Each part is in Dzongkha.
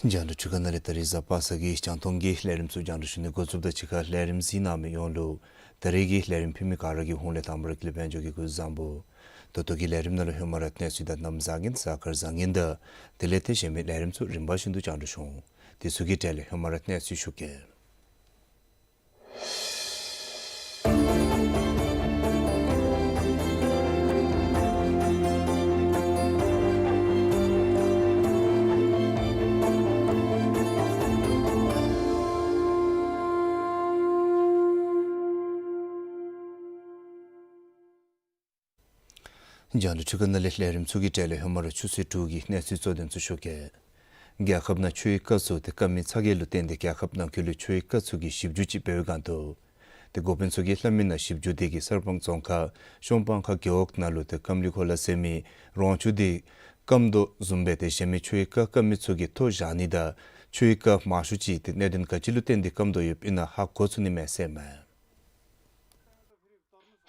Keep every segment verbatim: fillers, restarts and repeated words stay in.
རྒྱང་བསྒྲགས་འཕྲུལ་ཁང་ནང་ལས་ད་རིས་གཟའ་པ་སངས་ཀྱི་རྒྱང་མཐོང་གི་ལས་རིམ་ཚུ་རྒྱང་བསྒྲགས་ཞུ་ནི་འགོ་བཙུགསཔ་ད་གཅིག་ཁར་ལས་རིམ་གཟིགས་གནང་མི་ཡོངས་ལུ་ད་རིས་ཀྱི་ལས་རིམ་ཕུལ་མི་ག་ར་གི་ཧོངས་ལས་དང་པ་ར་ཀུན་ལེགས་དཔལ་འབྱོར་གྱིས་སྐུ་གཟུགས་བཟང་པོ། ད་ལྟོ་གི་ལས་རིམ་ནང་ལུ་ཧེ་མ་ར་གནས་ཚུལ་དང་གནམ་བཟང་ངན་གཟའ་སྐར་བཟང་ངན་དང་དེ་ལས་ཏེ་གཞན་མི་ལས་རིམ་ཚུ་རིམ་པ་བཞིན་དུ་རྒྱང་བསྒྲགས་ཞུ་འོང་། དེ་ཚུ་གི་གྲས་ལས་ཧེ་མ་ར་གནས་ཚུལ་ཞུ་གེ། རྒྱང་བསྒྲགས་འཕྲུལ་ཁང་ནང་ལས་ལས་རིམ་ཚུ་གི་གྲས་ལས་ཧེ་མ་ར་ཆུ་ཚོད་དྲུག་གི་གནས་ཚུལ་གཙོ་དོན་ཚུ་ཞུ་གེ། རྒྱལ་ཁབ་ནང་ཆུའི་རྐ་ཚུ་ཏེ་སྐམ་མི་ཚ་གྱང་ལུ་བརྟེན་ཏེ་རྒྱལ་ཁབ་ནང་འཁོད་ལུ་ཆུའི་རྐ་ཚུ་གི་ཞིབ་འཇུག་ཅིག་འབད་བའི་སྒང་དུ་ཏེ་འགོ་དཔོན་ཚུ་གིས་ལྷ་མི་ནང་ཞིབ་འཇུག་འདི་གིས་གསར་སྤང་རྫོང་ཁག་ཤོམ་སྤང་ཁ་རྒེད་འོག་ནང་ལུ་ཏེ་སྐམ་ལི་གོ་ལ་ཟེར་མི་རོང་ཆུ་འདི་སྐམ་དོ་བཟུམ་སྦེ་ཏེ་གཞན་མི་ཆུའི་རྐ་སྐམ་མི་ཚུ་གིས་ཐོ་བཞག་ནི་དང་ཆུའི་རྐ་མང་ཤོས་ཅིག་ཏེ་གནད་དོན་ག་ཅི་ལུ་བརྟེན་ཏེ་སྐམ་དོ་ཡོདཔ་ཨིན་ན་ཧ་གོ་ཚུགས་ནི་མས་ཟེར་མས།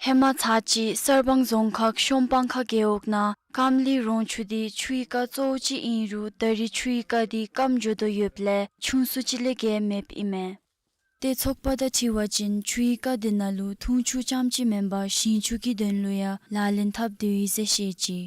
ཧེ་མ་ཚར་གཅིག་གསར་སྤང་རྫོང་ཁག་ཤོམ་སྤང་ཁ་རྒེད་འོག་ནང་སྐམ་ལི་རོང་ཆུ་འདི་ཆུའི་རྐ་གཙོ་བོ་ཅིག་ཨིན་རུང་ད་རིས་ཆུའི་རྐ་འདི་སྐམ་འགྱོ་དོ་ཡོདཔ་ལས་ཆུང་སུ་ཅིག་ལས་བརྒལ་མེདཔ་ཨིན་མས། ཏེ་ཚོགས་པ་དང་འཁྲིལ་བ་ཅིན་ཆུའི་རྐ་འདི་ནང་ལུ་འཐུང་ཆུ་རྐྱངམ་ཅིག་མེན་པར་ཞིང་ཆུ་གི་དོན་ལུ་ཡང་ལག་ལེན་འཐབ་སྡོད་ཡི་ཟེར་བཤད་ཅི།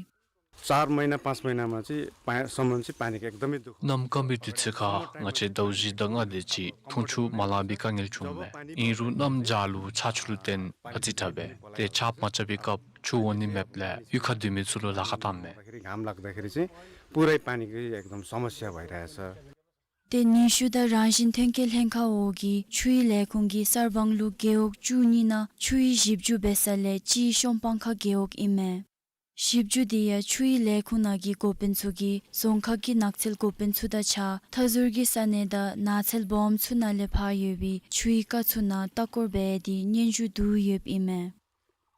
चार महिना पाँच महिनामा चाहिँ पानी, सामान चाहिँ पानीको एकदमै दुःख। གནམ་སྐམ་པའི་དུས་ཚོད་ཁར་ང་བཅས་ཟླཝ་བཞི་དང་ལྔ་དེ་ཅིག་འཐུང་ཆུ་མ་ལང་པའི་དཀའ་ངལ་བྱུངམ་མས། ཨིན་རུང་གནམ་བྱཱར་ལུ་ཆར་ཆུ་ལུ་བརྟེན་ཨ་ཙི་དྲག་པས། ཏེ་ཆརཔ་མ་རྐྱབ་པའི་སྐབས་ཆུ་འོང་ནི་མེདཔ་ལས་གཡུས་ཁར་སྡོད་མི་ཚུ་ལུ་ལཱ་ཁག་བཏངམ་མས། घाम लाग्दाखेरि चाहिँ पुरै पानीको एकदम समस्या भइरहेछ। ཏེ་ནུས་ཤུགས་དང་རང་བཞིན་ཐོན་སྐྱེད་ལྷན་ཁག་འོག་གི་ཆུའི་ལས་ཁུངས་ཀྱིས་གསར་སྤང་ལུ་རྒེད་འོག་བཅུ་གཉིས་ནང་ཆུའི་ཞིབ་འཇུག་འབད་ས་ལས་གཅིག་ཤོམ་སྤང་ཁ་རྒེད་འོག་ཨིན་མས། ཞིབ་འཇུག་འདི་ཡང་ཆུའི་ལས་ཁུངས་ནང་གི་འགོ་དཔོན་ཚུ་གིས་རྫོང་ཁག་གི་ནགས་ཚལ་འགོ་དཔོན་ཚུ་དང་གཅིག་ཁར་མཐའ་ཟུར་གྱི་ས་གནས་དང་ནགས་ཚལ་སྦོམ་ཚུ་ནང་ལས་ཕར་ཡོད་པའི་ཆུའི་རྐ་ཚུ་ནང་ལྟ་སྐོར་འབད་དེ་སྙན་ཞུ་བསྡུ་ཡོདཔ་ཨིན་མས།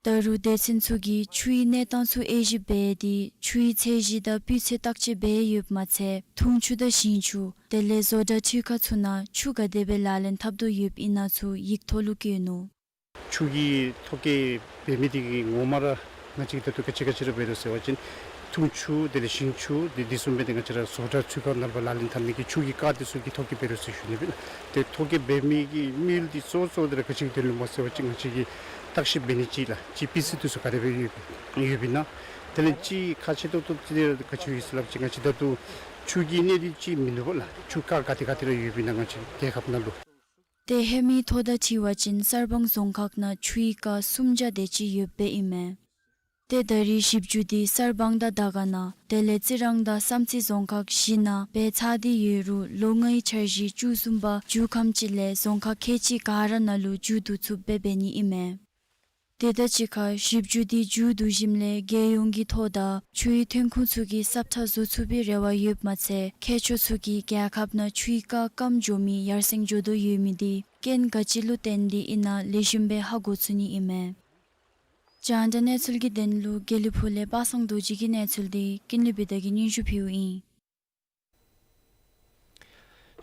ད་རུང་སྡེ་ཚན་ཚུ་གིས་ཆུའི་གནས་སྟངས་ཚུ་དབྱེ་ཞིབ་འབད་དེ་ཆུའི་ཚད་གཞི་དང་སྤུས་ཚད་བརྟག་དཔྱད་འབད་ཡོདཔ་མ་ཚད་འཐུང་ཆུ་དང་ཞིང་ཆུ་དེ་ལས་བཟོ་གྲྭ་འཕྲུལ་ཁང་ཚུ་ནང་ཆུ་ག་དེ་སྦེ་ལག་ལེན་འཐབ་དོ་ཡོདཔ་ཨིན་ན་ཚུ་ཡིག་ཐོག་ལུ་བཀོད་ནུག། ཆུ་གི་ཐོ་བཀོད་འབད་མི་དེ་གིས་ངོ་མ་ར་ང་བཅས་ད་ལྟོ་ག་ཅི་ག་ཅི་ར་འབད་རུང་ཟེར་བ་ཅིན་འཐུང་ཆུ་དེ་ལས་ཞིང་ཆུ་དེ་དེ་བཟུམ་སྦེ་ཏེ་ང་བཅས་ར་བཟོ་གྲྭ་འཕྲུལ་ཁང་ནང་ལུ་ལག་ལེན་འཐབ་ནི་གི་ཆུ་གི་རྐ་དེ་ཚུ་གི་ཐོ་བཀོད་འབད་རུང་ཟེར་ཞུ་ནི་སྦེ་ཏེ་ཐོ་བཀོད་འབད་མི་གི་དམིགས་ཡུལ་དེ་གཙོ་བོ་གཙོ་བོ་དེ་ར་ག་ཅི་གི་དོན་ལུ་སྨོ་ཟེར་བ་ཅིན་ང་བཅས་ཀྱིས་བརྟག་ཞིབ་འབད་ནི་ཅིག་ལགས། ཅིག་སྤུས་ཚད་དེ་ཚུ་ག་དེ་སྦེ་ཡོད་ཡོདཔ་ཨིན་ན། དེ་ལས་ཅིག་ཁག་ཆེ་ཏོག་ཏོ་དེ་ག་ཅི་ཡོད་ཟེར་སླབ་ཅིན་ང་བཅས་ད་ལྟོ་ཆུ་གི་གནད་དོན་ཅིག་མིན་འདུག་པ་ལགས། ཆུ་རྐ་ག་ཏེ་ག་ཏེ་ར་ཡོདཔ་ཨིན་ན་ང་བཅས་རྒྱལ་ཁབ་ནང་ལུ། ཏེ་ཧེ་མའི་ཐོ་དང་འཁྲིལ་བ་ཅིན་གསར་སྤང་རྫོང་ཁག་ནང་ཆུའི་རྐ་སུམ་བརྒྱ་དེ་ཅིག་ཡོདཔ་ཨིན་མས། ཏེ་ད་རིས་ཞིབ་འཇུག་འདི་གསར་སྤང་དང་དར་དཀར་ནང་དེ་ལས་རྩི་རང་དང་བསམ་རྩེ་རྫོང་ཁག་བཞི་ནང་འབད་ཚར་ཏེ་ཡོད་རུང་ལོ་ལྔའི་འཆར་གཞི་བཅུ་གསུམ་པ་མཇུག་ཁམས་ཅིག་ལས་རྫོང་ཁག་ཁལ་གཅིག་ག་ར་ནང་ལུ་མཇུག་བསྡུ་ཚུགསཔ་སྦེ་འབད་ནི་ཨིན་མས། དེ་དང་གཅིག་ཁར་ཞིབ་འཇུག་འདི་མཇུག་བསྡུ་ཞིནམ་ལས་རྒྱལ་ཡོངས་ཀྱི་ཐོག་དང་ཆུའི་ཐོན་ཁུངས་ཚུ་གི་སབ་ཁྲ་བཟོ་ཚུགས་པའི་རེ་བ་ཡོདཔ་མ་ཚད་མཁས་མཆོག་ཚུ་གིས་རྒྱལ་ཁབ་ནང་ཆུའི་རྐ་སྐམ་འགྱོ་མི་ཡར་སེང་འགྱོ་དོ་ཡོད་མི་འདི་རྐྱེན་ག་ཅི་ལུ་བརྟེན་ཏེ་ཨིན་ན་ལེགས་ཤོམ་སྦེ་ཧ་གོ་ཚུགས་ནི་ཨིན་མས། རྒྱང་བསྒྲགས་གནས་ཚུལ་གྱི་དོན་ལུ་དགེ་ལེགས་ཕུག་ལས་པ་སངས་རྡོ་རྗེ་གི་གནས་ཚུལ་འདི་ཀུན་ལེགས་བི་དྷ་གིས་སྙན་ཞུ་ཕུལཝ་ཨིན།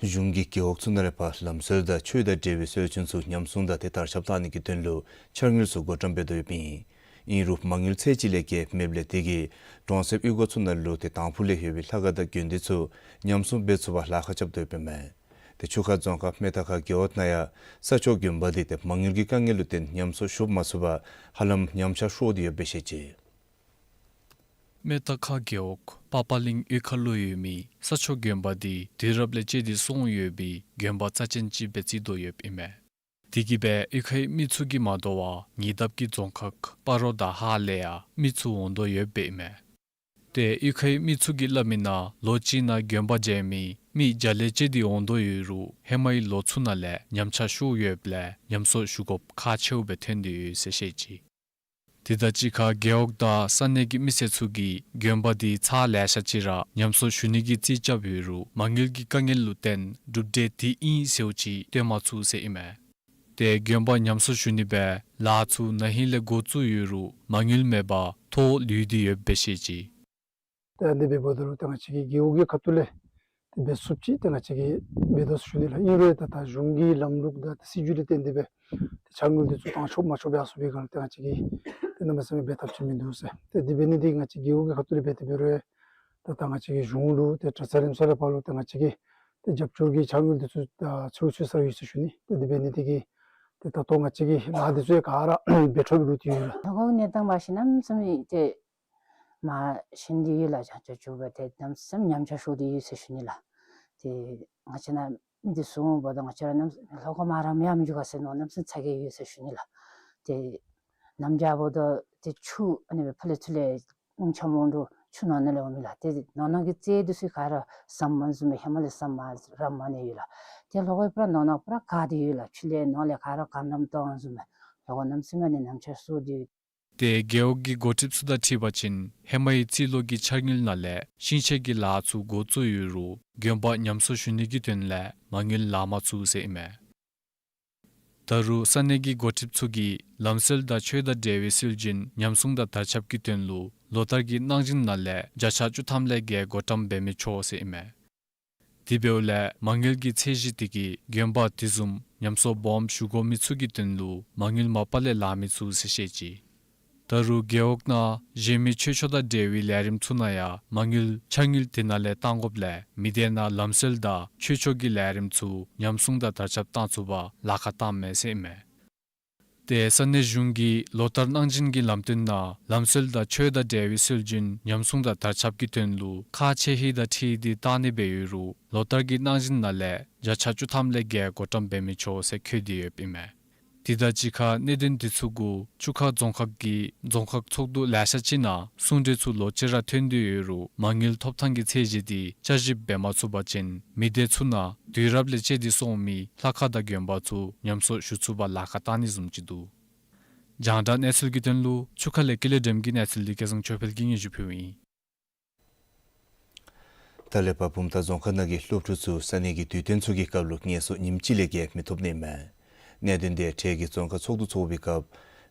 གཞུང་གིས་རྒེད་འོག་ཚུ་ནང་ལས་ཕར་ལམ་སྲོལ་དང་ཆོས་དང་འབྲེལ་བའི་སྲོལ་རྒྱུན་ཚུ་ཉམས་སྲུང་དང་དེ་དར་ཁྱབ་གཏང་ནི་གི་དོན་ལུ་འཆར་དངུལ་ཚུ་བགོ་བཀྲམ་འབད་དོ་ཡོདཔ་ཨིན། ཨིན་རུང་མ་དངུལ་ཚད་ཅིག་ལས་བརྒལ་མེདཔ་ལས་དེ་གིས་གྲོང་གསེབ་གཡུས་སྒོ་ཚུ་ནང་ལུ་ཏེ་དང་ཕུ་ལས་ཡོད་པའི་ལྷ་ཁང་དང་དགོན་སྡེ་ཚུ་ཉམས་སྲུང་འབད་ཚུགས་པར་ལཱ་ཁག་རྐྱབ་དོ་ཡོདཔ་ཨིན་མས། ཏེ་ཆུ་ཁ་རྫོང་ཁག་སྨད་ཐར་ཁ་རྒེད་འོག་ནང་ཡང་ས་ཆོག་དགོན་པ་འདི་ཏེ་མ་དངུལ་གྱི་དཀའ་ངལ་ལུ་བརྟེན་ཉམས་གསོ་ཞུ་མ་ཚུགས་པར་ཧ་ལམ་ཉམས་ཆག་ཤོར་ཏེ་ཡོདཔ་སྦེ་བཤད་ཅི། སྨད་ཐར་ཁ་རྒེད་འོག་པ་པ་གླིང་གཡུས་ཁ་ལུ་ཡོད་མི་ས་ཆོག་དགོན་པ་འདི་དུས་རབས་ལས་བཅད་དེ་སོང་ཡོད་པའི་དགོན་པ་རྩ་ཅན་ཅིག་སྦེ་བརྩི་དོ་ཡོདཔ་ཨིན་མས། དེ་གིས་སྦེ་གཡུས་ཁའི་མི་ཚུ་གིས་མ་དོ་བར་ཉེ་འདབས་ཀྱི་རྫོང་ཁག་སྤ་རོ་དང་ཧཱ་ལས་ཡང་མི་ཚུ་འོང་དོ་ཡོདཔ་ཨིན་མས། ཏེ་གཡུས་ཁའི་མི་ཚུ་གིས་སླབ་མི་ནང་ལོ་གཅིག་ནང་དགོན་པ་མཇལ་མི་མི་བརྒྱ་ལས་བཅད་དེ་འོང་དོ་ཡོད་རུང་ཧེ་མའི་ལོ་ཚུ་ནང་ལས་ཉམས་ཆག་ཤོར་ཡོདཔ་ལས་ཉམས་གསོ་ཞུ་དགོཔ་ཁག་ཆེཝ་སྦེ་ཐོན་ཏེ་ཡོད་ཟེར་བཤད་ཅི། དེ་དང་གཅིག་ཁར་རྒེད་འོག་དང་ས་གནས་ཀྱི་མི་སེར་ཚུ་གིས་དགོན་པ་འདི་ཚར་ལེ་ཤ་ཅིག་ར་ཉམས་གསོ་ཞུ་ནི་གི་རྩིས་རྐྱབ་ཡོད་རུང་མ་དངུལ་གྱི་དཀའ་ངལ་ལུ་བརྟེན་གྲུབ་འབྲས་དེ་ཨིན་ཟེརཝ་ཅིག་སྟོན་མ་ཚུགས་ཟེར་ཨིན་མས། ཏེ་དགོན་པ་ཉམས་གསོ་ཞུ་ནི་སྦེ་ལཱ་ཚུ་ན་ཧིང་ལས་འགོ་བཙུགས་ཡོད་རུང་མ་དངུལ་མེད་པར་ཐོག་ལུས་ཏེ་ཡོདཔ་སྦེ་བཤད་ཅི། ཏེ་ཨ་ནི་འབདཝ་ད་ལུ་ཏེ་ང་བཅས་ཀྱི་རྒེད་འོག་གི་ཁ་ཐུག་ལས་ཏེ་འབད་ཚུགསཔ་ཅིག་ཏེ་ང་བཅས་ཀྱིས་འབད་དོ་ཟེར་ཞུ་ནི་ལགས། ཨིན་རུང་ད་ད་གཞུང་གི་ལམ་ལུགས་དང་ཏེ་སྲིད་བྱུས་ལས་བརྟེན་ཏེ་སྦེ་ཏེ་འཆར་དངུལ་འདི་ཚུ་བཏང་ཆོག་མ་ཆོག་སྦེ་ཨ་ཟུར་པའི་སྒང་ལས་ཏེ་ང་བཅས་ཀྱིས་ཏེ་གནམ་མེད་ས་མེད་འབད་ཐབས་ཅིག་མིན་འདུག་ཟེར། ཏེ་དེ་འབད་ནི་འདི་ང་བཅས་རྒེད་འོག་གི་ཁ་ཐུག་ལས་འབད་དེ་འབད་རུང་ད་ད་ང་བཅས་ཀྱི་གཞུང་ལུ་ཏེ་གྲྭ་ཚང་རིམ་ཚོགས་ལས་ཕར་ལུ་ཏེ་ང་བཅས་ཀྱིས་ཏེ་རྒྱབ་སྐྱོར་གྱི་འཆར་དངུལ་འདི་ཚུ་ད་ཚུར་ཚུར་སར་ཡོད་ཟེར་ཞུ་ནི། ཏེ་དེ་འབད་ནི་འདི་གིས་ཏེ་ད་ལྟོ་ང་བཅས་ཀྱིས་ལཱ་འདི་ཚུ་ཡང་ག་ར་འབད་འཕྲོ་སྦེ་ལུས་ཏེ་ཡོད་ལགས། ད་ཁོང་གི་གནས་སྟངས་འབད་ཞིནམ་གནམ་མེད་ས་མེད་ཏེ་མ་ཞན་ཏེ་ཡོད་ལགས། ཅང་ཅང་ཅུ་སྦེ་ཏེ་གནམ་མེད་ས་མེད་ཉམས་ཆག་ཤོར་ཏེ་ཡོད་ཟེར་ཞུ་ནི་ལགས། ཏེ་ང་བཅས་ནཱ་མི་འདི་ཚུ་འོངམ་ད་ང་བཅས་ར་གནམ་མེད་ས་མེད་ལྷོ་ཁ་མར་ར་མར་མི་འགྱོ་ག་ཟེར་མནོ་གནམ་མེད་ས་མེད་ཚ་གྱང་ཡོད་ཟེར་ཞུ་ནི་ལགས། ཏེ་གནམ་བྱཱར་འབདཝ་ད་ཏེ་ཆུ་ཨ་ནི་སྦེ་ཕར་ལས་ཚུར་ལས་རླུང་འཆམ་འོང་དོ་ཆུ་ནང་ན་ལས་འོང་མི་ལགས། ཏེ་ནང་ན་གི་རྩྭ་འདི་ཚུ་ག་ར་ཟམ་མ་བཟུམ་སྦེ་ཧེ་མ་ལས་ཟམ་མ་ར་མ་ནི་ཡོད་ལགས། ཏེ་ལྷོ་ཁའི་པུ་ར་ནང་ན་པུ་ར་ག་སྟེ་ཡོད་ལགས། ཆུ་ལས་ནང་ལས་ག་ར་གངས་འགྲམ་བཏང་བཟུམ་སྦེ་ལྷོ་ཁ་གནམ་མེད་ས་མེད་ནི་ཉམས་ཆག་ཤོར་ཏེ་ཡོད། ཏེ་རྒེད་འོག་གི་འགོ་ཁྲིདཔ་ཚུ་དང་འཁྲིལ་བ་ཅིན་ཧེ་མའི་རྩིས་ལོ་གི་འཆར་དངུལ་ནང་ལས་ཤིང་ཆས་ཀྱི་ལཱ་ཚུ་འགོ་བཙུགས་ཡོད་རུང་དགོན་པ་ཉམས་གསོ་ཞུ་ནི་གི་དོན་ལས་མ་དངུལ་ལང་མ་ཚུགས་ཟེར་ཨིན་མས། ད་རུང་ས་གནས་ཀྱི་འགོ་ཁྲིདཔ་ཚུ་གིས་ལམ་སྲོལ་དང་ཆོས་དང་འབྲེལ་བའི་སྲོལ་རྒྱུན་ཉམས་སྲུང་དང་དར་ཁྱབ་ཀྱི་དོན་ལུ་ལོ་བསྟར་གྱི་གནང་སྦྱིན་ནང་ལས་བརྒྱ་ཆ་བཅུ་ཐམ་ལས་བརྒལ་བགོ་བཀྲམ་འབད་མི་ཆོག་ཟེར་ཨིན་མས། དེ་འབདཝ་ལས་མ་དངུལ་གྱི་ཚད་གཞི་དེ་གིས་དགོན་པ་དེ་བཟུམ་ཉམས་གསོ་སྦོམ་ཞུ་དགོ་མི་ཚུ་གི་དོན་ལུ་མ་དངུལ་མ་པ་ལས་ལང་མི་ཚུགས་ཟེར་བཤད་ཅི། ད་རུང་རྒེད་འོག་ནང་གཞན་མི་ཆོས་ཕྱོགས་དང་འབྲེལ་བའི་ལས་རིམ་ཚུ་ནང་ཡང་མ་དངུལ་འཆར་དངུལ་དེ་ནང་ལས་བཏང་དགོཔ་ལས་མི་སྡེ་ནང་ལམ་སྲོལ་དང་ཆོས་ཕྱོགས་ཀྱི་ལས་རིམ་ཚུ་ཉམས་སྲུང་དང་དར་ཁྱབ་བཏང་ཚུགས་པར་ལཱ་ཁག་བཏངམ་མས་ཟེར་ཨིན་མས། ཏེ་ས་གནས་གཞུང་གིས་ལོ་བསྟར་གནང་སྦྱིན་གྱི་ལམ་སྟོན་ནང་ལམ་སྲོལ་དང་ཆོས་དང་འབྲེལ་བའི་སྲོལ་རྒྱུན་ཉམས་སྲུང་དང་དར་ཁྱབ་ཀྱི་དོན་ལུ་ཁག་ཆེ་ཧིང་དང་འཁྲིལ་ཏེ་བཏང་ནི་སྦེ་ཡོད་རུང་ལོ་བསྟར་གྱི་གནང་སྦྱིན་ནང་ལས་བརྒྱ་ཆ་བཅུ་ཐམ་ལས་བརྒལ་བགོ་བཀྲམ་འབད་མི་ཆོག་ཟེར་འཁོད་དེ་ཡོདཔ་ཨིན་མས། དེ་དང་གཅིག་ཁར་གནད་དོན་དེ་ཚུ་གུ་ཆུ་ཁ་རྫོང་ཁག་གི་རྫོང་ཁག་ཚོགས་འདུ་ལེ་ཤ་ཅིག་ནང་གསུང་གྲོས་ཚུ་ལོག་ཅི་ར་ཐོན་ཏེ་ཡོད་རུང་མ་དངུལ་ཐོབ་ཐང་གི་ཚད་གཞི་དེ་བསྐྱར་ཞིབ་འབད་མ་ཚུགས་པ་ཅིན་མི་སྡེ་ཚུ་ནང་དུས་རབས་ལས་བཅད་དེ་སོང་མི་ལྷ་ཁང་དང་དགོན་པ་ཚུ་ཉམས་གསོ་ཞུ་ཚུགས་པར་ལཱ་ཁག་བཏང་ནི་བཟུམ་ཅིག་འདུག། རྒྱང་བསྒྲགས་གནས་ཚུལ་གྱི་དོན་ལུ་ཆུ་ཁ་ལས་ཀུན་ལེགས་སྒྲོལམ་གྱི་གནས་ཚུལ་འདི་སྐལ་བཟང་ཆོས་འཕེལ་གྱིས་སྙན་ཞུ་ཕུལཝ་ཨིན། ད་ལས་ཕར་བུམ་ཐང་རྫོང་ཁག་ནང་གི་སློབ་ཕྲུག་ཚུ་ས་གནས་ཀྱི་དུས་སྟོན་ཚུ་གི་སྐབས་ལུ་ངལ་གསོ་ཉིནམ་གཅིག་ལས་བརྒལ་མི་ཐོབ་ནི་མས། གནད་དོན་དེ་འཕྲལ་གྱི་རྫོང་ཁག་ཚོགས་འདུ་ཚོགས་པའི་སྐབས་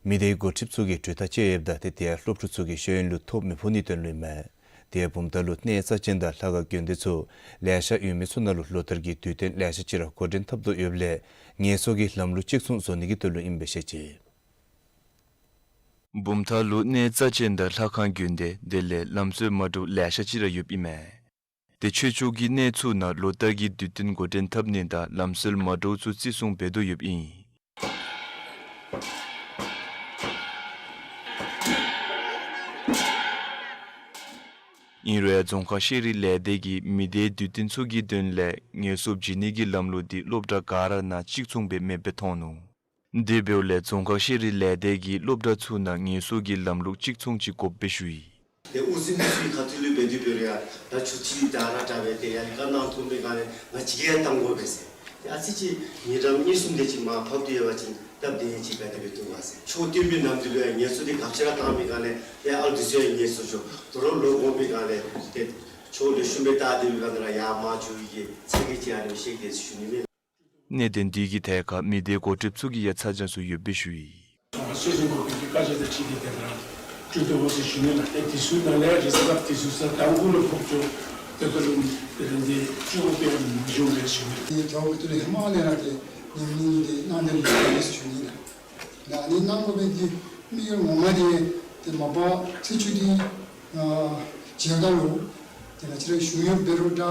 མི་སྡེའི་འགོ་ཁྲིདཔ་ཚུ་གིས་གྲོས་ཐག་བཅད་ཡོདཔ་ད་ཏེ་དེ་ཡང་སློབ་ཕྲུག་ཚུ་གིས་ཤེས་ཡོན་ལུ་ཐོ་མི་ཕོག་ནིའི་དོན་ལུ་ཨིན་མས། དེ་ཡང་བུམ་ཐང་ལུ་གནས་རྩ་ཅན་དང་ལྷ་ཁང་དགོན་སྡེ་ཚུ་ལེ་ཤ་ཡོད་མི་ཚུ་ནང་ལུ་ལོ་བསྟར་གྱི་དུས་སྟོན་ལེ་ཤ་ཅིག་ར་འགོ་འདྲེན་འཐབ་དོ་ཡོདཔ་ལས་ངལ་གསོ་གི་ལམ་ལུགས་གཅིག་མཚུངས་བཟོ་ནི་གི་དོན་ལུ་ཨིནམ་སྦེ་བཤད་ཅི། བུམ་ཐང་ལུ་གནས་རྩ་ཅན་དང་ལྷ་ཁང་དགོན་སྡེ་དེ་ལས་ལམ་སྲོལ་མ་འདྲཝ་ལེ་ཤ་ཅིག་ར་ཡོདཔ་ཨིན་མས། ཏེ་ཆོས་ཕྱོགས་ཀྱི་གནས་ཚུ་ནང་ལོ་བསྟར་གྱི་དུས་སྟོན་འགོ་འདྲེན་འཐབ་ནི་དང་ལམ་སྲོལ་མ་འདྲཝ་ཚུ་བརྩི་སྲུང་འབད་དོ་ཡོདཔ་ཨིན། ཨིན་རུང་ཡང་རྫོང་ཁག་ཤེས་རིག་ལས་སྡེ་གིས་མི་སྡེའི་དུས་སྟོན་ཚུ་གི་དོན་ལས་ངལ་གསོ་བྱིན་ནི་གི་ལམ་ལུགས་འདི་སློབ་གྲྭ་ག་ར་ནང་གཅིག་མཚུངས་སྦེ་མེདཔ་སྦེ་མཐོང་ནུག། དེ་འབདཝ་ལས་རྫོང་ཁག་ཤེས་རིག་ལས་སྡེ་གིས་སློབ་གྲྭ་ཚུ་ནང་ངལ་གསོ་གི་ལམ་ལུགས་གཅིག་མཚུངས་ཅིག་དགོཔ་སྦེ་ཞུ་ཡི། ཏེ་དབུ་འཛིན་ཚུ་གི་ཁ་ཐུག་ལས་འབད་དེ་འབད་རུང་ཡང་ད་ཆུ་ཚོད་ད་ར་དྲག་པས། ཏེ་ཡང་བཀའ་གནང་ཐོབ་མི་ག་ནི་ང་བཅས་ཀྱིས་ཡང་བཏང་དགོ་པས་ཟེར། ཨ་ཙི་ཅིག་ཉིན་གྲངས་གཉིས་གསུམ་དེ་ཅིག་མར་ཕབ་སྟེ་ཡོད་པ་ཅིན་སྟབས་བདེ་ཡི་ཅིག་ག་དེ་སྦེ་འདུག་ག་ཟེར། ཆོས་སྟོན་པའི་ནམ་དུས་ལུ་ཡང་ངལ་གསོ་འདི་ག་ཅི་ར་བཏང་མི་ག་ལས་ཡང་ཨ་ལུ་འདི་ཚུ་ཡང་ངལ་གསོ་ཤོར། དོ་རུང་ལོ་འགོར་མི་ག་ལས་ཏེ་ཆོས་ལེགས་ཤོམ་སྦེ་བལྟ་སྟེ་མི་ག་ལས་ར་ཡར་མར་འགྱོ་ཡི་གི་ཚ་གྱང་ཅིག་ཨ་ནི་སྦེ་བཤད་དེ་ཞུ་ནི་མས། གནད་དོན་འདི་གི་ཐད་ཁར་མི་སྡེའི་འགོ་ཁྲིདཔ་ཚུ་གིས་ཡང་ཚ་གྱང་ཚུ་ཡོདཔ་སྦེ་ཞུ་ཡི། སྲོལ་འཛིན་འགོ་དཔོན་གྱི་བཀའ་རྒྱ་དང་འཁྲིལ་ཏེ་དེ་ལས་སྤྲོད་དོ་འོང་ཟེར་ཞུ་ནི་ལགས། ཏེ་དེ་ཚུ་ནང་ལས་རེས་གཟའ་སྐར་དེ་ཚུ་ས་དང་པོ་ལུ་ཕོག་ཅི། དེ་ཁར་ལུ་དེ་ལས་འདི་སྤྲོད་དགོ་པའི་མི་འབྱུང་ལགས་ཞུ་ནི། ཏེ་རྒྱལ་བ་ཁོ་ཐུགས་ལས་མ་ལས་ར་ཏེ་ཉིནམ་གཉིས་འདི་གནང་དེ་ལུ་ཡོད་ཟེར་ཞུ་ནི་ལགས། ད་ཨ་ནི་གནང་དགོ་པའི་འདི་དམིགས་ཡུལ་ངོ་མ་འདི་ཏེ་མ་པ་ཚེས་བཅུ་འདི་ཨ་མཇལ་ཁ་ལུ་ཏེ་ང་བཅས་ར་ཞུ་ཡོད། འབད་རུང་ད་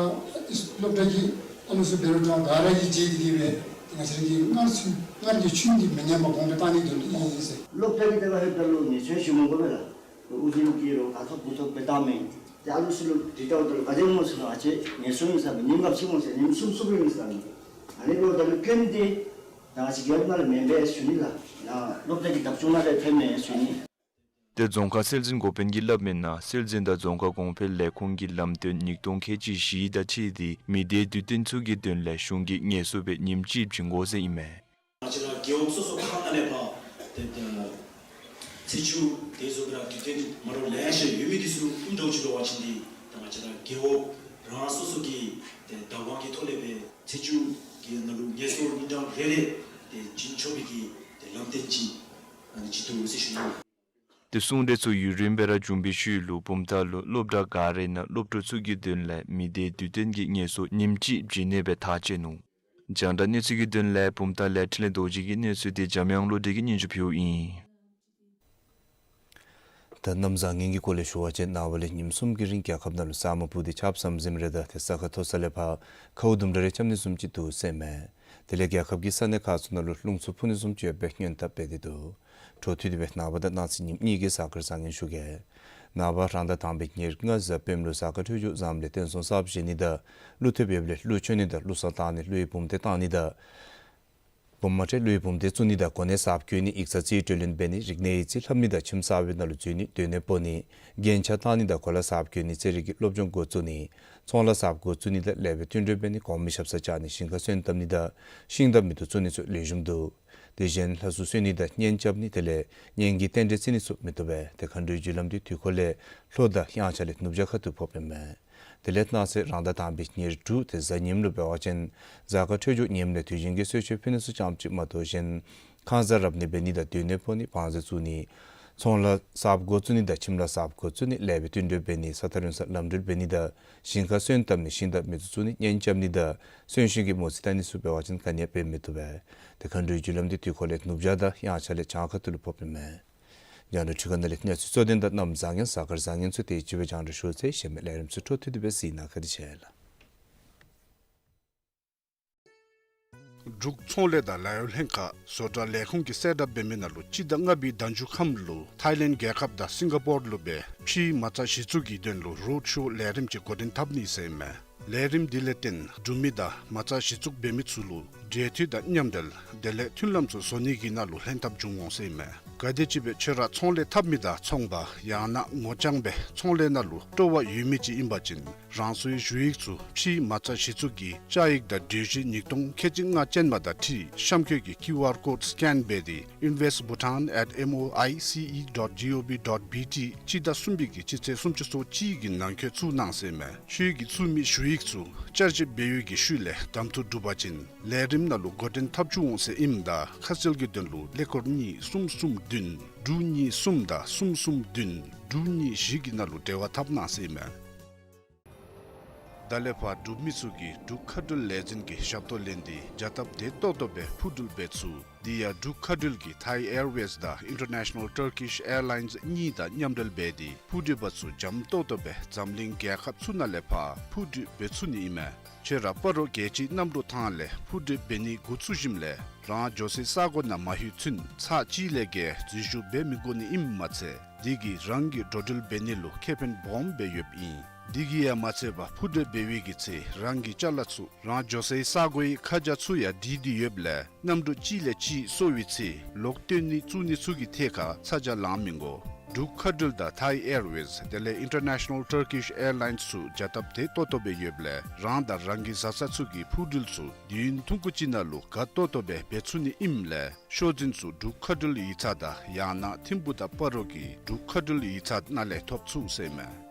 སློབ་གྲྭ་གི་ཨ་ལུ་ཚུ་འབད་རུང་ད་ག་ར་གིས་མཇལ་ཏེ་གིས་སྦེ་ཏེ་ང་བཅས་ར་གི་སྔར་ཚུ་སྔར་གྱི་ཆོས་འདི་མི་ཉམས་པར་གོང་འཕེལ་བཏང་ནིའི་དོན་ལུ་ཨིན་ཟེར། སློབ་གྲྭ་གི་དེ་ལས་ཧེ་ད་ལུ་ངལ་གསོ་ཞུ་མི་དགོ་པས་ལགས། དབུ་འཛིན་གྱིས་རོགས་ག་ཐོབ་གུ་ཐོབ་སྦེ་བཏང་མི་ཏེ་ཨ་ལུ་ཚུ་ལུ་དྲི་བལྟཝ་ད་ལུ་ག་དེ་སྨོ་ཟེར་ན་ཨ་ཅེ་ངལ་གསོ་ཨིན་ཟེར་མས། ཉིནམ་ག་ཅི་སྨོ་ཟེར་ཉིནམ་གསུམ་གསུམ་ཨིན་ཟེར་མས། ཨ་ནི་འབདཝ་ད་ལུ་སྐྱོན་འདི་ད་ང་བཅས་རྒྱལ་ཁབ་ནང་ལས་མེན་པས་ཞུ་ནི་ལགས། ཡང་སློབ་གྲྭ་གི་བདག་སྐྱོང་ནང་ལས་ཐོནམ་མས་ཞུ་ནི། ཏེ་རྫོང་ཁག་སྲོལ་འཛིན་འགོ་དཔོན་གྱིས་སླབ་མིའི་ནང་སྲོལ་འཛིན་དང་རྫོང་ཁ་གོང་འཕེལ་ལས་ཁུངས་ཀྱི་ལམ་སྟོན་ཉིས་སྟོང་ཁལ་གཅིག་བཞི་དང་འཁྲིལ་ཏེ་མི་སྡེའི་དུས་སྟོན་ཚུ་གི་དོན་ལས་གཞུང་གིས་ངལ་གསོ་སྦེ་ཉིནམ་གཅིག་བྱིན་དགོ་ཟེར་ཨིན་མས། ང་བཅས་ར་རྒེད་འོག་སོ་སོ་ཁག་ནང་ལས་ཕར་ཏེ་ད་ཚེས་བཅུ་དེ་བཟུམ་སྦེ་ར་དུས་སྟོན་མ་འདྲཝ་ལེ་ཤ་ཡོད་མི་འདི་ཚུ་ཨིནམ་འདྲཝ་ཅིག་འབད་བ་ཅིན་འདི་ད་ང་བཅས་ར་རྒེད་འོག་རང་སོ་སོ་གི་ཏེ་བདག་དབང་གི་ཐོག་ལས་སྦེ་ཚེས་བཅུ་གི་ནང་ལུ་ངལ་གསོ་ཉིན་གྲངས་རེ་རེ་ཏེ་བྱིན་ཆོག་པའི་གི་ཏེ་ལམ་སྟོན་ཅིག་ཨ་ནི་ཅིག་འདུག་ཟེར་ཞུ་ནི། ཏེ་གསུང་གྲོས་ཚུ་ཡུན་རིངམོ་སྦེ་ར་བྱུང་བའི་ཤུལ་ལུ་བུམ་ཐང་ལུ་སློབ་གྲྭ་ག་རའི་ནང་སློབ་ཕྲུག་ཚུ་གི་དོན་ལས་མི་སྡེའི་དུས་སྟོན་གྱི་ངལ་གསོ་ཉིནམ་གཅིག་བྱིན་ནི་སྦེ་ཐག་བཅད་ནུག། རྒྱང་བསྒྲགས་གནས་ཚུལ་གྱི་དོན་ལས་བུམ་ཐང་ལས་འཕྲིན་ལས་རྡོ་རྗེ་གི་གནས་ཚུལ་འདི་འཇམ་དབྱངས་བློ་གྲོས་ཀྱིས་སྙན་ཞུ་ཕུལཝ་ཨིན། ད་གནམ་བཟང་ངན་གྱི་སྐོར་ལས་ཞུ་བ་ཅིན་ནངས་པ་ལས་ཉིནམ་གསུམ་གྱི་རིང་རྒྱལ་ཁབ་ནང་ལུ་ས་སྨུག་སྤུབས་ཏེ་ཆརཔ་ཟམ་ཟིམ་རེ་དང་ཏེ་ས་ཁ་མཐོ་ས་ལས་ཕར་ཁཝ་དུམ་གྲ་རེ་རྐྱབ་ནི་བཟུམ་ཅིག་འདུག་ཟེར་མས། དེ་ལས་རྒྱལ་ཁབ་ཀྱི་ས་གནས་ཁག་ཚུ་ནང་ལུ་རླུང་འཚུབ་འཕུ་ནི་བཟུམ་ཅིག་ཡོད་པའི་སྔོན་བརྡ་འབད་དེ་འདུག། འཕྲོ་མཐུད་དེ་སྦེ་ནངས་པ་དང་གནངས་ཚེ་ཉིནམ་གཉིས་ཀྱི་གཟའ་སྐར་བཟང་ངན་ཞུ་གེ། ནངས་པ་རང་ཟླ་དང་པའི་ཉེར་ལྔ་གཟའ་སྤེནམ་ལུ་གཟའ་སྐར་འཕྲོད་སྦྱོར་བཟངམ་ལས་རྟེན་གསུམ་གསརཔ་བཞེངས་ནི་དང་ཀླུ་ཐེབས་ཡོདཔ་ལས་ཀླུ་མཆོད་ནི་དང་ཀླུ་གསོལ་བཏབ་ནི་ཀླུ་ཡི་བུམ་སྡེ་བཏང་ནི་དང་བུམ་མ་ཏེ་ཀླུ་ཡི་བུམ་སྡེ་བཙུགས་ནི་དང་གོ་གནས་གསརཔ་བསྐོ་ནི་ཡིག་ཚང་རྩིས་སྤྲོད་ལེན་འབད་ནི་རིག་གནས་ཡིག་རྩིས་ལྷབ་ནི་དང་ཁྱིམ་གསར་པའི་ནང་ལུ་འཛུལ་ནི་སྡོད་གནས་སྤོ་ནི་རྒྱན་ཆ་བཏགས་ནི་དང་གོ་ལ་གསརཔ་གྱོན་ནི་རྩེད་རིགས་ཀྱི་སློབ་སྦྱོང་འགོ་བཙུགས་ནི་ཚོང་ལཱ་གསརཔ་འགོ་བཙུགས་ནི་དང་ལེགས་པའི་བསྟུན་གྲོས་འབད་ནི་གོང་མའི་ཞབས་སར་བཅར་ནི་ཞིང་ཁ་སོན་བཏབ་ནི་དང་ཤིང་རྟ་མེ་ཏོག་བཙུགས་ནི་ཚུ་ལེགས་ཤོམ་འདུག། དེ་བཞིན་ལྷ་གཟུགས་གསོལ་ནི་དང་གཉེན་རྐྱབ་ནི་དེ་ལས་གཉེན་གྱི་རྟེན་འབྲེལ་བརྩི་ནི་ཚུ་མི་བཏུབ་པས། ཏེ་མཁའ་འགྲོའི་རྒྱུ་ལམ་འདི་དུས་འཁོར་ལས་ལྷོ་དང་དབྱངས་འཆར་ལས་ནུབ་བྱང་ཁ་ཐུག་ཕོགཔ་ཨིན་མས། དེ་ལས་གནངས་ཚེ་རང་ཟླ་དང་པའི་ཉེར་དྲུག་ཏེ་གཟའ་ཉིམ་ལུ་འབད་བ་ཅིན་གཟའ་སྐར་འཕྲོད་སྦྱོར་ངནམ་ལས་དུས་ཆེན་གྱི་གསོལ་མཆོད་ཕུལ་ནི་ཚུ་ཙམ་ཅིག་མ་གཏོགས་གཞན་ཁང་གསར་རབ་གནས་འབད་ནི་དང་སྡོད་གནས་སྤོ་ནི་བང་མཛོད་བཙུགས་ནི་ཚོང་ལཱ་གསརཔ་འགོ་བཙུགས་ནི་དང་ཁྱིམ་ལཱ་གསརཔ་འགོ་བཙུགས་ནི་ལེགས་པའི་བསྟུན་གྲོས་འབད་ནི་ས་ཐག་རིང་སར་ལམ་འགྲུལ་འབད་ནི་དང་ཞིང་ཁ་སོན་བཏབ་ནི་ཤིང་རྟ་མེ་ཏོག་བཙུགས་ནི་གཉེན་རྐྱབ་ནི་དང་གསོན་གཤིན་གྱི་མོ་རྩིས་བལྟ་ནི་ཚུ་འབད་བ་ཅིན་ག་ནི་ཡང་འབད་མི་བཏུབ་པས། ཏེ་མཁའ་འགྲོའི་རྒྱུ་ལམ་འདི་དུས་འཁོར་ལས་ནུབ་བྱང་དང་དབྱངས་འཆར་ལས་བྱང་ཁ་ཐུག་ལུ་ཕོགཔ་ཨིན་མས། རྒྱང་བསྒྲགས་འཕྲུལ་ཁང་ནང་ལས་གནས་ཚུལ་གཙོ་དོན་དང་གནམ་བཟང་ངན་གཟའ་སྐར་བཟང་ངན་ཚུ་དེ་ཅིག་སྦེ་རྒྱང་བསྒྲགས་ཞུ་ཚར་ཡི། གཞན་མི་ལས་རིམ་ཚུ་འཕྲོ་མཐུད་དེ་སྦེ་གཟིགས་གནང་། བཀའ་དྲིན་ཆེ་ལགས། འབྲུག་ཚོང་ལས་དང་ལཱ་གཡོག་ལྷན་ཁག་བཟོ་གྲྭ་ལས་ཁུངས་ཀྱིས་གསལ་བསྒྲགས་འབད་མི་ནང་ལུ་སྤྱི་ཟླ་ལྔ་པའི་ཟླ་མཇུག་ཁམས་ལུ་ཐའི་ལེནཌ་རྒྱལ་ཁབ་དང་སིང་ག་པོར་ལུ་སྦེ་ཕྱིའི་མ་རྩ་གཞི་བཙུགས་ཀྱི་དོན་ལུ་རོཌ་ཤོ་ལས་རིམ་ཅིག་འགོ་འདྲེན་འཐབ་ནི་ཟེར་ཨིན་མས། ལས་རིམ་འདི་ལས་བརྟེན་འབྲུག་མི་དང་མ་རྩ་གཞི་བཙུགས་འབད་མི་ཚུ་ལུ་འབྲེལ་མཐུད་དང་མཉམ་འབྲེལ་དེ་ལས་མཐུན་ལམ་ཚུ་བཟོ་ནི་གི་ནང་ལུ་ལྷན་ཐབས་འབྱུང་འོང་ཟེར་ཨིན་མས། ག་དེམ་ཅིག་སྦེ་ཁྱོད་ར་ཚོང་ལས་འཐབ་མི་དང་ཚོང་པ་ཡང་ན་ངོ་རྐྱང་སྦེ་ཚོང་ལས་ནང་ལུ་སྤྲོ་བ་ཡོད་མི་ཅིག་ཨིན་པ་ཅིན་རང་སོའི་ཞུ་ཡིག་ཚུ་ཕྱིའི་མ་རྩ་གཞི་བཙུགས་ཀྱི་བཅའ་ཡིག་དང་གྲོས་གཞི་ཉིས་སྟོང་ཁལ་གཅིག་ལྔ་ཅན་མ་དང་འཁྲིལ་གཤམ་འཁོད་ཀྱི་ཀིའུ་ཨར་ཀོཌ་སི་ཀེན་འབད་དེ་invest bhutan at M O I C E dot G O V dot B T སྤྱི་ཟླ་གསུམ་པའི་གི་སྤྱི་ཚེས་སུམ་ཅུ་སོ་གཅིག་གི་ནང་འཁོད་བཙུགས་གནང་ཟེར་ཨིན་མས། ཁྱོད་ཀྱིས་བཙུགས་མི་ཞུ་ཡིག་ཚུ་བསྐྱར་ཞིབ་འབད་བའི་གི་ཤུལ་ལས་གདམ་འཐུ་གྲུབ་པ་ཅིན་ལས་རིམ་ནང་ལུ་འགོ་འདྲེན་འཐབ་བཅུག་འོང་ཟེར་ཨིནམ་ད་ཁ་གསལ་གྱི་དོན་ལུ་ཀླད་ཀོར་གཉིས་གསུམ་གསུམ་བདུན་དྲུག་གཉིས་གསུམ་དང་གསུམ་གསུམ་བདུན་དྲུག་གཉིས་བཞི་གི་ནང་ལུ་འབྲེལ་བ་འཐབ་གནང་ཟེར་ཨིན་མས། ད་ལས་ཕར་འབྲུག་མི་ཚུ་གིས་འབྲུག་མཁའ་འགྲུལ་ལས་འཛིན་གྱི་ཞབས་ཏོག་ལེན་ཏེ་བྱ་སྟབས་བདེ་ཏོག་ཏོ་སྦེ་འཕུར་འགྲུལ་འབད་ཚུགས། དེ་ཡང་འབྲུག་མཁའ་འགྲུལ་གྱིས་ཐའི་ཨེར་ཝེསི་དང་International Turkish Airlines གཉིས་དང་མཉམ་འབྲེལ་འབད་དེ་འཕུར་འགྲུལ་པ་ཚུ་འཇམ་ཏོག་ཏོ་སྦེ་འཛམ་གླིང་རྒྱལ་ཁབ་ཚུ་ནང་ལས་ཕར་འཕུར་འགྲུལ་འབད་ཚུགས་ནི་ཨིན་མས། ཁྱོད་ར་སྤ་རོ་རྒྱལ་སྤྱིའི་གནམ་གྲུ་ཐང་ལས་འཕུར་འགྲུལ་འབད་ནི་འགོ་བཙུགས་ཞིནམ་ལས་རང་འགྱོ་སའི་ས་གོ་ནང་མ་ལྷོད་ཚུན་ཚར་གཅིག་ལས་བརྒལ་འཛུལ་ཞུགས་འབད་མི་དགོ་ནི་ཨིནམ་མ་ཚད་དེ་གིས་རང་གི་འགྲོ་འགྲུལ་འབད་ནི་ལུ་ཁེ་ཕན་སྦོམ་སྦེ་ཡོདཔ་ཨིན། དེ་གིས་ཡང་མ་ཚད་པར་འཕུར་འགྲུལ་འབད་བའི་གི་ཚེ་རང་གི་ཅ་ལ་ཚུ་རང་འགྱོ་སའི་ས་གོའི་ཁ་བྱང་ཚུ་ཡང་བྲིས་ཏེ་ཡོདཔ་ལས་གནམ་གྲུ་གཅིག་ལས་གཅིག་སོར་བའི་ཚེ་ལོག་བཏོན་ནི་བཙུགས་ནི་ཚུ་གི་ཐད་ཁར་ཚ་གྱང་ལང་མི་དགོ། འབྲུག་མཁའ་འགྲུལ་དང་ཐའི་ཨེར་ཝེསི་དེ་ལས་ཨིན་ཊར་ནེ་ཤ་ནལ་ཊར་ཀིཤ་ཨེར་ལའིནསི་ཚུ་བྱ་སྟབས་དེ་ཏོག་ཏོ་སྦེ་ཡོདཔ་ལས་རང་དང་རང་གི་བཟའ་ཚང་ཚུ་གིས་འཕུར་འགྲུལ་ཚུ་དུས་ཡུན་ཐུང་ཀུ་ཅིག་ནང་ལུ་ག་ཏོག་ཏོ་སྦེ་འབད་ཚུགས་ནི་ཨིནམ་ལས་ཤོག་འཛིན་ཚུ་འབྲུག་མཁའ་འགྲུལ་ཡིག་ཚང་དང་ཡང་ན་ཐིམ་ཕུག་དང་སྤ་རོ་གི་འབྲུག་མཁའ་འགྲུལ་ཡིག་ཚང་ནང་ལས་ཐོབ་ཚུགས་ཟེར་ཨིན་མས།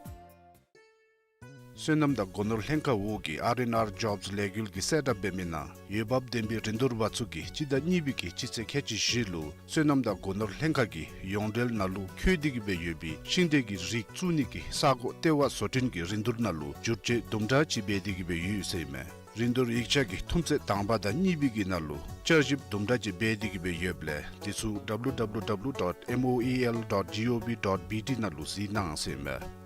སོ་ནམ་དང་སྒོ་ནོར་ལྷན་ཁག་འོག་གི་ཨར་ཨེན་ཨར་ཇོབསི་ལས་འགུལ་གྱིས་གསལ་བསྒྲགས་འབད་མི་ནང་འོས་འབབ་ལྡན་པའི་རིན་བསྡུར་པ་ཚུ་གིས་སྤྱི་ཟླ་གཉིས་པའི་གི་སྤྱི་ཚེས་ཁལ་གཅིག་བཞི་ལུ་སོ་ནམ་དང་སྒོ་ནོར་ལྷན་ཁག་གི་ཡོངས་འབྲེལ་ནང་ལུ་འཁོད་དེ་གི་སྦེ་ཡོད་པའི་ཤིང་འབྲས་ཀྱི་རིགས་བཙུགས་ནི་གི་ས་གོ་ལྟེ་བ་བཟོ་སྐྲུན་གྱི་རིན་བསྡུར་ནང་ལུ་བསྒྱུར་བཅོས་དུམ་གྲ་ཅིག་འབད་དེ་གི་སྦེ་ཡོད་ཟེར་ཨིན་མས། རིན་བསྡུར་ཡིག་ཆ་གི་ཐུམ་ཚད་དང་པ་དང་གཉིས་པའི་གི་ནང་ལུ་བསྐྱར་ཞིབ་དུམ་གྲ་ཅིག་འབད་དེ་གི་སྦེ་ཡོདཔ་ལས་དེ་ཚུ་W W W dot M O A L dot G O V dot B T ནང་ལུ་གཟིགས་གནང་ཟེར་ཨིན་མས།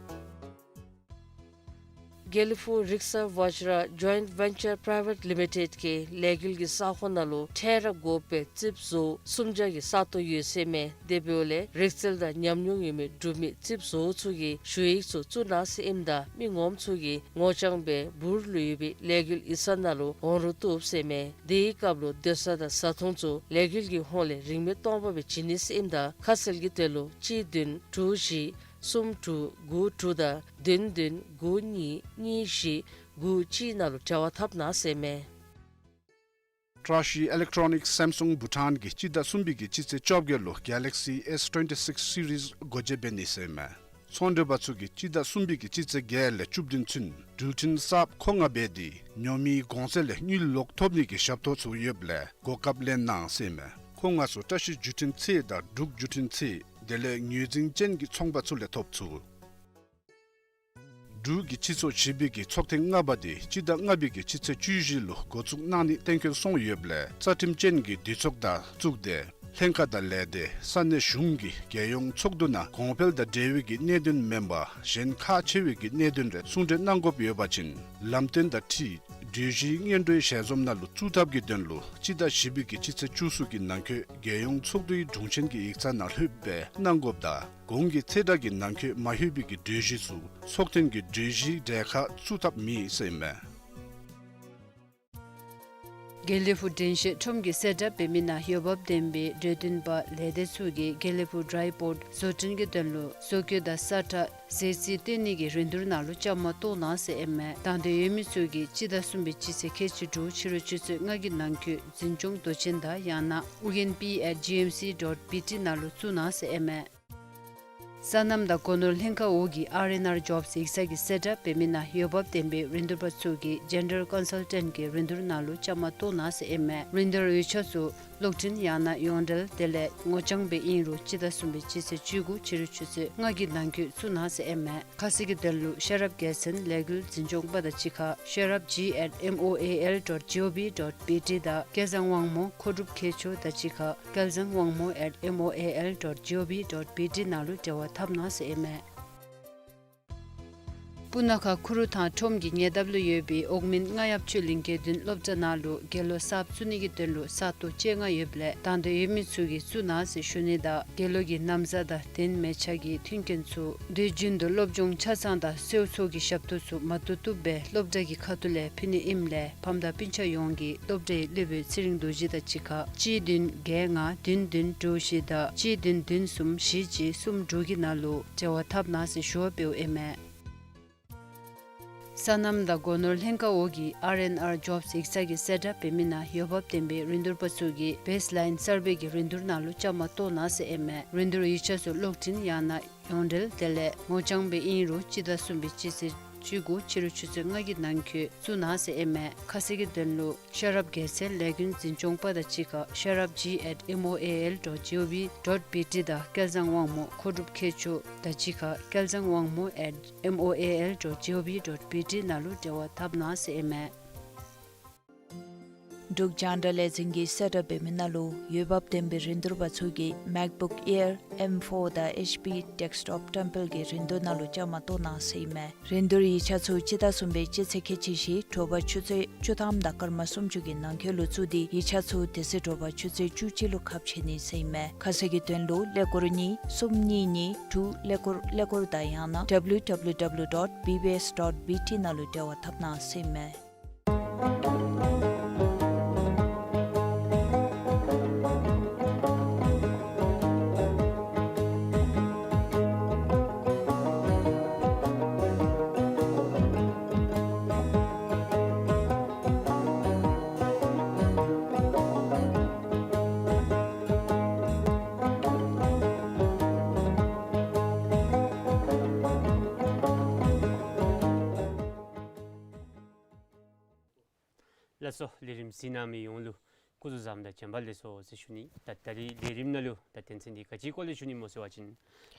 དགེ་ལེགས་ཕུག་རིག་གསར་ཝ་ཇི་ར་ཇོའིནཊ་ཝེན་ཅར་པ་རའི་ཝེཊ་ལི་མི་ཊེཌ་ཀྱི་ལས་འགུལ་གྱི་ས་ཁོངས་ནང་ལུ་ཁྲལ་ར་དགོ་པའི་རྩིགཔ་བཟོ་གསུམ་བརྒྱ་གི་ས་སྟོང་ཡོད་ཟེར་ཨིན་མས། དེ་འབདཝ་ལས་རིག་རྩལ་དང་ཉམས་མྱོང་ཡོད་མི་འབྲུག་མི་རྩིགཔ་བཟོ་ཚུ་གིས་ཞུ་ཡིག་ཚུ་བཙུགས་གནང་ཟེར་ཨིནམ་ད་མི་ངོམ་ཚུ་གིས་ངོ་རྐྱང་སྦེ་འབུར་ལུ་ཡོད་པའི་ལས་འགུལ་ཡིག་ཚང་ནང་ལུ་འོང་རོགས་བཏུབ་ཟེར་ཨིན་མས། དེའི་སྐབས་ལུ་སྡོད་ས་དང་བཟའ་འཐུང་ཚུ་ལས་འགུལ་གྱི་ཧོངས་ལས་རིན་མེད་སྟོང་པ་སྦེ་བྱིན་ནི་ཟེར་ཨིནམ་ད་ཁ་གསལ་གྱི་དོན་ལུ་གཅིག་བདུན་དྲུག་བཞི་གསུམ་དྲུག་དགུ་དྲུག་དང་བདུན་བདུན་དགུ་གཉིས་གཉིས་བཞི་དགུ་གཅིག་ནང་ལུ་འབྲེལ་བ་འཐབ་གནང་ཟེར་ཨིན་མས། བཀྲ་ཤིས་ཨི་ལེག་ཊོ་ནིཀསི་སེམ་སུང་བྷུ་ཊཱན་གྱིས་སྤྱི་ཟླ་གསུམ་པའི་གི་སྤྱི་ཚེས་བཅོ་བརྒྱད་ལུ་གེ་ལེག་སི་ཨེསི་ཊུ་ཝེན་ཊི་སིགསི་སི་རིསི་སྒོ་འབྱེད་འབད་ནི་ཟེར་ཨིན་མས། ཚོང་འབྲེལ་པ་ཚུ་གིས་སྤྱི་ཟླ་གསུམ་པའི་གི་སྤྱི་ཚེས་བརྒྱད་ལས་བཅུ་བདུན་ཚུན་འགྲུལ་འཕྲིན་གསརཔ་མཁོ་མངགས་འབད་དེ་ཉོ་མིའི་གོང་ཚད་ལས་དངུལ་ལོག་ཐོབ་ནི་གི་ཞབས་ཏོག་ཚུ་ཡོདཔ་ལས་གོ་སྐབས་ལེན་གནང་ཟེར་ཨིན་མས། མཁོ་མངགས་ཚུ་བཀྲ་ཤིས་བརྒྱུད་འཕྲིན་ཚད་དང་འབྲུག་བརྒྱུད་འཕྲིན་ཚད་དེ་ལས་ངོས་འཛིན་ཅན་གྱི་ཚོང་པ་ཚུ་ལས་ཐོབ་ཚུགས། འབྲུག་གི་སྤྱི་ཚོགས་བཞི་པའི་གི་ཚོགས་ཐེངས་ལྔ་པ་དེ་སྤྱི་ཟླ་ལྔ་པའི་གི་སྤྱི་ཚེས་བཅུ་བཞི་ལུ་འགོ་བཙུགས་གནང་ནི་གཏན་འཁེལ་སོང་ཡོདཔ་ལས་རྩ་ཁྲིམས་ཅན་གྱི་འདུས་ཚོགས་དང་བཙུགས་ཏེ་ལྷན་ཁག་དང་ལས་སྡེ་ས་གནས་གཞུང་གི་རྒྱལ་ཡོངས་ཚོགས་འདུ་ནང་གོང་འཕེལ་དང་འབྲེལ་བའི་གི་གནད་དོན་མེན་པར་གཞན་ཁག་ཆེ་བའི་གི་གནད་དོན་རེ་གསུང་གྲོས་གནང་དགོཔ་ཡོད་པ་ཅིན་ལམ་སྟོན་དང་འཁྲིལ་གྲོས་གཞིའི་སྔོན་འགྲོའི་ཞལ་འཛོམས་ནང་ལུ་བཙུགས་ཐབས་ཀྱི་དོན་ལུ་སྤྱི་ཟླ་བཞི་པའི་གི་སྤྱི་ཚེས་བཅུ་གསུམ་གྱི་ནང་འཁོད་རྒྱལ་ཡོངས་ཚོགས་འདུའི་དྲུང་ཆེན་གྱི་ཡིག་ཚང་ནང་ལྷོདཔ་སྦེ་གནང་དགོཔ་དང་གོང་གི་ཚེས་གྲངས་ཀྱི་ནང་འཁོད་མ་ལྷོད་པའི་གི་གྲོས་གཞི་ཚུ་ཚོགས་ཐེངས་ཀྱི་གྲོས་གཞིའི་གྲལ་ཁར་བཙུགས་ཐབས་མེད་ཟེར་ཨིན་མས། དགེ་ལེགས་ཕུག་དྲན་ཤེས་ཁྲོམ་གྱིས་གསལ་བསྒྲགས་འབད་མི་ནང་འོས་འབབ་ལྡན་པའི་གྲོས་སྟོན་པ་ལས་སྡེ་ཚུ་གིས་དགེ་ལེགས་ཕུག་ཌ་རའི་པོརཊ་བཟོ་སྐྲུན་གྱི་དོན་ལུ་བཟོ་བཀོད་དང་ས་ཁྲ་གཟེར་རྩི་སྟོན་ནི་གི་རིན་བསྡུར་ནང་ལུ་བཅའ་མར་གཏོགས་གནང་ཟེར་ཨིན་མས། དང་འདོད་ཡོད་མི་ཚུ་གིས་སྤྱི་ཟླ་གསུམ་པའི་སྤྱི་ཚེས་ཁལ་གཅིག་དྲུག་ཕྱི་རུ་ཆུ་ཚོད་ལྔ་གི་ནང་འཁོད་འཛིན་སྐྱོང་མདོ་ཆེན་དང་ཡང་ན་ཨུ་རྒྱན་པི་ཨེཊ་ཇི་ཨེམ་སི་ཌོཊ་བི་ཊི་ནང་ལུ་བཙུགས་གནང་ཟེར་ཨིན་མས། སོ་ནམ་དང་སྒོ་ནོར་ལྷན་ཁག་འོག་གི་ཨར་ཨེན་ཨར་ཇོབསི་ཡིག་ཚང་གིས་གསལ་བསྒྲགས་འབད་མི་ནང་འོས་འབབ་ལྡན་པའི་རིན་བསྡུར་པ་ཚུ་གིས་ཇེན་ཌར་ཀོན་སལ་ཊེནཊ་གི་རིན་བསྡུར་ནང་ལུ་བཅའ་མར་གཏོགས་གནང་ཟེར་ཨིན་མས། རིན་བསྡུར་ཡིག་ཆ་ཚུ་གློག་འཕྲིན་ཡང་ན་ཡོངས་འབྲེལ་དེ་ལས་ངོ་རྐྱང་སྦེ་ཨིན་རུང་སྤྱི་ཟླ་གསུམ་པའི་སྤྱི་ཚེས་བཅུ་དགུ་ཕྱི་རུ་ཆུ་ཚོད་ལྔ་གི་ནང་འཁོད་བཙུགས་གནང་ཟེར་ཨིན་མས། ཁ་གསལ་གྱི་དོན་ལུ་ཤེས་རབ་རྒྱལ་མཚན་ལས་འགུལ་འཛིན་སྐྱོང་པ་དང་གཅིག་ཁར་ཤེས་རབ་ཇི་ཨེཊ་ཨེམ་ཨོ་ཨེ་ཨེལ་ཌོཊ་ཇི་ཨོ་བི་ཌོཊ་བི་ཊི་དང་སྐལ་བཟང་དབང་མོ་མཁོ་སྒྲུབ་མཁས་མཆོག་དང་གཅིག་ཁར་སྐལ་བཟང་དབང་མོ་ཨེཊ་ཨེམ་ཨོ་ཨེ་ཨེལ་ཌོཊ་ཇི་ཨོ་བི་ཌོཊ་བི་ཊི་ནང་ལུ་འབྲེལ་བ་འཐབ་གནང་ཟེར་ཨིན་མས། སྤུ་ན་ཁ་ཁུ་རུ་ཐང་ཁྲོམ་གྱི་ཉེ་འདབས་ལུ་ཡོད་པའི་འོག་མིན་རྔ་ཡབ་ཆོས་གླིང་དགེ་འདུན་སློབ་གྲྭ་ནང་ལུ་དགེ་སློང་གསརཔ་བཙུགས་ནི་གི་དོན་ལུ་ས་སྟོང་བཅོ་ལྔ་ཡོདཔ་ལས་དང་འདོད་ཡོད་མི་ཚུ་གིས་བཙུགས་གནང་ཟེར་ཞུ་ནི་དང་དགེ་སློང་གི་ན་བཟའ་དང་གདན་མལ་ཆ་གི་མཐུན་རྐྱེན་ཚུ་དུས་རྒྱུན་དུ་སློབ་སྦྱོང་ཆ་ཚང་དང་གསོལ་ཚོགས་ཀྱི་ཞབས་ཏོག་ཚུ་མ་ཏོག་ཏོ་སྦེ་སློབ་གྲྭ་གི་ཁ་ཐུག་ལས་ཕུལ་ནི་ཨིནམ་ལས་ཕམ་དང་སྤུན་ཆ་ཡོངས་ཀྱིས་སློབ་གྲྭའི་སློབ་དཔོན་ཚེ་རིང་རྡོ་རྗེ་དང་གཅིག་ཁར་གཅིག་བདུན་བརྒྱད་ལྔ་བདུན་བདུན་དྲུག་བཞི་དང་གཅིག་བདུན་བདུན་གསུམ་བཞི་གཅིག་གསུམ་དྲུག་གི་ནང་ལུ་འབྲེལ་བ་འཐབ་གནང་ཟེར་ཞུ་བ་འབདཝ་ཨིན་མས། སོ་ནམ་དང་སྒོ་ནོར་ལྷན་ཁག་འོག་གི་ཨར་ཨེན་ཨར་ཇོབསི་ཡིག་ཚང་གིས་གསལ་བསྒྲགས་འབད་མི་ནང་འོས་འབབ་ལྡན་པའི་རིན་བསྡུར་པ་ཚུ་གིས་བེསི་ལའིན་སར་བེ་གི་རིན་བསྡུར་ནང་ལུ་བཅའ་མར་གཏོགས་གནང་ཟེར་ཨིན་མས། རིན་བསྡུར་ཡིག་ཆ་ཚུ་གློག་འཕྲིན་ཡང་ན་ཡོངས་འབྲེལ་དེ་ལས་ངོ་རྐྱང་སྦེ་ཨིན་རུང་སྤྱི་ཟླ་གསུམ་པའི་སྤྱི་ཚེས་བཅུ་དགུ་ཕྱི་རུ་ཆུ་ཚོད་ལྔ་གི་ནང་འཁོད་བཙུགས་གནང་ཟེར་ཨིན་མས། ཁ་གསལ་གྱི་དོན་ལུ་ཤེས་རབ་རྒྱལ་མཚན་ལས་འགུལ་འཛིན་སྐྱོང་པ་དང་གཅིག་ཁར་ཤེས་རབ་ཇི་ཨེཊ་ཨེམ་ཨོ་ཨེ་ཨེལ་ཌོཊ་ཇི་ཨོ་བི་ཌོཊ་བི་ཊི་དང་སྐལ་བཟང་དབང་མོ་མཁོ་སྒྲུབ་མཁས་མཆོག་དང་གཅིག་ཁར་སྐལ་བཟང་དབང་མོ་ཨེཊ་ཨེམ་ཨོ་ཨེ་ཨེལ་ཌོཊ་ཇི་ཨོ་བི་ཌོཊ་བི་ཊི་ནང་ལུ་འབྲེལ་བ་འཐབ་གནང་ཟེར་ཨིན་མས། འབྲུག་རྒྱང་བསྒྲགས་ལས་འཛིན་གྱིས་གསལ་བསྒྲགས་འབད་མི་ནང་ལུ་འོས་འབབ་ལྡན་པའི་རིན་བསྡུར་པ་ཚུ་གིས་མེཀ་བུཀ་ཨེར་ཨེམ་ཕོར་དང་ཨེཆ་པི་ཌེསྐ་ཊོབ་བཀྲམ་སྤེལ་གྱི་རིན་བསྡུར་ནང་ལུ་བཅའ་མར་གཏོགས་གནང་ཟེར་ཨིན་མས། རིན་བསྡུར་ཡིག་ཆ་ཚུ་སྤྱི་ཟླ་གསུམ་པའི་སྤྱི་ཚེས་ཁལ་གཅིག་བཞི་དྲོ་པ་ཆུ་ཚོད་བཅུ་ཐམ་དང་སྐར་མ་སུམ་ཅུ་གི་ནང་འཁོད་ལུ་བཙུགས་ཏེ་ཡིག་ཆ་ཚུ་དེ་ཚེ་དྲོ་པ་ཆུ་ཚོད་བཅུ་གཅིག་ལུ་ཁ་ཕྱེ་ནི་ཟེར་ཨིན་མས། ཁ་གསལ་གྱི་དོན་ལུ་ཀླད་ཀོར་གཉིས་གསུམ་གཉིས་གཉིས་དྲུག་ཀླད་ཀོར་ཀླད་ཀོར་དང་ཡང་ན་ཌབ་ལིའུ་ཌབ་ལིའུ་ཌབ་ལིའུ་ཌོཊ་བི་བི་ཨེསི་ཌོཊ་བི་ཊི་ནང་ལུ་འབྲེལ་བ་འཐབ་གནང་ཟེར་ཨིན་མས། ལགས་སོ། ལས་རིམ་གཟིགས་གནང་མི་ཡོངས་ལུ་སྐུ་གཟུགས་བཟང་དང་བྱོན་པ་ལེགས་སོ་ཟེར་ཞུ་ནི། ད་ད་རིས་ལས་རིམ་ནང་ལུ་ད་དོན་ཚན་འདི་ག་ཅིའི་སྐོར་ལས་ཞུ་ནི་སྨོ་ཟེར་བ་ཅིན་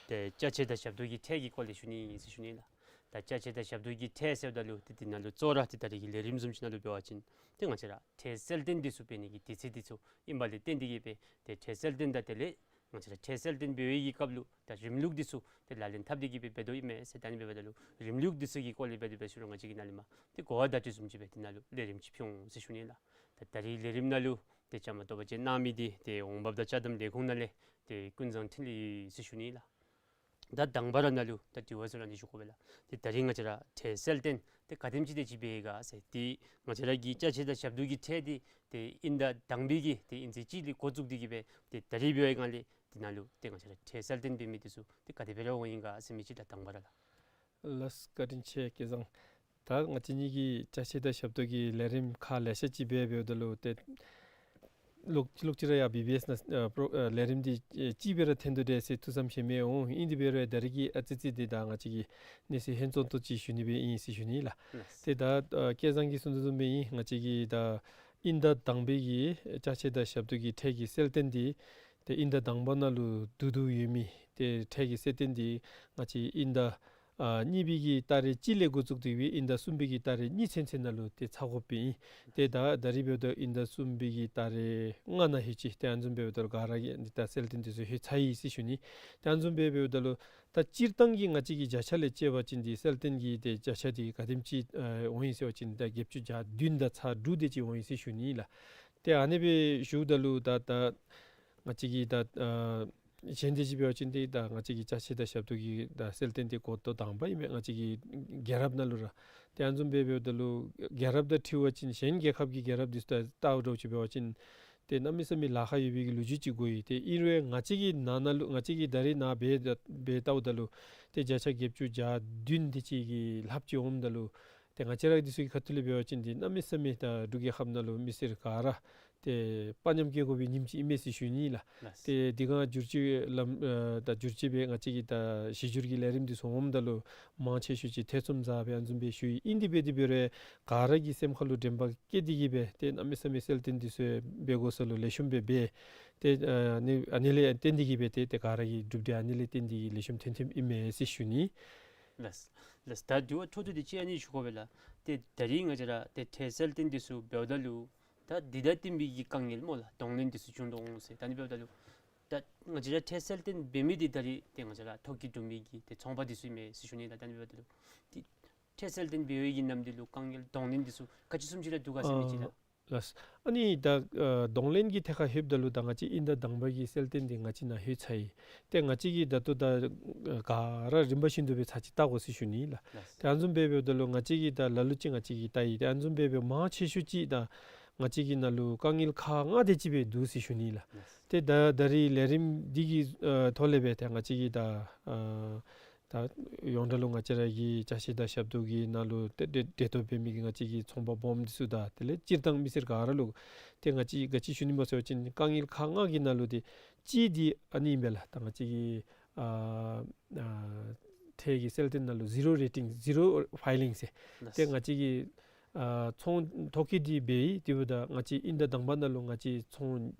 ཏེ་ཅ་ཆས་དང་ཞབས་ཏོག་གི་ཁྲལ་གྱི་སྐོར་ལས་ཞུ་ནི་ཟེར་ཞུ་ནི་ལགས། ད་ཅ་ཆས་དང་ཞབས་ཏོག་གི་ཁྲལ་ཟེརཝ་ད་ལུ་ཏེ་འདི་ནང་ལུ་གཙོ་བོ་ར་ཏེ་ད་རིས་ཀྱི་ལས་རིམ་བཟུམ་ཅིག་ནང་ལུ་འབད་བ་ཅིན་ཏེ་ང་བཅས་ར་ཁྲལ་གསལ་སྟོན་འདི་ཚུ་འབད་ནི་གི་དུས་ཚོད་འདི་ཚུ་ཨིན་པ་ལས་བརྟེན་ཏེ་གིས་སྦེ་ཏེ་ཁྲལ་གསལ་སྟོན་དང་དེ་ལས་ང་བཅས་ར་ཁྲལ་གསལ་སྟོན་འབད་བའི་གི་སྐབས་ལུ་ད་རིམ་ལུགས་འདི་ཚུ་ཏེ་ལག་ལེན་འཐབ་སྟེ་གིས་སྦེ་འབད་དོ་ཨིན་མས་ཟེར། ད་ཨ་ནི་འབདཝ་ད་ལུ་རིམ་ལུགས་འདི་ཚུ་གི་སྐོར་ལས་འབད་དེ་འབད་ཞུ་རུང་ང་བཅས་ཀྱིས་ནཱ་ལས་མར་ཏེ་གོ་བ་བརྡ་སྤྲོད་བཟུམ་ཅིག་སྦེ་འདི་ནང་ལུ་ལས་རིམ་ཅིག་ཕུལ་འོང་ཟེར་ཞུ་ནི་ལགས། ད་ད་རིས་ལས་རིམ་ནང་ལུ་ཏེ་བཅའ་མར་གཏོགས་པ་ཅིན་གནང་མི་འདི་ཏེ་འོང་འབབ་དང་ཅ་དམ་ལས་ཁུངས་ནང་ལས་ཏེ་ཀུན་བཟང་འཕྲིན་ལས་ཟེར་ཞུ་ནི་ལགས། ད་དང་པ་ར་ནཱ་ལུ་ད་དྲི་བ་ཚུ་ར་ནི་ཞུ་དགོ་པས་ལགས། ཏེ་ད་རིས་ང་བཅས་ར་ཁྲལ་གསལ་སྟོན་ཏེ་ག་དེམ་ཅིག་དེ་ཅིག་འབད་ཡི་ག་ཟེར། ཏེ་ང་བཅས་ར་གི་ཅ་ཆས་དང་ཞབས་ཏོག་གི་ཁྲལ་འདི་ཏེ་དབྱིན་ཟླ་དང་པའི་གི་ཏེ་དབྱིན་ཚེས་གཅིག་ལས་འགོ་བཙུགས་ཏེ་གིས་སྦེ་ཏེ་ད་རིས་འབད་བའི་སྒང་ལས་འདི་ནང་ལུ་ཏེ་ང་བཅས་ར་ཁྲལ་གསལ་སྟོན་འབད་མི་འདི་ཚུ་ཏེ་ག་དེ་སྦེ་ར་འོང་ཡི་ག་ཟེར་མི་ཅིག་ད་དང་པ་ར་ལགས། ལགས་བཀའ་དྲིན་ཆེ་སྐལ་བཟང་། ད་ང་བཅས་གཉིས་ཀྱིས་ཅ་ཆས་དང་ཞབས་ཏོག་གི་ལས་རིམ་ཁག་ལེ་ཤ་ཅིག་འབད་འབདཝ་ད་ལུ་ཏེ་ལོག་ལོག་ཅི་ར་ཡང་བི་བི་ཨེསི་ནང་ཨ་པྲོ་ཨ་ལས་རིམ་འདི་ཨེ་ཅིག་སྦེ་ར་འཐོན་དོ་འདྲས་ཟེར་ཐུགས་བསམ་བཞེས་མི་འོང་། ཨིན་དེ་འབད་རུང་ད་རིས་ཀྱི་ཨ་ཙི་ཙི་འདི་ད་ང་བཅས་ཀྱི་གནས་ཚུལ་ཧན་ཙོང་ཏོ་ཅིག་ཞུ་ནི་སྦེ་ཨིན་ཟེར་ཞུ་ནི་ལགས། ལགས། ཏེ་ད་ཨ་སྐལ་བཟང་གིས་གསུངས་དོ་བཟུམ་སྦེ་ཨིན། ང་བཅས་ཀྱི་ད་དབྱིན་ཟླ་དང་པའི་གི་ཅ་ཆས་དང་ཞབས་ཏོག་གི་ཁྲལ་གྱི་གསལ་སྟོན་འདི་ཏེ་དབྱིན་ཟླ་དང་པ་ནང་ལུ་བསྡུ་བསྡུཝ་ཡོད་མི་ཏེ་ཁྲལ་གྱི་གསལ་སྟོན་འདི་ང་བཅས་དབྱིན་ཟླ་ཨ་གཉིས་པའི་གི་ཏ་རིག་གཅིག་ལས་འགོ་བཙུགས་ཏེ་སྦེ་དབྱིན་ཟླ་གསུམ་པའི་གི་ཏ་རིག་གཉིས་ཚུན་ཚོད་ནང་ལུ་ཏེ་ཚར་དགོཔ་ཨིན། ཏེ་ད་ད་རིས་འབདཝ་ད་དབྱིན་ཟླ་གསུམ་པའི་གི་ཏ་རིག་ལྔ་ནང་ལྷོད་ཅི། ཏེ་ཨ་ནི་བཟུམ་འབདཝ་ད་ལུ་ག་ར་གིས་འདི་ད་གསལ་སྟོན་འདི་ཚུ་ལྷོད་ཚར་ཡི་ཟེར་ཞུ་ནི། ཏེ་ཨ་ནི་བཟུམ་སྦེ་འབདཝ་ད་ལུ་ད་སྤྱིར་བཏང་གི་ང་བཅས་ཀྱི་བརྒྱ་ཆ་ལས་དཔྱད་པ་ཅིན་འདི་གསལ་སྟོན་གྱི་ཏེ་བརྒྱ་ཆ་འདི་ག་དེམ་ཅིག་ཨ་འོང་ཡི་ཟེར་བ་ཅིན་ད་བརྒྱད་ཅུ་གྱ་བདུན་དང་ཚག་དྲུག་དེ་ཅིག་འོང་ཡི་ཟེར་ཞུ་ནི་ལགས། ཏེ་ཨ་ནི་སྦེ་ཞུཝ་ད་ལུ་ད་ད་ང་བཅས་ཀྱི་ད་ཨ་གཞན་དེ་ཅིག་འབད་བ་ཅིན་ཏེ་ད་ང་བཅས་ཀྱི་ཅ་ཆས་དང་ཞབས་ཏོག་གི་ད་གསལ་སྟོན་འདི་འགོ་ཐོག་དང་པ་ཨིན་མས། ང་བཅས་ཀྱི་རྒྱལ་རབས་ནང་ལུ་ར། ཏེ་ཨ་ནི་བཟུམ་སྦེ་འབདཝ་ད་ལུ་རྒྱལ་རབས་དང་འཁྲིལ་བ་ཅིན་གཞན་རྒྱལ་ཁབ་ཀྱི་རྒྱལ་རབས་འདི་ཚུ་དང་བལྟཝ་འདྲཝ་ཅིག་འབད་བ་ཅིན་ཏེ་གནམ་མེད་ས་མེད་ལཱ་ཁག་ཡོད་པའི་གི་ལོ་རྒྱུས་ཅིག་གོ་ཡི། ཏེ་ཨིན་རུང་ང་བཅས་ཀྱི་ནང་ན་ལུ་ང་བཅས་ཀྱི་ད་རིས་ནཱ་འབད་འབད་བལྟཝ་ད་ལུ་ཏེ་བརྒྱ་ཆ་བརྒྱད་ཅུ་གྱ་བདུན་དེ་ཅིག་གི་ལྷགཔ་ཅིག་འོངམ་ད་ལུ་ཏེ་ང་བཅས་ར་འདི་ཚུ་གི་ཁ་ཐུག་ལས་འབད་བ་ཅིན་འདི་གནམ་མེད་ས་མེད་ད་འབྲུག་རྒྱལ་ཁབ་ནང་ལུ་མི་སེར་ག་ར་ཏེ་དཔའ་ཉམས་སྐྱེ་དགོ་པའི་ཉིནམ་ཅིག་ཨིན་མས་ཟེར་ཞུ་ནི་ལགས། ལགས། ཏེ་འདི་ག་བསྒྱུར་བཅོས་ལམ་ཨ་ད་བསྒྱུར་བཅོས་འབད་ང་བཅས་ཀྱི་ད་གཞི་བསྒྱུར་གྱི་ལས་རིམ་འདི་ཚུ་འོངམ་ད་ལུ་མང་ཆེ་ཤོས་ཅིག་ཐེ་ཚོམ་ཟ་སྦེ་ཨ་ནི་བཟུམ་སྦེ་ཞུ་ཡི། ཨིན་དེ་འབད་དེ་འབད་རུང་ག་ར་གི་སེམས་ཁ་ལུ་དྲན་པ་བསྐྱེད་དེ་གིས་སྦེ་ཏེ་གནམ་མེད་ས་མེད་གསལ་སྟོན་འདི་ཚུ་འབད་དགོ་ས་ལུ་ལེགས་ཤོམ་སྦེ་འབད། ཏེ་ཨ་ནི་ཨ་ནི་ལས་བརྟེན་ཏེ་གིས་སྦེ་ཏེ་ཏེ་ག་ར་གི་གྲུབ་འབྲས་ཨ་ནི་ལས་བརྟེན་ཏེ་གིས་ལེགས་ཤོམ་ཐོན་ཐོནམ་ཨིན་མས་ཟེར་ཞུ་ནི། ལགས། ལགས། ད་དྲི་བ་འཕྲོ་མཐུད་དེ་ཅིག་ཨ་ནི་ཞུ་དགོ་པས་ལགས། ཏེ་ད་རིས་ང་བཅས་ར་ཏེ་ཁྲལ་གསལ་སྟོན་འདི་ཚུ་འབདཝ་ད་ལུ་ད་འདི་དང་བསྟུན་པའི་གི་དཀའ་ངལ་སྨོ་ལགས། གདོང་ལེན་འདི་ཚུ་བྱུང་དོ་འོང་ཟེར། ད་ཨ་ནི་འབདཝ་ད་ལུ་ད་ང་བཅས་ར་ཁྲལ་གསལ་སྟོན་འབད་མི་འདི་ད་རིས་ཏེ་ང་བཅས་ར་ཐོ་བཀོད་གྲུབ་མི་གི་ཏེ་ཚོང་པ་འདི་ཚུ་ཨིན་མས་ཟེར་ཞུ་ནི་ལགས། ད་ཨ་ནི་འབདཝ་ད་ལུ་ཏེ་ཁྲལ་གསལ་སྟོན་འབད་བའི་གི་ནམ་དུས་ལུ་དཀའ་ངལ་གདོང་ལེན་འདི་ཚུ་ག་ཅི་བཟུམ་ཅིག་ར་འདུག་ག་ཟེར་མི་ཅིག་ལགས། ལགས། ཨ་ནི་ད་ཨ་གདོང་ལེན་གྱི་ཐད་ཁར་ལྷོདཔ་ད་ལུ་ད་ང་བཅས་དབྱིན་ཟླ་དང་པ་གི་གསལ་སྟོན་འདི་ང་བཅས་ནཱ་ལྷོད་ཚར་ཡི། ཏེ་ང་བཅས་ཀྱིས་ད་ལྟོ་ད་ཨ་ག་ར་རིམ་པ་བཞིན་དུ་སྦེ་ཚར་གཅིག་བལྟ་དགོ་ཟེར་ཞུ་ནི་ལགས། ལགས། ཏེ་ཨ་ནི་བཟུམ་སྦེ་འབདཝ་ད་ལུ་ང་བཅས་ཀྱིས་ད་ལ་ལུ་ཅིག་ང་བཅས་ཀྱིས་བལྟ་ཡི། ཏེ་ཨ་ནི་བཟུམ་སྦེ་འབདཝ་མང་ཆེ་ཤོས་ཅིག་ད་ང་བཅས་ཀྱི་ནང་ལུ་དཀའ་ངལ་ཁག་ལྔ་དེ་ཅིག་སྦེ་འདུག་ཟེར་ཞུ་ནི་ལགས། ལགས། ཏེ་ད་ད་རིས་ལས་རིམ་འདི་གི་ཨ་ཐོག་ལས་སྦེ་ཏེ་ང་བཅས་ཀྱིས་ད་ཨ་ད་ཡོངས་གྲགས་ལུ་ང་བཅས་ར་གི་ཅ་ཆས་དང་ཞབས་ཏོག་གི་ནང་ལུ་ཏེ་འབྲེལ་འབྲེལ་གཏོགས་འབད་མི་གི་ང་བཅས་ཀྱི་ཚོང་པ་སྦོམ་འདི་ཚུ་དང་དེ་ལས་སྤྱིར་བཏང་མི་སེར་ག་ར་ལུ་ཏེ་ང་བཅས་ག་ཅི་ཞུ་ནི་སྨོ་ཟེར་བ་ཅིན་དཀའ་ངལ་ཁག་ལྔ་གི་ནང་ལུ་ཏེ་གཅིག་འདི་ཨ་ནི་ཨིན་པས་ལགས། ད་ང་བཅས་ཀྱི་ཨ་ཨ་ཁྲལ་གྱི་གསལ་སྟོན་ནང་ལུ་ཟི་རོ་རེ་ཊིང་ཟི་རོ་ཕའི་ལིང་ཟེར། ལགས། ཏེ་ང་བཅས་ཀྱི་ཨ་ཚོང་ཐོ་བཀོད་འདི་འབད་ཡི། དེ་འབདཝ་ད་ང་བཅས་དབྱིན་ཟླ་དང་པ་ནང་ལུ་ང་བཅས་ཚོང་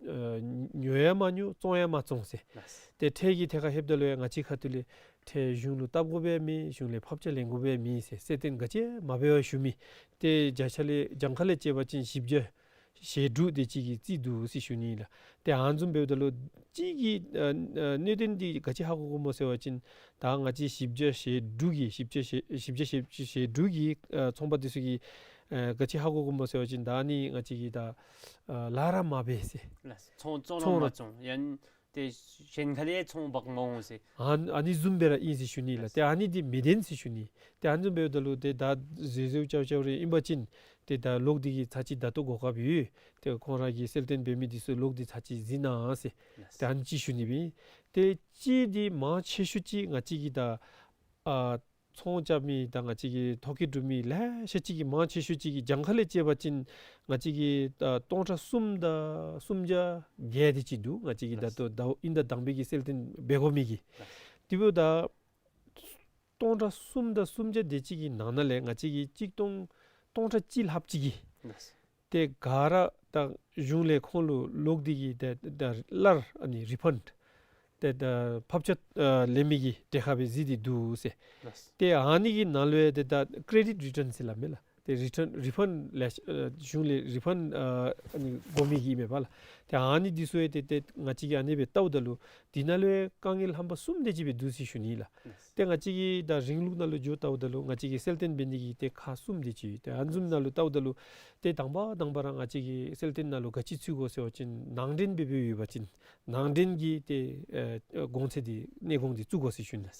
ཨ་ཉོ་ཡང་མ་ཉོ་བཙོང་ཡང་མ་བཙོང་ཟེར། ལགས། ཏེ་ཁྲལ་གྱི་ཐད་ཁར་ལྷོདཔ་ད་ལུ་ཡང་ང་བཅས་ཁ་ཐུག་ལས་ཁྲལ་གཞུང་ལུ་བཏབ་དགོ་པས་མེད། གཞུང་ལས་ཕབ་ཆ་ལེན་དགོ་པས་མེད་ཟེར་གསལ་སྟོན་ག་ཅི་མ་འབད་བར་བཞུགས་མི་ཏེ་བརྒྱ་ཆ་ལས་གྱངས་ཁ་ལས་བཅད་པ་ཅིན་བཞི་བརྒྱ་ཞེ་དྲུག་དེ་ཅིག་གིས་རྩིས་འདུག་ཟེར་ཞུ་ནི་ལགས། ཏེ་ཨ་ནི་བཟུམ་འབདཝ་ད་ལུ་གཅིག་གི་ཨ་ཨ་གནད་དོན་འདི་ག་ཅི་ཧ་གོ་དགོཔ་སྨོ་ཟེར་བ་ཅིན་ད་ང་བཅས་བཞི་བརྒྱ་ཞེ་དྲུག་གི་བཞི་བརྒྱ་ཞེ་བཞི་བརྒྱ་ཞེ་ཞེ་དྲུག་གི་ཨ་ཚོང་པ་འདི་ཚུ་གིས་ཨ་ག་ཅི་ཧ་གོ་དགོཔ་སྨོ་ཟེར་བ་ཅིན་ད་ཨ་ནི་ང་བཅས་ཀྱིས་ད་ཨ་ལཱ་ར་མ་འབད་ཟེར། ལགས། ཚོང་བཙོང་ར་མ་བཙོང་ཡང་ཏེ་གཞན་ཁ་ལས་ཚོང་འབག་མ་འོང་ཟེར། ཨ་ཨ་ནི་བཟུམ་སྦེ་ར་ཨིན་ཟེར་ཞུ་ནི་ལགས། ལགས། ཏེ་ཨ་ནི་འདི་མི་བདེན་ཟེར་ཞུ་ནི། ཏེ་ཨ་ནི་བཟུམ་འབདཝ་ད་ལུ་ཏེ་ད་བཟོ་བཟོཝ་རྐྱབ་རྐྱབ་རེ་ཨིན་པ་ཅིན་ཏེ་ད་ལོག་སྟེ་གིས་ཚར་གཅིག་ད་ལྟོ་གོ་སྐབས་ཡོད། ཏེ་ཁོང་ར་གི་གསལ་སྟོན་འབད་མི་འདི་ཚུ་ལོག་སྟེ་ཚར་གཅིག་གཟིགས་གནང་ཟེར། ལགས། ཏེ་ཨ་ནི་ཅིག་ཞུ་ནི་སྦེ། ཏེ་གཅིག་འདི་མང་ཆེ་ཤོས་ཅིག་ང་བཅས་ཀྱིས་ད་ཨ་ཚོང་རྐྱབ་མི་དང་ང་བཅས་ཀྱི་ཐོ་བཀོད་གྲུབ་མི་ལེ་ཤ་ཅིག་གིས་མང་ཆེ་ཤོས་ཅིག་གིས་གྱངས་ཁ་ལས་བཅད་པ་ཅིན་ང་བཅས་ཀྱིས་ད་སྟོང་ཕྲག་གསུམ་དང་སུམ་བརྒྱ་བརྒྱད་དེ་ཅིག་འདུག། ང་བཅས་ཀྱིས་ད་ལྟོ་ད་དབྱིན་ཟླ་དང་པའི་གི་གསལ་སྟོན་འབད་དགོ་མི་གི། དེ་འབདཝ་ད་སྟོང་ཕྲག་གསུམ་དང་སུམ་བརྒྱ་དེ་ཅིག་གི་ནང་ན་ལས་ང་བཅས་ཀྱིས་གཅིག་སྟོང་སྟོང་ཕྲག་གཅིག་ལྷགཔ་ཅིག་གིས། ལགས། ཏེ་ག་ར་ད་གཞུང་ལས་ཁོང་ལུ་ལོག་སྟེ་གི་ཏེ་ད་སླར་ཨ་ནི་རི་ཕཱནཌ་ཏེ་ད་ཕབ་ཆ་ཨ་ལེན་མི་གི་གྲལ་ཁར་སྦེ་གཟིགས་ཏེ་འདུག་ཟེར། ལགས། ཏེ་ཨ་ནི་གི་ནང་ལུ་ཡང་ཏེ་ད་ཀེ་རེ་ཌིཊ་རི་ཊརན་ཟེར་སླབ་མས་ལགས། ཏེ་རི་ཊརན་རི་ཕཱནཌ་ལས་ཨ་གཞུང་ལས་རི་ཕཱནཌ་ཨ་ཨ་ནི་དགོ་མི་གི་མས་པ་ལགས། ཏེ་ཨ་ནི་འདི་ཚུ་ཡང་ཏེ་ཏེ་ང་བཅས་ཀྱིས་ཨ་ནི་སྦེ་བལྟཝ་ད་ལུ་འདི་ནང་ལུ་ཡང་དཀའ་ངལ་རྣམ་པ་གསུམ་དེ་ཅིག་སྦེ་འདུག་ཟེར་ཞུ་ནི་ལགས། ལགས། ཏེ་ང་བཅས་ཀྱི་ད་རིང་ལུགས་ནང་ལུ་འགྱོ་བལྟཝ་ད་ལུ་ང་བཅས་ཀྱི་གསལ་སྟོན་འབད་ནི་གི་ཏེ་ཁག་གསུམ་དེ་ཅིག། ཏེ་ཨ་ནི་བཟུམ་ནང་ལུ་བལྟཝ་ད་ལུ་ཏེ་དང་པ་དང་པ་ར་ང་བཅས་ཀྱིས་གསལ་སྟོན་ནང་ལུ་ག་ཅི་བཙུགས་དགོ་ཟེར་བ་ཅིན་ནང་འདྲེན་འབད་འབདཝ་ཡོད་པ་ཅིན་ནང་འདྲེན་གྱི་ཏེ་ཨེ་གོང་ཚད་འདི་གནས་གོང་འདི་བཙུགས་དགོ་ཟེར་ཞུ་ནི།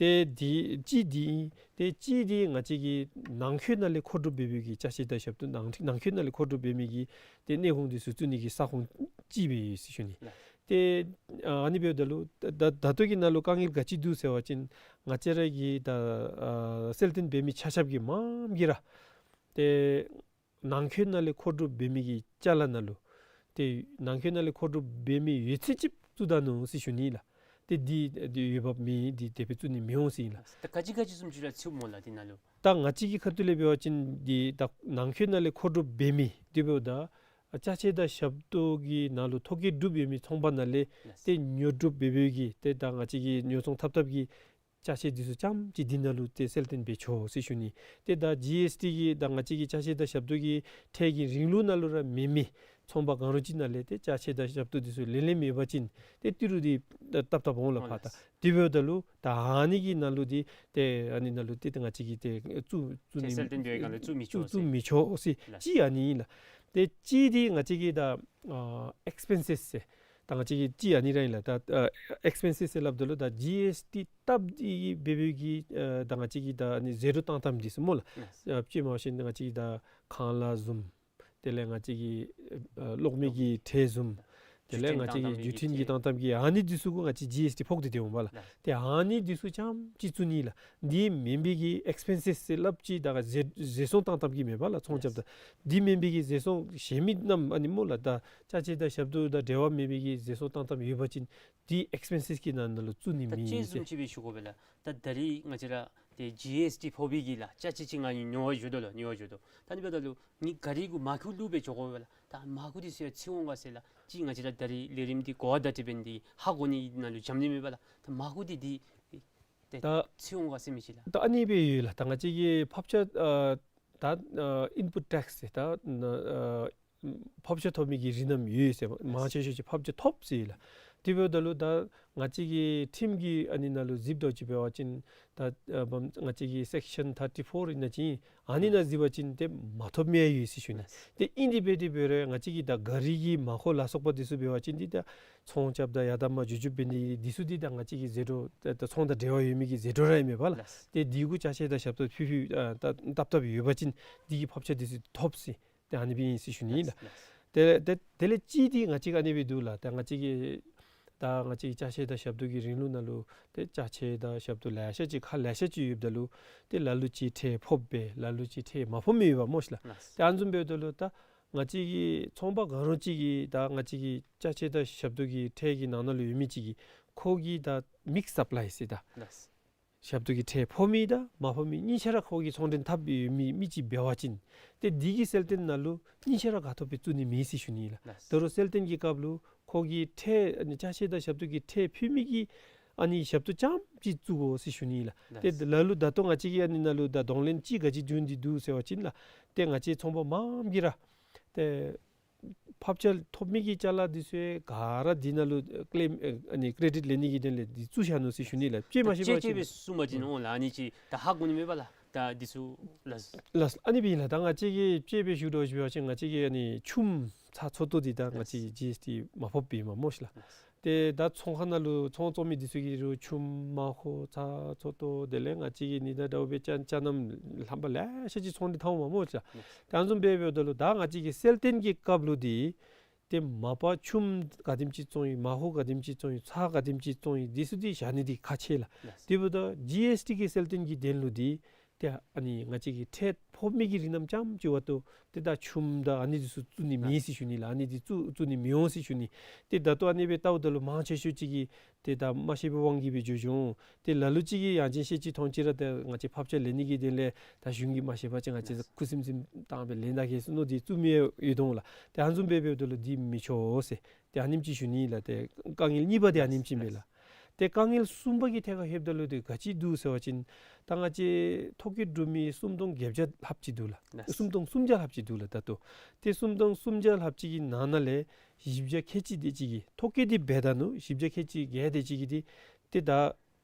ཏེ་འདི་གཅིག་འདི་ཨིན། ཏེ་གཅིག་འདི་ང་བཅས་ཀྱི་ནང་འཁོད་ནང་ལས་མཁོ་སྒྲུབ་འབད་འབདཝ་གི་ཅ་ཆས་དང་ཞབས་ཏོག་ནང་ནང་འཁོད་ནང་ལས་མཁོ་སྒྲུབ་འབད་མི་གི་ཏེ་གནས་གོང་འདི་ཚུ་བཙུགས་ནི་གི་ས་ཁོངས་ཅིག་སྦེ་ཡོད་ཟེར་ཞུ་ནི། ལགས། ཏེ་ཨ་ནི་འབདཝ་ད་ལུ་ད་ད་ད་ལྟོ་གི་ནང་ལུ་དཀའ་ངལ་ག་ཅི་འདུག་ཟེར་བ་ཅིན་ང་བཅས་ར་གི་ད་ཨ་གསལ་སྟོན་འབད་མི་ཆ་ཁྱབ་ཀྱིས་མངམ་གིས་ར་ཏེ་ནང་འཁོད་ནང་ལས་མཁོ་སྒྲུབ་འབད་མི་གི་ཅ་ལ་ནང་ལུ་ཏེ་ནང་འཁོད་ནང་ལས་མཁོ་སྒྲུབ་འབད་མི་ཡོད་ཚད་ཅིག་བཙུགས་ད་ནུག་ཟེར་ཞུ་ནི་ལགས། ཏེ་འདི་འདི་འོས་འབབ་མེད། འདི་དེ་སྦེ་བཙུགས་ནི་མི་འོང་ཟེར་ཨིན་ལགས། ད་ག་ཅི་ག་ཅི་བཟུམ་ཅིག་ར་ཚུདཔ་སྨོ་ལགས་འདི་ནང་ལུ། ད་ང་བཅས་ཀྱི་ཁ་ཐུག་ལས་འབད་བ་ཅིན་འདི་ད་ནང་འཁོད་ནང་ལས་མཁོ་སྒྲུབ་འབད་མི་འདི་འབདཝ་ད་ཨ་ཅ་ཆས་དང་ཞབས་ཏོག་གི་ནང་ལུ་ཐོ་བཀོད་གྲུབ་ཡོད་མི་ཚོང་པ་ནང་ལས་ལགས། ཏེ་ཉོ་སྒྲུབ་འབད་འབདཝ་གི་ཏེ་ད་ང་བཅས་ཀྱིས་ཉོ་ཚོང་འཐབ་འཐབ་ཀྱི་ཅ་ཆས་འདི་ཚུ་རྐྱངམ་ཅིག་འདི་ནང་ལུ་ཏེ་གསལ་སྟོན་འབད་ཆོག་ཟེར་ཞུ་ནི། ཏེ་ད་ཇི་ཨེསི་ཊི་གི་ད་ང་བཅས་ཀྱི་ཅ་ཆས་དང་ཞབས་ཏོག་གི་ཁྲལ་གྱི་རིང་ལུགས་ནང་ལུ་ར་མེད་མི་ཚོང་པ་གང་རུང་ཅིག་ནང་ལས་ཏེ་ཅ་ཆས་དང་ཞབས་ཏོག་འདི་ཚུ་ལེན་ལེནམ་ཡོད་པ་ཅིན་ཏེ་ཏི་རུ་འདི་བཏབ་བཏབཔ་འོང་ལགས། འོང་ཕར་ད་ལགས། དེ་འབདཝ་ད་ལུ་ད་ཨ་ནི་གི་ནང་ལུ་འདི་ཏེ་ཨ་ནི་ནང་ལུ་ཏེ་ཏེ་ང་བཅས་ཀྱིས་ཏེ་བཙུགས་བཙུགས་ཏེ་ནི་གསལ་སྟོན་འབད་བའི་སྒང་ལས་བཙུགས་མི་ཆོག་བཙུགས་ཟེར། བཙུགས་མི་ཆོག་ཟེར། ལགས། གཅིག་ཨ་ནི་ཨིན་ལགས། ཏེ་གཅིག་འདི་ང་བཅས་ཀྱི་ད་ཨ་ཨེགསི་པེན་སེསི་ཟེར་ད་ང་བཅས་ཀྱི་གཅིག་ཨ་ནི་ར་ཨིན་ལགས། ད་ཨ་ཨེགསི་པེན་སེསི་ཟེར་སླབ་ད་ལུ་ད་ཇི་ཨེསི་ཊི་བཏབ་སྟེ་འབད་འབདཝ་གི་ཨ་ད་ང་བཅས་ཀྱི་ད་ཨ་ནི་ཟད་འགྲོ་བཏང་བཏངམ་འདི་ཚུ་སྨོ་ལགས། ལགས། ཨ་དཔྱེ་མ་བཞིན་ང་བཅས་ཀྱི་ད་ཁང་གླ་བཟུམ་དེ་ལས་ང་བཅས་ཀྱི་ཨ་གློག་མེ་གི་ཁྲལ་བཟུམ་དེ་ལས་ང་བཅས་ཀྱི་བརྒྱུད་འཕྲིན་གྱི་བཏང་བཏངམ་གྱི་ཨ་ནི་འདི་ཚུ་གུ་ང་བཅས་ཇི་ཨེསི་ཊི་ཕོག་སྟེ་སྡོད་འོང་པ་ལགས། ལགས། ཏེ་ཨ་ནི་འདི་ཚུ་རྐྱངམ་ཅིག་བཙུགས་ནི་ལགས། འདི་མེན་པའི་གི་ཨེགསི་པེན་སེསི་ཟེར་སླབ་ཅི་ད་ག་ཟད་ཟད་སོང་བཏང་བཏངམ་གྱི་མས་པ་ལགས། ཚོང་རྐྱབ་ད་འདི་མེན་པའི་གི་ཟད་སོང་གཞན་མི་རྣམས་ཨ་ནི་སྨོ་ལགས། ད་ཅ་ཆས་དང་ཞབས་ཏོག་དང་འབྲེལ་བ་མེད་པའི་གི་ཟད་སོང་བཏང་བཏངམ་ཡོད་པ་ཅིན་འདི་ཨེགསི་པེན་སེསི་གི་ནང་ན་ལུ་བཙུགས་ནི་མེད་ཟེར། ད་དཔྱེ་བཟུམ་ཅིག་སྦེ་ཞུ་དགོ་པས་ལགས། ད་ད་རིས་ང་བཅས་ར་ཏེ་ཇི་ཨེསི་ཊི་ཕོག་པའི་གི་ལགས་ཅ་ཆས་ཅིག་ང་གིས་ཉོ་བར་འགྱོ་དོ་ལགས། ཉོ་བར་འགྱོ་དོ། ད་ཨ་ནི་འབདཝ་ད་ལུ་ངེའི་གཱ་རི་གུ་མར་ཁུ་བླུག་སྦེ་འགྱོ་དགོ་པས་ལགས། ད་མར་ཁུ་འདི་ཚུ་ཡང་ཚུད་འོང་ག་ཟེར་ལགས། ཅིག་ང་བཅས་ར་ད་རིས་ལས་རིམ་འདི་གོ་བ་བརྡ་སྤྲོད་འབད་ནི་འདི་ཧ་གོ་ནི་ནང་ལུ་འཛོམས་ནི་མེད་པ་ལགས། ད་མར་ཁུ་འདི་འདི་ཏེ་ད་ཚུད་འོང་ག་ཟེར་མི་ཅིག་ལགས། ད་ཨ་ནི་སྦེ་ཡོད་ལགས། ད་ང་བཅས་ཀྱི་ཕབ་ཆ་ཨ་ད་ཨ་ཨིན་པུཊ་ཊེགསི་ཟེར་ད་ཨ་ཕབ་ཆ་ཐོབ་མི་གི་རིགས་རྣམས་ཡོད་ཟེར། མང་ཆེ་ཤོས་ཅིག་ཕབ་ཆ་ཐོབ་ཟེར་ལགས། དེ་འབདཝ་ད་ལུ་ད་ང་བཅས་ཀྱི་ཁྲིམས་ཀྱི་ཨ་ནི་ནང་ལུ་གཟིགསཔ་ད་ཅིག་འབད་བ་ཅིན་ད་ཨ་བམ་ང་བཅས་ཀྱི་སེཀ་ཤན་ཐར་ཊི་ཕོར་ཨིན་ན་ཅིན་ཨ་ནི་ནང་གཟིགས་པ་ཅིན་ཏེ་མ་ཐོབ་མི་ཡང་ཡོད་ཟེར་ཞུ་ནི། ཏེ་ཨིན་དེ་འབད་དེ་འབད་རུང་ང་བཅས་ཀྱི་ད་གཱ་རི་གི་མར་ཁུ་ལ་སོགས་པ་འདི་ཚུ་འབད་བ་ཅིན་འདི་ད་ཚོང་རྐྱབ་ད་ཡར་དང་མར་འགྱོ་འགྱོཝ་འབད་ནི་འདི་ཚུ་འདི་ད་ང་བཅས་ཀྱི་ཟད་འགྲོ་ད་ད་ཚོང་དང་འབྲེལ་བ་ཡོད་མི་གི་ཟད་འགྲོ་ར་ཨིན་མས་པ་ལགས། ལགས། ཏེ་འདི་གུ་ཅ་ཆས་དང་ཞབས་ཏོག་ཕུལ་ཕུལ་ཨ་ད་བཏབ་བཏབཔ་ཡོད་པ་ཅིན་འདི་གི་ཕབ་ཆ་འདི་ཚུ་ཐོབ་ཟེར། ཏེ་ཨ་ནི་སྦེ་ཨིན་ཟེར་ཞུ་ནི་ལགས། ལགས། ཏེ་ཏེ་དེ་ལས་གཅིག་འདི་ང་བཅས་ཀྱི་ཨ་ནི་སྦེ་འདུག་ལགས། ད་ང་བཅས་ཀྱི་ད་ང་བཅས་ཀྱི་ཅ་ཆས་དང་ཞབས་ཏོག་གི་རིང་ལུགས་ནང་ལུ་ཏེ་ཅ་ཆས་དང་ཞབས་ཏོག་ལེ་ཤ་ཅིག་ཁག་ལེ་ཤ་ཅིག་ཡོདཔ་ད་ལུ་ཏེ་ལ་ལུ་ཅིག་ཁྲལ་ཕོགཔ་སྦེ་ལ་ལུ་ཅིག་ཁྲལ་མ་ཕོག་མི་ཡོདཔ་སྨོ་ཤེས་ལགས། ལགས། ཏེ་ཨ་ནི་བཟུམ་འབདཝ་ད་ལུ་ད་ང་བཅས་ཀྱི་ཚོང་པ་གང་རུང་ཅིག་གིས་ད་ང་བཅས་ཀྱི་ཅ་ཆས་དང་ཞབས་ཏོག་གི་ཁྲལ་གྱི་ནང་ན་ལུ་ཡོད་མི་ཅིག་གིས་ཁོ་གིས་ད་མིགསི་སབ་ལའི་ཟེར་ད། ལགས། ཞབས་ཏོག་གི་ཁྲལ་ཕོག་མི་དང་མ་ཕོག་མི་གཉིས་ཆ་ར་ཁོ་གིས་ཚོང་འབྲེལ་འཐབ་ཡོད་མི་མི་ཅིག་འབད་བ་ཅིན་ཏེ་འདི་གི་གསལ་སྟོན་ནང་ལུ་གཉིས་ཆ་ར་ག་ཐོབ་སྦེ་བཙུགས་ནི་མེད་ཟེར་ཞུ་ནི་ལགས། ལགས། ད་རུང་གསལ་སྟོན་གྱི་སྐབས་ལུ་ཁོ་གིས་ཁྲལ་ཨ་ནི་ཅ་ཆས་དང་ཞབས་ཏོག་གི་ཁྲལ་ཕུལ་མི་གི་ཨ་ནི་ཞབས་ཏོག་རྐྱངམ་ཅིག་བཙུགས་དགོ་ཟེར་ཞུ་ནི་ལགས། ལགས། ཏེ་ལ་ལུ་ད་ལྟོ་ང་བཅས་ཀྱི་ཨ་ནི་ནང་ལུ་ད་གདོང་ལེན་ཅིག་ག་ཅི་བྱུང་སྟེ་འདུག་ཟེར་བ་ཅིན་ལགས། ཏེ་ང་བཅས་ཚོང་པ་མངམ་གིས་ར་ཏེ་ཕབ་ཆ་ཐོབ་མི་གི་ཅ་ལ་འདི་ཚུ་ག་ར་འདི་ནང་ལུ་ཨེ་ཀེ་ལེམ་ཨེ་ཨ་ནི་ཀེ་རེ་ཌིཊ་ལེན་ནི་གི་དོན་ལས་འདི་བཙུགས་བཞག་ནུག་ཟེར་ཞུ་ནི་ལགས། དཔྱེ་མ་ཤེས་པ་ཅིན་དཔྱེ་དཔྱེ་སྦེ་གསུངས་པ་ཅིན་འོང་ལགས། ཨ་ནི་ཅིག་ད་ཧ་གོ་ནི་མེད་པ་ལགས། ད་འདི་ཚུ་ལགས། ལགས། ཨ་ནི་སྦེ་ཨིན་ལགས། ད་ང་བཅས་ཀྱིས་དཔྱེ་སྦེ་ཞུ་དོ་ཞུ་བ་ཅིན་ང་བཅས་ཀྱི་ཨ་ནི་ཆུམ་ཚྭ་ཚོད་ལྟོ་འདི་ད་ང་བཅས་ལགས། ཇི་ཨེསི་ཊི་མ་ཕོགཔ་སྦེ་ཨིན་མས་སྨོ་ཤེས་ལགས། ལགས། ཏེ་ད་ཚོང་ཁང་ནང་ལུ་ཚོང་བཙོང་མི་འདི་ཚུ་གིས་རུང་ཆུམ་མར་ཁུ་ཚྭ་ཚོད་ལྟོ་དེ་ལས་ང་བཅས་ཀྱི་ནི་ད་འདྲཝ་སྦེ་ཅ་ཅ་རྣམས་རྣམ་པ་ལེ་ཤ་ཅིག་ཚོང་འབྲེལ་འཐབ་འོང་མས་སྨོ་ཤེས་ལགས། ལགས། ད་ཨ་ནི་བཟུམ་སྦེ་འབདཝ་ད་ལུ་ད་ང་བཅས་ཀྱིས་གསལ་སྟོན་གྱི་སྐབས་ལུ་འདི་ཏེ་མ་པ་ཆུམ་ག་དེམ་ཅིག་བཙོང་ཡི་མར་ཁུ་ག་དེམ་ཅིག་བཙོང་ཡི་ཚྭ་ག་དེམ་ཅིག་བཙོང་ཡི་འདི་ཚུ་འདི་བཞག་ནི་འདི་ཁག་ཆེ་ལགས། ལགས། དེ་འབདཝ་ད་ཇི་ཨེསི་ཊི་གི་གསལ་སྟོན་གྱི་དོན་ལུ་འདི་ ཏེ་ཨ་ནི་ང་བཅས་ཀྱི་ཁྲལ་ཕོག་མི་གི་རིགས་རྣམས་རྐྱངམ་ཅིག་འབདཝ་ད་ཏེ་ད་ཆུམ་དང་ཨ་ནི་འདི་ཚུ་བཙུགས་ནི་མེད་ཟེར་ཞུ་ནི་ལགས། ཨ་ནི་འདི་བཙུགས་བཙུགས་ནི་མི་འོང་ཟེར་ཞུ་ནི། ཏེ་ད་ལྟོ་ཨ་ནི་སྦེ་བལྟཝ་ད་ལུ་མང་ཆེ་ཤོས་ཅིག་གིས་ཏེ་ད་མ་ཤེས་པའི་དབང་གིས་སྦེ་འགྱོ་འགྱོ་འོང་། ཏེ་ལ་ལུ་ཅིག་གིས་ཡང་ཅིན་ཤེས་ཅི་མཐོང་ཅི་ར་ད་ང་བཅས་ཕབ་ཆ་ལེན་ནི་གི་དོན་ལས་ད་གཞུང་གིས་མ་ཤེས་པ་ཅིན་ང་བཅས་ཁུ་སིམ་སིམ་བཏང་སྦེ་ལེན་ད་གེ་ཟེར་མནོ་སྟེ་བཙུགས་མི་ཡོད་དོ་ལགས། ཏེ་ཨ་ནི་བཟུམ་སྦེ་འབདཝ་ད་ལུ་འདི་མི་ཆོག་ཟེར། ཏེ་ཨ་ནེམ་ཅིག་ཞུ་ནི་ལགས། ཏེ་དཀའ་ངལ་གཉིས་པ་འདི་ཨ་ནེམ་ཅིག་མས་ལགས། ཏེ་དཀའ་ངལ་གསུམ་པ་གི་ཐད་ཁར་ལྷོདཔ་ད་ལུ་ཏེ་ག་ཅི་འདུག་ཟེར་བ་ཅིན་ད་ང་བཅས་ཐོ་བཀོད་གྲུབ་མི་སུམ་སྟོང་བརྒྱད་བརྒྱ་ལྷགཔ་ཅིག་འདུག་ལགས། ལགས། སུམ་སྟོང་སུམ་བརྒྱ་ལྷགཔ་ཅིག་འདུག་ལགས་ད་ལྟོ། ཏེ་སུམ་སྟོང་སུམ་བརྒྱ་ལྷགཔ་ཅིག་གི་ནང་ན་ལས་བཞི་བརྒྱ་ཁལ་གཅིག་དེ་ཅིག་གིས་ཐོ་བཀོད་འདི་འབད་ད་ནུག། བཞི་བརྒྱ་ཁལ་གཅིག་བརྒྱད་དེ་ཅིག་གིས་འདི་ཏེ་ད་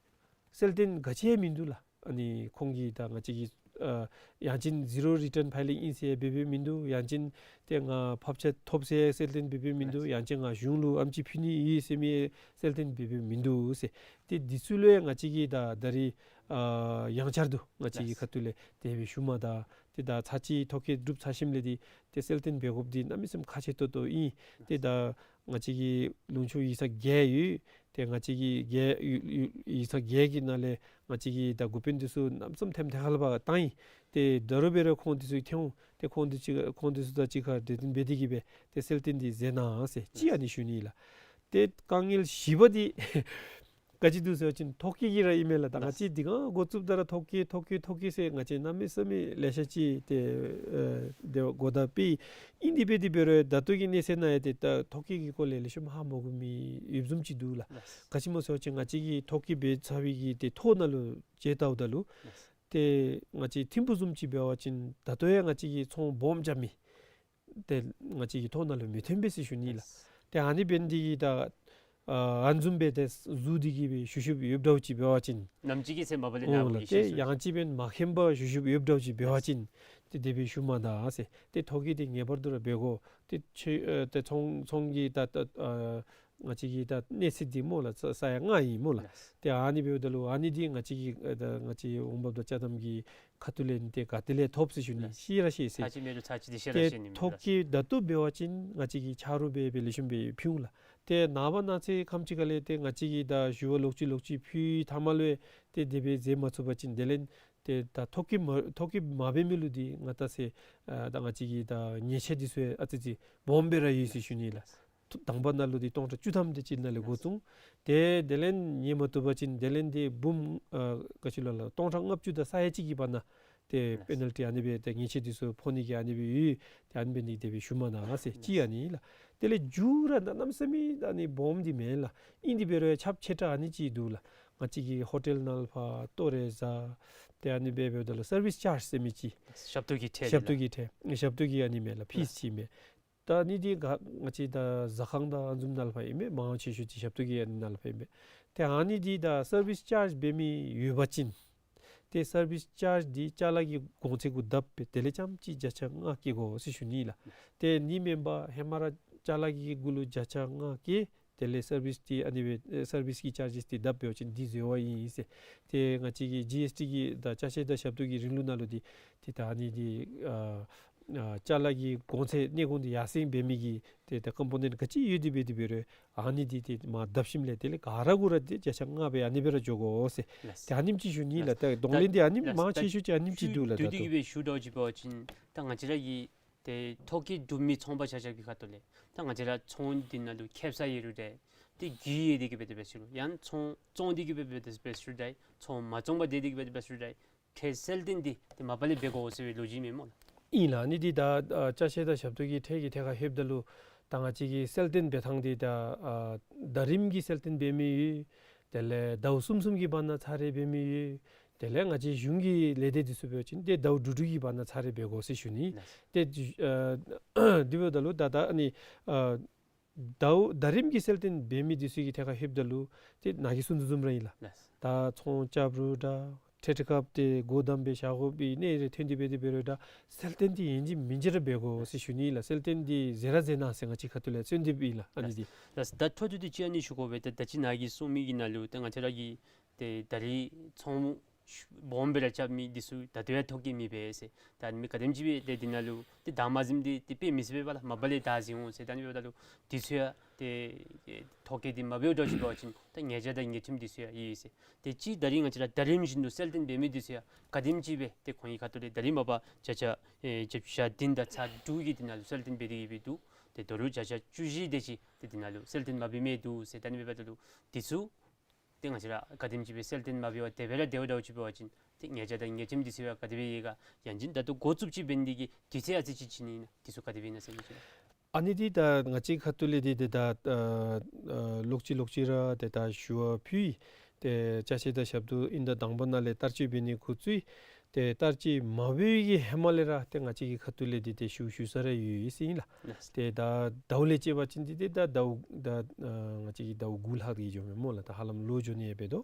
གསལ་སྟོན་ག་ཅི་ཡང་མིན་འདུག་ལགས། ཨ་ནི་ཁོང་གིས་ད་ང་བཅས་ཀྱི་ཨ་ཡང་ཅིན་ཟི་རོ་རི་ཊཱན་ཕའི་ལིང་ཨིན་ཟེར་འབད་འབདཝ་མིན་འདུག། ཡང་ཅིན་ཏེ་ང་ཕབ་ཆ་ཐོབ་ཟེར་གསལ་སྟོན་འབད་འབདཝ་མིན་འདུག། ཡང་ཅིན་ང་གཞུང་ལུ་ཨེམ་ཆི་ཕུལ་ནི་ཨིན་ཟེར་མི་གསལ་སྟོན་འབད་འབདཝ་མིན་འདུག་ཟེར། ཏེ་འདི་ཚུ་ལུ་ཡང་ང་བཅས་ཀྱིས་ད་ད་རིས་ཨ་ཡང་བསྐྱར་དུ་ང་བཅས་ཀྱི་ཁ་ཐུག་ལས་དེ་སྦེ་ཞུ་མ་ད། ཏེ་ད་ཚར་གཅིག་ཐོ་བཀོད་གྲུབ་ཚར་ཞིནམ་ལས་འདི་ཏེ་གསལ་སྟོན་འབད་དགོཔ་འདི་གནམ་མེད་ས་མེད་ཁག་ཆེ་ཏོག་ཏོ་ཨིན། ཏེ་ད་ང་བཅས་ཀྱི་ལུང་ཕྱོགས་ཡིག་ཚང་བརྒྱད་ཡོད། ཏེ་ང་བཅས་ཀྱི་བརྒྱད་ཡོད་ཡོད་ཡིག་ཚང་བརྒྱད་ཀྱི་ནང་ལས་ང་བཅས་ཀྱིས་ད་འགོ་དཔོན་འདི་ཚུ་གནམ་མེད་ས་མེད་ཐེམ་ཐེ་ཁ་ལས་ཕར་བཏང་ཡི། ཏེ་ད་རུང་འབད་རུང་ཁོང་འདི་ཚུ་ཐོན་འོང་། ཏེ་ཁོང་འདི་ཚུ་ཁོང་འདི་ཚུ་དང་གཅིག་ཁར་གྲོས་བསྟུན་འབད་དེ་གིས་སྦེ་ཏེ་གསལ་སྟོན་འདི་མཛད་གནང་ཟེར་ཅིག་ཨ་ནི་ཞུ་ནི་ལགས། ཏེ་དཀའ་ངལ་བཞི་པ་འདི་ག་ཅི་འདུག་ཟེར་བ་ཅིན་ཐོ་བཀོད་ཀྱི་ར་ཨིན་མས་ལགས། ད་ང་བཅས་འདི་ག་འགོ་བཙུགསཔ་ད་ར་ཐོ་བཀོད་ཐོ་བཀོད་ཐོ་བཀོད་ཟེར་ང་བཅས་གནམ་མེད་ས་མེད་ལེ་ཤ་ཅིག་ཏེ་ཨེ་དེ་གོ་བརྡ་སྤེལ་ཡི། ཨིན་དེ་འབད་དེ་འབད་རུང་ད་ལྟོ་གི་གནས་ཚད་ནང་ཡང་ཏེ་ད་ཐོ་བཀོད་ཀྱི་སྐོར་ལས་ལེགས་ཤོམ་ཧ་མ་གོ་མི་ཡོདཔ་བཟུམ་ཅིག་འདུག་ལགས། ལགས། ག་ཅི་སྨོ་ཟེར་བ་ཅིན་ང་བཅས་ཀྱིས་ཐོ་བཀོད་འབད་ཚར་བའི་གི་ཏེ་ཐོ་ནང་ལུ་དཔྱད་བལྟཝ་ད་ལུ་ལགས། ཏེ་ང་བཅས་ཐིམ་ཕུག་བཟུམ་ཅིག་འབད་བ་ཅིན་ད་ལྟོ་ཡང་ང་བཅས་ཀྱིས་ཚོང་སྦོམ་རྐྱབ་མི་ཏེ་ང་བཅས་ཀྱི་ཐོ་ནང་ལུ་མི་ཐོན་པས་ཟེར་ཞུ་ནི་ལགས། ལགས། ཏེ་ཨ་ནི་འབད་ནི་འདི་གིས་ད་ཨ་ཨ་ནི་བཟུམ་སྦེ་ཏེ་བཟོ་སྟེ་གིས་སྦེ་ཞུ་ཞུཝ་ཡོདཔ་འདྲཝ་ཅིག་འབད་བ་ཅིན་ནམ་ཅིག་གི་ཚེ་མ་པ་ལས་ཨོ་ནཱ་ལགས། ཏེ་ཡང་ཅིན་འབདན་མ་མཁྱེན་པར་ཞུ་ཞུཝ་ཡོདཔ་འདྲཝ་ཅིག་འབད་བ་ཅིན་ཏེ་དེ་སྦེ་ཞུ་མ་ད་ཟེར། ཏེ་ཐོ་བཀོད་འདི་ངེས་པར་དུ་ར་འབད་དགོ། ཏེ་ཆོས་ཨ་ཏེ་ཚོང་ཚོང་གི་ད་ད་ཨ་ང་བཅས་ཀྱི་ད་གནས་ཚད་འདི་སྨོ་ལགས། ས་ས་ཡ་ལྔ་ཨིན་སྨོ་ལགས། ལགས། ཏེ་ཨ་ནི་འབདཝ་ད་ལུ་ཨ་ནི་འདི་ང་བཅས་ཀྱི་ཨ་ད་ང་བཅས་འོང་འབབ་དང་ཅ་དམ་གྱི་ཁ་ཐུག་ལས་ཏེ་ག་ཏེ་ལས་ཐོབ་ཟེར་ཞུ་ནི། ལགས། ཤེས་ར་ཤེས་ཟེར། ཚར་གཅིག་མེད་རུང་ཚར་གཅིག་འདི་ཤེས་ར་ཤེས་ནི་མས་ལགས། ཏེ་ཐོ་བཀོད་ད་ལྟོ་འབད་བ་ཅིན་ང་བཅས་ཀྱིས་ཆ་རོགས་འབད་སྦེ་ལེགས་ཤོམ་སྦེ་ཕུལ་འོང་ལགས། ཏེ་ནངས་པ་གནངས་ཚེ་ཁམས་ཅིག་ཁ་ལས་ཏེ་ང་བཅས་ཀྱིས་ད་ཞུ་བ་ལོག་ཅི་ལོག་ཅི་ཕུལ་ཐ་མ་ལུ་ཏེ་དེ་སྦེ་མཛད་མ་ཚུགས་པ་ཅིན་དེ་ལས་ཏེ་ད་ཐོ་བཀོད་མ་ཐོ་བཀོད་མ་འབད་མི་ལུ་འདི་ང་ད་ཟེར་ཨ་ད་ང་བཅས་ཀྱི་ད་ཉེས་ཆད་འདི་ཚུ་ཨ་ཙི་ཙི་སྦོམ་སྦེ་ར་ཡོད་ཟེར་ཞུ་ནི་ལགས། དང་པ་ནང་ལུ་འདི་སྟོང་ཕྲག་བཅུ་ཐམ་དེ་ཅིག་ནང་ལས་འགོ་བཙུགས། ཏེ་དེ་ལས་ཉེས་མ་བཏུབ་པ་ཅིན་དེ་ལས་འདི་འབུམ་ཨ་ག་ཅི་ལོ་ལགས་སྟོང་ཕྲག་ལྔ་བཅུ་དང་ས་ཡ་གཅིག་གི་བར་ན་ཏེ་པེ་ནཱལ་ཊི་ཨ་ནི་སྦེ་ཏེ་ཉེས་ཆད་འདི་ཚུ་ཕོག་ནི་གི་ཨ་ནི་སྦེ་ཡོད། ཏེ་ཨ་ནི་འབད་ནི་དེ་སྦེ་ཞུ་མ་ད་ཟེར་ཅིག་ཨ་ནི་ལགས། དེ་ལས་རྒྱུ་ར་ད་གནམ་མེད་ས་མེད་ཨ་ནི་སྦོམ་འདི་མེན་ལགས། ཨིན་དེ་འབད་རུང་ཁྱབ་ཆེ་དྲགས་ཨ་ནི་ཅིག་འདུག་ལགས། ང་བཅས་ཀྱི་ཧོ་ཊེལ་ནང་ལུ་ཕར་ལྟོ་རེ་བཟའ། ཏེ་ཨ་ནི་སྦེ་འབདཝ་ད་ལུ་སར་བིསི་ཅརཇ་ཟེར་མི་ཅིག། ཞབས་ཏོག་གི་ཁྲལ་འདི་ཞབས་ཏོག་ལགས། གི་ཁྲལ་ཞབས་ཏོག་གི་ཨ་ནི་མས་ལགས། ཕིསི་ཅིག་མས། ད་ཨ་ནི་འདི་ག་ང་བཅས་ད་ཟ་ཁང་དང་ཨ་ནི་བཟུམ་ནང་ལུ་ཕར་ཨིན་མས། མང་ཆེ་ཤོས་ཅིག་ཞབས་ཏོག་གི་ཨ་ནི་ནང་ལུ་ཕར་ཨིན་མས། ཏེ་ཨ་ནི་འདི་ད་སར་བིསི་ཅརཇ་འབད་མི་ཡོད་པ་ཅིན་ཏེ་སར་བིསི་ཅརཇ་འདི་ཅ་ལ་གི་གོང་ཚད་གུ་བརྡབ་སྦེ་དེ་ལས་རྐྱངམ་ཅིག་བརྒྱ་ཆ་ལྔ་བཀལ་དགོ་ཟེར་ཞུ་ནི་ལགས། ཏེ་ཨ་ནི་མེན་པར་ཧེ་མ་ར་ཅ་ལ་གི་གུ་ལུ་བརྒྱ་ཆ་ལྔ་བཀལ། དེ་ལས་སར་བིསི་འདི་ཨ་ནི་སྦེ་ཨེ་སར་བིསི་གི་ཅར་ཇེསི་འདི་བརྡབ་འབད་བ་ཅིན་འདི་འཛོལ་བ་ཨིན་ཟེར། ཏེ་ང་བཅས་ཀྱི་ཇི་ཨེསི་ཊི་གི་ད་ཅ་ཆས་དང་ཞབས་ཏོག་གི་རིང་ལུགས་ནང་ལུ་འདི་ཏེ་ད་ཨ་ནི་འདི་ཨ་ཨ་ཅ་ལ་གི་གོང་ཚད་གནས་གོང་འདི་ཡར་སེང་འབད་མི་གི་ཏེ་ད་ཀམ་པོ་ནེནཊ་ག་ཅི་ཡོད་དེ་འབད་དེ་འབད་རུང་ཨ་ནི་འདི་ཏེ་མར་བརྡབ་ཞིནམ་ལས་དེ་ལས་ག་ར་གུ་ར་ཏེ་བརྒྱ་ཆ་ལྔ་སྦེ་ཨ་ནི་སྦེ་ར་འགྱོ་དགོ་ཟེར། ལགས། ཏེ་ཨ་ནེམ་ཅིག་ཞུ་ནི་ལགས། ད་གདོང་ལེན་འདི་ཨ་ནི་ལགས། མང་ཆེ་ཤོས་ཅིག་ཨ་ནེམ་ཅིག་འདུག་ལགས། ད་ད་ལྟོ་བསྡུས་བསྡུས་ཏེ་གིས་སྦེ་ཞུ་དོ་ཅིག་འབད་བ་ཅིན་ད་ང་བཅས་ར་གི་ཏེ་ཐོ་བཀོད་གྲུབ་མི་ཚོང་པ་ཆ་ཁྱབ་ཀྱི་ཁ་ཐུག་ལས་ད་ང་བཅས་ར་ཚོང་འདི་ནང་ལུ་ཁེབ་ས་ཡོད་རུང་འདྲ། ཏེ་རྒྱུས་ཡོད་དེ་གིས་སྦེ་དེ་སྦེ་ཞུ་རུང་ཡང་ཚོང་བཙོང་སྟེ་གིས་སྦེ་དེ་སྦེ་ཞུ་རུང་འདྲ། ཚོང་མ་བཙོང་པར་སྡོད་དེ་གིས་སྦེ་དེ་སྦེ་ཞུ་རུང་འདྲ། ཁྲལ་གསལ་སྟོན་འདི་ཏེ་མ་པ་ལས་འབད་དགོ་ཟེར་བའི་ལོ་རྒྱུས་མས་སྨོ་ལགས། ཨིན་ལགས། ཨ་ནི་འདི་ད་ཨ་ཅ་ཆས་དང་ཞབས་ཏོག་གི་ཁྲལ་གྱི་ཐད་ཁར་ལྷོདཔ་ད་ལུ་ད་ང་བཅས་ཀྱི་གསལ་སྟོན་འབད་ཐངས་འདི་ད་ཨ་ཟླ་རིམ་གྱི་གསལ་སྟོན་འབད་མི་ཡོད། དེ་ལས་ཟླཝ་གསུམ་གསུམ་གྱི་བར་ན་ཚར་རེ་འབད་མི་ཡོད། དེ་ལས་ང་བཅས་གཞུང་གི་ལས་སྡེ་འདི་ཚུ་འབད་བ་ཅིན་ཏེ་ཟླཝ་དྲུག་དྲུག་གི་བར་ན་ཚར་རེ་འབད་དགོ་ཟེར་ཞུ་ནི། ལགས། ཏེ་ཨ་དེ་འབདཝ་ད་ལུ་ད་ད་ཨ་ནི་ཨ་ཟླཝ་ཟླ་རིམ་གྱི་གསལ་སྟོན་འབད་མི་འདི་ཚུ་གི་ཐད་ཁར་ལྷོདཔ་ད་ལུ་ཏེ་ནཱ་གིས་གསུངས་དོ་བཟུམ་ར་ཨིན་ལགས། ལགས། ད་ཚོང་རྐྱབ་རུང་འདྲ། ཁྲལ་ཁྲི་ཁབ་ཏེ་སྒོ་བསྡམས་སྦེ་བཞག་དགོ་པའི་གནས་རེ་ཐོན་ཏེ་འབད་དེ་འབད་རུང་འདྲ། གསལ་སྟོན་འདི་ཨིན་ཅི་མིན་ཅི་ར་འབད་དགོ་ཟེར་ཞུ་ནི་ལགས། གསལ་སྟོན་འདི་མཛད་ར་མཛད་གནང་ཟེར་ང་བཅས་ཁ་ཐུག་ལས་བརྩོན་འགྲུས་ཨིན་ལགས། ཨ་ནི་འདི། ལགས། ད་ད་འཕྲོ་མཐུད་དེ་ཅིག་ཨ་ནི་ཞུ་དགོ་པས། ད་ད་ཅི་ནཱ་གིས་གསུངས་མི་གི་ནང་ལུ་ད་ང་བཅས་ར་གི་ཏེ་ད་རིས་ཚོང་སྦོམ་སྦེ་ར་རྐྱབ་མི་འདི་ཚུ་ད་ལྟོ་ཡང་ཐོ་བཀོད་མི་འབད་ཟེར། ད་ཨ་ནི་མི་ག་དེམ་ཅིག་སྦེ་ཏེ་འདི་ནང་ལུ་ཏེ་བདག་མ་འཛེམས་ཏེ་ཏེ་དཔེ་མི་སྲིད་པས་པ་ལགས། མ་པ་ལས་བདག་འཛིན་འོང་ཟེར། ད་ཨ་ནི་འབདཝ་ད་ལུ་འདི་ཚུ་ཡང་ ཏེ་ཐོ་བཀོད་འདི་མ་འབདཝ་འདྲཝ་ཅིག་འབད་བ་ཅིན་ད་ཉེས་བྱ་དང་ཉེས་ཁྲིམས་འདི་ཚུ་ཡང་ཡོད་ཟེར། ཏེ་ཅིག་ད་རིས་ང་བཅས་ར་ད་རིམ་བཞིན་དུ་གསལ་སྟོན་འབད་མི་འདི་ཚུ་ཡང་ག་དེམ་ཅིག་སྦེ་ཏེ་ཁོང་གི་ཁ་ཐུག་ལས་ད་རིས་མ་པ་བརྒྱ་ཆ་ཨེ་བརྒྱ་ཆ་བདུན་དང་ཚག་དྲུག་གི་འདི་ནང་ལུ་གསལ་སྟོན་འབད་དེ་གི་སྦེ་འདུག། ཏེ་ད་རུང་བརྒྱ་ཆ་བཅུ་བཞི་དེ་ཅིག་ཏེ་འདི་ནང་ལུ་གསལ་སྟོན་མ་འབད་མི་འདུག་ཟེར། ད་ཨ་ནི་འབདཝ་ད་ལུ་འདི་ཚུ་ཏེ་ང་བཅས་ར་ག་དེམ་ཅིག་སྦེ་གསལ་སྟོན་མ་འབད་བར་དེ་སྦེ་ར་སྡོད་འདྲཝ་ཅིག་འབད་བ་ཅིན་ཏེ་ཉེས་བྱ་དང་ཉེས་ཁྲིམས་འདི་ཚུ་ཡང་ག་དེ་སྦེ་ཡོད་ག། ཡང་ཅིན་ད་ལྟོ་འགོ་བཙུགས་ཅིག་འབད་ནི་དེ་གིས་དུས་ཚོད་ཨ་ཙི་ཅིག་བྱིན་ནི་ཨིན་ན། འདི་ཚུ་ག་དེ་སྦེ་ཨིན་ན་ཟེར་མི་ཅིག་ལགས། ཨ་ནི་འདི་ད་ང་བཅས་ཁ་ཐུག་ལས་འདི་ཏེ་ད་ཨ་ཨ་ལོག་ཅི་ལོག་ཅི་ར་ཏེ་ད་ཞུ་བ་ཕུལ། ཏེ་ཅ་ཆས་དང་ཞབས་ཏོག་དབྱིན་ཟླ་དང་པ་ནང་ལས་བསྟར་སྤྱོད་འབད་ནི་འགོ་བཙུགས། ཏེ་བསྟར་སྤྱོད་མ་འབད་བའི་གི་ཧེ་མ་ལས་ར་ཏེ་ང་བཅས་ཀྱི་ཁ་ཐུག་ལས་འདི་ཏེ་ཞུ་ཞུ་ས་ར་ཡོད་ཡོད་ཟེར་ཨིན་ལགས། ལགས། ཏེ་ད་ཟླཝ་ལས་བཅད་པ་ཅིན་འདི་ཏེ་ད་ཟླཝ་ད་ཨ་ང་བཅས་ཀྱི་ཟླཝ་དགུ་ལྷག་གི་འགྱོཝ་མས་སྨོ་ལགས། ད་ཧ་ལམ་ལོ་འགྱོ་ནི་ཡང་འབད་དོ།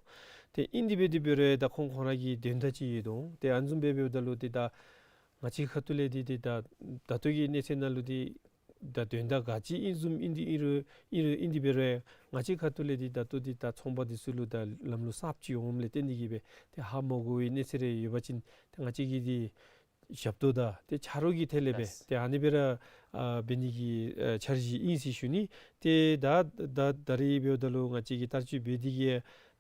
ཏེ་ཨིན་དེ་འབད་དེ་འབད་རུང་ད་ཁོང་ཁོང་ར་གི་དོན་དག་ཅིག་ཡོད་དོ། ཏེ་ཨ་ནི་བཟུམ་སྦེ་འབདཝ་ད་ལུ་ཏེ་ད་ང་བཅས་ཁ་ཐུག་ལས་འདི་ཏེ་ད་ད་ལྟོ་གི་གནས་ཚད་ནང་ལུ་འདི་ད་དོན་དག་ག་ཅི་ཨིན་བཟུམ་ཨིན་འདི་ཨིན་རུང་ཨིན་རུང་ཨིན་དེ་འབད་རུང་ང་བཅས་ཁ་ཐུག་ལས་འདི་ད་ལྟོ་འདི་ད་ཚོང་པ་འདི་ཚུ་ལུ་ད་ལམ་ལུགས་གསརཔ་ཅིག་འོངམ་ལས་བརྟེན་ཏེ་གི་སྦེ་ཏེ་ཧ་མ་གོ་བའི་གནས་ཚད་རེ་ཡོད་པ་ཅིན་ཏེ་ང་བཅས་ཀྱིས་འདི་ཞབས་ཏོག་དང་ཏེ་ཆ་རོགས་ཀྱི་ཐད་ལས་སྦེ་ལགས། ཏེ་ཨ་ནི་སྦེ་ར་ཨ་འབད་ནི་གི་ཨ་འཆར་གཞི་ཨིན་ཟེར་ཞུ་ནི། ཏེ་ད་ད་ད་རིས་འབདཝ་ད་ལུ་ང་བཅས་ཀྱིས་བསྟར་སྤྱོད་འབད་དེ་གི་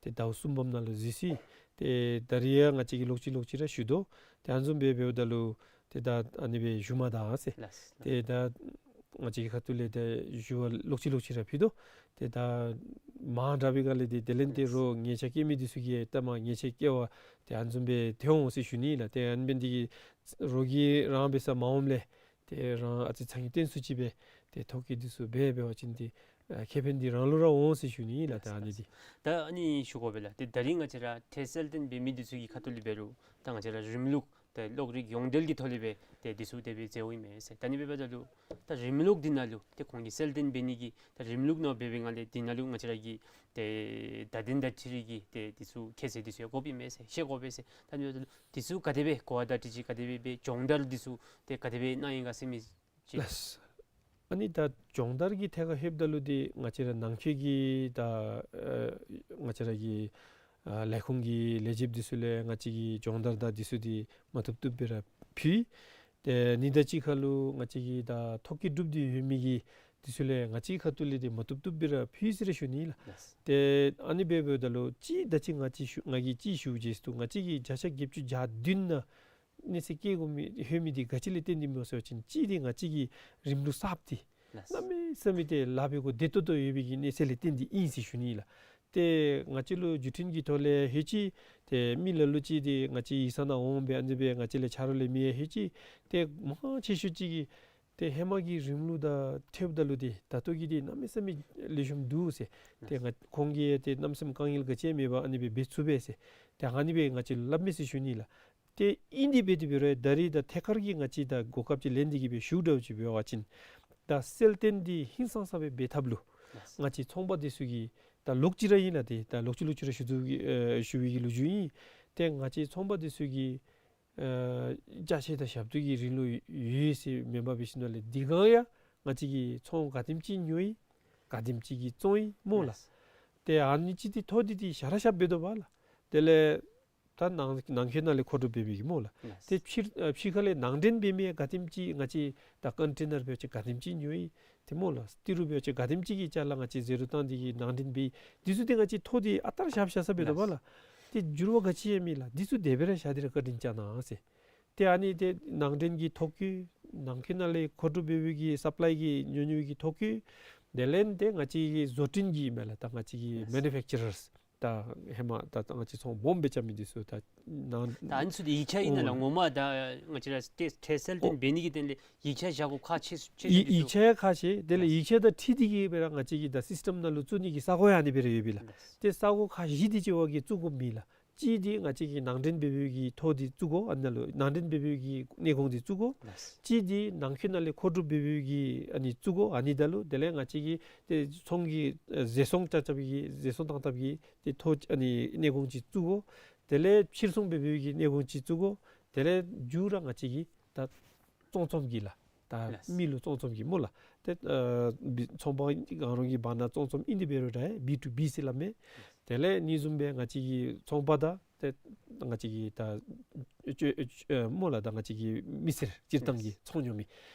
ཏེ་ཟླཝ་གསུམ་པམ་ནང་ལུ་འཛུལ་ཅི། ཏེ་ད་རིས་ཡང་ང་བཅས་ཀྱིས་ལོག་ཅི་ལོག་ཅི་ར་ཞུ་དོ། ཏེ་ཨ་ནི་བཟུམ་སྦེ་འབདཝ་ད་ལུ་ཏེ་ད་ཨ་ནི་སྦེ་ཞུ་མ་ད་ཟེར། ལགས། ཏེ་ད་ང་བཅས་ཀྱི་ཁ་ཐུག་ལས་ཏེ་ཞུ་བ་ལོག་ཅི་ལོག་ཅི་ར་ཕུལ་དོ། ཏེ་ད་མང་དྲགས་པའི་སྒང་ལས་ཏེ་དེ་ལས་ཏེ་རོགས་ཉེས་ཆད་བཀལ་མི་འདི་ཚུ་གིས་ལྟ་མ་ཉེས་ཆད་བཀལ་བ་ཏེ་ཨ་ནི་བཟུམ་སྦེ་ཐོན་འོང་ཟེར་ཞུ་ནི་ལགས། ཏེ་ཨ་ནི་འབད་ནི་དེ་གིས་རོགས་ཀྱིས་རང་འབད་ས་མ་འོངམ་ལས་ཏེ་རང་ཨ་ཙི་ཚང་གི་བརྟེན་སུ་ཅིག་སྦེ་ཏེ་ཐོ་བཀོད་འདི་ཚུ་འབད་འབད་བ་ཅིན་ཏེ་ཨ་ཁེ་ཕན་འདི་རང་ལུ་ར་འོང་ཟེར་ཞུ་ནི་ལགས། ཏེ་ཨ་ནི་འདི་ད་ཨ་ནི་ཞུ་དགོ་པས་ལགས། ཏེ་ད་རིས་ང་བཅས་ར་ཁྲལ་གསལ་སྟོན་འབད་མི་འདི་ཚུ་གི་ཁ་ཐུག་ལས་འབད་རུང་ད་ང་བཅས་ར་རིམ་ལུགས་ཏེ་གློག་རིག་ཡོངས་འབྲེལ་གྱི་ཐོག་ལས་སྦེ་ཏེ་འདི་ཚུ་དེ་སྦེ་མཛད་འོང་ཡི་མས་ཟེར། ད་ཨ་ནི་འབདཝ་ད་ལུ་ད་རིམ་ལུགས་འདི་ནང་ལུ་ཏེ་ཁོང་གིས་གསལ་སྟོན་འབད་ནི་གི་ད་རིམ་ལུགས་ནང་འབད་བའི་སྒང་ལས་འདི་ནང་ལུ་ང་བཅས་ར་གི་ཏེ་བརྡ་དོན་དང་འཁྲིལ་ཏེ་གི་ཏེ་འདི་ཚུ་ཁྱད་ཚད་འདི་ཚུ་ཡང་དགོཔ་ཨིན་མས་ཟེར་ཤེས་དགོ་པས་ཟེར། ད་ཨ་ནི་འབདཝ་ད་ལུ་འདི་ཚུ་ག་དེ་སྦེ་གོ་བ་དང་འཁྲིལ་ཅི་ག་དེ་སྦེ་སྦེ་སྦྱོང་བརྡར་འདི་ཚུ་ཏེ་ག་དེ་སྦེ་གནང་ཡི་ག་ཟེར་མི་ཅིག། ལགས། ཨ་ནི་ད་སྦྱོང་བརྡར་གྱི་ཐད་ཁར་ལྷོདཔ་ད་ལུ་འདི་ང་བཅས་ར་ནང་འཁོད་ཀྱི་ད་ཨ་ང་བཅས་ར་གི་ཨ་ལས་ཁུངས་ཀྱི་ལས་བྱེདཔ་འདི་ཚུ་ལས་ང་བཅས་ཀྱིས་སྦྱོང་བརྡར་དང་འདི་ཚུ་འདི་མ་བཏུབ་བཏུབ་སྦེ་ར་ཕུལ། ཏེ་ཨ་ནི་དང་གཅིག་ཁར་ལུ་ང་བཅས་ཀྱི་ད་ཐོ་བཀོད་གྲུབ་སྟེ་ཡོད་མི་གི་འདི་ཚུ་ལས་ང་བཅས་ཁ་ཐུག་ལས་འདི་མ་བཏུབ་བཏུབ་སྦེ་ར་ཕུལ་ཟེར་ར་ཞུ་ནི་ལགས། ལགས། ཏེ་ཨ་ནི་འབད་འབདཝ་ད་ལུ་ཅིག་ད་ཅི་ང་བཅས་ཞུ་ང་གིས་ཅིག་ཞུ་བ་ཅིན་ཏེ་ང་བཅས་ཀྱིས་བརྒྱ་ཆ་བརྒྱད་ཅུ་གྱ་བདུན་ནང་གནས་ཚད་བཀལ་དགོ་མི་ལྷོད་མི་འདི་ག་ཅི་ལས་བརྟེན་ཏེ་སྨོ་ཟེར་བ་ཅིན་གཅིག་འདི་ང་བཅས་ཀྱི་རིམ་ལུགས་གསརཔ་འདི་ལགས། གནམ་མེད་ས་མེད་ཏེ་ལཱ་འབད་དགོཔ་བདེ་ཏོག་ཏོ་ཡོད་པའི་གི་གནས་ཚད་ལས་བརྟེན་ཏེ་ཨིན་ཟེར་ཞུ་ནི་ལགས། ཏེ་ང་བཅས་ལུ་བརྒྱུད་འཕྲིན་གྱི་ཐོག་ལས་ལྷོད་ཅི། ཏེ་མི་ལ་ལུ་ཅིག་འདི་ང་བཅས་ཡིག་ཚང་ནང་འོང་སྦེ་ཨ་ནི་སྦེ་ང་བཅས་ལས་ཆ་རོགས་ལེན་མི་ཡང་ལྷོད་ཅི། ཏེ་མང་ཆེ་ཤོས་ཅིག་གིས་ཏེ་ཧེ་མ་གི་རིམ་ལུགས་དང་ཕྱདཔ་ད་ལུ་འདི་ད་ལྟོ་གི་འདི་གནམ་མེད་ས་མེད་ལེགས་ཤོམ་འདུག་ཟེར། ཏེ་ང་ཁོང་གིས་ཏེ་གནམ་མེད་ས་མེད་དཀའ་ངལ་ག་ཅི་ཡང་མེད་པར་ཨ་ནི་སྦེ་འབད་ཚུགས་པས་ཟེར། ཏེ་ཨ་ནི་སྦེ་ང་བཅས་ལུ་སླབ་མས་ཟེར་ཞུ་ནི་ལགས། ཏེ་ཨིན་དེ་འབད་དེ་འབད་རུང་ད་རིས་ད་ཐད་ཀར་གྱི་ང་བཅས་ད་གོ་སྐབས་ཅིག་ལེན་ཏེ་གི་སྦེ་ཞུ་འདྲཝ་ཅིག་འབད་བ་ཅིན་ད་གསལ་སྟོན་འདི་ཧིང་སངས་ས་སྦེ་འབད་ཐབས་ལུ་ལགས། ང་བཅས་ཚོང་པ་འདི་ཚུ་གིས་ད་ལོག་ཅི་ར་ཨིན་ལགས། ཏེ་ད་ལོག་ཅི་ལོག་ཅི་ར་ཞུ་དོ་གི་ཨེ་ཞུ་བའི་གི་ལོ་རྒྱུས་ཨིན། ཏེ་ང་བཅས་ཚོང་པ་འདི་ཚུ་གིས་ཨེ་ཅ་ཆས་དང་ཞབས་ཏོག་གི་རིན་ལུགས་ཡོད་ཟེར་མེན་པར་འབད་ཞིནམ་ལས་འདི་གང་ཡང་ང་བཅས་ཀྱིས་ཚོང་ག་དེམ་ཅིག་ཉོ་ཡི་ག་དེམ་ཅིག་གིས་བཙོང་ཡི་སྨོ་ལགས། ལགས། ཏེ་ཨ་ནི་ཅིག་འདི་ཐོ་འདི་འདི་ཞར་ར་ཞར་འབད་དོ་བ་ལགས། དེ་ལས་ད་ནང་ནང་འཁོད་ནང་ལས་མཁོ་སྒྲུབ་འབད་མི་གིས་སྨོ་ལགས། ལགས། ཏེ་ཕྱི་ཨ་ཕྱི་ཁ་ལས་ནང་འདྲེན་འབད་མི་ག་དེམ་ཅིག་ང་བཅས་ད་ཀོན་ཊེ་ནར་འབད་བ་ཅིན་ག་དེམ་ཅིག་ཉོ་ཡི་ཏེ་སྨོ་ལགས། ཏི་རུ་འབད་བ་ཅིན་ག་དེམ་ཅིག་གི་ཅ་ལ་ང་བཅས་ཟད་འགྲོ་བཏང་སྟེ་གི་ནང་འདྲེན་འབད་ཡི། འདི་ཚུ་འདི་ང་བཅས་ཐོ་འདི་ཨ་རྟག་ར་ཞར་ཞར་ས་འབད་དོ་བ་ལགས། ལགས། ཏེ་འགྱུར་བ་ག་ཅི་ཡང་མེད་ལགས། འདི་ཚུ་དེ་སྦེ་ར་བཞག་སྟེ་ར་བཀའ་དྲིན་བསྐྱང་གནང་ཟེར། ཏེ་ཨ་ནི་ཏེ་ནང་འདྲེན་གྱི་ཐོ་བཀོད་ནང་འཁོད་ནང་ལས་མཁོ་སྒྲུབ་འབད་བའི་གི་སབ་ལའི་གི་ཉོ་ཉོ་བའི་གི་ཐོ་བཀོད་དེ་ལས་ཏེ་ང་བཅས་ཀྱི་བཟོ་སྐྲུན་གྱི་མས་ལགས། ད་ང་བཅས་ཀྱི་ལགས། མེ་ནུ་ཕེཀ་ཅ་རརས་ད་ཧེ་མ་ད་ང་བཅས་ཚོང་སྦོམ་སྦེ་རྐྱབ་མི་འདི་ཚུ་ད་ནང་ད་ཨ་ནི་ཚུ་འདི་ཡིག་ཆ་ཨིན་ན་ལགས། ངོ་མ་ད་ང་བཅས་ར་ཏེ་ཁྲལ་གསལ་སྟོན་འབད་ནི་གི་དོན་ལས་ཡིག་ཆ་བཞག་དགོཔ་ཁག་ཆེ་ཆེ་ཤོས་འདི་ཚུ། ཡིག་ཆ་ཁག་ཆེ། དེ་ལས་ཡིག་ཆ་དང་འཁྲིལ་ཏེ་གི་སྦེ་ར་ང་བཅས་ཀྱི་ད་སིསི་ཊམ་ནང་ལུ་བཙུགས་ནི་གི་ས་གོ་ཡང་ཨ་ནི་སྦེ་ར་ཡོད་པས་ལགས། ཏེ་ས་གོ་ཁག་བཞི་དེ་ཅིག་བ་གིས་བཙུགས་དགོཔ་མེད་ལགས། གཅིག་འདི་ང་བཅས་ཀྱི་ནང་འདྲེན་འབད་བའི་གི་ཐོ་འདི་བཙུགས་དགོ། ཨ་ནཱ་ལུ་ནང་འདྲེན་འབད་བའི་གི་གནས་གོང་འདི་བཙུགས་དགོ། ལགས། གཅིག་འདི་ནང་འཁོད་ནང་ལས་མཁོ་སྒྲུབ་འབད་བའི་གི་ཨ་ནི་བཙུགས་དགོ། ཨ་ནི་ད་ལུ་དེ་ལས་ང་བཅས་ཀྱི་ཏེ་ཚོང་གི་ཨེ་བཟོ་ཚོང་རྐྱབ་རྐྱབ་ཀྱི་བཟོ་ཚོང་བཏང་བཏངམ་གི་ཏེ་ཐོ་ཨ་ནི་གནས་གོང་ཅིག་བཙུགས་དགོ། དེ་ལས་ཕྱིར་ཚོང་འབད་བའི་གི་གནས་གོང་ཅིག་བཙུགས་དགོ། དེ་ལས་མཇུག་ར་ང་བཅས་ཀྱི་ད་བཙོང་ཚོང་གི་ལགས། ད་ལགས། མི་ལུ་བཙོང་ཚོང་གི་སྨོ་ལགས། ཏེ་ཨ་བི་ཚོང་པ་གང་རུང་གི་བར་ན་བཙོང་ཚོང་ཨིན་དེ་འབད་རུང་ད་བི་ཊུ་བི་ཟེར་སླབ་མས། དེ་ལས་ཨ་ནི་བཟུམ་སྦེ་ང་བཅས་ཀྱི་ཚོང་པ་དང་ཏེ་ང་བཅས་ཀྱི་ད་ཅོ་ཨེ་སྨོ་ལགས། ད་ང་བཅས་ཀྱི་མི་སེར་སྤྱིར་བཏང་གི་ཚོང་ཉོ་མི་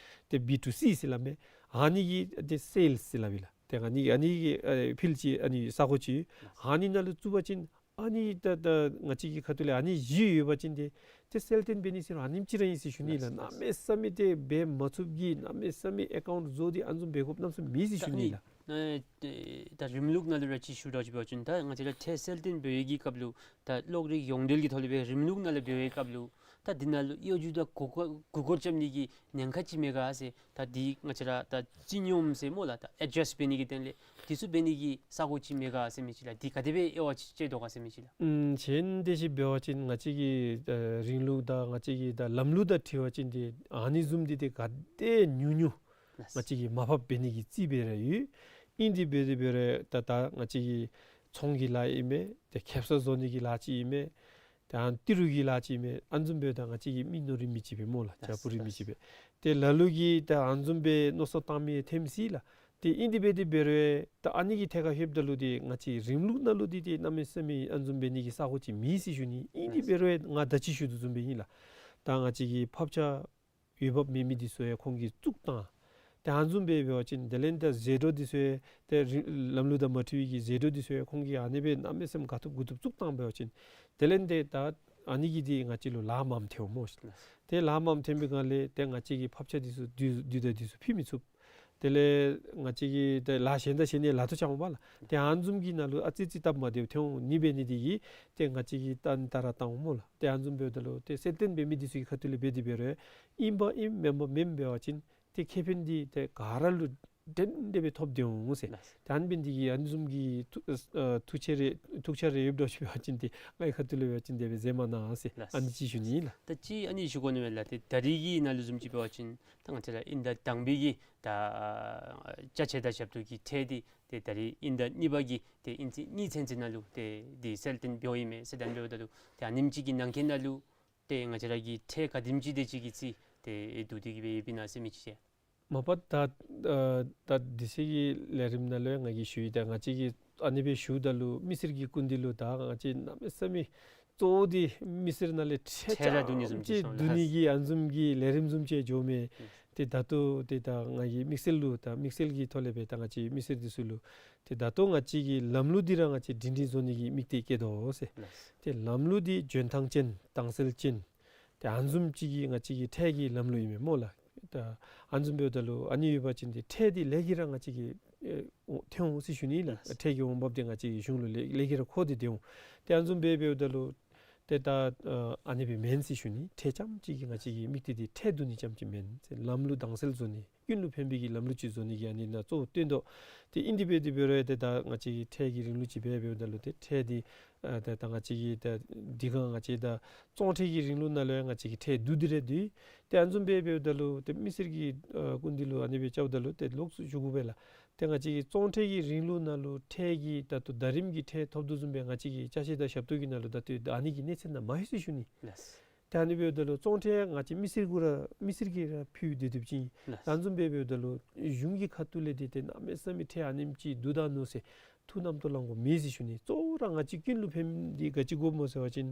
ཏེ་བི་ཊུ་སི་ཟེར་སླབ་མས། ཨ་ནི་གི་ཏེ་སེལསི་ཟེར་སླབ་ཨིན་ལགས། ཏེ་ཨ་ནི་ཨ་ནི་གི་ཨེ་ཕིལ་ཅིག་ཨ་ནི་ས་གོ་ཅིག་ཨ་ནི་ནང་ལུ་བཙུགས་པ་ཅིན་ཨ་ནི་ད་ད་ང་བཅས་ཀྱི་ཁ་ཐུག་ལས་ཨ་ནི་བཞི་ཡོད་པ་ཅིན་ཏེ་ཏེ་གསལ་སྟོན་འབད་ནི་ཟེར་རུང་ཨ་ནེམ་ཅིག་ར་ཨིན་ཟེར་ཞུ་ནི་ལགས། གནམ་མེད་ས་མེད་ཏེ་འབད་མ་ཚུགསཔ་གི་གནམ་མེད་ས་མེད་ཨེ་ཀའུནཊ་བཟོ་སྟེ་ཨ་ནི་བཟུམ་འབད་དགོཔ་གནམ་མེད་ས་མེད་མེད་ཟེར་ཞུ་ནི་ལགས། ད་ཨ་ནི་ད་རིམ་ལུགས་ནང་ལུ་ར་ཅིག་ཞུ་དགོཔ་ཅིག་འབད་བ་ཅིན་ད་ང་བཅས་ར་ཁྲལ་གསལ་སྟོན་འབད་བའི་གི་སྐབས་ལུ་ད་གློག་རིག་ཡོངས་འབྲེལ་གྱི་ཐོག་ལས་འབད་རིམ་ལུགས་ནང་ལུ་འབད་བའི་སྐབས་ལུ་ད་འདི་ནང་ལུ་གཡོ་སྒྱུ་དང་མགུ་སྐོར་མགུ་སྐོར་རྐྱབ་ནི་གི་ཉེན་ཁ་ཅིག་མེད་ག་ཟེར། ད་འདི་ང་བཅས་ར་ད་རྩིས་སྙོམས་ཟེར་སྨོ་ལགས། ད་ཨེ་ཇསཊ་འབད་ནི་གི་དོན་ལས་འདི་ཚུ་འབད་ནི་གི་ས་གོ་ཅིག་མེད་ག་ཟེར་མི་ཅིག་ལགས། འདི་ག་དེ་སྦེ་དབྱེ་བ་ཅིག་ཕྱེ་དོ་ག་ཟེར་མི་ཅིག་ལགས། ཨམ་གཞན་དེ་ཅིག་འབད་བ་ཅིན་ང་བཅས་ཀྱི་ཨ་རིང་ལུགས་དང་ང་བཅས་ཀྱི་ད་ལམ་ལུགས་དང་འཁྲིལ་བ་ཅིན་ཏེ་ཨ་ནི་བཟུམ་འདི་ཏེ་ག་དེ་ཉུང་ཉུང་ལགས། ང་བཅས་ཀྱིས་མར་ཕབ་འབད་ནི་གི་རྩིས་སྦེ་ར་ཡོད། ཨིན་དེ་འབད་དེ་འབད་རུང་ད་ད་ང་བཅས་ཀྱི་ཚོང་གི་ལཱ་ཨིན་མས། ཏེ་ཁེབ་ས་བཟོ་ནི་གི་ལཱ་ཅིག་ཨིན་མས། ཏེ་ཨ་ནི་ཏི་རུ་གི་ལཱ་ཅིག་ཨིན་མས། ཨ་ནི་བཟུམ་འབདཝ་ད་ང་བཅས་ཀྱི་མི་ནོར་རིགས་མི་ཅིག་སྦེ་སྨོ་ལགས། ལགས་སོ། བྱ་སྤུ་རིགས་མི་ཅིག་སྦེ། ཏེ་ལ་ལུ་གིས་ད་ཨ་ནི་བཟུམ་སྦེ་མནོ་བསམ་བཏང་མི་ཐོནམ་སྲིད་ལགས། ཏེ་ཨིན་དེ་འབད་དེ་འབད་རུང་ད་ཨ་ནི་གི་ཐད་ཁར་ལྷོདཔ་ད་ལུ་ཏེ་ང་བཅས་རིམ་ལུགས་ནང་ལུ་འདི་ཏེ་གནམ་མེད་ས་མེད་ཨ་ནི་བཟུམ་འབད་ནི་གི་ས་གོ་ཅིག་མེད་ཟེར་ཞུ་ནི། ཨིན་དེ་འབད་རུང་ང་ད་ཅི་ཞུ་དོ་བཟུམ་སྦེ་ཨིན་ལགས། ད་ང་བཅས་ཀྱི་ཕབ་ཆ་འོས་འབབ་མེད་མི་འདི་ཚུ་ཡང་ཁོང་གིས་བཙུགས་བཏང་། ཏེ་ཨ་ནི་བཟུམ་སྦེ་འབད་བ་ཅིན་དེ་ལས་ད་ཟད་འགྲོ་འདི་ཚུ་ཡང་ཏེ་རི་ལམ་ལུགས་དང་མ་འཁྲིལ་བའི་གི་ཟད་འགྲོ་འདི་ཚུ་ཡང་ཁོང་གིས་ཨ་ནི་སྦེ་གནམ་མེད་ས་མེད་ག་ཐོབ་གུ་ཐོབ་བཙུགས་བཏང་འབད་བ་ཅིན་དེ་ལས་ཏེ་ད་ཨ་ནི་གིས་འདི་ང་བཅས་ལུ་ལཱ་མངམ་ཐོན་འོང་སྨོ་ཤིག། ཏེ་ལཱ་མངམ་ཐོན་པའི་སྒང་ལས་ཏེ་ང་བཅས་ཀྱི་ཕབ་ཆ་འདི་ཚུ་དུས་དུས་དང་དུས་སུ་ཕུལ་མི་ཚུགས། དེ་ལས་ང་བཅས་ཀྱི་ཏེ་ལཱ་གཞན་དང་གཞན་ནི་ལཱ་ཐོག་ཆ་འོང་པ་ལགས། ཏེ་ཨ་ནི་བཟུམ་གྱི་ནང་ལུ་ཨ་ཙི་ཙི་སྟབས་མ་བདེཝ་ཐོན་འོང་ནི་འབད་ནི་འདི་གིས་ཏེ་ང་བཅས་ཀྱིས་ད་ད་ར་བཏང་འོང་སྨོ་ལགས། ཏེ་ཨ་ནི་བཟུམ་འབདཝ་ད་ལུ་ཏེ་གསལ་སྟོན་འབད་མི་འདི་ཚུ་གི་ཁ་ཐུག་ལས་འབད་དེ་འབད་རུང་ཨིན་པ་ཨིན་མེན་པ་མེན་འབད་བ་ཅིན་ཏེ་ཁེ་ཕན་འདི་ཏེ་ག་ར་ལུ་འདྲན་འདྲ་སྦེ་ཐོབ་སྟེ་འོང་ཟེར། ལགས། ད་ཨ་ནི་འབད་ནི་འདི་གིས་ཨ་ནི་བཟུམ་གྱི་ཐུགས་ཨ་ཐུགས་ཆེ་རེ་ཐུགས་ཆ་རེ་ཡོདཔ་འདྲཝ་ཅིག་འབད་བ་ཅིན་ཏེ་ང་གི་ཁ་ཐུག་ལས་འབད་བ་ཅིན་དེ་སྦེ་མཛད་མ་གནང་ཟེར། ལགས། ཨ་ནི་ཅིག་ཞུ་ནི་ལགས། ད་ཅི་ཨ་ནི་ཞུ་དགོ་ནི་མས་ལགས། ཏེ་ད་རིས་ཀྱི་ནང་ལུ་བཟུམ་ཅིག་འབད་བ་ཅིན་ད་ང་བཅས་ར་ཨིན་ད་དང་པའི་གི་ད་ཅ་ཆས་དང་ཞབས་ཏོག་གི་ཁྲལ་འདི་ཏེ་ད་རིས་ཨིན་ད་གཉིས་པ་གི་ཏེ་ཨིན་ཚེས་གཉིས་ཚུན་ཚོད་ནང་ལུ་ཏེ་འདི་གསལ་སྟོན་འབདཝ་ཨིན་མས་ཟེར། ད་ཨ་ནི་འབདཝ་ད་ལུ་ཏེ་ཨ་ནེམ་ཅིག་གི་ནང་འཁོད་ནང་ལུ་ཏེ་ང་བཅས་ར་གིས་ཁྲལ་ག་དེམ་ཅིག་དེ་ཅིག་གི་རྩིས་ཏེ་བསྡུ་སྟེ་གི་སྦེ་ཡོདཔ་ཨིན་ན་ཟེར་མི་ཅིག་ཡང་། མ་པ་ད་ཨ་ད་དེ་ཚེ་གི་ལས་རིམ་ནང་ལུ་ཡང་ང་གིས་ཞུ་ཡི། ད་ང་བཅས་ཀྱིས་ཨ་ནི་སྦེ་ཞུཝ་ད་ལུ་མི་སེར་གྱི་སྐུ་མདུན་ལུ་ད་ང་བཅས་གནམ་མེད་ས་མེད་གཙོ་བོ་འདི་མི་སེར་ནང་ལས་ཁྲལ་ཁྲལ་ར་བསྡུ་ནི་བཟུམ་ཅིག་ཅིག་བསྡུ་ནི་གི་ཨ་ནི་བཟུམ་གྱི་ལས་རིམ་བཟུམ་ཅིག་འགྱོཝ་མས། ཨུམ། ཏེ་ད་ལྟོ་ཏེ་ད་ང་གིས་དམིགས་བསལ་ལུ་ད་དམིགས་བསལ་གྱི་ཐོག་ལས་སྦེ་ད་ང་བཅས་མི་སེར་འདི་ཚུ་ལུ་ཏེ་ད་ལྟོ་ང་བཅས་ཀྱི་ལམ་ལུགས་འདི་ར་ང་བཅས་སྒྲིང་སྒྲིང་བཟོ་ནི་གི་དམིགས་གཏད་བསྐྱེད་དོ་ཟེར། ལགས། ཏེ་ལམ་ལུགས་འདི་འཇོན་ཐང་ཅན་དྭངས་གསལ་ཅན་ཏེ་ཨ་ནི་བཟུམ་ཅིག་གི་ང་བཅས་ཀྱི་ཁྲལ་གྱི་ལམ་ལུགས་ཨིན་མས་སྨོ་ལགས། ད་ཨ་ནི་བཟུམ་འབདཝ་ད་ལུ་ཨ་ནི་ཡོད་པ་ཅིན་ཏེ་ཁྲལ་འདི་ལེགས་ཀྱི་ར་ང་བཅས་ཀྱི་ཨེ་འོང་ཐོན་འོང་ཟེར་ཞུ་ནི་ལགས། ལགས། ཁྲལ་གྱི་འོང་འབབ་འདི་ང་བཅས་ཀྱི་གཞུང་ལུ་ལེགས་ལེགས་ཀྱི་ར་འཁོར་ཏེ་སྡོད་འོང་། ཏེ་ཨ་ནི་བཟུམ་སྦེ་འབདཝ་ད་ལུ་ཏེ་ད་ཨ་ནི་སྦེ་མེན་ཟེར་ཞུ་ནི། ཁྲལ་རྐྱངམ་ཅིག་གིས་ང་བཅས་ཀྱི་དམིགས་གཏད་འདི་ཁྲལ་བསྡུ་ནི་རྐྱངམ་ཅིག་མེན་ཟེར། ལམ་ལུགས་དྭངས་གསལ་བཟོ་ནི་ཀུན་ལུ་ཕན་པའི་གི་ལམ་ལུགས་ཅིག་བཟོ་ནི་གི་ཨ་ནི་ནང་གཙོ་བོ་བཏོན་དོ། ཏེ་ཨིན་དེ་འབད་དེ་འབད་རུང་ཏེ་ད་ང་བཅས་ཀྱི་ཁྲལ་གྱི་རིང་ལུགས་ཅིག་འབད་འབདཝ་ད་ལུ་ཏེ་ཁྲལ་འདི་ཨ་ད་ད་ང་བཅས་ཀྱི་ད་འདི་ག་ང་བཅས་ད་བཙོང་ཁྲལ་གྱི་རིང་ལུགས་ནང་ལུ་ཡང་ང་བཅས་ཀྱི་ཁྲལ་བསྡུ་སྟེ་ར་སྡོད། ཏེ་ཨ་ནི་བཟུམ་སྦེ་འབདཝ་ད་ལུ་ཏེ་མི་སེར་གྱི་ཨ་སྐུ་མདུན་ལུ་ཨ་ནི་སྦེ་བཅརཝ་ད་ལུ་ཏེ་ལོགས་སུ་ཞུ་དགོ་པས་ལགས། ཏེ་ང་བཅས་ཀྱི་བཙོང་ཁྲལ་གྱི་རིང་ལུགས་ནང་ལུ་ཁྲལ་གྱི་ད་ལྟོ་ཟླ་རིམ་གྱི་ཁྲལ་ཐོབ་དོ་བཟུམ་སྦེ་ང་བཅས་ཀྱི་ཅ་ཆས་དང་ཞབས་ཏོག་གི་ནང་ལུ་ད་ལྟོ་ཨ་ནི་གི་གནས་ཚད་ནང་མ་ལྷོད་ཟེར་ཞུ་ནི། ལགས། ཏེ་ཨ་ནི་འབདཝ་ད་ལུ་བཙོང་ཁྲལ་ང་བཅས་མི་སེར་གུ་ར་མི་སེར་གྱིས་ར་ཕུལ་སྡོད་སྡོདཔ་ཅིག་ཨིན། ལགས། ད་ཨ་ནི་བཟུམ་སྦེ་འབདཝ་ད་ལུ་གཞུང་གི་ཁ་ཐུག་ལས་ཏེ་ཏེ་གནམ་མེད་ས་མེད་ཁྲལ་ཨ་ནེམ་ཅིག་བསྡུ་ད་ནུག་ཟེར་ཐུགས་རྣམ་རྟོག་ལང་དགོཔ་མེད་ཟེར་ཞུ་ནི། གཙོ་བོ་ར་ང་བཅས་ཀུན་ལུ་ཕན་འདི་ག་ཅི་དགོཔ་སྨོ་ཟེར་བ་ཅིན་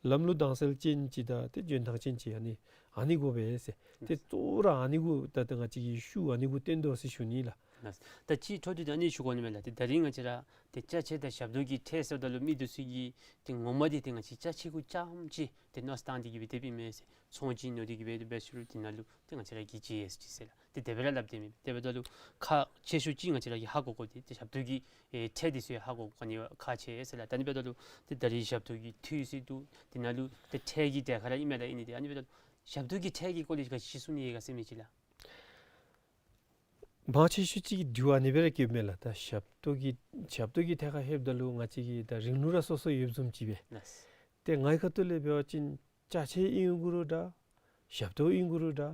ལམ་ལུགས་དྭངས་གསལ་ཅན་ཅིག་དང་ཏེ་འཇོན་ཐང་ཅན་ཅིག་ཨ་ནི་ཨ་ནི་དགོ་པས་ཟེར། ཏེ་གཙོ་བོ་ར་ཨ་ནི་གུ་ད་ཏེ་ང་བཅས་ཀྱི་ཤུགས་ཨ་ནི་གུ་བཏོན་དོ་ཟེར་ཞུ་ནི་ལགས། ལགས། ད་ཅི་འཕྲོ་མཐུད་དེ་ཨ་ནི་ཞུ་དགོ་ནི་མས་ལགས། ཏེ་ད་རིས་ང་བཅས་ར་ཏེ་ཅ་ཆས་དང་ཞབས་ཏོག་གི་ཁྲལ་ཟེརཝ་ད་ལུ་མི་འདི་ཚུ་གིས་ཏེ་ངོ་མ་འདི་ཏེ་ང་བཅས་ཅ་ཆས་གུ་རྐྱངམ་ཅིག་ཏེ་མནོ་བསམ་བཏང་སྟེ་གི་སྦེ་སྡོདཔ་ཨིན་མས་ཟེར། ཚོང་ཅིག་ཉོ་སྟེ་གི་སྦེ་འབད་ཞུ་རུང་དེ་ནང་ལུ་ཏེ་ང་བཅས་ར་གིས་ཇི་ཨེསི་ཊི་ཟེར་ལགས། ཏེ་དེ་སྦེ་ར་སླབ་སྡོདཔ་ཨིན་མས། དེ་འབདཝ་ད་ལུ་ཁག་ཆེ་ཤོས་ཅིག་ང་བཅས་ར་གིས་ཧ་གོ་དགོཔ་འདི་ཏེ་ཞབས་ཏོག་གི་ཨེ་ཁྲལ་འདི་ཚུ་ཧ་གོ་དགོ་ནི་ཁག་ཆེ་ཟེར་ལགས། ད་ཨ་ནི་འབདཝ་ད་ལུ་ཏེ་ད་རིས་ཞབས་ཏོག་གི་འཐུས་ཟེར་འདུག། དེ་ནང་ལུ་ཏེ་ཁྲལ་གྱི་གྲས་ཁར་ཨིན་མས་ལགས། ཨིན་ནི་ཏེ་ཨ་ནི་འབདཝ་ད་ལུ་ཞབས་ཏོག་གི་ཁྲལ་གྱི་སྐོར་ལས་ག་ཅི་གསུང་ནི་ཡོད་ག་ཟེར་མི་ཅིག་ལགས། མང་ཆེ་ཤོས་ཅིག་གིས་དྲི་བ་ཨ་ནི་སྦེ་ར་བཀོདཔ་མས་ལགས། ད་ཞབས་ཏོག་གི་ཞབས་ཏོག་གི་ཐད་ཁར་ལྷོདཔ་ད་ལུ་ང་བཅས་ཀྱི་ད་རིང་ལུགས་ར་སོ་སོ་ཡོདཔ་བཟུམ་ཅིག་སྦེ། ལགས། ཏེ་ངེའི་ཁ་ཐུག་ལས་འབད་བ་ཅིན་ཅ་ཆས་ཨིན་དགོ་རུང་འདྲ་ཞབས་ཏོག་ཨིན་དགོ་རུང་འདྲ་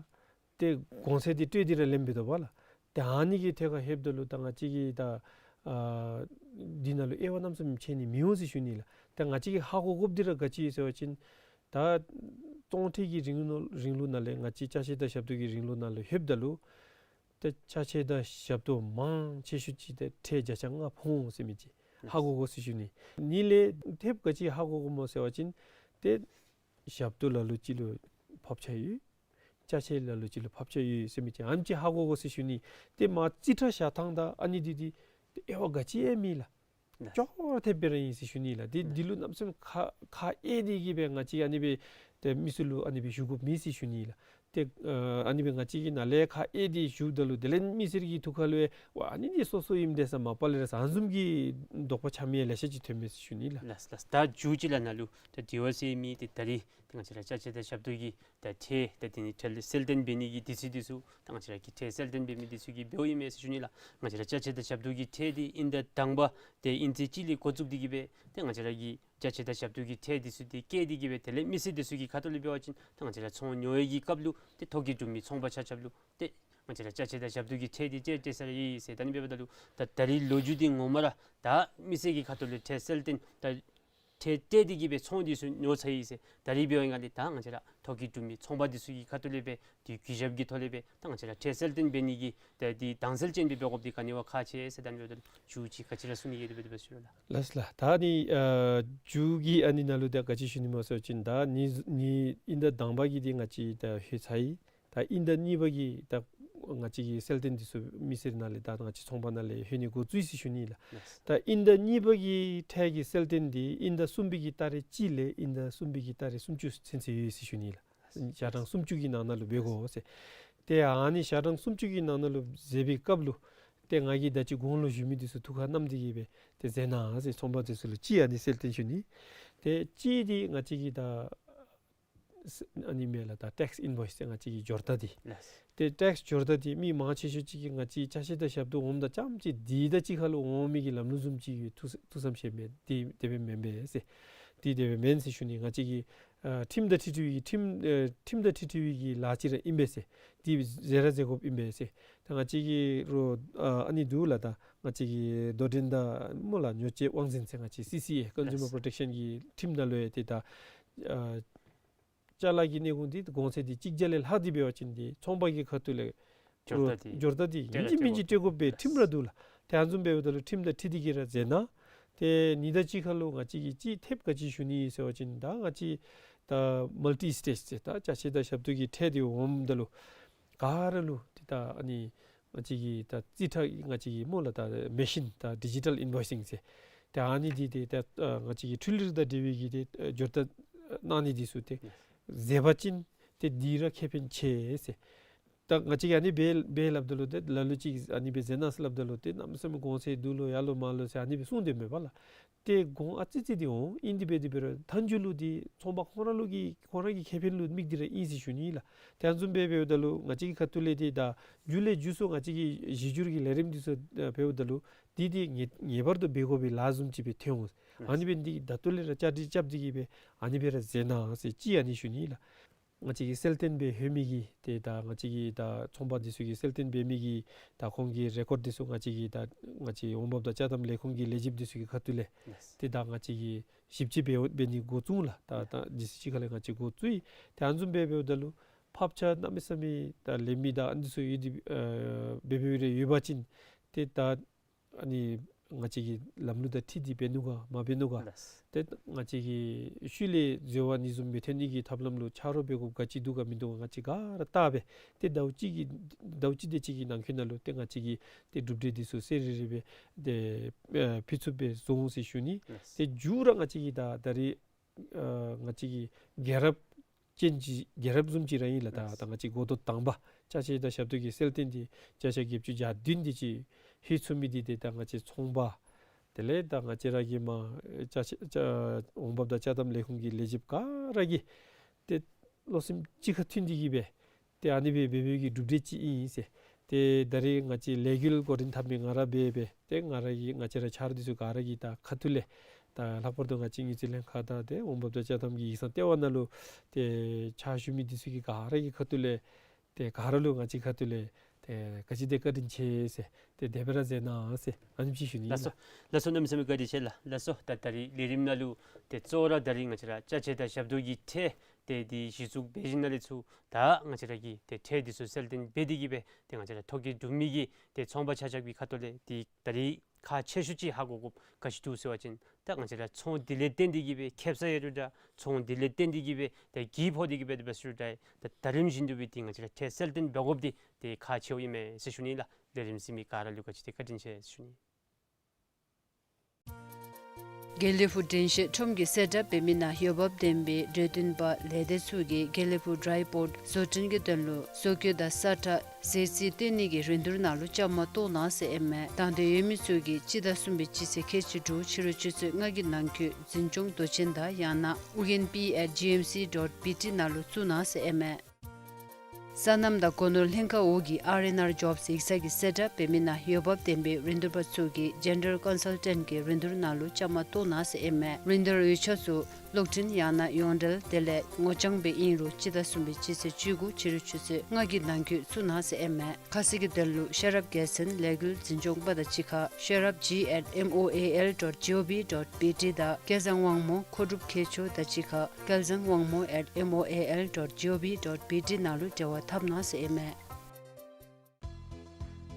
ཏེ་གོང་ཚད་འདི་སྤྲོད་དེ་ར་ལེནམ་འབད་དོ་བ་ལགས། ཏེ་ཨ་ནི་གི་ཐད་ཁར་ལྷོདཔ་ད་ལུ་ད་ང་བཅས་ཀྱིས་ད་ཨ་འདི་ནང་ལུ་དབྱེ་བ་གནམ་མེད་ས་མེད་ཕྱེ་ནི་མི་འོང་ཟེར་ཞུ་ནི་ལགས། ཏེ་ང་བཅས་ཀྱིས་ཧ་གོ་དགོཔ་འདི་ར་ག་ཅི་ཟེར་བ་ཅིན་ད་བཙོང་ཁྲལ་གྱི་རིང་ལུགས་རིང་ལུགས་ནང་ལས་ང་བཅས་ཅ་ཆས་དང་ཞབས་ཏོག་གི་རིང་ལུགས་ནང་ལུ་ལྷོདཔ་ད་ལུ་ཏེ་ཅ་ཆས་དང་ཞབས་ཏོག་མང་ཆེ་ཤོས་ཅིག་ཏེ་ཁྲལ་བརྒྱ་ཆ་ལྔ་ཕོག་འོང་ཟེར་མི་ཅིག་ཧ་གོ་དགོ་ཟེར་ཞུ་ནི། ཨ་ནི་ལས་ཐེབས་ག་ཅི་ཧ་གོ་དགོཔ་སྨོ་ཟེར་བ་ཅིན་ཏེ་ཞབས་ཏོག་ལ་ལུ་ཅིག་ལུ་ཕབ་ཆ་ཡོད། ཅ་ཆས་ལ་ལུ་ཅིག་ལུ་ཕབ་ཆ་ཡོད་ཟེར་མི་ཅིག་ཨ་ནི་ཅིག་ཧ་གོ་དགོ་ཟེར་ཞུ་ནི། ཏེ་མར་རྩིས་ཁྲ་བཞག་ཐངས་དང་ཨ་ནི་འདི་འདི་ཏེ་དབྱེ་བ་ག་ཅི་ཡང་མེད་ལགས། ལགས། ཅོག་ར་འཐདཔ་སྦེ་ར་ཨིན་ཟེར་ཞུ་ནི་ལགས། ཏེ་ལགས། འདི་ལུ་གནམ་མེད་ས་མེད་ཁ་ཁ་གཡེང་སྟེ་གིས་སྦེ་ང་བཅས་ཨ་ནི་སྦེ་ཏེ་མི་སེར་ལུ་ཨ་ནི་སྦེ་ཞུ་དགོཔ་མེད་ཟེར་ཞུ་ནི་ལགས། ཏེ་ཨ་ཨ་ནི་སྦེ་ང་བཅས་ཀྱིས་ནཱ་ལས་ཁ་གཡེང་སྟེ་ཞུཝ་ད་ལུ་དེ་ལས་མི་སེར་གྱི་ཐུགས་ཁ་ལུ་ཡང་ཝ་ཨ་ནི་འདི་སོ་སོ་ཨིནམ་དེ་ས་མ་པ་ལས་ར་ཟེར་ཨ་ནི་བཟུམ་གྱི་དོགས་པ་ཆགས་མི་ཡང་ལེ་ཤ་ཅིག་ཐོནམ་མས་ཟེར་ཞུ་ནི་ལགས། ལགས་ལགས། ད་མཇུག་ཅིག་ལགས་ནཱ་ལུ་ད་དེ་བ་ཟེར་མི་འདི་ད་རིས་ཏེ་ང་བཅས་ར་ཅ་ཆས་དང་ཞབས་ཏོག་གི་ད་ཁྲལ་ད་དེ་ནི་ཁྲལ་གསལ་སྟོན་འབད་ནི་གི་དུས་ཚོད་འདི་ཚུ་ད་ང་བཅས་ར་གི་ཁྲལ་གསལ་སྟོན་འབད་མི་འདི་ཚུ་གི་འབདཝ་ཨིན་མས་ཟེར་ཞུ་ནི་ལགས། ང་བཅས་ར་ཅ་ཆས་དང་ཞབས་ཏོག་གི་ཁྲལ་འདི་དབྱིན་ཟླ་དང་པ་ཏེ་དབྱིན་ཚེས་གཅིག་ལས་འགོ་བཙུགས་ཏེ་གིས་སྦེ་ཏེ་ང་བཅས་ར་གི་ཅ་ཆས་དང་ཞབས་ཏོག་གི་ཁྲལ་འདི་ཚུ་འདི་བཀལ་ཏེ་གིས་སྦེ་དེ་ལས་མི་སེར་འདི་ཚུ་གི་ཁ་ཐུག་ལས་འབད་བ་ཅིན་ཏེ་ང་བཅས་ར་ཚོང་ཉོ་བའི་གི་སྐབས་ལུ་ཏེ་ཐོ་བཀོད་གྲུབ་མི་ཚོང་པ་ཆ་ཁྱབ་ལུ་ཏེ་ང་བཅས་ར་ཅ་ཆས་དང་ཞབས་ཏོག་གི་ཁྲལ་འདི་སྤྲོད་སྤྲོད་ས་ར་ཡོད་ཟེར། ད་ཨ་ནི་འབདཝ་ད་ལུ་ད་ད་རིས་ལོ་རྒྱུས་འདི་ངོ་མ་ར་ད་མི་སེར་གྱི་ཁ་ཐུག་ལས་ཁྲལ་གསལ་སྟོན་ད་ཁྲལ་སྤྲོད་དེ་གིས་སྦེ་ཚོང་འདི་ཚུ་ཉོ་ཚར་ཡི་ཟེར། ད་རིས་འབདཝ་ད་ལུ་ད་ང་བཅས་ར་ཐོ་བཀོད་གྲུབ་མི་ཚོང་པ་འདི་ཚུ་གི་ཁ་ཐུག་ལས་སྦེ་འདི་གུས་ཞབས་ཀྱི་ཐོག་ལས་སྦེ་ད་ང་བཅས་ར་ཁྲལ་གསལ་སྟོན་འབད་ནི་གི་ད་འདི་དྭངས་གསལ་ཅན་སྦེ་འབད་དགོཔ་འདི་ག་ནི་བ་ཁག་ཆེ་ཟེར། ད་ཨ་ནི་འབདཝ་ད་ལུ་མཇུག་ཅིག་ག་ཅི་ར་གསུང་ནི་ཡོད་དེ་འབད་དེ་འབད་ཞུ་ལགས། ལགས་ལགས། ད་ཨ་ནི་ཨ་མཇུག་གི་ཨ་ནི་ནང་ལུ་ད་ག་ཅི་ཞུ་ནི་སྨོ་ཟེར་བ་ཅིན་ད་ནི་ནི་དབྱིན་ཟླ་དང་པ་གི་འདི་ང་བཅས་ད་ལྷོད་ཚར་ཡི། ད་དབྱིན་ཟླ་གཉིས་པ་གི་ད་ང་བཅས་ཀྱི་གསལ་སྟོན་འདི་ཚུ་མི་སེར་ནང་ལས་ད་ང་བཅས་ཚོང་པ་ནང་ལས་ལྷོད་ནི་འགོ་བཙུགས་ཡི་ཟེར་ཞུ་ནི་ལགས། ལགས། ད་དབྱིན་ཟླ་གཉིས་པ་གི་ཁྲལ་གྱི་གསལ་སྟོན་འདི་དབྱིན་ཟླ་གསུམ་པའི་གི་ཏ་རིག་གཅིག་ལས་དབྱིན་ཟླ་གསུམ་པའི་གི་ཏ་རིག་སུམ་ཅུ་ཚུན་ཚོད་ཡོད་ཟེར་ཞུ་ནི་ལགས། ཞག་གྲངས་སུམ་ཅུ་གི་ནང་ན་ལུ་འབད་དགོ་ཟེར། ཏེ་ཨ་ནི་ཞག་གྲངས་སུམ་ཅུ་གི་ནང་ན་ལུ་མཛད་པའི་སྐབས་ལུ་ཏེ་ང་གིས་ད་ཅི་གོང་ལུ་ཞུ་མི་འདི་ཚུ་ཐུགས་ཁར་བསྣམས་ཏེ་གིས་སྦེ་ཏེ་མཛད་གནང་ཟེར། ཚོང་པ་འདི་ཚུ་ལུ་ཅིག་ཨ་ནི་གསལ་སྟོན་ཞུ་ནི། ཏེ་གཅིག་འདི་ང་བཅས་ཀྱི་ད་ཨ་ནི་མས་ལགས། ད་ཊེགསི་ཨིན་བོའིསི་ཏེ་ང་བཅས་ཀྱི་འབྱོར་རྟགས་འདི། ལགས། ཏེ་ཊེགསི་འབྱོར་རྟགས་འདི་མི་མང་ཆེ་ཤོས་ཅིག་གིས་ང་བཅས་ཅ་ཆས་དང་ཞབས་ཏོག་འོངམ་ད་རྐྱངམ་ཅིག་འདི་དང་གཅིག་ཁར་ལུ་འོང་མི་གི་ལམ་ལུགས་བཟུམ་ཅིག་ཡོད་ཐུགས་ཐུགས་བསམ་བཞེས་མས། འདི་དེ་སྦེ་མེན་པས་ཟེར། འདི་དེ་སྦེ་མེན་ཟེར་ཞུ་ནི། ང་བཅས་ཀྱི་ཨ་ཁྲིམས་དང་འཁྲིལ་འཁྲིལ་བའི་གི་ཁྲིམས་ཨ་ཁྲིམས་དང་འཁྲིལ་འཁྲིལ་བའི་གི་ལཱ་ཅིག་ར་ཨིན་པས་ཟེར། འདི་མཛད་ར་མཛད་དགོཔ་ཨིན་པས་ཟེར། ད་ང་བཅས་ཀྱི་རོགས་ཨ་ཨ་ནི་འདུག་ལགས། ད་ང་བཅས་ཀྱི་དོ་འགྲན་དང་སྨོ་ལགས་ཉོ་སྤྱོད་དབང་འཛིན་ཟེར་ང་བཅས་སི་སི་ཨེ་ཀོན་ཟུ་མར་ལགས། པོརོ་ཊེག་ཤཱན་གྱི་ཁྲིམས་ནང་ལུ་ཡང་ཏེ་ད་ཨ་ཅ་ལ་གི་གནས་གོང་འདི་གོང་ཚད་འདི་གཅིག་བརྒྱ་ལས་ལྷག་སྟེ་འབད་བ་ཅིན་འདི་ཚོང་པ་གི་ཁ་ཐུག་ལས་འབྱོར་རྟགས་འདི་འབྱོར་རྟགས་འདི་སྤྲོད་ཨིན་ཅི་མིན་ཅི་སྤྲོད་དགོ་པའི་ཁྲིམས་ར་འདུག་ལགས། ཏེ་ཨ་ནི་བཟུམ་འབདཝ་ད་ལུ་ཁྲིམས་དང་འཁྲིལ་ཏེ་གིས་ར་མཛད་གནང་། ཏེ་ཨ་ནི་དང་གཅིག་ཁར་ལུ་ང་བཅས་ཀྱིས་ཅིག་ཐེབས་ག་ཅི་ཞུ་ནི་ཟེར་བ་ཅིན་ད་ང་བཅས་ད་མལ་ཊི་སི་ཊེཊ་ཟེར་ད་ཅ་ཆས་དང་ཞབས་ཏོག་གི་ཁྲལ་འདི་འོངམ་ད་ལུ་ག་ར་ལུ་ཏེ་ད་ཨ་ནི་ང་བཅས་ཀྱི་ད་རྩིས་ཁྲ་ང་བཅས་ཀྱི་སྨོ་ལགས་ད་མེ་ཤིན་ད་ཌི་ཇི་ཊལ་ཨིན་བོའིསིང་ཟེར། ཏེ་ཨ་ནི་འདི་ཏེ་ད་ཨ་ང་བཅས་ཀྱི་འཕྲུལ་རིག་དང་འབྲེལ་བའི་གི་ཏེ་ཨ་འབྱོར་རྟགས་གནང་ནི་འདི་ཚུ་ཏེ་མཛད་པ་ཅིན་ཏེ་འདི་ར་ཁེ་ཕན་ཆེ་ཟེར། ད་ང་བཅས་ཀྱིས་ཨ་ནི་འབད་འབད་སླབ་ད་ལུ་ཏེ་ལ་ལུ་ཅིག་ཨ་ནི་སྦེ་མཛད་གནང་ཟེར་སླབ་ད་ལུ་ཏེ་གནམ་མེད་ས་མེད་གོང་ཚད་འདུག་ལོ་ཡར་ལོ་མར་ལོ་ཟེར་ཨ་ནི་སྦེ་གསུངས་ཏེ་མས་པ་ལགས། ཏེ་གོང་ཨ་ཙི་ཙི་འདི་འོང་ཨིན། དེ་འབད་དེ་འབད་རུང་མཐའ་མཇུག་ལུ་འདི་ཚོང་པ་ཁོང་ར་ལུ་གི་ཁོང་ར་གི་ཁེ་ཕན་ལུ་དམིགས་ཏེ་ར་ཨིན་ཟེར་ཞུ་ནི་ལགས། ཏེ་ཨ་ནི་བཟུམ་སྦེ་འབདཝ་ད་ལུ་ང་བཅས་ཀྱི་ཁ་ཐུག་ལས་ཏེ་ད་མཇུག་ལས་མཇུག་སུ་ང་བཅས་ཀྱི་གཞི་འགྱུར་གྱི་ལས་རིམ་འདི་ཚུ་ཨ་འབདཝ་ད་ལུ་འདི་འདི་ངེས་ངེས་པར་དུ་འབད་དགོ་པའི་ལཱ་བཟུམ་ཅིག་སྦེ་ཐོན་འོང་། ཨ་ནི་སྦེ་འདི་ད་ལྟོ་ལས་ར་བཅའ་སྒྲིག་རྐྱབ་སྟེ་གིས་སྦེ་ཨ་ནི་སྦེ་ར་མཛད་གནང་ཟེར་ཅིག་ཨ་ནི་ཞུ་ནི་ལགས། ང་བཅས་ཀྱི་གསལ་སྟོན་འབད་ལྷོད་མི་གི་ཏེ་ད་ང་བཅས་ཀྱི་ད་ཚོང་པ་འདི་ཚུ་གི་གསལ་སྟོན་འབད་མི་གི་ད་ཁོང་གི་རེ་ཀོཌ་འདི་ཚུ་ང་བཅས་ཀྱི་ད་ང་བཅས་འོང་འབབ་དང་ཅ་དམ་ལས་ཁུངས་ཀྱི་ལས་བྱེདཔ་འདི་ཚུ་གི་ཁ་ཐུག་ལས་ལགས། ཏེ་ད་ང་བཅས་ཀྱིས་ཞིབ་དཔྱད་འབད་འབད་ནི་འགོ་བཙུགས་ལགས། ད་ད་ལགས། ཇི་སྲིད་ཅིག་ཁ་ལས་ང་བཅས་འགོ་བཙུགས་ཡི། ཏེ་ཨ་ནི་བཟུམ་སྦེ་འབདཝ་ད་ལུ་ཕབ་ཆ་གནམ་མེད་ས་མེད་ད་ལེན་མི་དང་ཨ་ནི་ཚུ་ཡོད་དེ་ཨ་འབད་འབདཝ་རེ་ཡོད་པ་ཅིན་ཏེ་ད་ཨ་ནི་ང་བཅས་ཀྱི་ལམ་ལུགས་དང་འཁྲིལ་ཏེ་འབད་ནུག་ག་མ་འབད་ནུག་ག། ལགས། ཏེ་ང་བཅས་ཀྱི་ཤུལ་ལས་འཛོལ་བ་ཨ་ནི་བཟུམ་མི་ཐོན་ནི་གི་ཐབས་ལམ་ལུ་ཆ་རོགས་འབད་དགོཔ་ག་ཅི་འདུག་ག་མིན་འདུག་ག་ང་བཅས་ག་ར་བལྟ་སྦེ་ཏེ་ཟླཝ་གཅིག་གི་ཟླཝ་གཅིག་དེ་ཅིག་གི་ནང་འཁོད་ནང་ལུ་ཏེ་ང་བཅས་ཀྱིས་ཏེ་གྲུབ་འབྲས་འདི་ཚུ་གསལ་རི་རི་སྦེ་ཏེ་ཨ་ཕུལ་ཚུགསཔ་སྦེ་བཟོ་འོང་ཟེར་ཞུ་ནི། ལགས། ཏེ་མཇུག་ར་ང་བཅས་ཀྱི་ད་ད་རིས་ཨ་ང་བཅས་ཀྱི་རྒྱལ་རབས་ཅན་གྱི་རྒྱལ་རབས་བཟུམ་ཅིག་ར་ཨིན་ལགས། ད་ལགས། ད་ང་བཅས་འགོ་ཐོག་དང་པ་ཅ་ཆས་དང་ཞབས་ཏོག་གི་གསལ་སྟོན་འདི་བརྒྱ་ཆ་བརྒྱད་ཅུ་གྱ་བདུན་དེ་ཅིག་ལྷོད་ཚུགས་མི་འདི་ཏེ་ད་ང་བཅས་ཚོང་པ་དེ་ལས་ད་ང་བཅས་ར་གི་མར་ཅ་ཆས་ཅ་འོང་འབབ་དང་ཅ་དམ་ལས་ཁུངས་ཀྱི་ལས་བྱེདཔ་ག་ར་གིས་ཏེ་བློ་སེམས་གཅིག་ཁར་མཐུན་ཏེ་གིས་སྦེ་ཏེ་ཨ་ནི་སྦེ་འབད་འབདཝ་གི་གྲུབ་འབྲས་ཅིག་ཨིན་ཟེར། ཏེ་ད་རིས་ང་བཅས་ལས་འགུལ་འགོ་འདྲེན་འཐབ་མི་ང་ར་འབད་འབད་ཏེ་ང་ར་གི་ང་བཅས་ར་ཆ་རོགས་འདི་ཚུ་ག་ར་གི་ད་ཁ་ཐུག་ལས་ད་ལྷག་པར་དུ་ང་བཅས་དངུལ་རྩིས་ལྷན་ཁག་དང་ཏེ་འོང་འབབ་དང་ཅ་དམ་གྱི་ཡིག་ཚང་ལྟེ་བ་ནང་ལུ་ཏེ་ཕྱག་ཞུ་མི་འདི་ཚུ་གི་ག་ར་གི་ཁ་ཐུག་ལས་ཏེ་ག་ར་ལུ་ང་བཅས་ཁ་ཐུག་ལས་ཏེ་ག་ཅི་དེ་བཀའ་དྲིན་ཆེ་ཟེར་ཏེ་དེ་སྦེ་ར་མཛད་གནང་ཟེར་ཨ་ནེམ་ཅིག་ཞུ་ནི་ལགས་སོ། ལགས་སོ། གནམ་མེད་ས་མེད་བཀའ་དྲིན་ཆེ་ལགས། ལགས་སོ། ད་ད་རིས་ལས་རིམ་ནང་ལུ་ཏེ་གཙོ་བོ་ར་ད་རིས་ང་བཅས་ར་ཅ་ཆས་དང་ཞབས་ཏོག་གི་ཁྲལ་ཏེ་འདི་གཞི་བཙུགས་འབད་བཞིན་ན་ལས་ཚུར་ད་ང་བཅས་ར་གི་ཏེ་ཁྲལ་འདི་ཚུ་གསལ་སྟོན་འབད་དེ་གིས་སྦེ་ཏེ་ང་བཅས་ར་ཐོ་བཀོད་གྲུབ་མི་གི་ཏེ་ཚོང་པ་ཆ་ཁྱབ་ཀྱི་ཁ་ཐུག་ལས་ཏེ་ད་རིས་ ཁག་ཆེ་ཤོས་ཅིག་ཧ་གོ་དགོཔ་ག་ཅི་འདུག་ཟེར་བ་ཅིན་ད་ང་བཅས་ར་ཚོང་འདི་ལས་བརྟེན་ཏེ་གི་སྦེ་ཁེབ་ས་ཡོད་རུང་འདྲ། ཚོང་འདི་ལས་བརྟེན་ཏེ་གི་སྦེ་ཏེ་གྱི་ཕོག་སྟེ་གི་སྦེ་འདི་སྦེ་ཟེར་རུང་འདྲ། ད་ད་རིམ་བཞིན་དུ་སྦེ་ཏེ་ང་བཅས་ར་ཁྲལ་གསལ་སྟོན་འབད་དགོཔ་འདི་ཏེ་ཁག་ཆེཝ་ཨིན་མས་ཟེར་ཞུ་ནི་ལགས། ལས་རིམ་གཟིགས་མི་ག་ར་ལུ་ག་ཅི་ཏེ་བཀའ་དྲིན་ཆེ་ཟེར་ཞུ་ནི། དགེ་ལེགས་ཕུག་དྲན་ཤེས་ཁྲོམ་གྱི་གསལ་བསྒྲགས་འབད་མི་ནང་འོས་འབབ་ལྡན་པའི་གྲོས་སྟོན་པ་ལས་སྡེ་ཚུ་གིས་དགེ་ལེགས་ཕུག་ཌའི་པོརཊ་བཟོ་སྐྲུན་གྱི་དོན་ལུ་བཟོ་བཀོད་དང་ས་ཁྲ་ཟས་རྩིས་སྟོན་ནི་གི་རིན་བསྡུར་ནང་ལུ་བཅའ་མར་གཏོགས་གནང་ཟེར་ཨིན་མས། དང་འདོད་ཡོད་མི་ཚུ་གིས་སྤྱི་ཟླ་གསུམ་པའི་སྤྱི་ཚེས་ཁལ་གཅིག་དྲུག་ཕྱི་རུ་ཆུ་ཚོད་ལྔ་གི་ནང་འཁོད་འཛིན་སྐྱོང་མདོ་ཆེན་དང་ཡང་ན་ཨུ་རྒྱན་པི་ཨེཊ་ཇི་ཨེམ་སི་ཌོཊ་བི་ཊི་ནང་ལུ་བཙུགས་གནང་ཟེར་ཨིན་མས། སོ་ནམ་དང་སྒོ་ནོར་ལྷན་ཁག་འོག་གི་ཨར་ཨེན་ཨར་ཇོབས་ཡིག་ཚང་གི་གསལ་བསྒྲགས་འབད་མི་ནང་འོས་འབབ་ལྡན་པའི་རིན་བསྡུར་པ་ཚུ་གིས་ཇེན་ཌར་ཀོན་སལ་ཊེནཊ་གི་རིན་བསྡུར་ནང་ལུ་བཅའ་མར་གཏོགས་གནང་ཟེར་ཨིན་མས། རིན་བསྡུར་ཡིག་ཆ་ཚུ་གློག་འཕྲིན་ཡང་ན་ཡོངས་འབྲེལ་དེ་ལས་ངོ་རྐྱང་སྦེ་ཨིན་རུང་སྤྱི་ཟླ་གསུམ་པའི་སྤྱི་ཚེས་བཅུ་དགུ་ཕྱི་རུ་ཆུ་ཚོད་ལྔ་གི་ནང་འཁོད་བཙུགས་གནང་ཟེར་ཨིན་མས། ཁ་གསལ་གྱི་དོན་ལུ་ཤེས་རབ་རྒྱལ་མཚན་ལས་འགུལ་འཛིན་སྐྱོང་པ་དང་གཅིག་ཁར་ཤེས་རབ་ཇི་ཨེཊ་ཨེམ་ཨོ་ཨེ་ཨེལ་ཌོཊ་ཇི་ཨོ་བི་ཌོཊ་བི་ཊི་དང་སྐལ་བཟང་དབང་མོ་མཁོ་སྒྲུབ་མཁས་མཆོག་དང་གཅིག་ཁར་སྐལ་བཟང་དབང་མོ་ཨེཊ་ཨེམ་ཨོ་ཨེ་ཨེལ་ཌོཊ་ཇི་ཨོ་བི་ཌོཊ་བི་ཊི་ནང་ལུ་འབྲེལ་བ་འཐབ་གནང་ཟེར་ཨིན་མས།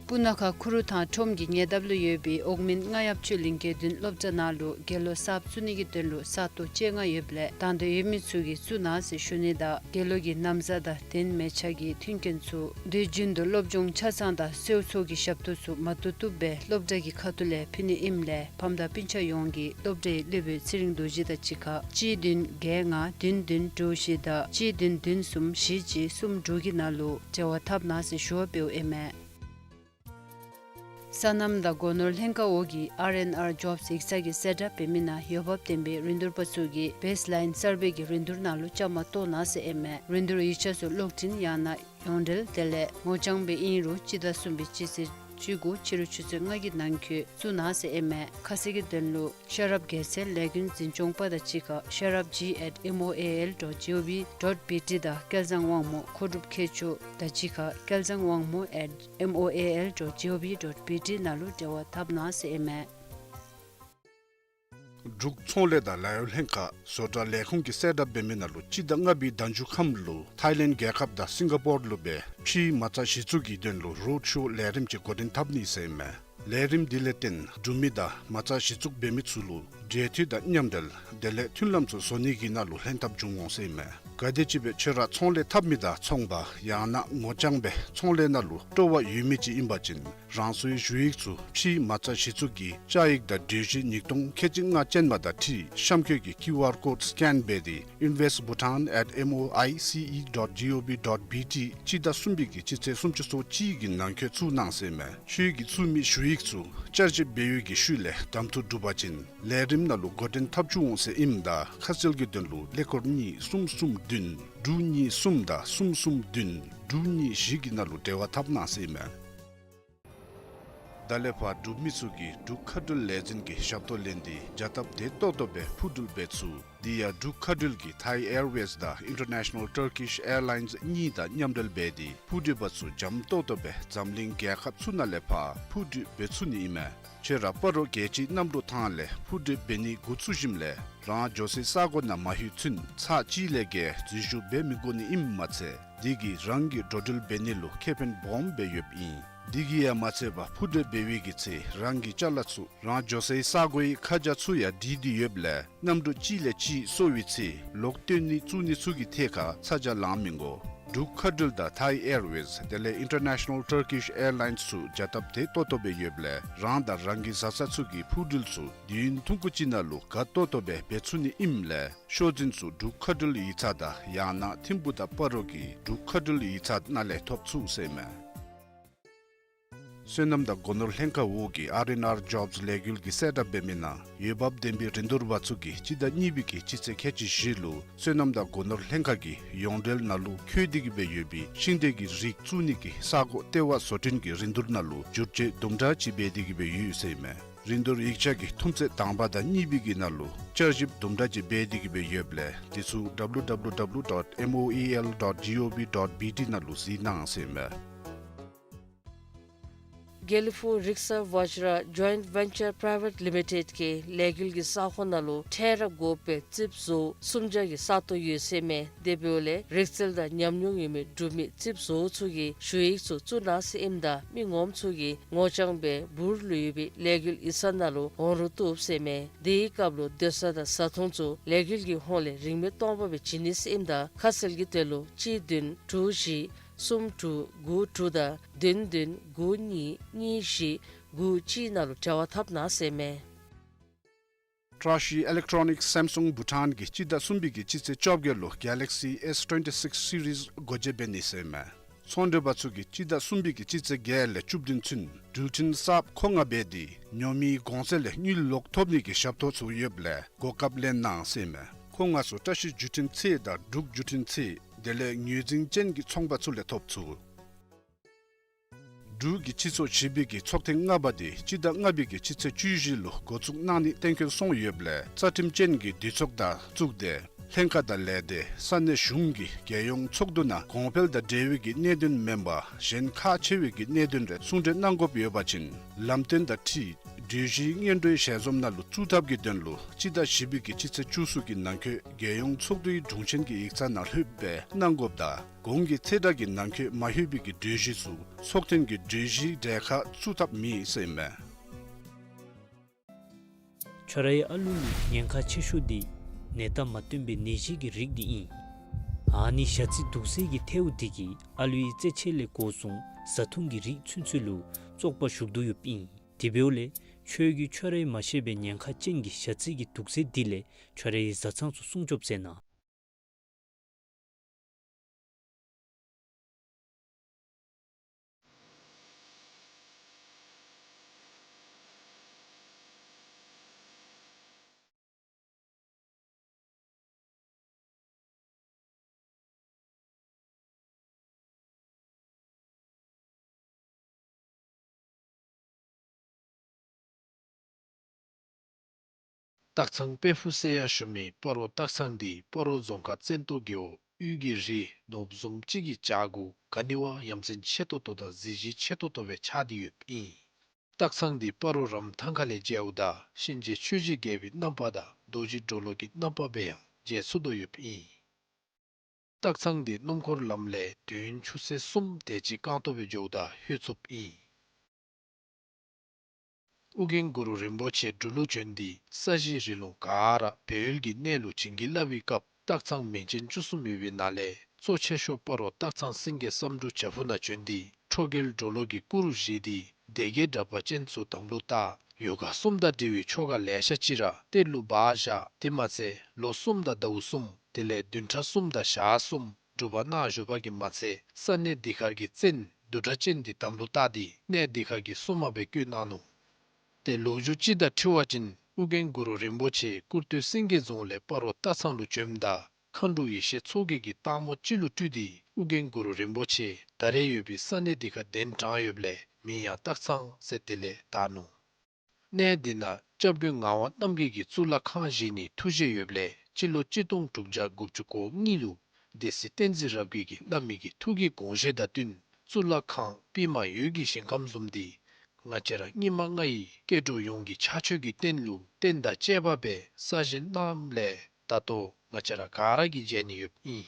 སྤུ་ན་ཁ་ཁུ་རུ་ཐང་ཁྲོམ་གྱི་ཉེ་འདབས་ལུ་ཡོད་པའི་འོག་མིན་རྔ་ཡབ་ཆོས་གླིང་དགེ་འདུན་སློབ་གྲྭ་ནང་ལུ་དགེ་སློབ་གསརཔ་བཙུགས་ནི་གི་དོན་ལུ་ས་སྟོང་བཅོ་ལྔ་ཡོདཔ་ལས་དང་འདོད་ཡོད་མི་ཚུ་གིས་བཙུགས་གནང་ཟེར་ཞུ་ནི་དང་དགེ་སློབ་ཀྱི་ན་བཟའ་དང་གདན་མལ་ཆ་གི་མཐུན་རྐྱེན་ཚུ་དུས་རྒྱུན་དུ་སློབ་སྦྱོང་ཆ་ཚང་དང་གསོལ་ཚོགས་ཀྱི་ཞབས་ཏོག་ཚུ་མ་བཏུབ་བཏུབ་སྦེ་སློབ་གྲྭ་གི་ཁ་ཐུག་ལས་ཕུལ་ནི་ཨིནམ་ལས་ཕམ་དང་སྤུན་ཆ་ཡོངས་ཀྱིས་སློབ་གྲྭའི་སློབ་དཔོན་ཚེ་རིང་རྡོ་རྗེ་དང་གཅིག་ཁར་གཅིག་བདུན་བརྒྱད་ལྔ་བདུན་བདུན་དྲུག་བཞི་དང་གཅིག་བདུན་བདུན་གསུམ་བཞི་གཅིག་གསུམ་དྲུག་གི་ནང་ལུ་འབྲེལ་བ་འཐབ་གནང་ཟེར་ཞུ་བ་འབདཝ་ཨིན་མས། སོ་ནམ་དང་སྒོ་ནོར་ལྷན་ཁག་འོག་གི་ཨར་ཨེན་ཨར་ཇོབས་ཡིག་ཚང་གི་གསལ་བསྒྲགས་འབད་མི་ནང་འོས་འབབ་ལྡན་པའི་རིན་བསྡུར་པ་ཚུ་གིས་བེསི་ལའིན་སར་ཝེ་གི་རིན་བསྡུར་ནང་ལུ་བཅའ་མར་གཏོགས་གནང་ཟེར་ཨིན་མས། རིན་བསྡུར་ཡིག་ཆ་ཚུ་གློག་འཕྲིན་ཡང་ན་ཡོངས་འབྲེལ་དེ་ལས་ངོ་རྐྱང་སྦེ་ཨིན་རུང་སྤྱི་ཟླ་གསུམ་པའི་སྤྱི་ཚེས་བཅུ་དགུ་ཕྱི་རུ་ཆུ་ཚོད་ལྔ་གི་ནང་འཁོད་བཙུགས་གནང་ཟེར་ཨིན་མས། ཁ་གསལ་གྱི་དོན་ལུ་ཤེས་རབ་རྒྱལ་མཚན་ལས་འགུལ་འཛིན་སྐྱོང་པ་དང་གཅིག་ཁར་ཤེས་རབ་ཇི་ཨེཊ་ཨེམ་ཨོ་ཨེ་ཨེལ་ཌོཊ་ཇི་ཨོ་ཝི་ཌོཊ་བི་ཊི་དང་སྐལ་བཟང་དབང་མོ་མཁོ་སྒྲུབ་མཁས་མཆོག་དང་གཅིག་ཁར་སྐལ་བཟང་དབང་མོ་ཨེཊ་ཨེམ་ཨོ་ཨེ་ཨེལ་ཌོཊ་ཇི་ཨོ་ཝི་ཌོཊ་བི་ཊི་ནང་ལུ་འབྲེལ་བ་འཐབ་གནང་ཟེར་ཨིན་མས། འབྲུག་ཚོང་ལས་དང་ལཱ་གཡོག་ལྷན་ཁག་བཟོ་གྲྭ་ལས་ཁུངས་ཀྱི་གསལ་བསྒྲགས་འབད་མི་ནང་ལུ་སྤྱི་ཟླ་ལྔ་པའི་ཟླ་མཇུག་ཁམས་ལུ་ཐཱའི་ལེནཌ་རྒྱལ་ཁབ་དང་སིང་ག་པོར་ལུ་སྦེ་ཕྱིའི་མ་རྩ་གཞི་བཙུགས་ཀྱི་དོན་ལུ་རོཌ་ཤོ་ལས་རིམ་ཅིག་འགོ་འདྲེན་འཐབ་ནི་ཟེར་ཨིན་མས། ལས་རིམ་འདི་ལས་བརྟེན་འབྲུག་མི་དང་མ་རྩ་གཞི་བཙུགས་འབད་མི་ཚུ་ལུ་འབྲེལ་མཐུད་དང་མཉམ་འབྲེལ་དེ་ལས་མཐུན་ལམ་ཚུ་བཟོ་ནི་གི་ནང་ལུ་ལྷན་ཐབས་འབྱུང་འོང་ཟེར་ཨིན་མས། ག་དེམ་ཅིག་སྦེ་ཁྱོད་ར་ཚོང་ལས་འཐབ་མི་དང་ཚོང་པ་ཡང་ན་ངོ་རྐྱང་སྦེ་ཚོང་ལས་ནང་ལུ་སྤྲོ་བ་ཡོད་མི་ཅིག་ཨིན་པ་ཅིན་རང་སོའི་ཞུ་ཡིག་ཚུ་ཕྱིའི་མ་རྩ་གཞི་བཙུགས་ཀྱི་བཅའ་ཡིག་དང་གྲོས་གཞི་ཉིས་སྟོང་ཁལ་གཅིག་ལྔ་ཅན་མ་དང་འཁྲིལ་གཤམ་འཁོད་ཀྱི་ཀིའུ་ཨར་ཀོཌ་སི་ཀེན་འབད་དེ་invest bhutan at M O I C E dot G O V dot B T སྤྱི་ཟླ་གསུམ་པའི་གི་སྤྱི་ཚེས་སུམ་ཅུ་སོ་གཅིག་གི་ནང་འཁོད་བཙུགས་གནང་ཟེར་ཨིན་མས། ཁྱོད་ཀྱིས་བཙུགས་མི་ཞུ་ཡིག་ཚུ་བསྐྱར་ཞིབ་འབད་བའི་གི་ཤུལ་ལས་གདམ་འཐུ་གྲུབ་པ་ཅིན་ལས་རིམ་ནང་ལུ་འགོ་འདྲེན་འཐབ་བཅུག་འོང་ཟེར་ཨིནམ་ད་ཁ་གསལ་གྱི་དོན་ལུ་ཀླད་ཀོར་གཉིས་གསུམ་གསུམ་བདུན་དྲུག་གཉིས་གསུམ་དང་གསུམ་གསུམ་བདུན་དྲུག་གཉིས་བཞི་གི་ནང་ལུ་འབྲེལ་བ་འཐབ་གནང་ཟེར་ཨིན་མས། ད་ལས་ཕར་འབྲུག་མི་ཚུ་གིས་འབྲུག་མཁའ་འགྲུལ་ལས་འཛིན་གྱི་ཞབས་ཏོག་ལེན་ཏེ་བྱ་སྟབས་བདེ་ཏོག་ཏོ་སྦེ་འཕུར་འགྲུལ་འབད་ཚུགས། དེ་ཡང་འབྲུག་མཁའ་འགྲུལ་གྱིས་Thai Airways དང་International Turkish Airlines གཉིས་དང་མཉམ་འབྲེལ་འབད་དེ་འཕུར་འགྲུལ་པ་ཚུ་འཇམ་ཏོག་ཏོ་སྦེ་འཛམ་གླིང་རྒྱལ་ཁབ་ཚུ་ནང་ལས་ཕར་འཕུར་འགྲུལ་འབད་ཚུགས་ནི་ཨིན་མས། ཁྱོད་ར་སྤ་རོ་རྒྱལ་སྤྱིའི་གནམ་གྲུ་ཐང་ལས་འཕུར་འགྲུལ་འབད་ནི་འགོ་བཙུགས་ཞིནམ་ལས་རང་འགྱོ་སའི་ས་གོ་ནང་མ་ལྷོད་ཚུན་ཚར་གཅིག་ལས་བརྒལ་འཛུལ་ཞུགས་འབད་མི་དགོ་ནི་ཨིནམ་མ་ཚད་དེ་གིས་རང་གི་འགྲོ་འགྲུལ་འབད་ནི་ལུ་ཁེ་ཕན་སྦོམ་སྦེ་ཡོདཔ་ཨིན། དེ་གིས་ཡང་མ་ཚད་པར་འཕུར་འགྲུལ་འབད་བའི་གི་ཚེ་རང་གི་ཅ་ལ་ཚུ་རང་འགྱོ་སའི་ས་གོའི་ཁ་བྱང་ཚུ་ཡང་བྲིས་ཏེ་ཡོདཔ་ལས་གནམ་གྲུ་གཅིག་ལས་གཅིག་སོར་བའི་ཚེ་ལོག་སྟོན་ནི་བཙུགས་ནི་ཚུ་གི་ཐད་ཁར་ཚ་གྱང་ལང་མི་དགོ། འབྲུག་མཁའ་འགྲུལ་དང་Thai Airways དེ་ལས་International Turkish Airlines ཚུ་བྱ་སྟབས་བདེ་ཏོག་ཏོ་སྦེ་ཡོདཔ་ལས་རང་དང་རང་གི་བཟའ་ཚང་ཚུ་གི་འཕུར་འགྲུལ་ཚུ་དུས་ཡུན་ཐུང་ཀུ་ཅིག་ནང་ལུ་དགའ་ཏོག་ཏོ་སྦེ་འབད་ཚུགས་ནི་ཨིནམ་ལས་ཤོག་འཛིན་ཚུ་འབྲུག་མཁའ་འགྲུལ་ཡིག་ཚང་དང་ཡང་ན་ཐིམ་ཕུག་དང་སྤ་རོ་གི་འབྲུག་མཁའ་འགྲུལ་ཡིག་ཚང་ནང་ལས་ཐོབ་ཚུགས་ཟེར་ཨིན་མས། སོ་ནམ་དང་སྒོ་ནོར་ལྷན་ཁག་འོག་གི་ཨར་ཨེན་ཨར་ཇོབས་ལས་འགུལ་གྱི་གསལ་བསྒྲགས་འབད་མི་ནང་འོས་འབབ་ལྡན་པའི་རིན་བསྡུར་པ་ཚུ་གིས་སྤྱི་ཟླ་གཉིས་པའི་གི་སྤྱི་ཚེས་ཁལ་གཅིག་བཞི་ལུ་སོ་ནམ་དང་སྒོ་ནོར་ལྷན་ཁག་གིས་ཡོངས་འབྲེལ་ནང་ལུ་འཁོད་དེ་གི་སྦེ་ཡོད་པའི་ཤིང་འབྲས་ཀྱི་རིགས་བཙུགས་ནི་གི་ས་གོ་ལྟེ་བ་བཟོ་སྐྲུན་གྱི་རིན་བསྡུར་ནང་ལུ་བསྒྱུར་བཅོས་དུམ་གྲ་ཅིག་འབད་དེ་གི་སྦེ་ཡོད་ཟེར་ཨིན་མས། རིན་བསྡུར་ཡིག་ཆ་གི་ཐུམ་ཚད་དང་པ་དང་གཉིས་པའི་གི་ནང་ལུ་བསྐྱར་ཞིབ་དུམ་གྲ་ཅིག་འབད་དེ་གི་སྦེ་ཡོདཔ་ལས་དེ་ཚུ་W W W dot M O E L dot G O V dot B T ནང་ལུ་གཟིགས་གནང་ཟེར་ཨིན་མས། དགེ་ལེགས་ཕུག་རིག་གསར་ཝ་ཇི་ར་ཇོའིནཊ་ཝེན་ཅར་པྲའི་ཝེཊ་ལི་མི་ཊེཌ་ཀྱི་ལས་འགུལ་གྱི་ས་ཁོངས་ནང་ལུ་ཁྲལ་ར་དགོ་པའི་རྩིགཔ་བཟོ་སུམ་བརྒྱ་གི་ས་སྟོང་ཡོད་ཟེར་མས། དེ་འབདཝ་ལས་རིག་རྩལ་དང་ཉམས་མྱོང་ཡོད་མི་འབྲུག་མི་རྩིགཔ་བཟོ་ཚུ་གིས་ཞུ་ཡིག་ཚུ་བཙུགས་གནང་ཟེར་ཨིནམ་ད་མི་ངོམ་ཚུ་གིས་ངོ་རྐྱང་སྦེ་འབུར་ལུ་ཡོད་པའི་ལས་འགུལ་ཡིག་ཚང་ནང་ལུ་འོང་རུང་བཏུབ་ཟེར་མས། དེའི་སྐབས་ལུ་སྡོད་ས་དང་བཟའ་འཐུང་ཚུ་ལས་འགུལ་གྱི་ཧོངས་ལས་རིན་མེད་སྟོང་པ་སྦེ་བྱིན་ནི་ཟེར་ཨིནམ་ད་ཁ་གསལ་གྱི་དོན་ལུ་གཅིག་བདུན་དྲུག་བཞི་གསུམ་དྲུག་དགུ་དྲུག་དང་བདུན་བདུན་དགུ་གཉིས་གཉིས་བཞི་དགུ་གཅིག་ནང་ལུ་འབྲེལ་བ་འཐབ་གནང་ཟེར་མས། བཀྲ་ཤིས་ཨི་ལེག་ཊོ་ནིཀ་སེམ་སུང་བྷུ་ཊཱན་གྱིས་སྤྱི་ཟླ་གསུམ་པའི་གི་སྤྱི་ཚེས་བཅོ་བརྒྱད་ལུ་གེ་ལེག་སི་ཨེསི་ཊུ་ཝེན་ཊི་སིགསི་སི་རིས་སྒོ་འབྱེད་འབད་ནི་ཟེར་མས། ཚོང་འབྲེལ་པ་ཚུ་གིས་སྤྱི་ཟླ་གསུམ་པའི་གི་སྤྱི་ཚེས་བརྒྱད་ལས་བཅུ་བདུན་ཚུན་འགྲུལ་འཕྲིན་གསརཔ་མཁོ་མངགས་འབད་དེ་ཉོ་མིའི་གོང་ཚད་ལས་དངུལ་ལོག་ཐོབ་ནི་གི་ཞབས་ཏོག་ཚུ་ཡོདཔ་ལས་གོ་སྐབས་ལེན་གནང་ཟེར་མས། མཁོ་མངགས་ཚུ་བཀྲ་ཤིས་བརྒྱུད་འཕྲིན་ཚད་དང་འབྲུག་བརྒྱུད་འཕྲིན་ཚད་དེ་ལས་ངོས་འཛིན་ཅན་གྱི་ཚོང་པ་ཚུ་ལས་ཐོབ་ཚུགས། འབྲུག་གི་སྤྱི་ཚོགས་བཞི་པའི་གི་ཚོགས་ཐེངས་ལྔ་པ་དེ་སྤྱི་ཟླ་ལྔ་པའི་གི་སྤྱི་ཚེས་བཅུ་བཞི་ལུ་འགོ་བཙུགས་གནང་ནི་གཏན་འཁེལ་སོང་ཡོདཔ་ལས་རྩ་ཁྲིམས་ཅན་གྱི་འདུས་ཚོགས་དང་གཙུག་སྡེ་ལྷན་ཁག་དང་ལས་སྡེ་ས་གནས་གཞུང་གི་རྒྱལ་ཡོངས་ཚོགས་འདུ་ནང་གོང་འཕེལ་དང་འབྲེལ་བའི་གི་གནད་དོན་མེན་པར་གཞན་ཁག་ཆེ་བའི་གི་གནད་དོན་རེ་གསུང་གྲོས་གནང་དགོཔ་ཡོད་པ་ཅིན་ལམ་སྟོན་དང་འཁྲིལ་གྲོས་གཞི་སྔོན་འགྲོའི་ཞལ་འཛོམས་ནང་ལུ་བཙུགས་ཐབས་ཀྱི་དོན་ལུ་སྤྱི་ཟླ་བཞི་པའི་གི་སྤྱི་ཚེས་བཅུ་གསུམ་གྱི་ནང་འཁོད་རྒྱལ་ཡོངས་ཚོགས་འདུའི་དྲུང་ཆེན་གྱི་ཡིག་ཚང་ནང་ལྷོདཔ་སྦེ་གནང་དགོཔ་དང་གོང་གི་ཚེས་གྲངས་ཀྱི་ནང་འཁོད་མ་ལྷོད་པའི་གི་གྲོས་གཞི་ཚུ་ཚོགས་ཐེངས་ཀྱི་གྲོས་གཞིའི་གྲལ་ཁར་བཙུགས་ཐབས་མེད་ཟེར་མས། ཁྱོད་རའི་ཨ་ལུ་ལུ་ཉེན་ཁ་ཆེ་ཤོས་འདི་ནད་རྟགས་མ་སྟོན་པའི་ནད་གཞི་གི་རིགས་འདི་ཨིན། ཨ་ནི་ཞ་རྩི་དུག་སེལ་གྱི་ཐལཝ་འདི་གིས་ཨ་ལུའི་རྩེད་ཆས་ལས་འགོ་བཟུང་བཟའ་འཐུང་གི་རིགས་ཚུན་ཚོད་ལུ་བཙོག་པ་ཞུགས་དོ་ཡོདཔ་ཨིན། དེ་འབདཝ་ལས་ཁྱོད་ཀྱིས་ཁྱོད་རའི་མ་ཤེས་པའི་ཉེན་ཁ་ཅན་གྱི་ཞ་རྩི་གི་དུག་རྫས་འདི་ལས་ཁྱོད་རའི་བཟའ་ཚང་ཚུ་སྲུང་སྐྱོབ་མཛད་གནང་། སྟག་ཚང་དཔལ་ཕུག་ཟེར་ཡང་ཞུ་མི་སྤ་རོ་སྟག་ཚང་འདི་སྤ་རོ་རྫོང་ཁག་བཙན་ཏོ་རྒེད་འོག་དབུས་ཀྱི་རི་ནོར་བུ་བཟུམ་ཅིག་གི་བྱག་གུ་ག་ནི་བ་ཡ་མཚན་ཆེ་ཏོག་ཏོ་དང་གཟི་བརྗིད་ཆེ་ཏོག་ཏོ་སྦེ་ཆགས་ཏེ་ཡོདཔ་ཨིན། སྟག་ཚང་འདི་སྤ་རོ་རམ་ཐང་ཁ་ལས་མཇལཝ་ད་གཤིན་རྗེ་ཆོས་ཀྱི་རྒྱལ་པོའི་རྣམ་པ་དང་རྡོ་རྗེ་གྲོ་ལོད་ཀྱི་རྣམ་པ་སྦེ་ཡང་མཇལ་ཚུགས་དོ་ཡོདཔ་ཨིན། སྟག་ཚང་འདི་སྣུམ་འཁོར་ལམ་ལས་དུས་ཡུན་ཆུ་ཚོད་གསུམ་དེ་ཅིག་རྐང་སྟོང་སྦེ་འགྱོཝ་ད་ལྷོད་ཚུགསཔ་ཨིན། ཨོ་རྒྱན་གུ་རུ་རིན་པོ་ཆེ་འབྲུག་ལུ་བྱོན་ཏེ་ས་གཞི་རི་ལུང་ག་ར་སྦས་ཡུལ་གྱི་གནས་ལུ་བྱིན་གྱིས་བརླབས་པའི་སྐབས་སྟག་ཚང་མིང་ཅན་བཅུ་གསུམ་ཡོད་པའི་ནང་ལས་གཙོ་ཆེ་ཤོས་སྤ་རོ་སྟག་ཚང་སེང་གེ་བསམ་འགྲུབ་བྱག་ཕུག་ནང་བྱོན་ཏེ་ཁྲོ་རྒྱལ་གྲོ་ལོད་ཀྱི་སྐུ་རུ་བཞེངས་ཏེ་སྡེ་བརྒྱད་དྲེགས་པ་ཅན་ཚུ་དམ་ལུ་བཏགས། ཡོ་ག་གསུམ་དང་འབྲེལ་བའི་ཆོ་ག་ལེ་ཤ་ཅིག་ར་གཏེར་ལུ་སྦ་བཞག། དེ་མ་ཚད་ལོ་གསུམ་དང་ཟླཝ་གསུམ་དེ་ལས་བདུན་ཕྲག་གསུམ་དང་ཞག་གསུམ་སྒྲུབ་པ་གནང་བཞུགས་པ་གིས་མ་ཚད་ས་གནས་འདི་ཁར་གྱི་བཙན་བདུད་དྲེགས་ཅན་འདི་དམ་ལུ་བཏགས་ཏེ་གནས་འདི་ཁར་གྱི་སྲུང་མ་སྦེ་བསྐོས་གནང་ནུག། ཏེ་ལོ་རྒྱུས་ཅིག་དང་འཁྲིལ་བ་ཅིན་ཨོ་རྒྱན་གུ་རུ་རིན་པོ་ཆེ་ཀུར་སྟོད་སེང་གེ་རྫོང་ལས་སྤ་རོ་སྟག་ཚང་ལུ་བྱོནམ་ད་མཁའ་འགྲོ་ཡེ་ཤེས་མཚོ་རྒྱལ་གྱིས་སྟག་མོ་ཅིག་ལུ་སྤྲུལ་ཏེ་ཨོ་རྒྱན་གུ་རུ་རིན་པོ་ཆེ་ད་རེས་ཡོད་པའི་ས་གནས་འདི་ཁར་གདན་དྲངས་ཡོདཔ་ལས་མིང་ཡང་སྟག་ཚང་ཟེར་དེ་ལས་བཏགས་ནུག། གནས་འདི་ནང་སྐྱབས་མགོན་ངག་དབང་རྣམ་རྒྱལ་གྱིས་གཙུག་ལག་ཁང་བཞེངས་ནིའི་ཐུགས་བཞེད་ཡོདཔ་ལས་སྤྱི་ལོ་གཅིག་སྟོང་དྲུག་བརྒྱ་དགུ་བཅུ་གོ་གཉིས་ལུ་སྡེ་སྲིད་བསྟན་འཛིན་རབ་རྒྱས་ཀྱིས་བླ་མའི་གི་ཐུགས་ཀྱི་དགོངས་བཞེད་དང་བསྟུན་གཙུག་ལག་ཁང་པདྨ་འོད་ཀྱི་ཞིང་ཁམས་བཟུམ་འདི་ང་བཅས་ར་སྙིགས་མ་ལྔ་ཡི་སྐྱེ་འགྲོ་ཡོངས་ཀྱི་ཕྱག་མཆོད་ཀྱི་རྟེན་ལུ་རྟེན་དང་བཅས་པ་སྦེ་གསར་བཞེངས་གནངམ་ལས་ད་ལྟོ་ང་བཅས་ར་ག་ར་གིས་མཇལ་ནི་ཡོདཔ་ཨིན།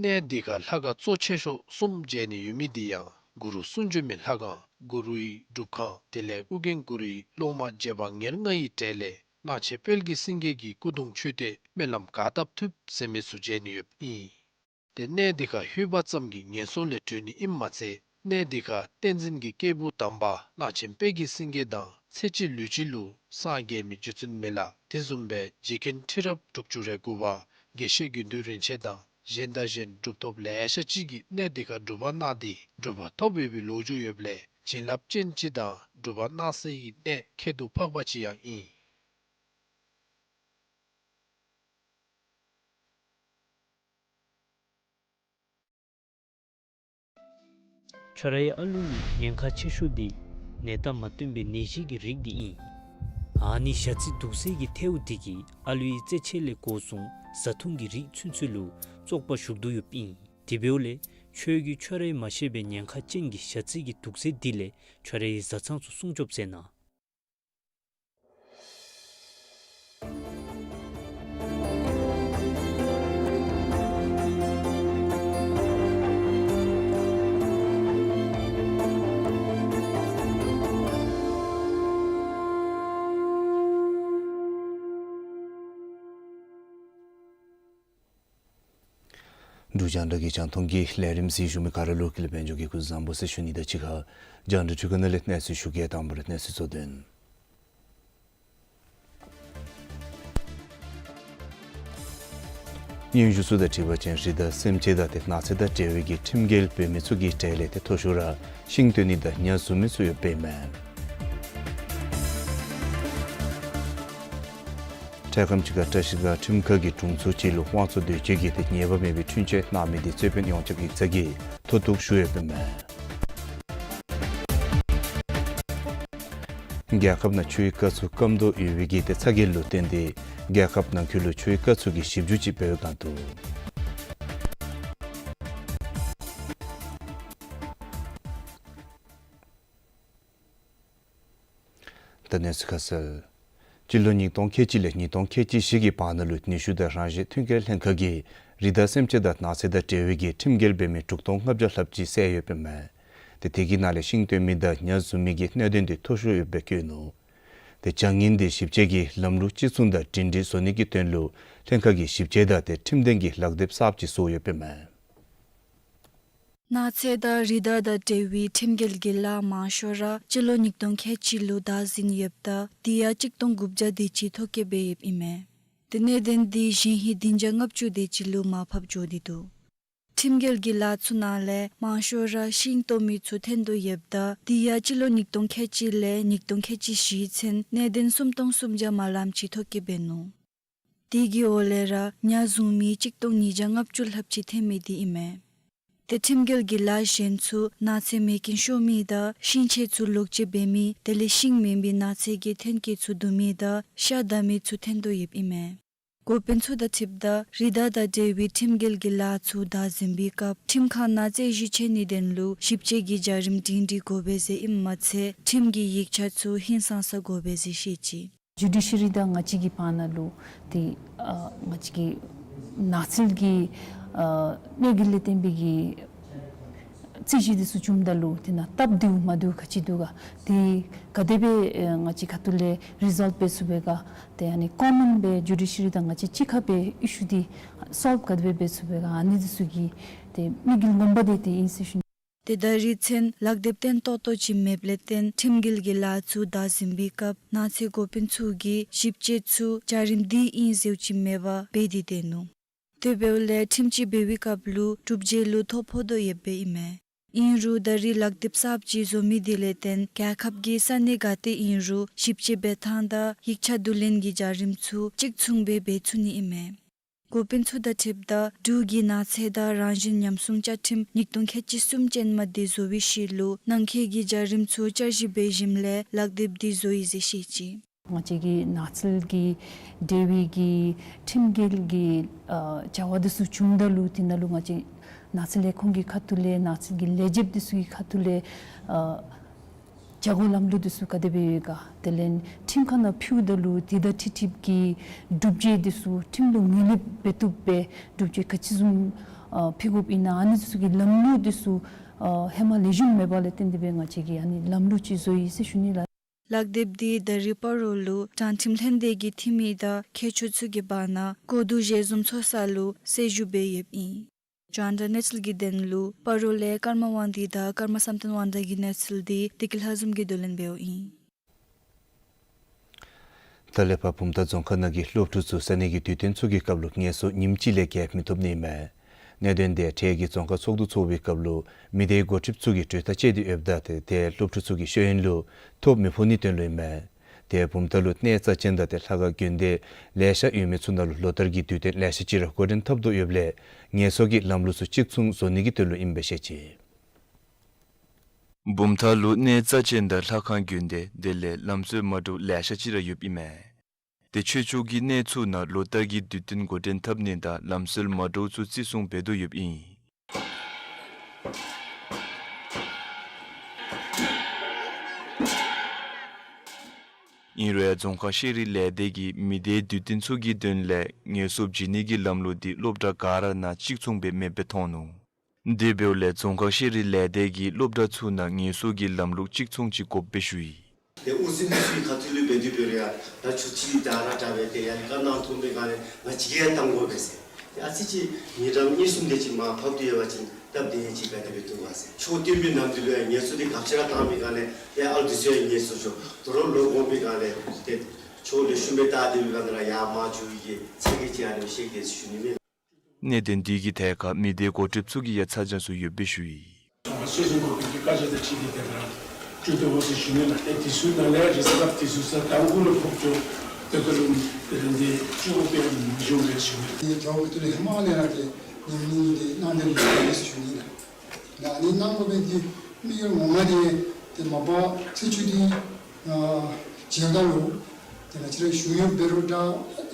གནས་འདི་ཁར་ལྷ་ཁང་གཙོ་ཆེ་ཤོས་གསུམ་མཇལ་ནི་ཡོད་མི་འདི་ཡང་གུ་རུ་གསུང་བྱོན་མའི་ལྷ་ཁང་གུ་རུའི་སྒྲུབ་ཁང་དེ་ལས་ཨོ་རྒྱན་གུ་རུའི་སློབ་མ་རྗེ་འབངས་ཉེར་ལྔ་ཡི་གྲས་ལས་གླང་ཆེན་དཔལ་གྱི་སེང་གེ་གི་སྐུ་གདུང་མཆོད་རྟེན་སྨོན་ལམ་ག་བཏབ་ཐུབ་ཟེར་མི་ཚུ་མཇལ་ནི་ཡོདཔ་ཨིན། ཏེ་གནས་འདི་ཁར་ལྷོད་པ་ཙམ་གྱིས་ངན་སོང་ལས་གྲོལ་ནི་ཨིནམ་མ་ཚད་གནས་འདི་ཁར་བསྟན་འཛིན་གྱི་སྐྱེས་བུ་དམ་པ་གླང་ཆེན་དཔལ་གྱི་སེང་གེ་དང་ཚེ་གཅིག་ལུས་གཅིག་ལུ་སངས་རྒྱས་མི་རྗེ་བཙུན་མི་ལ་དེ་བཟུམ་སྦེ་རྗེ་མཁན་ཁྲི་རབས་དྲུག་ཅུ་རེ་དགུ་པ་དགེ་བཤེས་དགེ་འདུན་རིན་ཆེན་དང་གཞན་དང་གཞན་གྲུབ་ཐོབ་ལེ་ཤ་ཅིག་གིས་གནས་འདི་ཁར་སྒྲུབ་པ་གནང་སྟེ་གྲུབ་པ་ཐོབ་ཡོད་པའི་ལོ་རྒྱུས་ཡོདཔ་ལས་བྱིན་རླབས་ཅན་ཅིག་དང་གྲུབ་པ་གནང་སའི་གནས་ཁྱད་དུ་འཕགས་པ་ཅིག་ཡང་ཨིན། ཁྱོད་རའི་ཨ་ལུ་ལུ་ཉེན་ཁ་ཆེ་ཤོས་འདི་ནད་རྟགས་མ་སྟོན་པའི་ནད་གཞི་གི་རིགས་འདི་ཨིན། ཨ་ནི་ཞ་རྩི་དུག་སེལ་གྱི་ཐལཝ་འདི་གིས་ཨ་ལུའི་རྩེད་ཆས་ལས་འགོ་བཟུང་བཟའ་འཐུང་གི་རིགས་ཚུན་ཚོད་ལུ་བཙོག་པ་ཞུགས་དོ་ཡོདཔ་ཨིན། དེ་འབདཝ་ལས་ ཁྱོད་ཀྱིས་ཁྱོད་རའི་མ་ཤེས་པའི་ཉེན་ཁ་ཅན་གྱི་ཞ་རྩི་གི་དུག་རྫས་འདི་ལས་ཁྱོད་རའི་བཟའ་ཚང་ཚུ་སྲུང་སྐྱོབ་མཛད་གནང་། འབྲུག་རྒྱང་བསྒྲགས་ཀྱི་རྒྱང་མཐོང་གི་ལས་རིམ་གཟིགས་བཞུགས་མི་ག་ར་ལུ་ཀུན་ལེགས་དཔལ་འབྱོར་གྱིས་སྐུ་གཟུགས་བཟང་པོ་ཟེར་ཞུ་ནི་དང་གཅིག་ཁར་རྒྱང་བསྒྲགས་འཕྲུལ་ཁང་ནང་ལས་གནས་ཚུལ་ཞུ་གེ། དང་པ་ར་གནས་ཚུལ་གཙོ་དོན། སྙན་ཞུ་ཚུ་དང་འཁྲིལ་བ་ཅིན་རི་དྭགས་སེམས་ཅན་དང་ཏེ་ནགས་ཚལ་དང་འབྲེལ་བའི་གི་ཁྲིམས་འགལ་འབད་མི་ཚུ་གི་གྲལ་ལས་ཏེ་མཐོ་ཤོས་ར་ཤིང་བཏོན་ནི་དང་ཉ་བཟུང་མི་ཚུ་ཡོདཔ་ཨིན་མས། འཕྲལ་ཁམས་ཅིག་ཁར་བཀྲིས་སྒང་ཁྲིམས་ཁང་གིས་དྲུང་འཚོ་ཅིག་ལུ་དབང་བཙོང་འདོད་སྤྱོད་ཀྱི་ཏེ་ཉེས་པ་མེད་པའི་འཁྲུན་ཆོད་གནང་མི་འདི་རྩོད་དཔོན་ཡོངས་ཁྱབ་ཡིག་ཚང་གིས་མཐོ་གཏུགས་ཞུ་ཡོདཔ་ཨིན་མས། རྒྱལ་ཁབ་ནང་ཆུའི་རྐ་ཚུ་སྐམ་དོ་ཡོད་པའི་གི་ཏེ་ཚ་གྱང་ལུ་བརྟེན་ཏེ་རྒྱལ་ཁབ་ནང་འཁོད་ལུ་ཆུའི་རྐ་ཚུ་གི་ཞིབ་འཇུག་ཅིག་འབད་བའི་སྒང་དུ། ད་གནས་ཚུལ་ཁ་གསལ། སྤྱི་ལོ་ཉིས་སྟོང་ཁལ་གཅིག་ལས་ཉིས་སྟོང་ཁལ་གཅིག་བཞི་གི་བར་ན་ལུ་ནུས་ཤུགས་དང་རང་བཞིན་མཐུན་རྐྱེན་ལྷན་ཁག་གིས་རི་དྭགས་སེམས་ཅན་དང་ནགས་ཚལ་དང་འབྲེལ་བའི་གི་ཁྲིམས་འགལ་འབད་མི་དྲུག་སྟོང་ལྔ་བརྒྱ་ལྷགཔ་ཅིག་བསལ་ཡོདཔ་ཨིན་མས། ཏེ་དེ་གི་ནང་ལས་ཤིང་བཏོན་མི་དང་ཉ་བཟུང་མི་གི་གནད་དོན་འདི་མཐོ་ཤོས་ཡོདཔ་སྦེ་བཀོད་ནུག། ཏེ་བྱ་ངན་འདི་ཞིབ་དཔྱད་ཀྱི་ལམ་ལུགས་གཅིག་མཚུངས་དང་སྒྲིང་སྒྲི་བཟོ་ནི་གི་དོན་ལུ་ལྷན་ཁག་གིས་ཞིབ་དཔྱད་དང་ཏེ་ཁྲིམས་ལྡན་གྱི་ལག་དེབ་གསརཔ་ཅིག་བཟོ་ཡོདཔ་ཨིན་མས། ནགས་ཚལ་དང་རི་དྭགས་དང་འབྲེལ་བའི་ཁྲིམས་འགལ་གྱི་ལཱ་མང་ཤོས་ར་སྤྱི་ལོ་ཉིས་སྟོང་ཁལ་གཅིག་ལུ་བདའ་ཟུན་ཡོདཔ་ད་དེ་ཡང་གཅིག་སྟོང་དགུ་བརྒྱ་དེ་ཅིག་ཐོ་བཀོད་འབད་ཡོདཔ་ཨིན་མས། ཏེ་གནད་དོན་འདི་གཞེས་ཧིང་བདུན་བརྒྱ་ལྔ་བཅུ་དེ་ཅིག་ལུ་མར་ཕབ་འགྱོ་སྟེ་འདུག། ཁྲིམས་འགལ་གྱི་ལཱ་ཚུ་ནང་ལས་མང་ཤོས་ར་ཤིང་བཏོན་མི་ཚུ་ཐོན་དོ་ཡོདཔ་ད་དེ་ཡང་སྤྱི་ལོ་ཉིས་སྟོང་ཁལ་གཅིག་ལས་ཉིས་སྟོང་ཁལ་གཅིག་བཞིའི་ཚུན་གནད་དོན་སུམ་སྟོང་སུམ་བརྒྱ་མ་ལངམ་ཅིག་ཐོ་བཀོད་འབད་ནུག། དེ་གི་འོག་ལས་ར་ཉ་བཟུང་མི་གཅིག་སྟོང་ཉིས་བརྒྱ་ལྔ་བཅུ་ལྷགཔ་ཅིག་ཐོན་མི་འདི་ཨིན་མས། ཏེ་ཁྲིམས་འགལ་གྱི་ལཱ་གཞན་ཚུ་ནགས་ཚལ་མེ་རྐྱེན་ཤོར་མི་དང་ཤིང་ཆས་ཚུ་ལོག་སྤྱོད་འབད་མི་དེ་ལས་ཤིང་མེན་པའི་ནགས་ཚལ་གྱི་ཐོན་སྐྱེད་ཚུ་བརྡུང་མི་དང་ཤ་བདའ་མི་ཚུ་ཐོན་དོ་ཡོདཔ་ཨིན་མས། འགོ་དཔོན་ཚུ་དང་འཁྲིལཝ་ད་རི་དྭགས་དང་འབྲེལ་བའི་ཁྲིམས་འགལ་གྱི་ལཱ་ཚུ་བདའ་ཟུན་པའི་སྐབས་ཁྲིམས་ཁང་ནང་རྩོད་གཞི་ཆད་ནིའི་དོན་ལུ་ཞིབ་དཔྱད་ཀྱི་བྱ་རིམ་སྒྲིང་སྒྲི་དགོ་པས་ཟེར་ཨིནམ་མ་ཚད་ཁྲིམས་ཀྱི་ཡིག་ཆ་ཚུ་ཧིང་སངས་ས་དགོ་པས་ཟེར་བཤད་ཅི། ཇུ་ཌི་ཤི་རི་དང་ང་བཅས་ཀྱི་བར་ན་ལུ་ཏེ་ཨ་ང་བཅས་ཀྱི་ནགས་ཚལ་གྱི་ཨ་གནོད་འགེལ་ལས་བརྟེན་པའི་གི་རྩོད་གཞི་འདི་ཚུ་བྱུངམ་ད་ལུ་དེ་ནང་སྟབས་བདེཝ་མ་བདེཝ་ག་ཅི་འདུག་ག། ཏེ་ག་དེ་སྦེ་ཨེ་ང་བཅས་ཁ་ཐུག་ལས་རི་ཛོལབ་འབད་ཚུགས་པས་ག། ཏེ་ཨ་ནི་ཀོ་མཱོན་སྦེ་ཇུ་ཌི་ཤི་རི་དང་ང་བཅས་གཅིག་ཁར་སྦེ་ཨི་ཤུ་འདི་སོལབ་ག་དེ་སྦེ་འབད་ཚུགས་པས་ག། ཨ་ནི་འདི་ཚུ་གི་ཏེ་དམིགས་ཡུལ་ངོ་མ་འདི་དེ་ཨིན་ཟེར་ཞུ་ནི། ཏེ་ད་རིས་ཚུན་ལག་དེབ་བརྟན་ཏོག་ཏོ་ཅིག་མེདཔ་ལས་བརྟེན་ཁྲིམས་འགལ་གྱི་ལཱ་ཚུ་བདའ་ཟུན་པའི་སྐབས་ནགས་ཚལ་འགོ་དཔོན་ཚུ་གིས་ཞིབ་དཔྱད་ཚུ་བྱ་རིམ་བདེ་ཨིན་ཟེརཝ་ཅིག་མེད་པར་འབད་དེ་སྡོད་ནུག། དེ་འབདཝ་ལས་ཁྲིམས་ཀྱི་འབད་བའི་སྐབས་ལུ་གྲུབ་འབྲས་ལུ་ཐོ་ཕོག་དོ་ཡོདཔ་ཨིན་མས། ཨིན་རུང་ད་རིས་ལག་དེབ་གསརཔ་ཅིག་བཟོ་མི་དེ་ལས་བརྟེན་རྒྱལ་ཁབ་ཀྱི་ས་གནས་ག་ཏེ་ཨིན་རུང་ཞིབ་དཔྱད་འབད་ཐངས་དང་ཡིག་ཆ་བསྡུ་ལེན་གྱི་བྱ་རིམ་ཚུ་གཅིག་མཚུངས་སྦེ་འབད་ཚུགས་ནི་ཨིན་མས། འགོ་དཔོན་ཚུ་དང་འཁྲིལཝ་ད་འབྲུག་གི་ནགས་ཚལ་དང་རང་བཞིན་ཉམས་སྲུང་བཅའ་ཁྲིམས་ཉིས་སྟོང་ཁལ་གཅིག་གསུམ་ཅན་མ་འདི་བཟོ་བའི་ཤུལ་ལུ་ནང་འཁོད་ཀྱི་བྱ་རིམ་ཚུ་བསྐྱར་ཞིབ་འབད་ཞིནམ་ལས་ལག་དེབ་འདི་བཟོ་ཡི་ཟེར་བཤད་ཅི། ང་བཅས་ཀྱི་ནགས་ཚལ་གྱི་འབྲེལ་བའི་གི་ཁྲིམས་འགལ་གྱི་ཨ་བྱ་བ་འདི་ཚུ་བྱུངམ་ད་ལུ་དེ་ནང་ལུ་ང་བཅས་ནགས་ཚལ་ལས་ཁུངས་ཀྱི་ཁ་ཐུག་ལས་ནགས་ཚལ་གྱི་ལས་བྱེདཔ་འདི་ཚུ་གི་ཁ་ཐུག་ལས་ཨ་བྱ་སྒོ་ལམ་ལུགས་འདི་ཚུ་ག་དེ་སྦེ་ཡོད་ག། དེ་ལས་ཁྲིམས་ཁང་ནང་ཕུལཝ་ད་ལུ་དེ་དང་འཁྲིལ་འཁྲིལཝ་གི་གྲུབ་འབྲས་འདི་ཚུ་ཁྲིམས་ལུ་ངོས་ལེན་འབད་བཏུབ་པའི་གྲུབ་འབྲས་ག་ཅི་བཟུམ་ཨ་ཕུལ་དགོཔ་ཨིན་ན་ཨ་ནི་འདི་ཚུ་གི་ལམ་ལུགས་འདི་ཚུ་ཨ་ཧེ་མ་ལེགས་ཤོམ་མེད་པ་ལས་བརྟེན་ཏེ་སྦེ་ང་བཅས་ཀྱིས་ཨ་ནི་ལམ་ལུགས་ཅིག་བཟོ་ཡི་ཟེར་ཞུ་ནི་ལགས། ལག་དེབ་འདི་ད་རིས་སྤ་རོ་ལུ་དྲང་ཁྲིམས་ལྷན་སྡེ་གི་འཐུས་མི་དང་མཁས་མཆོག་ཚུ་གི་བར་ན་གོ་བསྡུར་ཞལ་འཛོམས་ཚོགས་ས་ལུ་གསལ་ཞུ་འབད་ཡོདཔ་ཨིན། རྒྱང་བསྒྲགས་གནས་ཚུལ་གྱི་དོན་ལུ་སྤ་རོ་ལས་ཀརྨ་དབང་འདུས་དང་ཀརྨ་བསམ་གཏན་དབང་གྲགས་ཀྱི་གནས་ཚུལ་འདི་བདེ་སྐྱིད་ལྷ་འཛོམས་ཀྱིས་བསྡུ་ལེན་འབདཝ་ཨིན། ད་ལས་ཕར་བུམ་ཐང་རྫོང་ཁག་ནང་གི་སློབ་ཕྲུག་ཚུ་ས་གནས་ཀྱི་དུས་སྟོན་ཚུ་གི་སྐབས་ལུ་ངལ་གསོ་ཉིནམ་གཅིག་ལས་བརྒལ་མི་ཐོབ་ནི་མས། གནད་དོན་དེ་འཕྲལ་གྱི་རྫོང་ཁག་ཚོགས་འདུ་ཚོགས་པའི་སྐབས་ལུ་མི་སྡེའི་འགོ་ཁྲིདཔ་ཚུ་གིས་གྲོས་ཐག་བཅད་དེ་ཡོདཔ་ད་ཏེ་དེ་སློབ་ཕྲུག་ཚུ་གི་ཤེས་ཡོན་ལུ་ཐོ་མི་ཕོག་ནིའི་དོན་ལུ་ཨིན་མས། དེ་བུམ་ཐང་ལུ་གནས་རྩ་ཅན་དང་ཏེ་ལྷ་ཁང་དགོན་སྡེ་ལེ་ཤ་ཡོད་མི་ཚུ་ནང་ལུ་ལོ་ལྟར་གྱི་དུས་སྟོན་ལེ་ཤ་ཅིག་ར་འགོ་འདྲེན་འཐབ་དོ་ཡོདཔ་ལས་ངལ་གསོ་གི་ལམ་ལུགས་ཚུ་གཅིག་མཚུངས་བཟོ་ནི་གི་དོན་ལུ་ཨིན་པས་ཟེར་བཤད་ཅི། བུམ་ཐང་ལུ་གནས་རྩ་ཅན་དང་ལྷ་ཁང་དགོན་སྡེ་དེ་ལས་ལམ་སྲོལ་མ་འདྲཝ་ལེ་ཤ་ཅིག་ར་ཡོདཔ་ཨིན་མས། ཏེ་ཆོས་ཕྱོགས་ཀྱི་གནས་ཚུ་ནང་ལོ་ལྟར་གྱི་དུས་སྟོན་འགོ་འདྲེན་འཐབ་ནི་དང་ལམ་སྲོལ་མ་འདྲཝ་ཚུ་བརྩི་སྲུང་འབད་དོ་ཡོདཔ་ཨིན། ཨིན་རུང་ཡང་རྫོང་ཁག་ཤེས་རིག་ལས་སྡེ་གིས་མི་སྡེའི་དུས་སྟོན་ཚུ་གི་དོན་ལས་ངལ་གསོ་བྱིན་ནི་གི་ལམ་ལུགས་འདི་སློབ་གྲྭ་ག་ར་ནང་གཅིག་མཚུངས་སྦེ་མེདཔ་སྦེ་མཐོང་ནུག། དེ་འབདཝ་ལས་རྫོང་ཁག་ཤེས་རིག་ལས་སྡེ་གིས་སློབ་གྲྭ་ཚུ་ནང་ངལ་གསོ་གི་ལམ་ལུགས་གཅིག་མཚུངས་ཅིག་དགོཔ་སྦེ་ཞུ་ཡི། ཏེ་དབུ་འཛིན་ཚུ་གི་ཁ་ཐུག་ལས་འབད་དེ་འབད་རུང་ཡང་ད་ཆུ་ཚོད་ད་ར་དྲག་པས། ཏེ་ཡང་བཀའ་གནང་ཐོབ་པའི་སྒང་ལས་ང་བཅས་ཀྱིས་ཡང་བཏང་དགོ་པས་ཟེར། ཏེ་ཨ་ཙི་ཅིག་ཉིན་གྲངས་གཉིས་གསུམ་དེ་ཅིག་མར་ཕབ་སྟེ་ཡོད་པ་ཅིན་སྟབས་བདེ་ཡང་ཅིག་ག་དེ་སྦེ་འདུག་ག་ཟེར། ཆོས་སྟོན་པའི་ནམ་དུས་ལུ་ཡང་ངལ་གསོ་འདི་ག་ཅི་ར་བཏང་པའི་སྒང་ལས་ཏེ་ཨ་ལུ་འདི་ཚུ་ཡང་ངལ་གསོ་ཤོར། དོ་རུང་ལོ་གོང་པའི་སྒང་ལས་ཏེ་ཆོས་ལེགས་ཤོམ་སྦེ་དར་ཏེ་འབད་བའི་སྒང་ལས་ཡར་མར་འགྱོ་ཡི་གི་ཚིག་གི་ཅིག་ཨ་ནི་ཤེས་ཏེ་ཞུ་ནི་མས། གནད་དོན་འདི་གི་ཐད་ཁར་མི་སྡེའི་འགོ་ཁྲིདཔ་ཚུ་གིས་ཡང་ཚ་གྱང་ཚུ་ཡོདཔ་སྦེ་ཞུ་ཡི། ཚང་མ་སྲོལ་འཛིན་འགོ་དཔོན་གྱི་བཀའ་རྒྱ་དང་འཁྲིལ་ཏེ་དེ་ལས་སྤྲོད་དོ་འོང་ཟེར་ཞུ་ནི་ལགས། ཏེ་དེ་ཚུ་ནང་ལས་རེས་གཟའ་སྐར་དེ་ཚུ་ས་དང་པོ་ལུ་ཕོག་ཅི། དེ་ལྟར་རུང་དེ་ལས་འདི་སྤྲོད་དགོཔ་ཡང་མི་འབྱུང་བས་ཞུ་ནི། དེ་རྒྱལ་བ་ཁ་ཐུག་ལས་ཧེ་མ་ལས་ར་ཏེ་ཉམས་མྱོང་འདི་གནང་སྟེ་ཡོད་ཟེར་ཞུ་ནི་ལགས། ད་ཨ་ནི་གནང་དགོ་པའི་འདི་དམིགས་ཡུལ་ངོ་མ་འདི་ཏེ་མ་པ་ཚེས་བཅུ་འདི་ཨ་མཇལ་ཁ་ལུ་ཏེ་ང་བཅས་ར་གཞུང་གཡོགཔ་འབད་རུང་འདྲ་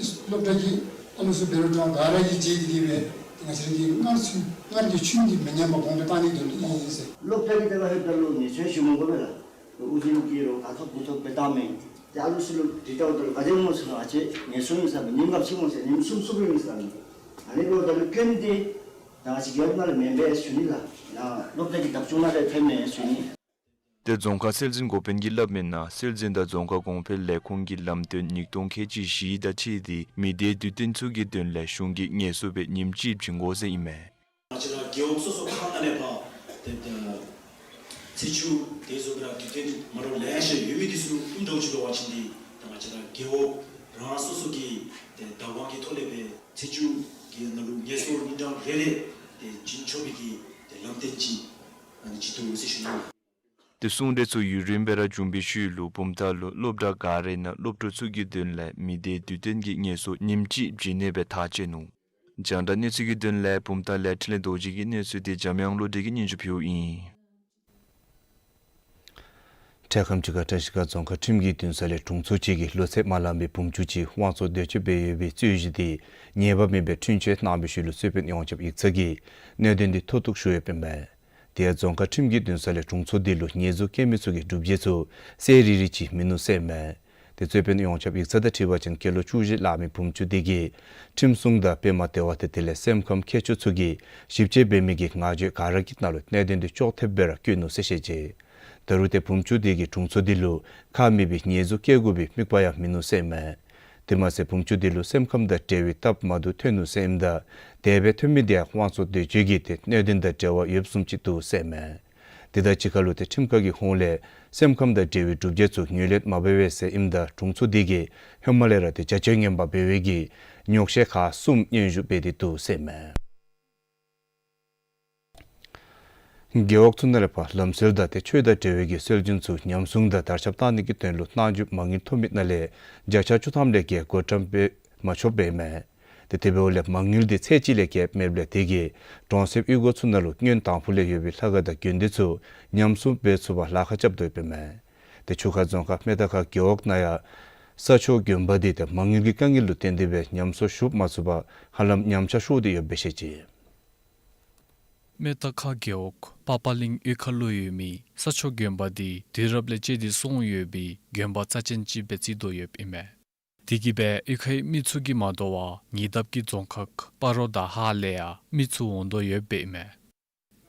སློབ་གྲྭ་གི་ཨ་ལུ་ཚུ་འབད་རུང་འདྲ་ག་ར་གིས་མཇལ་ཏེ་གིས་སྦེ་ཏེ་ང་བཅས་ར་གི་སྔར་ཚུ་སྔར་གྱི་ཆོས་འདི་མི་ཉམས་པར་གོང་དུ་བཏང་ནིའི་དོན་ལུ་ཨིན་ཟེར། སློབ་གྲྭ་གི་ཏེ་ལཱ་ཧེ་ད་ལུ་ངལ་གསོ་ཞུ་མི་དགོ་པས་ལགས། དབུ་འཛིན་གྱིས་རུང་ག་ཐོབ་གུ་ཐོབ་སྦེ་བཏང་མི་ཏེ་ཨ་ལུ་ཚུ་ལུ་དྲི་བལྟཝ་ད་ལུ་ག་དེ་སྨོ་ཟེར་བ་ཅིན་ངལ་གསོ་ཨིན་ཟེར་མས། ཉིནམ་ག་ཅི་སྨོ་ཟེར་ཉིནམ་གསུམ་གསུམ་རེ་ཨིན་ཟེར་མས། ཨ་ནི་འབདཝ་ད་ལུ་སྐྱོན་འདི་ད་ང་བཅས་རྒེད་འོག་ནང་ལས་མེན་པས་ཞུ་ནི་ལགས། ཡང་སློབ་གྲྭ་གི་བདག་སྐྱོང་ནང་ལས་ཐོན་མས་ཞུ་ནི། ཏེ་རྫོང་ཁག་སྲོལ་འཛིན་འགོ་དཔོན་གྱིས་སླབ་མིའི་ནང་སྲོལ་འཛིན་དང་རྫོང་ཁ་གོང་འཕེལ་ལས་ཁུངས་ཀྱི་ལམ་སྟོན་ཉིས་སྟོང་ཁལ་གཅིག་བཞི་དང་འཁྲིལ་ཏེ་མི་སྡེའི་དུས་སྟོན་ཚུ་གི་དོན་ལས་གཞུང་གིས་ངལ་གསོ་སྦེ་ཉིནམ་གཅིག་བྱིན་དགོ་ཟེར་ཨིན་མས། ང་བཅས་ར་རྒེད་འོག་སོ་སོ་ཁག་ནང་ལས་ཕར་ཏེ་ཏེ་ཚེས་བཅུ་དེ་བཟུམ་སྦེ་ར་དུས་སྟོན་མ་འདྲཝ་ལེ་ཤ་ཡོད་མི་འདི་ཚུ་ཨིནམ་འདྲཝ་ཅིག་འབད་བ་ཅིན་འདི་ད་ང་བཅས་ར་རྒེད་འོག་རང་སོ་སོ་གི་ཏེ་བདག་དབང་གི་ཐོག་ལས་སྦེ་ཚེས་བཅུ་གི་ནང་ལུ་ངལ་གསོ་ཉིན་གྲངས་རེ་རེ་ཏེ་བྱིན་ཆོག་པའི་གི་ཏེ་ལམ་སྟོན་ཅིག་ཨ་ནི་ཅིག་འདུག་ཟེར་ཞུ་ནི། ཏེ་གསུང་གྲོས་ཚུ་ཡུན་རིངམོ་སྦེ་ར་བྱུང་བའི་ཤུལ་ལུ་བུམ་ཐང་ལུ་སློབ་གྲྭ་ག་རའི་ནང་སློབ་ཕྲུག་ཚུ་གི་དོན་ལས་མི་སྡེའི་དུས་སྟོན་གྱི་ངལ་གསོ་ཉིནམ་གཅིག་བྱིན་ནི་སྦེ་ཐག་བཅད་ནུག། རྒྱང་བསྒྲགས་གནས་ཚུལ་གྱི་དོན་ལས་བུམ་ཐང་ལས་འཕྲིན་ལས་རྡོ་རྗེ་གི་གནས་ཚུལ་འདི་འཇམ་དབྱངས་བློ་གྲོས་ཀྱིས་སྙན་ཞུ་ཕུལཝ་ཨིན། འཕྲལ་ཁམས་ཅིག་ཁར་བཀྲིས་སྒང་རྫོང་ཁག་ཁྲིམས་ཀྱི་འདུན་ས་ལས་དྲུང་འཚོ་ཅིག་གིས་ལོ་ཚད་མ་ལང་པའི་བུམ་ཅུང་ཅིག་དབང་བཙོང་འདོད་སྤྱོད་འབད་ཡོད་པའི་རྩོད་གཞི་དེ་ཉེས་པ་མེད་པའི་འཁྲུན་ཆོད་གནང་བའི་ཤུལ་ལུ་རྩོད་དཔོན་ཡོངས་ཁྱབ་ཡིག་ཚང་གིས་གནད་དོན་དེ་མཐོ་གཏུགས་ཞུ་ཡོདཔ་ཨིན་མས། དེ་ཡང་རྫོང་ཁག་ཁྲིམས་ཀྱི་འདུན་ས་ལས་དྲུང་འཚོ་དེ་ལུ་ཉེས་འཛུགས་བཀལ་མི་ཚུ་གི་སྒྲུབ་བྱེད་ཚུ་གསལ་རི་རི་ཅིག་མིན་ནུག་ཟེར་ཨིན་མས། དེ་རྩོད་དཔོན་ཡོངས་ཁྱབ་ཡིག་ཚང་དང་འཁྲིལ་བ་ཅིན་སྐྱེས་ལོ་བཅུ་བཞི་ལང་མི་བུམ་ཅུང་དེ་གིས་ཁྲིམས་སྲུང་དང་དཔེ་མ་བདེ་བ་དང་དེ་ལས་སེམས་ཁམས་མཁས་མཆོག་ཚུ་གིས་ཞིབ་དཔྱད་འབད་མི་གི་ངག་བརྗོད་ག་ར་གི་ནང་ལུ་གནད་དོན་དེ་ཅོག་འཐདཔ་སྦེ་ར་བཀོད་ནུག་ཟེར་བཤད་ཅི། ད་རུང་ཏེ་བུམ་ཅུང་དེ་གིས་དྲུང་འཚོ་དེ་ལུ་ཁག་མེད་པའི་ཉེས་འཛུགས་བཀལ་དགོ་པའི་དམིགས་པ་ཡང་མིན་ནུག་ཟེར་ཨིན་མས། དེ་མ་ཚད་བུམ་ཅུང་དེ་ལུ་སེམས་ཁམས་དང་འབྲེལ་བའི་སྟབས་མ་བདེཝ་ཐོན་ནུག་ཟེར་ཨིནམ་ད་དེ་སྦེ་ཐོན་མི་དེ་ཡང་དབང་བཙོང་འདོད་སྤྱོད་ཀྱི་ཏེ་གནད་དོན་དང་འབྲེལ་བ་ཡོདཔ་བཟུམ་ཅིག་འདུག་ཟེར་ཨིན་མས། དེ་དང་གཅིག་ཁར་ལུ་ཏེ་ཁྲིམས་ཁང་གི་ཧོངས་ལས་སེམས་ཁམས་དང་འབྲེལ་བའི་སྒྲུབ་བྱེད་ཚུ་ངོས་ལེན་མ་འབད་བས་ཟེར་ཨིནམ་ད་དྲུང་འཚོ་དེ་གིས་ཧེ་མ་ལས་ར་ཏེ་བྱ་སྤྱོད་ངན་པ་འབད་བའི་གི་ཉོགས་བཤད་ཁག་གསུམ་སྙན་ཞུ་འབད་དེ་འདུག་ཟེར་ཨིན་མས། རྒེད་འོག་ཚུ་ནང་ལས་ཕར་ལམ་སྲོལ་དང་ཏེ་ཆོས་དང་འབྲེལ་བའི་གི་སྲོལ་རྒྱུན་ཚུ་ཉམས་སྲུང་དང་དར་ཁྱབ་གཏང་ནི་གི་དོན་ལུ་གནང་འགྱོ་མ་དངུལ་ཐོབ་མི་ནང་ལས་བརྒྱ་ཆ་བཅུ་ཐམ་ལས་བརྒལ་བགོ་བཀྲམ་འབད་མ་ཆོགཔ་ཨིན་མས། ཏེ་དེ་འབདཝ་ལས་མ་དངུལ་དེ་ཚད་ཅིག་ལས་བརྒལ་མེདཔ་ལས་དེ་གིས་གྲོང་གསེབ་གཡུས་སྒོ་ཚུ་ནང་ལུ་སྔོན་དང་ཕུ་ལས་ཡོད་པའི་ལྷ་ཁང་དང་དགོན་སྡེ་ཚུ་ཉམས་སྲུང་འབད་ཚུགས་པར་ལཱ་ཁག་རྐྱབ་དོ་ཡོདཔ་ཨིན་མས། ཏེ་ཆུ་ཁ་རྫོང་ཁག་སྨད་རྟ་ཁ་རྒེད་འོག་ནང་ཡང་ས་ཕྱོགས་དགོན་པ་དེ་ཏེ་མ་དངུལ་གྱི་དཀའ་ངལ་ལུ་བརྟེན་ཏེ་སྦེ་ཉམས་གསོ་ཞུ་མ་ཚུགས་པར་ཧ་ལམ་ཉམས་ཆག་ཤོར་ཏེ་ཡོདཔ་སྦེ་བཤད་ཅི། སྨད་རྟ་ཁ་རྒེད་འོག་པ་པ་གླིང་གཡུས་ཁ་ལུ་ཡོད་མི་ས་ཕྱོགས་དགོན་པ་དེ་དུས་རབས་ལས་བཅད་དེ་སོང་ཡོད་པའི་དགོན་པ་རྩ་ཅན་ཅིག་སྦེ་བརྩི་དོ་ཡོདཔ་ཨིན་མས། དེ་གིས་སྦེ་གཡུས་ཁའི་མི་ཚུ་གིས་མ་དོ་བར་ཉེ་འདབས་ཀྱི་རྫོང་ཁག་སྤ་རོ་དང་ཧཱ་ལས་ཡང་མི་ཚུ་འོང་དོ་ཡོདཔ་ཨིན་མས།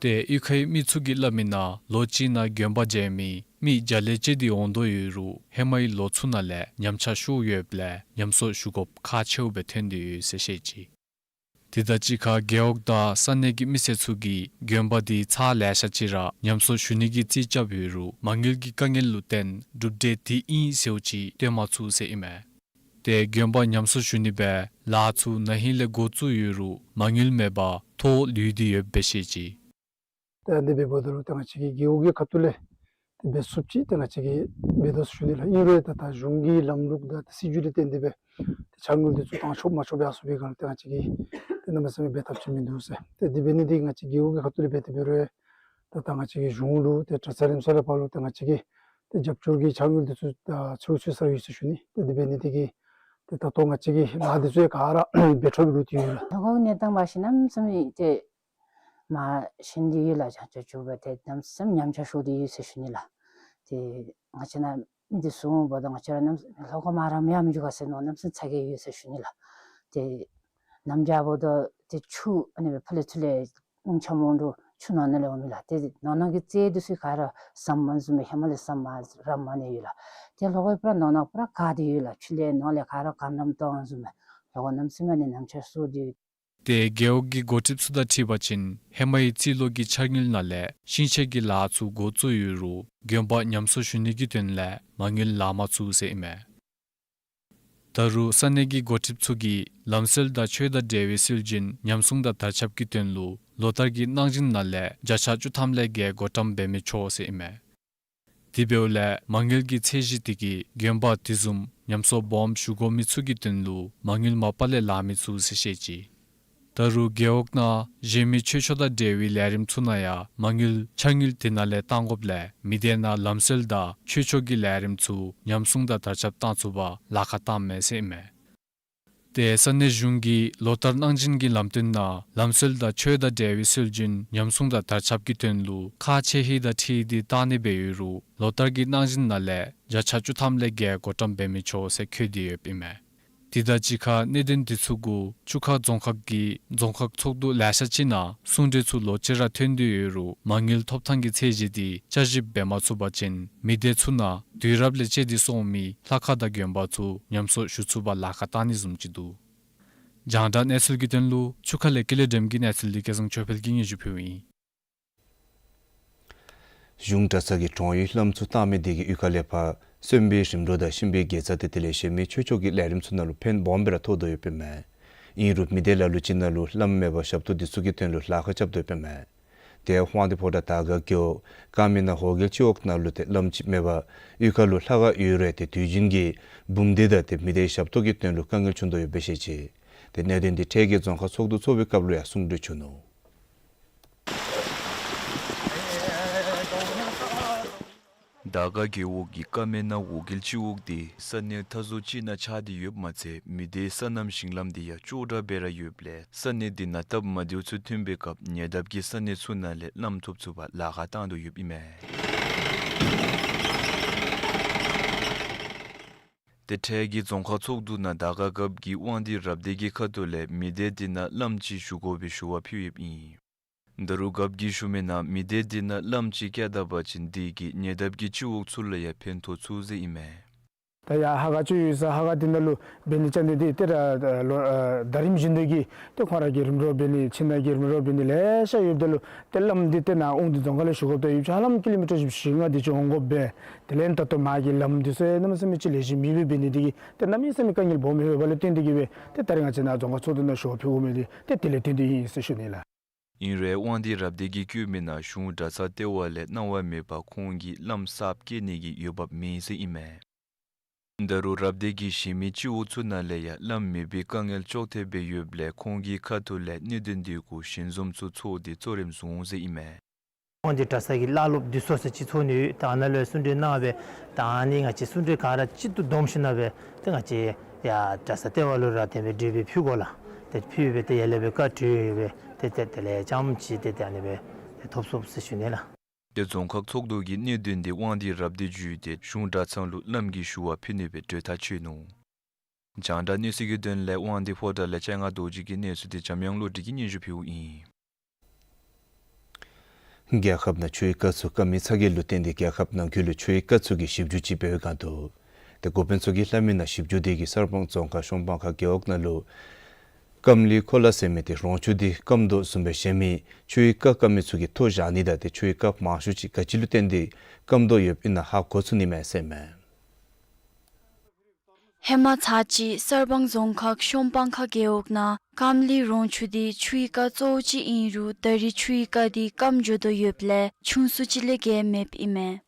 ཏེ་གཡུས་ཁའི་མི་ཚུ་གིས་སླབ་མིའི་ནང་ལོ་གཅིག་ནང་དགོན་པ་མཇལ་མི་མི་བརྒྱ་ལས་བཅད་དེ་འོང་དོ་ཡོད་རུང་ཧེ་མའི་ལོ་ཚུ་ནང་ལས་ཉམས་ཆག་ཤོར་ཡོདཔ་ལས་ཉམས་གསོ་ཞུ་དགོཔ་ཁག་ཆེཝ་སྦེ་ཐོན་ཏེ་ཡོད་ཟེར་བཤད་ཅི། དེ་དང་གཅིག་ཁར་རྒེད་འོག་དང་ས་གནས་ཀྱི་མི་སེར་ཚུ་གིས་དགོན་པ་དེ་ཚར་ལེ་ཤ་ཅིག་ར་ཉམས་གསོ་ཞུ་ནི་གི་རྩིས་རྐྱབ་ཡོད་རུང་མ་དངུལ་གྱི་དཀའ་ངལ་ལུ་བརྟེན་གྲུབ་འབྲས་དེ་ཨིན་ཟེརཝ་ཅིག་སྟོན་མ་ཚུགས་ཟེར་ཨིན་མས། ཏེ་དགོན་པ་ཉམས་གསོ་ཞུ་ནི་སྦེ་ལཱ་ཚུ་ན་ཧིང་ལས་འགོ་བཙུགས་ཡོད་རུང་མ་དངུལ་མེད་པར་ཐོག་ལུས་ཏེ་ཡོདཔ་སྦེ་བཤད་ཅི། ཏེ་ཨ་ནི་འབདཝ་ད་ལུ་ཏེ་ང་བཅས་ཀྱི་རྒེད་འོག་གི་ཁ་ཐུག་ལས་ཏེ་འབད་ཚུགསཔ་ཅིག་ཏེ་ང་བཅས་ཀྱིས་འབད་དོ་ཟེར་ཞུ་ནི་ལགས། ཨིན་རུང་ད་ད་གཞུང་གི་ལམ་ལུགས་དང་ཏེ་སྲིད་བྱུས་ལས་བརྟེན་ཏེ་སྦེ་ཏེ་ཕྱག་དངུལ་དེ་ཚུ་བཏང་ཆོགཔ་མ་ཆོགཔ་ཡར་སོང་བའི་སྒང་ལས་ཏེ་ང་བཅས་ཀྱིས་ཏེ་གནམ་མེད་ས་མེད་འབད་ཐབས་ཅིག་མིན་འདུག་ཟེར། ཏེ་དེ་འབད་ནི་དེ་གིས་ང་བཅས་རྒེད་འོག་གི་ཁ་ཐུག་ལས་འབད་དེ་འབད་རུང་ད་ད་ང་བཅས་ཀྱི་གཞུང་ལུ་ཏེ་གྲྭ་ཚང་རིམ་བསགས་ལས་ཕར་ལུ་ཏེ་ང་བཅས་ཀྱིས་ཏེ་རྒྱབ་སྐྱོར་གྱི་ཕྱག་དངུལ་དེ་ཚུ་ད་ཚུར་ཚུར་སོང་ཡོད་ཟེར་ཞུ་ནི། ཏེ་དེ་འབད་ནི་དེ་གིས་ཏེ་ད་ལྟོ་ང་བཅས་ཀྱིས་ལཱ་དེ་ཚུ་ཡང་ག་ར་འབད་འཕྲོ་སྦེ་འགྱོ་སྟེ་ཡོད་ལགས། ད་ཁོང་གི་གནས་སྟངས་འབད་བ་ཅིན་གནམ་མེད་ས་མེད་ཏེ་མ་ཞན་ཏེ་ཡོད་ལགས། ཅང་ཅོག་ཅོག་སྦེ་ཏེ་གནམ་མེད་ས་མེད་ཉམས་ཆག་ཤོར་ཏེ་ཡོད་ཟེར་ཞུ་ནི་ལགས། ཏེ་ང་བཅས་ནཱ་ འདི་སོང་འབདཝ་ད་ང་བཅས་ར་གནམ་ལྷོ་ཁ་མར་རམ་ཡང་མི་འགྱོ་ག་ཟེར་མནོ་གནམ་སེམས་ཚ་གྱང་ཡོད་ཟེར་ཞུ་ནི་ལགས། ཏེ་གནམ་བྱཱར་འབདཝ་ད་ཏེ་ཆུ་ཨ་ནི་སྦེ་ཕར་ལས་ཚུར་ལས་རླུང་འཆམ་འོང་འདྲཝ་ཆུ་ནང་ན་ལས་འོང་མི་ལགས། ཏེ་ནང་ན་གི་རྩྭ་འདི་ཚུ་ག་ར་ཟམ་མ་བཟུམ་སྦེ་ཧེ་མ་ལས་ཟམ་མ་རམ་མ་ནི་ཡོད་ལགས། ཏེ་ལྷོ་ཁའི་པུ་ར་ནང་ན་པུ་ར་ག་སྟེ་ཡོད་ལགས། ཆུ་ལས་ནང་ལས་ག་ར་གངས་རམ་བཏང་བཟུམ་སྦེ་ལྷོ་ཁ་གནམ་སེམས་ཨ་ནི་ནམ་ཕྱེད་སོང་སྟེ་ཡོད། ཏེ་རྒེད་འོག་གི་འགོ་ཁྲིདཔ་ཚུ་དང་འཁྲིལ་བ་ཅིན་ཧེ་མའི་རྩིས་ལོ་གི་འཆར་དངུལ་ནང་ལས་ཤིང་ཆས་ཀྱི་ལཱ་ཚུ་འགོ་བཙུགས་ཡོད་རུང་དགོན་པ་ཉམས་གསོ་ཞུ་ནི་གི་དོན་ལས་མ་དངུལ་ལང་མ་ཚུགས་ཟེར་ཨིན་མས། ད་རུང་ས་གནས་ཀྱི་འགོ་ཁྲིདཔ་ཚུ་གིས་ལམ་སྲོལ་དང་ཆོས་དང་འབྲེལ་བའི་སྲོལ་རྒྱུན་ཉམས་སྲུང་དང་དར་ཁྱབ་ཀྱི་དོན་ལུ་ལོ་ལྟར་གྱི་གནང་སྦྱིན་ནང་ལས་བརྒྱ་ཆ་བཅུ་ཐམ་ལས་བརྒལ་བགོ་བཀྲམ་འབད་མི་ཆོག་ཟེར་ཨིན་མས། དེ་འབདཝ་ལས་མ་དངུལ་གྱི་ཚད་གཞི་དེ་གིས་དགོན་པ་དེ་བཟུམ་ཉམས་གསོ་སྦོམ་ཞུ་དགོ་མི་ཚུ་གི་དོན་ལུ་མ་དངུལ་མ་པ་ལས་ལང་མི་ཚུགས་ཟེར་བཤད་ཅི། ད་རུང་རྒེད་འོག་ནང་གཞན་མི་ཆོས་ཕྱོགས་དང་འབྲེལ་བའི་ལས་རིམ་ཚུ་ནང་ཡང་མ་དངུལ་འཆར་དངུལ་དེ་ནང་ལས་བཏང་དགོཔ་ལས་མི་སྡེ་ནང་ལམ་སྲོལ་དང་ཆོས་ཕྱོགས་ཀྱི་ལས་རིམ་ཚུ་ཉམས་སྲུང་དང་དར་ཁྱབ་བཏང་ཚུགས་པར་ལཱ་ཁག་བཏངམ་མས་ཟེར་ཨིན་མས། ཏེ་ས་གནས་གཞུང་གིས་ལོ་ལྟར་གནང་སྦྱིན་གྱི་ལམ་སྟོན་ནང་ལམ་སྲོལ་དང་ཆོས་དང་འབྲེལ་བའི་སྲོལ་རྒྱུན་ཉམས་སྲུང་དང་དར་ཁྱབ་ཀྱི་དོན་ལུ་ཁག་ཆེ་ཧེ་དང་འཁྲིལ་ཏེ་བཏང་ནི་འབད་ཡོད་རུང་ལོ་ལྟར་གྱི་གནང་སྦྱིན་ནང་ལས་བརྒྱ་ཆ་བཅུ་ཐམ་ལས་བརྒལ་བགོ་བཀྲམ་འབད་མི་ཆོག་ཟེར་འཁོད་དེ་ཡོདཔ་ཨིན་མས། དེ་དང་གཅིག་ཁར་གནད་དོན་དེ་ཚུ་གུ་ཆུ་ཁ་རྫོང་ཁག་གིས་རྫོང་ཁག་ཚོགས་འདུ་ལེ་ཤ་ཅིག་ནང་གསུང་གྲོས་ཚུ་ལོག་ཅི་ར་ཐོན་ཏེ་ཡོད་རུང་མ་དངུལ་ཐོབ་ཐང་གི་ཚད་གཞི་དེ་བསྐྱར་ཞིབ་འབད་མ་ཚུགས་པ་ཅིན་མི་སྡེ་ཚུ་ནང་དུས་རབས་ལས་བཅད་དེ་སོང་མི་ལྷ་ཁང་དང་དགོན་པ་ཚུ་ཉམས་གསོ་ཞུ་ཚུགས་པར་ལཱ་ཁག་བཏང་ནི་བཟུམ་ཅིག་འདུག། རྒྱང་བསྒྲགས་གནས་ཚུལ་གྱི་དོན་ལུ་ཆུ་ཁ་ལས་ཀེ་ལེ་སྒྲོལམ་གྱི་གནས་ཚུལ་འདི་སྐལ་བཟང་ཆོས་འཕེལ་གྱིས་སྙན་ཞུ་ཕུལཝ་ཨིན། གཞུང་གྲྭ་ཚང་གིས་གྲོང་ཡུལ་བླམ་ཚུ་བཏང་མི་དེ་གིས་གཡུས་ཁ་ལས་ཕར་བརྩོན་པའི་རིམ་གྲོ་དང་གཤིན་པོའི་དགེ་རྩ་དེ་དེ་ལས་གཞན་མི་ཆོས་ཕྱོགས་ཀྱི་ལས་རིམ་ཚུ་ནང་ལུ་ཕན་སྦོམ་སྦེ་ར་ཐོགས་དོ་ཡོདཔ་ཨིན་མས། ཨིན་རུང་མི་སྡེ་ལ་ལུ་ཅིག་ནང་ལུ་བླམ་མེད་པར་ཞབས་ཏོག་དེ་ཚུ་གི་དོན་ལུ་ལཱ་ཁག་རྐྱབ་དོ་ཡོདཔ་ཨིན་མས། ཏེ་དབང་འདུས་ཕོ་བྲང་དར་དཀར་རྒེད་འོག་ཀ་མི་ན་ཧོ་གེལ་སྤྱི་འོག་ནང་ལུ་ཏེ་བླམ་ཅིག་མེད་པར་གཡུས་ཁ་ལུ་ལྷ་ཁང་ཡོད་རུང་ཏེ་དུས་རྒྱུན་གྱི་འབུམ་སྡེ་དང་ཏེ་མི་སྡེའི་ཞབས་ཏོག་གི་དོན་ལུ་དཀའ་ངལ་བྱུང་དོ་ཡོདཔ་སྦེ་བཤད་ཅི། ཏེ་གནད་དོན་འདི་འཕྲལ་གྱི་རྫོང་ཁག་ཚོགས་འདུ་ཚོགས་པའི་སྐབས་ལུ་ཡང་གསུང་གྲོས་བྱུང་ནུག། དར་དཀར་རྒེད་འོག་གི་ཀ་མི་ན་ཧོ་གེལ་སྤྱི་འོག་དེ་ས་གནས་མཐའ་ཟུར་ཅིག་ནང་ཆགས་ཏེ་ཡོདཔ་མ་ཚད་མི་སྡེའི་སོ་ནམ་ཞིང་ལམ་དེ་ཡང་ཅོག་འཐདཔ་སྦེ་ར་ཡོདཔ་ལས་ས་གནས་དེ་ནང་སྟབས་མ་བདེཝ་ཚུ་ཐོན་པའི་སྐབས་ཉེ་འདབས་ཀྱི་ས་གནས་ཚུ་ནང་ལས་བླམ་ཐོབ་ཚུགས་པར་ལཱ་ཁག་བཏང་དོ་ཡོདཔ་ཨིན་མས། ཏེ་འཕྲལ་གྱི་རྫོང་ཁག་ཚོགས་འདུ་ནང་དར་དཀར་རྒཔོ་གིས་དབང་འདུས་རབ་སྡེ་གི་ཁ་ཐུག་ལས་མི་སྡེ་དེ་ནང་བླམ་ཅིག་ཞུ་དགོ་པའི་ཞུ་བ་ཕུལ་ཡོདཔ་ཨིན། ད་རུང་རྒཔོ་གིས་ཞུ་མི་ནང་མི་སྡེ་དེ་ནང་བླམ་ཅིག་བསྐྱལ་ད་པ་ཅིན་དེ་གིས་ཉེ་འདབས་ཀྱི་སྤྱི་འོག་ཚུ་ལུ་ཡང་ཕན་ཐོགས་ཚུགས་ཟེར་ཨིན་མས། ད་ཡར་ཧ་ག་ཅིག་ཡོད་ས་ཧ་ག་དེ་ནང་ལུ་འབད་ནི་ཅ་ནི་དེ་ཏེ་ར་ལོ་ཨ་ཟླ་རིམ་བཞིན་དུ་གི་ཏེ་ཁོང་ར་གིས་རིམ་གྲོ་འབད་ནི་ཕྱི་ནང་གི་རིམ་གྲོ་འབད་ནི་ལེ་ཤ་ཡོདཔ་ད་ལུ་ཏེ་བླམ་འདི་ཏེ་ནཱ་དབང་འདུས་རྫོང་ཁག་ལས་ཞུ་དགོཔ་ད་ཡོདཔ་ཆ་ལམ་ཀི་ལོ་མི་ཊར་བཞི་ལྔ་དེ་ཅིག་འོང་དགོཔ་སྦེ། དེ་ལས་ད་ལྟོ་མར་གྱི་ལམ་འདི་ཚུ་ཡང་གནམ་མེད་ས་མེད་ཅིག་ལེགས་ཤོམ་མེདཔ་སྦེ་འབད་ནི་དེ་གིས་ཏེ་གནམ་མེད་ས་མེད་དཀའ་ངལ་སྦོམ་ཡོདཔ་ལས་བརྟེན་ཏེ་གིས་སྦེ་ཏེ་ད་རིས་ང་བཅས་ནཱ་རྫོང་ཁག་ཚོགས་འདུ་ནང་ཞུ་བ་ཕུལ་དགོ་མི་འདི་ཏེ་དེ་ལས་བརྟེན་ཏེ་ཨིན་ཟེར་ཞུ་ནི་ལགས། ཨིན་རུང་དབང་འདུས་རབ་སྡེ་གིས་བཀོད་མི་ནང་གཞུང་གྲྭ་ཚང་ལྟེ་བ་ལས་གནང་བ་མེད་པར་ཁོང་གིས་བླམ་གསརཔ་བསྐྱལ་ནི་གི་འོས་འབབ་མེད་ཟེར་ཨིན་མས། ད་རུང་རབ་སྡེ་གིས་གཞན་མི་སྤྱི་འོག་ཚུ་ནང་ལས་ཡང་བླམ་མེད་པའི་དཀའ་ངལ་ཅོག་འཐདཔ་སྦེ་ཡོདཔ་ལས་ཁོང་གི་ཁ་ཐུག་ལས་གནད་དོན་དེ་གུ་ཞལ་འཛོམས་ཚུ་ཚོགས་ཏེ་གཙོ་རིམ་བཟུང་ཟེར་ཨིན་མས། ཁོང་གིས་གྲྭ་ཚང་གི་བླ་སློབ་འདི་ཚུ་ཟེར་ཅིག་ཚོགས་ནི་ཡོད། ད་ཨ་ནཱ་ལུ་གསུང་གྲོས་གནང་སྦེ་ད་ཨ་ནི་ང་བཅས་གསུང་གྲོས་ག་ར་གཅིག་ཏུ་བསྡོམས་ཞིནམ་ལས་ཏེ་ང་བཅས་ཡར་གྲྭ་ཚང་ལྟེ་བ་ལུ་ར་དེ་སྦེ་གྲོས་འབུལ་ཕུལ་དགོ་ལགས། ཏེ་ཕུལ་སྦེ་ཏེ་ཡར་ལས་སྦེ་བཀའ་གྲོས་ཡོད་པས། ཏེ་ཏེ་དེ་ལས་རྐྱངམ་ཅིག་ཏེ་ཏེ་ཨ་ནི་སྦེ་ཏེ་ཐོབ་ཚུགས་ཟེར་ཞུ་ནི་ལགས། ཏེ་རྫོང་ཁག་ཚོགས་འདུ་གི་གནད་དོན་དེ་དབང་འདུས་རབ་སྡེ་བརྒྱུད་དེ་གཞུང་གྲྭ་ཚང་ལུ་བླམ་གྱི་ཞུ་བ་ཕུལ་ནི་སྦེ་གྲོས་ཐག་བཅད་ནུག། རྒྱང་བསྒྲགས་གནས་ཚུལ་གྱི་དོན་ལས་དབང་འདུས་ཕོ་བྲང་ལས་སྤྱན་སྔ་རྡོ་རྗེ་གི་གནས་ཚུལ་དེ་འཇམ་དབྱངས་བློ་གྲོས་ཀྱིས་སྙན་ཞུ་ཕུལཝ་ཨིན། རྒྱལ་ཁབ་ནང་ཆུའི་རྐ་ཚུ་སྐམ་མི་ཚ་གྱང་ལུ་བརྟེན་ཏེ་རྒྱལ་ཁབ་ནང་འཁོད་ལུ་ཆུའི་རྐ་ཚུ་གི་ཞིབ་འཇུག་ཅིག་འབད་བའི་སྒང་དུ་ཏེ་འགོ་དཔོན་ཚུ་གིས་སླབ་མི་ནང་ཞིབ་འཇུག་དེ་གིས་གསར་སྤང་རྫོང་ཁག་གཤོང་སྤང་ཁ་རྒེད་འོག་ནང་ལུ་སྐམ་ལི་ཁོ་ལ་ཟེར་མི་དེ་རོང་ཆུ་དེ་སྐམ་དོ་བཟུམ་སྦེ་གཞན་མི་ཆུའི་རྐ་སྐམ་མི་ཚུ་གིས་མཐོ་བཞག་ནི་དང་ཏེ་ཆུའི་རྐ་མང་ཤོས་ཅིག་ག་ཅི་ལུ་བརྟེན་ཏེ་སྐམ་དོ་ཡོདཔ་ཨིན་ན་ཧ་གོ་ཚུགས་ནི་མས་ཟེར་མས། ཧེ་མ་ཚར་གཅིག་གསར་སྤང་རྫོང་ཁག་གཤོང་སྤང་ཁ་རྒེད་འོག་ནང་སྐམ་ལི་རོང་ཆུ་དེ་ཆུའི་རྐ་གཙོ་བོ་ཅིག་ཨིན་རུང་ད་རིས་ཆུའི་རྐ་དེ་སྐམ་འགྱོ་དོ་ཡོདཔ་ལས་ཆུང་སུ་ཅིག་ལས་བརྒལ་མེདཔ་ཨིན་མས།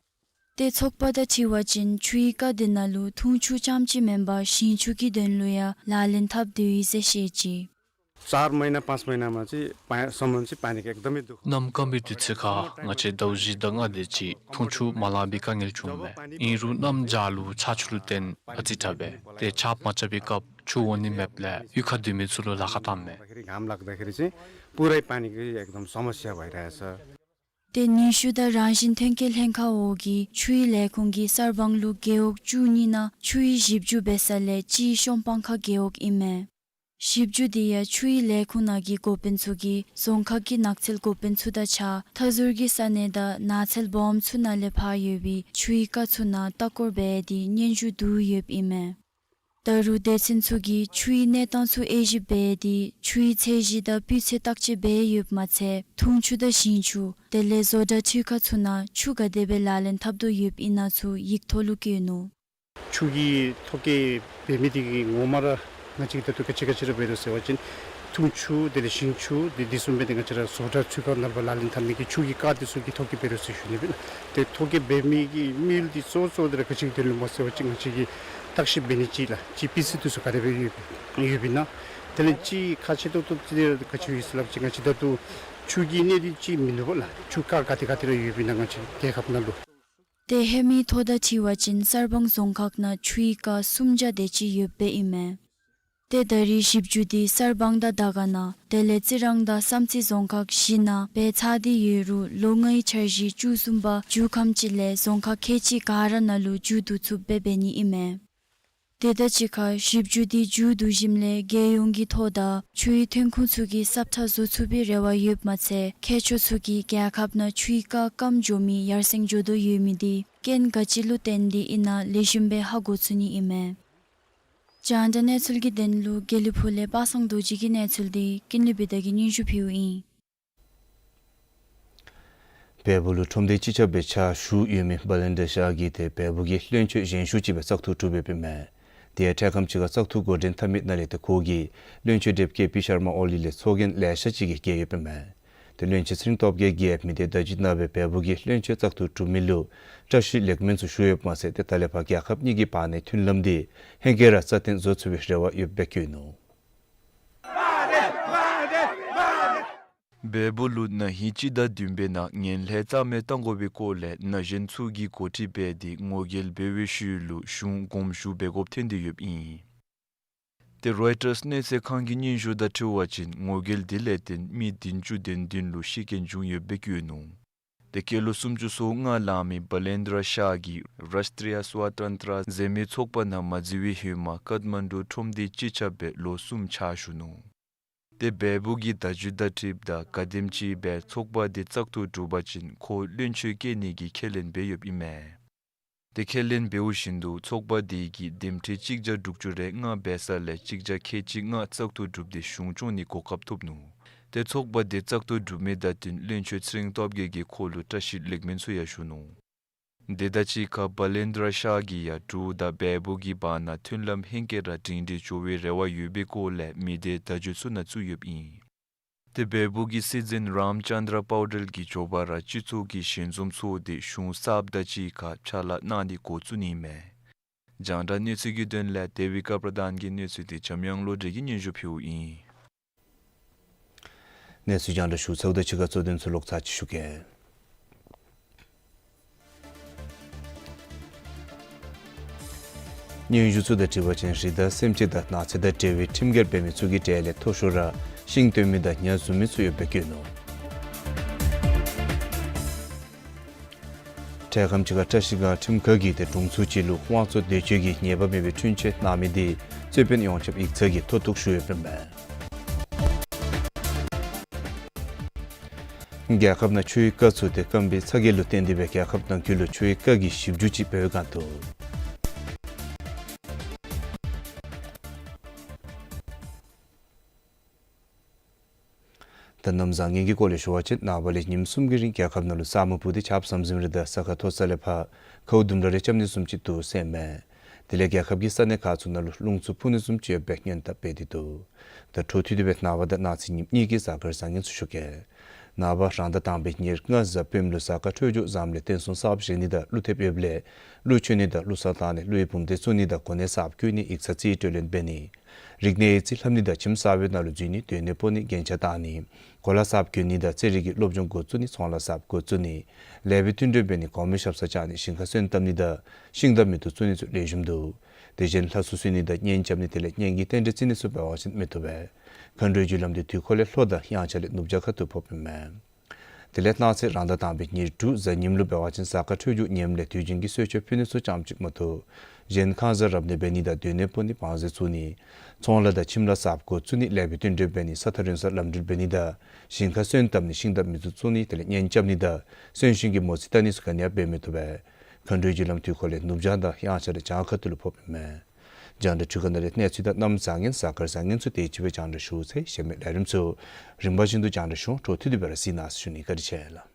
ཏེ་ཚོགས་པ་དང་འཁྲིལ་བ་ཅིན་ཆུའི་རྐ་དེ་ནང་ལུ་འཐུང་ཆུ་རྐྱངམ་ཅིག་མེན་པར་ཞིང་ཆུ་གི་དོན་ལུ་ཡང་ལག་ལེན་འཐབ་སྟེ་ཡོད་ཟེར་བཤད་ཅི། चार महिना पाँच महिनामा चाहिँ पानी, सामान चाहिँ पानीको एकदमै दुःख। གནམ་སྐམ་པའི་དུས་ཚོད་ཁར་ང་བཅས་ཟླཝ་བཞི་དང་ལྔ་དེ་ཅིག་འཐུང་ཆུ་མ་ལང་པའི་དཀའ་ངལ་བྱུངམ་མས། ཨིན་རུང་གནམ་བྱཱར་ལུ་ཆར་ཆུ་ལུ་བརྟེན་ཨ་ཙི་དྲག་པས། ཏེ་ཆརཔ་མ་རྐྱབ་པའི་སྐབས་ཆུ་འོང་ནི་མེདཔ་ལས་གཡུས་ཁར་སྡོད་མི་ཚུ་ལུ་ལཱ་ཁག་བཏངམ་མས། घाम लाग्दाखेरि चाहिँ पुरै पानीको एकदम समस्या भइरहेछ। ཏེ་ནུས་ཤུགས་དང་རང་བཞིན་ཐོན་སྐྱེད་ལྷན་ཁག་འོག་གི་ཆུའི་ལས་ཁུངས་ཀྱིས་གསར་སྤང་ལུ་རྒེད་འོག་བཅུ་གཉིས་ནང་ཆུའི་ཞིབ་འཇུག་འབད་ས་ལས་གཅིག་གཤོང་སྤང་ཁ་རྒེད་འོག་ཨིན་མས། ཞིབ་འཇུག་འདི་ཡང་ཆུའི་ལས་ཁུངས་ནང་གི་འགོ་དཔོན་ཚུ་གིས་རྫོང་ཁག་གི་ནགས་ཚལ་འགོ་དཔོན་ཚུ་དང་གཅིག་ཁར་མཐའ་ཟུར་གྱི་ས་གནས་དང་ནགས་ཚལ་སྦོམ་ཚུ་ནང་ལས་ཕར་ཡོད་པའི་ཆུའི་རྐ་ཚུ་ནང་ལྟ་སྐོར་འབད་དེ་སྙན་ཞུ་བསྡུ་ཡོདཔ་ཨིན་མས། ད་རུང་སྡེ་ཚན་ཚུ་གིས་ཆུའི་གནས་སྟངས་ཚུ་དབྱེ་ཞིབ་འབད་དེ་ཆུའི་ཚད་གཞི་དང་སྤུས་ཚད་བརྟག་དཔྱད་འབད་ཡོདཔ་མ་ཚད་འཐུང་ཆུ་དང་ཞིང་ཆུ་དེ་ལས་བཟོ་གྲྭ་འཕྲུལ་ཁང་ཚུ་ནང་ཆུ་ག་དེ་སྦེ་ལག་ལེན་འཐབ་དོ་ཡོདཔ་ཨིན་ན་ཚུ་ཡིག་ཐོག་ལུ་བཀོད་ནུག། ཆུ་གི་ཐོ་བཀོད་འབད་མི་དེ་གིས་ངོ་མ་ར་ང་བཅས་ཀྱིས་ད་ལྟོ་ག་ཅི་ག་ཅི་ར་འབད་དོ་ཟེར་བ་ཅིན་འཐུང་ཆུ་དེ་ལས་ཞིང་ཆུ་དེ་དེ་བཟུམ་སྦེ་ཏེ་ང་བཅས་ར་བཟོ་གྲྭ་འཕྲུལ་ཁང་ནང་ལུ་ཕར་ལག་ལེན་འཐབ་མི་གི་ཆུ་གི་རྐ་དེ་ཚུ་གི་ཐོ་བཀོད་འབད་དོ་ཟེར་ཞུ་ནི་ཨིན་པས་ལགས། ཏེ་ཐོ་བཀོད་འབད་མི་གི་དམིགས་ཡུལ་དེ་གཙོ་བོ་གཙོ་བོ་དེ་ར་ག་ཅི་གི་དོན་ལུ་སྨོ་ཟེར་བ་ཅིན་ང་བཅས་ཀྱིས་བརྟག་ཞིབ་འབད་ནི་ཅིག་ལགས། ཅིག་སྤུས་ཚད་དེ་ཚུ་ག་དེ་སྦེ་ཡོད་ཡོདཔ་ཨིན་ན། དེ་ལས་ཅིག་ཁག་ཆེ་ཏོག་ཏོ་ཅིག་ག་ཅི་ཡོད་ཟེར་སླབ་ཅིན་ང་བཅས་ད་ལྟོ་ཆུ་གི་གནས་དེ་ཅིག་མིན་འདུག་པ་ལགས། ཆུ་རྐ་ག་ཏེ་ག་ཏེ་ར་ཡོདཔ་ཨིན་ན་ང་བཅས་རྒྱལ་ཁབ་ནང་ལུ། ཏེ་ཧེ་མའི་ཐོ་དང་འཁྲིལ་བ་ཅིན་གསར་སྤང་རྫོང་ཁག་ནང་ཆུའི་རྐ་སུམ་བརྒྱ་དེ་ཅིག་ཡོདཔ་ཨིན་མས། ཏེ་ད་རེས་ཞིབ་འཇུག་འདི་གསར་སྤང་དང་དར་དཀར་ནང་དེ་ལས་རྩི་རང་དང་བསམ་རྩེ་རྫོང་ཁག་བཞི་ནང་འབད་ཚར་ཏེ་ཡོད་རུང་ལོ་ལྔའི་འཆར་གཞི་བཅུ་གསུམ་པ་མཇུག་ཁམས་ཅིག་ལས་རྫོང་ཁག་ཁལ་གཅིག་ག་ར་ནང་ལུ་མཇུག་བསྡུ་ཚུགསཔ་སྦེ་འབད་ནི་ཨིན་མས། དེ་དང་གཅིག་ཁར་ཞིབ་འཇུག་འདི་མཇུག་བསྡུ་ཞིནམ་ལས་རྒྱལ་ཡོངས་ཀྱི་ཐོག་དང་ཆུའི་ཐོན་ཁུངས་ཚུ་གི་ས་ཁྲ་བཟོ་ཚུགས་པའི་རེ་བ་ཡོདཔ་མ་ཚད་མཁས་མཆོག་ཚུ་གིས་རྒྱལ་ཁབ་ནང་ཆུའི་རྐ་སྐམ་འགྱོ་མི་ཡར་སེང་འགྱོ་དོ་ཡོད་མི་འདི་རྐྱེན་ག་ཅི་ལུ་བརྟེན་ཏེ་ཨིན་ན་ལེགས་ཤོམ་སྦེ་ཧ་གོ་ཚུགས་ནི་ཨིན་མས། རྒྱང་བསྒྲགས་གནས་ཚུལ་གྱི་དོན་ལུ་དགེ་ལེགས་ཕུག་ལས་པ་སངས་རྡོ་རྗེ་གི་གནས་ཚུལ་འདི་ཀུན་ལེགས་བི་དྷ་གིས་སྙན་ཞུ་ཕུལཝ་ཨིན། བལ་པོ་ལུ་ཁྲོམ་སྡེ་སྤྱི་ཁྱབ་སྦེ་ཕྱག་ཞུ་ཡོད་མི་བ་ལེན་དྲ་ཤཱཀྱ་གིས་ཏེ་བལ་པོ་གི་བློན་ཆེན་གཞན་ཞུ་ཅིག་སྦེ་བཙག་འཐུ་གྲུབ་ཡོདཔ་ཨིན་མས། དེ་ཡང་འཕྲལ་ཁམས་ཅིག་ཁར་བཙག་འཐུ་འགོ་འདྲེན་འཐབ་མི་ནང་ལས་ཏེ་ཁོ་གིས་བློན་ཆེན་ཌོག་ཊར་ཀེ་པི་ཤར་མ་ཨོ་ལི་ལས་ཚོགས་རྒྱན་ལེ་ཤ་ཅིག་གི་རྐྱབ་ཡོདཔ་ཨིན་མས། ཏེ་བློན་ཆེན་ཚེ་རིང་སྟོབས་རྒྱས་ཀྱིས་མི་སྡེ་བརྡ་བརྒྱུད་ནང་སྦེ་བལ་པོ་གི་བློན་ཆེན་བཙག་འཐུ་གྲུབ་མི་ལུ་བཀྲ་ཤིས་ལེགས་སྨོན་ཚུ་ཞུ་ཡོདཔ་མ་ཚད་ཏེ་ད་ལས་ཕར་རྒྱལ་ཁབ་གཉིས་ཀྱི་བར་ནའི་མཐུན་ལམ་འདི་ཧེང་སྐལ་ར་རྩ་བརྟན་བཟོ་ཚུགས་པའི་རེ་བ་ཡོདཔ་སྦེ་བཀོད་ནུག། བལ་པོ་ལུ་ན་ཧིང་སྤྱི་ཟླ་བདུན་པའི་ནང་ངན་ལྷད་རྩ་མེད་གཏང་དགོ་པའི་སྐོར་ལས་ན་གཞོན་ཚུ་གིས་འགོ་ཁྲིད་འབད་དེ་ངོ་རྒོལ་འབད་བའི་ཤུལ་ལུ་གཞུང་དགོངས་ཞུ་འབད་དགོཔ་ཐོན་ཏེ་ཡོདཔ་ཨིན། ཏེ་རོའི་ཊརསི་གནས་ཚད་ཁང་གི་སྙན་ཞུ་དང་འཁྲིལ་བ་ཅིན་ངོ་རྒོལ་འདི་ལས་བརྟེན་མི་བདུན་ཅུ་དོན་བདུན་ལུ་ཤི་རྐྱེན་བྱུང་ཡོདཔ་སྦེ་བཀོད་ནུག། ཏེ་སྐྱེས་ལོ་སུམ་ཅུ་སོ་ལྔ་ལང་མི་བ་ལེན་དྲ་ཤཱཀྱ་གིས་རཱཤ་ཊྲི་ཡ་སྭ་ཏན་ཏྲ་ཟེར་མི་ཚོགས་པ་ནང་མ་འཛུལ་བའི་ཧེ་མ་ཀཏ་མན་ཌུ་ཁྲོམ་སྡེ་སྤྱི་ཁྱབ་སྦེ་ལོ་གསུམ་ཕྱག་ཞུ་ནུག། ཏེ་བལ་པོ་གི་བརྡ་བརྒྱུད་དང་འཁྲིལཝ་ད་ག་དེམ་ཅིག་སྦེ་ཚོགས་པ་འདི་བཙག་འཐུ་གྲུབ་པ་ཅིན་ཁོ་བློན་ཆེན་བཀལ་ནི་གི་ཁས་ལེན་འབད་ཡོདཔ་ཨིན་མས། ཏེ་ཁས་ལེན་འབདཝ་བཞིན་དུ་ཚོགས་པ་འདི་གིས་འདེམས་ཁྲི་གཅིག་བརྒྱ་དྲུག་ཅུ་རེ་ལྔ་འབད་ས་ལས་གཅིག་བརྒྱ་ཁལ་གཅིག་ལྔ་བཙག་འཐུ་གྲུབ་སྟེ་གཞུང་སྐྱོང་ནི་གོ་སྐབས་ཐོབ་ནུག། ཏེ་ཚོགས་པ་འདི་བཙག་འཐུ་གྲུབ་མི་དང་བསྟུན་བློན་ཆེན་ཚེ་རིང་སྟོབས་རྒྱས་ཀྱིས་ཁོ་ལུ་བཀྲ་ཤིས་ལེགས་སྨོན་ཚུ་ཡང་ཞུ་ནུག། དེ་དང་གཅིག་ཁར་བ་ལེན་དྲ་ཤཱཀྱ་གིས་ཡང་འབྲུག་དང་བལ་པོ་གི་བར་ན་མཐུན་ལམ་ཧེང་སྐལ་ར་སྒྲིང་སྒྲིང་འགྱོ་བའི་རེ་བ་ཡོད་པའི་སྐོར་ལས་མི་སྡེ་བརྡ་བརྒྱུད་ཚུ་ནང་བཙུགས་ཡོདཔ་ཨིན། ཏེ་བལ་པོ་གི་སྲིད་འཛིན་རམ་ཅན་དྲ་པཱོ་ཊལ་གྱིས་མགྱོགས་པ་ར་སྤྱི་ཚོགས་ཀྱི་ཞལ་འཛོམས་ཚོགས་ཏེ་གཞུང་གསརཔ་དང་གཅིག་ཁར་ཕྱག་ལཱ་གནང་ནི་འགོ་བཙུགས་ནི་ཨིན་མས། རྒྱང་བསྒྲགས་གནས་ཚུལ་གྱི་དོན་ལས་དེ་བི་ཀ་པྲ་དཱན་གྱི་གནས་ཚུལ་འདི་འཇམ་དབྱངས་བློ་གྲོས་ཀྱིས་སྙན་ཞུ་ཕུལཝ་ཨིན། གནས་ཚུལ་རྒྱང་བསྒྲགས་ཞུ་ཚརཝ་དང་གཅིག་ཁར་གཙོ་དོན་ཚུ་ལོག་ཚར་ཅིག་ཞུ་གེ། སྙན་ཞུ་ཚུ་དང་འཁྲིལ་བ་ཅིན་རི་དྭགས་སེམས་ཅན་དང་ནགས་ཚལ་དང་འབྲེལ་བའི་ཁྲིམས་འགལ་འབད་མི་ཚུ་གི་གྲས་ལས་མཐོ་ཤོས་ར་ཤིང་བཏོན་མི་དང་ཉ་བཟུང་མི་ཚུ་ཡོདཔ་སྦེ་བཀོད་ནུག། འཕྲལ་ཁམས་ཅིག་ཁར་བཀྲ་ཤིས་སྒང་ཁྲིམས་ཁང་གིས་ཏེ་དྲུང་འཚོ་ཅིག་ལུ་དབང་གཙོ་འདོད་སྤྱོད་ཀྱི་ཉེས་པ་མེད་པའི་འཁྲུན་ཆོད་གནང་མི་འདི་རྩོད་དཔོན་ཡོངས་ཁྱབ་ཡིག་ཚང་གིས་མཐོ་གཏུགས་ཞུ་ཡོདཔ་ཨིན་མས། རྒྱལ་ཁབ་ནང་ཆུའི་རྐ་ཚུ་ཏེ་སྐམ་པའི་ཚ་གྱང་ལུ་བརྟེན་ཏེ་སྦེ་རྒྱལ་ཁབ་ནང་འཁོད་ལུ་ཆུའི་རྐ་གི་ཞིབ་འཇུག་ཅིག་འབད་བའི་སྒང་དུ། ད་གནམ་བཟང་ངན་གྱི་སྐོར་ལས་ཞུ་བ་ཅིན་ནངས་པ་ལས་ཉིནམ་གསུམ་གྱི་རིང་རྒྱལ་ཁབ་ནང་ལུ་ས་སྨུག་སྤུབས་ཏེ་ཆརཔ་ཟམ་ཟིམ་རེ་དང་ས་ཁ་མཐོ་ས་ལས་ཕར་ཁཝ་ལྡུམ་ར་རེ་རྐྱབ་ནི་བཟུམ་ཅིག་འདུག་ཟེར་ཨིན་མས། དེ་ལས་རྒྱལ་ཁབ་ཀྱི་ས་གནས་ཁག་ཚུ་ནང་ལུ་རླུང་འཚུབ་འཕུ་ནི་བཟུམ་ཅིག་ཡོདཔ་སྦེ་སྔོན་དཔག་འབད་དེ་འདུག། ད་འཕྲོ་མཐུད་དེ་སྦེ་ནངས་པ་དང་གནངས་ཚེ་ཉིནམ་གཉིས་ཀྱི་གཟའ་སྐར་བཟང་ངན་ཚུ་ཞུ་གེ། ནངས་པ་རང་ཟླ་དང་པའི་ཉེར་ལྔ་གཟའ་སྤེནམ་ལུ་གཟའ་སྐར་འཕྲོད་སྦྱོར་བཟངམ་ལས་རྟེན་གསུམ་གསརཔ་བཞེངས་ནི་དང་ཀླུ་ཐེབས་ཡོདཔ་ལས་ཀླུ་མཆོད་ནི་དང་ཀླུ་གསར་བཏང་ནི་ཀླུ་ཡི་བུམ་སྡེ་བཙུགས་ནི་དང་གོ་གནས་གསརཔ་བསྐོ་ནི་ཡིག་ཚང་རྩིས་སྤྲོད་ལེན་འབད་ནི། རིག་གནས་ཡིག་རྩིས་ལྷབ་ནི་དང་ཁྱིམ་གསར་པའི་ནང་ལུ་འཛུལ་ནི་སྡོད་གནས་སྤོ་ནི་རྒྱན་ཆ་བཏགས་ནི་གོ་ལ་གསརཔ་གྱོན་ནི་དང་རྩེད་རིགས་ཀྱི་སློབ་སྦྱོང་འགོ་བཙུགས་ནི་ཚོང་ལཱ་གསརཔ་འགོ་བཙུགས་ནི་ལེགས་པའི་མཐུན་འབྲེལ་འབད་ནི་གོང་མའི་ཞབས་སར་བཅར་ནི་ཞིང་ཁ་སོན་བཏབ་ནི་དང་ཤིང་དང་མེ་ཏོག་བཙུགས་ནི་ཚུ་ལེགས་ཤོམ་འདུག། དེ་བཞིན་ལྷ་གསོལ་གསོལ་ནི་དང་གཉེན་རྐྱབ་ནི་དེ་ལས་གཉེན་གྱི་རྟེན་འབྲེལ་བརྩི་ནི་ཚུ་འབད་བ་ཅིན་མི་བཏུབ་པས། མཁའ་འགྲོའི་རྒྱུ་ལམ་འདི་དུས་འཁོར་ལས་ལྷོ་དང་དབྱངས་འཆར་ལས་ནུབ་བྱང་ཁ་ཐུག་ཕོགཔ་ཨིན་མས། དེ་ལས་གནངས་ཚེ་རང་ཟླ་དང་པའི་ཉེར་དྲུག་གཟའ་ཉིམ་ལུ་འབད་བ་ཅིན་གཟའ་སྐར་འཕྲོད་སྦྱོར་ངནམ་ལས་དུས་རྒྱུན་གྱི་གསོལ་མཆོད་ཕུལ་ནི་ཚུ་ཙམ་ཅིག་མ་གཏོགས་གཞན་ཁང་གསར་རབ་གནས་འབད་ནི་དང་སྡོད་གནས་སྤོ་ནི་བང་མཛོད་བཙུགས་ནི་ཚོང་ལཱ་དང་ཁྱིམ་ལཱ་གསརཔ་འགོ་བཙུགས་ནི་ལེགས་པའི་བསྟུན་གྲོས་འབད་ནི་ས་ཐག་རིང་སར་ལམ་འགྲུལ་འབད་ནི་དང་ཞིང་ཁར་སོན་བཏབ་ནི་ཤིང་འདབས་མི་ཚུ་བཙུགས་ནི་དེ་ལས་གཉེན་རྐྱབ་ནི་དང་གསོན་གཤིན་གྱི་མོ་རྩིས་བལྟ་ནི་ཚུ་ག་ནི་ཡང་འབད་མི་བཏུབ་པས། མཁའ་འགྲོའི་རྒྱུ་ལམ་དུས་འཁོར་ལས་ནུབ་བྱང་དང་དབྱངས་འཆར་གྱངས་ཁ་ཐུག་ལུ་ཕོགཔ་ཨིན་མས། རྒྱང་བསྒྲགས་འཕྲུལ་ཁང་ནང་ལས་གནས་ཚུལ་དང་གནམ་བཟང་ངན་གཟའ་སྐར་བཟང་ངན་ཚུ་དེ་ཅིག་སྦེ་རྒྱང་བསྒྲགས་ཞུ་ཚར་ཡི། གཞན་མི་ལས་རིམ་ཚུ་རིམ་པ་བཞིན་དུ་རྒྱང་བསྒྲགས་ཞུ་འོང་། འཕྲོ་མཐུད་དེ་སྦེ་ར་གཟིགས་གནང་ཞུ་ནི། བཀའ་དྲིན་ཆེ་ལགས།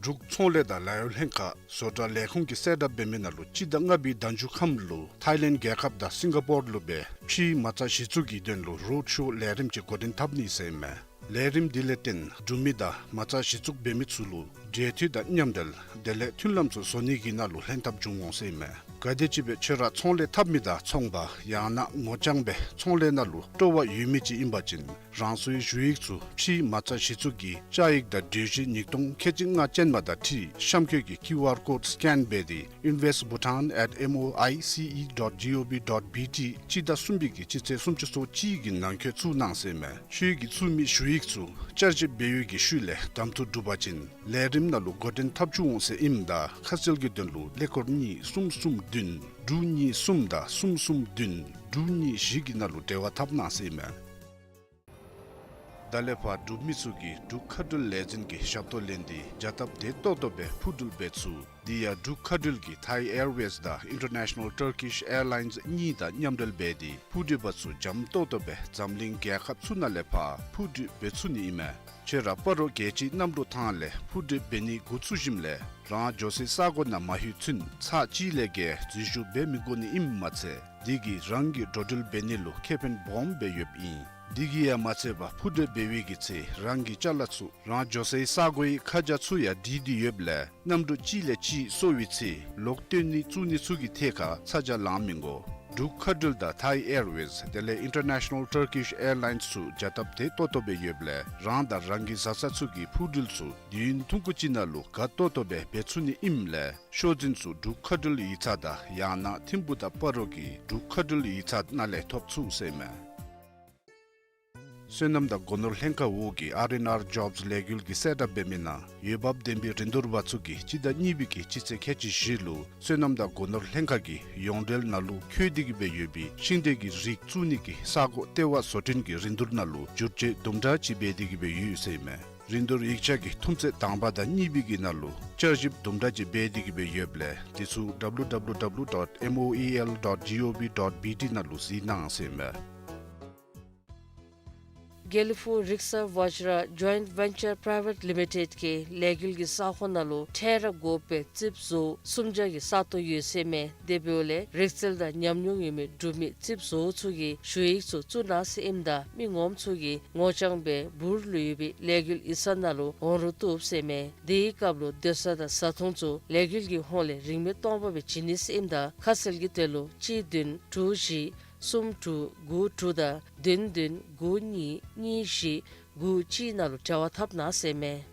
འབྲུག་ཚོང་ལས་དང་ལཱ་གཡོག་ལྷན་ཁག་བཟོ་གྲྭ་ལས་ཁུངས་ཀྱིས་གསལ་བསྒྲགས་འབད་མི་ནང་ལུ་སྤྱི་ཟླ་ལྔ་པའི་ཟླ་མཇུག་ཁམས་ལུ་ཐཱའི་ལེནཌ་རྒྱལ་ཁབ་དང་སིང་ག་པོར་ལུ་སྦེ་ཕྱིའི་མ་རྩ་གཞི་བཙུགས་ཀྱི་དོན་ལུ་རོཌ་ཤོ་ལས་རིམ་ཅིག་འགོ་འདྲེན་འཐབ་ནི་ཟེར་ཨིན་མས། ལས་རིམ་འདི་ལས་བརྟེན་འབྲུག་མི་དང་མ་རྩ་གཞི་བཙུགས་འབད་མི་ཚུ་ལུ་འབྲེལ་མཐུད་དང་མཉམ་འབྲེལ་དེ་ལས་མཐུན་ལམ་ཚུ་བཟོ་ནི་གི་ནང་ལུ་ལྷན་ཐབས་འབྱུང་འོང་ཟེར་ཨིན་མས། ག་དེམ་ཅིག་སྦེ་ཁྱོད་ར་ཚོང་ལས་འཐབ་མི་དང་ཚོང་པ་ཡང་ན་ངོ་རྐྱང་སྦེ་ཚོང་ལས་ནང་ལུ་སྤྲོ་བ་ཡོད་མི་ཅིག་ཨིན་པ་ཅིན་རང་སོའི་ཞུ་ཡིག་ཚུ་ཕྱིའི་མ་རྩ་གཞི་བཙུགས་ཀྱི་བཅའ་ཡིག་དང་གྲོས་གཞི་ཉིས་སྟོང་ཁལ་གཅིག་ལྔ་ཅན་མ་དང་འཁྲིལ་གཤམ་འཁོད་ཀྱི་ཀིའུ་ཨར་ཀོཌ་སི་ཀེན་འབད་དེ་invest bhutan at M O I C E dot G O V dot B T སྤྱི་ཟླ་གསུམ་པའི་གི་སྤྱི་ཚེས་སུམ་ཅུ་སོ་གཅིག་གི་ནང་འཁོད་བཙུགས་གནང་ཟེར་ཨིན་མས། ཁྱོད་ཀྱིས་བཙུགས་མི་ཞུ་ཡིག་ཚུ་བསྐྱར་ཞིབ་འབད་བའི་གི་ཤུལ་ལས་གདམ་འཐུ་གྲུབ་པ་ཅིན་ལས་རིམ་ནང་ལུ་འགོ་འདྲེན་འཐབ་བཅུག་འོང་ཟེར་ཨིནམ་ད་ཁ་གསལ་གྱི་དོན་ལུ་ཀླད་ཀོར་གཉིས་གསུམ་གསུམ་བདུན་དྲུག་གཉིས་གསུམ་དང་གསུམ་གསུམ་བདུན་དྲུག་གཉིས་བཞི་གི་ནང་ལུ་འབྲེལ་བ་འཐབ་གནང་ཟེར་ཨིན་མས། ད་ལས་ཕར་འབྲུག་མི་ཚུ་གིས་འབྲུག་མཁའ་འགྲུལ་ལས་འཛིན་གྱི་ཞབས་ཏོག་ལེན་ཏེ་བྱ་སྟབས་བདེ་ཏོག་ཏོ་སྦེ་འཕུར་འགྲུལ་འབད་ཚུགས། དེ་ཡང་འབྲུག་མཁའ་འགྲུལ་གྱིས་Thai Airways དང་International Turkish Airlines གཉིས་དང་མཉམ་འབྲེལ་འབད་དེ་འཕུར་འགྲུལ་པ་ཚུ་འཇམ་ཏོག་ཏོ་སྦེ་འཛམ་གླིང་རྒྱལ་ཁབ་ཚུ་ནང་ལས་ཕར་འཕུར་འགྲུལ་འབད་ཚུགས་ནི་ཨིན་མས། ཁྱོད་ར་སྤ་རོ་རྒྱལ་སྤྱིའི་གནམ་གྲུ་ཐང་ལས་འཕུར་འགྲུལ་འབད་ནི་འགོ་བཙུགས་ཞིནམ་ལས་རང་འགྱོ་སའི་ས་གོ་ནང་མ་ལྷོད་ཚུན་ཚར་གཅིག་ལས་བརྒལ་འཛུལ་ཞུགས་འབད་མི་དགོ་ནི་ཨིནམ་མ་ཚད་དེ་གིས་རང་གི་འགྲོ་འགྲུལ་འབད་ནི་ལུ་ཁེ་ཕན་སྦོམ་སྦེ་ཡོདཔ་ཨིན། དེ་གིས་ཡང་མ་ཚད་པར་འཕུར་འགྲུལ་འབད་བའི་གི་ཚེ་རང་གི་ཅ་ལ་ཚུ་རང་འགྱོ་སའི་ས་གོའི་ཁ་བྱང་ཚུ་ཡང་བྲིས་ཏེ་ཡོདཔ་ལས་གནམ་གྲུ་གཅིག་ལས་གཅིག་སོར་བའི་ཚེ་ལོག་བཏོན་ནི་བཙུགས་ནི་ཚུ་གི་ཐད་ཁར་ཚ་གྱང་ལང་མི་དགོ། འབྲུག་མཁའ་འགྲུལ་དང་Thai Airways དེ་ལས་International Turkish Airlines ཚུ་བྱ་སྟབས་བདེ་ཏོག་ཏོ་སྦེ་ཡོདཔ་ལས་རང་དང་རང་གི་བཟའ་ཚང་ཚུ་གི་འཕུར་འགྲུལ་ཚུ་དུས་ཡུན་ཐུང་ཀུ་ཅིག་ནང་ལུ་དགའ་ཏོག་ཏོ་སྦེ་འབད་ཚུགས་ནི་ཨིནམ་ལས་ཤོག་འཛིན་ཚུ་འབྲུག་མཁའ་འགྲུལ་ཡིག་ཚང་དང་ཡང་ན་ཐིམ་ཕུག་དང་སྤ་རོ་གི་འབྲུག་མཁའ་འགྲུལ་ཡིག་ཚང་ནང་ལས་ཐོབ་ཚུགས་ཟེར་ཨིན་མས། སོ་ནམ་དང་སྒོ་ནོར་ལྷན་ཁག་འོག་གི་R and R Jobs ལས་འགུལ་གྱིས་གསལ་བསྒྲགས་འབད་མི་ནང་འོས་འབབ་ལྡན་པའི་རིན་བསྡུར་པ་ཚུ་གིས་སྤྱི་ཟླ་གཉིས་པའི་གི་སྤྱི་ཚེས་ཁལ་གཅིག་བཞི་ལུ་སོ་ནམ་དང་སྒོ་ནོར་ལྷན་ཁག་གི་ཡོངས་འབྲེལ་ནང་ལུ་འཁོད་དེ་གི་སྦེ་ཡོད་པའི་ཤིང་འབྲས་ཀྱི་རིགས་བཙུགས་ནི་གི་ས་གོ་ལྟེ་བ་བཟོ་སྐྲུན་གྱི་རིན་བསྡུར་ནང་ལུ་བསྒྱུར་བཅོས་དུམ་གྲ་ཅིག་འབད་དེ་གི་སྦེ་ཡོད་ཟེར་ཨིན་མས། རིན་བསྡུར་ཡིག་ཆ་གི་ཐུམ་ཚད་དང་པ་དང་གཉིས་པའི་གི་ནང་ལུ་བསྐྱར་ཞིབ་དུམ་གྲ་ཅིག་འབད་དེ་གི་སྦེ་ཡོདཔ་ལས་དེ་ཚུ་W W W dot M O E L dot G O V dot B T ནང་ལུ་གཟིགས་གནང་ཟེར་ཨིན་མས། དགེ་ལེགས་ཕུག་རིག་གསར་ཝ་ཇ་ར་ཇོའིནཊ་ཝེན་ཅར་པ་རའི་ཝེཊ་ལི་མི་ཊེཌ་ཀྱིས་ལས་འགུལ་གྱི་ས་ཁོངས་ནང་ལུ་ཁྲལ་ར་དགོ་པའི་རྩིགཔ་བཟོ་སུམ་བརྒྱ་གི་ས་སྟོང་ཡོད་ཟེར་ཨིན་མས། དེ་འབདཝ་ལས་རིག་རྩལ་དང་ཉམས་མྱོང་ཡོད་མི་འབྲུག་མི་རྩིགཔ་བཟོ་ཚུ་གིས་ཞུ་ཡིག་ཚུ་བཙུགས་གནང་ཟེར་ཨིནམ་ད་མི་ངོམ་ཚུ་གིས་ངོ་རྐྱང་སྦེ་འབུར་ལུ་ཡོད་པའི་ལས་འགུལ་ཡིག་ཚང་ནང་ལུ་འོང་རོགས་བཏུབ་ཟེར་ཨིན་མས། དེའི་སྐབས་ལུ་སྡོད་ས་དང་བཟའ་འཐུང་ཚུ་ལས་འགུལ་གྱི་ཧོངས་ལས་རིན་མེད་སྟོང་པ་སྦེ་བྱིན་ནི་ཟེར་ཨིནམ་ད་ཁ་གསལ་གྱི་དོན་ལུ་གཅིག་བདུན་དྲུག་བཞི་གསུམ་དྲུག་དགུ་དྲུག་དང་བདུན་བདུན་དགུ་གཉིས་གཉིས་བཞི་དགུ་གཅིག་ནང་ལུ་འབྲེལ་བ་འཐབ་གནང་ཟེར་ཨིན་མས།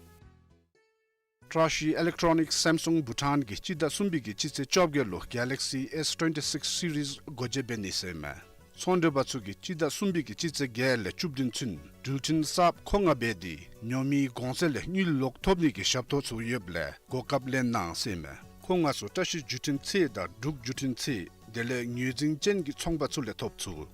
བཀྲ་ཤིས་ཨི་ལེག་ཊོ་རོ་ནིཀ་སི་སེམ་སུང་བྷུ་ཊཱན་གྱིས་སྤྱི་ཟླ་གསུམ་པའི་གི་སྤྱི་ཚེས་བཅོ་བརྒྱད་ལུ་གེ་ལེག་སི་ཨེསི་ཊུ་ཝེན་ཊི་སིགསི་སི་རིསི་སྒོ་འབྱེད་འབད་ནི་ཟེར་ཨིན་མས། ཚོང་འབྲེལ་པ་ཚུ་གིས་སྤྱི་ཟླ་གསུམ་པའི་གི་སྤྱི་ཚེས་བརྒྱད་ལས་བཅུ་བདུན་ཚུན་འགྲུལ་འཕྲིན་གསརཔ་མཁོ་མངགས་འབད་དེ་ཉོ་མིའི་གོང་ཚད་ལས་དངུལ་ལོག་ཐོབ་ནི་གི་ཞབས་ཏོག་ཚུ་ཡོདཔ་ལས་གོ་སྐབས་ལེན་གནང་ཟེར་ཨིན་མས། མཁོ་མངགས་ཚུ་བཀྲ་ཤིས་བརྒྱུད་འཕྲིན་ཚད་དང་འབྲུག་བརྒྱུད་འཕྲིན་ཚད་ དེ་ལས་ངོས་འཛིན་ཅན་གྱི་ཚོང་པ་ཚུ་ལས་ཐོབ་ཚུགས།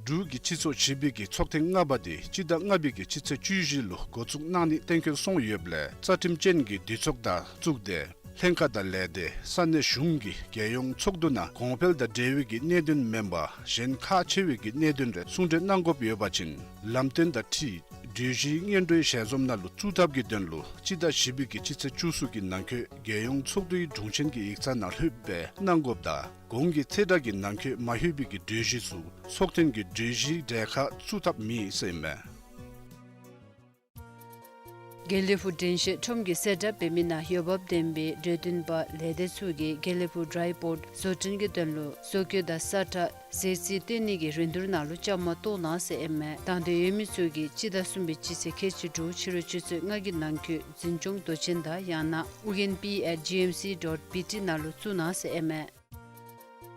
འབྲུག་གི་སྤྱི་ཚོགས་བཞི་པའི་གི་ཚོགས་ཐེངས་ལྔ་པ་དེ་སྤྱི་ཟླ་ལྔ་པའི་གི་སྤྱི་ཚེས་བཅུ་བཞི་ལུ་འགོ་བཙུགས་གནང་ནི་གཏན་འཁེལ་སོང་ཡོདཔ་ལས་རྩ་ཁྲིམས་ཅན་གྱི་འདུས་ཚོགས་དང་བཙུགས་ཏེ་ལྷན་ཁག་དང་ལས་སྡེ་ས་གནས་གཞུང་གི་རྒྱལ་ཡོངས་ཚོགས་འདུ་ནང་གོང་འཕེལ་དང་འབྲེལ་བའི་གི་གནད་དོན་མེན་པར་གཞན་ཁག་ཆེ་བའི་གི་གནད་དོན་རེ་གསུང་གྲོས་གནང་དགོཔ་ཡོད་པ་ཅིན་ལམ་སྟོན་དང་འཁྲིལ་གྲོས་གཞིའི་སྔོན་འགྲོའི་ཞལ་འཛོམས་ནང་ལུ་བཙུགས་ཐབས་ཀྱི་དོན་ལུ་སྤྱི་ཟླ་བཞི་པའི་གི་སྤྱི་ཚེས་བཅུ་གསུམ་གྱི་ནང་འཁོད་རྒྱལ་ཡོངས་ཚོགས་འདུའི་དྲུང་ཆེན་གྱི་ཡིག་ཚང་ནང་ལྷོད་སྦེ་གནང་དགོཔ་དང་གོང་གི་ཚེས་གྲངས་ཀྱི་ནང་འཁོད་མ་ལྷོད་པའི་གི་གྲོས་གཞི་ཚུ་ཚོགས་ཐེངས་ཀྱི་གྲོས་གཞིའི་གྲས་ཁར་བཙུགས་ཐབས་མེད་ཟེར་ཨིན་མས། དགེ་ལེགས་ཕུག་དྲན་ཤེས་ཁྲོམ་གྱི་གསལ་བསྒྲགས་འབད་མི་ནང་འོས་འབབ་ལྡན་པའི་འབྲེལ་ཐོན་པ་ལས་སྡེ་ཚུ་གིས་དགེ་ལེགས་ཕུག་ཌའི་པོརཊ་བཟོ་སྐྲུན་གྱི་དོན་ལུ་བཟོ་བཀོད་དང་ས་ཁྲ་ཟས་རྩིས་སྟོན་ནི་གི་རིན་བསྡུར་ནང་ལུ་བཅའ་མར་གཏོགས་གནང་ཟེར་ཨིན་མས། དང་འདོད་ཡོད་མི་ཚུ་གིས་སྤྱི་ཟླ་གསུམ་པའི་སྤྱི་ཚེས་ཁལ་གཅིག་དྲུག་ཕྱི་རུ་ཆུ་ཚོད་ལྔ་གི་ནང་འཁོད་འཛིན་སྐྱོང་མདོ་ཆེན་དང་ཡང་ན་ཨུ་རྒྱན་པི་ཨེཊ་ཇི་ཨེམ་སི་ཌོཊ་བི་ཊི་ནང་ལུ་བཙུགས་གནང་ཟེར་ཨིན་མས།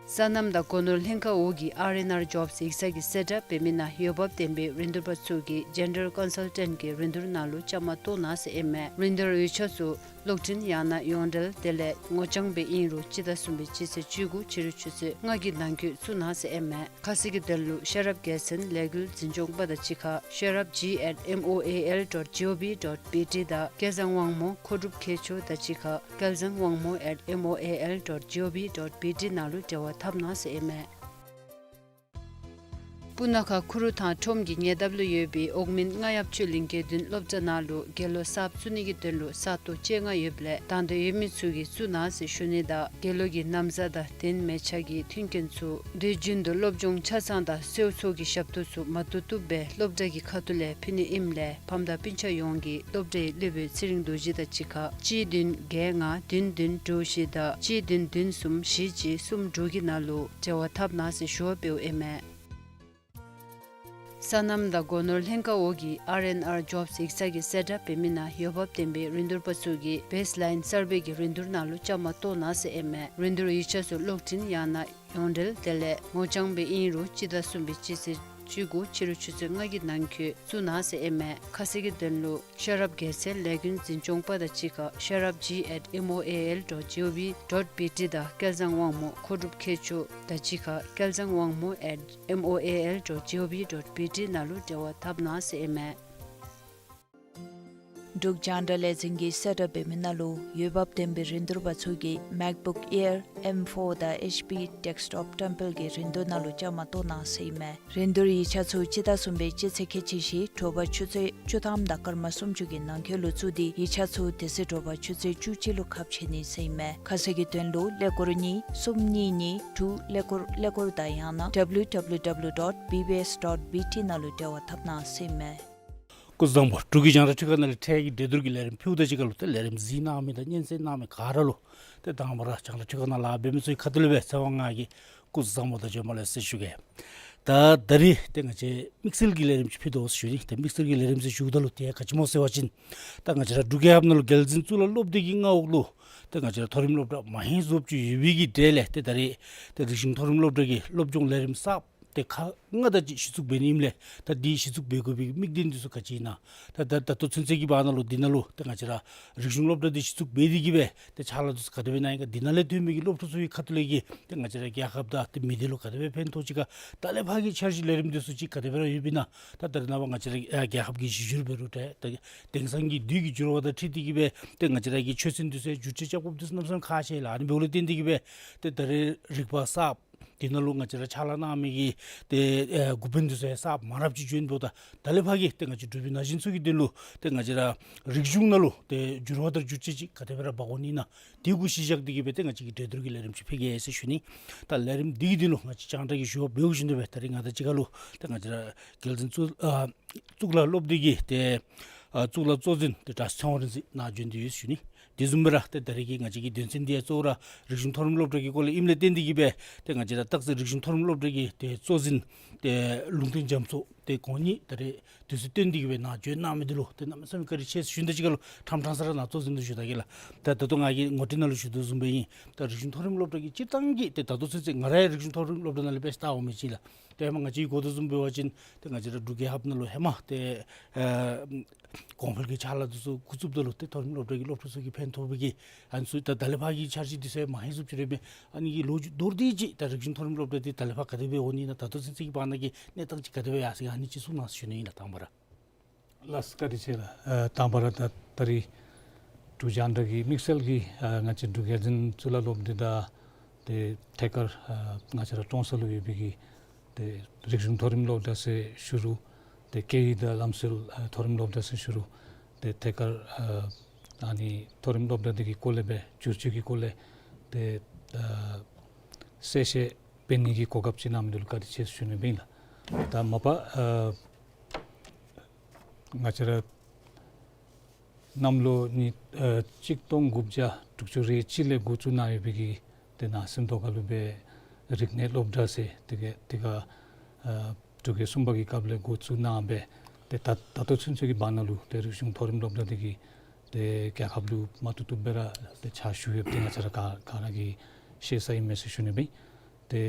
སོ་ནམ་དང་སྒོ་ནོར་ལྷན་ཁག་འོག་གི་ཨར་ཨེན་ཨར་ཇོབས་ཡིག་ཚང་གི་གསལ་བསྒྲགས་འབད་མི་ནང་འོས་འབབ་ལྡན་པའི་རིན་བསྡུར་པ་ཚུ་གིས་ཇེན་ཌར་ཀོན་སལ་ཊེནཊ་གི་རིན་བསྡུར་ནང་ལུ་བཅའ་མར་གཏོགས་གནང་ཟེར་ཨིན་མས། རིན་བསྡུར་འོས་ཆ་ཚུ་གློག་འཕྲིན་ཡང་ན་ཡོངས་འབྲེལ་དེ་ལས་ངོ་རྐྱང་སྦེ་ཨིན་རུང་སྤྱི་ཟླ་གསུམ་པའི་སྤྱི་ཚེས་བཅུ་དགུ་ཕྱི་རུ་ཆུ་ཚོད་ལྔ་གི་ནང་འཁོད་བཙུགས་གནང་ཟེར་ཨིན་མས། ཁ་གསལ་གྱི་དོན་ལུ་ཤེས་རབ་རྒྱལ་མཚན་ལས་འགུལ་འཛིན་སྐྱོང་པ་དང་གཅིག་ཁར་ཤེས་རབ་ཇི་ཨེཊ་ཨེམ་ཨོ་ཨེ་ཨེལ་ཌོཊ་ཇི་ཨོ་བི་ཌོཊ་བི་ཊི་དང་སྐལ་བཟང་དབང་མོ་མཁོ་སྒྲུབ་མཁས་མཆོག་དང་གཅིག་ཁར་སྐལ་བཟང་དབང་མོ་ཨེཊ་ཨེམ་ཨོ་ཨེ་ཨེལ་ཌོཊ་ཇི་ཨོ་བི་ཌོཊ་བི་ཊི་ནང་ལུ་འབྲེལ་བ་འཐབ་གནང་ཟེར་ཨིན་མས། སྤུ་ན་ཁ་ཁུ་རུ་ཐང་ཁྲོམ་གྱི་ཉེ་འདབས་ལུ་ཡོད་པའི་འོག་མིན་རྔ་ཡབ་ཆོས་གླིང་དགེ་འདུན་སློབ་གྲྭ་ནང་ལུ་དགེ་སློབ་གསརཔ་བཙུགས་ནི་གི་དོན་ལུ་ས་སྟོང་བཅོ་ལྔ་ཡོདཔ་ལས་དང་འདོད་ཡོད་མི་ཚུ་གིས་བཙུགས་གནང་ཟེར་ཞུ་ནི་དང་དགེ་སློབ་ཀྱི་ན་བཟའ་དང་གདན་མལ་ཆ་གི་མཐུན་རྐྱེན་ཚུ་དུས་རྒྱུན་དུ་སློབ་སྦྱོང་ཆ་ཚང་དང་གསོལ་ཚོགས་ཀྱི་ཞབས་ཏོག་ཚུ་མ་ཐུབ་ཐུབ་སྦེ་སློབ་གྲྭ་གི་ཁ་ཐུག་ལས་ཕུལ་ནི་ཨིནམ་ལས་ཕམ་དང་སྤུན་ཆ་ཡོངས་ཀྱིས་སློབ་གྲྭའི་སློབ་དཔོན་ཚེ་རིང་རྡོ་རྗེ་དང་གཅིག་ཁར་གཅིག་བདུན་བརྒྱད་ལྔ་བདུན་བདུན་དྲུག་བཞི་དང་གཅིག་བདུན་བདུན་གསུམ་བཞི་གཅིག་གསུམ་དྲུག་གི་ནང་ལུ་འབྲེལ་བ་འཐབ་གནང་ཟེར་ཞུ་བ་འབདཝ་ཨིན་མས། སོ་ནམ་དང་སྒོ་ནོར་ལྷན་ཁག་འོག་གི་ཨར་ཨེན་ཨར་ཇོབས་ཡིག་ཚང་གི་གསལ་བསྒྲགས་འབད་མི་ནང་འོས་འབབ་ལྡན་པའི་རིན་བསྡུར་པ་ཚུ་གིས་བེསི་ལའིན་གསར་པའི་གི་རིན་བསྡུར་ནང་ལུ་བཅའ་མར་གཏོགས་གནང་ཟེར་ཨིན་མས། རིན་བསྡུར་ཡིག་ཆ་ཚུ་གློག་འཕྲིན་ཡང་ན་ཡོངས་འབྲེལ་དེ་ལས་ངོ་རྐྱང་སྦེ་ཨིན་རུང་སྤྱི་ཟླ་གསུམ་པའི་སྤྱི་ཚེས་བཅུ་དགུ་ཕྱི་རུ་ཆུ་ཚོད་ལྔ་གི་ནང་འཁོད་བཙུགས་གནང་ཟེར་ཨིན་མས། ཁ་གསལ་གྱི་དོན་ལུ་ཤེས་རབ་རྒྱལ་མཚན་ལས་འགུལ་འཛིན་སྐྱོང་པ་དང་གཅིག་ཁར་ཤེས་རབ་ཇི་ཨེཊ་ཨེམ་ཨོ་ཨེ་ཨེལ་ཌོཊ་ཇི་ཨོ་བི་ཌོཊ་བི་ཊི་དང་སྐལ་བཟང་དབང་མོ་མཁོ་སྒྲུབ་མཁས་མཆོག་དང་གཅིག་ཁར་སྐལ་བཟང་དབང་མོ་ཨེཊ་ཨེམ་ཨོ་ཨེ་ཨེལ་ཌོཊ་ཇི་ཨོ་བི་ཌོཊ་བི་ཊི་ནང་ལུ་འབྲེལ་བ་འཐབ་གནང་ཟེར་ཨིན་མས། འབྲུག་རྒྱང་བསྒྲགས་ལས་འཛིན་གྱི་གསལ་བསྒྲགས་འབད་མི་ནང་ལུ་འོས་འབབ་ལྡན་པའི་རིན་བསྡུར་པ་ཚུ་གིས་མེཀ་བུཀ་ཨེར་ཨེམ་ཕོར་དང་ཨེཆ་པི་ཌེསྐ་ཊོཔ་ཊེམ་པལ་གྱི་རིན་བསྡུར་ནང་ལུ་བཅའ་མར་གཏོགས་གནང་ཟེར་ཨིན་མས། རིན་བསྡུར་ཡིག་ཆ་ཚུ་སྤྱི་ཟླ་གསུམ་པའི་སྤྱི་ཚེས་ཁལ་གཅིག་བཞི་དྲོ་པ་ཆུ་ཚོད་བཅུ་ཐམ་དང་སྐར་མ་སུམ་ཅུ་གི་ནང་འཁོད་ལུ་བཙུགས་ཏེ་ཡིག་ཆ་ཚུ་དེ་ཚེ་དྲོ་པ་ཆུ་ཚོད་བཅུ་གཅིག་ལུ་ཁ་ཕྱེ་ནི་ཟེར་ཨིན་མས། ཁ་གསལ་གྱི་དོན་ལུ་ཀླད་ཀོར་གཉིས་གསུམ་གཉིས་གཉིས་དྲུག་ཀླད་ཀོར་ཀླད་ཀོར་དང་ཡང་ན་ཌབ་ལིའུ་ཌབ་ལིའུ་ཌབ་ལིའུ་ཌོཊ་བི་བི་ཨེསི་ཌོཊ་བི་ཊི་ནང་ལུ་འབྲེལ་བ་འཐབ་གནང་ཟེར་ཨིན་མས། སྐུ་གཟུགས་བཟང་པོ། འབྲུག་གི་རྒྱང་བསྒྲགས་ཁྲི་ཁ་ནང་ལས་འཕྲལ་གྱི་འགྲན་བསྡུར་གྱི་ལས་རིམ་ཕུལཝ་དང་གཅིག་ཁར་ལུ་ཏེ་ལས་རིམ་གཟིགས་གནང་མི་དང་སྙན་གསན་གནང་མི་ག་ར་ལུ་ཏེ་དང་པ་ར་རྒྱང་བསྒྲགས་ཁྲི་ཁ་ནང་ལཱ་འབད་མི་ཚུ་གི་ཁ་ཐུག་ལས་སྦེ་ཚེ་དབང་ང་གིས་སྐུ་གཟུགས་བཟང་པོ་དང་བྱོན་པ་ལེགས་ཟེར་ཞུ་གེ། ད་ད་རིས་ཏེ་ང་བཅས་དམིགས་བསལ་གྱི་ལས་རིམ་ཅིག་ཕུལ་དོ་ཟེར་ཞུ་ནི། ཏེ་དམིགས་བསལ་གྱི་ལས་རིམ་ཟེར་ཞུཝ་ད་ལུ་ཏེ་ག་ཅི་སྨོ་ཟེར་བ་ཅིན་ད་ང་བཅས་ར་འབྲུག་རྒྱལ་ཁབ་ནང་ལུ་རྒྱལ་འཛིན་གཙུག་ལག་སློབ་སྡེ་གི་མངའ་འོག་ལུ་ཏེ་ང་བཅས་ར་མཐོ་རིམ་སློབ་གྲྭ་མ་ཧེ་རྫོགསཔ་ཅིག་ཡོད་པའི་གི་གྲས་ལས་ཏེ་ད་རིས་ཏེ་རིག་གཞུང་མཐོ་རིམ་སློབ་གྲྭ་གི་སློབ་སྦྱོང་ལས་རིམ་གསརཔ་ཏེ་ཁག་ལྔ་དང་གཅིག་གཞི་བཙུགས་འབད་ནི་ཨིནམ་ལས་ད་འདི་གཞི་བཙུགས་འབད་དགོ་པའི་དམིགས་དོན་འདི་ཚུ་ག་ཅི་ཨིན་ན། ད་ད་ད་ལྟོ་ཚུན་ཚོད་ཀྱི་བར་ན་ལུ་འདི་ནང་ལུ་ཏེ་ང་བཅས་ར་རིག་གཞུང་སློབ་གྲྭ་འདི་གཞི་བཙུགས་འབད་དེ་གིས་སྦེ་ཏེ་ཕྱག་ལཱ་འདི་ཚུ་ག་དེ་སྦེ་གནང་ཡི་ག། འདི་ནང་ལས་ཐོན་མི་གི་སློབ་ཕྲུག་ཚུ་གི་ཁ་ཐུག་ལས་ཀྱི་ཏེ་ང་བཅས་ར་རྒྱལ་ཁབ་དང་ཏེ་མི་སྡེ་ལུ་ག་དེ་སྦེ་ཕན་ཐོགས་ཅི་ག། ད་ལས་ཕར་གྱི་འཆར་གཞི་ལས་རིམ་འདི་ཚུ་ཅིག་ག་དེ་སྦེ་ར་ཡོདཔ་ཨིན་ན། ད་ད་རེས་ནངས་པ་ང་བཅས་ར་ཨ་རྒྱལ་ཁབ་ཀྱི་གཞི་འགྱུར་འབད་རུང་ཏེ་ད་དེང་སང་གི་དུས་ཀྱི་འགྱུར་བ་དང་འཁྲིལ་ཏེ་གིས་སྦེ་ཏེ་ང་བཅས་ར་གི་ཆོས་སྲིད་འདི་ཚུ་བསྒྱུར་བཅོས་རྐྱབ་དགོཔ་འདི་ཚུ་གནམ་མེད་ས་མེད་ཁག་ཆེ་ལགས། ཨ་ནི་འབདཝ་ལས་བརྟེན་ཏེ་གིས་སྦེ་ཏེ་ད་རེས་རིག་པ་གསརཔ་འདི་ནང་ལུ་ང་བཅས་ར་ཕྱག་ལཱ་གནང་མི་གི་ཏེ་ཨེ་འགོ་དཔོན་འདི་ཚུ་ཡང་གསརཔ་མང་རབས་ཅིག་བྱོན་འདུག། ད་ད་ལས་ཕར་གྱི་ཏེ་ང་བཅས་འབྲུག་པའི་ན་གཞོན་ཚུ་གི་དོན་ལུ་ཏེ་ང་བཅས་ར་རིག་གཞུང་ནང་ལུ་ཏེ་འགྱུར་བ་དང་བསྒྱུར་བཅོས་ཅིག་ག་དེ་སྦེ་ར་འབག་འོང་ནི་ཨིན་ན། དེ་གུ་གཞི་བཞག་སྟེ་གིས་སྦེ་ཏེ་ང་བཅས་ཀྱིས་འགྲན་བསྡུར་གྱི་ལས་རིམ་ཅིག་ཕུལ་གེ་ཟེར་ཞུ་ནི། ད་ལས་རིམ་འདི་གི་དོན་ལུ་ང་བཅས་རྒྱང་བསྒྲགས་ཀྱི་ཞུ་བ་འབདཝ་བཞིན་དུ་སྦེ་ད་རིས་ང་དང་གཅིག་ཁར་ལུ་ཏེ་ང་བཅས་ར་རྒྱལ་འཛིན་གཙུག་ཨ་གཙུག་ལག་སློབ་སྡེ་གི་ཏེ་ཨ་གཙུག་ལག་གཙོ་འཛིན་ཏེ་གྲྭ་ཚེ་དབང་རིག་འཛིན་ནཱ་བྱོན་ཏེ་ཡོད་ཟེར་ཞུ་ནི། དེ་བཟུམ་སྦེ་ར་ཏེ་ད་རིས་ཀྱི་ང་བཅས་ཀྱི་དོན་ཚན་འདི་ཡང་གཙོ་བོ་ར་རིག་གཞུང་མཐོ་རིམ་སློབ་གྲྭ་གི་སྐོར་ལས་ཨིནམ་ལས་བརྟེན་ཏེ་གིས་སྦེ་ཏེ་ང་བཅས་ར་སྟག་རྩེ་རིག་གཞུང་མཐོ་རིམ་སློབ་གྲྭ་གི་ཏེ་གཙོ་འཛིན་ཏེ་ལུང་བསྟན་རྒྱ་མཚོ་ཏེ་ཁོང་གཉིས་ད་རིས་དུས་ཚོད་བཏོན་ཏེ་གིས་སྦེ་ནཱ་བྱོན་གནང་མི་འདི་ལུ་ཏེ་གནམ་མེད་ས་མེད་བཀའ་དྲིན་ཆེ་ཟེར་ཞུ་ནི། ད་གཅིག་ཁར་ལུ་ཕྲང་ཕྲང་ས་ར་ནཱ་གཙོ་འཛིན་དུ་ཞུ་ད་གེ་ལགས། ད་ད་ལྟོ་ང་གིས་ངོ་སྤྲོད་ནང་ལུ་ཞུ་དོ་བཟུམ་སྦེ་ཨིན། ད་རིག་གཞུང་མཐོ་རིམ་སློབ་གྲྭ་གི་སྤྱིར་བཏང་གི་ཏེ་ད་ལྟོ་ཚུན་ཚོད་ང་ར་ཡང་རིག་གཞུང་མཐོ་རིམ་སློབ་གྲྭ་ནང་ལས་སྦེ་ལྟ་འོང་མི་ཅིག་ལགས། ཏེ་ཧེ་མ་ང་བཅས་གོ་དོ་བཟུམ་འབད་བ་ཅིན་ཏེ་ང་བཅས་ར་འབྲུག་རྒྱལ་ཁབ་ནང་ལུ་ཧེ་མ་ཏེ་ཨ་གོང་འཕེལ་གྱི་ཕྱག་ལཱ་འདི་ཚུ་འགོ་བཙུགསཔ་ད་ལུ་ཏེ་མཐོ་རིམ་སློབ་གྲྭ་གི་སློབ་ཕྲུག་ཚུ་གིས་ཕན་ཐོགས་པའི་གི་ཨ་ནི་ཚུ་ད་ད་ལས་ཕར་གྱི་འཆར་གཞི་འདི་ཚུ་མ་ཧེང་སུ་ཅིག་ར་མས། ཨ་ནི་གི་ལོ་རྒྱུས་མདོར་བསྡུས་ཅིག་ད་རིག་གཞུང་མཐོ་རིམ་སློབ་གྲྭ་འདི་ད་ལས་ཕར་ག་དེ་སྦེ་འོང་ནི་ཨིན་ན། ད་ལྟོ་ཚུན་ཚོད་ཀྱི་བར་ན་གི་གནས་སྟངས་ཅིག་ག་དེ་སྦེ་ཡར་སོང་ཡི་ཨ་ནི་ཅིག་གསུང་གནང་ཟེར་ཞུ་ནི་ཨིན་ལགས། དང་པ་ར། ལགས་བཀའ་དྲིན་ཆེ་ལགས། ཨ་དང་པ་ར་ད་ད་རིས་འབྲུག་རྒྱང་བསྒྲགས་ཀྱི་དམིགས་བསལ་གྱིས་ཨ་ང་བཅས་འབྲུག་རྒྱལ་འཛིན་གཙུག་ལག་སློབ་སྡེ་དང་ཏེ་ཐད་ཀར་ཨ་ང་བཅས་ར་ཀྲོང་གསར་ལུ་ཡོད་པའི་གི་ཏེ་རིག་གཞུང་མཐོ་རིམ་སློབ་གྲྭ་ཟེར་ཞུ་རུང་ཏེ་སྐད་ཡིག་དང་ལམ་སྲོལ་ཨ་མཐོ་རིམ་སློབ་གྲྭ་ཟེར་ཞུ་རུང་ཏེ་ཐད་ཀར་ཨ་ཨ་ནི་མཐོ་རིམ་སློབ་གྲྭ་འདི་གི་སྐོར་ལས་སྦེ་བསྒྱུར་བཅོས་ཀྱི་སྐོར་ལས་ཏེ་ཨ་གསལ་བཤད་འབད་ནི་གི་གོ་སྐབས་ཅིག་གནང་མི་འདི་ལུ་བཀའ་དྲིན་ཆེ་ཞུ་ནི་ཨིན་ལགས། ད་མ་པ་ཨ་ང་བཅས་ར་གནམ་ལོ་ཉིས་ཨ་གཅིག་སྟོང་དགུ་བརྒྱ་དྲུག་ཅུ་རེ་གཅིག་ལས་འགོ་བཙུགས་གནང་ཡོད་པའི་གི་ཏེ་ནང་སེམས་རྟོགས་ཁ་ལུ་སྦེ་རིག་གནས་སློབ་གྲྭ་ཟེར་དེ་གི་དེ་ག་ཨ་འབྲུག་རྒྱལ་གསུམ་པ་གི་སྐབས་ལས་འགོ་བཙུགས་གནང་སྦེ་ཏེ་ད་ད་ལྟོ་ཚུན་ཚོད་ཀྱི་བར་ན་ལུ་ཏེ་རིག་གཞུང་མཐོ་རིམ་སློབ་གྲྭ་འདི་གིས་ཏེ་རྒྱལ་ཁབ་ལུ་མ་བཏུབ་བཏུབ་སྦེ་ར་ཏེ་ཕྱག་ཞུ་ཡོདཔ་འདི་ང་བཅས་ར་ག་ག་ར་གིས་ཤེས་ས་ཨིན་མས་ཟེར་ཞུ་ནི་ཨིན། ཏེ་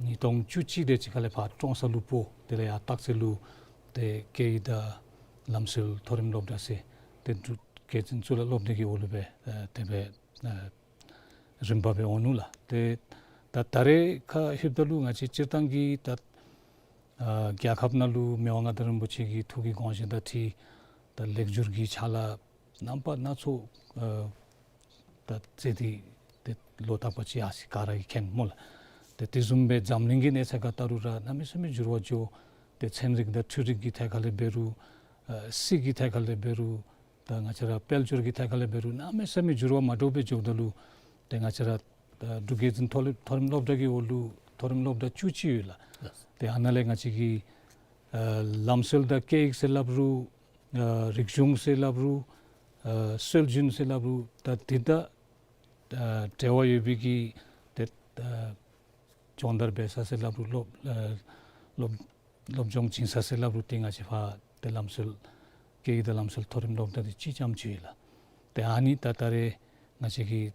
ཉིས་སྟོང་བཅུ་གཅིག་དེ་ཅིག་ཁ་ལས་ཕར་ཀྲོང་གསར་ལུ་སྤོ་དེ་ལས་ཡར་སྟག་རྩེ་ལུ་ཏེ་སྐད་ཡིག་དང་ལམ་སྲོལ་མཐོ་རིམ་སློབ་གྲྭ་ཟེར་ཏེ་འབྲུག་རྒྱལ་འཛིན་གཙུག་ལག་སློབ་སྡེ་གི་འོག་ལུ་སྦེ་ཨ་དེ་སྦེ་ཨ་རིམ་པ་སྦེ་འོང་ནུག་ལགས། ཏེ་ད་ད་རེས་ཁར་ལྷོདཔ་ད་ལུ་ང་བཅས་སྤྱིར་བཏང་གི་ད་ཨ་རྒྱལ་ཁབ་ནང་ལུ་མི་དབང་མངའ་བདག་རིན་པོ་ཆེ་གི་ཐུགས་ཀྱི་དགོངས་བཞེད་དང་འཁྲིལ་ད་ལེགས་བསྒྱུར་གྱི་ཕྱག་ལཱ་རྣམ་པ་སྣ་ཚོགས་ཨ་ད་མཛད་དེ་ཏེ་ལོ་རྟག་པ་ཅིག་ཡར་སོང་ག་ར་གིས་མཁྱེན་སྨོ་ལགས། ཏེ་དེ་བཟུམ་སྦེ་འཛམ་གླིང་གི་གནས་ཚད་ཁར་བལྟ་རུང་ར་གནམ་མེད་ས་མེད་འགྱུར་བ་འགྱོ། ཏེ་ཚན་རིག་དང་འཕྲུལ་རིག་གི་ཐད་ཁ་ལས་འབད་རུང་ཨ་སྲིད་ཀྱི་ཐད་ཁ་ལས་འབད་རུང་ད་ང་བཅས་ར་དཔལ་འབྱོར་གྱི་ཐད་ཁ་ལས་འབད་རུང་གནམ་མེད་ས་མེད་འགྱུར་བ་མ་འདྲཝ་སྦེ་འགྱོཝ་ད་ལུ་ཏེ་ང་བཅས་ར་ཨ་འབྲུག་རྒྱལ་འཛིན་མཐོ་རིམ་མཐོ་རིམ་སློབ་གྲྭ་གི་འོག་ལུ་མཐོ་རིམ་སློབ་གྲྭ་བཅུ་གཅིག་ཡོད་ལགས། ཏེ་ཨ་ནཱ་ལས་ང་བཅས་ཀྱི་ཨ་ལམ་སྲོལ་དང་སྐད་ཡིག་ཟེར་སླབ་རུང་ཨ་རིག་གཞུང་ཟེར་སླབ་རུང་ཨ་སྲོལ་རྒྱུན་ཟེར་སླབ་རུང་ད་འདི་དང་ཨ་འབྲེལ་བ་ཡོད་པའི་གི་ཏེ་ཨ་སྦྱོང་བརྡར་འབད་ས་ཟེར་སླབ་རུང་སློབ་ཨ་སློབ་སློབ་སྦྱོང་བྱིན་ས་ཟེར་སླབ་རུང་ཏེ་ང་བཅས་ཕར་ཏེ་ལམ་སྲོལ་སྐད་ཡིག་དང་ལམ་སྲོལ་མཐོ་རིམ་སློབ་གྲྭ་འདི་གཅིག་རྐྱངམ་ཅིག་ཡོད་ལགས། ཏེ་ཨ་ནི་ད་ད་རེས་ང་བཅས་ཀྱིས་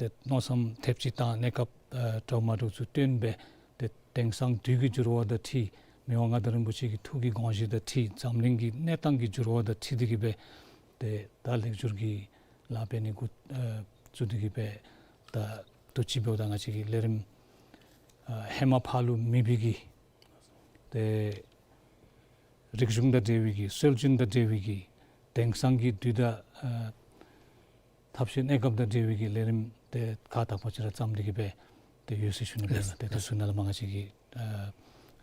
ཏེ་མནོ་བསམ་ཐེབས་ཅིག་བཏང་གནས་སྐབས་ཨ་འདྲཝ་མ་འདྲཝ་ཚུ་བཏོན་སྦེ་ཏེ་དེང་སང་དུས་ཀྱི་འགྱུར་བ་དང་འཁྲིལ་མི་དབང་མངའ་བདག་རིན་པོ་ཆེ་གི་ཐུགས་ཀྱི་དགོངས་བཞེད་དང་འཁྲིལ་འཛམ་གླིང་གི་གནས་སྟངས་ཀྱི་འགྱུར་བ་དང་འཁྲིལ་ཏེ་གིས་སྦེ་ཏེ་ད་ལེགས་བསྒྱུར་གྱི་ལཱ་འབད་ནི་འགོ་ཨ་བཙུགས་ཏེ་གིས་སྦེ་ད་དུས་ཅི་འབདཝ་ད་ང་བཅས་ཀྱི་ལས་རིམ་ཨ་ཧེ་མ་ཕར་ལུ་མེད་པའི་གི་ཏེ་རིག་གཞུང་དང་འབྲེལ་བའི་གི་སྲོལ་རྒྱུན་དང་འབྲེལ་བའི་གི་དེང་སང་གི་དུས་དང་ཨ་ཐབས་ཤེས་གནས་སྐབས་དང་འབྲེལ་བའི་གི་ལས་རིམ་ཏེ་ཁག་དག་པ་ཅིག་ར་བརྩམས་ཏེ་གིས་སྦེ་ཏེ་ཡོད་ཟེར་ཞུ་ནི་ཨིན་ལགས། ཏེ་དེ་ཚུ་ནང་ལས་མར་ང་བཅས་ཀྱིས་ཨ་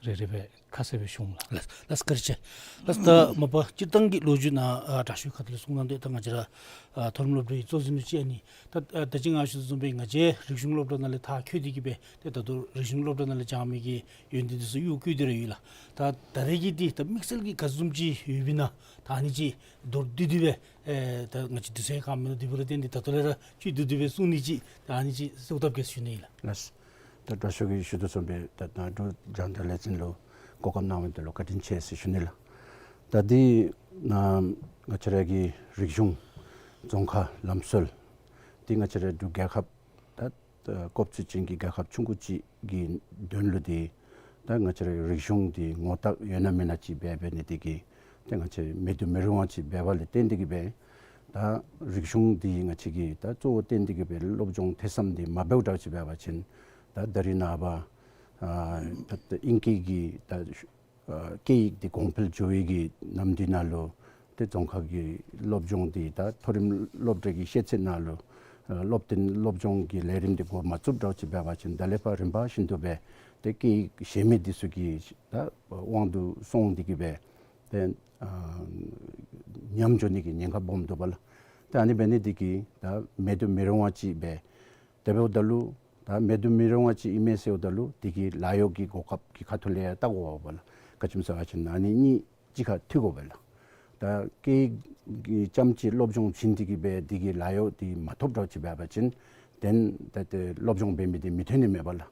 རེ་རེ་སྦེ་ཁ་གསལ་སྦེ་ཞུ་འོང་ལགས། ལགས་ལགས་བཀའ་དྲིན་ཆེ། ལགས་ད་མ་པ་སྤྱིར་བཏང་གི་ལོ་རྒྱུས་ནང་ཨ་དྲག་ཤོས་ཁ་ཐུག་ལས་གསུང་གནང་སྟེ་ད་ང་བཅས་ར་ཨ་མཐོ་རིམ་སློབ་གྲྭའི་གཙོ་འཛིན་ལུ་ཅིག་ཨ་ནི་ད་ཨ་ད་ཅི་ང་ཞུ་དོ་བཟུམ་སྦེ་ང་བཅས་རིག་གཞུང་སློབ་གྲྭ་ནང་ལས་མཐར་འཁྱོལ་ཏེ་གིས་སྦེ་ཏེ་ད་ལྟོ་རིག་གཞུང་སློབ་གྲྭ་ནང་ལས་སྦྱང་མི་གི་ཡོན་ཏན་འདི་ཚུ་གཡོག་བཀོལ་ཏེ་ར་ཡོད་ལགས། ད་ད་རེས་ཀྱི་འདི་ད་དམིགས་བསལ་གྱི་ག་བཟུམ་ཅིག་ཡོདཔ་ཨིན་ན་ད་ཨ་ནི་ཅིག་མདོར་བསྡུས་ཏེ་སྦེ་ཨེ་ད་ང་བཅས་དུས་ཚོད་ག་མེད་ནོ་འདི་འབད་རུང་ཏེ་འདི་ད་ལྟོ་ལས་ར་ཅིག་བསྡུས་ཏེ་སྦེ་གསུང་ནི་ཅིག་ད་ཨ་ནི་ཅིག་གསོལཝ་བཏབ་གེ་ཟེར་ཞུ་ནི་ཨིན་ལགས། ལགས། ད་དྲག་ཤོས་ཀྱིས་ཞུ་དོ་བཟུམ་སྦེ་ད་ད་འབྲུག་རྒྱང་བསྒྲགས་ལས་འཛིན་ལུ་གོ་སྐབས་གནང་མི་འདི་ལུ་བཀའ་དྲིན་ཆེ་ཟེར་ཞུ་ནི་ལགས། ད་འདི་ནང་ང་བཅས་ར་གི་རིག་གཞུང་རྫོང་ཁ་ལམ་སྲོལ་འདི་ང་བཅས་ར་འབྲུག་རྒྱལ་ཁབ་ད་ད་སྐབས་ཚུན་ཅིག་གི་རྒྱལ་ཁབ་ཆུང་ཀུ་ཅིག་གི་དོན་ལུ་འདི་ད་ང་བཅས་ར་རིག་གཞུང་འདི་ངོ་རྟགས་ཡོད་ན་མེད་ན་ཅིག་འབད་འབད་ནི་འདི་གིས་ད་ང་བཅས་མེད་དུ་མི་རུང་བ་ཅིག་འབདཝ་ལས་བརྟེན་ཏེ་གིས་སྦེ་ད་རིག་གཞུང་འདི་ང་བཅས་ཀྱིས་ད་གཙོ་བོ་བཏོན་ཏེ་གིས་སྦེ་སློབ་སྦྱོང་ཐོས་བསམ་འདི་མ་འབདཝ་འདྲཝ་ཅིག་འབད་བ་ཅིན་ད་ད་རིས་ནངས་པ་ཨ་ད་ཨིང་སྐད་ཀྱི་ད་ཨ་སྐད་ཡིག་འདི་གོང་འཕེལ་འགྱོ་བའི་གི་ནམ་དུས་ནང་ལུ་ཏེ་རྫོང་ཁ་གི་སློབ་སྦྱོང་འདི་ད་མཐོ་རིམ་སློབ་གྲྭ་གི་ཤེས་ཚད་ནང་ལུ་ཨ་སློབ་སྟོན་སློབ་སྦྱོང་གི་ལས་རིམ་འདི་འགོ་མ་བཙུགས་འདྲཝ་ཅིག་འབད་བ་ཅིན་ད་ལས་ཕར་རིམ་པ་བཞིན་དུ་སྦེ་ཏེ་སྐད་ཡིག་ཤེས་མི་འདི་ཚུ་གི་ད་དབང་དུ་སོང་སྟེ་གིས་སྦེ་ཏེ་ཨ་ཉམས་འགྱོ་ནི་གི་ཉེན་ཁ་སྦོམ་འདུག་པ་ལགས། ཏེ་ཨ་ནི་འབད་ནི་འདི་གིས་ད་མེད་དུ་མི་རུང་བ་ཅིག་སྦེ་དེ་འབདཝ་ད་ལུ་ད་མེད་དུ་མི་རུང་བ་ཅིག་ཨིན་མས་ཟེརཝ་ད་ལུ་དེ་གི་ལཱ་གཡོག་གི་གོ་སྐབས་ཀྱི་ཁ་ཐུག་ལས་ཡང་བལྟ་དགོ་པ་ལགས། ག་ཅི་སྨོ་ཟེར་བ་ཅིན་ཨ་ནི་གཉིས་གཅིག་ཁར་མཐུད་དགོ་པས་ལགས། ད་སྐད་ཡིག་གི་རྐྱངམ་ཅིག་སློབ་སྦྱོང་བྱིན་ཏེ་གིས་སྦེ་དེ་གི་ལཱ་གཡོག་འདི་མ་ཐོབ་འདྲཝ་ཅིག་འབད་བ་ཅིན་ཏེ་ད་ཏེ་སློབ་སྦྱོང་འབད་མི་འདི་མི་ཐོན་ནི་མས་པ་ལགས།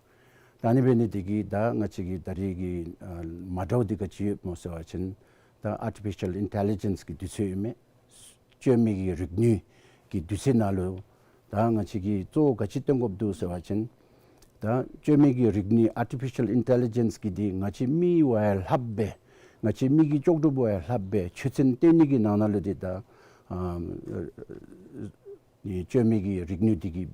ད་ཨ་ནི་འབད་ནི་འདི་གིས་ད་ང་བཅས་ཀྱི་ད་རེས་ཀྱི་ཨ་མ་འདྲཝ་འདི་ག་ཅི་ཡོདཔ་སྨོ་ཟེར་བ་ཅིན་ད་ཨར་ཊི་ཕི་ཤལ་ཨིན་ཊེ་ལི་ཇེནསི་གི་དུས་ཚོད་ཨིན་མས། བཅོས་མའི་གི་རིག་ནུས་ཀྱི་དུས་ཚོད་ནང་ལུ་ད་ང་བཅས་ཀྱིས་གཙོ་བོ་ག་ཅི་སྟོན་དགོཔ་འདུག་ཟེར་བ་ཅིན་ ད་བཅོས་མའི་གི་རིག་ནུས་ཨར་ཊི་ཕི་ཤལ་ཨིན་ཊེ་ལི་ཇེནསི་གི་འདི་ང་བཅས་མི་བ་ཡང་ལྷགཔ་སྦེ་ང་བཅས་མི་གི་ལྕོགས་གྲུབ་བ་ཡང་ལྷགཔ་སྦེ་ཆོས་ཚན་སྟོན་ནི་གི་ནང་ན་ལུ་འདི་ད་ཨ་ནི་བཅོས་མའི་གི་རིག་ནུས་འདི་གིས་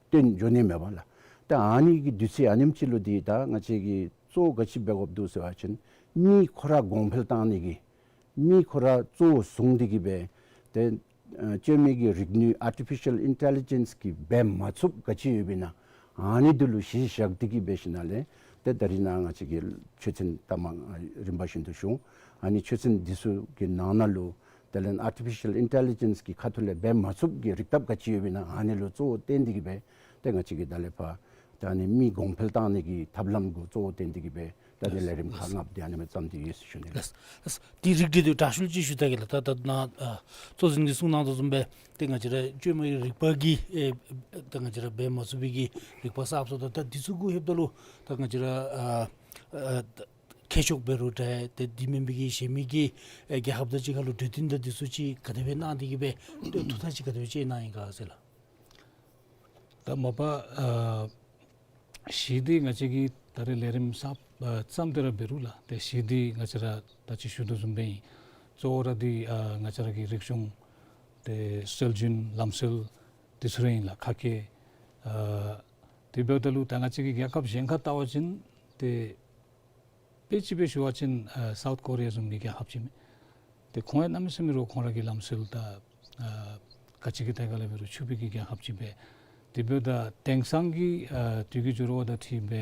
སྟོན་འགྱོ་ནི་མས་པ་ལགས། ད་ཨ་ནི་གི་དུས་ཚོད་ཨ་ནེམ་ཅིག་ལུ་འདི་ད་ང་བཅས་ཀྱིས་གཙོ་བོ་ག་ཅི་འབད་དགོཔ་འདུག་ཟེར་བ་ཅིན་མི་ཁོ་ར་གོང་འཕེལ་བཏང་ནི་གི་མི་ཁོ་ར་གཙོ་བོ་བཟུང་སྟེ་གི་སྦེ་ཏེ་ཨ་བཅོས་མའི་གི་རིག་ནུས་ཨར་ཊི་ཕི་ཤལ་ཨིན་ཊེ་ལི་ཇེནསི་གིས་འབད་མ་ཚུགསཔ་ག་ཅི་ཡོདཔ་ཨིན་ན་ཨ་ནི་འདི་ལུ་གཞི་བཞག་སྟེ་གི་འབད་ཞིནམ་ལས་ཏེ་ད་རིས་ནཱ་ང་བཅས་ཀྱིས་ཆོས་ཚན་ལྟ་མ་རིམ་པ་བཞིན་དུ་ཞུ། ཨ་ནི་ཆོས་ཚན་འདི་ཚུ་གི་ནང་ན་ལུ་དེ་ལས་ཨར་ཊི་ཕི་ཤལ་ཨིན་ཊེ་ལི་ཇེནསི་གི་ཁ་ཐུག་ལས་འབད་མ་ཚུགསཔ་གི་རིག་ཐབས་ག་ཅི་ཡོདཔ་ཨིན་ན་ཨ་ནི་ལུ་གཙོ་བོ་བཏོན་ཏེ་གི་སྦེ་ཏེ་ང་བཅས་ཀྱིས་ད་ལས་ཕར་ད་ཨ་ནི་མི་གོང་འཕེལ་བཏང་ནི་གི་ཐབས་ལམ་གུ་གཙོ་བོ་བཏོན་ཏེ་གི་སྦེ་ད་ཨ་ནི་ལས་རིམ་ཁག་ལྔཔོ་འདི་ཨ་ནི་སྦེ་བརྩམས་ཏེ་ཡོད་ཟེར་ཞུ་ནི་ལགས། ལགས། ལགས། དེ་རིགས་འདི་དུ་དྲག་ཤོས་ཅིག་ཞུ་ད་གེ་ལགས། ད་ད་ནཱ་ཨ་གཙོ་འཛིན་གྱིས་གསུང་གནང་དོ་བཟུམ་སྦེ་ཏེ་ང་བཅས་ར་བཅོས་མའི་རིག་པ་གིས་ཨེ་ད་ང་བཅས་ར་འབད་མ་ཚུགས་པའི་གི་རིག་པ་གསརཔ་བཟོ་དོ། ད་འདི་ཚུ་གུ་ལྷོདཔ་ད་ལུ་ད་ང་བཅས་ར་ཨ་ཨ་མཁས་མཆོག་འབད་རུང་འདྲ་ཏེ་དེ་མེན་པའི་གི་གཞན་མི་གི་ཨེ་རྒྱལ་ཁབ་དང་གཅིག་ཁར་ལུ་གྲོས་བསྟུན་དང་འདི་ཚུ་ཅིག་ག་དེ་སྦེ་གནང་སྟེ་གི་སྦེ་ཏེ་ཐུགས་ཐག་ཅིག་ག་དེ་སྦེ་བཅད་གནང་ཡི་ག་ཟེར་ལགས། ད་མ་པ་ཨ་གཞི་འདི་ང་བཅས་ཀྱིས་ད་རེས་ལས་རིམ་གསརཔ་ཨ་བརྩམས་ཏེ་ར་འབད་རུང་ལགས། ཏེ་གཞི་འདི་ང་བཅས་ར་ད་ཅི་ཞུ་དོ་བཟུམ་སྦེ་ཨིན། གཙོ་བོ་ར་འདི་ཨ་ང་བཅས་ར་གི་རིག་གཞུང་ཏེ་སྲོལ་རྒྱུན་ལམ་སྲོལ་འདི་ཚུ་ར་ཨིན་ལགས། ཁ་སྐད་ཨ་དེ་འབདཝ་ད་ལུ་ད་ང་བཅས་ཀྱི་རྒྱལ་ཁབ་གཞན་ཁར་བལྟ་བ་ཅིན་ཏེ་དཔེ་ཅིག་སྦེ་ཞུ་བ་ཅིན་ཨ་སའུཐ་ཀོ་རི་ཡ་བཟུམ་གྱི་རྒྱལ་ཁབ་ཅིག་མས། ཏེ་ཁོང་ཡང་གནམ་མེད་ས་མེད་ར་ཁོང་ར་གི་ལམ་སྲོལ་དང་ཨ་ག་ཅི་གི་ཐད་ཁར་ལས་འབད་རུང་ཕྱུག་པའི་གི་རྒྱལ་ཁབ་ཅིག་སྦེ། དེ་འབདཝ་ད་དེང་སང་གི་ཨ་དུས་ཀྱི་འགྱུར་བ་དང་འཁྲིལ་སྦེ་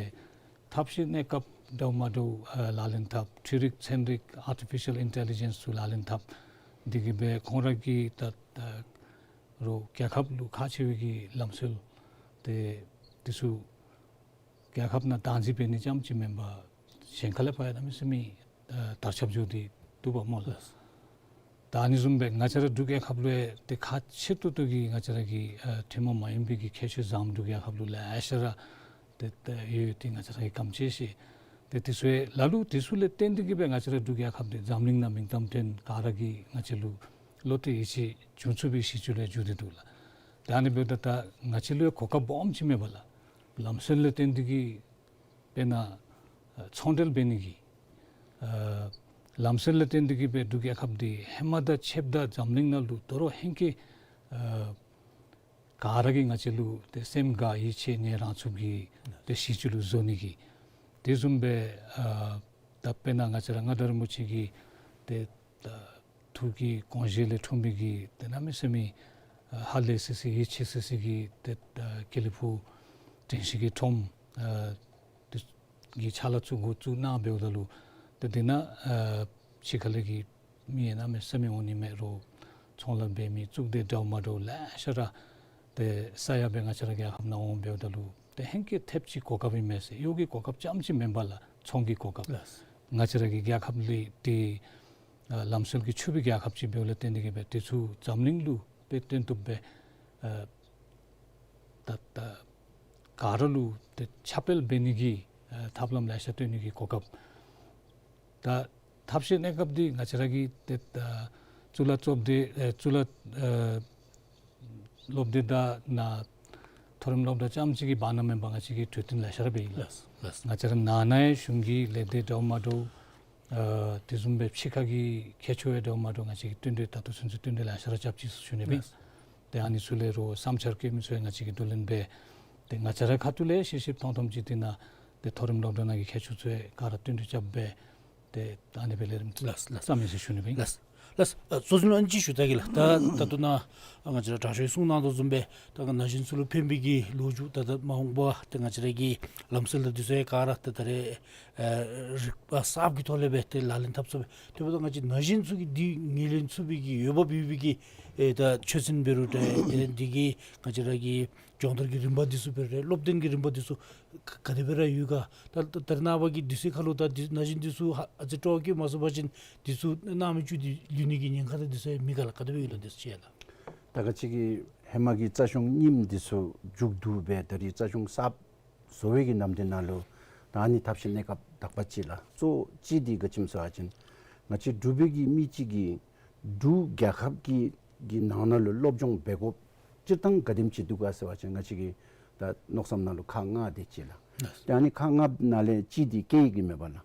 ཐབས་ཤེས་གནས་སྐབས་འདྲཝ་མ་འདྲཝ་ཨ་ལག་ལེན་འཐབ། འཕྲུལ་རིག་ཚན་རིག་ཨར་ཊི་ཕི་ཤལ་ཨིན་ཊེ་ལི་ཇེནསི་ཚུ་ལག་ལེན་འཐབ་སྟེ་གི་སྦེ་ཁོང་ར་གི་ད་ད་རུང་རྒྱལ་ཁབ་ལུ་ཁག་ཆེ་བའི་གི་ལམ་སྲོལ་ཏེ་འདི་ཚུ་རྒྱལ་ཁབ་ནང་བདག་འཛིན་འབད་ནི་རྐྱངམ་ཅིག་མེན་པར་གཞན་ཁ་ལས་ཕར་ཡང་གནམ་མེད་ས་མེད་ཨ་དར་ཁྱབ་འགྱོ་སྟེ་འདུག་པ་སྨོ་ལགས། ད་ཨ་ནི་བཟུམ་སྦེ་ང་བཅས་ར་འབྲུག་རྒྱལ་ཁབ་ལུ་ཡང་ཏེ་ཁག་ཆེ་ཏོག་ཏོ་གི་ང་བཅས་ར་གི་ཨ་ཐུན་མོང་མ་ཡིན་པའི་གི་ཁྱད་ཆོས་བཟུམ་འབྲུག་རྒྱལ་ཁབ་ལུ་ལེ་ཤ་ར་ཏེ་ཏེ་ཡོད། ཏེ་ང་བཅས་ར་གིས་གོམས་ཅི་ཤེས། ཏེ་འདི་ཚུ་ཡང་ལ་ལུ་འདི་ཚུ་ལས་བརྟེན་ཏེ་གི་སྦེ་ང་བཅས་ར་འབྲུག་རྒྱལ་ཁབ་འདི་འཛམ་གླིང་ནང་མིང་གཏམ་ཐོན། ག་ར་གིས་ང་བཅས་ལུ་བློ་གཏད་ཡིད་ཆེས་བྱུང་ཚུགས་པའི་གཞི་ཅིག་ལུ་འགྱུར་ཏེ་འདུག་ལགས། ད་ཨ་ནི་འབདཝ་ད་ད་ང་བཅས་ལུ་ཡང་གོ་སྐབས་སྦོམ་ཅིག་མས་པ་ལགས། ལམ་སྲོལ་ལས་བརྟེན་ཏེ་གི་དཔེར་ན་ཨ་ཚོང་འབྲེལ་འབད་ནི་གི་ཨ་ལམ་སྲོལ་ལས་བརྟེན་ཏེ་གི་སྦེ་འབྲུག་རྒྱལ་ཁབ་འདི་ཧེ་མ་དང་ཕྱདཔ་ད་འཛམ་གླིང་ནང་ལུ་དོ་རུང་ཧེང་སྐལ་ཨ་ག་ར་གིས་ང་བཅས་ལུ་ཏེ་སེམས་དགའ་ཡིད་ཆེས་ནི་རང་ཚུགས་ཀྱི་ཏེ་གཞི་ཅིག་ལུ་བཟོ་ནི་གི། དེ་བཟུམ་སྦེ་ཨ་ད་དཔེར་ན་ང་བཅས་ར་མངའ་བདག་རིན་པོ་ཆེ་གི་ཏེ་ད་ཐུགས་ཀྱི་དགོངས་བཞེད་ལས་འཁྲུངས་པའི་གི་ཏེ་གནམ་མེད་ས་མེད་ཨ་ཧ་ལས་སི་སི་ཡིད་ཆེས་སི་སི་གི་ཏེ་ད་དཀྱིལ་ལས་ཕུ་དྲན་ཤེས་ཀྱི་ཁྲོམ་ཨ་དེ་གི་ཕྱག་ལཱ་ཚུ་འགོ་བཙུགས་གནང་འབདཝ་ད་ལུ་ཏེ་དེ་ནང་ཨ་ཕྱི་ཁ་ལས་ཀྱི་མི་ཡང་གནམ་མེད་ས་མེད་འོང་ནི་མས། རོགས་ཚོང་ལཱ་འབད་མི་གཙུག་སྡེ་འདྲཝ་མ་འདྲཝ་ལེ་ཤ་ར་ཏེ་ས་ཡ་སྦེ་ང་བཅས་ར་རྒྱལ་ཁབ་ནང་འོང་འབདཝ་ད་ལུ་ཏེ་ཧེང་སྐལ་ཐེབས་ཅིག་གོ་སྐབས་ཨིན་མས་ཟེར། གཡོག་གི་གོ་སྐབས་རྐྱངམ་ཅིག་མེན་པ་ལགས། ཚོང་གི་གོ་སྐབས། ལགས། ང་བཅས་ར་གི་རྒྱལ་ཁབ་འདི་ཏེ་ཨ་ལམ་སྲོལ་གྱིས་ཕྱུག་པའི་རྒྱལ་ཁབ་ཅིག་འབདཝ་ལས་བརྟེན་ཏེ་གི་སྦེ་དེ་ཚུ་འཛམ་གླིང་ལུ་སྦེ་སྟོན་བཏུབ་སྦེ་ཨ་ད་ད་ག་ར་ལུ་ཏེ་ཁྱབ་སྤེལ་འབད་ནི་གི་ཨ་ཐབས་ལམ་ལེ་ཤ་སྟོན་ནི་གི་གོ་སྐབས། ད་ཐབས་ཤེས་གནས་སྐབས་འདི་ང་བཅས་ར་གི་ཏེ་ད་གཙུག་ལག་བཙུགས་སྡེ་ཨེ་གཙུག་ལག་ཨེ་སློབ་སྡེ་དང་ནཱ་མཐོ་རིམ་སློབ་གྲྭ་རྐྱངམ་ཅིག་གི་བར་ན་མེན་པར་ང་བཅས་ཀྱིས་གྲོས་བསྟུན་ལེ་ཤ་ར་འབད་ཡི་ལགས། ལགས། ལགས། ང་བཅས་ར་ནང་ན་ཡང་གཞུང་གི་ལས་སྡེ་འདྲཝ་མ་འདྲཝ་ཨེ་དེ་བཟུམ་སྦེ་ཕྱི་ཁ་གི་མཁས་མཆོག་ཡང་འདྲཝ་མ་འདྲཝ་ང་བཅས་ཀྱིས་བསྟུན་གྲོས་ད་ལྟོ་ཚུན་ཚོད་བསྟུན་གྲོས་ལེ་ཤ་ར་རྐྱབ་ཅི་ཟེར་ཞུ་ནི་སྦེ། ལགས། ཏེ་ཨ་ནི་ཚུ་ལས་རོགས་བསམ་འཆར་བཀོད་མི་ཚུ་ཡང་ང་བཅས་ཀྱིས་བསྡུ་ལེན་འབད། ཏེ་ང་བཅས་ར་ཁ་ཐུག་ལས་ཤེས་ཤེསཔ་མཐོང་མཐོངམ་ཅིག་འདི་ནང་ཏེ་མཐོ་རིམ་སློབ་གྲྭ་ནང་གི་མཁས་མཆོག་ཚུ་ཡང་ག་ར་བསྟུན་གྲོས་རྐྱབ་སྦེ་ཏེ་ཨ་ནི་སྦེ་ལས་རིམ་ལགས་ལགས། བརྩམ་ཡི་ཟེར་ཞུ་ནི་སྦེ། ལགས་ལགས། ཨ་གཙོ་འཛིན་ལུ་ཨ་ནི་ཅིག་ཞུ་ད་གེ་ལགས། ད་ད་ལྟོ་ནཱ་ང་བཅས་ར་དྲག་ཤོས་གསུང་གནང་དོ་བཟུམ་སྦེ་ད་ན་གཞོན་ཚུ་ལུ་ཕན་པའི་གི་ལོ་རྒྱུས་ད་ད་མ་འོངས་པ་ཏེ་ང་བཅས་ར་གི་ལམ་སྲོལ་དང་འདི་ཚུ་ཡང་ག་ར་ད་ད་རེས་ཨ་རིག་པ་གསརཔ་གི་ཐོག་ལས་སྦེ་ཏེ་ལག་ལེན་འཐབ་ཚུགས་པས། དེ་འབདཝ་ད་ང་བཅས་ན་གཞོན་ཚུ་གིས་འདི་ངོས་ལེན་ཚུགས་པའི་གི་འོས་འབབ་ཡོད་པའི་གི་ཨེ་ད་ཆོས་ཚན་འབད་རུང་ཏེ་དེ་ལས་འདི་གི་ང་བཅས་ར་གི་སྦྱོང་བརྡར་གྱི་རིམ་པ་འདི་ཚུ་འབད་རུང་སློབ་སྟོན་གྱི་རིམ་པ་འདི་ཚུ་ག་ག་དེ་སྦེ་ར་ཡོད་ག། ད་ད་རེས་ནངས་པ་གི་དུས་ཚོད་ཁར་ལུ་ད་འདི་ན་གཞོན་འདི་ཚུ་ཧ་ཨ་ཙི་སྤྲོ་བ་སྐྱེ་མ་ཚུགས་པ་ཅིན་འདི་ཚུ་སྣང་མེད་བཅུག་སྟེ་ལུས་ནི་གི་ཉེན་ཁ་དང་འདི་ཚུ་ཡང་མེད་ག་ལགས། ག་དེ་སྦེ་ཡོད་ལགས་འདི་ཚུ་ཅིག་ལགས། ད་ག་ཅི་གི་ཧེ་མ་གི་རྩ་གཞུང་རྙིངམ་འདི་ཚུ་མཇུག་བསྡུ་སྦེ་ད་རིས་རྩ་གཞུང་གསརཔ་བཟོ་བའི་གི་ནམ་དུས་ནང་ལུ་ད་ཨ་ནི་ཐབས་ཤེས་གནས་སྐབས་དག་པ་ཅིག་ལགས། གཙོ་བོ་ཅིག་འདི་ག་ཅི་སྨོ་ཟེར་བ་ཅིན་ང་བཅས་འབྲུག་པའི་གི་མི་ཅིག་གིས་འབྲུག་རྒྱལ་ཁབ་ཀྱི་གི་ནང་ན་ལུ་སློབ་སྦྱོང་འབད་དགོཔ་སྤྱིར་བཏང་ག་དེམ་ཅིག་འདུག་ག་ཟེར་བ་ཅིན་ང་བཅས་ཀྱི་ ད་མནོ་བསམ་ནང་ལུ་ཁག་ལྔ་དེ་ཅིག་ལགས། ལགས། ཏེ་ཨ་ནི་ཁག་ལྔ་ནང་ལས་གཅིག་འདི་སྐད་ཡིག་ཨིན་མས་པ་ལགས།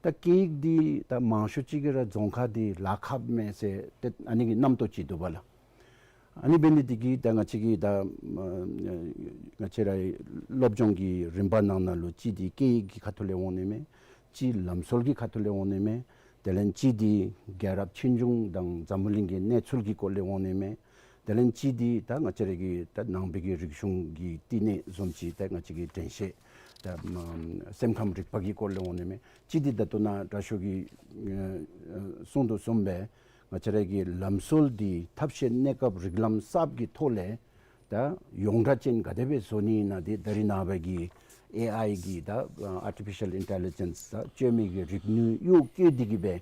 ད་སྐད་ཡིག་འདི་ད་མང་ཤོས་ཅིག་གིས་ར་རྫོང་ཁ་འདི་ལཱ་ཁག་མས་ཟེར་ཏེ་ཨ་ནི་གི་རྣམ་རྟོག་ཅིག་འདུག་པ་ལགས། ཨ་ནི་འབད་ནི་འདི་གིས་ད་ང་བཅས་ཀྱི་ད་ང་བཅས་རའི་སློབ་སྦྱོང་གི་རིམ་པ་ནང་ན་ལུ་གཅིག་འདི་སྐད་ཡིག་གི་ཁ་ཐུག་ལས་འོང་ནི་མས། གཅིག་ལམ་སྲོལ་གྱི་ཁ་ཐུག་ལས་འོང་ནི་མས། དེ་ལས་གཅིག་འདི་རྒྱལ་རབས་ཆོས་འབྱུང་དང་འཛམ་བུ་གླིང་གི་གནས་ཚུལ་གྱི་སྐོར་ལས་འོང་ནི་མས། དེ་ལས་གཅིག་འདི་ད་ང་བཅས་རའི་གི་ད་ནང་པའི་གི་རིག་གཞུང་གི་བསྟི་གནས་བཟུམ་ཅིག་ད་ང་བཅས་ཀྱི་དྲན་ཤེས་ད་སེམས་ཁམས་རིག་པ་གི་སྐོར་ལས་འོང་ནི་མས། གཅིག་འདི་ད་ལྟོ་ནཱ་དྲག་ཤོས་ཀྱིས་ཨ་གསུངས་དོ་བཟུམ་སྦེ་ང་བཅས་རའི་གི་ལམ་སྲོལ་འདི་ཐབས་ཤེས་གནས་སྐབས་རིགས་ལམ་གསརཔ་གི་ཐོག་ལས་ད་ཡོངས་གྲགས་ཅན་ག་དེ་སྦེ་བཟོ་ནི་ཨིན་ན་འདི་ད་རིས་ནངས་པ་གི་ཨེ་ཨའི་གི་ད་ཨ་ཨར་ཊི་ཕི་ཤལ་ཨིན་ཊེ་ལི་ཇེནསི་ད་བཅོས་མི་གི་རིག་ནུས་གཡོག་བཀོལ་ཏེ་གིས་སྦེ་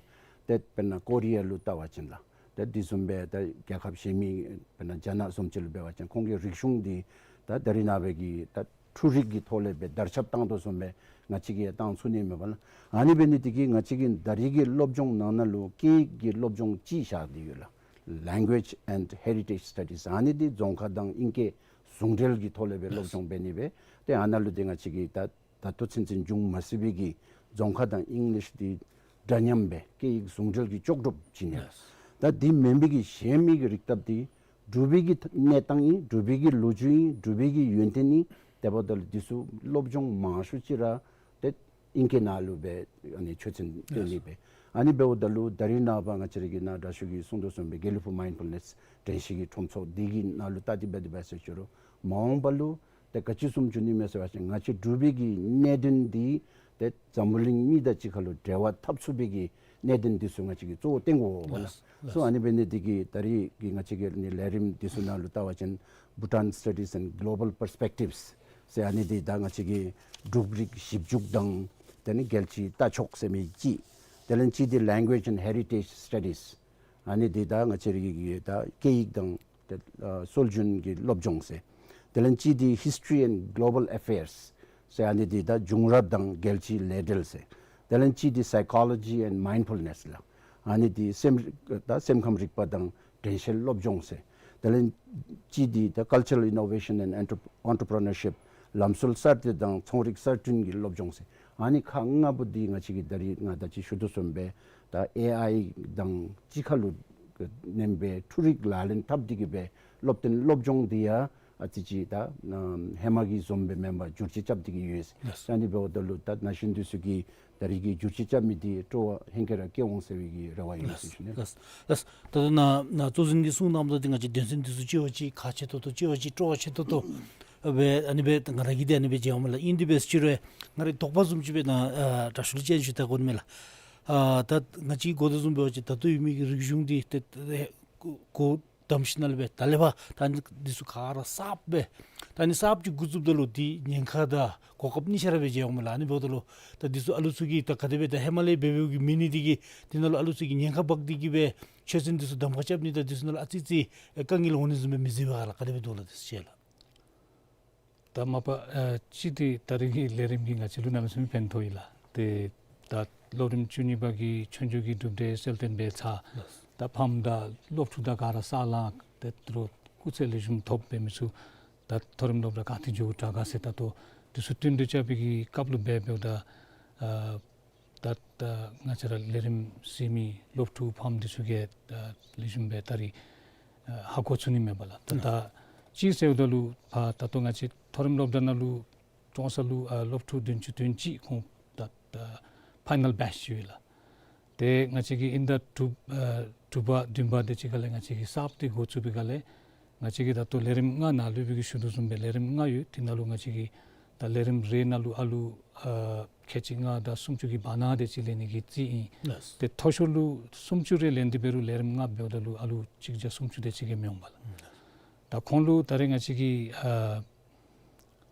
ཏེ་དཔེར་ན་ཀོ་རི་ཡ་ལུ་བལྟ་བ་ཅིན་ལགས། ཏེ་དེ་བཟུམ་སྦེ་ད་རྒྱལ་ཁབ་གཞན་མི་དཔེར་ན་རྒྱ་ནག་བཟུམ་ཅིག་ལུ་འབད་བ་ཅིན་ཁོང་གི་རིག་གཞུང་འདི་ད་ད་རིས་ནངས་པ་གི་ད་འཕྲུལ་རིག་གི་ཐོག་ལས་སྦེ་དར་ཁྱབ་བཏང་དོ་བཟུམ་སྦེ་ང་བཅས་ཀྱིས་ཡང་བཏང་ཚུགས་ནི་མས་པ་ལགས། ཨ་ནི་འབད་ནི་འདི་གིས་ང་བཅས་ཀྱི་ད་རིས་ཀྱི་སློབ་སྦྱོང་ནང་ན་ལུ་སྐད་ཡིག་གི་སློབ་སྦྱོང་ཅིག་བཞག་སྟེ་ཡོད་ལགས། Language and Heritage Studies། ཨ་ནི་འདི་རྫོང་ཁ་དང་ཨིང་སྐད་ཟུང་འབྲེལ་གྱི་ཐོག་ལས་སྦེ་སློབ་སྦྱོང་འབད་ནི་སྦེ་ཏེ་ཨ་ནཱ་ལུ་འདི་ང་བཅས་ཀྱི་ད་ད་ལྟོ་ཚུན་ཚོད་འབྱུང་མ་ཚུགས་པའི་གི་རྫོང་ཁ་དང་ཨིང་ལིཤ་འདི་འདྲ་མཉམ་སྦེ་སྐད་ཡིག་ཟུང་འབྲེལ་གྱི་ལྕོགས་གྲུབ་ཅིག་ཨིན་ལགས། ད་འདི་མེན་པའི་གི་གཞན་མི་གི་རིག་སྟབས་འདི་འབྲུག་པའི་གི་གནས་སྟངས་ཨིན། འབྲུག་པའི་གི་ལོ་རྒྱུས་ཨིན། འབྲུག་པའི་གི་ཡོན་ཏན་ཨིན། དེ་འབདཝ་ད་ལུ་འདི་ཚུ་སློབ་སྦྱོང་མང་ཤོས་ཅིག་ར་ཏེ་ཨིང་སྐད་ནང་ལུ་སྦེ་ཨ་ནི་ཆོས་ཚན་སྟོན་ནི་སྦེ། ཨ་ནི་འབདཝ་ད་ལུ་ད་རིས་ནངས་པ་ང་བཅས་རའི་གི་ནཱ་དྲག་ཤོས་ཀྱིས་གསུངས་དོ་བཟུམ་སྦེ་དགེ་ལེགས་ཕུག་མའིན་ཕུལ་ནེསི་དྲན་ཤེས་ཀྱི་ཁྲོམ་ཚོགས་འདི་གི་ནང་ལུ་བལྟ་སྟེ་འབད་དེ་འབད་ཟེར་ཞུ་རུང་མ་འོངས་པ་ལུ་ཏེ་ག་ཅི་བཟུམ་འགྱོ་ནི་མས་ཟེར་བ་ཅིན་ང་བཅས་འབྲུག་པའི་གི་གནད་དོན་འདི་ཏེ་འཛམ་བུ་གླིང་གཉིས་དང་གཅིག་ཁར་ལུ་འབྲེལ་བ་འཐབ་ཚུགས་པའི་གི་གནད་དོན་འདི་ཚུ་ང་བཅས་ཀྱིས་གཙོ་བོ་བཏོན་དགོ་པས་ལགས། ལགས། སོ་ཨ་ནི་འབད་ནི་འདི་གིས་ད་རིས་ཀྱི་ང་བཅས་ཀྱི་ནི་ལས་རིམ་འདི་ཚུ་ནང་ལུ་བལྟ་བ་ཅིན་Bhutan Studies and Global Perspectives ཟེར་ཨ་ནི་འདི་ད་ང་བཅས་ཀྱི་འབྲུག་རིག་ཞིབ་འཇུག་དང་དེ་ནི་རྒྱལ་སྤྱིའི་ལྟ་ཕྱོགས་ཟེར་མི་གཅིག། དེ་ལས་གཅིག་འདི་Language and Heritage Studies། ཨ་ནི་འདི་ད་ང་བཅས་རའི་གི་ད་སྐད་ཡིག་དང་ཏེ་ཨ་སྲོལ་རྒྱུན་གྱི་སློབ་སྦྱོང་ཟེར། དེ་ལས་གཅིག་འདི་History and Global Affairs ཟེར། ཨ་ནི་འདི་ད་བྱུང་རབས་དང་རྒྱལ་སྤྱིའི་ལས་འབྲེལ་ཟེར། དེ་ལས་གཅིག་འདི་Psychology and Mindfulness ལགས། ཨ་ནི་འདི་སེམས་རིག་ད་སེམས་ཁམས་རིག་པ་དང་དྲན་ཤེས་སློབ་སྦྱོང་ཟེར། དེ་ལས་གཅིག་འདི་ད་Cultural Innovation and Entrep- Entrepreneurship། ལམ་སྲོལ་གསར་གཏོད་དང་ཚོང་རིག་གསར་སྐྲུན་གྱི་སློབ་སྦྱོང་ཟེར། ཨ་ནི་ཁག་ལྔ་པོ་འདི་ང་བཅས་ཀྱིས་ད་རིས་ང་ད་ཅི་ཞུ་དོ་བཟུམ་སྦེ་ད་ཨེ་ཨའི་དང་གཅིག་ཁར་ལུ་མནན་སྦེ་འཕྲུལ་རིག་ལག་ལེན་འཐབ་སྟེ་གིས་སྦེ་སློབ་སྟོན་སློབ་སྦྱོང་འདི་ཡང་ཨ་ཙི་ཅིག་ད་ཧེ་མ་གི་བཟུམ་སྦེ་མེན་པར་འགྱུར་བཅོས་རྐྱབ་སྟེ་གིས་ཡོད། ལགས། ཨ་ནི་འབདཝ་ད་ལུ་ད་ན་གཞོན་འདི་ཚུ་གིས་ད་རིས་ཀྱི་འགྱུར་བཅོས་རྐྱབ་མི་འདི་སྤྲོ་བ་ཧེང་སྐལ་ར་སྐྱེ་འོང་ཟེར་བའི་གི་རེ་བ་ཡོད་ཟེར་ཞུ་ནི། ལགས། ལགས། ད་ལྟོ་ནཱ་ནཱ་གཙོ་འཛིན་གྱིས་གསུངས་གནངམ་ད་འདི་ང་བཅས་དོན་ཚན་འདི་ཚུ་ལྕི་བ་ཅིག་ཁག་ཆེ་ཏོག་ཏོ་ལྕི་བ་ཅིག་སྤྲོ་བ་ཆེ་ཏོག་ཏོ་སྦེ་ཨ་ནི་སྦེ་ང་ར་གིས་འདི་ཨ་ནི་སྦེ་མཇལཝ་མས་ལགས། ཨིན་དེ་སྦེ་ཟེར་རུང་ང་རའི་དོགས་པ་བཟུམ་ཅིག་སྦེ་ནཱ་ཨ་དྲག་ཤོས་ལུ་སྤྱན་ཞུ་ད་དགོ་ནི་མས་ལགས། ཨ་ད་ང་བཅས་གོ་དོ་བཟུམ་འབད་བ་ཅིན་ད་ལྟོ་ཡོད་མི་གི་རིག་གཞུང་འདི་ཏེ་ཏེ་གོ་གདམས་ཞིནམ་ལས་སྦེ་ད་ལས་ཕར་ད་ཨ་ནི་འདི་ཚུ་ག་ར་གསརཔ་སྦེ་ད་ཨ་ནི་གསརཔ་ཅིག་འགོ་བཙུགསཔ་ད་ལུ་འདི་ཉེན་ཁ་དང་གོ་སྐབས་གཉིས་ཆ་ར་སྦེ་མཇལཝ་མས་ལགས། ཨ་ནི་འབདཝ་ད་ལུ་ད་འདི་ཚུ་ཨ་ལུ་ཚུ་གིས་ད་ག་དེ་སྦེ་ད་ཧེ་མ་ལས་འབད་འབདཝ་གི་མེད་ནི་འདི་གིས་འདི་ནང་ལུ་ཨ་ལུ་ཚུ་གིས་ཉེན་ཁ་འབག་སྟེ་གིས་སྦེ་ཆོས་ཚན་འདི་ཚུ་གདམ་ཁ་རྐྱབ་ནི་དང་འདི་ཚུ་ནང་ལུ་ཨ་ཙི་ཙི་དཀའ་ངལ་འོང་ནི་བཟུམ་སྦེ་མི་གཟིགས་པས་ག་ལགས། ག་དེ་སྦེ་འདུག་ལགས། དེ་ཅིག་ལགས། ད་མ་པ་ཨ་གཅིག་འདི་ད་རིས་ཀྱི་ལས་རིམ་གྱིས་ང་བཅས་ལུ་གནམ་མེད་ས་མེད་ཕན་ཐོགས་ཡི་ལགས། ཏེ་ད་སློབ་རིམ་བཅུ་གཉིས་པ་གི་ཆོས་རྒྱུགས་ཀྱི་གྲུབ་འབྲས་གསལ་སྟོན་འབད་ཚར། ལགས། ད་ཕམ་དང་སློབ་ཕྲུག་དང་ག་ར་ས་ལང་ཏེ་དོ་རུང་སྐུགས་ཚད་ལེགས་ཤོམ་ཐོབ་འབད་མི་ཚུ་ད་མཐོ་རིམ་སློབ་གྲྭ་ག་ཏེ་འགྱོ་དྲག་ག་ཟེར་ད་ལྟོ་འདི་ཚུ་བསྟུན་གྲོས་རྐྱབ་པའི་གི་སྐབས་ལུ་འབད་འབདཝ་ད་ཨ་ད་ད་ང་བཅས་ར་ལས་རིམ་གཟིགས་མི་སློབ་ཕྲུག་ཕམ་འདི་ཚུ་གིས་ད་ལེགས་ཤོམ་སྦེ་ད་རིས་ཨ་ཧ་གོ་ཚུགས་ནི་མས་པ་ལགས། ད་ད་ཅི་ཟེརཝ་ད་ལུ་ཕར་ད་ལྟོ་ང་བཅས་མཐོ་རིམ་སློབ་གྲྭ་ནང་ལུ་ཀྲོང་གསར་ལུ་ཨ་སློབ་ཕྲུག་བདུན་ཅུ་དོན་གཅིག་ཁོང་ད་ད་ཕའི་ནལ་བེཆ་ཅིག་ཡོད་ལགས། ཏེ་ང་བཅས་ཀྱི་དབྱིན་ཟླ་དྲུག་ཨ་དྲུག་པ་བདུན་པ་དེ་ཅིག་ཁ་ལས་ང་བཅས་ཀྱིས་གསརཔ་འདི་འགོ་བཙུགས་པའི་སྒང་ལས་ང་བཅས་ཀྱིས་ད་ལྟོ་ལས་རིམ་ལྔ་ནཱ་སློབ་དཔོན་གྱིས་ཞུ་དོ་བཟུམ་སྦེ་ལས་རིམ་ལྔ་ཡོད། དེ་ནང་ལུ་ང་བཅས་ཀྱིས་ད་ལས་རིམ་རེ་ནང་ལུ་ཨ་ལུ་ཨ་ཁལ་གཅིག་ལྔ་དང་སུམ་ཅུ་གི་བར་ན་དེ་ཅིག་ལེན་ནི་གི་རྩིས་ཨིན། ལགས། ཏེ་མཐོ་ཤོས་ལུ་སུམ་ཅུ་རེ་ལེན་ཏེ་འབད་རུང་ལས་རིམ་ལྔ་འབདཝ་ད་ལུ་ཨ་ལུ་གཅིག་བརྒྱ་སུམ་ཅུ་དེ་ཅིག་གིས་མི་འོང་པ་ལགས། ད་ཁོང་ལུ་ད་རེས་ང་བཅས་ཀྱི་ཨ་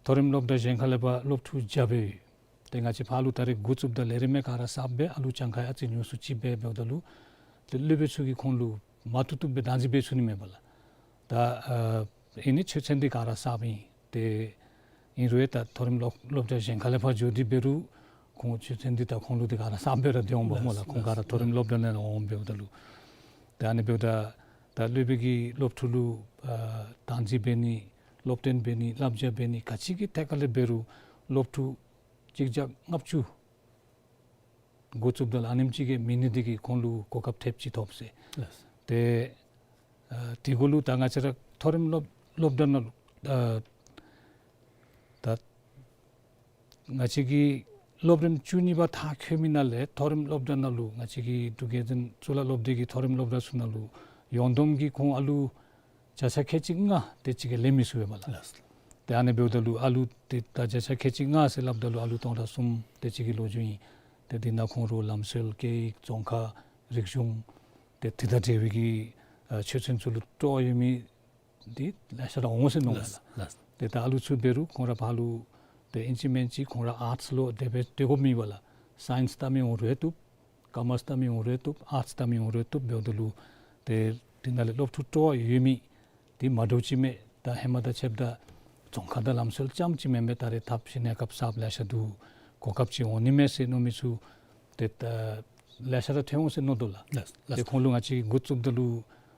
མཐོ་རིམ་སློབ་གྲྭ་གཞན་ཁ་ལས་ཕར་སློབ་ཕྲུག་བརྒྱ་སྦེ་ཡོད། ཏེ་ང་བཅས་ཕར་ལུ་ད་རེས་འགོ་བཙུགསཔ་ད་ལས་རིམ་ག་ར་གསརཔ་སྦེ་ཨ་ལུ་གྱངས་ཁ་ཨ་ཙི་ཉུང་སུ་ཅིག་སྦེ་འབདཝ་ད་ལུ་ཏེ་སློབ་དཔོན་ཚུ་གིས་ཁོང་ལུ་མ་བཏུབ་བཏུབ་སྦེ་བདག་འཛིན་འབད་ཚུགས་ནི་མས་པ་ལགས། ད་ཨ་ཨིན་ནི་ཆོས་ཚན་འདི་ག་ར་གསརཔ་ཨིན། ཏེ་ཨིན་རུང་ད་མཐོ་རིམ་སློབ་སློབ་གྲྭ་གཞན་ཁ་ལས་ཕར་འགྱོ་སྟེ་འབད་རུང་ཁོང་ཆོས་ཚན་འདི་ད་ཁོང་ལུ་འདི་ག་ར་གསརཔ་སྦེ་ར་སྡོད་འོང་པ་སྨོ་ལགས། ལགས། ཁོང་ག་ར་མཐོ་རིམ་སློབ་གྲྭ་ནང་ལས་འོང་འབདཝ་ད་ལུ། ཏེ་ཨ་ནི་འབདཝ་ད་ད་སློབ་དཔོན་གྱིས་སློབ་ཕྲུག་ལུ་ཨ་བདག་འཛིན་འབད་ནི་ སློབ་སྟོན་འབད་ནི་བསླབ་བྱ་འབད་ནི་ག་ཅི་གི་ཐད་ཁ་ལས་འབད་རུང་སློབ་ཕྲུག་གཅིག་བརྒྱ་ལྔ་བཅུ་འགོ་བཙུགསཔ་ད་ལུ་ཨ་ནེམ་ཅིག་གིས་མི་ནི་འདི་གིས་ཁོང་ལུ་གོ་སྐབས་ཐེབས་ཅིག་ཐོབ་ཟེར། ལགས། ཏེ་ཨ་དེ་གུ་ལུ་ད་ང་བཅས་ར་མཐོ་རིམ་སློབ་སློབ་གྲྭ་ནང་ལུ་ཨ་ད་ང་བཅས་ཀྱི་སློབ་རིམ་བཅུ་གཉིས་པ་མཐར་འཁྱོལ་མི་ནང་ལས་མཐོ་རིམ་སློབ་གྲྭ་ནང་ལུ་ང་བཅས་ཀྱི་འབྲུག་རྒྱལ་འཛིན་གཙུག་ལག་སློབ་སྡེ་གི་མཐོ་རིམ་སློབ་གྲྭ་ཚུ་ནང་ལུ་ཡོངས་བསྡོམས་ཀྱིས་ཁོང་ཨ་ལུ་བརྒྱ་ཆ་ཁལ་གཅིག་ལྔ་དེ་ཅིག་གིས་ལེན་མི་ཚུགས་པས་མས་ལགས། ལགས། ཏེ་ཨ་ནི་འབདཝ་ད་ལུ་ཨ་ལུ་ཏེ་ད་བརྒྱ་ཆ་ཁལ་གཅིག་ལྔ་ཟེར་སླབ་ད་ལུ་ཨ་ལུ་སྟོང་ཕྲག་གསུམ་དེ་ཅིག་གི་ལོ་རྒྱུས་ཨིན། ཏེ་འདི་ནང་ཁོང་ར་ལམ་སྲོལ་སྐད་ཡིག་རྫོང་ཁ་རིག་གཞུང་ཏེ་དེ་དང་འབྲེལ་བའི་གི་ཨ་ཆོས་ཚན་ཚུ་ལུ་སྤྲོ་བ་ཡོད་མི་འདི་ལེ་ཤ་ར་འོང་ཟེར་མནོཝ་མས་ལགས། ལགས། ཏེ་ད་ཨ་ལུ་ཚུ་འབད་རུང་ཁོང་ར་ཕར་ལུ་ཏེ་ཨིན་ཅི་མིན་ཅི་ཁོང་ར་ཨརཊསི་ལུ་དེ་སྦེ་སྡོད་དགོཔ་མེད་པས་ལགས། སའིནསི་ལྟ་མི་འོང་རུང་བཏུབ། ཀོ་མརསི་ལྟ་མི་འོང་རུང་བཏུབ། ཨརཊསི་ལྟ་མི་འོང་རུང་བཏུབ། འབདཝ་ད་ལུ་ཏེ་དེ་ནང་ལས་སློབ་ཕྲུག་སྤྲོ་བ་ཡོད་མི་འདི་མ་འདྲཝ་ཅིག་མས། ད་ཧེ་མ་དང་ཕྱདཔ་ད་རྫོང་ཁ་དང་ལམ་སྲོལ་རྐྱངམ་ཅིག་མེན་པར་ད་རེས་ཐབས་ཤེས་གནས་སྐབས་གསརཔ་ལེ་ཤ་འདུག། གོ་སྐབས་ཅིག་འོང་ནི་མས་ཟེར་མནོ་མི་ཚུ་ཏེ་ད་ལེ་ཤ་ར་ཐོན་འོང་ཟེར་མནོ་དོ་ལགས། ལགས། ལགས། ཏེ་ཁོང་ལུ་ང་བཅས་འགོ་བཙུགསཔ་ད་ལུ་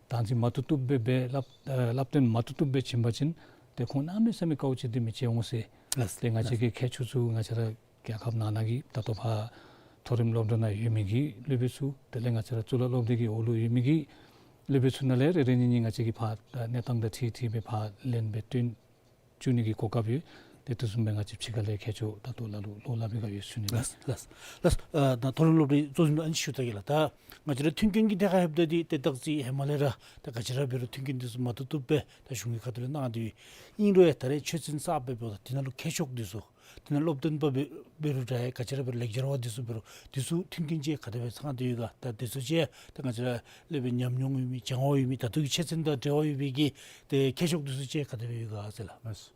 བདག་འཛིན་མ་བཏུབ་བཏུབ་སྦེ་སྦེ་སླབ་ཨ་སླབ་སྟོན་མ་བཏུབ་བཏུབ་སྦེ་བྱིན་པ་ཅིན་ཏེ་ཁོང་གནམ་མེད་ས་མེད་དཀའཝ་སྤྱད་དེ་མི་ཚུགས་འོང་ཟེར། ལགས། ཏེ་ང་བཅས་ཀྱི་མཁས་མཆོག་ཚུ་ང་བཅས་ར་རྒྱལ་ཁབ་ནང་ན་གི་ད་ལྟོ་ཕར་མཐོ་རིམ་སློབ་གྲྭ་ནང་ཡོད་མི་གི་སློབ་དཔོན་ཚུ་དེ་ལས་ང་བཅས་ར་གཙུག་ལག་སློབ་སྡེ་གི་འོག་ལུ་ཡོད་མི་གི་སློབ་དཔོན་ཚུ་ནང་ལས་རེ་རེ་གཉིས་གཉིས་ང་བཅས་ཀྱིས་ཕར་ད་གནས་སྟངས་དང་འཁྲིལ་འཁྲིལ་སྦེ་ཕར་ལེན་སྦེ་བཏོན་བཅུག་ནི་གི་གོ་སྐབས་ཡོད། ཏེ་དེ་བཟུམ་སྦེ་ང་བཅས་ཕྱི་ཁ་ལས་མཁས་མཆོག་ད་ལྟོ་ལ་ལུ་བློ་སླབ་པའི་སྒང་ཡོད་ཟེར་ཞུ་ནི་ལགས། ལགས། ལགས། ལགས། ཨ་ད་མཐོ་རིམ་སློབ་གྲྭའི་གཙོ་འཛིན་ཨ་ནི་ཞུ་ད་གེ་ལགས། ད་ང་བཅས་ར་མཐུན་རྐྱེན་གྱི་ཐད་ཁར་ལྷོདཔ་ད་འདི་ཏེ་སྟག་རྩེ་ཧེ་མ་ལས་ར་ད་ག་ཅི་ར་འབད་རུང་མཐུན་རྐྱེན་འདི་ཚུ་མ་བཏུབ་བཏུབ་སྦེ་ད་གཞུང་གི་ཁ་ཐུག་ལས་གནང་སྟེ་ཡོད། ཨིན་རུང་ཡང་ད་རེས་ཆོས་ཚན་གསརཔ་སྦེ་འབདཝ་ད་དེ་ནང་ལུ་མཁས་མཆོག་འདི་ཚུ་དེ་ནང་སློབ་སྟོན་པ་འབད་འབད་རུང་འདྲ་ག་ཅི་ར་འབད་རུང་ལེགས་སྦྱར་བ་འདི་ཚུ་འབད་རུང་འདི་ཚུ་མཐུན་རྐྱེན་ཅིག་ག་དེ་སྦེ་ཚང་སྟེ་ཡོད་ག། ད་འདི་ཚུ་ཅིག་ད་ང་བཅས་ར་སློབ་དཔོན་ཉམས་མྱོང་ཡོད་མི་སྦྱང་བ་ཡོད་མི་ད་ལྟོ་གི་ཆོས་ཚན་དང་འབྲེལ་བ་ཡོད་པའི་གི་ཏེ་མཁས་མཆོག་འདི་ཚུ་ཅིག་ག་དེ་སྦེ་ཡོད་ག་ཟེར་ལགས། ལགས།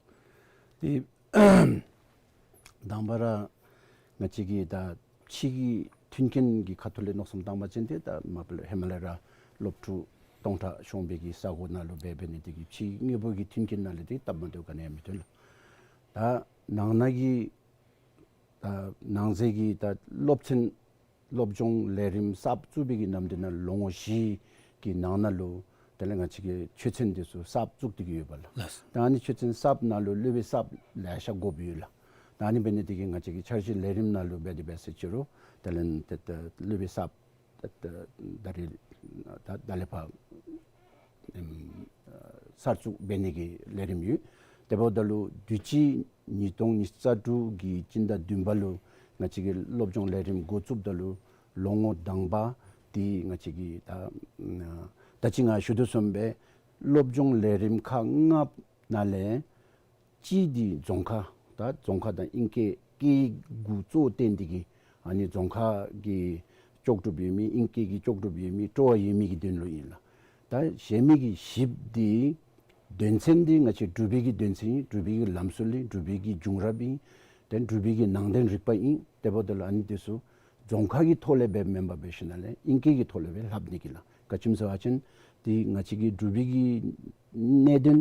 ཏེ་དང་པ་ར་ང་བཅས་ཀྱི་ད་ཕྱི་གི་མཐུན་རྐྱེན་གྱི་ཁ་ཐུག་ལས་མནོ་བསམ་བཏང་བ་ཅིན་ཏེ་ད་མ་པ་ལས་ཧེ་མ་ལས་ར་སློབ་ཕྲུག་སྟོང་ཕྲག་ཤོང་པའི་གི་ས་གོ་ནང་ལུ་འབད་འབད་ནི་དེ་གིས་ཕྱི་དངོས་པོ་གི་མཐུན་རྐྱེན་ནང་ལས་ཏེ་སྟབས་མ་བདེཝ་ག་ནི་ཡང་མི་ཐོན་ལགས། ད་ནང་ན་གི་ད་ནང་གསེས་ཀྱི་ད་སློབ་ཚན་སློབ་སྦྱོང་ལས་རིམ་གསརཔ་བཙུགས་པའི་གི་ནམ་དུས་ནང་ལོ་ངོ་བཞི་གི་ནང་ན་ལུ་དེ་ལས་ང་བཅས་ཀྱི་ཆོས་ཚན་འདི་ཚུ་གསརཔ་བཙུགས་ཏེ་གི་ཡོད་པས་ལགས། ལགས། ད་ཨ་ནི་ཆོས་ཚན་གསརཔ་ནང་ལུ་སློབ་དཔོན་གསརཔ་ལེ་ཤ་དགོཔ་ཡོད་ལགས། ད་ཨ་ནི་འབད་ནི་དེ་གིས་ང་བཅས་ཀྱི་འཆར་གཞི་ལས་རིམ་ནང་ལུ་འབད་དེ་འབད་ཟེར་ཅི་རུང་དེ་ལས་ཏེ་ཏེ་སློབ་དཔོན་གསརཔ་ད་ད་ད་རེས་ད་ད་ལས་ཕར་ཨེམ་གསར་བཙུགས་འབད་ནི་གི་ལས་རིམ་ཡོད། དེ་འབདཝ་ད་ལུ་དུས་ཅི་ཉིས་སྟོང་ཉི་ཤུ་རྩ་དྲུག་གི་སྤྱི་ཟླ་བདུན་པ་ལུ་ང་བཅས་ཀྱི་སློབ་སྦྱོང་ལས་རིམ་འགོ་བཙུགསཔ་ད་ལུ་ལོ་ངོ་དང་པ་འདི་ང་བཅས་ཀྱི་ད་ད་ཅི་ང་ཞུ་དོ་བཟུམ་སྦེ་སློབ་སྦྱོང་ལས་རིམ་ཁག་ལྔ་ནང་ལས་གཅིག་འདི་རྫོང་ཁ། ད་རྫོང་ཁ་དང་ཨིང་སྐད་སྐད་ཡིག་གུ་གཙོ་བོ་བཏོན་ཏེ་གི་ཨ་ནི་རྫོང་ཁ་གི་ལྕོགས་གྲུབ་ཡོད་མི་ཨིང་སྐད་ཀྱི་ལྕོགས་གྲུབ་ཡོད་མི་སྤྲོ་བ་ཡོད་མི་གི་དོན་ལུ་ཨིན་ལགས། ད་གཞན་མི་གི་བཞི་པ་འདི་དོན་ཚན་འདི་ང་བཅས་འབྲུག་པའི་གི་དོན་ཚན་ཨིན། འབྲུག་པའི་གི་ལམ་སྲོལ་ཨིན། འབྲུག་པའི་གི་བྱུང་རབས་ཨིན། ཏེ་འབྲུག་པའི་གི་ནང་བསྟན་རིག་པ་ཨིན། དེ་འབདཝ་ད་ལུ་ཨ་ནི་འདི་ཚུ་རྫོང་ཁ་གི་ཐོག་ལས་སྦེ་མེན་པར་འབད་ཞིནམ་ལས་ཨིང་སྐད་ཀྱི་ཐོག་ལས་སྦེ་ལྷབ་ནི་གི་ལགས། ག་ཅི་སྨོ་ཟེར་བ་ཅིན་འདི་ང་བཅས་ཀྱི་འབྲུག་པའི་གི་གནད་དོན་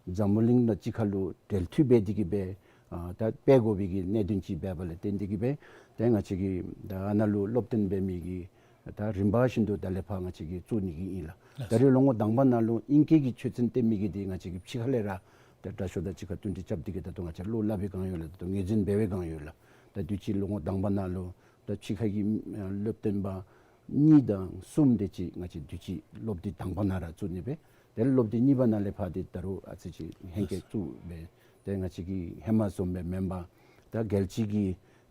འཛམ་བུ་གླིང་དང་གཅིག་ཁར་ལུ་འབྲེལ་མཐུད་འབད་དེ་གི་སྦེ་ཨ་ད་སྤེལ་དགོ་པའི་གི་གནད་དོན་ཅིག་འབདཝ་ལས་བརྟེན་ཏེ་གི་སྦེ་ཏེ་ང་བཅས་ཀྱིས་ད་ཨ་ནཱ་ལུ་སློབ་སྟོན་འབད་མི་གི་ད་རིམ་པ་བཞིན་དུ་ད་ལས་ཕར་ང་བཅས་ཀྱིས་བཙུགས་ནི་གི་ཨིན་ལགས། ད་རེས་ལོ་ངོ་དང་པ་ནང་ལུ་ཨིང་སྐད་ཀྱི་ཆོས་ཚན་སྟོན་མི་གི་འདི་ང་བཅས་ཀྱིས་ཕྱི་ཁ་ལས་ར་ད་དྲག་ཤོས་དང་གཅིག་ཁར་བསྟུན་ཏེ་རྐྱབ་སྟེ་གི་ད་ལྟོ་ང་བཅས་བློ་སླབ་པའི་བསྒང་ཡོད་ལགས། ད་ལྟོ་ངོས་འཛིན་འབད་བའི་བསྒང་ཡོད་ལགས། ད་དུས་ཅི་ལོ་ངོ་དང་པ་ནང་ལུ་ད་ཕྱི་ཁ་གི་ཨ་སློབ་སྟོན་པ་གཉིས་དང་གསུམ་དེ་ཅིག་ང་བཅས་དུས་ཅི་སློབ་དུས་དང་པ་ནང་ར་བཙུགས་ནི་སྦེ། དེ་ལས་སློབ་དུས་གཉིས་པ་ནང་ལས་ཕར་ཏེ་ད་རུང་ཨ་ཙི་ཅིག་ཧེང་སྐལ་བཙུགས་སྦེ་ཏེ་ང་བཅས་ཀྱི་ཧེ་མ་བཟུམ་སྦེ་མེན་པར་ད་རྒྱལ་སྤྱི་གི་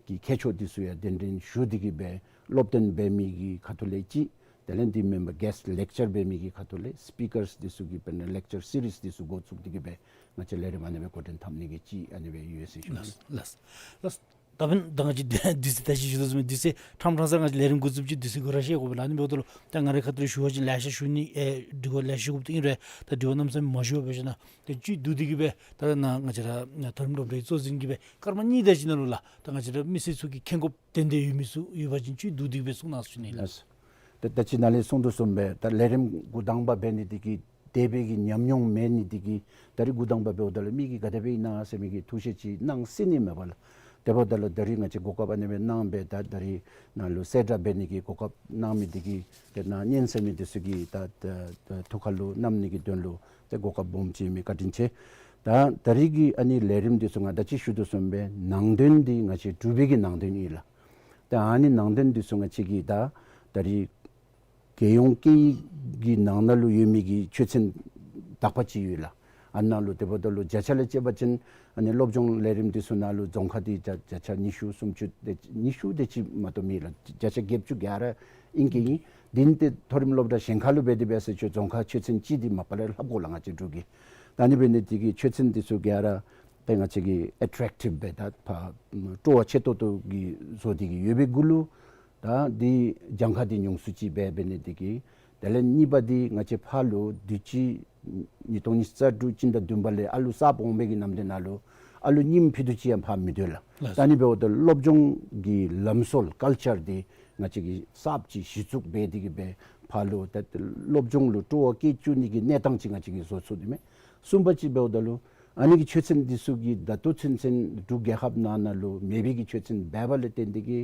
གི་མཁས་མཆོག་འདི་ཚུ་ཡང་གདན་འདྲེན་ཞུ་སྟེ་གི་སྦེ་སློབ་སྟོན་འབད་མི་གི་ཁ་ཐུག་ལས་གཅིག། དེ་ལས་འདི་མེན་པར་གེསཊ་ལེག་ཅར་འབད་མི་གི་ཁ་ཐུག་ལས་སི་པི་ཀརསི་འདི་ཚུ་གི་དཔེར་ན་ལེག་ཅར་སི་རིསི་འདི་ཚུ་འགོ་བཙུགས་ཏེ་གི་སྦེ་ང་བཅས་ལས་རིམ་ཨ་ནི་སྦེ་འགོ་འདྲེན་འཐབ་ནི་གི་ཅིག་ཨ་ནི་སྦེ་ཡོད་ཟེར་ཞུ་ནི། ལགས། ལགས། ལགས། ད་འབདན་ད་ང་བཅས་དུས་ཚོད་ད་ཅི་ཞུ་དོ་བཟུམ་སྦེ་དུས་ཚོད་ཕྲང་ཕྲང་ས་ང་བཅས་ལས་རིམ་འགོ་བཙུགསཔ་ཅིག་དུས་ཚོད་འགོར་ར་བཤད་དགོ་པས་ལགས། ཨ་ནི་འབདཝ་ད་ལུ་ད་ང་རའི་ཁ་ཐུག་ལས་ཞུ་བ་ཅིན་ལེ་ཤ་ཞུ་ནི་ཨེ་དྲི་བ་ལེ་ཤ་ཞུ་དགོཔ་ད་ཨིན་རུང་ད་དྲི་བ་གནམ་མེད་ས་མེད་མ་ཞུ་བར་འབད་ཞིནམ་ད་བཅུད་བསྡུ་སྟེ་གི་སྦེ་ད་ནཱ་ང་བཅས་ར་མཐོ་རིམ་སློབ་གྲྭའི་གཙོ་འཛིན་གྱིས་སྦེ་སྐར་མ་གཉིས་དེ་ཅིག་ནང་ལུ་ལགས་ད་ང་བཅས་ར་མི་སེར་ཚུ་གིས་མཁྱེན་དགོཔ་ཏན་ཏན་ཡོད་མི་ཚུ་ཡོད་པ་ཅིན་བཅུད་བསྡུ་སྟེ་གི་སྦེ་གསུང་གནང་ཟེར་ཞུ་ནི་ལགས། ལགས། ད་ད་ཅི་ནཱ་ལས་གསུང་དོ་བཟུམ་སྦེ་ད་ལས་རིམ་འགོ་དང་པ་འབད་ནི་འདི་གིས་དེ་སྦེ་གི་ཉམས་མྱོང་མེད་ནི་འདི་གིས་ད་རིས་འགོ་དང་པ་འབདཝ་ད་ལུ་མི་གིས་ག་དེ་སྦེ་ཨིན་ན་ཟེར་མི་གི་ཐུགས་བཞེད་ཅིག་གནང་སྲིད་ནི་མས་པ་ལགས། དེ་འབདཝ་ད་ལུ་ད་རིས་ང་བཅས་གོ་སྐབས་ཨ་ནི་སྦེ་གནང་སྦེ་ད་ད་རིས་ནཱ་ལུ་གསལ་བསྒྲགས་འབད་ནི་གི་གོ་སྐབས་གནང་མི་འདི་གིས་ཏེ་ནཱ་ཉན་གསན་མི་འདི་ཚུ་གི་ད་ད་ད་ཐུགས་ཁར་ལུ་བསྣམ་ནི་གི་དོན་ལུ་ཏེ་གོ་སྐབས་སྦོམ་ཅིག་ཨིན་མས། བཀའ་དྲིན་ཆེ། ད་ད་རིས་ཀྱི་ཨ་ནི་ལས་རིམ་འདི་ཚུ་ང་ད་ཅི་ཞུ་དོ་བཟུམ་སྦེ་ནང་དོན་འདི་ང་བཅས་འབྲུག་པའི་གི་ནང་དོན་ཨིན་ལགས། ད་ཨ་ནི་ནང་དོན་འདི་ཚུ་ང་བཅས་ཀྱིས་ད་ད་རིས་རྒྱལ་ཡོངས་སྐད་ཡིག་གི་ནང་ན་ལུ་ཡོད་མི་གི་ཆོས་ཚན་དག་པ་ཅིག་ཡོད་ལགས། ཨ་ནཱ་ལུ་དེ་འབདཝ་ད་ལུ་བརྒྱ་ཆ་ལས་བཅད་པ་ཅིན་ཨ་ནི་སློབ་སྦྱོང་ལས་རིམ་འདི་ཚུ་ནང་ལུ་རྫོང་ཁ་འདི་བརྒྱ་བརྒྱ་ཆ་ཉི་ཤུ་སུམ་ཅུ་དེ་ཉི་ཤུ་དེ་ཅིག་མ་གཏོགས་མེད་ལགས། བརྒྱ་ཆ་བརྒྱད་ཅུ་གྱ་ར་ཨིན་གྱི་ཨིན། དེ་ནི་ཏེ་མཐོ་རིམ་སློབ་གྲྭ་གཞན་ཁ་ལུ་འབད་དེ་འབད་ཟེར་ཆོས་རྫོང་ཁ་ཆོས་ཚན་གཅིག་འདི་མ་པ་ལས་ལྷབ་དགོ་ལགས་ང་བཅས་འབྲུག་གིས། ད་ཨ་ནི་འབད་ནི་འདི་གིས་ཆོས་ཚན་འདི་ཚུ་ག་ར་ཏེ་ང་བཅས་ཀྱིས་ཨེ་ཊེཀ་ཊིབ་སྦེ་ད་ཕར་སྤྲོ་བ་ཆེ་ཏོག་ཏོ་གི་བཟོ་སྟེ་གི་ཡོད་པའི་གུ་ལུ་ད་འདི་གྱངས་ཁ་འདི་ཉུང་སུ་ཅིག་འབད་འབད་ནི་འདི་གིས། དེ་ལས་གཉིས་པ་འདི་ང་བཅས་ཕར་ལུ་དུས་ཅི་ཉིས་སྟོང་ཉི་ཤུ་རྩ་དྲུག་སྤྱི་ཟླ་བདུན་པ་ལས་ཨ་ལུ་གསརཔ་འོང་མི་གི་ནམ་དུས་ནང་ལུ་ཨ་ལུ་རྙིངམ་ཕུད་རྡོག་ཅིག་ཡང་ཕར་མི་སྡོད་ལགས། ལགས། ད་ཨ་ནི་འབདཝ་ད་སློབ་སྦྱོང་གི་ལམ་སྲོལ་ཀལ་ཅར་འདི་ང་བཅས་ཀྱིས་གསརཔ་ཅིག་གཞི་བཙུགས་འབད་དེ་གི་སྦེ་ཕར་ལུ་ད་སློབ་སྦྱོང་ལུ་སྤྲོ་བ་བསྐྱེད་བཅུག་ནི་གི་གནས་སྟངས་ཅིག་ང་བཅས་ཀྱིས་བཟོ་ཚུགས་ནི་མས། གསུམ་པ་ཅིག་འབདཝ་ད་ལུ་ཨ་ནི་གི་ཆོས་ཚན་འདི་ཚུ་གིས་ད་ལྟོ་ཚུན་ཚོད་འབྲུག་རྒྱལ་ཁབ་ནང་ན་ལུ་མེད་པའི་གི་ཆོས་ཚན་འབད་བ་ལས་བརྟེན་ཏེ་གི་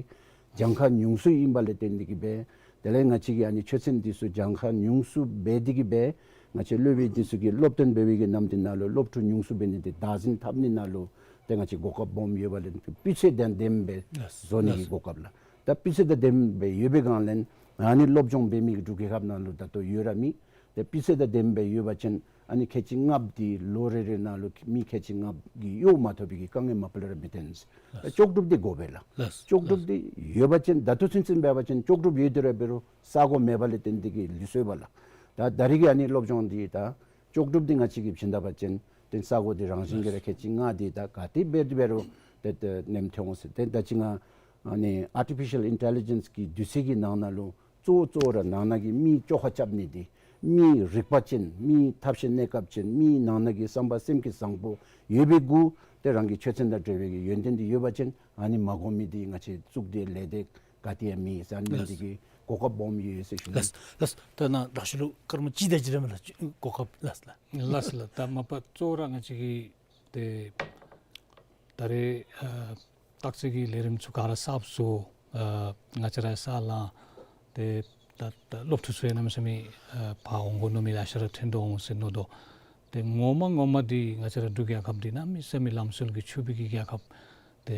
གྱངས་ཁ་ཉུང་སུ་ཨིན་པ་ལས་བརྟེན་ཏེ་གི་སྦེ། དེ་ལས་ང་བཅས་ཀྱིས་ཨ་ནི་ཆོས་ཚན་འདི་ཚུ་གྱངས་ཁ་ཉུང་སུ་འབད་དེ་གི་སྦེ་ང་བཅས་སློབ་དཔོན་འདི་ཚུ་གིས་སློབ་སྟོན་འབད་བའི་གི་ནམ་དུས་ནང་ལུ་སློབ་ཕྲུག་ཉུང་སུ་འབད་ནི་འདི་བདག་འཛིན་འཐབ་ནི་ནང་ལུ་ཏེ་ང་བཅས་གོ་སྐབས་སྦོམ་ཡོད་པ་ལས་སྤུས་ཚད་དང་ལྡནམ་སྦེ་ལགས། བཟོ་ནི་གི་ལགས། གོ་སྐབས་ལགས། ད་སྤུས་ཚད་དང་ལྡནམ་སྦེ་ཡོད་པའི་སྒང་ལས་ཨ་ནི་སློབ་སྦྱོང་འབད་མི་གི་འབྲུག་རྒྱལ་ཁབ་ནང་ལུ་ད་ལྟོ་ཡོད་ར་མེད། ཏེ་སྤུས་ཚད་དང་ལྡནམ་སྦེ་ཡོད་པ་ཅིན་ཨ་ནི་ཁལ་གཅིག་ལྔ་འདི་ལོ་རེ་རེ་ནང་ལུ་མི་ཁལ་གཅིག་ལྔ་གིས་གཡོག་མ་ཐོབ་པའི་གི་དཀའ་ངལ་མ་པ་ལས་ར་མི་ཐོན། ལགས། ལྕོགས་གྲུབ་འདི་དགོ་པས་ལགས། ལགས། ལྕོགས་གྲུབ་འདི་ཡོད་པ་ཅིན་ད་ལྟོ་ཚུན་ཚོད་འབད་བ་ཅིན་ལྕོགས་གྲུབ་ཡོད་དེ་ར་འབད་རུང་ས་གོ་མེད་པ་ལས་བརྟེན་ཏེ་གི་ལུས་སོང་པས་ལགས། ད་ད་རིས་ཀྱི་ཨ་ནི་སློབ་སྦྱོང་འདི་ད་ལྕོགས་གྲུབ་འདི་ང་བཅས་ཀྱིས་བྱིན་ད་པ་ཅིན་ཏེ་ས་གོ་འདི་རང་བཞིན་གྱིས་ར་ཁལ་གཅིག་ལྔ་འདི་ད་ག་ཏེ་འབད་དེ་འབད་རུང་ཏེ་ཏེ་ནེམ་ཐོན་འོང་ཟེར། ཏེ་ད་ཅི་ང་ཨ་ནི་ཨར་ཊི་ཕི་ཤལ་ཨིན་ཊེ་ལི་ཇེནསི་གི་དུས་ཚོད་ཀྱི་ནང་ན་ལུ་གཙོ་བོ་གཙོ་བོ་ར་ནང་ན་གི་མི་བཅོ་ཁ་རྐྱབ་ནི་འདི་མི་རིག་པ་ཅན་མི་ཐབས་ཤེས་གནས་སྐབས་ཅན་མི་ནང་ན་གི་བསམ་པ་སེམས་བསྐྱེད་བཟང་པོ་ཡོད་པའི་གུ་ཏེ་རང་གི་ཆོས་ཚན་དང་འབྲེལ་བའི་གི་ཡོན་ཏན་འདི་ཡོད་པ་ཅིན་ཨ་ནི་མ་དགོ་མི་འདི་ང་བཅས་བཙུགས་ཏེ་ལས་སྡེ་ག་ཏེ་ཡང་མེད་ཟེར་ཨ་ནི་ལགས། འདི་གི་གོ་སྐབས་སྦོམ་ཡོད་ཟེར་ཞུ་ནི། ལགས། ལགས། ད་ནཱ་དྲག་ཤོས་ལུ་སྐར་མ་གཅིག་དེ་ཅིག་ར་མས་ལགས། གོ་སྐབས་ལགས་ལགས། ལགས་ལགས། ད་མ་པ་གཙོ་བོ་ར་ང་བཅས་ཀྱི་ཏེ་ད་རེས་ཨ་སྟག་རྩེ་གི་ལས་རིམ་ཚུ་ག་ར་གསརཔ་བཟོ་ཨ་ང་བཅས་ར་ས་ལང་ཏེ་ད་ད་སློབ་ཕྲུག་ཚུ་ཡང་གནམ་མེད་ས་མེད་ཨ་ཕར་འོང་དགོ་མནོ་མི་ལེ་ཤ་ར་ཐོན་དོ་འོང་ཟེར་མནོ་དོ། ཏེ་ངོ་མ་ངོ་མ་འདི་ང་བཅས་ར་འབྲུག་རྒྱལ་ཁབ་འདི་གནམ་མེད་ས་མེད་ལམ་སྲོལ་གྱི་ཕྱུག་པའི་གི་རྒྱལ་ཁབ་ཏེ་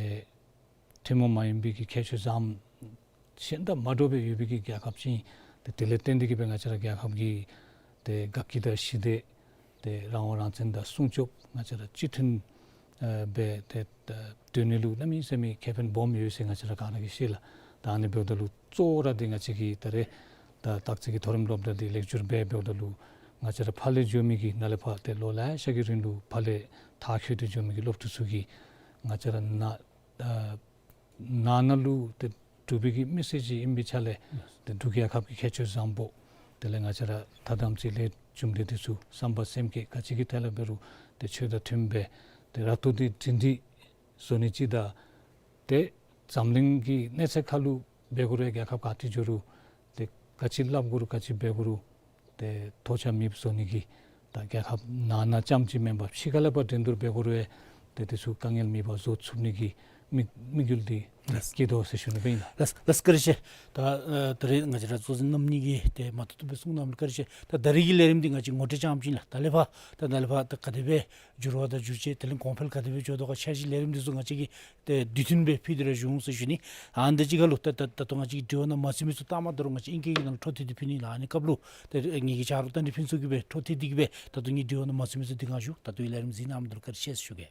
ཐུན་མོང་མ་ཡིན་པའི་གི་ཁྱད་ཆོས་བཟངམ་གཞན་དང་མ་འདྲཝ་སྦེ་ཡོད་པའི་གི་རྒྱལ་ཁབ་ཅིག་ཨིན། ཏེ་དེ་ལས་བརྟེན་ཏེ་གི་སྦེ་ང་བཅས་ར་རྒྱལ་ཁབ་ཀྱི་ཏེ་དགའ་སྐྱིད་དང་ཞི་བདེ་ཏེ་རང་དབང་རང་བཙན་དང་སྲུང་སྐྱོབ་ང་བཅས་ར་སྤྱི་མཐུན་ཨ་སྦེ་ཏེ་ད་སྡོད་ནི་ལུ་གནམ་མེད་ས་མེད་ཁེ་ཕན་སྦོམ་ཡོད་ཟེར་ང་བཅས་ར་ག་ར་གིས་ཤེས་ལགས། ད་ཨ་ནི་འབདཝ་ད་ལུ་གཙོ་བོ་ར་འདི་ང་བཅས་ཀྱི་ད་རེས་ད་སྟག་རྩེ་གི་མཐོ་རིམ་སློབ་གྲྭ་འདི་ལེགས་བསྒྱུར་འབད་འབདཝ་ད་ལུ་ང་བཅས་ར་ཕར་ལས་འགྱོ་མི་གི་ནཱ་ལས་ཕར་ཏེ་ལོ་ལེ་ཤ་གི་རིང་ལུ་ཕར་ལས་མཐར་འཁྱོལ་ཏེ་འགྱོ་མི་གི་སློབ་ཕྲུག་ཚུ་གིས་ང་བཅས་ར་ནཱ་ཨ་ནང་ན་ལུ་ཏེ་འབྲུག་པའི་གི་མི་སེར་ཅིག་ཨིན་པའི་ཆ་ལས་ཏེ་འབྲུག་རྒྱལ་ཁབ་ཀྱི་ཁྱད་ཆོས་བཟང་པོ་དེ་ལས་ང་བཅས་ར་ཐ་དམ་ཚིག་ལས་རྒྱུ་འབྲས་འདི་ཚུ་བསམ་པ་སེམས་བསྐྱེད་ག་ཅི་གི་ཐད་ལས་འབད་རུང་ཏེ་ཆོས་དང་མཐུནམ་སྦེ་ཏེ་ར་ཏོ་འདི་སྒྲིང་སྒྲི་བཟོ་ནི་ཅིག་དང་ཏེ་འཛམ་གླིང་གི་གནས་ཚད་ཁར་ལུ་འབད་དགོ་རུང་རྒྱལ་ཁབ་ག་ཏེ་འགྱོ་རུང་ཏེ་ག་ཅི་སླབ་དགོ་རུང་ག་ཅི་འབད་དགོ་རུང་ཏེ་ཐོགས་ཆགས་མེདཔ་བཟོ་ནི་གི་ད་རྒྱལ་ཁབ་ནང་ན་རྐྱངམ་ཅིག་མེན་པར་ཕྱི་ཁ་ལས་ཕར་འགྲན་བསྡུར་འབད་དགོ་རུང་ཏེ་དེ་ཚུ་དཀའ་ངལ་མེད་པར་བཟོ་ཚུགས་ནི་གི་དམིགས་དམིགས་ཡུལ་འདི་ལགས། བསྐྱེད་དོ་ཟེར་ཞུ་ནི་སྦེ་ཨིན་ལགས། ལགས་ལགས། བཀའ་དྲིན་ཆེ། ད་ཨ་ད་རེས་ང་བཅས་ར་གཙོ་འཛིན་རྣམ་གཉིས་ཀྱིས་ཏེ་མ་ཐུབ་ཐུབ་སྦེ་གསུངས་གནངམ་ལུ་བཀའ་དྲིན་ཆེ། ད་ད་རེས་ཀྱི་ལས་རིམ་འདི་ང་བཅས་ངོ་སྤྲོད་རྐྱངམ་ཅིག་ཨིན་ལགས། ད་ལས་ཕར་ད་ད་ལས་ཕར་ད་ག་དེ་སྦེ་འགྱུར་བ་དང་འགྱུར་བཅོས་དེ་ལས་གོང་འཕེལ་ག་དེ་སྦེ་འགྱོ་དོ་ག་འཆར་གཞི་ལས་རིམ་འདི་ཚུ་ང་བཅས་ཀྱིས་ཏེ་དུས་མཐུན་སྦེ་ཕུལ་ཏེ་ར་བཞུགས་འོང་ཟེར་ཞུ་ནི། ཨ་ནི་དང་གཅིག་ཁར་ལུ་ད་ད་ད་ལྟོ་ང་བཅས་ཀྱི་དྲི་བ་ནང་མ་ཚུད་མི་ཚུ་ལྟ་མ་དོ་རུང་ང་བཅས་ཨིང་སྐད་ཀྱི་ནང་ལུ་འཕྲོ་མཐུད་དེ་ཕུལ་ནི་ལགས། ཨ་ནི་སྐབས་ལུ་ཏེ་ངེ་གི་ཆ་རོགས་རྟ་མགྲིན་ཕུན་ཚོགས་ཀྱིས་སྦེ་འཕྲོ་མཐུད་དེ་གི་སྦེ་ད་ལྟོ་ངེའི་དྲི་བ་ནང་མ་ཚུད་མི་ཚུ་འདི་གུ་ཞུ། ད་ལྟོ་ལས་རིམ་གཟིགས་གནང་མི་འདི་ལུ་བཀའ་དྲིན་ཆེ་ཟེར་ཞུ་གེ།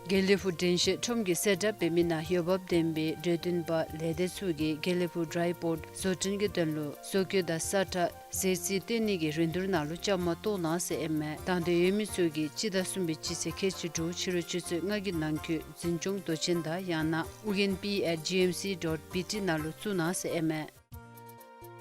དགེ་ལེགས་ཕུག་དྲན་ཤེས་ཁྲོམ་གྱི་གསལ་བསྒྲགས་འབད་མི་ནང་འོས་འབབ་ལྡན་པའི་འབྲེལ་ཡོད་པ་ལས་སྡེ་ཚུ་གིས་དགེ་ལེགས་ཕུག་ཌ་རའི་པོརཊ་བཟོ་སྐྲུན་གྱི་དོན་ལུ་བཟོ་བཀོད་དང་ས་ཁྲ་གཟེར་རྩི་བཏོན་ནི་གི་རིན་བསྡུར་ནང་ལུ་བཅའ་མར་གཏོགས་གནང་ཟེར་ཨིན་མས། དང་འདོད་ཡོད་མི་ཚུ་གིས་སྤྱི་ཟླ་གསུམ་པའི་སྤྱི་ཚེས་ཁལ་གཅིག་དྲུག་ཕྱི་རུ་ཆུ་ཚོད་ལྔ་གི་ནང་འཁོད་འཛིན་སྐྱོང་མདོ་ཆེན་དང་ཡང་ན་ཨུ་རྒྱན་པི་ཨེཊ་ཇི་ཨེམ་སི་ཌོཊ་བི་ཊི་ནང་ལུ་བཙུགས་གནང་ཟེར་ཨིན་མས།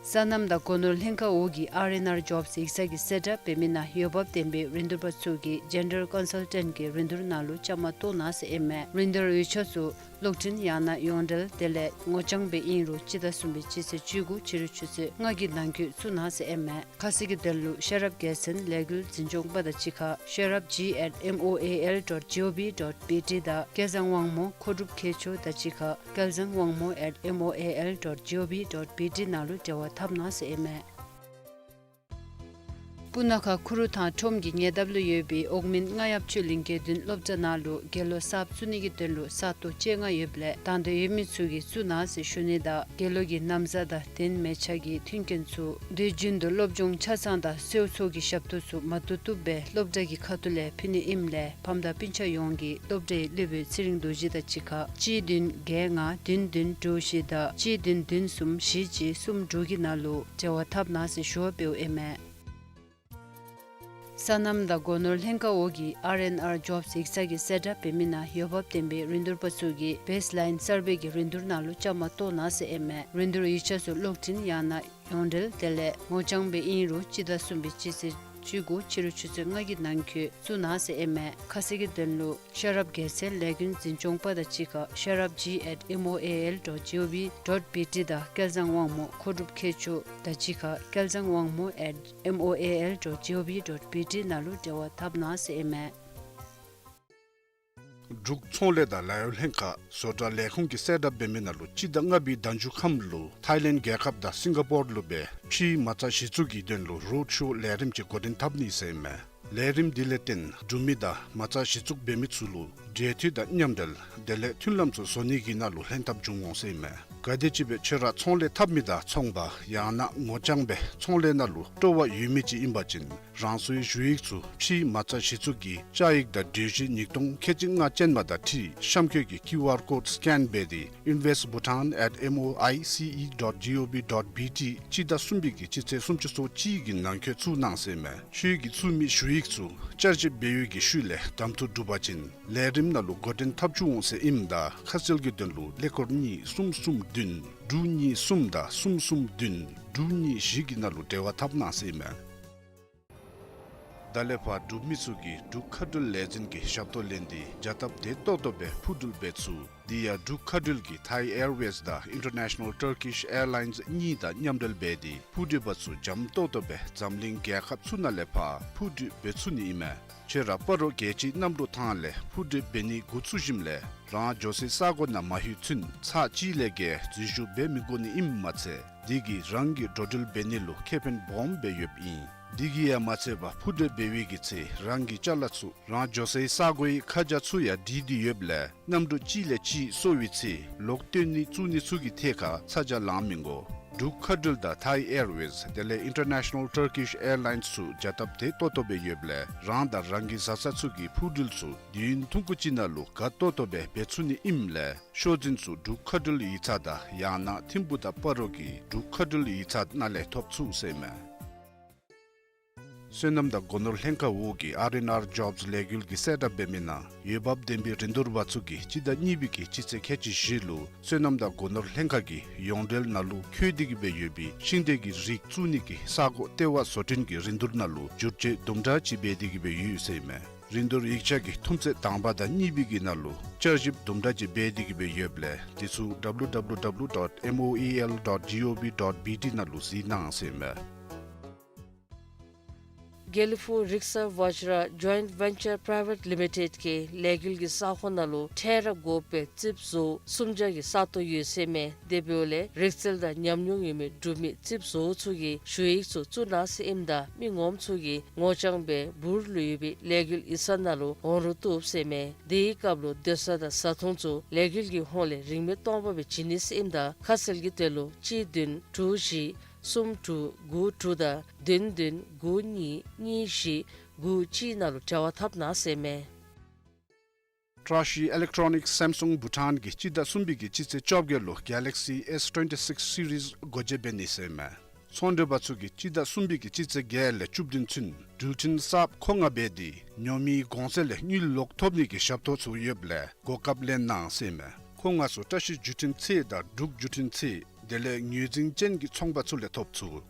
སོ་ནམ་དང་སྒོ་ནོར་ལྷན་ཁག་འོག་གི་ཨར་ཨེན་ཨར་ཇོབས་ཡིག་ཚང་གི་གསལ་བསྒྲགས་འབད་མི་ནང་འོས་འབབ་ལྡན་པའི་རིན་བསྡུར་པ་ཚུ་གིས་ཇེན་ཌར་ཀོན་སལ་ཊེནཊ་གི་རིན་བསྡུར་ནང་ལུ་བཅའ་མར་གཏོགས་གནང་ཟེར་ཨིན་མས། རིན་བསྡུར་འོས་ཆ་ཚུ་གློག་འཕྲིན་ཡང་ན་ཡོངས་འབྲེལ་དེ་ལས་ངོ་རྐྱང་སྦེ་ཨིན་རུང་སྤྱི་ཟླ་གསུམ་པའི་སྤྱི་ཚེས་བཅུ་དགུ་ཕྱི་རུ་ཆུ་ཚོད་ལྔ་གི་ནང་འཁོད་བཙུགས་གནང་ཟེར་ཨིན་མས། ཁ་གསལ་གྱི་དོན་ལུ་ཤེས་རབ་རྒྱལ་མཚན་ལས་འགུལ་འཛིན་སྐྱོང་པ་དང་གཅིག་ཁར་ཤེས་རབ་ཇི་ཨེཊ་ཨེམ་ཨོ་ཨེ་ཨེལ་ཌོཊ་ཇི་ཨོ་བི་ཌོཊ་བི་ཊི་དང་སྐལ་བཟང་དབང་མོ་མཁོ་སྒྲུབ་མཁས་མཆོག་དང་གཅིག་ཁར་སྐལ་བཟང་དབང་མོ་ཨེཊ་ཨེམ་ཨོ་ཨེ་ཨེལ་ཌོཊ་ཇི་ཨོ་བི་ཌོཊ་བི་ཊི་ནང་ལུ་འབྲེལ་བ་འཐབ་གནང་ཟེར་ཨིན་མས། སྤུ་ན་ཁ་ཁུ་རུ་ཐང་ཁྲོམ་གྱི་ཉེ་འདབས་ལུ་ཡོད་པའི་འོག་མིན་རྔ་ཡབ་ཆོས་གླིང་དགེ་འདུན་སློབ་གྲྭ་ནང་ལུ་དགེ་སློང་གསརཔ་བཙུགས་ནི་གི་དོན་ལུ་ས་སྟོང་བཅོ་ལྔ་ཡོདཔ་ལས་དང་འདོད་ཡོད་མི་ཚུ་གིས་བཙུགས་གནང་ཟེར་ཞུ་ནི་དང་དགེ་སློང་གི་ན་བཟའ་དང་རྟེན་མལ་ཆ་གི་མཐུན་རྐྱེན་ཚུ་དུས་རྒྱུན་དུ་སློབ་སྦྱོང་ཆ་ཚང་དང་གསོལ་ཚོགས་ཀྱི་ཞབས་ཏོག་ཚུ་མ་བཏུབ་བཏུབ་སྦེ་སློབ་གྲྭ་གི་ཁ་ཐུག་ལས་ཕུལ་ནི་ཨིནམ་ལས་ཕམ་དང་སྤུན་ཆ་ཡོངས་ཀྱིས་སློབ་གྲྭའི་སློབ་དཔོན་ཚེ་རིང་རྡོ་རྗེ་དང་གཅིག་ཁར་གཅིག་བདུན་བརྒྱད་ལྔ་བདུན་བདུན་དྲུག་བཞི་དང་གཅིག་བདུན་བདུན་གསུམ་བཞི་གཅིག་གསུམ་དྲུག་གི་ནང་ལུ་འབྲེལ་བ་འཐབ་གནང་ཟེར་ཞུ་བ་འབདཝ་ཨིན་མས། སོ་ནམ་དང་སྒོ་ནོར་ལྷན་ཁག་འོག་གི་ཨར་ཨེན་ཨར་ཇོབསི་ཡིག་ཚང་གིས་གསལ་བསྒྲགས་འབད་མི་ནང་འོས་འབབ་ལྡན་པའི་རིན་བསྡུར་པ་ཚུ་གིས་བེསི་ལའིན་གསར་པའི་གི་རིན་བསྡུར་ནང་ལུ་བཅའ་མར་གཏོགས་གནང་ཟེར་ཨིན་མས། རིན་བསྡུར་ཡིག་ཆ་ཚུ་གློག་འཕྲིན་ཡང་ན་ཡོངས་འབྲེལ་དེ་ལས་ངོ་རྐྱང་སྦེ་ཨིན་རུང་སྤྱི་ཟླ་གསུམ་པའི་སྤྱི་ཚེས་བཅུ་དགུ་ཕྱི་རུ་ཆུ་ཚོད་ལྔ་གི་ནང་འཁོད་བཙུགས་གནང་ཟེར་ཨིན་མས། ཁ་གསལ་གྱི་དོན་ལུ་ཤེས་རབ་རྒྱལ་མཚན་ལས་འགུལ་འཛིན་སྐྱོང་པ་དང་གཅིག་ཁར་ཤེས་རབ་ཇི་ཨེཊ་ཨེམ་ཨོ་ཨེ་ཨེལ་ཌོཊ་ཇི་ཨོ་ཝི་ཌོཊ་བི་ཊི་དང་སྐལ་བཟང་དབང་མོ་མཁོ་སྒྲུབ་མཁས་མཆོག་དང་གཅིག་ཁར་སྐལ་བཟང་དབང་མོ་ཨེཊ་ཨེམ་ཨོ་ཨེ་ཨེལ་ཌོཊ་ཇི་ཨོ་ཝི་ཌོཊ་བི་ཊི་ནང་ལུ་འབྲེལ་བ་འཐབ་གནང་ཟེར་ཨིན་མས། འབྲུག་ཚོང་ལས་དང་ལཱ་གཡོག་ལྷན་ཁག་བཟོ་གྲྭ་ལས་ཁུངས་ཀྱིས་གསལ་བསྒྲགས་འབད་མི་ནང་ལུ་སྤྱི་ཟླ་ལྔ་པའི་ཟླ་མཇུག་ཁམས་ལུ་ཐའི་ལེནཌ་རྒྱལ་ཁབ་དང་སིང་ག་པོར་ལུ་སྦེ་ཕྱིའི་མ་རྩ་གཞི་བཙུགས་ཀྱི་དོན་ལུ་རོཌ་ཤོ་ལས་རིམ་ཅིག་འགོ་འདྲེན་འཐབ་ནི་ཟེར་ཨིན་མས། ལས་རིམ་འདི་ལས་བརྟེན་འབྲུག་མི་དང་མ་རྩ་གཞི་བཙུགས་འབད་མི་ཚུ་ལུ་འབྲེལ་མཐུད་དང་མཉམ་འབྲེལ་དེ་ལས་མཐུན་ལམ་ཚུ་བཟོ་ནི་གི་ནང་ལུ་ལྷན་ཐབས་འབྱུང་འོང་ཟེར་ཨིན་མས། ག་དེམ་ཅིག་སྦེ་ཁྱོད་ར་ཚོང་ལས་འཐབ་མི་དང་ཚོང་པ་ཡང་ན་ངོ་རྐྱང་སྦེ་ཚོང་ལས་ནང་ལུ་སྤྲོ་བ་ཡོད་མི་ཅིག་ཨིན་པ་ཅིན་རང་སོའི་ཞུ་ཡིག་ཚུ་ཕྱིའི་མ་རྩ་གཞི་བཙུགས་ཀྱི་བཅའ་ཡིག་དང་གྲོས་གཞི་ཉིས་སྟོང་ཁལ་གཅིག་ལྔ་ཅན་མ་དང་འཁྲིལ་གཤམ་འཁོད་ཀྱི་ཀིའུ་ཨར་ཀོཌ་སི་ཀེན་འབད་དེ་ཨིན་ཝེསི་བྷུ་ཊཱན་ཨེཊ་ཨེམ་ཨོ་ཨའི་སི་ཨི་ཌོཊ་ཇི་ཨོ་ཝི་ཌོཊ་བི་ཊི་སྤྱི་ཟླ་གསུམ་པའི་གི་སྤྱི་ཚེས་སུམ་ཅུ་སོ་གཅིག་གི་ནང་འཁོད་བཙུགས་གནང་ཟེར་ཨིན་མས། ཁྱོད་ཀྱིས་བཙུགས་མི་ཞུ་ཡིག་ཚུ་བསྐྱར་ཞིབ་འབད་བའི་གི་ཤུལ་ལས་གདམ་འཐུ་གྲུབ་པ་ཅིན་ལས་རིམ་ནང་ལུ་འགོ་འདྲེན་འཐབ་བཅུག་འོང་ཟེར་ཨིནམ་ད་ཁ་གསལ་གྱི་དོན་ལུ་ཀླད་ཀོར་གཉིས་གསུམ་གསུམ་བདུན་དྲུག་གཉིས་གསུམ་དང་གསུམ་གསུམ་བདུན་དྲུག་གཉིས་བཞི་གི་ནང་ལུ་འབྲེལ་བ་འཐབ་གནང་ཟེར་ཨིན་མས། ད་ལས་ཕར་འབྲུག་མི་ཚུ་གིས་འབྲུག་མཁའ་འགྲུལ་ལས་འཛིན་གྱི་ཞབས་ཏོག་ལེན་ཏེ་རྒྱལ་ཁབ་བདེ་ཏོག་ཏོ་སྦེ་འཕུར་འགྲུལ་འབད་ཚུགས། དེ་ཡང་འབྲུག་མཁའ་འགྲུལ་གྱིས་ཐའི་ཨེར་ཝེསི་དང་ཨིན་ཊར་ནེ་ཤ་ནཱལ་ཊར་ཀིཤ་ཨེར་ལའིནསི་གཉིས་དང་མཉམ་འབྲེལ་འབད་དེ་འཕུར་འགྲུལ་པ་ཚུ་འཇམ་ཏོག་ཏོ་སྦེ་འཛམ་གླིང་རྒྱལ་ཁབ་ཚུ་ནང་ལས་ཕར་འཕུར་འགྲུལ་འབད་ཚུགས་ནི་ཨིན་མས། ཁྱོད་ར་སྤ་རོ་རྒྱལ་སྤྱིའི་གནམ་གྲུ་ཐང་ལས་འཕུར་འགྲུལ་འབད་ནི་འགོ་བཙུགས་ཞིནམ་ལས་རང་འགྱོ་སའི་ས་གོ་ནང་མ་ལྷོད་ཚུན་ཚར་གཅིག་ལས་བརྒལ་འཛུལ་ཞུགས་འབད་མི་དགོ་ནི་ཨིནམ་མ་ཚད་དེ་གིས་རང་གི་འགྲོ་འགྲུལ་འབད་ནི་ལུ་ཁེ་ཕན་སྦོམ་སྦེ་ཡོདཔ་ཨིན། དེ་གིས་ཡང་མ་ཚད་པར་འཕུར་འགྲུལ་འབད་བའི་གི་ཚེ་རང་གི་ཅ་ལ་ཚུ་རང་འགྱོ་སའི་ས་གོའི་ཁ་བྱང་ཚུ་ཡང་བྲིས་ཏེ་ཡོདཔ་ལས་གནམ་གྲུ་གཅིག་ལས་གཅིག་སོར་བའི་ཚེ་ལོག་བཏོན་ནི་བཙུགས་ནི་ཚུ་གི་ཐད་ཁར་ཚ་གྱང་ལང་མི་དགོ། འབྲུག་མཁའ་འགྲུལ་དང་ཐའི་ཨེར་ཝེསི་དེ་ལས་ཨིན་ཊར་ནེ་ཤ་ནཱལ་ཊར་ཀིཤ་ཨེར་ལའིནསི་ཚུ་རྒྱལ་ཁབ་བདེ་ཏོག་ཏོ་སྦེ་ཡོདཔ་ལས་རང་དང་རང་གི་བཟའ་ཚང་ཚུ་གི་འཕུར་འགྲུལ་ཚུ་དུས་ཡུན་ཐུང་ཀུ་ཅིག་ནང་ལུ་དགའ་ཏོག་ཏོ་སྦེ་འབད་ཚུགས་ནི་ཨིནམ་ལས་ཤོག་འཛིན་ཚུ་འབྲུག་མཁའ་འགྲུལ་ཡིག་ཚང་དང་ཡང་ན་ཐིམ་ཕུག་དང་སྤ་རོ་གི་འབྲུག་མཁའ་འགྲུལ་ཡིག་ཚང་ནང་ལས་ཐོབ་ཚུགས་ཟེར་ཨིན་མས། སོ་ནམ་དང་སྒོ་ནོར་ལྷན་ཁག་འོག་གི་ཨར་ཨེན་ཨར་ཇོབསི་ལས་འགུལ་གྱིས་གསལ་བསྒྲགས་འབད་མི་ནང་འོས་འབབ་ལྡན་པའི་རིན་བསྡུར་པ་ཚུ་གིས་སྤྱི་ཟླ་གཉིས་པའི་གི་སྤྱི་ཚེས་ཁལ་གཅིག་བཞི་ལུ་སོ་ནམ་དང་སྒོ་ནོར་ལྷན་ཁག་གི་ཡོངས་འབྲེལ་ནང་ལུ་འཁོད་དེ་གི་སྦེ་ཡོད་པའི་ཤིང་འབྲས་ཀྱི་རིགས་བཙུགས་ནི་གི་ས་གོ་ལྟེ་བ་བཟོ་སྐྲུན་གྱི་རིན་བསྡུར་ནང་ལུ་བསྒྱུར་བཅོས་དུམ་གྲ་ཅིག་འབད་དེ་གི་སྦེ་ཡོད་ཟེར་ཨིན་མས། རིན་བསྡུར་ཡིག་ཆ་གི་ཐུམ་ཚད་དང་པ་དང་གཉིས་པའི་གི་ནང་ལུ་བསྐྱར་ཞིབ་དུམ་གྲ་ཅིག་འབད་དེ་གི་སྦེ་ཡོདཔ་ལས་དེ་ཚུ་ཌབ་ལུ་ཌབ་ལུ་ཌབ་ལུ་ཌོཊ་མོ་ཨེ་ཨེལ་ཌོཊ་ཇི་ཨོ་ཝི་ཌོཊ་བི་ཊི་ནང་ལུ་གཟིགས་གནང་ཟེར་ཨིན་མས། དགེ་ལེགས་ཕུག་རིག་གསར་ཝ་ཇ་ར་ཇོའིནཊ་ཝེན་ཅར་པ་རའི་ཝེཊ་ལི་མི་ཊེཌ་ཀྱིས་ལས་འགུལ་གྱི་ས་ཁོངས་ནང་ལུ་ཁྲལ་ར་དགོ་པའི་རྩིགཔ་བཟོ་སུམ་བརྒྱ་གི་ས་སྟོང་ཡོད་ཟེར་ཨིན་མས། དེ་འབདཝ་ལས་རིག་རྩལ་དང་ཉམས་མྱོང་ཡོད་མི་འབྲུག་མི་རྩིགཔ་བཟོ་ཚུ་གིས་ཞུ་ཡིག་ཚུ་བཙུགས་གནང་ཟེར་ཨིནམ་ད་མི་ངོམ་ཚུ་གིས་ངོ་རྐྱང་སྦེ་འབུར་ལུ་ཡོད་པའི་ལས་འགུལ་ཡིག་ཚང་ནང་ལུ་འོང་རུང་བཏུབ་ཟེར་ཨིན་མས། དེའི་སྐབས་ལུ་སྡོད་ས་དང་བཟའ་འཐུང་ཚུ་ལས་འགུལ་གྱི་ཧོངས་ལས་རིན་མེད་སྟོང་པ་སྦེ་བྱིན་ནི་ཟེར་ཨིནམ་ད་ཁ་གསལ་གྱི་དོན་ལུ་གཅིག་བདུན་དྲུག་བཞི་གསུམ་དྲུག་དགུ་དྲུག་དང་བདུན་བདུན་དགུ་གཉིས་གཉིས་བཞི་དགུ་གཅིག་ནང་ལུ་འབྲེལ་བ་འཐབ་གནང་ཟེར་ཨིན་མས། བཀྲ་ཤིས་ཨི་ལེག་ཊོ་ནིཀསི་སེམ་སུང་བྷུ་ཊཱན་གྱིས་སྤྱི་ཟླ་གསུམ་པའི་གི་སྤྱི་ཚེས་བཅོ་བརྒྱད་ལུ་གེ་ལེག་སི་ཨེསི་ཊོན་ཊི་སིགསི་སི་རིསི་སྒོ་འབྱེད་འབད་ནི་ཟེར་ཨིན་མས། ཚོང་འབྲེལ་པ་ཚུ་གིས་སྤྱི་ཟླ་གསུམ་པའི་གི་སྤྱི་ཚེས་བརྒྱད་ལས་བཅུ་བདུན་ཚུན་འགྲུལ་འཕྲིན་གསརཔ་མཁོ་མངགས་འབད་དེ་ཉོ་མིའི་གོང་ཚད་ལས་དངུལ་ལོག་ཐོབ་ནི་གི་ཞབས་ཏོག་ཚུ་ཡོདཔ་ལས་གོ་སྐབས་ལེན་གནང་ཟེར་ཨིན་མས། མཁོ་མངགས་ཚུ་བཀྲ་ཤིས་བརྒྱུད་འཕྲིན་ཚད་དང་འབྲུག་བརྒྱུད་འཕྲིན་ཚད་དེ་ལས་ངོས་འཛིན་ཅན་གྱི་ཚོང་པ་ཚུ་ལས་ཐོབ་ཚུགས།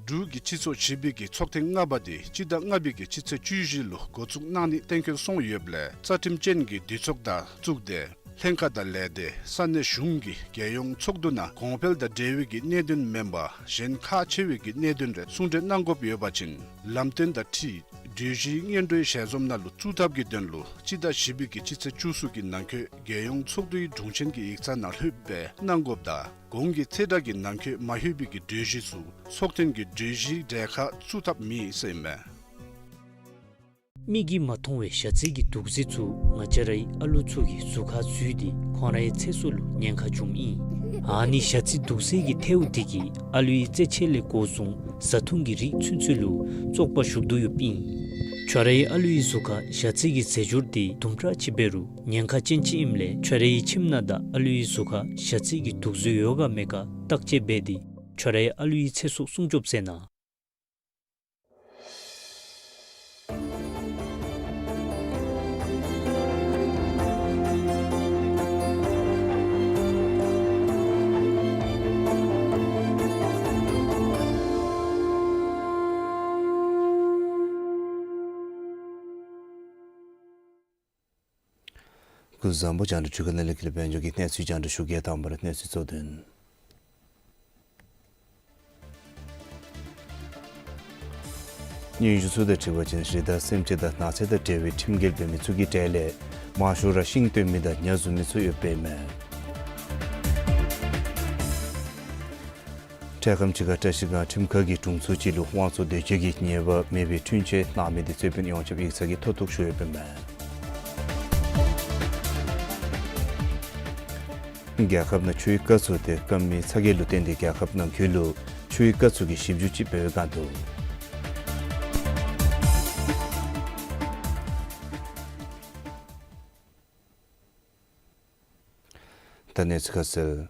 འབྲུག་གི་སྤྱི་ཚོགས་བཞི་པའི་གི་ཚོགས་ཐེངས་ལྔ་པ་དེ་སྤྱི་ཟླ་ལྔ་པའི་གི་སྤྱི་ཚེས་བཅུ་བཞི་ལུ་འགོ་བཙུགས་གནང་ནི་གཏན་འཁེལ་སོང་ཡོདཔ་ལས་རྩ་ཁྲིམས་ཅན་གྱི་འདུས་ཚོགས་དང་བཙུགས་ཏེ་ ལྷན་ཁག་དང་ལས་སྡེ་ས་གནས་གཞུང་གི་རྒྱལ་ཡོངས་ཚོགས་འདུ་ནང་གོང་འཕེལ་དང་འབྲེལ་བའི་གི་གནད་དོན་མེན་པར་གཞན་ཁག་ཆེ་བའི་གི་གནད་དོན་རེ་གསུང་གྲོས་གནང་དགོཔ་ཡོད་པ་ཅིན་ལམ་སྟོན་དང་འཁྲིལ་གྲོས་གཞིའི་སྔོན་འགྲོའི་ཞལ་འཛོམས་ནང་ལུ་བཙུགས་ཐབས་ཀྱི་དོན་ལུ་སྤྱི་ཟླ་བཞི་པའི་གི་སྤྱི་ཚེས་བཅུ་གསུམ་གྱི་ནང་འཁོད་རྒྱལ་ཡོངས་ཚོགས་འདུའི་དྲུང་ཆེན་གྱི་ཡིག་ཚང་ནང་ལྷོདཔ་སྦེ་གནང་དགོཔ་དང་གོང་གི་ཚེས་གྲངས་ཀྱི་ནང་འཁོད་མ་ལྷོད་པའི་གི་གྲོས་གཞི་ཚུ་ཚོགས་ཐེངས་ཀྱི་གྲོས་གཞིའི་གྲས་ཁར་བཙུགས་ཐབས་མེད་ཟེར་ཨིན་མས། མིག་གིས་མ་མཐོང་བའི་ཞ་རྩི་གི་དུག་རྫས་ཚུ་ང་བཅས་རའི་ཨ་ལུ་ཚུ་གི་གཟུགས་ཁར་འཛུལ་ཏེ་ཁོང་རའི་ཚེ་སྲོག་ལུ་ཉེན་ཁ་འབྱུངམ་ཨིན། ཨ་ནི་ཞ་རྩི་དུག་རྫས་ཀྱི་ཐལཝ་དེ་གིས་ཨ་ལུའི་རྩེད་ཆས་ལས་འགོ་བཟུང་བཟའ་འཐུང་གི་རིགས་ཚུན་ཚོད་ལུ་བཙོག་པ་ཞུགས་དོ་ཡོདཔ་ཨིན། ཁྱོད་རའི་ཨ་ལུའི་གཟུགས་ཁར་ཞ་རྩི་གི་རྫས་སྦྱོར་དེ་དུམ་གྲ་ཅིག་འབད་རུང་ཉེན་ཁ་ཅན་ཅིག་ཨིནམ་ལས་ཁྱོད་རའི་ཁྱིམ་ནང་དང་ཨ་ལུའི་གཟུགས་ཁར་ཞ་རྩི་གི་དུག་རྫས་ཡོད་ག་མེད་ག་བརྟག་དཔྱད་འབད་དེ་ཁྱོད་རའི་ཨ་ལུའི་ཚེ་སྲོག་སྲུང་སྐྱོབ་མཛད་གནང་། སྐུ་གཟུགས་བཟང་པོ། རྒྱང་བསྒྲགས་ཁང་ནང་ལས་ཀྱི་དཔལ་འབྱོར་གྱི་གནས་ཚུལ་རྒྱང་བསྒྲགས་ཞུ་གེ། དང་པ་ར་གནས་ཚུལ་གཙོ་དོན། སྙན་ཞུ་ཚུ་དང་འཁྲིལ་བ་ཅིན་རི་དྭགས་སེམས་ཅན་དང་ནགས་ཚལ་དང་འབྲེལ་བའི་ཁྲིམས་འགལ་འབད་མི་ཚུ་གི་གྲས་ལས་མང་ཤོས་ར་ཤིང་བཏོན་མི་དང་ཉ་བཟུང་མི་ཚུ་ཡོདཔ་ཨིན་མས། འཕྲལ་ཁམས་ཅིག་ཁར་བཀྲ་ཤིས་སྒང་ཁྲིམས་ཁང་གིས་དྲུང་འཚོ་ཅིག་ལུ་དབང་གཙོ་འདོད་སྤྱོད་ཀྱི་ཉེས་པ་མེད་པའི་འཁྲུན་ཆོད་གནང་མི་དེ་རྩོད་དཔོན་ཡོངས་ཁྱབ་ཡིག་ཚང་གིས་མཐོ་གཏུགས་ཞུ་ཡོདཔ་ཨིན་མས། རྒྱལ་ཁབ་ནང་ཆུའི་སྐར་ཚུགས་དེ་སྐམ་མི་ཚ་གྱང་ལུ་བརྟེན་ཏེ་རྒྱལ་ཁབ་ནང་འཁོད་ལུ་ཆུའི་སྐར་ཚུགས་ཀྱི་ཞིབ་འཇུག་ཅིག་འབད་བའི་སྒང་འདུག། ད་གནས་ཚུལ་ཁ་གསལ།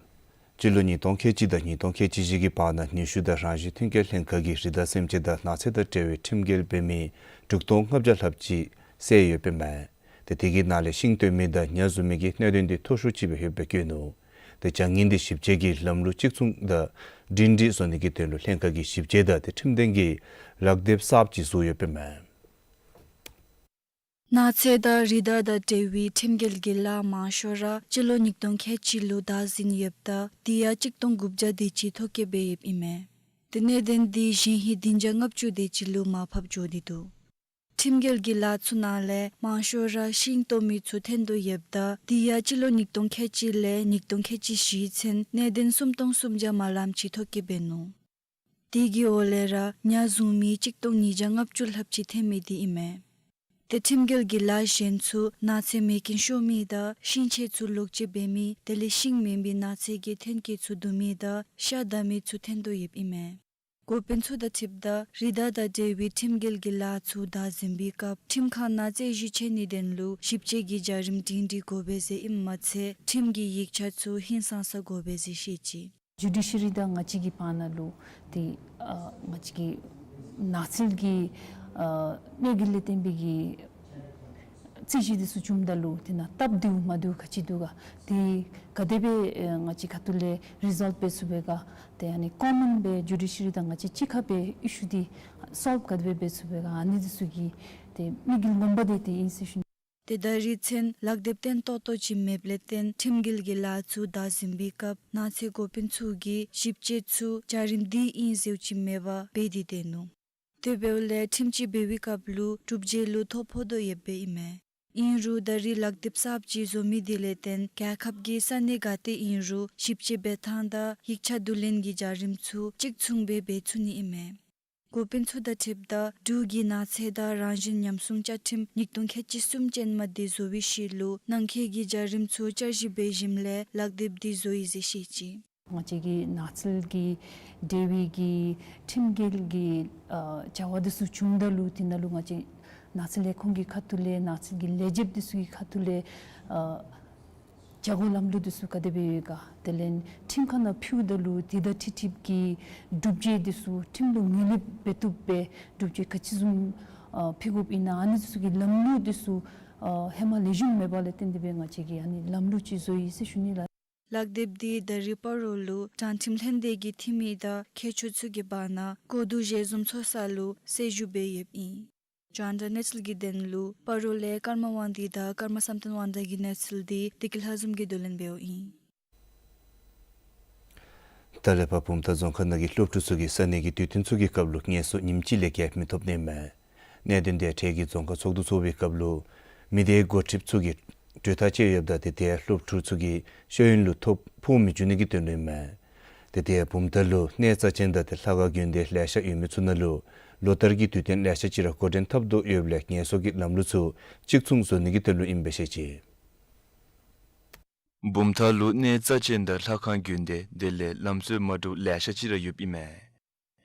སྤྱི་ལོ་ཉིས་སྟོང་ཁལ་གཅིག་དང་ཉིས་སྟོང་ཁལ་གཅིག་བཞི་གི་བར་ན་ནུས་ཤུགས་དང་རང་བཞིན་ཐོན་སྐྱེད་ལྷན་ཁག་གིས་རི་དྭགས་སེམས་ཅན་དང་ནགས་ཚལ་དང་འབྲེལ་བའི་ཁྲིམས་འགལ་འབད་མི་དྲུག་སྟོང་ལྔ་བརྒྱ་ལྷགཔ་ཅིག་བསལ་ཡོདཔ་ཨིན་མས། ཏེ་དེ་གི་ནང་ལས་ཤིང་བཏོན་མི་དང་ཉ་བཟུང་མི་གི་གནད་དོན་དེ་མཐོ་ཤོས་ཅིག་སྦེ་ཡོདཔ་སྦེ་བཀོད་ནུག། ཏེ་བྱ་ངན་དེ་ཞིབ་དཔྱད་ཀྱི་ལམ་ལུགས་གཅིག་མཚུངས་དང་སྒྲིང་སྒྲིང་བཟོ་ནི་གི་དོན་ལུ་ལྷན་ཁག་གིས་ཞིབ་དཔྱད་དང་ཏེ་ཁྲིམས་དོན་གྱི་ལག་དེབ་གསརཔ་ཅིག་བཟོ་ཡོདཔ་ཨིན་མས། ནགས་ཚལ་དང་རི་དྭགས་དང་འབྲེལ་བའི་ཁྲིམས་འགལ་གྱི་ལཱ་མང་ཤོས་ར་སྤྱི་ལོ་ཉིས་སྟོང་ཁལ་གཅིག་ལུ་བདའ་ཟུན་ཡོདཔ་ད་དེ་ཡང་གཅིག་སྟོང་དགུ་བརྒྱ་དེ་ཅིག་ཐོ་བཀོད་འབད་ཡོདཔ་ཨིན་མས། ཏེ་གནད་དོན་དེ་གཞེས་ཧིང་བདུན་བརྒྱ་ལྔ་བཅུ་དེ་ཅིག་ལུ་མར་ཕབ་འགྱོ་སྟེ་འདུག། ཁྲིམས་འགལ་གྱི་ལཱ་ཚུ་ནང་ལས་མང་ཤོས་ར་ཤིང་བཏོན་མི་ཚུ་ཐོན་དོ་ཡོདཔ་ད་དེ་ཡང་སྤྱི་ལོ་ཉིས་སྟོང་ཁལ་གཅིག་ལས་ཉིས་སྟོང་ཁལ་གཅིག་བཞི་ཚུན་གནད་དོན་སུམ་སྟོང་སུམ་བརྒྱ་མ་ལངམ་ཅིག་ཐོ་བཀོད་འབད་ནུག། དེ་གི་འོག་ལས་ར་ཉ་བཟུང་མི་གཅིག་སྟོང་ཉིས་བརྒྱ་ལྔ་བཅུ་ལྷགཔ་ཅིག་ཐོན་མི་དེ་ཨིན་མས། ཏེ་ཁྲིམས་འགལ་གྱི་ལཱ་གཞན་ཚུ་ནགས་ཚལ་མེ་རྐྱེན་ཤོར་མི་དང་ཤིང་ཆས་ཚུ་ལོག་སྤྱོད་འབད་མི་དེ་ལས་ཤིང་མེན་པའི་ནགས་ཚལ་གྱི་ཐོན་སྐྱེད་ཚུ་བརྡུང་མི་དང་ཤ་བདའ་མི་ཚུ་ཐོན་དོ་ཡོདཔ་ཨིན་མས། འགོ་དཔོན་ཚུ་དང་འཁྲིལཝ་ད་རི་དྭགས་དང་འབྲེལ་བའི་ཁྲིམས་འགལ་གྱི་ལཱ་ཚུ་བདའ་ཟུན་པའི་སྐབས་ཁྲིམས་ཁང་ནང་རྩོད་གཞི་ཆད་ནིའི་དོན་ལུ་ཞིབ་དཔྱད་ཀྱི་བྱ་རིམ་སྒྲིང་སྒྲིང་དགོ་པས་ཟེར་ཨིནམ་མ་ཚད་ཁྲིམས་ཀྱི་ཡིག་ཆ་ཚུ་ཧིང་སངས་ས་དགོ་པས་ཟེར་བཤད་ཅི། ཇུ་ཌི་ཤི་རི་དང་ང་བཅས་ཀྱི་བར་ན་ལུ་ཏེ་ཨ་ང་བཅས་ཀྱི་ནགས་ཚལ་གྱི་ཨ་གནོད་འགེལ་ལས་བརྟེན་པའི་གི་རྩོད་གཞི་འདི་ཚུ་བྱུངམ་ད་ལུ་དེ་ནང་སྟབས་བདེཝ་མ་བདེཝ་ག་ཅི་འདུག་ག། ཏེ་ག་དེ་སྦེ་ཨེ་ང་བཅས་ཁ་ཐུག་ལས་རི་སོལབ་འབད་ཚུགས་པས་ག། ཏེ་ཨ་ནི་ཀོ་མཱན་སྦེ་ཇུ་ཌི་ཤི་རི་དང་ང་བཅས་གཅིག་ཁར་སྦེ་ཨི་ཤུ་འདི་སོལབ་ག་དེ་སྦེ་འབད་ཚུགས་པས་ག། ཨ་ནི་འདི་ཚུ་གི་ཏེ་དམིགས་ཡུལ་ངོ་མ་འདི་དེ་ཨིན་ཟེར་ཞུ་ནི། ཏེ་ད་རིས་ཚུན་ལག་དེབ་བརྟན་ཏོག་ཏོ་ཅིག་མེདཔ་ལས་བརྟེན་ཁྲིམས་འགལ་གྱི་ལཱ་ཚུ་བདའ་ཟུན་པའི་སྐབས་ནགས་ཚལ་འགོ་དཔོན་ཚུ་གིས་ཞིབ་དཔྱད་ཚུ་བྱ་རིམ་འདི་ཨིན་ཟེརཝ་ཅིག་མེད་པར་འབད་དེ་སྡོད་ནུག། དེ་འབདཝ་ལས་ཁྲིམས་གཅོད་འབད་བའི་སྐབས་ལུ་སྒྲུབ་བྱེད་ལུ་ཐོ་ཕོག་དོ་ཡོདཔ་ཨིན་མས། ཨིན་རུང་ད་རིས་ལག་དེབ་གསརཔ་ཅིག་བཟོ་མི་དེ་ལས་བརྟེན་རྒྱལ་ཁབ་ཀྱི་ས་གནས་ག་ཏེ་ཨིན་རུང་ཞིབ་དཔྱད་འབད་ཐངས་དང་ཡིག་ཆ་བསྡུ་ལེན་གྱི་བྱ་རིམ་ཚུ་གཅིག་མཚུངས་སྦེ་འབད་ཚུགས་ནི་ཨིན་མས། འགོ་དཔོན་ཚུ་དང་འཁྲིལཝ་ད་འབྲུག་གི་ནགས་ཚལ་དང་རང་བཞིན་ཉམས་སྲུང་བཅའ་ཁྲིམས་ཉིས་སྟོང་ཁལ་གཅིག་གསུམ་ཅན་མ་དེ་བཟོ་བའི་ཤུལ་ལུ་ནང་འཁོད་ཀྱི་བྱ་རིམ་ཚུ་བསྐྱར་ཞིབ་འབད་ཞིནམ་ལས་ལག་དེབ་དེ་བཟོ་ཡི་ཟེར་བཤད་ཅི། ང་བཅས་ཀྱི་ནགས་ཚལ་གྱི་འབྲེལ་བའི་གི་ཁྲིམས་འགལ་གྱི་ཨ་བྱ་བ་འདི་ཚུ་བྱུངམ་ད་ལུ་དེ་ནང་ལུ་ང་བཅས་ནགས་ཚལ་ལས་ཁུངས་ཀྱི་ཁ་ཐུག་ལས་ནགས་ཚལ་གྱི་ལས་བྱེདཔ་འདི་ཚུ་གི་ཁ་ཐུག་ལས་ཨ་བྱ་སྒོ་ལམ་ལུགས་འདི་ཚུ་ག་དེ་སྦེ་ཡོད་ག། དེ་ལས་ཁྲིམས་ཁང་ནང་ཕུལཝ་ད་ལུ་དེ་དང་འཁྲིལ་འཁྲིལཝ་གི་སྒྲུབ་བྱེད་འདི་ཚུ་ཁྲིམས་ལུ་ངོས་ལེན་འབད་བཏུབ་པའི་སྒྲུབ་བྱེད་ག་ཅི་བཟུམ་ཨ་ཕུལ་དགོཔ་ཨིན་ན་ཨ་ནི་འདི་ཚུ་གི་ལམ་ལུགས་འདི་ཚུ་ཨ་ཧེ་མ་ལེགས་ཤོམ་མེད་པ་ལས་བརྟེན་ཏེ་སྦེ་ང་བཅས་ཀྱིས་ཨ་ནི་ལམ་ལུགས་ཅིག་བཟོ་ཡི་ཟེར་ཞུ་ནི་ལགས། ལག་དེབ་འདི་ད་རིས་སྤ་རོ་ལུ་དྲང་ཁྲིམས་ལྷན་སྡེ་གི་འཐུས་མི་དང་མཁས་མཆོག་ཚུ་གི་བར་ན་གོ་བསྡུར་ཞལ་འཛོམས་ཚོགས་ས་ལུ་གསལ་ཞུ་འབད་ཡོདཔ་ཨིན། རྒྱང་བསྒྲགས་གནས་ཚུལ་གྱི་དོན་ལུ་སྤ་རོ་ལས་ཀརྨ་དབང་འདུས་དང་ཀརྨ་བསམ་གཏན་དབང་ཐང་གི་གནས་ཚུལ་འདི་བདེ་སྐྱིད་ལྷ་འཛོམས་ཀྱིས་བསྡུ་ལེན་འབདཝ་ཨིན། ད་ལས་ཕར་བུམ་ཐང་རྫོང་ཁག་ནང་གི་སློབ་ཕྲུག་ཚུ་གིས་ས་གནས་ཀྱི་དུས་སྟོན་ཚུ་གི་སྐབས་ལུ་ངལ་གསོ་ཉིནམ་གཅིག་ལས་བརྒལ་མི་ཐོབ་ནི་མས། གནད་དོན་དེ་འཕྲལ་གྱི་རྫོང་ཁག་ཚོགས་འདུ་ཚོགས་པའི་སྐབས་ལུ་མི་སྡེའི་འགོ་ཁྲིདཔ་ཚུ་གིས་གྲོས་ཐག་བཅད་ཡོདཔ་ད་ཏེ་དེ་ཡང་སློབ་ཕྲུག་ཚུ་གི་ཤེས་ཡོན་ལུ་ཐོ་ཕོག་མི་འགྱོ་ནི་གི་དོན་ལུ་ཨིན་མས། ཏེ་དེ་ཡང་བུམ་ཐང་ལུ་གནས་རྩ་ཅན་དང་ཏེ་ལྷ་ཁང་དགོན་སྡེ་ལེ་ཤ་ཡོད་མི་ཚུ་ནང་ལུ་ལོ་ལྟར་གྱི་དུས་སྟོན་ལེ་ཤ་ཅིག་ར་འགོ་འདྲེན་འཐབ་དོ་ཡོདཔ་ལས་ངལ་གསོ་གི་ལམ་ལུགས་ཚུ་གཅིག་མཚུངས་བཟོ་ནི་གི་དོན་ལུ་ཨིན་པས་ཟེར་བཤད་ཅི། བུམ་ཐང་ལུ་གནས་རྩ་ཅན་དང་ལྷ་ཁང་དགོན་སྡེ་དེ་ལས་ལམ་སྲོལ་མ་འདྲཝ་ལེ་ཤ་ཅིག་ར་ཡོདཔ་ཨིན་མས།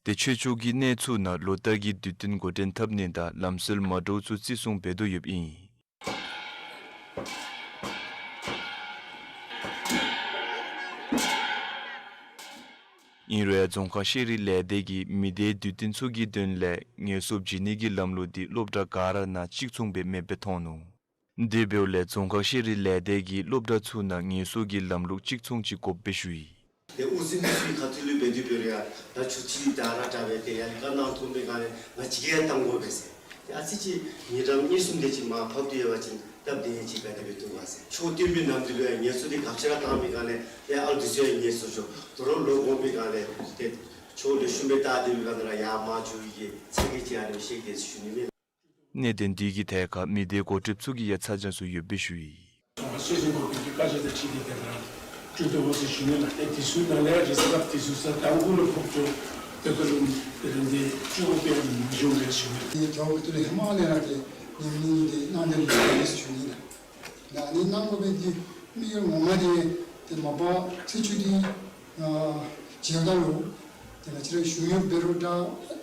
ཏེ་ཆོས་ཕྱོགས་ཀྱི་གནས་ཚུ་ནང་ལོ་ལྟར་གྱི་དུས་སྟོན་འགོ་འདྲེན་འཐབ་ནི་དང་ལམ་སྲོལ་མ་འདྲཝ་ཚུ་བརྩི་སྲུང་འབད་དོ་ཡོདཔ་ཨིན། ཨིན་རུང་ཡང་རྫོང་ཁག་ཤེས་རིག་ལས་སྡེ་གིས་མི་སྡེའི་དུས་སྟོན་ཚུ་གི་དོན་ལས་ངལ་གསོ་བྱིན་ནི་གི་ལམ་ལུགས་འདི་སློབ་གྲྭ་ག་ར་ནང་གཅིག་མཚུངས་སྦེ་མེདཔ་སྦེ་མཐོང་ནུག། དེ་འབདཝ་ལས་རྫོང་ཁག་ཤེས་རིག་ལས་སྡེ་གིས་སློབ་གྲྭ་ཚུ་ནང་ངལ་གསོ་གི་ལམ་ལུགས་གཅིག་མཚུངས་ཅིག་དགོཔ་སྦེ་ཞུ་ཡི། ཏེ་དབུ་འཛིན་ཚུ་གི་ཁ་ཐུག་ལུ་འབད་དེ་འབད་རུང་ཡང་ད་ཆུ་ཚོད་གཅིག་དང་ར་དྲག་སྦེ་ཏེ་ཡར་བཀའ་གནང་ཐོན་པའི་སྒང་ལས་ང་བཅས་ཀྱིས་ཡང་བཏང་དགོ་པས་ཟེར། ཏེ་ཨ་ཙི་ཅིག་ཉིན་གྲངས་གཉིས་གསུམ་དེ་ཅིག་མར་ཕབ་སྟེ་ཡོད་པ་ཅིན་སྟབས་བདེ་ཡང་ཅིག་ག་དེ་སྦེ་འདུག་ག་ཟེར། ཆོས་སྟོན་པའི་ནམ་དུས་ལུ་ཡང་ངལ་གསོ་འདི་ག་ཅི་ར་བཏང་པའི་སྒང་ལས་ཏེ་ཨ་ལུ་འདི་ཚུ་ཡང་ངལ་གསོ་ཤོར། དོ་རུང་ལོ་འགོར་བའི་སྒང་ལས་ཏེ་ཆོས་ལེགས་ཤོམ་སྦེ་བལྟ་སྟེ་འབད་བའི་སྒང་ལས་ར་ཡར་མར་འགྱོ་བའི་གི་ཚ་གྱང་ཅིག་ཨ་ནི་སྦེ་བཤད་དེ་ཞུ་ནི་མས། གནད་དོན་འདི་གི་ཐད་ཁར་མི་སྡེའི་འགོ་ཁྲིདཔ་ཚུ་གིས་ཡང་ཚ་གྱང་ཚུ་ཡོདཔ་སྦེ་ཞུ་ཡི། ཚོང་པ་སྲོལ་འཛིན་འགོ་དཔོན་གྱི་བཀའ་རྒྱ་དང་འཁྲིལ་ཏེ་དེ་ལྟར་སྤྲོད་དོ་འོང་ཟེར་ཞུ་ནི་ལགས། ཏེ་དེ་ཚུ་ནང་ལས་རེས་གཟའ་སྐར་དེ་ཚུ་ས་དང་པོ་ལུ་ཕོག་ཅི། དེ་ཁར་ལུ་དེ་ལས་འདི་སྤྲོད་དགོཔ་སྦེ་མི་འགྱོ་ཟེར་ཞུ་ནི། ཏེ་རྒེད་འོག་དེ་ལས་ཧེ་མ་ལས་ར་ཏེ་ཉིནམ་གཉིས་ཏེ་གནང་སྟེ་ཡོད་ཟེར་ཞུ་ནི་ལགས། ད་ཨ་ནི་གནང་དགོ་པའི་གི་དམིགས་ཡུལ་ངོ་མ་འདི་ཏེ་མ་པ་ཚེས་བཅུ་འདི་ཨ་མཇལ་ཁ་ལུ་ཏེ་ང་བཅས་ར་ཞུ་ཡོད། འབད་རུང་ད་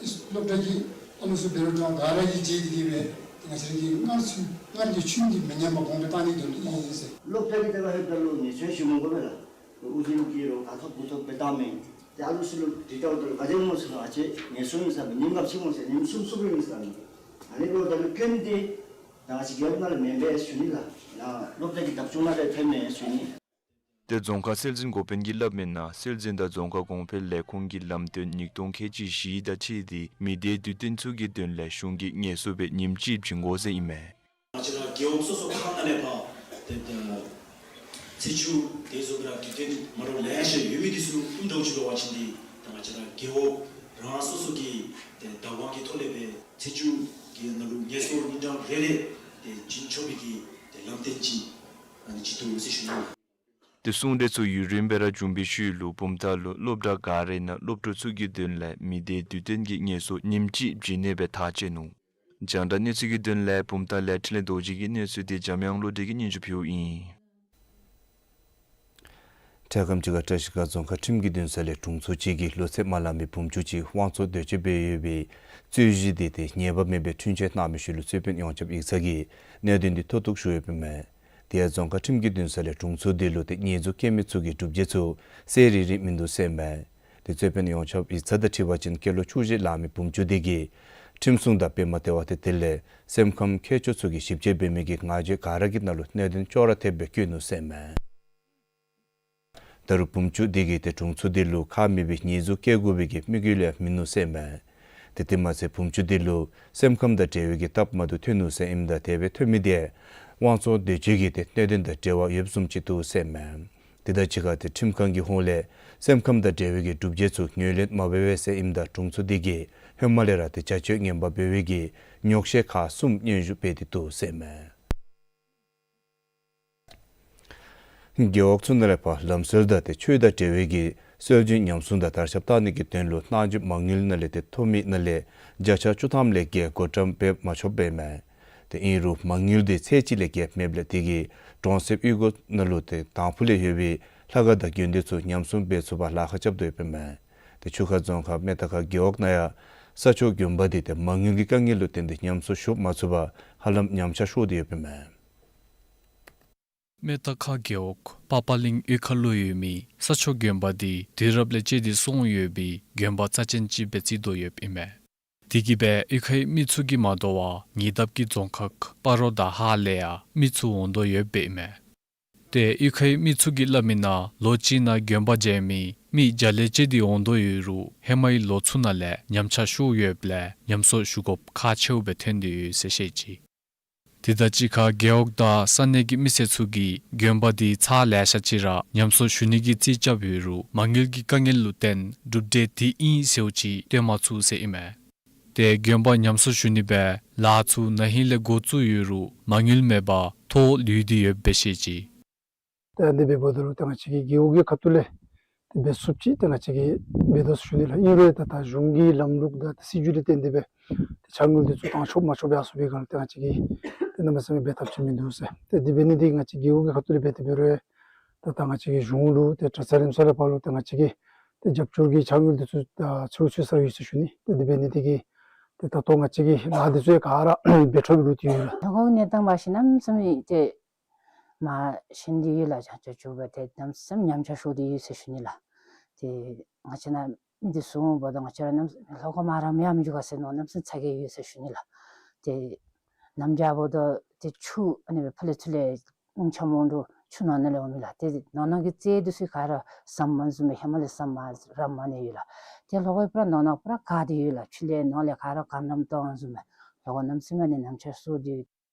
སློབ་གྲྭ་གི་ཨ་ལུ་ཚུ་འབད་རུང་ད་ག་ར་གིས་མཇལ་ཏེ་གིས་སྦེ་ཏེ་ང་བཅས་ར་གི་སྔར་ཚུ་སྔར་གྱི་ཆོས་འདི་མི་ཉམས་པར་གོང་འཕེལ་བཏང་ནིའི་དོན་ལུ་ཨིན་ཟེར། སློབ་གྲྭ་གི་ཏེ་ལཱ་ཧེ་ད་ལུ་ངལ་གསོ་ཞུ་མི་དགོ་པས་ལགས། དབུ་འཛིན་གྱིས་རུང་ག་ཐོབ་གུ་ཐོབ་སྦེ་བཏང་མི། ཏེ་ཨ་ལུ་ཚུ་ལུ་དྲི་བལྟཝ་ད་ལུ་ག་དེ་སྨོ་ཟེར་བ་ཅིན་ངལ་གསོ་ཨིན་ཟེར་མི་ཉིནམ་ག་ཅི་སྨོ་ཟེར་ཉིནམ་གསུམ་གསུམ་ཨིན་ཟེར་མི། ཨ་ནི་ལུ་ད་ལུ་སྐྱོན་འདི་ད་ང་བཅས་རྒེད་འོག་ནང་ལས་མེན་པས་ཞུ་ནི་ལགས། ཡང་སློབ་གྲྭ་གི་བདག་སྐྱོང་ནང་ལས་ཐོན་མས་ཞུ་ནི། ཏེ་རྫོང་ཁག་སྲོལ་འཛིན་འགོ་དཔོན་གྱིས་སླབ་མིའི་ནང་སྲོལ་འཛིན་དང་རྫོང་ཁ་གོང་འཕེལ་ལས་ཁུངས་ཀྱི་ལམ་སྟོན་ཉིས་སྟོང་ཁལ་གཅིག་བཞི་དང་འཁྲིལ་ཏེ་མི་སྡེའི་དུས་སྟོན་ཚུ་གི་དོན་ལས་གཞུང་གིས་ངལ་གསོ་སྦེ་ཉིནམ་གཅིག་བྱིན་དགོ་ཟེར་ཨིན་མས། ང་བཅས་ར་རྒེད་འོག་སོ་སོ་ཁག་ནང་ལས་ཕར་ཏེ་ད་ཚེས་བཅུ་དེ་བཟུམ་ར་དུས་སྟོན་མ་འདྲཝ་ལེ་ཤ་ཡོད་མི་འདི་ཚུ་ཨིནམ་འདྲཝ་ཅིག་འབད་བ་ཅིན་འདི་ད་ང་བཅས་ར་རྒེད་འོག་རང་སོ་སོ་གི་ཏེ་བདག་དབང་གི་ཐོག་ལས་སྦེ་ཚེས་བཅུ་གི་ནང་ལུ་ངལ་གསོ་ཉིན་གྲངས་རེ་རེ་ཏེ་བྱིན་ཆོག་པའི་གི་ཏེ་ལམ་སྟོན་ཅིག་ཨ་ནི་ཅིག་འདུག་ཟེར་ཞུ་ནི། ཏེ་གསུང་གྲོས་ཚུ་ཡུན་རིངམོ་སྦེ་ར་བྱུང་བའི་ཤུལ་ལུ་བུམ་ཐང་ལུ་སློབ་གྲྭ་ག་རའི་ནང་སློབ་ཕྲུག་ཚུ་གི་དོན་ལས་མི་སྡེའི་དུས་སྟོན་གྱི་ངལ་གསོ་ཉིནམ་གཅིག་བྱིན་ནི་སྦེ་ཐག་བཅད་ནུག། རྒྱང་བསྒྲགས་གནས་ཚུལ་གྱི་དོན་ལས་བུམ་ཐང་ལས་འཕྲིན་ལས་རྡོ་རྗེ་གི་གནས་ཚུལ་འདི་འཇམ་དབྱངས་བློ་གྲོས་ཀྱིས་སྙན་ཞུ་ཕུལཝ་ཨིན། འཕྲལ་ཁམས་ཅིག་ཁར་བཀྲིས་སྒང་རྫོང་ཁག་ཁྲིམས་ཀྱི་འདུན་ས་ལས་དྲུང་འཚོ་ཅིག་གིས་ལོ་ཚད་མ་ལང་པའི་བུམ་ཅུ་ཅིག་དབང་བཙོང་འདོད་སྤྱོད་འབད་ཡོད་པའི་རྩོད་གཞི་འདི་ཏེ་ཉེས་པ་མེད་པའི་འཁྲུན་ཆོད་གནང་མི་ཤུལ་ལུ་རྩོད་དཔོན་ཡོངས་ཁྱབ་ཡིག་ཚང་གིས་གནད་དོན་འདི་མཐོ་གཏུགས་ཞུ་ཡོདཔ་ཨིན་མས། དེ་ཡང་རྫོང་ཁག་ཁྲིམས་ཀྱི་འདུན་ས་ལས་དྲུང་འཚོ་འདི་ལུ་ཏེ་ཉེས་འཛུགས་བཀལ་མི་ཚུ་གི་སྒྲུབ་བྱེད་ཚུ་གསལ་རི་རི་མིན་འདུག་ཟེར་ཨིན་མས། ཏེ་རྩོད་དཔོན་ཡོངས་ཁྱབ་ཡིག་ཚང་དང་འཁྲིལ་བ་ཅིན་སྐྱེས་ལོ་བཅུ་བཞི་ལང་མི་བུམ་ཅུ་འདི་གིས་ཁྲིམས་སྲུང་དང་དཔེ་མ་བལྟ་བར་ཏེ་དེ་ལས་སེམས་ཁམས་མཁས་མཆོག་ཚུ་གིས་ཞིབ་དཔྱད་འབད་མི་གི་ངག་བརྗོད་ག་ར་གི་ནང་ལུ་གནད་དོན་ཅོག་ར་འཐདཔ་སྦེ་བཀོད་ནུག་ཟེར་ཨིན་མས། ད་རུང་བུམ་ཅུ་འདི་གིས་ཏེ་དྲུང་འཚོ་འདི་ལུ་ཁག་མེད་པའི་ཉེས་འཛུགས་བཀལ་དགོ་པའི་གི་དམིགས་ཡུལ་ཡང་མིན་ནུག་ཟེར་ཨིན་མས། ཏེ་དེ་མ་ཚད་བུམ་ཅུ་འདི་ལུ་སེམས་ཁམས་དང་འབྲེལ་བའི་གི་སྟབས་མ་བདེཝ་ཐོན་ནུག་ཟེར་ཨིནམ་ད་དེ་སྦེ་ཐོན་མི་འདི་དབང་བཙོང་འདོད་སྤྱོད་ཀྱི་ཏེ་གནད་དོན་དང་འབྲེལ་བ་ཡོདཔ་བཟུམ་ཅིག་འདུག་ཟེར་ཨིན་མས། དེ་དང་གཅིག་ཁར་ཏེ་ཁྲིམས་ཁང་གི་ཧོངས་ལས་སེམས་ཁམས་དང་འབྲེལ་བའི་གི་སྒྲུབ་བྱེད་ཚུ་ངོས་ལེན་མ་འབད་བས་ཟེར་ཨིནམ་ད་དྲུང་འཚོ་འདི་གིས་ཧེ་མ་ལས་ར་ཏེ་བྱ་སྤྱོད་ངན་པ་འབད་བའི་གི་ཉོགས་བཤད་ཁག་གསུམ་སྙན་ཞུ་འབད་དེ་འདུག་ཟེར་ཨིན་མས། རྒེད་འོག་ཚུ་ནང་ལས་ཕར་ལམ་སྲོལ་དང་ཏེ་ཆོས་དང་འབྲེལ་བའི་གི་སྲོལ་རྒྱུན་ཉམས་སྲུང་དང་དར་ཁྱབ་གཏང་ནི་གི་དོན་ལུ་གནང་སྦྱོར་མ་དངུལ་ནང་ལས་ཏེ་ཐོབ་མི་ནང་ལས་བརྒྱ་ཆ་བཅུ་ཐམ་ལས་བརྒལ་བགོ་བཀྲམ་འབད་མ་ཆོགཔ་ཨིན་མས། ཏེ་ཨིན་རུང་མ་དངུལ་འདི་ཚད་ཅིག་ལས་བརྒལ་མེདཔ་ལས་དེ་གིས་གྲོང་གསེབ་གཡུས་སྒོ་ནང་ལུ་ཏེ་དང་ཕུ་ལས་ཡོད་པའི་ལྷ་ཁང་དང་དགོན་སྡེ་ཚུ་ཉམས་སྲུང་འབད་ཚུགས་པར་ལཱ་ཁག་རྐྱབ་དོ་ཡོདཔ་ཨིན་མས། ཏེ་ཆུ་ཁ་རྫོང་ཁག་སྨད་རྟ་ཁ་རྒེད་འོག་ནང་ཡང་ས་ཆོག་དགོན་པ་འདི་ཏེ་མ་དངུལ་གྱི་དཀའ་ངལ་ལུ་བརྟེན་ཏེ་ཉམས་གསོ་ཞུ་མ་ཚུགས་པར་ཧ་ལམ་ཉམས་ཆག་ཤོར་ཏེ་ཡོདཔ་ཨིན་མས། སྨད་རྟ་ཁ་རྒེད་འོག་པ་པ་གླིང་གཡུས་ཁ་ལུ་ཡོད་མི་ས་ཆོག་དགོན་པ་འདི་དུས་རབས་ལས་བཅད་དེ་སོང་ཡོད་པའི་དགོན་པ་རྩ་ཅན་ཅིག་སྦེ་བརྩི་དོ་ཡོདཔ་ཨིན་མས། དེ་གིས་སྦེ་གཡུས་ཁའི་མི་ཚུ་གིས་མ་དོ་བར་ཉེ་འདབས་ཀྱི་རྫོང་ཁག་སྤ་རོ་དང་ཧཱ་ལས་ཡང་མི་ཚུ་འོང་དོ་ཡོདཔ་ཨིན་མས། ཏེ་གཡུས་ཁའི་མི་ཚུ་གིས་སླབ་མི་ནང་ལོ་གཅིག་ནང་དགོན་པ་མཇལ་མི་མི་བརྒྱ་ལས་བཅད་དེ་འོང་དོ་ཡོད་རུང་ཧེ་མའི་ལོ་ཚུ་ནང་ལས་ཉམས་ཆག་ཤོར་ཡོདཔ་ལས་ཉམས་གསོ་ཞུ་དགོཔ་ཁག་ཆེཝ་སྦེ་ཐོན་ཏེ་ཡོད་ཟེར་བཤད་ཅི། དེ་དང་གཅིག་ཁར་རྒེད་འོག་དང་ས་གནས་ཀྱི་མི་སེར་ཚུ་གིས་དགོན་པ་འདི་ཚར་ལེ་ཤ་ཅིག་ར་ཉམས་གསོ་ཞུ་ནི་གི་རྩིས་རྐྱབ་ཡོད་རུང་མ་དངུལ་གྱི་དཀའ་ངལ་ལུ་བརྟེན་གྲུབ་འབྲས་དེ་ཨིན་ཟེརཝ་ཅིག་སྟོན་མ་ཚུགས་ཟེར་ཨིན་མས། ཏེ་དགོན་པ་ཉམས་གསོ་ཞུ་ནི་སྦེ་ལཱ་ཚུ་ན་ཧིང་ལས་འགོ་བཙུགས་ཡོད་རུང་མ་དངུལ་མེད་པར་ཐོག་ལུས་ཏེ་ཡོདཔ་སྦེ་བཤད་ཅི། ཏེ་དེ་སྦེ་འབདཝ་ད་ལུ་ཏེ་ང་བཅས་ཀྱི་རྒེད་འོག་གི་ཁ་ཐུག་ལས་ཏེ་འབད་ཚུགསཔ་ཅིག་ཏེ་ང་བཅས་ཀྱིས་འབད་དོ་ཟེར་ཞུ་ནི་ལགས། ཨིན་རུང་ད་ད་གཞུང་གི་ལམ་ལུགས་དང་ཏེ་སྲིད་བྱུས་ལས་བརྟེན་ཏེ་སྦེ་ཏེ་ཕྱག་དངུལ་འདི་ཚུ་བཏང་ཆོག་མ་ཆོག་འབད་ཚུགས་པའི་སྒང་ལུ་ཏེ་ང་བཅས་ཀྱིས་ཏེ་གནམ་མེད་ས་མེད་འབད་ཐབས་ཅིག་མིན་འདུག་ཟེར། ཏེ་དེ་འབད་ནི་འདི་ང་བཅས་རྒེད་འོག་གི་ཁ་ཐུག་ལས་འབད་དེ་འབད་རུང་ད་ད་ང་བཅས་ཀྱི་གཞུང་ལུ་ཏེ་གྲྭ་ཚང་རིམ་ས་ལས་ཕར་ལུ་ཏེ་ང་བཅས་ཀྱིས་ཏེ་རྒྱབ་སྐྱོར་གྱི་ཕྱག་དངུལ་འདི་ཚུ་ད་ཚུད་ཚུད་ས་ར་ཡོད་ཟེར་ཞུ་ནི། ཏེ་དེ་འབད་ནི་འདི་གིས་ཏེ་ད་ལྟོ་ང་བཅས་ཀྱིས་ལཱ་འདི་ཚུ་ཡང་ག་ར་འབད་འཕྲོ་འབད་འགྱོ་སྟེ་ཡོད་ལགས། ད་ཁོང་གནས་སྟངས་འབད་ཞིནམ་གནམ་མེད་ས་མེད་ཏེ་མར་ཞན་ཏེ་ཡོད་ལགས། ཅང་ཅང་ཅུ་བ་ཏེ་གནམ་མེད་ས་མེད་ཉམས་ཆག་ཤོར་ཏེ་ཡོད་ཟེར་ཞུ་ནི་ལགས། ཏེ་ང་བཅས་ནཱ་མི་འདི་ཚུ་འབདཝ་ད་ང་བཅས་ར་གནམ་མེད་ས་མེད་ལྷོ་ཁ་མར་རམ་ཡང་མི་འགྱོ་ག་ཟེར་མནོ་གནམ་མེད་ས་མེད་ཚ་གྱང་ཡོད་ཟེར་ཞུ་ནི་ལགས། ཏེ་གནམ་བྱཱར་འབདཝ་ད་ཏེ་ཆུ་ཨ་ནི་སྦེ་ཕར་ལས་ཚུར་ལས་རླུང་འཆམ་འོང་དོ་ཆུ་ནང་ན་ལས་འོང་མི་ལགས། ཏེ་ནང་ན་གི་རྩྭ་འདི་ཚུ་ག་ར་ཟམ་མ་བཟུང་མི་ཧེ་མ་ལས་ཟམ་མ་ར་མ་ནི་ཡོད་ལགས། ཏེ་ལྷོ་ཁ་པུ་ར་ནང་ན་པུ་ར་ག་སྟེ་ཡོད་ལགས། ཆུ་ལས་ནང་ལས་ག་ར་གངས་རམ་བཏང་བཟུམ་སྦེ་ལྷོ་ཁ་གནམ་མེད་ས་མེད་ཨ་ནི་ཉམས་ཆག་ཤོར་ཏེ་ཡོད།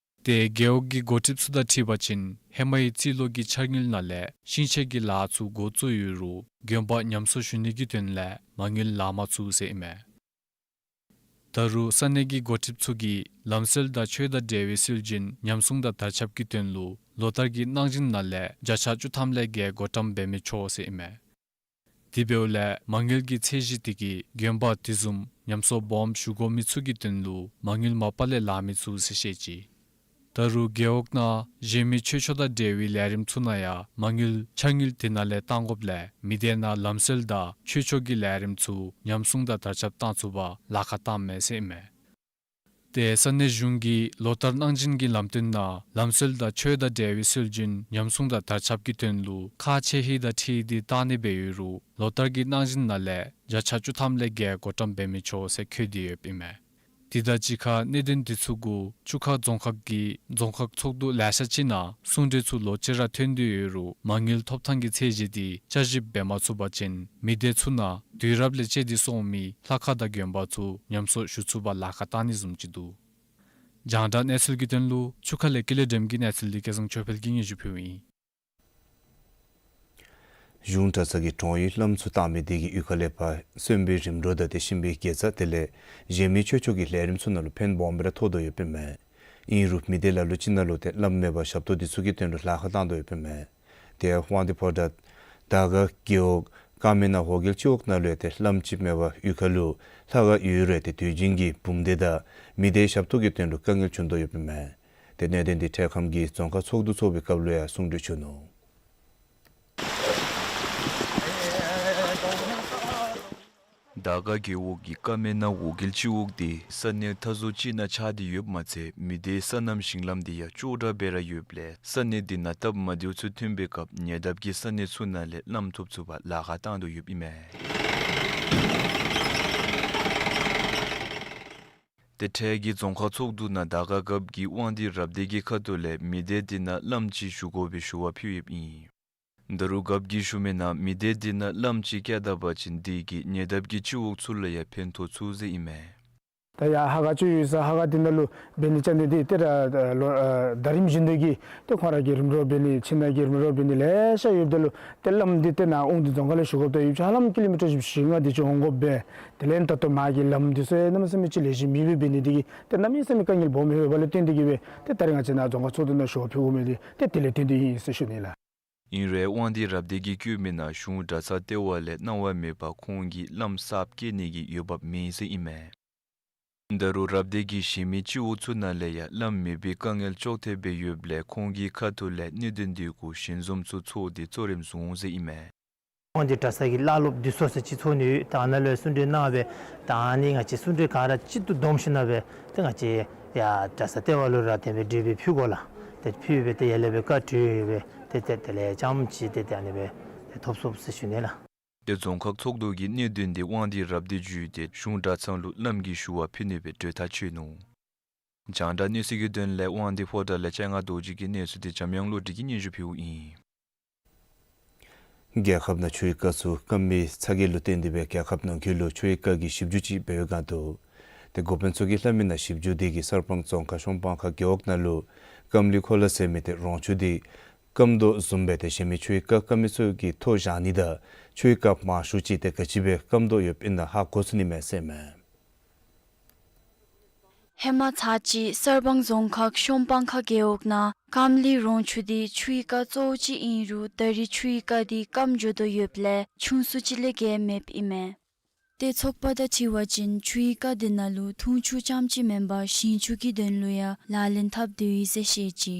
ཏེ་རྒེད་འོག་གི་འགོ་ཁྲིདཔ་ཚུ་དང་འཁྲིལ་བ་ཅིན་ཧེ་མའི་རྩིས་ལོ་གི་འཆར་དངུལ་ནང་ལས་ཤིང་ཆས་ཀྱི་ལཱ་ཚུ་འགོ་བཙུགས་ཡོད་རུང་དགོན་པ་ཉམས་གསོ་ཞུ་ནི་གི་དོན་ལས་མ་དངུལ་ལང་མ་ཚུགས་ཟེར་ཨིན་མས། ད་རུང་ས་གནས་ཀྱི་འགོ་ཁྲིདཔ་ཚུ་གིས་ལམ་སྲོལ་དང་ཆོས་དང་འབྲེལ་བའི་སྲོལ་རྒྱུན་ཉམས་སྲུང་དང་དར་ཁྱབ་ཀྱི་དོན་ལུ་ལོ་བསྟར་གྱི་གནང་སྦྱིན་ནང་ལས་བརྒྱ་ཆ་བཅུ་ཐམ་ལས་བརྒལ་བགོ་བཀྲམ་འབད་མི་ཆོག་ཟེར་ཨིན་མས། དེ་འབདཝ་ལས་མ་དངུལ་གྱི་ཚད་གཞི་དེ་གིས་དགོན་པ་དེ་བཟུམ་ཉམས་གསོ་སྦོམ་ཞུ་དགོ་མི་ཚུ་གི་དོན་ལུ་མ་དངུལ་མ་པ་ལས་ལང་མི་ཚུགས་ཟེར་བཤད་ཅི། ད་རུང་རྒེད་འོག་ནང་གཞན་མི་ཆོས་ཕྱོགས་དང་འབྲེལ་བའི་ལས་རིམ་ཚུ་ནང་ཡང་མ་དངུལ་འཆར་དངུལ་དེ་ནང་ལས་བཏང་དགོཔ་ལས་མི་སྡེ་ནང་ལམ་སྲོལ་དང་ཆོས་ཕྱོགས་ཀྱི་ལས་རིམ་ཚུ་ཉམས་སྲུང་དང་དར་ཁྱབ་བཏང་ཚུགས་པར་ལཱ་ཁག་བཏངམ་མས་ཟེར་ཨིན་མས། ཏེ་ས་གནས་གཞུང་གིས་ལོ་བསྟར་གནང་སྦྱིན་གྱི་ལམ་སྟོན་ནང་ལམ་སྲོལ་དང་ཆོས་དང་འབྲེལ་བའི་སྲོལ་རྒྱུན་ཉམས་སྲུང་དང་དར་ཁྱབ་ཀྱི་དོན་ལུ་ཁག་ཆེ་ཧེ་དང་འཁྲིལ་ཏེ་བཏང་ནི་འབད་ཡོད་རུང་ལོ་བསྟར་གྱི་གནང་སྦྱིན་ནང་ལས་བརྒྱ་ཆ་བཅུ་ཐམ་ལས་བརྒལ་བགོ་བཀྲམ་འབད་མི་ཆོག་ཟེར་འཁོད་དེ་ཡོདཔ་ཨིན་མས། དེ་དང་གཅིག་ཁར་གནད་དོན་དེ་ཚུ་གུ་ཆུ་ཁ་རྫོང་ཁག་གི་རྫོང་ཁག་ཚོགས་འདུ་ལེ་ཤ་ཅིག་ནང་གསུང་གྲོས་ཚུ་ལོག་ཅི་ར་ཐོན་ཏེ་ཡོད་རུང་མ་དངུལ་ཐོབ་ཐང་གི་ཚད་གཞི་དེ་བསྐྱར་ཞིབ་འབད་མ་ཚུགས་པ་ཅིན་མི་སྡེ་ཚུ་ནང་དུས་རབས་ལས་བཅད་དེ་སོང་མི་ལྷ་ཁང་དང་དགོན་པ་ཚུ་ཉམས་གསོ་ཞུ་ཚུགས་པར་ལཱ་ཁག་བཏང་ནི་བཟུམ་ཅིག་འདུག། རྒྱང་བསྒྲགས་གནས་ཚུལ་གྱི་དོན་ལུ་ཆུ་ཁ་ལས་ཀུན་ལེགས་སྒྲོལམ་གྱི་གནས་ཚུལ་འདི་སྐལ་བཟང་ཆོས་འཕེལ་གྱིས་སྙན་ཞུ་ཕུལཝ་ཨིན། གཞུང་གྲྭ་ཚང་གིས་གྲོང་ཡུལ་བླམ་ཚུ་བཏང་མི་དེ་གིས་གཡུས་ཁ་ལས་ཕར་གསོན་པོའི་རིམ་གྲོ་དང་ཏེ་གཤིན་པོའི་དགེ་རྩ་དེ་ལས་གཞན་མི་ཆོས་ཕྱོགས་ཀྱི་ལས་རིམ་ཚུ་ནང་ལུ་ཕན་སྦོམ་སྦེ་ར་ཐོགས་དོ་ཡོདཔ་ཨིན་མས། ཨིན་རུང་མི་སྡེ་ལ་ལུ་ཅིག་ནང་ལུ་ཏེ་བླམ་མེད་པར་ཞབས་ཏོག་དེ་ཚུ་གི་དོན་ལུ་ལཱ་ཁག་བཏང་དོ་ཡོདཔ་ཨིན་མས། ཏེ་དབང་འདུས་ཕོ་བྲང་དར་དཀར་རྒེད་འོག་ཀ་མེ་ན་འོ་རྒྱལ་སྤྱི་འོག་ནང་ལུ་ཡང་ཏེ་བླམ་ཅིག་མེད་པར་གཡུས་ཁ་ལུ་ལྷ་ཁང་ཡོད་རུང་ཏེ་དུས་རྒྱུན་གྱི་འབུམ་སྡེ་དང་མི་སྡེའི་ཞབས་ཏོག་གི་དོན་ལུ་དཀའ་ངལ་བྱུང་དོ་ཡོདཔ་ཨིན་མས། ཏེ་གནད་དོན་འདི་འཕྲལ་ཁམས་ཀྱི་རྫོང་ཁག་ཚོགས་འདུ་ཚོགས་པའི་སྐབས་ལུ་ཡང་གསུང་གྲོས་བྱུང་ནུག། དར་དཀར་རྒེད་འོག་གི་ཀ་མེ་ན་འོ་རྒྱལ་སྤྱི་འོག་འདི་ས་གནས་མཐའ་ཟུར་ཅིག་ནང་ཆགས་ཏེ་ཡོདཔ་མ་ཚད་མི་སྡེའི་སོ་ནམ་ཞིང་ལམ་འདི་ཡང་ཅོག་འཐདཔ་སྦེ་ར་ཡོདཔ་ལས་ས་གནས་འདི་ནང་སྟབས་མ་བདེཝ་ཚུ་ཐོན་པའི་སྐབས་ཉེ་འདབས་ཀྱི་ས་གནས་ཚུ་ནང་ལས་བླམ་ཐོབ་ཚུགས་པར་ལཱ་ཁག་བཏང་དོ་ཡོདཔ་ཨིན་མས། ཏེ་འཕྲལ་གྱི་རྫོང་ཁག་ཚོགས་འདུ་ནང་དར་དཀར་རྒཔོ་གིས་དབང་འདུས་རབ་སྡེ་གི་ཁ་ཐུག་ལས་མི་སྡེ་འདི་ནང་བླམ་ཅིག་ཞུ་དགོ་པའི་ཞུ་བ་ཕུལ་ཡོདཔ་ཨིན། ད་རུང་རྒཔོ་གིས་ཞུ་མི་ནང་མི་སྡེ་འདི་ནང་བླམ་ཅིག་བསྐྱལ་ད་པ་ཅིན་དེ་གིས་ཉེ་འདབས་ཀྱི་སྤྱི་འོག་ཚུ་ལུ་ཡང་ཕན་ཐོགས་ཚུགས་ཟེར་ཨིན་མས། ད་ཡར་ལྷ་ཁང་ཅིག་ཡོད་ས་ལྷ་ཁང་འདི་ནང་ལུ་འབད་ནི་ཅིག་འདི་ཏེ་ར་ལོ་ཨ་ཟླ་རིམ་བཞིན་དུ་གི་ཏེ་ཁོང་ར་གི་རིམ་གྲོ་འབད་ནི་ཕྱི་ནང་གི་རིམ་གྲོ་འབད་ནི་ལེ་ཤ་ཡོདཔ་ད་ལུ་ཏེ་བླམ་འདི་ཏེ་ནཱ་དབང་འདུས་རྫོང་ཁག་ལས་ཞུ་དགོཔ་ད་ཡོདཔ་ཆ་ལམ་ཀི་ལོ་མི་ཊར་བཞི་ལྔ་དེ་ཅིག་འོང་དགོཔ་སྦེ་དེ་ལས་ད་ལྟོ་མར་གྱི་ལམ་འདི་ཚུ་ཡང་གནམ་མེད་ས་མེད་ཅིག་ལེགས་ཤོམ་མེདཔ་སྦེ་འབད་ནི་དེ་གིས་ཏེ་གནམ་མེད་ས་མེད་དཀའ་ངལ་སྦོམ་ཡོདཔ་ལས་བརྟེན་ཏེ་གིས་སྦེ་ཏེ་ད་རེས་ང་བཅས་ནཱ་རྫོང་ཁག་ཚོགས་འདུ་ནང་ཞུ་བ་ཕུལ་དགོ་མི་འདི་ཏེ་དེ་ལས་བརྟེན་ཏེ་ཨིན་ཟེར་ཞུ་ནི་ལགས། ཨིན་རུང་དབང་འདུས་རབ་སྡེ་གིས་བཀོད་མི་ནང་གཞུང་གྲྭ་ཚང་ལྟེ་བ་ལས་གནང་བ་མེད་པར་ཁོང་གིས་བླམ་གསརཔ་བསྐྱལ་ནི་གི་འོས་འབབ་མེད་ཟེར་ཨིན་མས། ད་རུང་རབ་སྡེ་གིས་གཞན་མི་སྤྱི་འོག་ཚུ་ནང་ལས་ཡང་བླམ་མེད་པའི་དཀའ་ངལ་ཅོག་འཐདཔ་སྦེ་ཡོདཔ་ལས་ཁོང་གི་ཁ་ཐུག་ལས་གནད་དོན་འདི་གུ་ཞིང་འཛོམས་ཚུ་ཚོགས་ཏེ་གཙོ་རིམ་བཟུང་འོང་ཟེར་ཨིན་མས། དབང་འདུས་གྲྭ་ཚང་གི་བླ་སློབ་འདུས་ཚོགས་ཟེར་ཅིག་ཚོགས་ནི་ཡོད། ད་ཨ་ནཱ་ལུ་གསུང་གྲོས་གནང་སྦེ་ད་ཨ་ནི་ང་བཅས་གསུང་གྲོས་ག་ར་གཅིག་ཏུ་བསྡོམས་ཞིནམ་ལས་ཏེ་ང་བཅས་ཡར་གྲྭ་ཚང་ལྟེ་བ་ལུ་ར་དེ་སྦེ་གྲོས་འབུལ་ཕུལ་དགོ་ལགས། ཏེ་ཕུལ་སྦེ་ཏེ་ཡར་ལས་སྦེ་བཀའ་གྲོས་ཡོད་པས། ཏེ་ཏེ་དེ་ལས་རྐྱངམ་ཅིག་ཏེ་ཏེ་ཨ་ནི་སྦེ་ཐོབ་ཚུགས་ཟེར་ཞུ་ནི་ལགས། ཏེ་རྫོང་ཁག་ཚོགས་འདུ་གི་གནད་དོན་འདི་དབང་འདུས་རབ་སྡེ་བརྒྱུད་དེ་གཞུང་གྲྭ་ཚང་ལུ་བླམ་གྱི་ཞུ་བ་ཕུལ་ནི་སྦེ་གྲོས་ཐག་བཅད་ནུག། རྒྱང་བསྒྲགས་གནས་ཚུལ་གྱི་དོན་ལས་དབང་འདུས་ཕོ་བྲང་ལས་སྤྱན་སྔ་རྡོ་རྗེ་གི་གནས་ཚུལ་འདི་འཇམ་དབྱངས་བློ་གྲོས་ཀྱིས་སྙན་ཞུ་ཕུལཝ་ཨིན། རྒྱལ་ཁབ་ནང་ཆུའི་རྐ་ཚུ་སྐམ་མི་ཚ་གྱང་ལུ་བརྟེན་ཏེ་སྦེ་རྒྱལ་ཁབ་ནང་འཁོད་ལུ་ཆུའི་རྐ་གི་ཞིབ་འཇུག་ཅིག་འབད་བའི་སྒང་དུ་ཏེ་འགོ་དཔོན་ཚུ་གིས་སླབ་མི་ནང་ཞིབ་འཇུག་འདི་གིས་གསར་སྤང་རྫོང་ཁག་གཤོང་སྤང་ཁ་རྒེད་འོག་ནང་ལུ་སྐམ་ལི་ཁོ་ལ་ཟེར་མི་ཏེ་རོང་ཆུ་འདི་སྐམ་དོ་བཟུམ་སྦེ་ཏེ་གཞན་མི་ཆུའི་རྐ་སྐམ་མི་ཚུ་གིས་ཐོ་བཞག་ནི་དང་ཆུའི་རྐ་མང་ཤོས་ཅིག་ཏེ་ག་ཅི་སྦེ་སྐམ་དོ་ཡོདཔ་ཨིན་ན་ཧ་གོ་ཚུགས་ནི་མས་ཟེར་མས། ཧེ་མ་ཚར་གཅིག་གསར་སྤང་རྫོང་ཁག་གཤོང་སྤང་ཁ་རྒེད་འོག་ནང་སྐམ་ལི་རོང་ཆུ་འདི་ཆུའི་རྐ་གཙོ་བོ་ཅིག་ཨིན་རུང་ད་རེས་ཆུའི་རྐ་འདི་སྐམ་འགྱོ་དོ་ཡོདཔ་ལས་ཆུང་སུ་ཅིག་ལས་བརྒལ་མེདཔ་ཨིན་མས། ཏེ་ཚོགས་པ་དང་འཁྲིལ་བ་ཅིན་ཆུའི་རྐ་འདི་ནང་ལུ་འཐུང་ཆུ་རྐྱངམ་ཅིག་མེན་པར་ཞིང་ཆུ་གི་དོན་ལུ་ཡང་ལག་ལེན་འཐབ་སྟེ་ཡོད་ཟེར་བཤད་ཅི།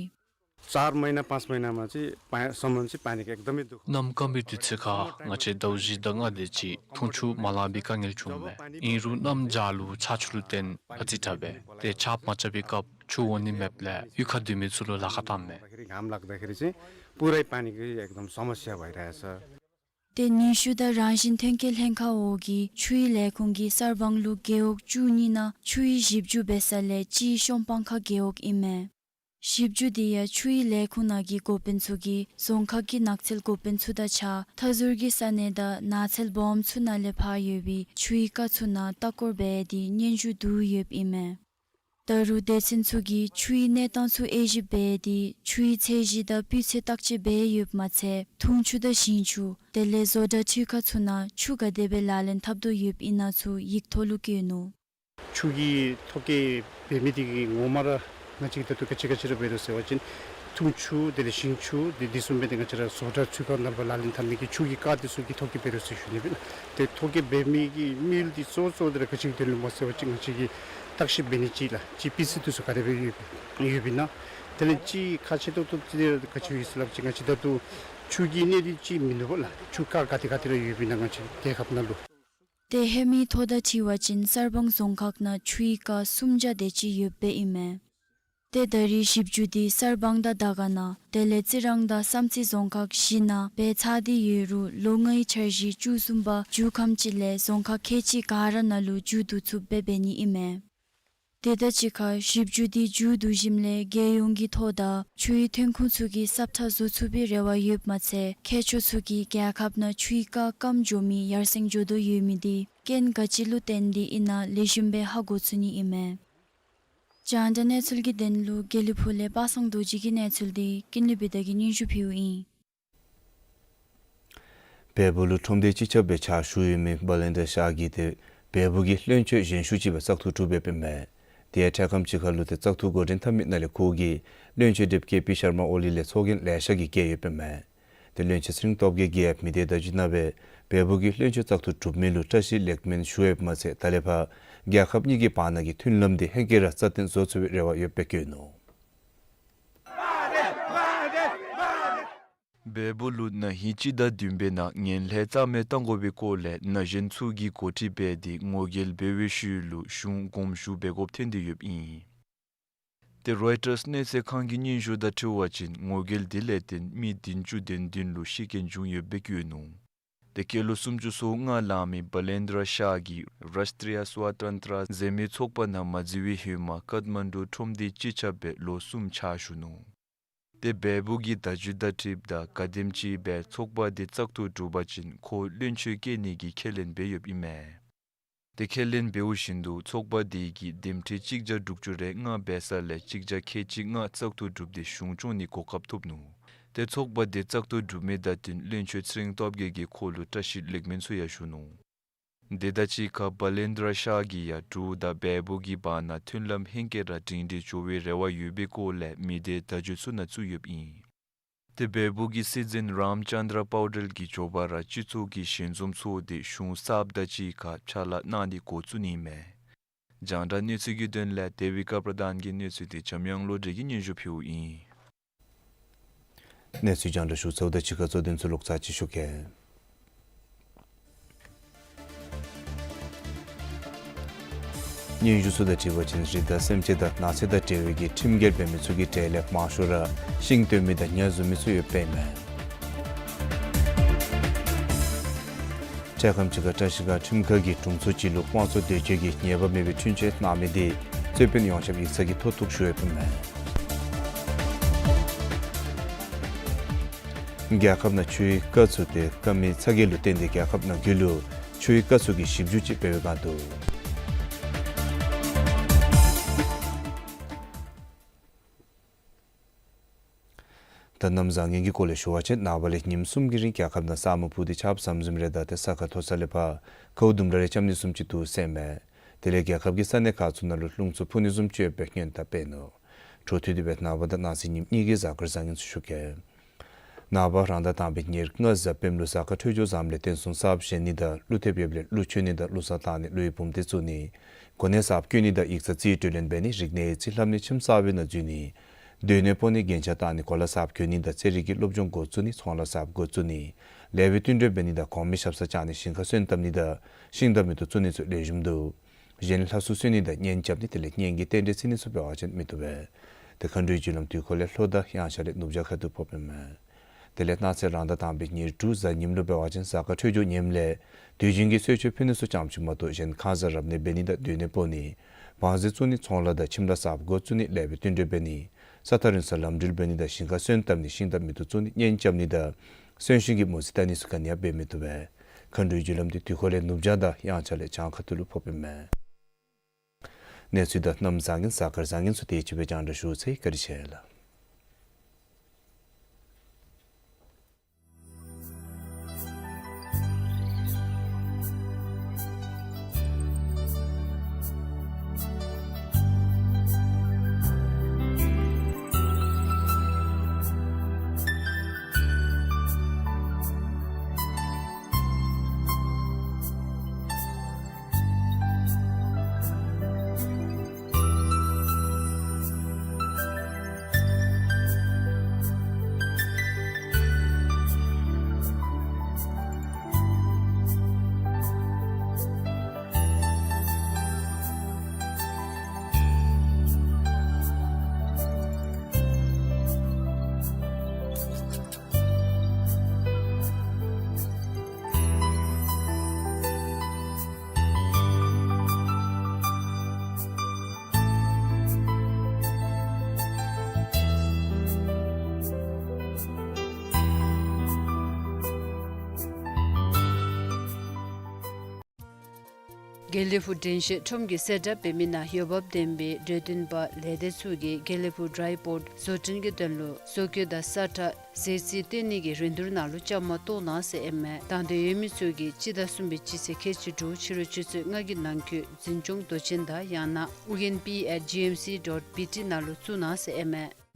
चार महिना पाँच महिनामा चाहिँ पानी, सामान चाहिँ पानीको एकदमै दुःख। གནམ་སྐམ་པའི་དུས་ཚོད་ཁར་ང་བཅས་ཟླཝ་བཞི་དང་ལྔ་དེ་ཅིག་འཐུང་ཆུ་མ་ལང་པའི་དཀའ་ངལ་བྱུངམ་མས། ཨིན་རུང་གནམ་བྱཱར་ལུ་ཆར་ཆུ་ལུ་བརྟེན་ཨ་ཙི་དྲག་པས། ཏེ་ཆརཔ་མ་རྐྱབ་པའི་སྐབས་ཆུ་འོང་ནི་མེདཔ་ལས་གཡུས་ཁར་སྡོད་མི་ཚུ་ལུ་ལཱ་ཁག་བཏངམ་མས། घाम लाग्दाखेरि चाहिँ पुरै पानीको एकदम समस्या भइरहेछ। ཏེ་ནུས་ཤུགས་དང་རང་བཞིན་ཐོན་སྐྱེད་ལྷན་ཁག་འོག་གི་ཆུའི་ལས་ཁུངས་ཀྱིས་གསར་སྤང་ལུ་རྒེད་འོག་བཅུ་གཉིས་ནང་ཆུའི་ཞིབ་འཇུག་འབད་ས་ལས་གཅིག་གཤོང་སྤང་ཁ་རྒེད་འོག་ཨིན་མས། ཞིབ་འཇུག་འདི་ཡང་ཆུའི་ལས་ཁུངས་ནང་གི་འགོ་དཔོན་ཚུ་གིས་རྫོང་ཁག་གི་ནགས་ཚལ་འགོ་དཔོན་ཚུ་དང་གཅིག་ཁར་མཐའ་ཟུར་གྱི་ས་གནས་དང་ནགས་ཚལ་སྦོམ་ཚུ་ནང་ལས་ཕར་ཡོད་པའི་ཆུའི་རྐ་ཚུ་ནང་ལྟ་སྐོར་འབད་དེ་སྙན་ཞུ་བསྡུ་ཡོདཔ་ཨིན་མས། ད་རུང་སྡེ་ཚན་ཚུ་གིས་ཆུའི་གནས་སྟངས་ཚུ་དབྱེ་ཞིབ་འབད་དེ་ཆུའི་ཚད་གཞི་དང་སྤུས་ཚད་བརྟག་དཔྱད་འབད་ཡོདཔ་མ་ཚད་འཐུང་ཆུ་དང་ཞིང་ཆུ་དེ་ལས་བཟོ་གྲྭ་འཕྲུལ་ཁང་ཚུ་ནང་ཆུ་ག་དེ་སྦེ་ལག་ལེན་འཐབ་དོ་ཡོདཔ་ཨིན་ན་ཚུ་ཡིག་ཐོག་ལུ་བཀོད་ནུག། ཆུ་གི་ཐོ་བཀོད་འབད་མི་དེ་གིས་ངོ་མ་ར་ང་བཅས་ད་ལྟོ་ག་ཅི་ག་ཅི་ར་འབད་རུང་ཟེར་བ་ཅིན་འཐུང་ཆུ་དེ་ལས་ཞིང་ཆུ་དེ་དེ་བཟུམ་སྦེ་ཏེ་ང་བཅས་ར་བཟོ་གྲྭ་འཕྲུལ་ཁང་ནང་ལུ་ལག་ལེན་འཐབ་མི་གི་ཆུ་གི་རྐ་དེ་ཚུ་གི་ཐོ་བཀོད་འབད་རུང་ཟེར་ཞུ་ནི་སྦེ་ཏེ་ཐོ་བཀོད་འབད་མི་གི་དམིགས་ཡུལ་དེ་གཙོ་གཙོ་དེ་ར་ག་ཅི་དོན་ལུ་སྨོ་ཟེར་བ་ཅིན་ང་བཅས་ཀྱིས་བརྟག་ཞིབ་འབད་ནི་ཅིག་ལགས་ཅིག་སྤུས་ཚད་དེ་ཚུ་ག་དེ་སྦེ་ཡོད་ཡོདཔ་ཨིན་ན། དེ་ལས་ཅིག་ཁག་ཆེ་ཏོག་ཏོ་ཅིག་ག་ཅི་ཡོད་ཟེར་སླབ་ཅིན་ང་བཅས་ད་ལྟོ་ཆུ་གི་གནས་སྟངས་ཅིག་མིན་འདུག་པ་ལགས། ཆུ་རྐ་ག་དེ་ག་དེ་ར་ཡོདཔ་ཨིན་ན་ང་བཅས་རྒྱལ་ཁབ་ནང་ལུ། ཏེ་ཧེ་མའི་ཐོ་དང་འཁྲིལ་བ་ཅིན་གསར་སྤང་རྫོང་ཁག་ནང་ཆུའི་རྐ་སུམ་བརྒྱ་དེ་ཅིག་ཡོདཔ་ཨིན་མས། ཏེ་ད་རེས་ཞིབ་འཇུག་འདི་གསར་སྤང་དང་དར་དཀར་ནང་དེ་ལས་རྩི་རང་དང་བསམ་རྩེ་རྫོང་ཁག་བཞི་ནང་འབད་ཚར་ཏེ་ཡོད་རུང་ལོ་ལྔའི་འཆར་གཞི་བཅུ་གསུམ་པ་མཇུག་ཁམས་ཅིག་ལས་རྫོང་ཁག་ཁལ་གཅིག་ག་ར་ནང་ལུ་མཇུག་བསྡུ་ཚུགསཔ་སྦེ་འབད་ནི་ཨིན་མས། དེ་དང་གཅིག་ཁར་ཞིབ་འཇུག་འདི་མཇུག་བསྡུ་ཞིནམ་ལས་རྒྱལ་ཡོངས་ཀྱི་ཐོག་དང་ཆུའི་ཐོན་ཁུངས་ཚུ་གི་སབ་ཁྲ་བཟོ་ཚུགས་པའི་རེ་བ་ཡོདཔ་མ་ཚད་མཁས་མཆོག་ཚུ་གིས་རྒྱལ་ཁབ་ནང་ཆུའི་རྐ་སྐམ་འགྱོ་མི་ཡར་སེང་འགྱོ་དོ་ཡོད་མི་འདི་རྐྱེན་ག་ཅི་ལུ་བརྟེན་ཏེ་ཨིན་ན་ལེགས་ཤོམ་སྦེ་ཧ་གོ་ཚུགས་ནི་ཨིན་མས། རྒྱང་བསྒྲགས་གནས་ཚུལ་གྱི་དོན་ལུ་དགེ་ལེགས་ཕུག་ལས་པ་སངས་རྡོ་རྗེ་གི་གནས་ཚུལ་འདི་ཀུན་ལེགས་བི་དྷ་གིས་སྙན་ཞུ་ཕུལཝ་ཨིན། བལ་པོ་ལུ་ཁྲོམ་སྡེ་སྤྱི་ཁྱབ་སྦེ་ཕྱག་ཞུ་ཡོད་མི་བ་ལེན་དྲ་ཤར་གྱིས་ཏེ་བལ་པོ་གི་བློན་ཆེན་གཞོན་ཤོས་ཅིག་སྦེ་བཙག་འཐུ་གྲུབ་ཡོདཔ་ཨིན་མས། དེ་ཡང་འཕྲལ་ཁམས་ཅིག་ཁར་ལུ་ཏེ་བཙག་འཐུ་འགོ་འདྲེན་འཐབ་མི་ནང་ལས་ཁོ་གིས་བློན་ཆེན་ཌིབ་ཀེ་པི་ཤར་མ་ཨོ་ལི་ལས་ཚོགས་རྒྱན་ལེ་ཤ་གིས་བཀལ་ཡོདཔ་ཨིན་མས། ཏེ་བློན་ཆེན་ཚེ་རིང་སྟོབས་རྒྱས་ཀྱིས་མི་སྡེ་བརྡ་བརྒྱུད་ནང་སྦེ་བལ་པོ་གི་བློན་ཆེན་བཙག་འཐུ་གྲུབ་མི་ལུ་བཀྲ་ཤིས་ལེགས་སྨོན་ཞུ་ཡོདཔ་མ་ཚད་ད་ལས་ཕར་རྒྱལ་ཁབ་གཉིས་ཀྱི་བར་ན་གི་མཐུན་ལམ་འདི་ཧེང་སྐལ་ར་རྩ་བརྟན་བཟོ་ཚུགས་པའི་རེ་བ་ཡོདཔ་སྦེ་བཀོད་ནུག། བལ་པོ་ལུ་ན་ཧིང་སྤྱི་ཟླ་བདུན་པའི་ནང་ངན་ལྷད་རྩ་མེད་གཏང་དགོ་པའི་སྐོར་ལས་ན་གཞོན་ཚུ་གིས་འགོ་ཁྲིད་འབད་དེ་ངོ་རྒོལ་འབད་བའི་ཤུལ་ལུ་གཞུང་དགོངས་ཞུ་འབད་དགོཔ་ཐོན་ཏེ་ཡོདཔ་ཨིན། ཏེ་རོའི་ཊརསི་གནས་ཚུལ་ཁང་གི་སྙན་ཞུ་དང་འཁྲིལ་བ་ཅིན་ངོ་རྒོལ་འདི་ལས་བརྟེན་མི་བདུན་ཅུ་དོན་བདུན་ལུ་ཤི་རྐྱེན་བྱུང་ཡོདཔ་སྦེ་བཀོད་ནུག། ཏེ་སྐྱེས་ལོ་སུམ་ཅུ་སོ་ལྔ་ལང་མི་བ་ལེན་དྲ་ཤར་གྱིས་རཱཤ་ཊྲི་ཡ་སྭ་ཊཱན་ཏྲ་ཟེར་མི་ཚོགས་པ་ནང་མ་འཛུལ་བའི་ཧེ་མ་ཀཏ་མན་ཌུ་ཁྲོམ་སྡེ་སྤྱི་ཁྱབ་སྦེ་ལོ་གསུམ་ཕྱག་ཞུ་ནུག། ཏེ་བལ་པོ་གི་བརྡ་བརྒྱུད་དང་འཁྲིལཝ་ད་ག་དེམ་ཅིག་སྦེ་ཚོགས་པ་འདི་བཙག་འཐུ་གྲུབ་པ་ཅིན་ཁོ་བློན་ཆེན་བཀལ་ནི་གི་ཁས་ལེན་འབད་ཡོདཔ་ཨིན་མས། ཏེ་ཁས་ལེན་འབདཝ་བཞིན་དུ་ཚོགས་པ་དེ་གིས་འདེམས་ཁྲི་གཅིག་བརྒྱ་དྲུག་ཅུ་རེ་ལྔ་འབད་ས་ལས་གཅིག་བརྒྱ་ཁལ་གཅིག་ལྔ་བཙག་འཐུ་གྲུབ་སྟེ་གཞུང་སྐྱོང་ནི་གོ་སྐབས་ཐོབ་ནུག། ཏེ་ཚོགས་པ་དེ་བཙག་འཐུ་གྲུབ་མི་དང་བསྟུན་བློན་ཆེན་ཚེ་རིང་སྟོབས་རྒྱས་ཀྱིས་ཁོ་ལུ་བཀྲ་ཤིས་ལེགས་སྨོན་ཚུ་ཡང་ཞུ་ནུག། དེ་དང་གཅིག་ཁར་བ་ལེན་དྲ་ཤར་གྱིས་ཡང་འབྲུག་དང་བལ་པོ་གི་བར་ན་མཐུན་ལམ་ཧེང་སྐལ་ར་སྒྲིང་སྒྲིང་འགྱོ་བའི་རེ་བ་ཡོད་པའི་སྐོར་ལས་མི་སྡེ་བརྡ་བརྒྱུད་ཚུ་ནང་བཙུགས་ཡོདཔ་ཨིན། ཏེ་བལ་པོ་གི་སྲིད་འཛིན་རམ་ཅན་དྲ་པཱོ་ཊལ་གྱིས་མགྱོགས་པ་ར་སྤྱི་ཚོགས་ཀྱི་ཞལ་འཛོམས་ཚོགས་ཏེ་གཞུང་གསརཔ་དང་གཅིག་ཁར་ཕྱག་ལཱ་གནང་སྟེ་འགོ་བཙུགས་ནི་མས། རྒྱང་བསྒྲགས་གནས་ཚུལ་གྱི་དོན་ལས་དེ་བི་ཀ་པྲ་དཱན་གྱི་གནས་ཚུལ་འདི་འཇམ་དབྱངས་བློ་གྲོས་ཀྱིས་སྙན་ཞུ་ཕུལཝ་ཨིན། གནས་ཚུལ་རྒྱང་བསྒྲགས་ཞུ་ཚརཝ་དང་གཅིག་ཁར་གཙོ་དོན་ཚུ་ལོག་ཚར་ཅིག་ཞུ་གེ། སྙན་ཞུ་ཚུ་དང་འཁྲིལ་བ་ཅིན་རི་དྭགས་སེམས་ཅན་དང་ནགས་ཚལ་དང་འབྲེལ་བའི་གི་ཁྲིམས་འགལ་འབད་མི་ཚུ་གི་གྲས་ལས་མང་ཤོས་ར་ཤིང་བཏོན་མི་དང་ཉ་བཟུང་མི་ཚུ་ཡོདཔ་ཨིན་མས། འཕྲལ་ཁམས་ཅིག་ཁར་བཀྲ་ཤིས་སྒང་ཁྲིམས་ཁང་གིས་དྲུང་འཚོ་ཅིག་ལུ་དབང་ཚད་དོས་སྐྱོན་གྱི་ཉེས་པ་མེད་པའི་འཁྲུན་ཆོད་གནང་མི་དེ་རྩོད་དཔོན་ཡོངས་ཁྱབ་ཡིག་ཚང་གིས་མཐོ་གཏུགས་ཞུ་ཡོདཔ་ཨིན་མས། རྒྱལ་ཁབ་ནང་ཆུའི་དཀའ་ཚུགས་དེ་དཀའ་མི་ཚ་གྱང་ལུ་བརྟེན་ཏེ་རྒྱལ་ཁབ་ནང་རྒྱུད་ལུ་ཆུའི་དཀའ་ཚུགས་ཀྱི་ཞིབ་འཇུག་ཅིག་འབད་བའི་བསྒང་དུ། ད་གནམ་བཟང་ངན་གྱི་སྐོར་ལས་ཞུ་བ་ཅིན་ནངས་པ་ལས་ཉིནམ་གསུམ་གྱི་རིང་རྒྱལ་ཁབ་ནང་ས་སྨུག་ཕུབ་སྟེ་ཆརཔ་ཟམ་ཟིམ་རེ་དྲགས་ཏེ་ས་ཁ་མཐོ་ས་ལས་ཕར་ཁཝ་ལྡུམ་ར་རེ་རྐྱབ་ནི་བཟུམ་ཅིག་འདུག་ཟེར་ཨིན་མས། དེ་ལས་རྒྱལ་ཁབ་ཀྱི་ས་གནས་ཁག་ཚུ་ནང་ལུ་རླུང་འཚུབ་འཕུ་ནི་བཟུམ་ཅིག་ཡོད་པའི་སྔོན་བརྡ་སྤེལ་ནུག། འཕྲོ་མཐུད་དེ་སྦེ་ནངས་པ་དང་གནངས་ཚེ་ཉིནམ་གཉིས་ཀྱི་གཟའ་སྐར་བཟང་ངན་ཚུ་ཞུ་གེ། ནངས་པ་རང་ཟླ་དང་པའི་ཉེར་ལྔ་གཟའ་སྤེནམ་ལུ་གཟའ་སྐར་འཕྲོད་སྦྱོར་བཟངམ་ལས་བརྟེན་གསུང་གསརཔ་བཞེངས་ནི་དང་ཀླུ་ཐེབས་ཡོདཔ་ལས་ཀླུ་མཆོད་ནི་དང་ཀླུ་གསར་བཏང་ནི་ཀླུ་ཡི་བུམ་སྡེ་བཙུགས་ནི་གོ་གནས་གསརཔ་བསྐོ་ནི་དང་ཡིག་ཚང་རྩིས་སྤྲོད་ལེན་འབད་ནི་རིག་གནས་ཡིག་རྩིས་ལྷབ་ནི་ཁྱིམ་གསར་པའི་ནང་འཛུལ་ནི་སྡོད་གནས་སྤོ་ནི་རྒྱན་ཆ་བཏགས་ནི་གོ་ལ་གསརཔ་གྱོན་ནི་དང་རྩེད་རིགས་ཀྱི་སློབ་སྦྱོང་འགོ་བཙུགས་ནི་ཚོང་ལཱ་གསརཔ་འགོ་བཙུགས་ནི་ལེགས་པའི་བསྟུན་གྲོས་འབད་ནི་དང་གོང་མའི་ཞབས་སར་བཅར་ནི་ཞིང་ཁར་སོན་བཏབ་ནི་དང་ཤིང་དང་མེ་ཏོག་བཙུགས་ནི་ཚུ་ལེགས་ཤོམ་འདུག། གཞན་ལྷ་སྲུང་གསོལ་ནི་དང་གཉེན་རྐྱབ་ནི་དེ་ལས་གཉེན་གྱི་རྟེན་འབྲེལ་བརྩི་ནི་ཚུ་འབད་བ་ཅིན་མི་བཏུབ་པས། དེ་མཁའ་འགྲོའི་རྒྱུ་ལམ་དུས་འཁོར་ལས་ལྷོ་དང་ཡང་ཆ་ལས་ནུབ་བྱང་ཁ་ཐུག་ཕོགཔ་ཨིན་མས། དེ་ལས་གནངས་ཚེ་རང་ཟླ་དང་པའི་ཉེར་དྲུག་གཟའ་ཉིམ་ལུ་འབད་བ་ཅིན་གཟའ་སྐར་འཕྲོད་སྦྱོར་ངནམ་ལས་དུས་རྒྱུན་གྱི་གསོལ་མཆོད་ཕུལ་ནི་ཚུ་ཙམ་ཅིག་མ་གཏོགས་གཞན་ཁང་གསར་རབ་གནས་འབད་ནི་དང་སྡོད་གནས་སྤོ་ནི་བང་མཛོད་བཙུགས་ནི་ཚོང་ལཱ་དང་ཁྱིམ་གྲབས་གསརཔ་འགོ་བཙུགས་ནི་ལེགས་པའི་བསྟུན་གྲོས་འབད་ནི་ས་ཐག་རིང་སར་ལམ་འགྲུལ་འབད་ནི་དང་ཞིང་ཁར་སོན་བཏབ་ནི་ཤིང་དང་མེ་ཏོག་བཙུགས་ནི་གཉེན་རྐྱབ་ནི་དང་གསོན་གཤིན་གྱི་མུ་ཟི་བལྟ་ནི་ཚུ་ག་ནི་ཡང་འབད་མི་བཏུབ་པས། མཁའ་འགྲོའི་རྒྱུ་ལམ་དེ་དུས་འཁོར་ལས་ནུབ་བྱང་དང་ཡང་ཆ་ལས་བྱང་ཁ་ཐུག་ལུ་ཕོགཔ་ཨིན་མས། གནས་ཚུལ་དང་གནམ་བཟང་ངན་གཟའ་སྐར་བཟང་ངན་ཚུ་དེ་ཅིག་སྦེ་རྒྱང་བསྒྲགས་ཞུ་ཚར་ཡི། བཀའ་དྲིན་ཆེ་ལགས། དགེ་ལེགས་ཕུག་དྲན་ཤེས་ཁྲོམ་གྱི་གསལ་བསྒྲགས་འབད་མི་ནང་འོས་འབབ་ལྡན་པའི་འབྲེལ་ཐོན་པ་ལས་སྡེ་ཚུ་གིས་དགེ་ལེགས་ཕུག་ཌའི་པོརཊ་བཟོ་སྐྲུན་གྱི་དོན་ལུ་བཟོ་བཀོད་དང་ས་ཁྲ་ཟས་རྩིས་སྟོན་ནི་གི་རིན་བསྡུར་ནང་ལུ་བཅའ་མར་གཏོགས་གནང་ཟེར་ཨིན་མས། དང་འདོད་ཡོད་མི་ཚུ་གིས་སྤྱི་ཟླ་གསུམ་པའི་སྤྱི་ཚེས་ཁལ་གཅིག་དྲུག་ཕྱི་རུ་ཆུ་ཚོད་ལྔ་གི་ནང་འཁོད་འཛིན་སྐྱོང་མདོ་ཆེན་དང་ཡང་ན་ཨུ་རྒྱན་པི་ཨེཊ་ཇི་ཨེམ་སི་ཌོཊ་བི་ཊི་ནང་ལུ་བཙུགས་གནང་ཟེར་ཨིན་མས།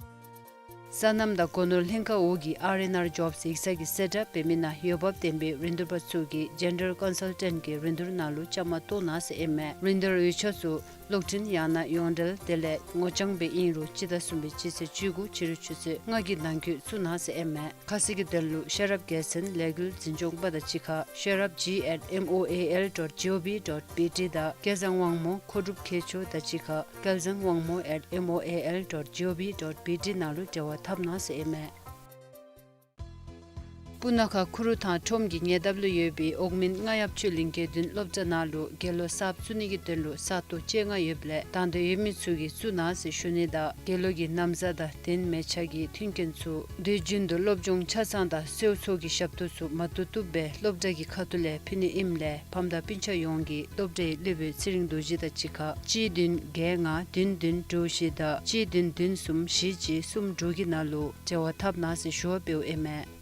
སོ་ནམ་དང་སྒོ་ནོར་ལྷན་ཁག་འོག་གི་ཨར་ཨེན་ཨར་ཇོབསི་ཡིག་ཚང་གི་གསལ་བསྒྲགས་འབད་མི་ནང་འོས་འབབ་ལྡན་པའི་རིན་བསྡུར་པ་ཚུ་གིས་ཇེན་ཌར་ཀོན་སལ་ཊེནཊ་གི་རིན་བསྡུར་ནང་ལུ་བཅའ་མར་གཏོགས་གནང་ཟེར་ཨིན་མས། རིན་བསྡུར་ཡིག་ཆ་ཚུ་གློག་འཕྲིན་ཡང་ན་ཡོངས་འབྲེལ་དེ་ལས་ངོ་རྐྱང་སྦེ་ཨིན་རུང་སྤྱི་ཟླ་གསུམ་པའི་སྤྱི་ཚེས་བཅུ་དགུ་ཕྱི་རུ་ཆུ་ཚོད་ལྔ་གི་ནང་འཁོད་བཙུགས་གནང་ཟེར་ཨིན་མས། ཁ་གསལ་གྱི་དོན་ལུ་ཤེས་རབ་རྒྱལ་མཚན་ལས་འགུལ་འཛིན་སྐྱོང་པ་དང་གཅིག་ཁར་ཤེས་རབ་ཇི་ཨེཊ་ཨེམ་ཨོ་ཨེ་ཨེལ་ཌོཊ་ཇི་ཨོ་བི་ཌོཊ་བི་ཊི་དང་སྐལ་བཟང་དབང་མོ་མཁོ་སྒྲུབ་མཁས་མཆོག་དང་གཅིག་ཁར་སྐལ་བཟང་དབང་མོ་ཨེཊ་ཨེམ་ཨོ་ཨེ་ཨེལ་ཌོཊ་ཇི་ཨོ་བི་ཌོཊ་བི་ཊི་ནང་ལུ་འབྲེལ་བ་འཐབ་གནང་ཟེར་ཨིན་མས། སྤུ་ན་ཁ་ཁུ་རུ་ཐང་ཁྲོམ་གྱི་ཉེ་འདབས་ལུ་ཡོད་པའི་འོག་མིན་རྔ་ཡབ་ཆོས་གླིང་དགེ་འདུན་སློབ་གྲྭ་ནང་ལུ་དགེ་སློབ་གསརཔ་བཙུགས་ནི་གི་དོན་ལུ་ས་སྟོང་བཅོ་ལྔ་ཡོདཔ་ལས་དང་འདོད་ཡོད་མི་ཚུ་གིས་བཙུགས་གནང་ཟེར་ཞུ་ནི་དང་དགེ་སློབ་ཀྱི་ན་བཟའ་དང་གདན་མལ་ཆ་གི་མཐུན་རྐྱེན་ཚུ་དུས་རྒྱུན་དུ་སློབ་སྦྱོང་ཆ་ཚང་དང་གསོལ་ཚོགས་ཀྱི་ཞབས་ཏོག་ཚུ་མ་བཏུབ་བཏུབ་སྦེ་སློབ་གྲྭ་གི་ཁ་ཐུག་ལས་ཕུལ་ནི་ཨིནམ་ལས་ཕམ་དང་སྤུན་ཆ་ཡོངས་ཀྱིས་སློབ་གྲྭའི་སློབ་དཔོན་ཚེ་རིང་རྡོ་རྗེ་དང་གཅིག་ཁར་གཅིག་བདུན་བརྒྱད་ལྔ་བདུན་བདུན་དྲུག་བཞི་དང་གཅིག་བདུན་བདུན་གསུམ་བཞི་གཅིག་གསུམ་དྲུག་གི་ནང་ལུ་འབྲེལ་བ་འཐབ་གནང་ཟེར་ཞུ་བ་འབདཝ་ཨིན་མས།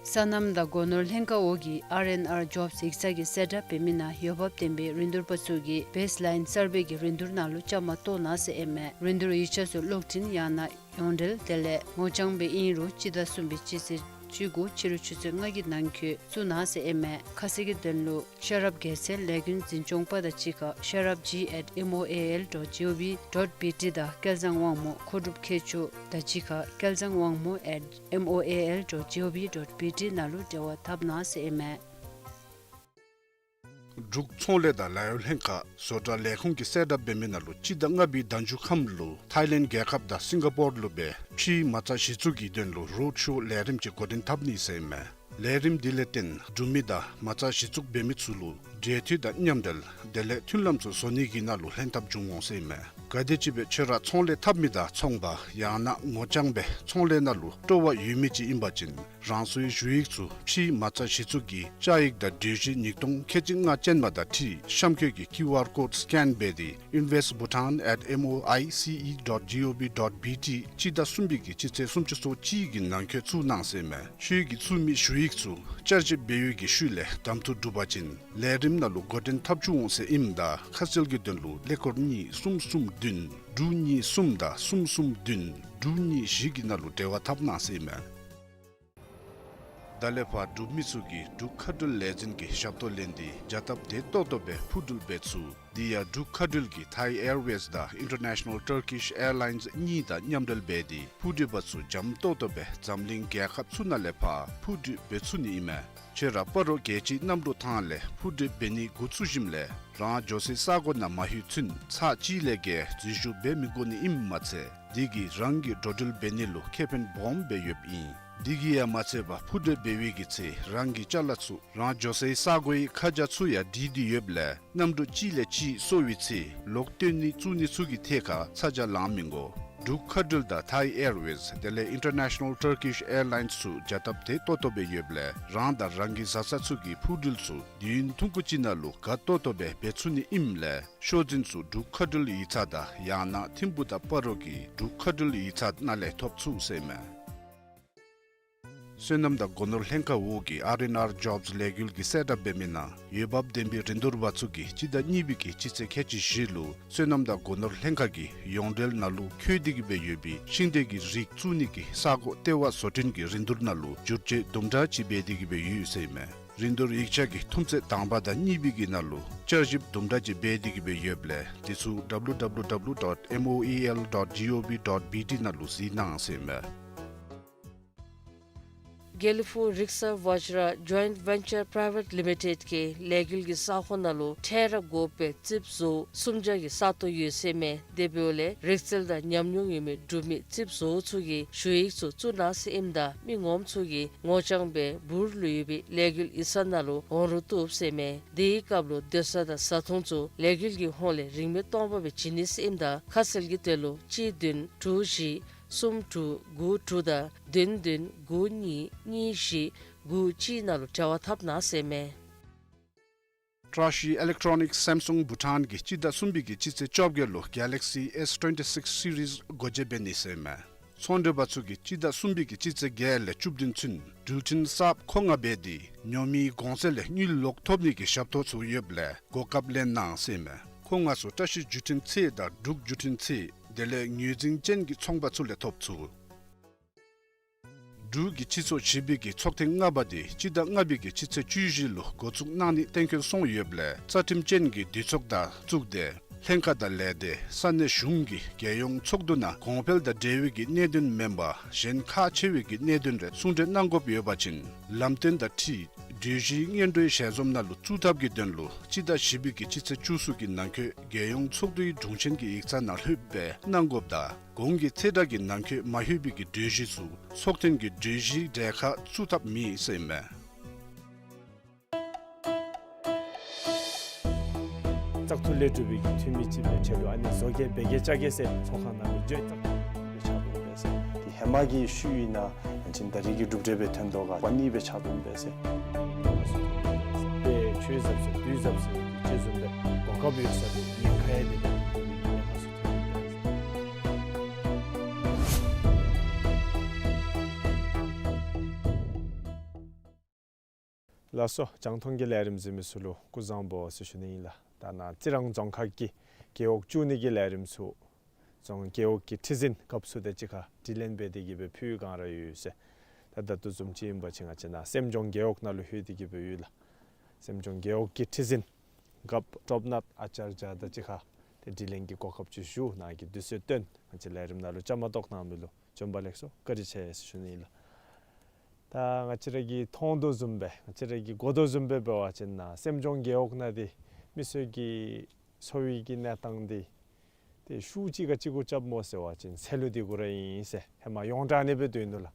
སོ་ནམ་དང་སྒོ་ནོར་ལྷན་ཁག་འོག་གི་ཨར་ཨེན་ཨར་ཇོབསི་ཡིག་ཚང་གི་གསལ་བསྒྲགས་འབད་མི་ནང་འོས་འབབ་ལྡན་པའི་རིན་བསྡུར་པ་ཚུ་གིས་བེསི་ལའིན་གསར་པའི་གི་རིན་བསྡུར་ནང་ལུ་བཅའ་མར་གཏོགས་གནང་ཟེར་ཨིན་མས། རིན་བསྡུར་ཡིག་ཆ་ཚུ་གློག་འཕྲིན་ཡང་ན་ཡོངས་འབྲེལ་དེ་ལས་ངོ་རྐྱང་སྦེ་ཨིན་རུང་སྤྱི་ཟླ་གསུམ་པའི་སྤྱི་ཚེས་བཅུ་དགུ་ཕྱི་རུ་ཆུ་ཚོད་ལྔ་གི་ནང་འཁོད་བཙུགས་གནང་ཟེར་ཨིན་མས། ཁ་གསལ་གྱི་དོན་ལུ་ཤེས་རབ་རྒྱལ་མཚན་ལས་འགུལ་འཛིན་སྐྱོང་པ་དང་གཅིག་ཁར་ཤེས་རབ་ཇི་ཨེཊ་ཨེམ་ཨོ་ཨེ་ཨེལ་ཌོཊ་ཇི་ཨོ་བི་ཌོཊ་བི་ཊི་དང་སྐལ་བཟང་དབང་མོ་མཁོ་སྒྲུབ་མཁས་མཆོག་དང་གཅིག་ཁར་སྐལ་བཟང་དབང་མོ་ཨེཊ་ཨེམ་ཨོ་ཨེ་ཨེལ་ཌོཊ་ཇི་ཨོ་བི་ཌོཊ་བི་ཊི་ནང་ལུ་འབྲེལ་བ་འཐབ་གནང་ཟེར་ཨིན་མས། འབྲུག་ཚོང་ལས་དང་ལཱ་གཡོག་ལྷན་ཁག་བཟོ་གྲྭ་ལས་ཁུངས་ཀྱི་གསལ་བསྒྲགས་འབད་མི་ནང་ལུ་སྤྱི་ཟླ་ལྔ་པའི་ཟླ་མཇུག་ཁམས་ལུ་ཐའི་ལེནཌ་རྒྱལ་ཁབ་དང་སིང་ག་པོར་ལུ་སྦེ་ཕྱིའི་མ་རྩ་གཞི་བཙུགས་ཀྱི་དོན་ལུ་རོཌ་ཤོ་ལས་རིམ་ཅིག་འགོ་འདྲེན་འཐབ་ནི་ཟེར་ཨིན་མས། ལས་རིམ་འདི་ལས་བརྟེན་འབྲུག་མི་དང་མ་རྩ་གཞི་བཙུགས་འབད་མི་ཚུ་ལུ་འབྲེལ་མཐུད་དང་མཉམ་འབྲེལ་དེ་ལས་མཐུན་ལམ་ཚུ་བཟོ་ནི་གི་ནང་ལུ་ལྷན་ཐབས་འབྱུང་འོང་ཟེར་ཨིན་མས། ག་དེམ་ཅིག་སྦེ་ཁྱོད་ར་ཚོང་ལས་འཐབ་མི་དང་ཚོང་པ་ཡང་ན་ངོ་རྐྱང་སྦེ་ཚོང་ལས་ནང་ལུ་སྤྲོ་བ་ཡོད་མི་ཅིག་ཨིན་པ་ཅིན་རང་སོའི་ཞུ་ཡིག་ཚུ་ཕྱིའི་མ་རྩ་གཞི་བཙུགས་ཀྱི་བཅའ་ཡིག་དང་གྲོས་གཞི་ཉིས་སྟོང་ཁལ་གཅིག་ལྔ་ཅན་མ་དང་འཁྲིལ་གཤམ་འཁོད་ཀྱི་ཀིའུ་ཨར་ཀོཌ་སི་ཀེན་འབད་དེ་invest bhutan at M O I C E dot G O V dot B T སྤྱི་ཟླ་གསུམ་པའི་གི་སྤྱི་ཚེས་སུམ་ཅུ་སོ་གཅིག་གི་ནང་འཁོད་བཙུགས་གནང་ཟེར་ཨིན་མས། ཁྱོད་ཀྱིས་བཙུགས་མི་ཞུ་ཡིག་ཚུ་བསྐྱར་ཞིབ་འབད་བའི་གི་ཤུལ་ལས་གདམ་འཐུ་གྲུབ་པ་ཅིན་ལས་རིམ་ནང་ལུ་འགོ་འདྲེན་འཐབ་བཅུག་འོང་ཟེར་ཨིནམ་ད་ཁ་གསལ་གྱི་དོན་ལུ་ཀླད་ཀོར་གཉིས་གསུམ་གསུམ་བདུན་དྲུག་གཉིས་གསུམ་དང་གསུམ་གསུམ་བདུན་དྲུག་གཉིས་བཞི་གི་ནང་ལུ་འབྲེལ་བ་འཐབ་གནང་ཟེར་ཨིན་མས། ད་ལས་ཕར་འབྲུག་མི་ཚུ་གིས་འབྲུག་མཁའ་འགྲུལ་ལས་འཛིན་གྱི་ཞབས་ཏོག་ལེན་ཏེ་བྱ་སྟབས་བདེ་ཏོག་ཏོ་སྦེ་འཕུར་འགྲུལ་འབད་ཚུགས། དེ་ཡང་འབྲུག་མཁའ་འགྲུལ་གྱིས་Thai Airways དང་International Turkish Airlines གཉིས་དང་མཉམ་འབྲེལ་འབད་དེ་འཕུར་འགྲུལ་པ་ཚུ་འཇམ་ཏོག་ཏོ་སྦེ་འཛམ་གླིང་རྒྱལ་ཁབ་ཚུ་ནང་ལས་ཕར་འཕུར་འགྲུལ་འབད་ཚུགས་ནི་ཨིན་མས། ཁྱོད་ར་སྤ་རོ་རྒྱལ་སྤྱིའི་གནམ་གྲུ་ཐང་ལས་འཕུར་འགྲུལ་འབད་ནི་འགོ་བཙུགས་ཞིནམ་ལས་རང་འགྱོ་སའི་ས་གོ་ནང་མ་ལྷོད་ཚུན་ཚར་གཅིག་ལས་བརྒལ་འཛུལ་ཞུགས་འབད་མི་དགོ་ནི་ཨིནམ་མ་ཚད་དེ་གིས་རང་གི་འགྲོ་འགྲུལ་འབད་ནི་ལུ་ཁེ་ཕན་སྦོམ་སྦེ་ཡོདཔ་ཨིན། དེ་གིས་ཡང་མ་ཚད་པར་འཕུར་འགྲུལ་འབད་བའི་གི་ཚེ་རང་གི་ཅ་ལ་ཚུ་རང་འགྱོ་སའི་ས་གོའི་ཁ་བྱང་ཚུ་ཡང་བྲིས་ཏེ་ཡོདཔ་ལས་གནམ་གྲུ་གཅིག་ལས་གཅིག་སོར་བའི་ཚེ་ལོག་བཏོན་ནི་བཙུགས་ནི་ཚུ་གི་ཐད་ཁར་ཚ་གྱང་ལང་མི་དགོ། འབྲུག་མཁའ་འགྲུལ་དང་Thai Airways དེ་ལས་International Turkish Airlines ཚུ་བྱ་སྟབས་བདེ་ཏོག་ཏོ་སྦེ་ཡོདཔ་ལས་རང་དང་རང་གི་བཟའ་ཚང་ཚུ་གི་འཕུར་འགྲུལ་ཚུ་དུས་ཡུན་ཐུང་ཀུ་ཅིག་ནང་ལུ་དགའ་ཏོག་ཏོ་སྦེ་འབད་ཚུགས་ནི་ཨིནམ་ལས་ཤོག་འཛིན་ཚུ་འབྲུག་མཁའ་འགྲུལ་ཡིག་ཚང་དང་ཡང་ན་ཐིམ་ཕུག་དང་སྤ་རོ་གི་འབྲུག་མཁའ་འགྲུལ་ཡིག་ཚང་ནང་ལས་ཐོབ་ཚུགས་ཟེར་ཨིན་མས། སོ་ནམ་དང་སྒོ་ནོར་ལྷན་ཁག་འོག་གི་ཨར་ཨེན་ཨར་ཇོབས་ལས་འགུལ་གྱིས་གསལ་བསྒྲགས་འབད་མི་ནང་འོས་འབབ་ལྡན་པའི་རིན་བསྡུར་པ་ཚུ་གིས་སྤྱི་ཟླ་གཉིས་པའི་གི་སྤྱི་ཚེས་ཁལ་གཅིག་བཞི་ལུ་སོ་ནམ་དང་སྒོ་ནོར་ལྷན་ཁག་གི་ཡོངས་འབྲེལ་ནང་ལུ་འཁོད་དེ་གི་སྦེ་ཡོད་པའི་ཤིང་འབྲས་ཀྱི་རིགས་བཙུགས་ནི་གི་ས་གོ་ལྟེ་བ་བཟོ་སྐྲུན་གྱི་རིན་བསྡུར་ནང་ལུ་བསྒྱུར་བཅོས་དུམ་གྲ་ཅིག་འབད་དེ་གི་སྦེ་ཡོད་ཟེར་ཨིན་མས། རིན་བསྡུར་ཡིག་ཆ་གི་ཐུམ་ཚད་དང་པ་དང་གཉིས་པའི་གི་ནང་ལུ་བསྐྱར་ཞིབ་དུམ་གྲ་ཅིག་འབད་དེ་གི་སྦེ་ཡོདཔ་ལས་དེ་ཚུ་W W W dot M O E L dot G O V dot B T ནང་ལུ་གཟིགས་གནང་ཟེར་ཨིན་མས། དགེ་ལེགས་ཕུག་རིག་གསར་ཝ་ཇ་ར་ཇོའིནཊ་ཝེན་ཅར་པ་རའི་ཝེཊ་ལི་མི་ཊེཌ་ཀྱིས་ལས་འགུལ་གྱི་ས་ཁོངས་ནང་ལུ་ཁྲལ་ར་དགོ་པའི་རྩིགཔ་བཟོ་སུམ་བརྒྱ་གི་ས་སྟོང་ཡོད་ཟེར་ཨིན་མས། དེ་འབདཝ་ལས་རིག་རྩལ་དང་ཉམས་མྱོང་ཡོད་མི་འབྲུག་མི་རྩིགཔ་བཟོ་ཚུ་གིས་ཞུ་ཡིག་ཚུ་བཙུགས་གནང་ཟེར་ཨིནམ་ད་མི་ངོམ་ཚུ་གིས་ངོ་རྐྱང་སྦེ་འབུར་ལུ་ཡོད་པའི་ལས་འགུལ་ཡིག་ཚང་ནང་ལུ་འོང་རུང་བཏུབ་ཟེར་ཨིན་མས། དེའི་སྐབས་ལུ་སྡོད་ས་དང་བཟའ་འཐུང་ཚུ་ལས་འགུལ་གྱི་ཧོངས་ལས་རིན་མེད་སྟོང་པ་སྦེ་བྱིན་ནི་ཟེར་ཨིནམ་ད་ཁ་གསལ་གྱི་དོན་ལུ་གཅིག་བདུན་དྲུག་བཞི་གསུམ་དྲུག་དགུ་དྲུག་དང་བདུན་བདུན་དགུ་གཉིས་གཉིས་བཞི་དགུ་གཅིག་ནང་ལུ་འབྲེལ་བ་འཐབ་གནང་ཟེར་ཨིན་མས། བཀྲ་ཤིས་ཨི་ལེག་ཊོ་ནིཀསི་སེམ་སུང་བྷུ་ཊཱན་གྱིས་སྤྱི་ཟླ་གསུམ་པའི་གི་སྤྱི་ཚེས་བཅོ་བརྒྱད་ལུ་གེ་ལེག་སི་ཨེསི་ཊུ་ཝེན་ཊི་སིགསི་སི་རིསི་སྒོ་འབྱེད་འབད་ནི་ཟེར་ཨིན་མས། ཚོང་འབྲེལ་པ་ཚུ་གིས་སྤྱི་ཟླ་གསུམ་པའི་གི་སྤྱི་ཚེས་བརྒྱད་ལས་བཅུ་བདུན་ཚུན་འགྲུལ་འཕྲིན་གསརཔ་མཁོ་མངགས་འབད་དེ་ཉོ་མིའི་གོང་ཚད་ལས་དངུལ་ལོག་ཐོབ་ནི་གི་ཞབས་ཏོག་ཚུ་ཡོདཔ་ལས་གོ་སྐབས་ལེན་གནང་ཟེར་ཨིན་མས། མཁོ་མངགས་ཚུ་བཀྲ་ཤིས་བརྒྱུད་འཕྲིན་ཚད་དང་འབྲུག་བརྒྱུད་འཕྲིན་ཚད་དེ་ལས་ངོས་འཛིན་ཅན་གྱི་ཚོང་པ་ཚུ་ལས་ཐོབ་ཚུགས། འབྲུག་གི་སྤྱི་ཚོགས་བཞི་པའི་གི་ཚོགས་ཐེངས་ལྔ་པ་དེ་སྤྱི་ཟླ་ལྔ་པའི་གི་སྤྱི་ཚེས་བཅུ་བཞི་ལུ་འགོ་བཙུགས་གནང་ནི་གཏན་འཁེལ་སོང་ཡོདཔ་ལས་རྩ་ཁྲིམས་ཅན་གྱི་འདུས་ཚོགས་དང་བཙུགས་ཏེ་ལྷན་ཁག་དང་ལས་སྡེ་ས་གནས་གཞུང་གི་རྒྱལ་ཡོངས་ཚོགས་འདུ་ནང་གོང་འཕེལ་དང་འབྲེལ་བའི་གི་གནད་དོན་མེན་པར་གཞན་ཁག་ཆེ་བའི་གི་གནད་དོན་རེ་གསུང་གྲོས་གནང་དགོཔ་ཡོད་པ་ཅིན་ལམ་སྟོན་དང་འཁྲིལ་གྲོས་གཞི་སྔོན་འགྲོའི་ཞལ་འཛོམས་ནང་ལུ་བཙུགས་ཐབས་ཀྱི་དོན་ལུ་སྤྱི་ཟླ་བཞི་པའི་གི་སྤྱི་ཚེས་བཅུ་གསུམ་གྱི་ནང་འཁོད་རྒྱལ་ཡོངས་ཚོགས་འདུའི་དྲུང་ཆེན་གྱི་ཡིག་ཚང་ནང་ལྷོདཔ་སྦེ་གནང་དགོཔ་དང་གོང་གི་ཚེས་གྲངས་ཀྱི་ནང་འཁོད་མ་ལྷོད་པའི་གི་གྲོས་གཞི་ཚུ་ཚོགས་ཐེངས་ཀྱི་གྲོས་གཞིའི་གྲལ་ཁར་བཙུགས་ཐབས་མེད་ཟེར་ཨིན་མས། བཙག་འཐུ་ལས་གྲུབ་པའི་གི་འཐུས་མི་ཅིག་སྦེ་ཁྲལ་ལུ་ཨ་ནི་བཟོ་བཀོད་འབད་གེ་བཅའ་གེ་ཟེར་ཚོགས་ཁང་ནང་ལུ་བརྗོད་བཏང་སྦེ་ཕྱག་དོན་འབད་ཟེར། དེ་ཧེ་མ་གི་ཤུལ་ཨིན་ན་ཨ་ནི་ད་རིས་ཀྱི་གྲུབ་འབྲས་སྦེ་ཐོན་དོ་ག་ཨ་ནི་སྦེ་ཕྱག་དོན་འབད་ཟེར། དཔེ་ཆོས་ཟབ་ཟེར་དུས་ཟབ་ཟེར་དེ་བཟུམ་སྦེ་གོ་སྐབས་ཡོད་ས་ལུ་ཉེན་ཁ་ཡང་དེ་ལས་ཉེན་ཁ་སུ་ཐོན་འབད་ཟེར། ལགས་སོ། རྒྱང་མཐོང་གི་ལས་རིམ་གཟིགས་མི་ཚུ་ལུ་སྐུ་གཟུགས་བཟང་པོ་ཟེར་ཞུ་ནི་ཨིན་ལགས། ད་ནཱ་རྩི་རང་རྫོང་ཁག་གི་རྒེད་འོག་བཅུ་གཉིས་ཀྱི་ལས་རིམ་ཚུ་རྫོང་རྒེད་འོག་གི་ཁྲི་འཛིན་སྐབས་སུ་དེ་གཅིག་ཁར་དྲི་ལན་འབད་དེ་གི་སྦེ་ཕུལ་བའི་བསྒང་ར་ཡོད་ཟེར། ད་ད་ལྟོ་བཟུམ་ཅིག་ཨིན་པ་ཅིན་ང་བཅས་ནཱ་སེམས་ལྗོངས་རྒེད་འོག་ནང་ལུ་ལྷོད་དེ་གི་སྦེ་ཡོད་ལགས། སེམས་ལྗོངས་རྒེད་འོག་གི་ཁྲི་འཛིན་རྒཔོ་གྲུབ་ནག་ཨ་ཙརྱ་དང་གཅིག་ཁར་ཏེ་དྲི་ལན་གྱི་གོ་སྐབས་ཅིག་ཞུ་ནཱ་གི་དུས་ཚོད་བཏོན་ང་བཅས་ལས་རིམ་ནང་ལུ་བཅའ་མར་གཏོགས་གནང་མི་ལུ་བྱོན་པ་ལེགས་སོ་བཀའ་དྲིན་ཆེ་ཟེར་ཞུ་ནི་ཨིན་ལགས། ད་ང་བཅས་ར་གིས་མཐོང་དོ་བཟུམ་སྦེ་ང་བཅས་ར་གིས་གོ་དོ་བཟུམ་སྦེ་འབད་བ་ཅིན་ནཱ་སེམས་ལྗོངས་རྒེད་འོག་ནང་འདི་མི་སེར་གྱི་འཚོ་བའི་གི་གནས་སྟངས་འདི་ཏེ་ཤུགས་ཅིག་ག་ཅི་གུ་རྐྱབ་སྨོ་ཟེར་བ་ཅིན་ཚལ་ལུ་འདི་གུ་ར་ཨིན་ཟེར་ཧེ་མ་ཡོངས་གྲགས་ཨ་ནི་སྦེ་སྡོད་ནུག་ལགས།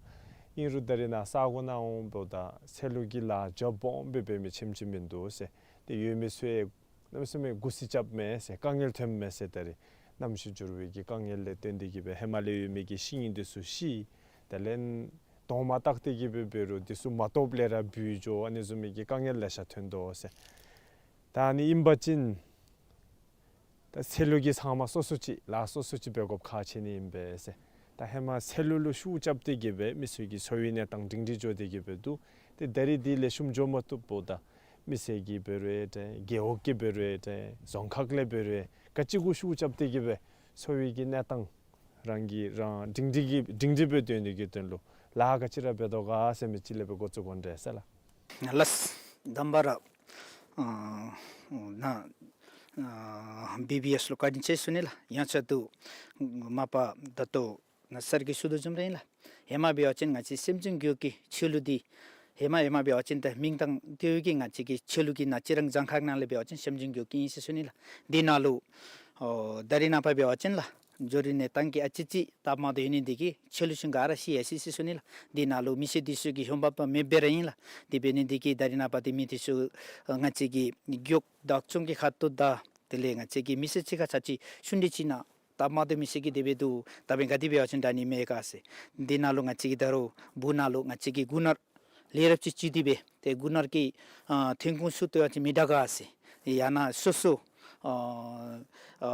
ཨིན་རུང་ད་རེས་ནཱ་ས་གོ་ནང་འོང་འབདཝ་ད་ཚལ་ལུ་གི་ལཱ་འཇམ་སྦོམ་སྦེ་འབད་མི་ཆེམ་ཆེམ་མིན་འདུག་ཟེར། ཏེ་ཡོད་མི་ཚུ་ཡང་གནམ་མེད་ས་མེད་འགོ་སྲི་རྐྱབ་མས་ཟེར། དཀའ་ངལ་ཐོན་མས་ཟེར། ད་རེས་གནམ་གཤིས་འགྱུར་བའི་གི་དཀའ་ངལ་ལས་བརྟེན་ཏེ་གིས་སྦེ་ཧེ་མ་ལས་ཡོད་མི་གི་ཤིང་འདི་ཚུ་ཤི། དེ་ལས་དོང་མ་བཏགས་ཏེ་གིས་སྦེ་འབད་རུང་འདི་ཚུ་མ་ཐོབ་ལས་ར་བུད་འགྱོ། ཨ་ནི་བཟུམ་མའི་གི་དཀའ་ངལ་ལེ་ཤ་ཐོན་དོ་ཟེར། ད་ཨ་ནི་ཨིན་པ་ཅིན་ད་ཚལ་ལུ་གིས་ཚང་མ་སོ་སོ་ཅིག་ལཱ་སོ་སོ་ཅིག་འབད་དགོཔ་ཁག་ཆེ་ནི་ཨིན་པས་ཟེར། ད་ཧེ་མ་ཚལ་ལུ་ལུ་ཤུགས་རྐྱབ་སྟེ་གིས་སྦེ་མི་སེར་གྱི་འཚོ་བའི་གནས་སྟངས་སྒྲིང་སྒྲིང་འགྱོ་སྟེ་གིས་སྦེ་འདུག། ཏེ་ད་རེས་འདི་ལེགས་ཤོམ་འགྱོ་མ་བཏུབ་འབདཝ་ད་མི་སེར་གྱིས་འབད་རུང་ཏེ་རྒེད་འོག་གིས་འབད་རུང་ཏེ་རྫོང་ཁག་ལས་འབད་རུང་ག་ཅི་གུ་ཤུགས་རྐྱབ་སྟེ་གིས་སྦེ་འཚོ་བའི་གི་གནས་སྟངས་རང་གིས་རང་སྒྲིང་སྒྲིང་གི་སྒྲིང་སྒྲིང་སྦེ་སྡོད་ནི་གི་དོན་ལུ་ལཱ་ག་ཅི་ར་འབད་དོ་ག་ཟེར་མི་ཅིག་ལས་སྦེ་འགོ་བཙུགས་དགོ་འདྲས་ཟེར་ལགས། ལགས། དང་པ་ར་ཨ་ནཱ་ཨ་བི་བི་ཨེསི་ལུ་བཀའ་དྲིན་ཆེ་ཞུ་ནི་ལགས། ཡང་ཆེད་དུ་མ་པ་ད་ལྟོ་ནཱ་སར་གྱིས་ཞུ་དོ་བཟུམ་ར་ཨིན་ལགས། ཧེ་མ་འབད་བ་ཅིན་ང་བཅས་སེམས་ཅན་རྒེད་འོག་གི་ཆོས་ལུགས་འདི་ཧེ་མ་ཧེ་མ་འབད་བ་ཅིན་ཏེ་མིང་དང་ཏེ་གི་ང་བཅས་ཀྱི་ཆོས་ལུགས་ཀྱི་ནང་རྩི་རང་གྱངས་ཁ་ནང་ལས་འབད་བ་ཅིན་སེམས་ཅན་རྒེད་འོག་ཨིན་ཟེར་ཞུ་ནི་ལགས། འདི་ནང་ལུ་ཨོ་ད་རེས་ནངས་པ་འབད་བ་ཅིན་ལགས་འགྱུར་བའི་གནས་སྟངས་ཀྱིས་ཨ་ཙི་ཙི་སྟབས་མ་བདེཝ་ཡོད་ནི་འདི་གིས་ཆོས་ལུགས་ཚུ་ག་ར་ཤི་ཡར་སོ་ཡི་ཟེར་ཞུ་ནི་ལགས། འདི་ནང་ལུ་མི་སེར་འདི་ཚུ་གི་ཧོངས་པ་མེདཔ་སྦེ་ར་ཨིན་ལགས། དེ་འབད་ནི་འདི་གིས་ད་རེས་ནངས་པ་ཏེ་མི་འདི་ཚུ་ང་བཅས་ཀྱི་རྒེད་འོག་བདག་སྐྱོང་གི་ཁ་ཐུག་དང་དེ་ལས་ང་བཅས་ཀྱི་མི་སེར་ཅིག་ཁར་ཚར་ཅིག་ཤུལ་འདི་ཅིག་ནང་སྟབས་མ་བདེཝ་མི་སེར་གྱིས་དེ་སྦེ་འདུག། ད་འབདན་ག་དེ་འབད་བ་ཅིན་དྲག་ནི་མས་ག་ཟེར། འདི་ནང་ལུ་ང་བཅས་ཀྱི་ད་རུང་སྦུག་ནང་ལུ་ང་བཅས་ཀྱི་སྐུ་ནར་ལས་རབས་ཅིག་བཙུགས་ཏེ་སྦེ་ཏེ་སྐུ་ནར་གྱི་ཨ་ཐོན་ཁུངས་ཚུ་བཏོན་པ་ཅིན་མི་དྲག་ག་ཟེར། ཡང་ན་སོ་སོ་ཨ་ཨ་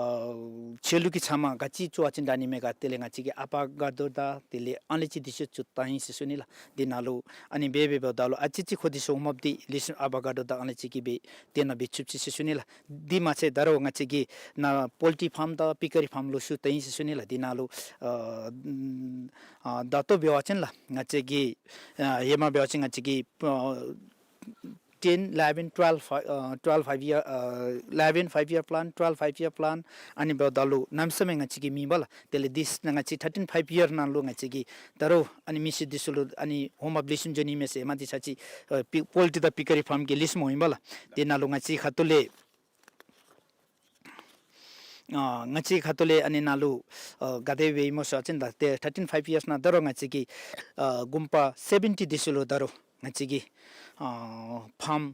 ཆོས་ལུགས་ཀྱི་ཚབ་མ་ག་ཅི་བཙུགས་པ་ཅིན་དྲག་ནི་མས་ག། དེ་ལས་ང་བཅས་ཀྱི་ཨ་པ་དགའ་རྡོར་དང་དེ་ལས་ཨང་ལས་ཅིག་འདི་ཚུ་བཙུགས་བཏང་ཡི་ཟེར་ཞུ་ནི་ལགས། འདི་ནང་ལུ་ཨ་ནི་འབད་འབདཝ་ད་ལུ་ཨ་ཙི་ཙི་ཁོང་འདི་ཚུ་ཧོངས་པ་འདི་ལེགས་ཤོམ་ཨ་པ་དགའ་རྡོར་དང་ཨང་ལས་ཅིག་གིས་སྦེ་དེ་ནང་འབད་བཅུག་ཅི་ཟེར་ཞུ་ནི་ལགས། འདི་མ་ཚད་ད་རུང་ང་བཅས་ཀྱི་ནཱ་པོལ་ཊི་ཕཱམ་དང་པི་ཀ་རི་ཕཱམ་ལུ་ཤུགས་བཏོན་ཡི་ཟེར་ཞུ་ནི་ལགས། འདི་ནང་ལུ་ཨ་ཨ་ད་ལྟོ་འབད་བ་ཅིན་ལགས་ང་བཅས་ཀྱི་ཨ་ཧེ་མ་འབད་བ་ཅིན་ང་བཅས་ཀྱི་ཨ་ten eleven twelve ཨ་twelve five year ཨ་eleven five year plan, twelve five year plan ཨ་ནི་འབདཝ་ད་ལུ་གནམ་མེད་ས་མེད་ང་བཅས་ཀྱིས་མེད་པས་ལགས། དེ་ལས་འདི་ནང་ང་བཅས་thirteen five year ནང་ལུ་ང་བཅས་ཀྱིས་ད་རུང་ཨ་ནི་མི་སེར་འདི་ཚུ་ལུ་ཨ་ནི་ཧོངས་པ་ལེགས་ཤོམ་འགྱོ་ནི་མས་ཟེར་ཧེ་མ་འདི་ཚར་ཅིག་ཨ་པི་པོལ་ཊི་དང་པི་ཀ་རི་ཕཱམ་གྱི་ལེགས་ཤོམ་ཨིན་པས་ལགས། དེ་ནང་ལུ་ང་བཅས་ཁ་ཐུག་ལས་ཨ་ང་བཅས་ཁ་ཐུག་ལས་ཨ་ནི་ནང་ལུ་ཨ་ག་དེ་སྦེ་ཨིན་མོ་ཟེར་བ་ཅིན་ད་ཏེ་thirteen five years ནང་ད་རུང་ང་བཅས་ཀྱིས་ཨ་དགུན་པ་སེ་བེན་ཊི་འདི་ཚུ་ལུ་ད་རུང་ང་བཅས་ཀྱིས་ཨ་ཕཱམ་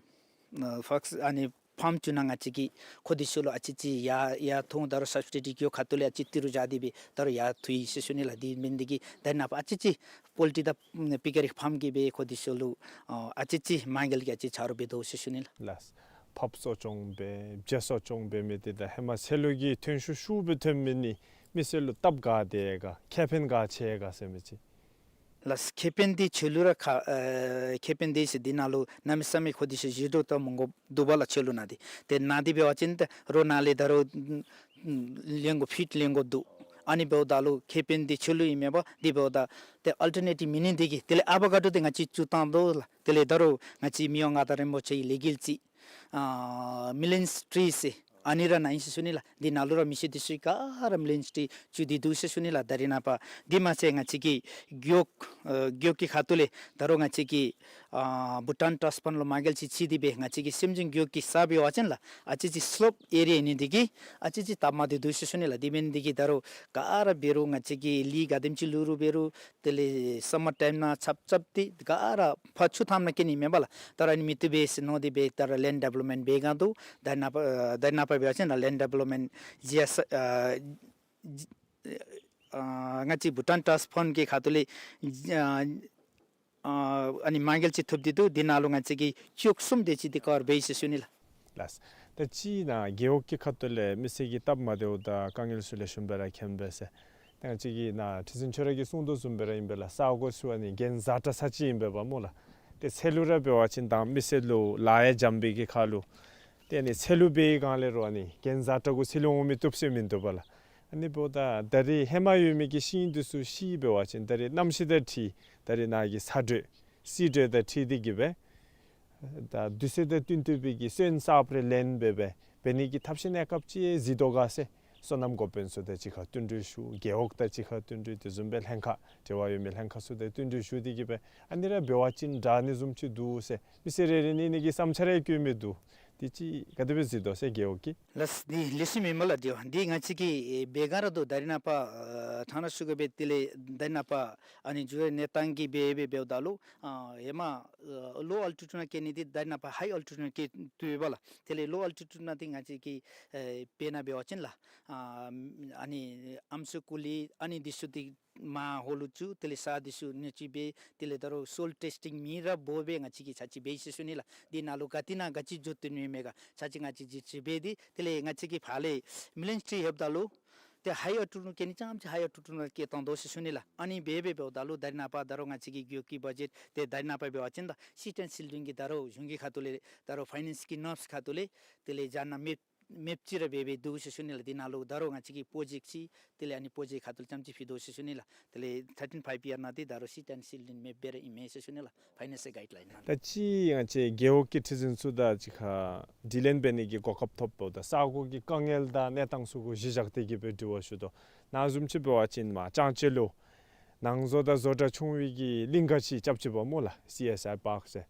ཨ་ཕཱགསི་ཨ་ནི་ཕཱམ་བཙུགས་ནང་ང་བཅས་ཀྱིས་ཁོང་འདི་ཚུ་ལུ་ཨ་ཙི་ཙི་ཡར་ཡར་ཐོན་ད་རུང་སབ་སི་ཌི་ཊི་གི་ཁ་ཐུག་ལས་ཨ་ཙི་ཏི་རུ་བཞག་སྟེ་སྦེ་ད་རུང་ཡར་ཐོན་ཡི་ཟེར་ཞུ་ནི་ལགས། འདི་འབད་ནི་འདི་གིས་ད་རེས་ནངས་པ་ཨ་ཙི་ཙི་པོལ་ཊི་དང་པི་ཀ་རི་ཕཱམ་གྱིས་སྦེ་ཁོང་འདི་ཚུ་ལུ་ཨ་ཨ་ཙི་ཙི་མ་དངུལ་གྱི་ཨ་ཙི་ཆ་རོགས་འབད་དོ་ཟེར་ཞུ་ནི་ལགས། ལགས། ཕགཔ་གསོ་སྐྱོང་འབད་བྱ་གསོ་སྐྱོང་འབད་མི་འདི་ད་ཧེ་མ་ཚལ་ལུ་གི་ཐོན་ཤུགས་ཤུགས་སྦེ་ཐོན་མི་འདི་མི་སེར་ལུ་སྟབས་ག་བདེ་ག་ཁེ་ཕན་ག་ཆེ་ག་ཟེར་མི་ཅིག། ལགས། ཁེ་ཕན་འདི་ཆོས་ལུགས་ར་ཁ་ཨེ་ཁེ་ཕན་འདི་ཟེར་འདི་ནང་ལུ་གནམ་མེད་ས་མེད་ཁོང་འདི་ཚུ་ཞི་དྲག་ད་མི་དགོ་འདུག་པ་ལགས། ཆོས་ལུགས་ནང་འདི་ཏེ་ནང་འདི་འབད་བ་ཅིན་ད་རོགས་ནང་ལས་ད་རུང་ལེན་དགོ་ཕིཊ་ལེན་དགོཔ་འདུག། ཨ་ནི་འབདཝ་ད་ལུ་ཁེ་ཕན་འདི་ཆོས་ལུགས་ཨིན་མས་པ། འདི་འབདཝ་ད་ཏེ་ཨལ་ཊར་ནེ་ཊིབ་མེད་ནི་འདི་གིས་དེ་ལས་ཨ་པ་དགའ་རྡོར་འདི་ང་བཅས་བཙུགས་བཏང་དོ་ལགས། དེ་ལས་ད་རུང་ང་བཅས་མི་དབང་མངའ་བདག་རིན་པོ་ཆེའི་ལས་འགུལ་ཅིག་ཨ་མི་ལེན་ཊི་རི་ཟེར་ཨ་ནི་ར་ནཱ་ཨིན་ཟེར་ཞུ་ནི་ལགས། འདི་ནང་ལུ་ར་མི་སེར་འདི་ཚུ་ག་ར་མི་ལེན་ཊི་རི་བཙུགས་ཏེ་འདུག་ཟེར་ཞུ་ནི་ལགས། ད་རེས་ནངས་པ་འདི་མ་ཚད་ང་བཅས་ཀྱི་རྒེད་འོག་ཨ་རྒེད་འོག་གི་ཁ་ཐུག་ལས་ད་རུང་ང་བཅས་ཀྱི་ཨ་བྷུ་ཊཱན་ཊཱསཊ་ཕཱན་ལུ་མ་དངུལ་ཅིག་བཙུགས་ཏེ་སྦེ་ང་བཅས་ཀྱི་སེམས་ཅན་རྒེད་འོག་གི་ས་འབད་བ་ཅིན་ལགས་ཨ་ཙི་ཙི་སི་ལོབ་ཨེ་རི་ཡ་ཨིན་ནི་འདི་གིས་ཨ་ཙི་ཙི་སྟབས་མ་བདེ་འདུག་ཟེར་ཞུ་ནི་ལགས། འདི་འབད་ནི་འདི་གིས་ད་རུང་ག་ར་འབད་རུང་ང་བཅས་ཀྱིས་ལུད་ག་དེམ་ཅིག་བླུག་རུང་འབད་རུང་དེ་ལས་སམ་མར་ཊའིམ་ནང་རྐྱབ་རྐྱབ་སྟེ་ག་ར་ཕར་ཆུ་མཐའམ་ནང་སྐྱེ་ནི་མེན་པ་ལགས། ད་རུང་ཨ་ནི་མི་བཏུབ་པས་ཟེར་མནོ་སྟེ་སྦེ་ད་རུང་ལེནཌ་ཌི་བེ་ལོབ་མེནཊ་འབད་བསྒང་འདུག། ད་ནཱ་པ་ཨ་ད་ནཱ་པ་འབད་བ་ཅིན་ལེནཌ་ཌི་བེ་ལོབ་མེནཊ་ཇི་ཨེསི་ཨ་ཨ་ང་བཅས་བྷུ་ཊཱན་ཊཱསཊ་ཕཱན་གྱི་ཁ་ཐུག་ལས་ཨ་ཨ་ཨ་ནི་མ་དངུལ་ཅིག་ཐོབ་སྟེ་འདུག། འདི་ནང་ལུ་ང་བཅས་ཀྱིས་ཅོག་གསུམ་དེ་ཅིག་འདི་ཀ་བར་འབད་ཡི་ཟེར་ཞུ་ནི་ལགས། ལགས། ད་ཅི་ནཱ་རྒེད་འོག་གི་ཁ་ཐུག་ལས་མི་སེར་གྱི་སྟབས་མ་བདེཝ་དང་དཀའ་ངལ་ཚུ་ལེགས་ཤོམ་སྦེ་ར་མཁྱེན་པས་ཟེར། ད་ང་བཅས་ཀྱིས་ནཱ་ཁྲི་འཛིན་ཁྱོད་ར་གིས་གསུངས་དོ་བཟུམ་སྦེ་ར་ཨིན་པས་ལགས། ས་གོ་ཚུ་ཨ་ནི་གྱེན་འཛེགས་དྲགས་ས་ཅིག་ཨིན་པས་པ་སྨོ་ལགས། ཏེ་ཚལ་ལུ་ར་འབད་བ་ཅིན་དང་མི་སེར་ལུ་ལཱ་ཡང་འཇམ་པའི་གི་ཁར་ལུ་ཏེ་ཨ་ནི་ཚལ་ལུ་འབད་བའི་སྒང་ལས་རུང་ཨ་ནི་གྱེན་འཛེགས་དྲགས་གུ་ཚལ་ལུ་འོང་མི་བཏུབ་ཟེར་མིན་འདུག་པ་ལགས། ཨ་ནི་འབདཝ་ད་ད་རེས་ཧེ་མ་ཡོད་མི་གི་ཤིང་འདི་ཚུ་ཤི་འབད་བ་ཅིན་ད་རེས་གནམ་གཤིས་དང་འཁྲིལ་ད་རེས་ནཱ་གི་ཚ་དྲོད་བསིལ་དྲོད་དང་འཁྲིལ་ཏེ་གིས་སྦེ་ད་དུས་ཚོད་དང་བསྟུན་ཏེ་སྦེ་གི་སོན་གསརཔ་རེ་ལེན་སྦེ་སྦེ་འབད་ནི་གི་ཐབས་ཤེས་གནས་སྐབས་ཅིག་གཟིགས་དོ་ག་ཟེར། སོ་ནམ་འགོ་དཔོན་ཚུ་དང་གཅིག་ཁར་བསྟུན་གྲོས་ཞུ། རྒེད་འོག་དང་གཅིག་ཁར་བསྟུན་གྲོས། དེ་བཟུམ་སྦེ་ལྷན་ཁག་འབྲེལ་བ་ཡོད་མི་ལྷན་ཁག་ཚུ་དང་བསྟུན་གྲོས་ཞུ་སྟེ་གིས་སྦེ་ཨ་ནི་ར་འབད་བ་ཅིན་དྲག་ནི་བཟུམ་ཅིག་འདུག་ཟེར་མི་སེར་རེ་རེ་གཉིས་གཉིས་ཀྱིས་བསམ་འཆར་ཡང་བཀོད་མི་འདུག། དེ་ཅིག་ག་དེ་སྦེ་གཟིགས་དོ་ཟེར་རྒེད་འོག་གིས། ལགས་འདི་ལེགས་ཤོམ་ཨིན་མས་ལགས། འདི་འདི་ང་བཅས་ཀྱིས་ཨེ་འབད་ག་ར་དོ་ད་རེས་ནངས་པ་ཨ་ཕྲང་ར་ཞུ་དགོ་པས། དེ་ལས་ད་རེས་ནངས་པ་ཨ་ནི་འགྱུར་བའི་གནས་སྟངས་ཀྱིས་འབད་འབད་འབདཝ་ད་ལུ་ཨ་ཧེ་མ་ཨ་ལོ་ཨལ་ཊི་ཊུཌ་ནང་སྐྱེ་ནི་འདི་ད་རེས་ནངས་པ་ཧའི་ཨལ་ཊི་ཊུཌ་ནང་སྐྱེ་དོ་ཡོདཔ་ལགས། དེ་ལས་ལོ་ཨལ་ཊི་ཊུཌ་ནང་འདི་ང་བཅས་ཀྱིས་ཨེ་དཔེར་ན་འབད་བ་ཅིན་ལགས། ཨ་ཨ་ནི་ཨམ་སྲུ་ཀུ་ལི་ཨ་ནི་འདི་ཚུ་འདི་མར་ཧོ་ལུ་བཙུགས། དེ་ལས་ས་འདི་ཚུ་ཉོ་སྤྱོད་འབད། དེ་ལས་ད་རུང་སོའིལ་ཊེསི་ཊིང་མེ་ར་འབད་སྦེ་ང་བཅས་ཀྱིས་ཚར་གཅིག་འབད་ཡི་ཟེར་ཞུ་ནི་ལགས། འདི་ནང་ལུ་ག་ཏེ་ནང་ག་ཅི་འགྱོ་དོ་ནི་མས་ག་ཚར་གཅིག་ང་བཅས་ཅིག་ཅིག་འབད་དེ། དེ་ལས་ང་བཅས་ཀྱིས་ཕར་ལས་མི་ལན་ཊི་ཧེབ་ད་ལུ་ཏེ་ཧའི་ཨལ་ཊི་ཊུཌ་ནང་སྐྱེ་ནི་རྐྱངམ་ཅིག་ཧའི་ཨལ་ཊི་ཊུཌ་ནང་སྐྱེ་བཏང་དོ་ཟེར་ཞུ་ནི་ལགས། ཨ་ནི་འབད་འབད་འབདཝ་ད་ལུ་ད་རེས་ནངས་པ་ད་རུང་ང་བཅས་ཀྱི་རྒེད་འོག་གི་བ་ཇེཊ་འདི་ད་རེས་ནངས་པ་འབད་བ་ཅིན་ད་སིཊ་ཨེནཌ་སིལ་ཌིང་གི་ད་རུང་གཞུང་གི་ཁ་ཐུག་ལས་ད་རུང་ཕའི་ནེནསི་གི་ནོརམསི་ཁ་ཐུག་ལས་དེ་ལས་རྒྱ་ནག་མེདཔ་མེདཔ་ཅིག་ར་འབད་འབད་འདུག་ཟེར་ཞུ་ནི་ལགས། འདི་ནང་ལུ་ད་རུང་ང་བཅས་ཀྱི་པྲོ་ཇེཀཊ་ཅིག་དེ་ལས་ཨ་ནི་པྲོ་ཇེཀཊ་ཁ་ཐུག་ལས་རྐྱངམ་ཅིག་ཕུལ་དོ་ཟེར་ཞུ་ནི་ལགས། དེ་ལས་ཐར་ཊིན་ཕའིབ་ཡར་ནང་འདི་ད་རུང་སིཊ་ཨེནཌ་སིལ་ཌིང་མེདཔ་སྦེ་ར་ཨིན་མས་ཟེར་ཞུ་ནི་ལགས། ཕའི་ནེནསི་གའིཌ་ལའིན་ནང་། ད་ཅི་ང་བཅས་རྒེད་འོག་གི་ཁྲི་འཛིན་ཚུ་དང་གཅིག་ཁར་དྲི་ལན་འབད་ནི་གི་གོ་སྐབས་ཐོབ་འབདཝ་ད་ས་གོ་གི་དཀའ་ངལ་དང་གནས་སྟངས་ཚུ་གུ་གཞི་བཞག་སྟེ་གི་སྦེ་དྲི་བ་ཞུ་དོ། ནཱ་བཟུམ་ཅིག་འབད་བ་ཅིན་མར་ལྕང་སྤྱོད་ལུ་ནང་བཟོ་དང་བཟོ་གྲྭ་ཆུང་བའི་གི་གླིང་ག་ཅིག་རྐྱབ་ཅི་པ་སྨོ་ལགས། སི་ཨེསི་ཨའི་པཱརཀ་ཟེར།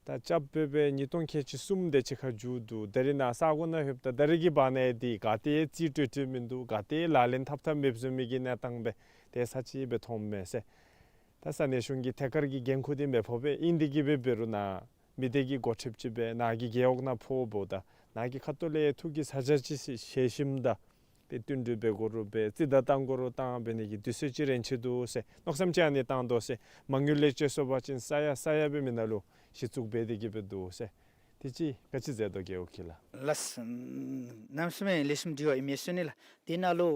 ད་རྐྱབ་སྦེ་སྦེ་ཉིས་སྟོང་ཁལ་གཅིག་གསུམ་དེ་ཅིག་ཁར་མཇུག་བསྡུ། ད་རེས་ནཱ་ས་གོ་ནང་ལྷོདཔ་ད་ད་རེས་ཀྱི་བར་ན་འདི་ག་ཏེ་རྩིས་སྤྲོད་སྤྲོདཔ་མིན་འདུག། ག་ཏེ་ལག་ལེན་འཐབ་འཐབ་མེདཔ་བཟུམ་མའི་གི་གནས་སྟངས་སྦེ་ཏེ་ཚར་གཅིག་སྦེ་མཐོངམ་མས་ཟེར། ད་ས་གནས་གཞུང་གི་ཐད་ཀར་གྱི་འགན་ཁུར་འདི་མི་ཕོག་པས། ཨིན་དེ་གིས་སྦེ་འབད་རུང་ནཱ་མི་སྡེ་གི་འགོ་ཁྲིདཔ་ཅིག་སྦེ་ནཱ་གི་རྒེད་འོག་ནང་ཕོགཔ་ད་ནཱ་གི་ཁ་ཐུག་ལས་ཐུགས་ཀྱི་ཚ་གྱང་ཅིག་བཞེས་ཞིནམ་ད་ཏེ་བསྟུན་གྲོས་འབད་དགོ་རུང་འབད་རྩིས་བརྡ་བཏང་དགོ་རུང་བཏང་འབད་ནི་གི་དུས་ཚོད་ཅིག་རན་ཆི་འདུག་ཟེར་མནོ་བསམ་ཅིག་ཨ་ནི་བཏང་དོ་ཟེར། མ་དངུལ་ལས་བཅད་སོང་པ་ཅིན་ས་ཡ་ས་ཡ་སྦེ་མི་ནང་ལུ་གཞི་བཙུགས་འབད་དེ་གི་སྦེ་འདུག་ཟེར། དེ་ཅིག་ག་ཅི་མཛད་དོ་རྒེད་འོག་གིས་ལགས། ལགས། གནམ་མེད་ས་མེད་ལེགས་ཤོམ་དྲི་བ་ཨིན་མས་ཞུ་ནི་ལགས། དེ་ནང་ལུ་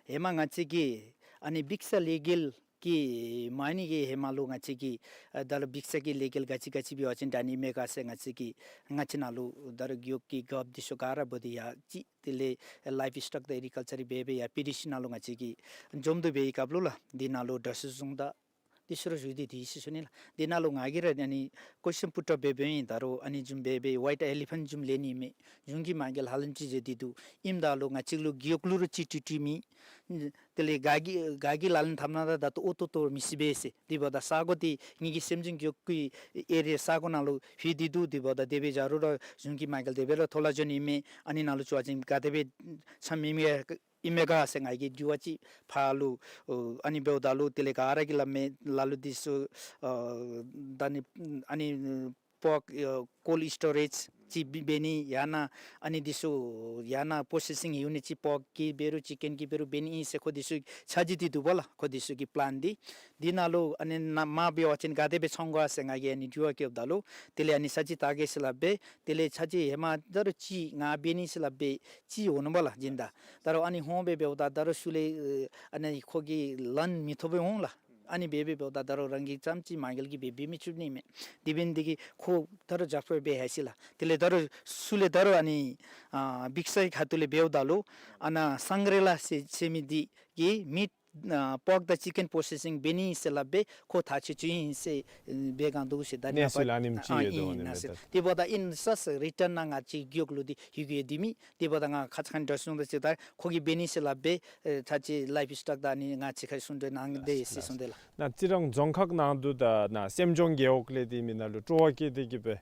ཧེ་མ་ང་བཅས་ཀྱིས་ཨ་ནི་འབིགས་ས་ལས་འགུལ་གྱི་མ་ཎི་གི་ཧེ་མ་ལུ་ང་བཅས་ཀྱིས་ཨ་ད་ལུ་འབིགས་ས་གི་ལས་འགུལ་ག་ཅི་ག་ཅི་འབད་བ་ཅིན་དྲག་ནི་མས་ག་ཟེར་ང་བཅས་ཀྱིས་ང་བཅས་ནང་ལུ་ད་རུང་རྒེད་འོག་གི་རྒཔོ་འདི་ཚུ་ག་ར་འབོ་སྟེ་ཡར་ཅིག་དེ་ལས་ལའིབ་སི་ཊོག་དང་ཨེག་རི་ཀལ་ཅར་འབད་འབད་ཡར་པི་ཌི་སི་ནང་ལུ་ང་བཅས་ཀྱིས་འཛོམས་འདུ་འབད་བའི་སྐབས་ལུ་ལགས། འདི་ནང་ལུ་དྲག་ཤོས་བཟུང་ད་འདི་ཚུ་ར་ཞུ་སྟེ་འདི་ཞུ་ནི་ལགས། འདི་ནང་ལུ་ང་གིས་ར་ཨ་ནི་ཀོ་ཤཱན་པུཊ་འབད་འབདཝ་ཨིན། ད་རུང་ཨ་ནི་བཟུམ་འབད་འབད་ཝའིཊ་ཨེ་ལི་ཕེནཊ་བཟུམ་ལེན་ནི་མས། གཞུང་གིས་མ་དངུལ་ཧ་ལམ་ཅིག་བཟོ་སྟེ་འདུག། ཨིནམ་ད་ལུ་ང་བཅས་ལུ་རྒེད་འོག་ལུ་ར་རྩིས་སྤྲོད་སྤྲོད་མེད། དེ་ལས་ག་གིས་ག་གིས་ལག་ལེན་འཐབ་ན་ད་ད་ལྟོ་ཨོ་ཏོ་ཏོ་མི་སྲིད་པས་ཟེར། དེ་འབདཝ་ད་ས་གོ་འདི་ངེ་གི་སེམས་ཅན་རྒེད་འོག་གི་ཨེ་རི་ཡ་ས་གོ་ནང་ལུ་ལྷོད་སྟེ་འདུག། དེ་འབདཝ་ད་དེ་སྦེ་བཞག་རུང་ར་གཞུང་གིས་མ་དངུལ་དེ་སྦེ་ར་ཐོབ་ལ་འགྱོ་ནི་མས། ཨ་ནི་ནང་ལུ་བཙུགས་པ་ཅིན་ག་དེ་སྦེ་འཆམ་མི་མི་ཨིན་མས་ག་ཟེར་ང་གིས་དྲི་བ་ཅིག་ཕར་ལུ་ཨ་ནི་འབདཝ་ད་ལུ་དེ་ལས་ག་ར་གིས་སླབ་མས། ལ་ལུ་འདི་ཚུ་ཨ་ད་ནི་ཨ་ནི་པོརཀ་ཨ་ཀོལཌ་སི་ཊོ་རེཇ་ཅིག་འབད་འབད་ནི་ཡང་ན་ཨ་ནི་འདི་ཚུ་ཡང་ན་པོརོ་སེ་སིང་ཡུ་ནིཊ་ཅིག་པོརཀ་གི་འབད་རུང་ཅི་ཀེན་གི་འབད་རུང་འབད་ནི་ཨིན་ཟེར་ཁོང་འདི་ཚུ་ཆ་རྒྱུས་འདི་འདུག་པ་ལགས། ཁོང་འདི་ཚུ་གི་པི་ལེན་འདི་འདི་ནང་ལུ་ཨ་ནི་ནཱ་མར་འབད་བ་ཅིན་ག་དེ་སྦེ་འཚོལ་དགོ་ཟེར་ང་གིས་ཨ་ནི་དྲི་བ་བཀོདཔ་ད་ལུ་དེ་ལས་ཨ་ནི་ཚར་གཅིག་བལྟ་གེ་ཟེར་སླབ་སྦེ་དེ་ལས་ཚར་གཅིག་ཧེ་མ་ད་རུང་ཅིག་ང་འབད་ནི་ཟེར་སླབ་སྦེ་ཅིག་འོང་ནུག་པ་ལགས། སྦྱིན་བདག་ད་རུང་ཨ་ནི་འོང་སྦེ་འབདཝ་ད་ད་རུང་ཚུར་ལས་ཨ་ནི་ཁོ་གིས་ལན་མི་ཐོབ་སྦེ་འོང་ལགས། ཨ་ནི་འབད་འབད་འབདཝ་ད་ད་རུང་རང་གིས་རྐྱངམ་ཅིག་མ་དངུལ་གྱིས་འབད་འབད་མི་ཚུགས་ནི་མས། དེ་འབད་ནི་དེ་གིས་ཁོ་ད་རུང་རྒྱབ་སྐྱོར་འབད་ཧ་ཤེས་ལགས། དེ་ལས་ད་རུང་ཚུར་ལས་ད་རུང་ཨ་ནི་ཨ་འབིགས་སའི་ཁ་ཐུག་ལས་འབདཝ་ད་ལུ་ཨ་ནཱ་སང་རི་ལ་ཟེར་ཟེར་མི་འདི་གིས་མི་ཨ་པོརཀ་དང་ཅི་ཀེན་པོརོ་སེ་སིང་འབད་ནི་ཟེར་སླབ་སྦེ་ཁོ་ཐག་ཆོད་ཆོད་ཨིན་ཟེར་འབད་གནང་འདུག་ཟེར། ད་ནཱ་གནས་ཚུལ་ཨ་ནེམ་ཅིག་ཨ་ཡོད་དོ། ཨིན་ཨ་ནི་ཟེར། དེ་འབདཝ་ད་ཨིན་ས་ཟེར་རི་ཊརན་ནང་ང་བཅས་རྒེད་འོག་ལུ་འདི་ཡོད་གི་ཡོད་དེ་མི་དེ་འབདཝ་ད་ང་ཁ་ཙ་ཁ་ཉིནམ་འདྲ་སོང་ད་ཅིག་ད་ཁོ་གིས་འབད་ནི་ཟེར་སླབ་སྦེ་ཨེ་ད་ཅི་ལའིབ་སི་ཊོག་ད་ནི་ང་བཅས་ཁར་གསུང་གྲོས་གནང་སྟེ་ཟེར་གསུངས་ཏེ་ལགས། ནཱ་རྩི་རང་རྫོང་ཁག་ནང་དུ་ད་ནཱ་སེམས་ལྗོངས་རྒེད་འོག་ལས་འདི་མི་ནང་ལུ་སྤྲོ་བ་སྐྱེས་ཏེ་གི་སྦེ་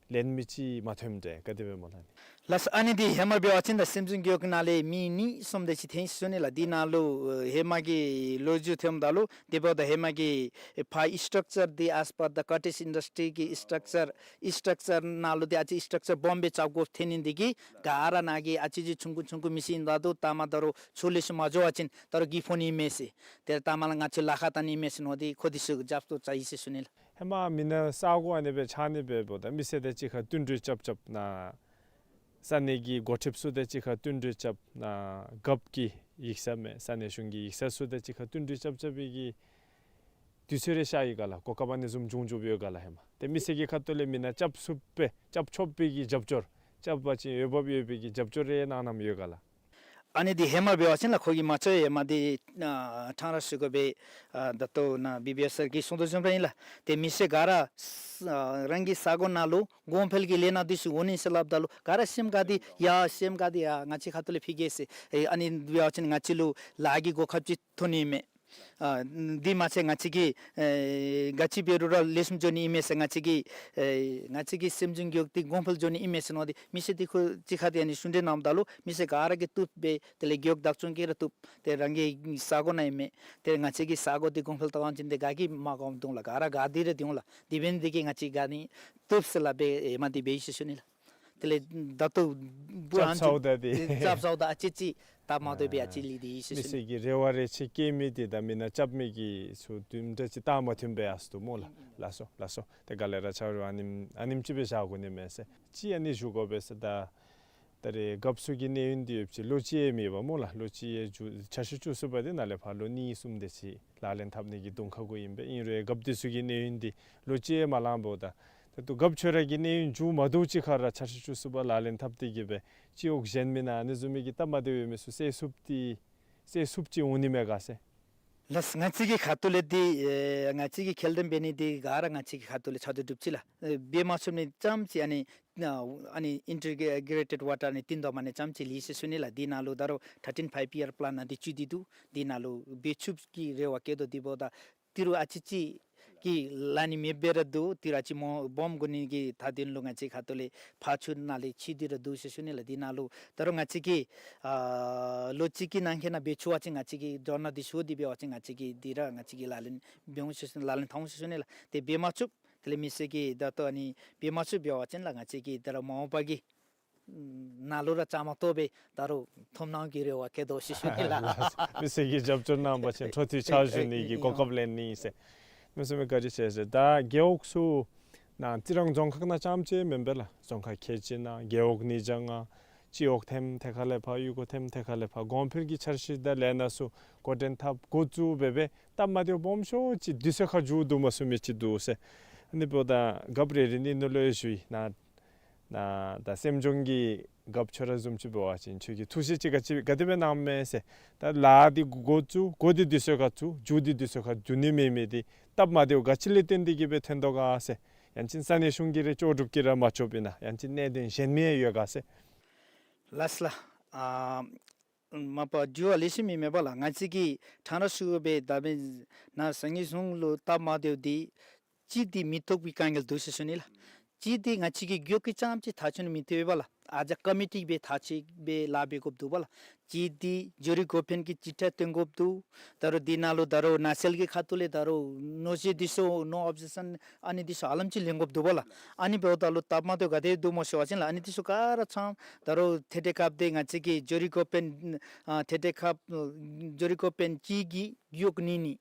ལེན་མི་ཅིག་མ་ཐོནམ་འདྲས་ག་དེ་སྦེ་སྨོ་ལགས། ལགས་སོ། ཨ་ནི་འདི་ཧེ་མ་འབད་བ་ཅིན་ད་སེམས་ལྗོངས་རྒེད་འོག་ནང་ལས་མི་གཉིས་གསུམ་དེ་ཅིག་ཐོན་ཡི་ཟེར་ཞུ་ནི་ལགས། འདི་ནང་ལུ་ཨེ་ཧེ་མ་གི་ལོ་རྒྱུས་ཐོནམ་ད་ལུ་དེ་འབདཝ་ད་ཧེ་མ་གི་ཨེ་ཕར་སི་ཊག་ཅར་འདི་ཨས་པར་ད་ཀོ་ཊེཇ་ཨིན་ཌསི་ཊི་རི་གི་སི་ཊག་ཅར་སི་ཊག་ཅར་ནང་ལུ་འདི་ཨ་ཙི་སི་ཊག་ཅར་སྦོམ་སྦེ་རྐྱབ་དགོཔ་ཐོན་ནི་འདི་གིས་ག་ར་ནཱ་གི་ཨ་ཙི་ཅིག་ཆུང་ཀུ་ཆུང་ཀུ་མི་སེར་ཨིནམ་ད་ལུ་ལྟ་མ་ད་རུང་ཚུར་ལེགས་ཤོམ་མ་འགྱོ་བ་ཅིན་ད་རུང་གི་ཕོག་ནི་མས་ཟེར། ཏེ་ལྟ་མ་ལགས་ང་བཅས་ལཱ་ཁག་བཏང་ནི་མས་ཟེར་མནོ་སྟེ་ཁོང་འདི་ཚུ་རྒྱབ་སྐྱོར་རྐྱབ་ཡི་ཟེར་ཞུ་ནི་ལགས། ཧེ་མ་མི་ནང་ས་གོ་ཨ་ནི་སྦེ་ཆགས་ནི་འབདཝ་ད་མི་སེར་དང་གཅིག་ཁར་བསྟུན་གྲོས་རྐྱབ་རྐྱབ་ནཱ་ས་གནས་ཀྱི་འགོ་ཁྲིདཔ་ཚུ་དང་གཅིག་ཁར་བསྟུན་གྲོས་རྐྱབ་ནཱ་རྒཔོ་གི་ཡིག་ཚང་མས་ས་གནས་གཞུང་གི་ཡིག་ཚང་ཚུ་དང་གཅིག་ཁར་བསྟུན་གྲོས་རྐྱབ་རྐྱབ་པའི་གི་དུས་ཚོད་རེ་ཤར་ཡི་ག་ལགས། གོ་སྐབས་ཨ་ནི་བཟུམ་བྱུང་བྱུངམ་ཡོད་ག་ལགས། ཧེ་མ་ཏེ་མི་སེར་གྱི་ཁ་ཐུག་ལས་མི་ནང་རྐྱབ་ཚུགས་པའི་རྐྱབ་ཆོག་པའི་གི་རྒྱབ་སྐྱོར་རྐྱབ་པ་ཅིན་འོས་འབབ་ཡོད་པའི་གི་རྒྱབ་སྐྱོར་རེ་གནང་གནངམ་ཡོད་ག་ལགས། ཨ་ནི་འདི་ཧེ་མ་འབད་བ་ཅིན་ལགས་ཁོ་གིས་མ་ཚོར་ཧེ་མ་འདི་ཨ་ཕྲང་ར་ཞུ་དགོ་པས། ཨ་ད་ལྟོ་ནཱ་བི་བི་ཨེསི་སར་གྱིས་གསུངས་དོ་བཟུམ་ར་ཨིན་ལགས། ཏེ་མི་སེར་ག་ར་ཨ་རང་གི་ས་གོ་ནང་ལུ་གོང་འཕེལ་གྱི་ལས་སྣ་འདི་ཚུ་འོང་ནི་ཟེར་སླབ་ད་ལུ་ག་ར་སེམས་དགའ་སྟེ་ཡ་སེམས་དགའ་སྟེ་ཡ་ང་བཅས་ཁ་ཐུག་ལས་ཕུལ་གེ་ཟེར། ཨེ་ཨ་ནི་འབད་བ་ཅིན་ང་བཅས་ལུ་ལཱ་གི་གོ་སྐབས་ཅིག་ཐོན་ནི་མས། ཨ་འདི་མ་ཚད་ང་བཅས་ཀྱིས་ཨེ་ག་ཅི་འབད་རུང་ར་ལེགས་ཤོམ་འགྱོ་ནི་ཨིན་མས་ཟེར། ང་བཅས་ཀྱིས་ཨེ་ང་བཅས་ཀྱི་སེམས་ཅན་རྒེད་འོག་འདི་གོང་འཕེལ་འགྱོ་ནི་ཨིན་མས་ཟེར་མནོ་སྟེ་མི་སེར་འདི་ཁོ་གཅིག་ཁར་ཏེ་ཨ་ནི་གཞུང་འབྲེལ་གནངམ་ད་ལུ་མི་སེར་ག་ར་གིས་བཏུབ་སྦེ་དེ་ལས་རྒེད་འོག་བདག་སྐྱོང་གིས་ར་བཏུབ། ཏེ་རང་གི་ས་གོ་ནང་ཨིན་མས། ཏེ་ང་བཅས་ཀྱི་ས་གོ་འདི་གོང་འཕེལ་བཏང་བ་ཅིན་ཏེ་ག་གིས་མ་དགོཔ་འདུག་ལགས། ག་ར་དགའ་སྟེ་ར་སྡོད་འོང་ལགས། དེ་འབད་ནི་འདི་གིས་ང་བཅས་ཀྱིས་ཨ་ནི་བཏུབ་ཟེར་སླབ་སྦེ་ཨེ་མ་འདི་འབད་ཡི་ཟེར་ཞུ་ནི་ལགས། དེ་ལས་ད་ལྟོ་བུ་ཨ་ཙབ་ཙབ་ད་དེ་ཙབ་ཙབ་ད་ཨ་ཙི་ཙི་སྟབས་མ་བདེཝ་སྦེ་ཨ་ཙི་ལུས་ཏེ་ཡོད་ཟེར་ཞུ་ནི། མི་སེར་གྱི་རེ་བ་རེ་ཆེ་བསྐྱེད་མི་དེ་དང་མི་ནང་རྐྱབ་མི་གི་ཚུ་དུམ་གྲ་ཅིག་སྟབས་མ་མཐུནམ་སྦེ་ཡར་སོང་འདུག་སྨོ་ལགས། ལགས་སོ་ལགས་སོ། ཏེ་ག་ལས་ར་ཆ་རུང་ཨ་ནེམ་ཨ་ནེམ་ཅིག་སྦེ་བཞག་དགོ་ནི་མས་ཟེར། ཅིག་ཨ་ནི་ཞུ་དགོ་པས་ཟེར། ད་ད་རེས་རྒཔོ་ཚུ་གི་གནས་ཡུན་འདི་ཡོདཔ་ཅིག་ལོ་གཅིག་ཡང་མེད་པས་སྨོ་ལགས། ལོ་གཅིག་ཡང་འགྱོ་འཆར་གཞི་བཅུ་གསུམ་པ་འདི་ནཱ་ལས་ཕར་ལོ་གཉིས་གསུམ་དེ་ཅིག་ལག་ལེན་འཐབ་ནི་གི་གདོང་ཁ་གུ་ཨིན་པས། ཨིན་རུང་རྒཔོ་འདི་ཚུ་གི་གནས་ཡུན་འདི་ལོ་གཅིག་ཡང་མ་ལང་འབདཝ་ད་ད་ལྟོ་རྒཔོ་ཁྱོད་ར་གི་གནས་ཡུན་མཇུག་མ་བསྡུཝ་ཅིག་ཁར་ར་འཆར་གཞི་བཅུ་གསུམ་པ་ལག་ལེན་འཐབ་སྟེ་གི་སྦེ་སྤྱི་འོག་གཞན་མི་ནང་ཨ་ནི་བཟུམ་མའི་གི་སྟབས་མ་བདེཝ་ཡོད་མི་ཚུ་སེལ་ཚུགསཔ་ཅིག་སེལ་ཚུགསཔ་ཅིག་འོང་ནི་མས་ག་ཟེར། ལགས། ང་བཅས་ཀྱི་ཁ་ཐུག་ལས་འདི་ཨེ་ང་བཅས་ཀྱིས་ཁས་ལེན་འབད་ནི་འདི་ག་ར་ང་བཅས་ཀྱི་ཁ་ཐུག་ལས་ཆ་འཇོག་གྲུབ་ཅི་ལགས། ཨེ་འབད་མ་ཚུགས་ནི་ཙམ་ཅིག་ཨ་ནི་ཨ་ནི་ཨིན་ཊི་གྲེ་ཊེཌ་ཝ་ཊར་ཨ་ནི་བཏོན་དོ་མ་ནི་ཙམ་ཅིག་ལུས་ཟེར་ཞུ་ནི་ལགས། འདི་ནང་ལུ་ད་རུང་ཐར་ཊིན་ཕའིབ་ཡར་པ་ལཱན་ཨ་ནི་འདི་བཙུགས་ཏེ་འདུག། འདི་ནང་ལུ་འབད་ཚུགསཔ་ཀྱི་རེ་བ་བསྐྱེད་དོ། དེ་འབདཝ་ད་ཏི་རུ་ཨ་ཙི་ཅིག་གིས་ལང་ནི་མེདཔ་སྦེ་ར་འདུག། ཏི་རུ་ཨ་ཙི་སྦོམ་སྦོམ་དགོ་ནི་གི་ད་དོན་ལུ་ང་བཅས་ཁ་ཐུག་ལས་ཕར་ཚུར་ནང་ལས་ཕྱེ་སྟེ་ར་འདུག་ཟེར་ཞུ་ནི་ལགས། འདི་ནང་ལུ་ད་རུང་ང་བཅས་ཀྱིས་ཨ་ལོ་གཅིག་གི་ནང་འཁོད་ནང་འབད་ཚུགས་པ་ཅིན་ང་བཅས་ཀྱིས་ཌོ་ནར་འདི་ཞུ་སྟེ་འབད་བ་ཅིན་ང་བཅས་ཀྱིས་འདི་ར་ང་བཅས་ཀྱིས་ལག་ལེན་འབད་འོང་ཟེར་ཞུ་ནི། ལག་ལེན་འཐབ་འོང་ཟེར་ཞུ་ནི་ལགས། ཏེ་འབད་མ་ཚུགས་དེ་ལས་མི་སེར་གྱིས་ད་ལྟོ་ཨ་ནི་འབད་མ་ཚུགས་འབད་བ་ཅིན་ལགས་ང་བཅས་ཀྱིས་ད་རུང་མ་འོངས་པ་གི་ནང་ལུ་ར་བཅའ་མར་གཏོགས་སྦེ་ད་རུང་ཐོབ་གནང་གི་རེ་བ་བསྐྱེད་དོ་ཟེར་ཞུ་ནི་ལགས། མི་སེར་གྱིས་རྒྱབ་སྐྱོར་གནང་པ་ཅིན་འཕྲོ་མཐུད་ཕྱག་ཞུ་ནི་གི་གོ་སྐབས་ལེན་ནི་ཨིན་ཟེར། མི་སེར་མི་བཀའ་དྲིན་ཆེ་ཟེར། ད་རྒེད་འོག་ཚུ་ནང་རྩི་རང་རྫོང་ཁག་ནང་རྐྱངམ་ཅིག་མེན་པས་ལགས། རྫོང་ཁག་ཁལ་གཅིག་ནང་རྒེད་འོག་ཉིས་བརྒྱ་ལྔ་སྤྱི་འོག་ཐེམ་ཐེ་ཁ་ལས་ཕར་གཡུས་སྒོ་ཐེམ་ཐེ་ཁ་ལས་ཕར་གོང་འཕེལ་གྱི་འཆར་གཞི་དང་ལས་སྣ་ཚུ་འགོ་འདྲེན་འཐབ་འགོ་བཙུགས་འབད་སྦེ་སྟབས་མ་བདེཝ་སྦོམ་ཤོས་ཅིག་དུས་ཚོད་ཁར་མཇུག་བསྡུ་མ་ཚུགས་མི་ཅིག་འདུག་ཟེར། ཨ་ནི་འབདཝ་ད་རྒཔོ་རེ་རེ་ནི་ནཱ་ལུ་ཡང་ཞུ་ཡི། ནཱ་ནཱ་ད་སེམས་ལྗོངས་ཀྱི་རྒཔོ་ཁྱོད་ར་བཟུམ་ཅིག་འབད་བ་ཅིན་ཁྱོད་ཀྱིས་ཐུགས་བཞེད་ཅིག་ག་ཅི་ག་དེ་སྦེ་གནངམ་མས་ཟེར། ད་ལཱ་འདི་འགོ་བཙུགས་འགོ་འདི་དུས་ཚོད་ཁར་བཙུགས་མཇུག་འདི་དུས་ཚོད་ཁར་བསྡུ་ནི་མེད་མི་འདི་སྟབས་མ་བདེཝ་ག་ཅི་ལས་བརྟེན་ཏེ་གི་སྦེ་ཐོན་དོ་ག་ཟེར། ཡང་ཅིན་ས་གནས་གཞུང་གིས་ར་ལྕོགས་གྲུབ་ཀྱིས་ར་མ་ལྕོགསཔ་ཨིན་ན་ཡང་ཅིན་གནད་དོན་གཞན་མི་ཡང་ཡོད་ག་ཟེར། ལགས་ལགས། ཨ་མ་པ་དྲི་བ་ལེགས་ཤོམ་ཨིན་མས་པ་ལགས། ང་བཅས་ཀྱིས་ཕྲང་ར་ཞུ་དགོ་པས། ད་འབདན་ནཱ་ས་གནས་གཞུང་ལུ་སྟབས་མ་བདེཝ་འདི་གཅིག་འདི་མི་ཐོབ་ཀྱི་དཀའ་ངལ་འདུག་ཟེར་ཞུ་ནི་ལགས། གཅིག་འདི་ང་བཅས་ཀྱི་རྒེད་འོག་གི་རྐྱངམ་ཅིག་ཐག་བཅད་ནི་མི་ཐོབ་པས་ལགས། ཨ་ཙི་ཀོ་མི་ཊི་སྦེ་ཐག་བཅད་སྦེ་ལཱ་འབད་དགོཔ་འདུག་པ་ལགས། གཅིག་འདི་འབྱོར་རིགས་འགོ་དཔོན་གྱི་ཅིག་ཁྲ་སྟོན་དགོཔ་འདུག། ད་རུང་འདི་ནང་ལུ་ད་རུང་ནགས་ཚལ་གྱི་ཁ་ཐུག་ལས་ད་རུང་གནོད་འཚེ་འདི་ཚུ་ནོ་ཨོབ་ཇེག་ཤཱན་ཨ་ནི་འདི་ཚུ་ཧ་ལམ་ཅིག་ལེན་དགོཔ་འདུག་པ་ལགས། ཨ་ནི་འབདཝ་ད་ལུ་སྟབས་མ་བདེཝ་ག་དེ་འདུག་སྨོ་ཟེར་བ་ཅིན་ལགས། ཨ་ནི་འདི་ཚུ་ག་ར་ཚང་ད་རུང་ཐད་ཐད་ཁར་འདི་ང་བཅས་ཀྱི་འབྱོར་རིགས་འགོ་དཔོན་ཨ་ཐད་ཐད་ཁར་འབྱོར་རིགས་འགོ་དཔོན་གཅིག་གིས་གཡོག་ནི་ནི།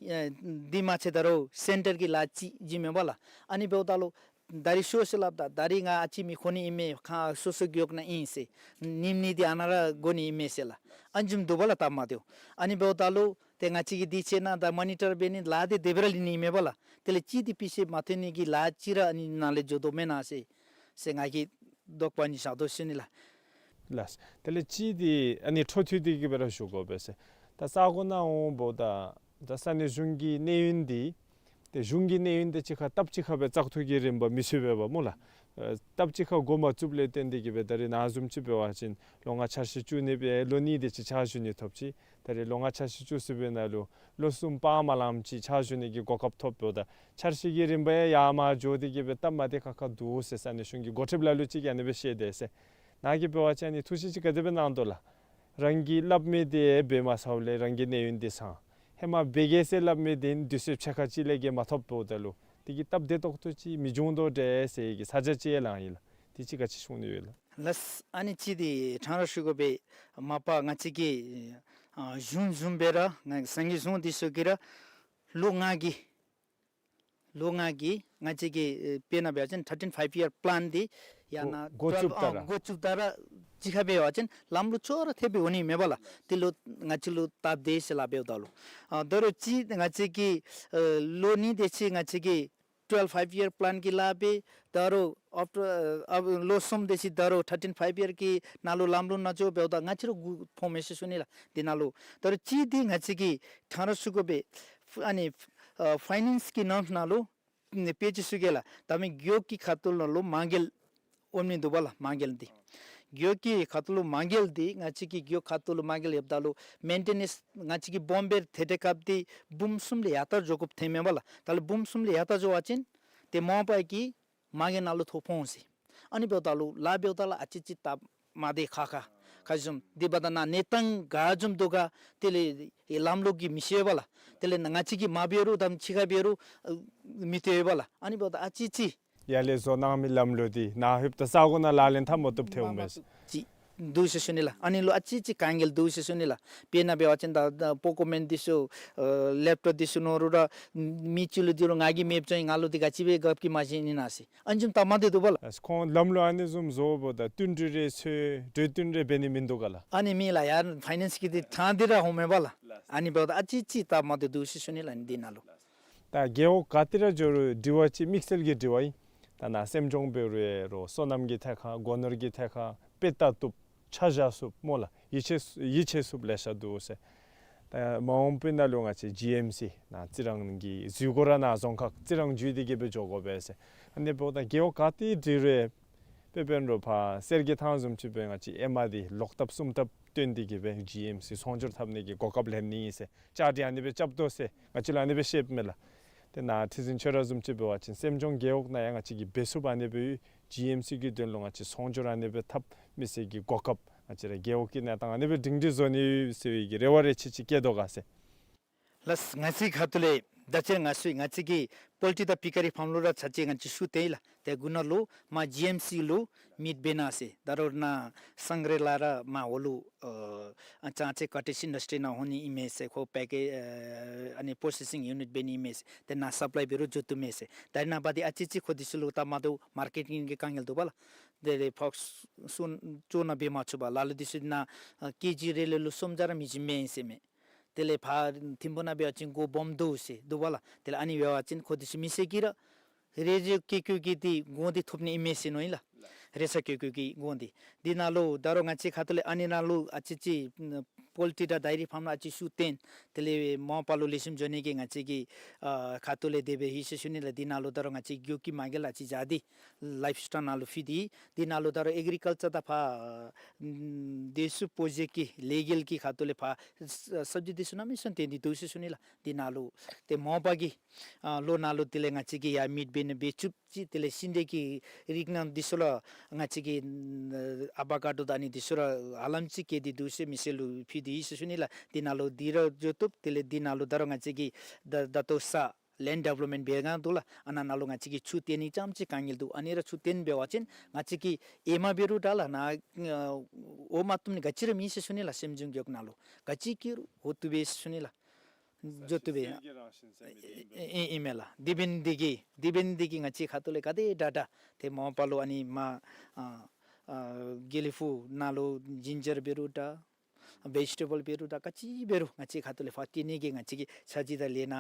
ཨེ་འདི་མ་ཚད་ད་རུང་སེན་ཊར་གྱི་ལཱ་ཅིག་བྱིན་མས་པ་ལགས། ཨ་ནི་འབདཝ་ད་ལུ་ད་རིས་ཤོག་ཟེར་སླབ་ད་ད་རིས་ང་ཨ་ཙི་མི་ཁོ་ནི་ཨིན་མས། ཁ་སོ་སོ་གི་འོག་ནང་ཨིན་ཟེར་ཉིནམ་གཉིས་འདི་ཨ་ནཱ་ར་འགོར་ནི་ཨིན་མས་ཟེར་ལགས། ཨ་ནི་བཟུམ་འདུག་པ་ལགས་སྟབས་མ་བདེཝ། ཨ་ནི་འབདཝ་ད་ལུ་ཏེ་ང་བཅས་ཀྱིས་འདི་ཆེ་ནང་ད་མོ་ནི་ཊར་འབད་ནི་ལཱ་འདི་དེ་སྦེ་ར་ལེན་ནི་ཨིན་མས་པ་ལགས། དེ་ལས་གཅིག་འདི་དཔེ་ཆ་མ་ཐོན་ནི་གི་ལཱ་ཅིག་ར་ཨ་ནི་ནང་ལས་འགྱོ་དོ་མེན་ན་ཟེར་ཟེར་ང་གིས་དོགས་པ་ནི་བཞག་དོ་ཟེར་ཞུ་ནི་ལགས། ལགས། དེ་ལས་གཅིག་འདི་ཨ་ནི་འཕྲོ་མཐུད་དེ་གི་སྦེ་ར་ཞུ་དགོ་པས་ཟེར། ད་ས་གོ་ནང་འོང་འབདཝ་ད་ད་ས་གནས་གཞུང་གི་གནས་ཡུན་འདི་ཏེ་གཞུང་གི་གནས་ཡུན་འདི་གཅིག་ཁར་སྟབས་གཅིག་ཁར་སྦེ་བཙག་འཐུ་གི་རིམ་པ་མི་ཚུད་པས་པ་སྨོ་ལགས། ཨ་སྟབས་གཅིག་ཁར་འགོ་མ་བཙུགསཔ་ལས་བརྟེན་ཏེ་གི་སྦེ་ད་རིས་ནཱ་བཟུམ་ཅིག་འབད་བ་ཅིན་ལོ་ལྔ་འཆར་གཞི་བཙུགས་ནི་སྦེ་ལོ་གཉིས་དེ་ཅིག་ཕྱག་ཞུ་ནི་ཐོབ་ཅི། ད་རིས་ལོ་ལྔ་འཆར་གཞི་བཙུགས་ཚུགས་པའི་ནང་ལུ་ལོ་གསུམ་པ་མ་ལངམ་ཅིག་ཕྱག་ཞུ་ནི་གི་གོ་སྐབས་ཐོབ་འབདཝ་ད་འཆར་གཞི་གི་རིམ་པ་ཡང་ཡར་མར་འགྱོ་སྟེ་གི་སྦེ་སྟབས་མ་བདེ་ཁག་ཁ་འདུག་ཟེར་ས་གནས་གཞུང་གི་འགོ་ཁྲིདཔ་ལ་ལུ་ཅིག་གིས་ཨ་ནི་སྦེ་བཤད་དེས་ཟེར། ནཱ་གིས་འབད་བ་ཅིན་ཨ་ནི་ཐུགས་བཞེད་ཅིག་ག་དེ་སྦེ་གནང་དོ་ལགས། རང་གིས་སླབ་མི་འདི་འབད་མ་ཚརཝ་ལས་རང་གི་གནས་ཡུན་འདི་ཚང་། ཧེ་མ་འབད་གེ་ཟེར་སླབ་མི་འདི་དུས་ཚོད་ཕྱེད་ཀ་ཅིག་ལས་བརྒལ་མ་ཐོབ་འབདཝ་ད་ལུ་དེ་གིས་སྟབས་བདེ་ཏོག་ཏོ་ཅིག་མི་འབྱུང་དོ་འདྲས་ཟེར་གྱི་ས་ཆ་ཅིག་ཡང་ལང་ཡི་ལགས། དེ་ཅིག་ག་ཅི་ཞུ་ནི་ཡོད་ལགས། ལགས། ཨ་ནི་གཅིག་འདི་ཕྲང་ར་ཞུ་དགོ་པས། མ་པ་ང་བཅས་ཀྱི་ཨ་གཞུང་བཟུམ་སྦེ་ར་ང་སངས་རྒྱས་གཞུང་འདི་ཚུ་གིས་ར་ལོ་ལྔ་གི་ལོ་ལྔ་གི་ང་བཅས་ཀྱི་ཨེ་དཔེར་ན་འབད་བ་ཅིན་ཐར་ཊིན་ཕའིབ་ཡར་པ་ལཱན་འདི་ཡང་ན་འགོ་བཙུགསཔ་ད་ཨ་ར་འགོ་བཙུགསཔ་ད་ར་གཅིག་ཁར་འབད་བ་ཅིན་ལམ་ལུགས་ཅོག་ར་འཐད་སྦེ་འོང་ནི་མས་པ་ལགས། དེ་ལུ་ང་བཅས་ལུ་སྟབས་བདེ་ཟེར་སླབ་འབདཝ་ད་ལུ་ཨ་ད་རུང་གཅིག་ང་བཅས་ཀྱི་ཨེ་ལོ་གཉིས་དེ་ཅིག་ང་བཅས་ཀྱི་ཊུ་ཝེལབ་ཕའིབ་ཡར་པ་ལཱན་གྱི་ལཱ་འབད། ད་རུང་ཨཕ་ཊར་ཨ་ལོ་གསུམ་དེ་ཅིག་ད་རུང་ཐར་ཊིན་ཕའིབ་ཡར་གྱི་ནང་ལུ་ལམ་ལུགས་སྣ་ཚོགས་འབདཝ་ད་ང་བཅས་ར་མགུ་འཕངམ་མས་ཟེར་ཞུ་ནི་ལགས། དེ་ནང་ལུ་ད་རུང་གཅིག་འདི་ང་བཅས་ཀྱིས་ཕྲང་ར་ཞུ་དགོ་པས། ཨ་ནི་ཨ་ཕའི་ནེནསི་གི་ནང་ན་ལུ་ནི་དཔེ་ཅིག་ཞུ་གེ་ལགས། ད་མི་རྒེད་འོག་གི་ཁ་ཐུག་ལུ་མ་དངུལ་འོང་ནི་འདུག་པ་ལགས། མ་དངུལ་འདི་ རྒེད་འོག་གི་ཁ་ཐུག་ལུ་མ་འགལ་ཏེ་ང་བཅས་ཀྱི་རྒེད་འོག་ཁ་ཐུག་ལུ་མ་འགལ་ཡོདཔ་ད་ལུ་མེན་ཊེ་ནེནསི་ང་བཅས་ཀྱི་སྦོམ་སྦེ་ཏེ་དེ་སྐབས་འདི་འབུམ་གསུམ་ལས་ཡར་ལྟ་འགྱོ་དགོཔ་ཐོནམ་མས་པ་ལགས། ད་ལུ་འབུམ་གསུམ་ལས་ཡར་ལྟ་འགྱོ་བ་ཅིན་ཏེ་མ་འོངས་པ་གི་མ་འགལ་ནང་ལུ་ཐོ་ཕོག་འོང་ཟེར། ཨ་ནི་འབདཝ་ད་ལུ་ལཱ་འབདཝ་ད་ལུ་ཨ་ཙི་ཙི་སྟབས་མ་བདེ་ཁག་ཁ་ཁ་བཟུམ་དེ་འབདཝ་ད་ནཱ་གནས་སྟངས་ག་བཟུམ་འདུག་ག་དེ་ལས་ལམ་ལུགས་ཀྱི་མི་ཤེས་པ་ལགས། དེ་ལས་ང་བཅས་ཀྱིས་མ་འབད་རུང་དམ་ཕྱི་ཁར་འབད་རུང་མི་བཏུབ་པ་ལགས། ཨ་ནི་འབདཝ་ད་ཨ་ཙི་ཙི་ཡར་ལས་བཟོ་གནང་མི་ལམ་ལུགས་འདི་ནཱ་ལྷོདཔ་ད་ས་གོ་ནང་ལག་ལེན་འཐབ་མ་བཏུབ་ཐལཝ་མས། ཅིག་འདུག་ཟེར་ཞུ་ནི་ལགས། ཨ་ནི་ལུ་ཨ་ཙི་ཙི་དཀའ་ངལ་འདུག་ཟེར་ཞུ་ནི་ལགས། དཔེར་ན་འབད་བ་ཅིན་ད་ད་པོ་ཀོ་མེནཊ་འདི་ཚུ་ཨ་ལེབ་ཊོབ་འདི་ཚུ་ནོར་རུང་ར་མི་ཅིག་ལུ་འདི་རུང་ང་གིས་མེདཔ་ཅིན་ང་ལུ་འདི་ག་ཅི་སྦེ་རྒཔོ་གིས་མ་བྱིན་ནི་ན་ཟེར། ཨ་ནི་བཟུམ་སྟབས་མ་བདེ་འདུག་པ་ལགས། ཁོང་ལམ་ལུགས་ཨ་ནི་བཟུམ་བཟོཝ་ད་བསྟུན་གྲོས་རེ་ཚུ་གྲོས་བསྟུན་རེ་འབད་ནི་མིན་འདུག་ག་ལགས། ཨ་ནི་མེད་ལགས། ཡར་ཕའི་ནེནསི་གི་འདི་ཐང་འདི་ར་འོང་མས་པ་ལགས། ཨ་ནི་འབདཝ་ད་ཨ་ཙི་ཙི་སྟབས་མ་བདེ་འདུག་ཟེར་ཞུ་ནི་ལགས། ཨ་ནི་འདི་ནང་ལུ། ད་རྒེད་འོག་ག་ཏེ་ར་འགྱོ་རུང་དྲི་བ་ཅིག་དམིགས་བསལ་གྱི་དྲི་བ་ཨིན། ད་ནཱ་སེམས་སྦྱོང་འབད་རུང་ཡང་རུང་སོ་ནམ་གྱི་ཐད་ཁར་སྒོ་ནོར་གྱི་ཐད་ཁར་དཔེ་ལྟ་བཏུབ་ཆ་བཞག་ཚུགསཔ་སྨོ་ལགས། ཡིད་ཆེས་ཡིད་ཆེས་ཚུགསཔ་ལེ་ཤ་འདུག་ཟེར། ད་མ་འོངས་པའི་ནང་ལུ་ང་བཅས་ཇི་ཨེམ་སི་ནཱ་རྩི་རང་གི་འཛུལ་དགོ་ར་ནཱ་རྫོང་ཁག་རྩི་རང་འཛུལ་ཏེ་གི་སྦེ་འགྱོ་དགོ་པས་ཟེར། ཨ་ནི་འབདཝ་ད་རྒེད་འོག་ག་ཏེ་འདི་རུང་དཔེ་འབད་རུང་ཕར་གསེར་གྱི་ཐང་བཟུམ་ཅིག་སྦེ་ང་བཅས་ཨེ་མ་འདི་ལོག་ལྟབ་གསུམ་ལྟབ་བཏོན་ཏེ་གི་སྦེ་ཇི་ཨེམ་སི་ཚོང་སྒྱུར་འཐབ་ནི་གི་གོ་སྐབས་ལེན་ནི་ཨིན་ཟེར། བཅའ་སྒྲིག་ཨ་ནི་སྦེ་རྐྱབ་དོ་ཟེར་ང་བཅས་ལུ་ཨ་ནི་སྦེ་བཤདཔ་མས་ལགས། ཏེ་ནཱ་ཁྲི་འཛིན་ཁྱོད་ར་བཟུམ་ཅིག་འབད་བ་ཅིན་སེམས་སྦྱོང་རྒེད་འོག་ནང་ཡང་ང་བཅས་ཀྱིས་འབད་ཚུགསཔ་ཨ་ནི་སྦེ་ཡོད། ཇི་ཨེམ་སི་གི་དོན་ལུ་ང་བཅས་ཚོང་སྒྱུར་ཨ་ནི་སྦེ་འཐབ་མི་སེར་གྱི་གོ་སྐབས་ང་བཅས་ར་རྒེད་འོག་གི་གནས་སྟངས་ཨ་ནི་སྦེ་སྒྲིང་སྒྲིང་བཟོ་ནི་ཡོད་ཟེར་བའི་གི་རེ་བ་རེ་ཆེ་ཆེ་བསྐྱེད་དོ་ག་ཟེར། ལགས། ང་བཅས་ཁ་ཐུག་ལས་ད་ཅི་ང་བཅས་ང་བཅས་ཀྱི་པོལ་ཊི་དང་ཕི་ཀ་རི་ཕཱམ་ལུ་ར་ཚར་གཅིག་ང་བཅས་ཤུགས་བཏོན་ཡི་ལགས། ཏེ་དགུ་ནང་ལུ་མར་ཇི་ཨེམ་སི་ལུ་མིཊ་འབད་གནང་ཟེར། ད་རུང་ནཱ་སང་རེ་ལ་ར་མར་འོག་ལུ་ཨ་ཙང་ཙེ་ཀོ་ཊེཇ་ཨིན་ཌསི་ཊི་རི་ནང་འོང་ནི་ཨིན་མས་ཟེར། ཁོ་པེ་ཀེ་ཨ་ཨ་ནི་པོ་སེ་སིང་ཡུ་ནིཊ་འབད་ནི་ཨིན་མས་ཟེར། ཏེ་ནཱ་སབ་ལའི་འབད་རུང་འགྱོ་བཏུབ་མས་ཟེར། ད་རེས་ནངས་པ་འདི་ཨ་ཙི་ཙི་ཁོང་འདི་ཚུ་ལུ་སྟབས་མ་བདེཝ་མར་ཀེ་ཊིང་གི་དཀའ་ངལ་འདུག་པ་ལགས། དེ་ལས་ཕར་སོ་སོ་ནང་འབད་མ་ཚུགས་པར་ལ་ལུ་འདི་ཚུ་ནཱ་ཨ་ཀེ་ཇི་རེ་ལས་ལུ་སུམ་བརྒྱ་ར་མི་འཇིག་མས་ཟེར་མས། དེ་ལས་ཕར་ཐིམ་ཕུ་ནང་འབད་བ་ཅིན་སྒོ་སྦོམ་འདུག་ཟེར་འདུག་པ་ལགས། དེ་ལས་ཨ་ནི་འབད་བ་ཅིན་ཁོང་འདི་ཚུ་མི་སེར་གྱིས་ར་རེ་ཟ་བཀོད་བཀོད་ཀྱི་འདི་སྒོ་འདི་ཐོབ་ནི་ཨིན་མས་ཟེར་མནོ་ཡི་ལགས། རེ་ཟ་བཀོད་བཀོད་ཀྱི་སྒོ་འདི། འདི་ནང་ལུ་ད་རུང་ང་བཅས་ཁ་ཐུག་ལས་ཨ་ནི་ནང་ལུ་ཨ་ཙི་ཙི་པོལ་ཊི་དང་ཌའི་རི་ཕཱམ་ནང་ཨ་ཙི་ཤུགས་བཏོན། དེ་ལས་མ་འོངས་པ་ལུ་ལེགས་ཤོམ་འགྱོ་ནི་གི་ང་བཅས་ཀྱིས་ཨ་ཁ་ཐུག་ལས་དེ་སྦེ་ཡོད་ཟེར་ཞུ་ནི་ལགས། འདི་ནང་ལུ་ད་རུང་ང་བཅས་རྒེད་འོག་གི་མ་འགལ་ཨ་ཙི་བཞག་སྟེ་ལའིབ་སི་ཊོག་ནང་ལུ་ཕུལ་ཏེ་འདི་ནང་ལུ་ད་རུང་ཨེག་རི་ཀལ་ཅར་དང་ཕར་ཨ་འདི་ཚུ་པྲོ་ཇེཀཊ་ཀྱི་ལི་གཱལ་གྱི་ཁ་ཐུག་ལས་ཕར་ས་སབ་ཇི་འདི་ཚུ་གནམ་མེད་ས་མེད་བཏོན་ཏེ་འདུག་ཟེར་ཞུ་ནི་ལགས། འདི་ནང་ལུ་ཏེ་མ་འོངས་པ་གི་ཨ་ལོ་ནང་ལུ་དེ་ལས་ང་བཅས་ཀྱིས་ཡར་མིཊ་འབད་ནི་འབད་བཅུག་ཅིག། དེ་ལས་ཤིང་འབྲས་ཀྱི་རིགས་ནང་འདི་ཚུ་ལུ་ང་བཅས་ཀྱིས་ཨ་ཨ་བ་ཀ་ཌོ་དང་ཨ་ནི་འདི་ཚུ་ར་ཧ་ལམ་ཅིག་བཀལ་ཏེ་འདུག་ཟེར་མི་སེར་ལུ་ཕུལ་ཏེ་ཡོད་ཟེར་ཞུ་ནི་ལགས། འདི་ནང་ལུ་འདི་ར་འགྱོ་བཏུབ། དེ་ལས་འདི་ནང་ལུ་ད་རུང་ང་བཅས་ཀྱིས་ད་ད་ལྟོ་ས་ལེནཌ་ཌི་ཝེ་ལོབ་མེནཊ་འབད་ག་འདུག་ལགས། ཨ་ནཱ་ནང་ལུ་ང་བཅས་ཀྱིས་ཆུ་བཏོན་ནི་ཙམ་ཅིག་དཀའ་ངལ་འདུག། ཨ་ནི་ར་ཆུ་བཏོན་འབད་བ་ཅིན་ང་བཅས་ཀྱིས་ཨེ་མ་འབད་རུང་དྲག་ལགས། ནཱ་ཨ་འོ་མ་བཏུབ་ནི་ག་ཅི་ར་མེད་ཟེར་ཞུ་ནི་ལགས། སེམས་སྦྱོང་རྒེད་འོག་ནང་ལུ་ག་ཅི་བཀལ་རུང་འོ་བཏུབ་པས་ཟེར་ཞུ་ནི་ལགས། འགྱོ་བཏུབ་པས། ཨེ་ཨེ་ཨིན་མས་ལགས། དེ་འབད་ནི་འདི་གིས་དེ་འབད་ནི་འདི་གིས་ང་བཅས་ཁ་ཐུག་ལས་ག་དེ་དྲག་དྲག་ཏེ་མ་འོངས་པ་ལུ་ཨ་ནི་མར་ཨ་ཨ་དགེ་ལེགས་ཕུག་ནང་ལུ་ཇིན་ཇར་འབད་རུང་དྲག། བེ་ཇི་ཊེ་བཱལ་འབད་རུང་དྲག། ག་ཅི་འབད་རུང་ང་བཅས་ཁ་ཐུག་ལས་ཕར་བཏོན་ནི་གི་ང་བཅས་ཀྱིས་འཆར་གཞི་དང་ལས་སྣ་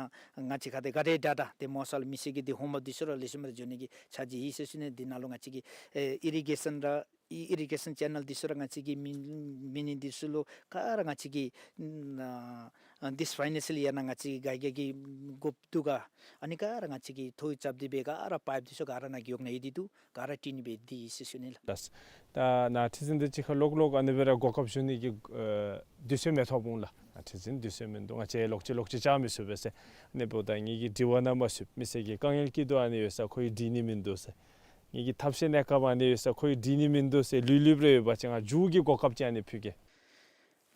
ང་བཅས་ཁ་ཐུག་ག་དེ་དྲག་དྲག་ཏེ་མ་འོངས་པ་ལུ་མི་སེར་གྱི་འདི་ཧོམ་བཱརཀ་འདི་ཚུ་ར་ལེགས་ཤོམ་སྦེ་འགྱོ་ནི་གི་འཆར་གཞི་ཡོད་ཟེར་ཞུ་ནི། འདི་ནང་ལུ་ང་བཅས་ཀྱིས་ཨེ་ཨི་རི་གེ་ཤཱན་ར་ཨི་ཨི་རི་གེ་ཤཱན་ཅེ་ནཱལ་འདི་ཚུ་ར་ང་བཅས་ཀྱིས་མི་མི་ནི་འདི་ཚུ་ལུ་ག་ར་ང་བཅས་ཀྱིས་ཨ་འདི་ཕའི་ནཱན་ཤཱལ་ཡར་ནཱ་ང་བཅས་ཀྱིས་ག་ག་གི་དགོཔ་འདུག་ག། ཨ་ནི་ག་ར་ང་བཅས་ཀྱིས་ཐོ་རྩམ་འདི་སྦེ་ག་ར་པའིཔ་འདི་ཚུ་ག་ར་ནཱ་རྒེད་འོག་ནང་ཡོད་དེ་འདུག། ག་ར་བཏོན་ནི་སྦེ་འདི་ཡོད་ཟེར་ཞུ་ནི་ལགས། ལགས། ད་ནཱ་ཁྲི་འཛིན་འདི་གཅིག་ཁར་ལོག་ལོག་ཨ་ནི་སྦེ་ར་གོ་སྐབས་ཞུ་ནི་གི་ཨེ་དུས་ཚོད་མི་ཐོབ་འོང་ལགས། ནཱ་ཁྲི་འཛིན་དུས་ཚོད་མིན་འདུག། ང་བཅས་ལོག་ཅི་ལོག་ཅི་བཅར་མི་ཚུགས་པས་ཟེར། ཨ་ནི་འབདཝ་ད་ངེ་གི་དྲི་བ་ནང་མ་ཚུད་མི་སེར་གྱི་དཀའ་ངལ་སྐྱིད་སྡུག་ཨ་ནི་ཡོད་ས་ཁོ་གིས་འདྲི་ནི་མིན་འདུག་ཟེར། ངེ་གི་ཐབས་ཤེས་གནས་སྐབས་ཨ་ནི་ཡོད་ས་ཁོ་གིས་འདྲི་ནི་མིན་འདུག་ཟེར་ལུས་ལུསཔ་རེ་ཡོད་པ་ཅིན་ང་མཇུག་གི་གོ་སྐབས་ཅིག་ཨ་ནི་ཕུལ་གེ།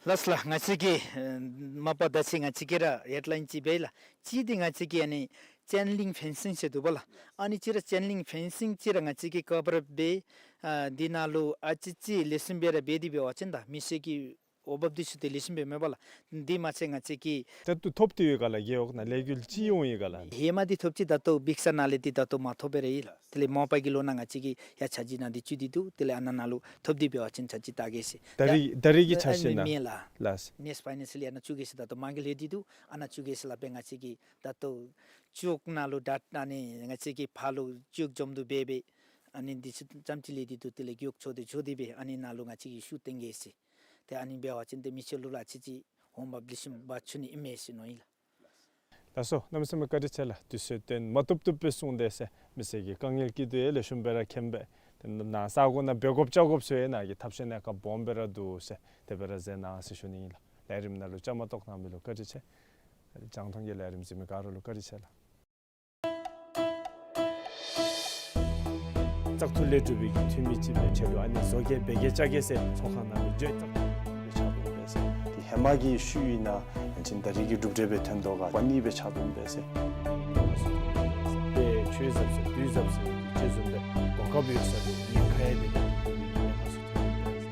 ལགས་ལགས། ང་བཅས་ཀྱིས་ཨེ་མ་པ་ད་ཅི་ང་བཅས་ཀྱིས་ར་ཧེཌ་ལའིན་ཅིག་འབད་ཡི་ལགས། གཅིག་འདི་ང་བཅས་ཀྱིས་ཨ་ནི་ཅེན་ལིང་ཕེན་སིང་ཟེར་འདུག་པ་ལགས། ཨ་ནི་ཅིག་ར་ཅེན་ལིང་ཕེན་སིང་ཅིག་ར་ང་བཅས་ཀྱིས་ཀ་བར་འབད་ཨ་འདི་ནང་ལུ་ཨ་ཙི་ཙི་ལེགས་ཤོམ་སྦེ་ར་འབད་དེ་འབད་བ་ཅིན་ད་མི་སེར་གྱི་འོང་འབབ་འདི་ཚུ་ཏེ་ལེགས་ཤོམ་སྦེ་མེད་པ་ལགས། འདི་མ་ཚད་ང་བཅས་ཀྱིས་ད་ལྟོ་ཐོབ་སྟེ་ཡོད་ག་ལགས། རྒེད་འོག་ནང་ལས་འགུལ་ཅིག་འོང་ཡི་ག་ལགས། ཧེ་མ་འདི་ཐོབ་ཅི། ད་ལྟོ་འབིགས་ས་ནང་ལས་འདི་ད་ལྟོ་མ་ཐོབ་པས་ར་ཡོད་ལགས། དེ་ལས་མ་འོངས་པ་གི་ལོ་ནང་ང་བཅས་ཀྱིས་ཡར་འཆར་གཞི་ནང་འདི་བཙུགས་ཏེ་འདུག། དེ་ལས་ཨ་ནཱ་ནང་ལུ་ཐོབ་སྟེ་འབད་བ་ཅིན་འཆར་གཞི་བལྟ་གེ་ཟེར། ད་རིས་ད་རིས་ཀྱི་འཆར་གཞི་ནང་མེད་ལགས། ལགས། ནེགསཊ་ཕའི་ནཱན་ཤཱལ་ཡར་ནཱ་བཙུགས་གེ་ཟེར་ད་ལྟོ་མ་འགལ་ཡོད་དེ་འདུག། ཨ་ནཱ་བཙུགས་གེ་ཟེར་སླབ་སྦེ་ང་བཅས་ཀྱིས་ད་ལྟོ་ཅོག་ནང་ལུ་ད་ཨ་ནི་ང་བཅས་ཀྱིས་ཕར་ལུ་ཅོག་འཛོམས་འདུ་འབད་འབད་ཨ་ནི་འདི་ཚུ་ཙམ་ཅིག་ལས་དེ་འདུག། དེ་ལས་རྒེད་འོག་ཚུ་འདི་འཛོམས་ཏེ་འབད་ཨ་ནི་ནང་ལུ་ང་བཅས་ཀྱིས་ཤུགས་བཏོན་གེ་ཟེར། ཏེ་ཨ་ནི་འབད་བ་ཅིན་ཏེ་མི་སེར་ལུ་ལཱ་ཅིག་ཅིག་འོང་འབབ་ལེགས་ཤོམ་འབག་ཚུགས་ནི་ཨིན་མས་ཟེར་མནོ་ཡི་ལགས། ལགས་སོ། གནམ་མེད་ས་མེད་བཀའ་དྲིན་ཆེ་ལགས། དུས་ཚོད་བཏོན་མ་བཏུབ་བཏུབ་སྦེ་གསུངས་ཏེ་ཟེར། མི་སེར་གྱི་དཀའ་ངལ་སྐྱིད་སྡུག་ཡང་ལེགས་ཤོམ་སྦེ་ར་མཁྱེན་པས། ནཱ་ས་གོ་ནང་འབད་དགོཔ་བཅའ་དགོཔ་ཚུ་ཡང་ནཱ་གི་ཐབས་ཤེས་གནས་སྐབས་སྦོམ་སྦེ་ར་འདུག་ཟེར་དེ་སྦེ་ར་མཛད་གནང་ཟེར་ཞུ་ནི་ཨིན་ལགས། ལས་རིམ་ནང་ལུ་བཅའ་མར་གཏོགས་གནང་མི་ལུ་བཀའ་དྲིན་ཆེ། རྒྱང་མཐོང་གི་ལས་རིམ་གཟིགས་མི་ག་ར་ལུ་བཀའ་དྲིན་ཆེ་ལགས། བཙག་འཐུ་ལས་གྲུབ་པའི་གི་འཐུས་མི་ཅིག་འབད་ཆེད་དུ་ཨ་ནི་བཟོ་བཀོད་འབད་གེ་བཅའ་གེ་ཟེར་ཚོགས་ཁང་ནང་ལུ་འགྱོ་ཡི། བཙག་འཐུ་འབད་ཆགས་འབད་ཟེར། དེ་ཧེ་མ་གི་ཤུལ་ཨིན་ན་ཡང་ཅིན་ད་རིས་ཀྱི་གྲུབ་འབྲས་སྦེ་ཐོན་དོ་ག་པ་ནི་འབད་ཆགས་འབད་ཟེར། དཔེ་ཆོས་ཟབ་ཟེར་དུས་ཟབ་ཟེར་ཅིག་བཟུམ་སྦེ་གོ་སྐབས་ཡོད་ས་ལུ་ཉེན་ཁ་ཡང་དེ་ལས་ཁ་སུ་ཐོན་ཡི།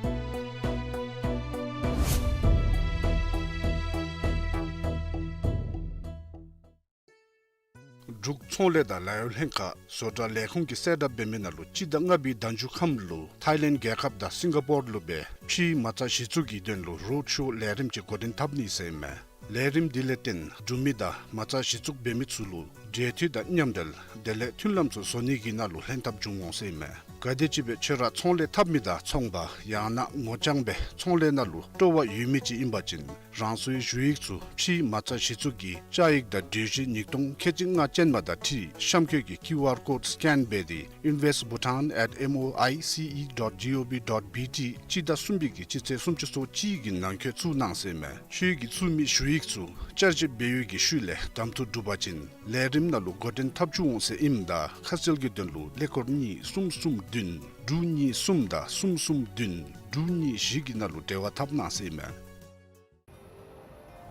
འབྲུག་ཚོང་ལས་དང་ལཱ་གཡོག་ལྷན་ཁག་བཟོ་གྲྭ་ལས་ཁུངས་ཀྱིས་གསལ་བསྒྲགས་འབད་མི་ནང་ལུ་སྤྱི་ཟླ་ལྔ་པའི་ཟླ་མཇུག་ཁམས་ལུ་ཐཱའི་ལེནཌ་རྒྱལ་ཁབ་དང་སིང་ག་པོར་ལུ་སྦེ་ཕྱིའི་མ་རྩ་གཞི་བཙུགས་ཀྱི་དོན་ལུ་རོཌ་ཤོ་ལས་རིམ་ཅིག་འགོ་འདྲེན་འཐབ་ནི་ཟེར་ཨིན་མས། ལས་རིམ་འདི་ལས་བརྟེན་འབྲུག་མི་དང་མ་རྩ་གཞི་བཙུགས་འབད་མི་ཚུ་ལུ་འབྲེལ་མཐུད་དང་མཉམ་འབྲེལ་དེ་ལས་མཐུན་ལམ་ཚུ་བཟོ་ནི་གི་ནང་ལུ་ལྷན་ཐབས་འབྱུང་འོང་ཟེར་ཨིན་མས། ག་དེམ་ཅིག་སྦེ་ཁྱོད་ར་ཚོང་ལས་འཐབ་མི་དང་ཚོང་པ་ཡང་ན་ངོ་རྐྱང་སྦེ་ཚོང་ལས་ནང་ལུ་སྤྲོ་བ་ཡོད་མི་ཅིག་ཨིན་པ་ཅིན་རང་སོའི་ཞུ་ཡིག་ཚུ་ཕྱིའི་མ་རྩ་གཞི་བཙུགས་ཀྱི་བཅའ་ཡིག་དང་གྲོས་གཞི་ཉིས་སྟོང་ཁལ་གཅིག་ལྔ་ཅན་མ་དང་འཁྲིལ་གཤམ་འཁོད་ཀྱི་ཀིའུ་ཨར་ཀོཌ་སི་ཀེན་འབད་དེ་invest bhutan at M O I C E dot G O V dot B T སྤྱི་ཟླ་གསུམ་པའི་གི་སྤྱི་ཚེས་སུམ་ཅུ་སོ་གཅིག་གི་ནང་འཁོད་བཙུགས་གནང་ཟེར་ཨིན་མས། ཁྱོད་ཀྱིས་བཙུགས་མི་ཞུ་ཡིག་ཚུ་བསྐྱར་ཞིབ་འབད་བའི་གི་ཤུལ་ལས་གདམ་འཐུ་གྲུབ་པ་ཅིན་ལས་རིམ་ནང་ལུ་འགོ་འདྲེན་འཐབ་བཅུག་འོང་ཟེར་ཨིནམ་ད་ཁ་གསལ་གྱི་དོན་ལུ་ཀླད་ཀོར་གཉིས་གསུམ་གསུམ་བདུན་དྲུག་གཉིས་གསུམ་དང་གསུམ་གསུམ་བདུན་དྲུག་གཉིས་བཞི་གི་ནང་ལུ་འབྲེལ་བ་འཐབ་གནང་ཟེར་ཨིན་མས།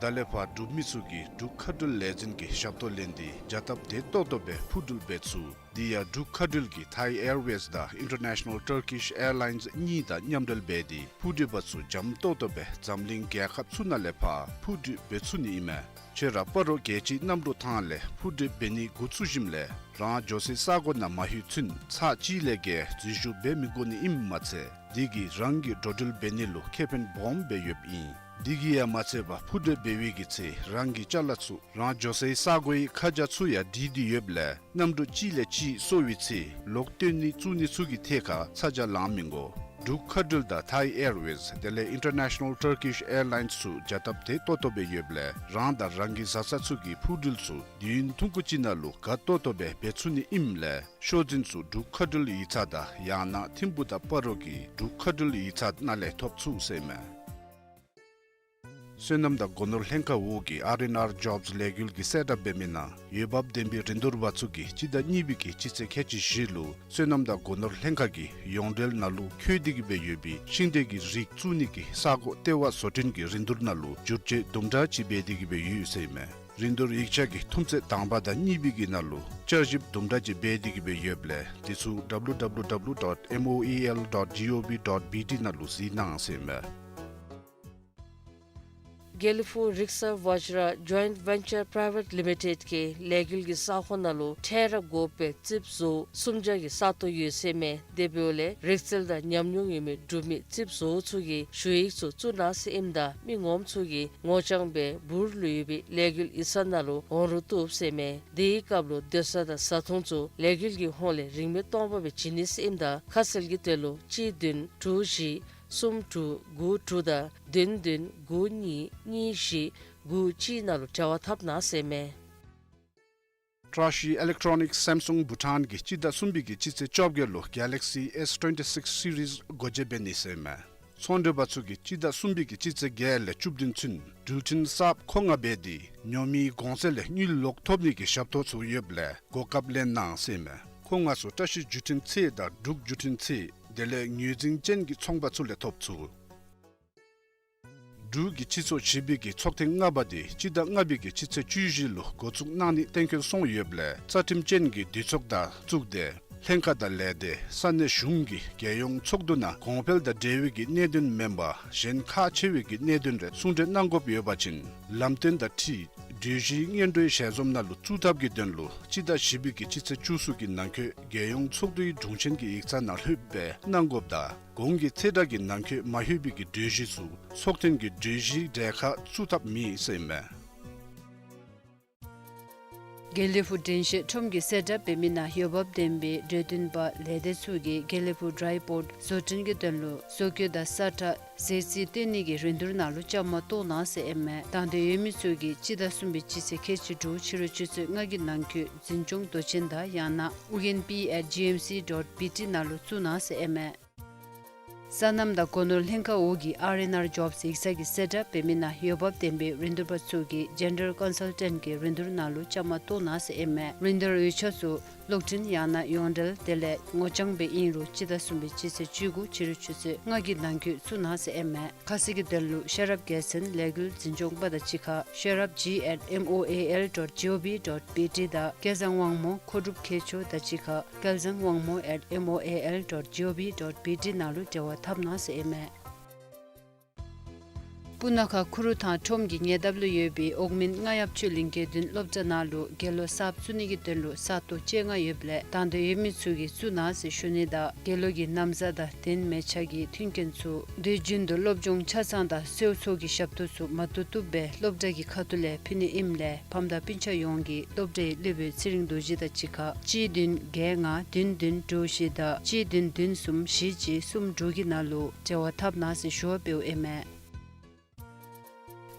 ད་ལས་ཕར་འབྲུག་མི་ཚུ་གིས་འབྲུག་མཁའ་འགྲུལ་ལས་འཛིན་གྱི་ཞབས་ཏོག་ལེན་ཏེ་བྱ་སྟབས་བདེ་ཏོག་ཏོ་སྦེ་འཕུར་འགྲུལ་འབད་ཚུགས། དེ་ཡང་འབྲུག་མཁའ་འགྲུལ་གྱིས་Thai Airways དང་International Turkish Airlines གཉིས་དང་མཉམ་འབྲེལ་འབད་དེ་འཕུར་འགྲུལ་པ་ཚུ་འཇམ་ཏོག་ཏོ་སྦེ་འཛམ་གླིང་རྒྱལ་ཁབ་ཚུ་ནང་ལས་ཕར་འཕུར་འགྲུལ་འབད་ཚུགས་ནི་ཨིན་མས། ཁྱོད་ར་སྤ་རོ་རྒྱལ་སྤྱིའི་གནམ་གྲུ་ཐང་ལས་འཕུར་འགྲུལ་འབད་ནི་འགོ་བཙུགས་ཞིནམ་ལས་རང་འགྱོ་སའི་ས་གོ་ནང་མ་ལྷོད་ཚུན་ཚར་གཅིག་ལས་བརྒལ་འཛུལ་ཞུགས་འབད་མི་དགོ་ནི་ཨིནམ་མ་ཚད་དེ་གིས་རང་གི་འགྲོ་འགྲུལ་འབད་ནི་ལུ་ཁེ་ཕན་སྦོམ་སྦེ་ཡོདཔ་ཨིན། དེ་གིས་ཡང་མ་ཚད་པར་འཕུར་འགྲུལ་འབད་བའི་གི་ཚེ་རང་གི་ཅ་ལ་ཚུ་རང་འགྱོ་སའི་ས་གོའི་ཁ་བྱང་ཚུ་ཡང་བྲིས་ཏེ་ཡོདཔ་ལས་གནམ་གྲུ་གཅིག་ལས་གཅིག་སོར་བའི་ཚེ་ལོག་བཏོན་ནི་བཙུགས་ནི་ཚུ་གི་ཐད་ཁར་ཚ་གྱང་ལང་མི་དགོ། འབྲུག་མཁའ་འགྲུལ་དང་Thai Airways དེ་ལས་International Turkish Airlines ཚུ་བྱ་སྟབས་བདེ་ཏོག་ཏོ་སྦེ་ཡོདཔ་ལས་རང་དང་རང་གི་བཟའ་ཚང་ཚུ་གི་འཕུར་འགྲུལ་ཚུ་དུས་ཡུན་ཐུང་ཀུ་ཅིག་ནང་ལུ་དགའ་ཏོག་ཏོ་སྦེ་འབད་ཚུགས་ནི་ཨིནམ་ལས་ཤོག་འཛིན་ཚུ་འབྲུག་མཁའ་འགྲུལ་ཡིག་ཚང་དང་ཡང་ན་ཐིམ་ཕུ་དང་སྤ་རོ་གི་འབྲུག་མཁའ་འགྲུལ་ཡིག་ཚང་ནང་ལས་ཐོབ་ཚུགས་ཟེར་ཨིན་མས། སོ་ནམ་དང་སྒོ་ནོར་ལྷན་ཁག་འོག་གི་R and R Jobs ལས་འགུལ་གྱིས་གསལ་བསྒྲགས་འབད་མི་ནང་འོས་འབབ་ལྡན་པའི་རིན་བསྡུར་པ་ཚུ་གིས་སྤྱི་ཟླ་གཉིས་པའི་གི་སྤྱི་ཚེས་ཁལ་གཅིག་བཞི་ལུ་སོ་ནམ་དང་སྒོ་ནོར་ལྷན་ཁག་གི་ཡོངས་འབྲེལ་ནང་ལུ་འཁོད་དེ་གི་སྦེ་ཡོད་པའི་ཤིང་འབྲས་ཀྱི་རིགས་བཙུགས་ནི་གི་ས་གོ་ལྟེ་བ་བཟོ་སྐྲུན་གྱི་རིན་བསྡུར་ནང་ལུ་བསྒྱུར་བཅོས་དུམ་གྲ་ཅིག་འབད་དེ་གི་སྦེ་ཡོད་ཟེར་ཨིན་མས། རིན་བསྡུར་ཡིག་ཆ་གི་ཐུམ་ཚད་དང་པ་དང་གཉིས་པའི་གི་ནང་ལུ་བསྐྱར་ཞིབ་དུམ་གྲ་ཅིག་འབད་དེ་གི་སྦེ་ཡོདཔ་ལས་དེ་ཚུ W W W dot M O E L dot G O V dot B T ནང་ལུ་གཟིགས་གནང་ཟེར་ཨིན་མས། དགེ་ལེགས་ཕུག་རིག་གསར་ཝ་ཇ་ར་Joint Venture Private Limited གི་ལས་འགུལ་གྱི་ས་ཁོངས་ནང་ལུ་འཕྲལ་ར་དགོ་པའི་རྩིགཔ་བཟོ་སུམ་བརྒྱ་གི་ས་སྟོང་ཡོད་ཟེར་ཨིན་མས། དེ་འབདཝ་ལས་རིག་རྩལ་དང་ཉམས་མྱོང་ཡོད་མི་འབྲུག་མི་རྩིགཔ་བཟོ་ཚུ་གིས་ཞུ་ཡིག་ཚུ་བཙུགས་གནང་ཟེར་ཨིནམ་ད་མི་ངོམ་ཚུ་གིས་ངོ་རྐྱང་སྦེ་འབུར་ལུ་ཡོད་པའི་ལས་འགུལ་ཡིག་ཚང་ནང་ལུ་འོང་རོགས་བཏུབ་ཟེར་ཨིན་མས། དེའི་སྐབས་ལུ་སྡོད་ས་དང་བཟའ་འཐུང་ཚུ་ལས་འགུལ་གྱི་ཧོངས་ལས་རིན་མེད་སྟོང་པ་སྦེ་བྱིན་ནི་ཟེར་ཨིནམ་ད་ཁ་གསལ་གྱི་དོན་ལུ་གཅིག་བདུན་དྲུག་བཞི་གསུམ་དྲུག་དགུ་དྲུག་དང་བདུན་བདུན་དགུ་གཉིས་གཉིས་བཞི་དགུ་གཅིག་ནང་ལུ་འབྲེལ་བ་འཐབ་གནང་ཟེར་ཨིན་མས། བཀྲ་ཤིས་ཨི་ལེག་ཊོ་ནིག་སེམ་སུང་བྷུ་ཊཱན་གྱིས་སྤྱི་ཟླ་གསུམ་པའི་གི་སྤྱི་ཚེས་བཅོ་བརྒྱད་ལུ་Galaxy S twenty-six series སྒོ་འབྱེད་འབད་ནི་ཟེར་ཨིན་མས། ཚོང་འབྲེལ་པ་ཚུ་གིས་སྤྱི་ཟླ་གསུམ་པའི་གི་སྤྱི་ཚེས་བརྒྱད་ལས་བཅུ་བདུན་ཚུན་འགྲུལ་འཕྲིན་གསརཔ་མཁོ་མངགས་འབད་དེ་ཉོ་མིའི་གོང་ཚད་ལས་དངུལ་ལོག་ཐོབ་ནི་གི་ཞབས་ཏོག་ཚུ་ཡོདཔ་ལས་གོ་སྐབས་ལེན་གནང་ཟེར་ཨིན་མས། མཁོ་མངགས་ཚུ་བཀྲ་ཤིས་བརྒྱུད་འཕྲིན་ཚད་དང་འབྲུག་བརྒྱུད་འཕྲིན་ཚད་དེ་ལས་ངོས་འཛིན་ཅན་གྱི་ཚོང་པ་ཚུ་ལས་ཐོབ་ཚུགས། འབྲུག་གི་སྤྱི་ཚོགས་བཞི་པའི་གི་ཚོགས་ཐེངས་ལྔ་པ་དེ་སྤྱི་ཟླ་ལྔ་པའི་གི་སྤྱི་ཚེས་བཅུ་བཞི་ལུ་འགོ་བཙུགས་གནང་ནི་གཏན་འཁེལ་སོང་ཡོདཔ་ལས་རྩ་ཁྲིམས་ཅན་གྱི་འདུས་ཚོགས་དང་གཙུག་སྡེ་ལྷན་ཁག་དང་ལས་སྡེ་ས་གནས་གཞུང་གི་རྒྱལ་ཡོངས་ཚོགས་འདུ་ནང་གོང་འཕེལ་དང་འབྲེལ་བའི་གི་གནད་དོན་མེན་པར་གཞན་ཁག་ཆེ་བའི་གི་གནད་དོན་རེ་གསུང་གྲོས་གནང་དགོཔ་ཡོད་པ་ཅིན་ལམ་སྟོན་དང་འཁྲིལ་གྲོས་གཞིའི་སྔོན་འགྲོའི་ཞལ་འཛོམས་ནང་ལུ་བཙུགས་ཐབས་ཀྱི་དོན་ལུ་སྤྱི་ཟླ་བཞི་པའི་གི་སྤྱི་ཚེས་བཅུ་གསུམ་གྱི་ནང་འཁོད་རྒྱལ་ཡོངས་ཚོགས་འདུའི་དྲུང་ཆེན་གྱི་ཡིག་ཚང་ནང་ལྷོདཔ་སྦེ་གནང་དགོཔ་དང་གོང་གི་ཚེས་གྲངས་ཀྱི་ནང་འཁོད་མ་ལྷོད་པའི་གི་གྲོས་གཞི་ཚུ་ཚོགས་ཐེངས་ཀྱི་གྲོས་གཞིའི་གྲལ་ཁར་བཙུགས་ཐབས་མེད་ཟེར་ཨིན་མས། དགེ་ལེགས་ཕུག་དྲན་ཤེས་ཁྲོམ་གྱིས་གསལ་བསྒྲགས་འབད་མི་ནང་འོས་འབབ་ལྡན་པའི་གྲོས་སྟོན་པ་ལས་སྡེ་ཚུ་གིས་དགེ་ལེགས་ཕུག་ཌའི་པོརཊ་བཟོ་སྐྲུན་གྱི་དོན་ལུ་བཟོ་བཀོད་དང་ས་ཁྲ་ཟས་རྩིས་སྟོན་ནི་གི་རིན་བསྡུར་ནང་ལུ་བཅའ་མར་གཏོགས་གནང་ཟེར་ཨིན་མས། དང་འདོད་ཡོད་མི་ཚུ་གིས་སྤྱི་ཟླ་གསུམ་པའི་སྤྱི་ཚེས་ཁལ་གཅིག་དྲུག་ཕྱི་རུ་ཆུ་ཚོད་ལྔ་གི་ནང་འཁོད་འཛིན་སྐྱོང་མདོ་ཆེན་དང་ཡང་ན་ཨུ་རྒྱན་པི་ཨེཊ་ཇི་ཨེམ་སི་ཌོཊ་བི་ཊི་ནང་ལུ་བཙུགས་གནང་ཟེར་ཨིན་མས། སོ་ནམ་དང་སྒོ་ནོར་ལྷན་ཁག་འོག་གི་ཨར་ཨེན་ཨར་ཇོབས་ཡིག་ཚང་གིས་གསལ་བསྒྲགས་འབད་མི་ནང་འོས་འབབ་ལྡན་པའི་རིན་བསྡུར་པ་ཚུ་གིས་ཇེན་ཌར་ཀོན་སལ་ཊེནཊ་གི་རིན་བསྡུར་ནང་ལུ་བཅའ་མར་གཏོགས་གནང་ཟེར་ཨིན་མས། རིན་བསྡུར་ཡིག་ཆ་ཚུ་གློག་འཕྲིན་ཡང་ན་ཡོངས་འབྲེལ་དེ་ལས་ངོ་རྐྱང་སྦེ་ཨིན་རུང་སྤྱི་ཟླ་གསུམ་པའི་སྤྱི་ཚེས་བཅུ་དགུ་ཕྱི་རུ་ཆུ་ཚོད་ལྔ་གི་ནང་འཁོད་བཙུགས་གནང་ཟེར་ཨིན་མས། ཁ་གསལ་གྱི་དོན་ལུ་ཤེས་རབ་རྒྱལ་མཚན་ལས་འགུལ་འཛིན་སྐྱོང་པ་དང་གཅིག་ཁར་ཤེས་རབ་ཇི་ཨེཊ་ཨེམ་ཨོ་ཨེ་ཨེལ་ཌོཊ་ཇི་ཨོ་བི་ཌོཊ་བི་ཊི་དང་སྐལ་བཟང་དབང་མོ་མཁོ་སྒྲུབ་མཁས་མཆོག་དང་གཅིག་ཁར་སྐལ་བཟང་དབང་མོ་ཨེཊ་ཨེམ་ཨོ་ཨེ་ཨེལ་ཌོཊ་ཇི་ཨོ་བི་ཌོཊ་བི་ཊི་ནང་ལུ་འབྲེལ་བ་འཐབ་གནང་ཟེར་ཨིན་མས། སྤུ་ན་ཁ་ཁུ་རུ་ཐང་ཁྲོམ་གྱི་ཉེ་འདབས་ལུ་ཡོད་པའི་ཨོག་མིན་རྔ་ཡབ་ཆོས་གླིང་དགེ་འདུན་སློབ་གྲྭ་ནང་ལུ་དགེ་སློང་གསརཔ་བཙུགས་ནི་གི་དོན་ལུ་ས་སྟོང་བཅོ་ལྔ་ཡོདཔ་ལས་དང་འདོད་ཡོད་མི་ཚུ་གིས་བཙུགས་གནང་ཟེར་ཞུ་ནི་དང་དགེ་སློང་གི་ན་བཟའ་དང་གདན་མལ་ཆ་གི་མཐུན་རྐྱེན་ཚུ་དུས་རྒྱུན་དུ་སློབ་སྦྱོང་ཆ་ཚང་དང་གསོལ་ཚོགས་ཀྱི་ཞབས་ཏོག་ཚུ་མ་ཐུབ་ཐུབ་སྦེ་སློབ་གྲྭ་གི་ཁ་ཐུག་ལས་ཕུལ་ནི་ཨིནམ་ལས་ཕམ་དང་སྤུན་ཆ་ཡོངས་ཀྱིས་སློབ་གྲྭའི་སློབ་དཔོན་ཚེ་རིང་རྡོ་རྗེ་དང་གཅིག་ཁར་གཅིག་བདུན་བརྒྱད་ལྔ་བདུན་བདུན་དྲུག་བཞི་དང་གཅིག་བདུན་བདུན་གསུམ་བཞི་གཅིག་གསུམ་དྲུག་གི་ནང་ལུ་འབྲེལ་བ་འཐབ་གནང་ཟེར་ཞུ་བ་འབདཝ་ཨིན་མས།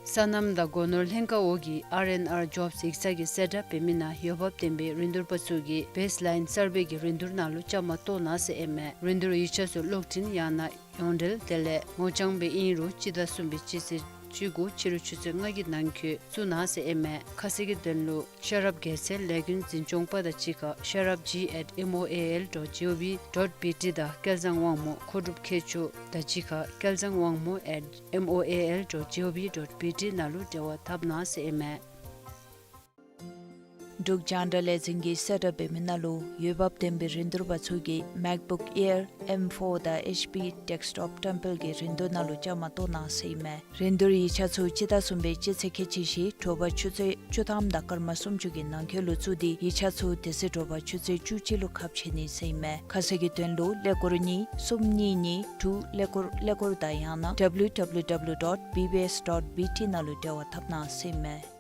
སོ་ནམ་དང་སྒོ་ནོར་ལྷན་ཁག་འོག་གི་ཨར་ཨེན་ཨར་ཇོབས་ཡིག་ཚང་གིས་གསལ་བསྒྲགས་འབད་མི་ནང་འོས་འབབ་ལྡན་པའི་རིན་བསྡུར་པ་ཚུ་གིས་བེསི་ལའིན་སར་བེ་གི་རིན་བསྡུར་ནང་ལུ་བཅའ་མར་གཏོགས་གནང་ཟེར་ཨིན་མས། རིན་བསྡུར་ཡིག་ཆ་ཚུ་གློག་འཕྲིན་ཡང་ན་ཡོངས་འབྲེལ་དེ་ལས་ངོ་རྐྱང་སྦེ་ཨིན་རུང་སྤྱི་ཟླ་གསུམ་པའི་སྤྱི་ཚེས་བཅུ་དགུ་ཕྱི་རུ་ཆུ་ཚོད་ལྔ་གི་ནང་འཁོད་བཙུགས་གནང་ཟེར་ཨིན་མས། ཁ་གསལ་གྱི་དོན་ལུ་ཤེས་རབ་རྒྱལ་མཚན་ལས་འགུལ་འཛིན་སྐྱོང་པ་དང་གཅིག་ཁར་ཤེས་རབ་ཇི་ཨེཊ་ཨེམ་ཨོ་ཨེ་ཨེལ་ཌོཊ་ཇི་ཨོ་བི་ཌོཊ་བི་ཊི་དང་སྐལ་བཟང་དབང་མོ་མཁོ་སྒྲུབ་མཁས་མཆོག་དང་གཅིག་ཁར་སྐལ་བཟང་དབང་མོ་ཨེཊ་ཨེམ་ཨོ་ཨེ་ཨེལ་ཌོཊ་ཇི་ཨོ་བི་ཌོཊ་བི་ཊི་ནང་ལུ་འབྲེལ་བ་འཐབ་གནང་ཟེར་ཨིན་མས། འབྲུག་རྒྱང་བསྒྲགས་ལས་འཛིན་གྱིས་གསལ་བསྒྲགས་འབད་མི་ནང་ལུ་འོས་འབབ་ལྡན་པའི་རིན་བསྡུར་པ་ཚུ་གིས་མེཀ་བུཀ་ཨེར་ཨེམ་ཕོར་དང་ཨེཆ་པི་ཌེསྐ་ཊོཔ་ཊེམ་པལ་གྱི་རིན་བསྡུར་ནང་ལུ་བཅའ་མར་གཏོགས་གནང་ཟེར་ཨིན་མས། རིན་བསྡུར་ཡིག་ཆ་ཚུ་སྤྱི་ཟླ་གསུམ་པའི་སྤྱི་ཚེས་ཁལ་གཅིག་བཞི་དྲོ་པ་ཆུ་ཚོད་བཅུ་ཐམ་དང་སྐར་མ་སུམ་ཅུ་གི་ནང་འཁོད་ལུ་བཙུགས་ཏེ་ཡིག་ཆ་ཚུ་དེ་ཚེ་དྲོ་པ་ཆུ་ཚོད་བཅུ་གཅིག་ལུ་ཁ་ཕྱེ་ནི་ཟེར་ཨིན་མས། ཁ་གསལ་གྱི་དོན་ལུ་ཀླད་ཀོར་གཉིས་གསུམ་གཉིས་གཉིས་དྲུག་ཀླད་ཀོར་ཀླད་ཀོར་དང་ཡང་ན་ཌབ་ལིའུ་ཌབ་ལིའུ་ཌབ་ལིའུ་ཌོཊ་བི་བི་ཨེསི་ཌོཊ་བི་ཊི་ནང་ལུ་འབྲེལ་བ་འཐབ་གནང་ཟེར་ཨིན་མས།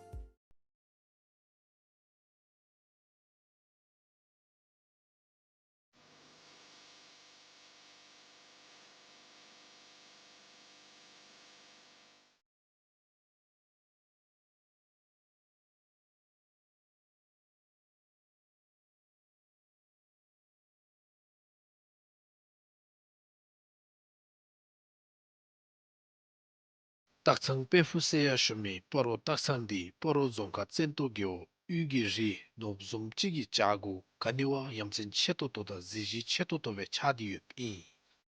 སྟག་ཚང་དཔལ་ཕུག་ཟེར་ཡང་ཞུ་མི་སྤ་རོ་སྟག་ཚང་འདི་སྤ་རོ་རྫོང་ཁག་བཙན་ཏོ་རྒེད་འོག་དབུས་ཀྱི་རི་ནོར་བུ་བཟུམ་ཅིག་གི་བྱག་གུ་ག་ནི་བ་ཡ་མཚན་ཆེ་ཏོག་ཏོ་དང་གཟི་བརྗིད་ཆེ་ཏོག་ཏོ་སྦེ་ཆགས་ཏེ་ཡོདཔ་ཨིན།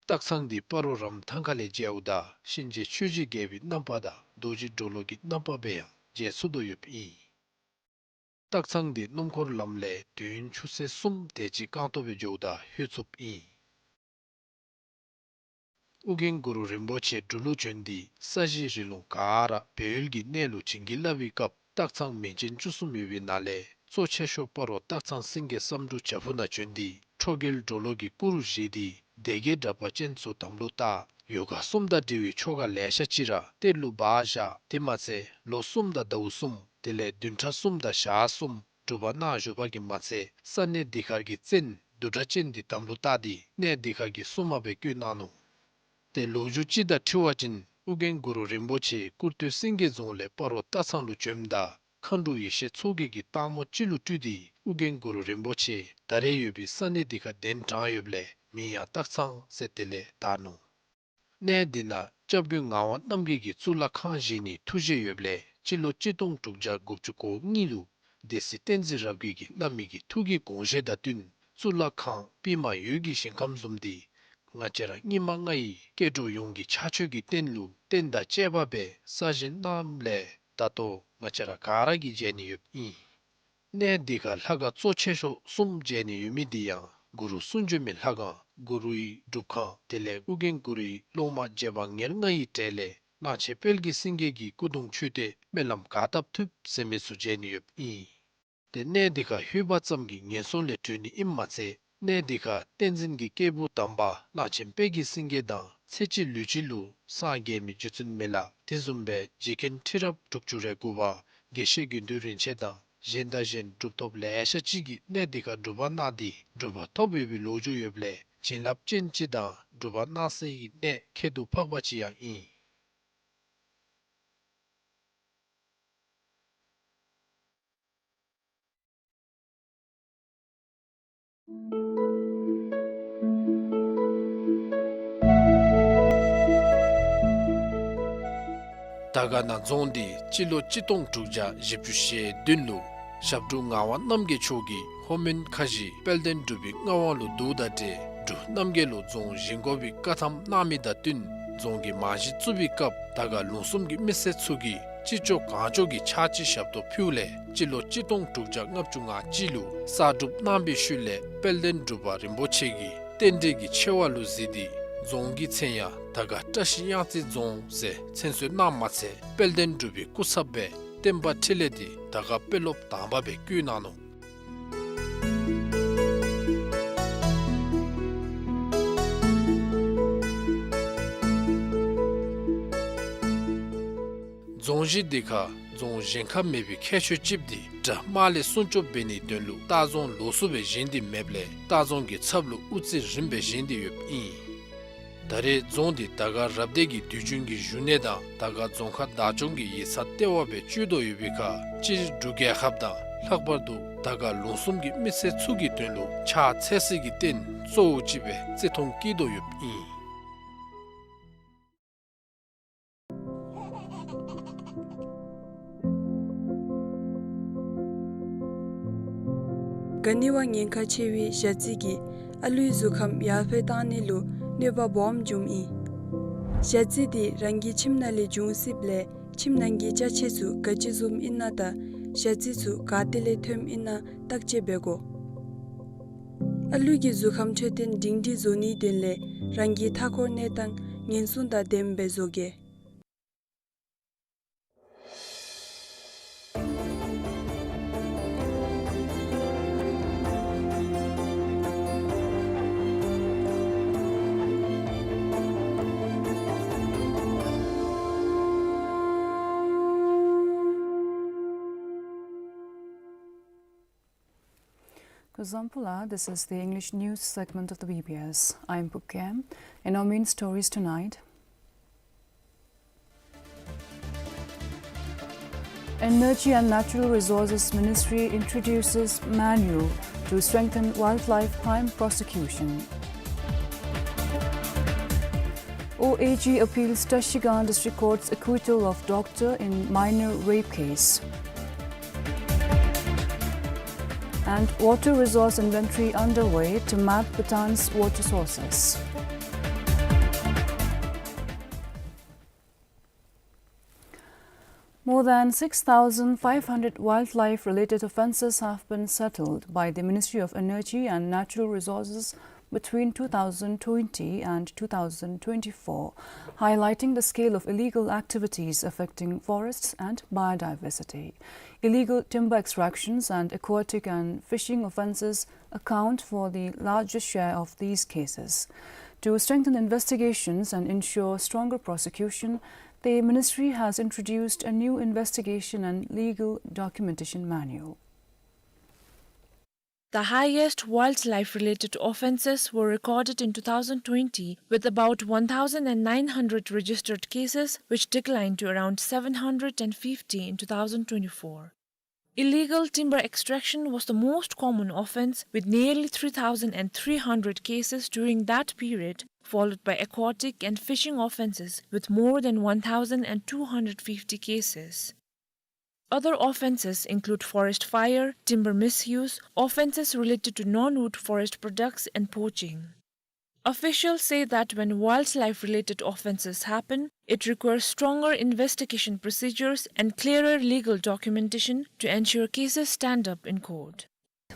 སྟག་ཚང་འདི་སྤ་རོ་རམ་ཐང་ཁ་ལས་མཇལཝ་ད་གཤིན་རྗེ་ཆོས་ཀྱི་རྒྱལ་པོའི་རྣམ་པ་དང་རྡོ་རྗེ་གྲོ་ལོད་ཀྱི་རྣམ་པ་སྦེ་ཡང་མཇལ་ཚུགས་དོ་ཡོདཔ་ཨིན། སྟག་ཚང་འདི་སྣུམ་འཁོར་ལམ་ལས་དུས་ཡུན་ཆུ་ཚོད་གསུམ་དེ་ཅིག་རྐང་སྟོང་སྦེ་འགྱོཝ་ད་ལྷོད་ཚུགསཔ་ཨིན། ཨོ་རྒྱན་གུ་རུ་རིན་པོ་ཆེ་འབྲུག་ལུ་བྱོན་ཏེ་ས་གཞི་རི་ལུང་ག་ར་སྦས་ཡུལ་གྱི་གནས་ལུ་བྱིན་གྱིས་བརླབས་པའི་སྐབས་སྟག་ཚང་མིང་ཅན་བཅུ་གསུམ་ཡོད་པའི་ནང་ལས་གཙོ་ཆེ་ཤོས་སྤ་རོ་སྟག་ཚང་སེང་གེ་བསམ་འགྲུབ་བྱག་ཕུག་ནང་བྱོན་ཏེ་ཁྲོ་རྒྱལ་གྲོ་ལོད་ཀྱི་སྐུ་རུ་བཞེངས་ཏེ་སྡེ་བརྒྱད་དྲེགས་པ་ཅན་ཚུ་དམ་ལུ་བཏགས། ཡོ་ག་གསུམ་དང་འབྲེལ་བའི་ཆོ་ག་ལེ་ཤ་ཅིག་ར་གཏེར་ལུ་སྦ་བཞག། དེ་མ་ཚད་ལོ་གསུམ་དང་ཟླཝ་གསུམ་དེ་ལས་བདུན་ཕྲག་གསུམ་དང་ཞག་གསུམ་སྒྲུབ་པ་གནང་བཞུགས་པ་གིས་མ་ཚད་ས་གནས་འདི་ཁར་གྱི་བཙན་བདུད་དྲེགས་ཅན་འདི་དམ་ལུ་བཏགས་ཏེ་གནས་འདི་ཁར་གྱི་སྲུང་མ་སྦེ་བསྐོས་གནང་ནུག། ཏེ་ལོ་རྒྱུས་ཅིག་དང་འཁྲིལ་བ་ཅིན་ཨོ་རྒྱན་གུ་རུ་རིན་པོ་ཆེ་ཀུར་སྟོད་སེང་གེ་རྫོང་ལས་སྤ་རོ་སྟག་ཚང་ལུ་བྱོནམ་ད་མཁའ་འགྲོ་ཡེ་ཤེས་མཚོ་རྒྱལ་གྱི་སྟག་མོ་ཅིག་ལུ་སྤྲུལ་ཏེ་ཨོ་རྒྱན་གུ་རུ་རིན་པོ་ཆེ་ད་རེས་ཡོད་པའི་ས་གནས་འདི་ཁར་གདན་དྲངས་ཡོདཔ་ལས་མིང་ཡང་སྟག་ཚང་ཟེར་དེ་ལས་བཏགས་ནུག། གནས་འདི་ནང་སྐྱབས་མགོན་ངག་དབང་རྣམ་རྒྱལ་གྱི་གཙུག་ལག་ཁང་བཞེངས་ནིའི་ཐུགས་བཞེད་ཡོདཔ་ལས་སྤྱི་ལོ་གཅིག་སྟོང་དྲུག་བརྒྱ་དགུ་བཅུ་གོ་གཉིས་ལུ་སྡེ་སྲིད་བསྟན་འཛིན་རབ་རྒྱས་ཀྱིས་བླ་མའི་གི་ཐུགས་ཀྱི་དགོངས་བཞེད་དང་བསྟུན་གཙུག་ལག་ཁང་པདྨ་འོད་ཀྱི་ཞིང་ཁམས་བཟུམ་འདི་ང་བཅས་ར་སྙིགས་མ་ལྔ་ཡི་སྐྱེ་འགྲོ་ཡོངས་ཀྱི་ཕྱག་མཆོད་ཀྱི་རྟེན་ལུ་རྟེན་དང་བཅས་པ་སྦེ་གསར་བཞེངས་གནངམ་ལས་ད་ལྟོ་ང་བཅས་ར་ག་ར་གིས་མཇལ་ནི་ཡོདཔ་ཨིན། གནས་འདི་ཁར་ལྷ་ཁང་གཙོ་ཆེ་ཤོས་གསུམ་མཇལ་ནི་ཡོད་མི་འདི་ཡང་གུ་རུ་གསུང་བྱོན་མའི་ལྷ་ཁང་གུ་རུའི་སྒྲུབ་ཁང་དེ་ལས་ཨོ་རྒྱན་གུ་རུའི་སློབ་མ་རྗེ་འབངས་ཉེར་ལྔ་ཡི་གྲས་ལས་གླང་ཆེན་དཔལ་གྱི་སེང་གེ་གི་སྐུ་གདུང་མཆོད་རྟེན་སྨོན་ལམ་ག་བཏབ་ཐུབ་ཟེར་མི་ཚུ་མཇལ་ནི་ཡོདཔ་ཨིན། ཏེ་གནས་འདི་ཁར་ལྷོད་པ་ཙམ་གྱིས་ངན་སོང་ལས་གྲོལ་ནི་ཨིནམ་མ་ཚད་གནས་འདི་ཁར་བསྟན་འཛིན་གྱི་སྐྱེས་བུ་དམ་པ་གླང་ཆེན་དཔལ་གྱི་སེང་གེ་དང་ཚེ་གཅིག་ལུས་གཅིག་ལུ་སངས་རྒྱས་མི་རྗེ་བཙུན་མི་ལ་དེ་བཟུམ་སྦེ་རྗེ་མཁན་ཁྲི་རབས་དྲུག་ཅུ་རེ་དགུ་པ་དགེ་བཤེས་དགེ་འདུན་རིན་ཆེན་དང་ གཞན་དང་གཞན་གྲུབ་ཐོབ་ལེ་ཤ་ཅིག་གིས་གནས་འདི་ཁར་སྒྲུབ་པ་གནང་སྟེ་གྲུབ་པ་ཐོབ་ཡོད་པའི་ལོ་རྒྱུས་ཡོདཔ་ལས་བྱིན་རླབས་ཅན་ཅིག་དང་སྒྲུབ་པ་གནང་སའི་གནས་ཁྱད་དུ་འཕགས་པ་ཅིག་ཡང་ཨིན། དར་དཀར་ན་རྫོང་འདི་སྤྱི་ལོ་གཅིག་སྟོང་དྲུག་བརྒྱ་བཞི་བཅུ་ཞེ་བདུན་ལུ་ཞབས་དྲུང་ངག་དབང་རྣམ་རྒྱལ་མཆོག་གིས་ལྷོ་མོན་ཁ་བཞི་དཔལ་ལྡན་འབྲུག་པའི་མངའ་དབང་ལུ་བསྡུཝ་དང་འབྲེལ་འབྲུག་རྣམ་རྒྱལ་ལུ་རྫོང་བཞེངས་དགོ་པའི་བཀའ་ཐམ་གནང་མི་དང་བསྟུན་རྫོང་གི་རྨང་གཞི་བཙུགས་པའི་སྐབས་དར་དཀར་ལུང་གསུམ་གྱི་མི་སེར་ཚུ་གིས་ཅི་ལྕོགས་གང་ལྕོགས་ཀྱིས་ཕྱག་ཕྱི་ཞབས་ཏོག་ཕུལཝ་ལས་སྤྱི་ལོ་གཅིག་སྟོང་དྲུག་བརྒྱ་ལྔ་བཅུ་ང་གཅིག་ལུ་གསར་སྒྲུབ་གནང་བའི་ཤུལ་ལས་དཔལ་ལྡན་འབྲུག་པ་རིན་པོ་ཆེ་གིས་རྟེན་འབྲེལ་གྱི་ཆེ་བ་ལུ་གཟིགས་ཏེ་རྫོང་གི་མཚན་ཡང་དར་དཀར་བཀྲ་ཤིས་གཡང་རྩེ་རྫོང་ཟེར་མཚན་གསོལ་གནངམ་མ་ཚད་དཔལ་ལྡན་འབྲུག་པའི་སྐུ་ཚབ་སྦེ་བསྟན་པ་འཕྲིན་ལས་འདི་དར་དཀར་དཔོན་སློབ་དང་པ་སྦེ་བསྐོ་གནང་ནུག། རྫོང་གཞི་འདི་ཁར་རྫོང་གཞན་ཁར་མེད་པའི་ཁྱད་ཆོས་ཅིག་འདི་དགྲ་དམག་ལས་སྲུང་སྐྱོབ་འབད་ནིའི་དོན་ལུ་ལྟ་རྫོང་ལོགས་སུ་སྦེ་བཞེངས་ཏེ་མེདཔ་ལས་ལྟ་རྫོང་གི་ཚབ་ལུ་དབུ་རྩེ་རིམ་སྦེ་བཞེངས་ཏེ་ཡོདཔ་ཨིན། ད་རེས་རྫོང་འདི་དར་དཀར་རབ་སྡེ་གི་དུས་རྒྱུན་གྱི་བཞུགས་གནས་དང་དར་དཀར་རྫོང་ཁག་བདག་སྐྱོང་གི་ཡིག་ཚང་ལྟེ་བ་སྦེ་སྤྱོད་དོ་ཡོད་པའི་ཁར་སྤྱིར་འབྲུག་རྒྱལ་ཁབ་དང་ལྷག་པར་དུ་དར་དཀར་ལུང་གསུམ་གྱི་མི་སེར་ཚུ་གི་དོན་ལུ་ཕྱག་འཚལ་སའི་རྟེན་གཙོ་བོ་ཅིག་སྦེ་བརྩི་མཐོང་བསྐྱེད་དོ་ཡོདཔ་ཨིན། ག་ནི་བ་ཉེན་ཁ་ཆེ་བའི་ཞ་རྩི་གིས་ཨ་ལུའི་གཟུགས་ཁམས་ཡར་འཕེལ་གཏང་ནི་ལུ་གནོད་པ་སྦོམ་འབྱུངམ་ཨིན། ཞ་རྩི་འདི་རང་གི་ཁྱིམ་ནང་ལས་འབྱུང་སྲིདཔ་ལས་ཁྱིམ་ནང་གི་ཅ་ཆས་ཚུ་ག་ཅི་བཟུམ་ཨིན་ན་དང་ཞ་རྩི་ཚུ་ག་ཏེ་ལས་ཐོནམ་ཨིན་ན་བརྟག་དཔྱད་འབད་དགོ། ཨ་ལུ་གི་གཟུགས་ཁམས་འཕྲོད་བསྟེན་སྒྲིང་སྒྲིང་བཟོ་ནིའི་དོན་ལས་རང་གི་མཐའ་འཁོར་གནས་སྟངས་ཉེན་སྲུང་དང་ལྡནམ་སྦེ་བཟོ་གེ། Kuzuzangpo, this is the English news segment of the B B S. I'm Pu Kem. In our main stories tonight, Energy and Natural Resources Ministry introduces manual to strengthen wildlife crime prosecution. O A G appeals Trashigang District Court's acquittal of doctor in minor rape case. And water resource inventory underway to map Bhutan's water sources. More than six thousand five hundred wildlife-related offences have been settled by the Ministry of Energy and Natural Resources between two thousand twenty and two thousand twenty-four, highlighting the scale of illegal activities affecting forests and biodiversity. Illegal timber extractions and aquatic and fishing offences account for the largest share of these cases. To strengthen investigations and ensure stronger prosecution, the ministry has introduced a new investigation and legal documentation manual. The highest wildlife-related offences were recorded in two thousand twenty, with about one thousand nine hundred registered cases, which declined to around seven hundred fifty in two thousand twenty-four. Illegal timber extraction was the most common offence, with nearly three thousand three hundred cases during that period, followed by aquatic and fishing offences with more than one thousand two hundred fifty cases. Other offences include forest fire, timber misuse, offences related to non-wood forest products, and poaching. Officials say that when wildlife-related offences happen, it requires stronger investigation procedures and clearer legal documentation to ensure cases stand up in court.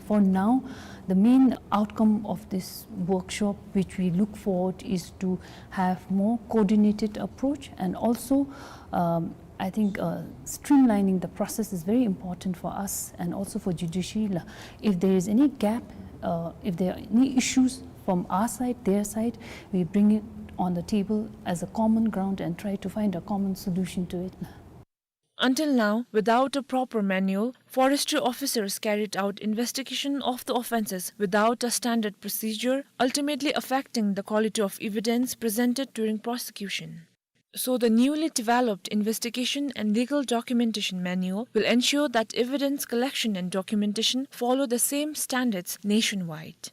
For now, the main outcome of this workshop, which we look forward, is to have more coordinated approach and also, um, I think, uh, streamlining the process is very important for us and also for judiciary. If there is any gap, uh, if there are any issues from our side, their side, we bring it on the table as a common ground and try to find a common solution to it. Until now, without a proper manual, forestry officers carried out investigation of the offences without a standard procedure, ultimately affecting the quality of evidence presented during prosecution. So the newly developed investigation and legal documentation manual will ensure that evidence collection and documentation follow the same standards nationwide.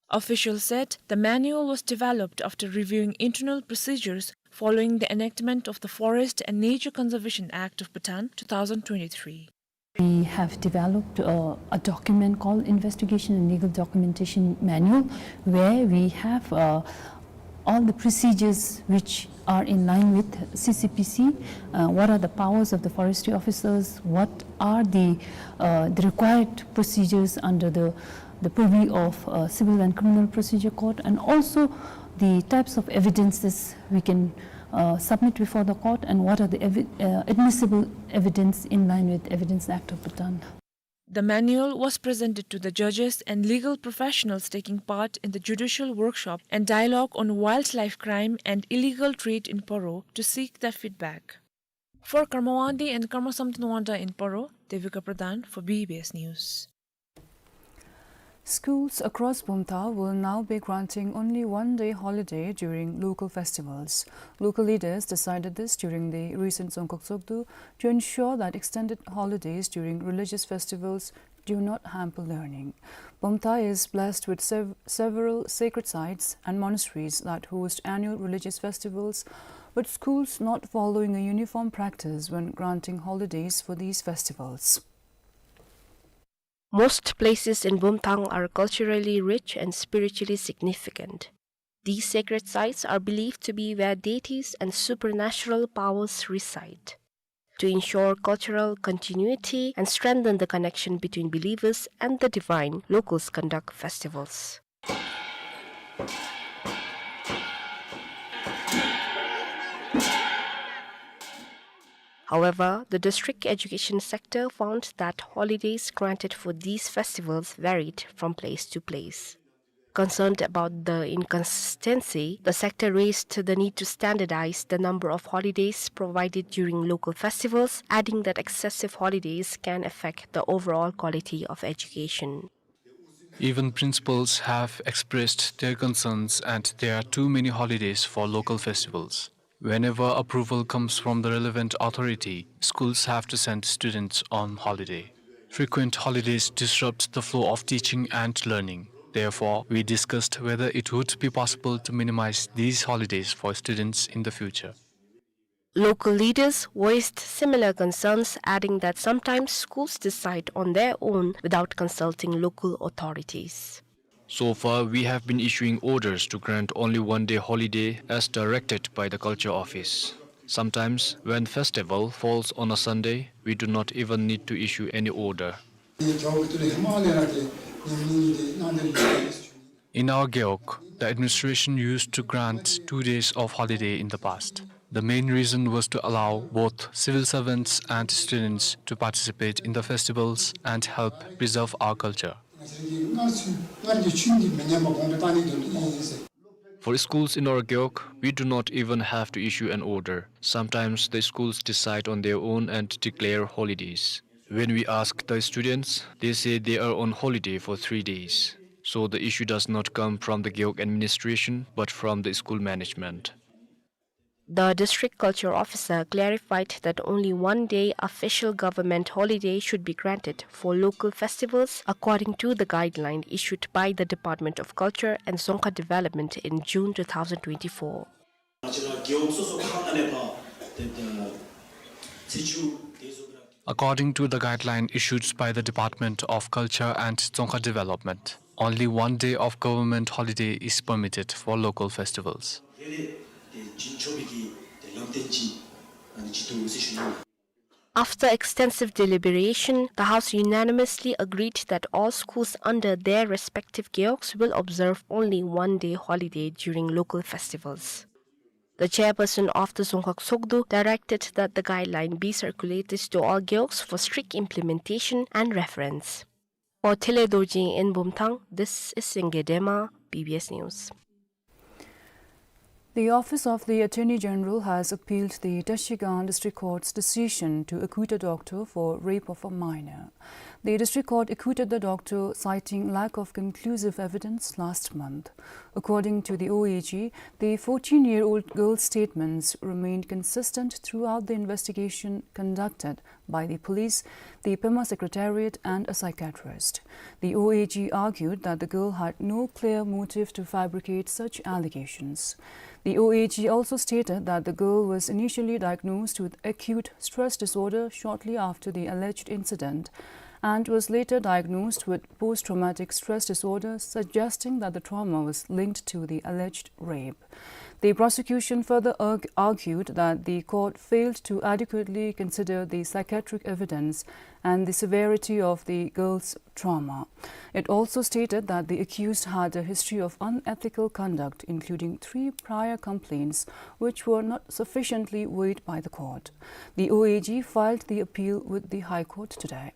Officials said the manual was developed after reviewing internal procedures following the enactment of the Forest and Nature Conservation Act of Bhutan two thousand twenty-three. We have developed, uh, a document called Investigation and Legal Documentation Manual, where we have, uh, all the procedures which are in line with C C P C. Uh, what are the powers of the forestry officers? What are the, uh, the required procedures under the, the purview of, uh, Civil and Criminal Procedure Code, and also the types of evidences we can, uh, submit before the court, and what are the evi-, uh, admissible evidence in line with Evidence Act of Bhutan. The manual was presented to the judges and legal professionals taking part in the judicial workshop and dialogue on wildlife crime and illegal trade in Paro to seek their feedback. For Karma Wangdi and Karma Samten Wangda in Paro, Devika Pradhan for B B S News. Schools across Bumthang will now be granting only one-day holiday during local festivals. Local leaders decided this during the recent Dzongkhag Tshogdu to ensure that extended holidays during religious festivals do not hamper learning. Bumthang is blessed with sev-, several sacred sites and monasteries that host annual religious festivals, with schools not following a uniform practice when granting holidays for these festivals. Most places in Bumthang are culturally rich and spiritually significant. These sacred sites are believed to be where deities and supernatural powers reside. To ensure cultural continuity and strengthen the connection between believers and the divine, locals conduct festivals. However, the district education sector found that holidays granted for these festivals varied from place to place. Concerned about the inconsistency, the sector raised the need to standardize the number of holidays provided during local festivals, adding that excessive holidays can affect the overall quality of education. Even principals have expressed their concerns, and there are too many holidays for local festivals. Whenever approval comes from the relevant authority, schools have to send students on holiday. Frequent holidays disrupt the flow of teaching and learning. Therefore, we discussed whether it would be possible to minimize these holidays for students in the future. Local leaders voiced similar concerns, adding that sometimes schools decide on their own without consulting local authorities. So far, we have been issuing orders to grant only one day holiday as directed by the Culture Office. Sometimes, when festival falls on a Sunday, we do not even need to issue any order. In our gewog, the administration used to grant two days of holiday in the past. The main reason was to allow both civil servants and students to participate in the festivals and help preserve our culture. For schools in our gewog, we do not even have to issue an order. Sometimes the schools decide on their own and declare holidays. When we ask the students, they say they are on holiday for three days. So the issue does not come from the gewog administration, but from the school management. The district culture officer clarified that only one day official government holiday should be granted for local festivals, according to the guideline issued by the Department of Culture and Dzongkhag Development in June two thousand twenty-four. According to the guideline issued by the Department of Culture and Dzongkhag Development, only one day of government holiday is permitted for local festivals. After extensive deliberation, the House unanimously agreed that all schools under their respective gewogs will observe only one day holiday during local festivals. The chairperson of the Dzongkhag Tshogdu directed that the guideline be circulated to all gewogs for strict implementation and reference. For Thile Dorji in Bumthang, this is Singye Dema, B B S News. The Office of the Attorney General has appealed the Trashigang District Court's decision to acquit a doctor for rape of a minor. The district court acquitted the doctor, citing lack of conclusive evidence last month. According to the O A G, the fourteen-year-old girl's statements remained consistent throughout the investigation conducted by the police, the Pema Secretariat, and a psychiatrist. The O A G argued that the girl had no clear motive to fabricate such allegations. The O A G also stated that the girl was initially diagnosed with acute stress disorder shortly after the alleged incident and was later diagnosed with post-traumatic stress disorder, suggesting that the trauma was linked to the alleged rape. The prosecution further arg-, argued that the court failed to adequately consider the psychiatric evidence and the severity of the girl's trauma. It also stated that the accused had a history of unethical conduct, including three prior complaints, which were not sufficiently weighed by the court. The O A G filed the appeal with the High Court today.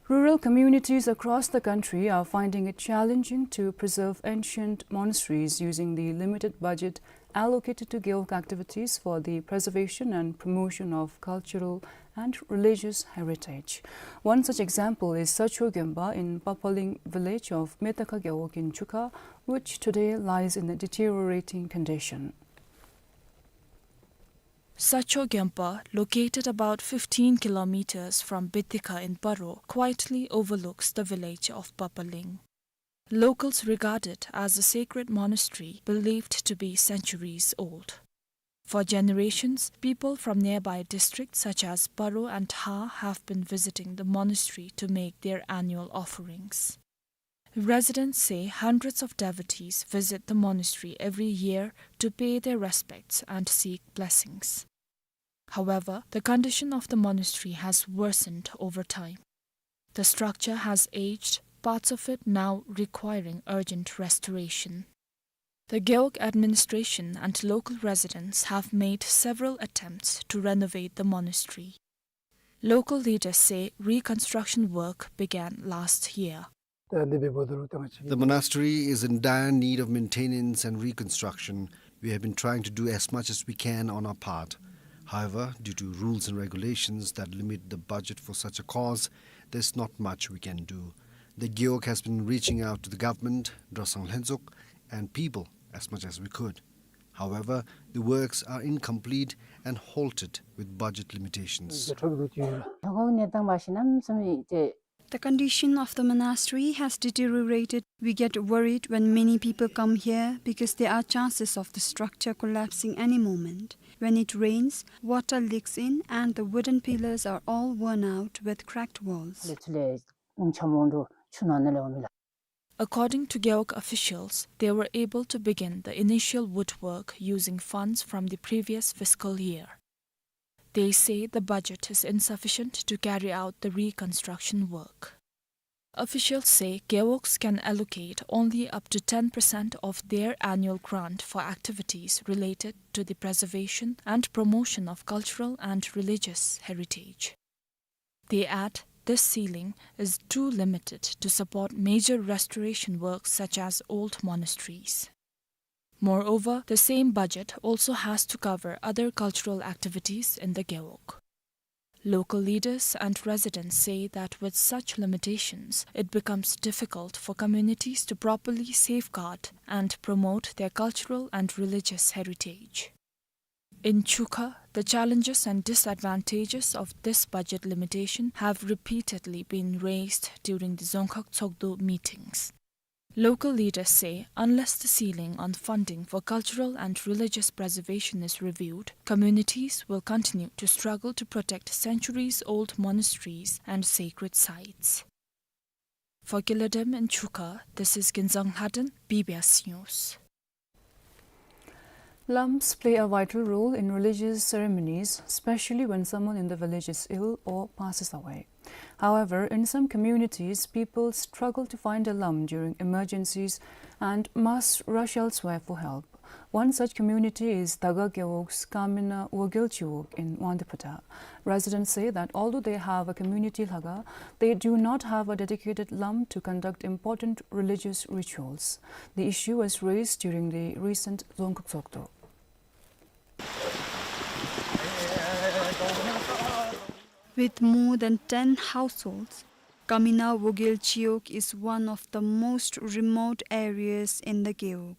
Rural communities across the country are finding it challenging to preserve ancient monasteries using the limited budget allocated to Gewog activities for the preservation and promotion of cultural and religious heritage. One such example is Sacho Gyompa in Papaling village of Metakha Gewog in Chukha, which today lies in a deteriorating condition. Sacho Gyompa, located about fifteen kilometers from Betekha in Paro, quietly overlooks the village of Papaling. Locals regard it as a sacred monastery believed to be centuries old. For generations, people from nearby districts such as Paro and Ha have been visiting the monastery to make their annual offerings. Residents say hundreds of devotees visit the monastery every year to pay their respects and seek blessings. However, the condition of the monastery has worsened over time. The structure has aged, parts of it now requiring urgent restoration. The Gewog administration and local residents have made several attempts to renovate the monastery. Local leaders say reconstruction work began last year. The monastery is in dire need of maintenance and reconstruction. We have been trying to do as much as we can on our part. However, due to rules and regulations that limit the budget for such a cause, there's not much we can do. The Gewog has been reaching out to the government, Dresang Lhenzok, and people as much as we could. However, the works are incomplete and halted with budget limitations. The condition of the monastery has deteriorated. We get worried when many people come here because there are chances of the structure collapsing any moment. When it rains, water leaks in and the wooden pillars are all worn out with cracked walls. According to Gewog officials, they were able to begin the initial woodwork using funds from the previous fiscal year. They say the budget is insufficient to carry out the reconstruction work. Officials say Gewogs can allocate only up to ten percent of their annual grant for activities related to the preservation and promotion of cultural and religious heritage. They add this ceiling is too limited to support major restoration works such as old monasteries. Moreover, the same budget also has to cover other cultural activities in the Gewog. Local leaders and residents say that with such limitations, it becomes difficult for communities to properly safeguard and promote their cultural and religious heritage. In Chukha, the challenges and disadvantages of this budget limitation have repeatedly been raised during the Dzongkhag Tshogdu meetings. Local leaders say unless the ceiling on funding for cultural and religious preservation is reviewed, communities will continue to struggle to protect centuries-old monasteries and sacred sites. For Kiladem in Chukha, this is Ginzang Lhaden, B B S News. Lams play a vital role in religious ceremonies, especially when someone in the village is ill or passes away. However, in some communities, people struggle to find a lam during emergencies and must rush elsewhere for help. One such community is Daga Gewog's Kamina Wogel Chiwog in Wangdue Phodrang. Residents say that although they have a community lhakha, they do not have a dedicated lam to conduct important religious rituals. The issue was raised during the recent Dzongkhag Tshogdu. With more than ten households, Kamina Wogel Chiwog is one of the most remote areas in the Gewog.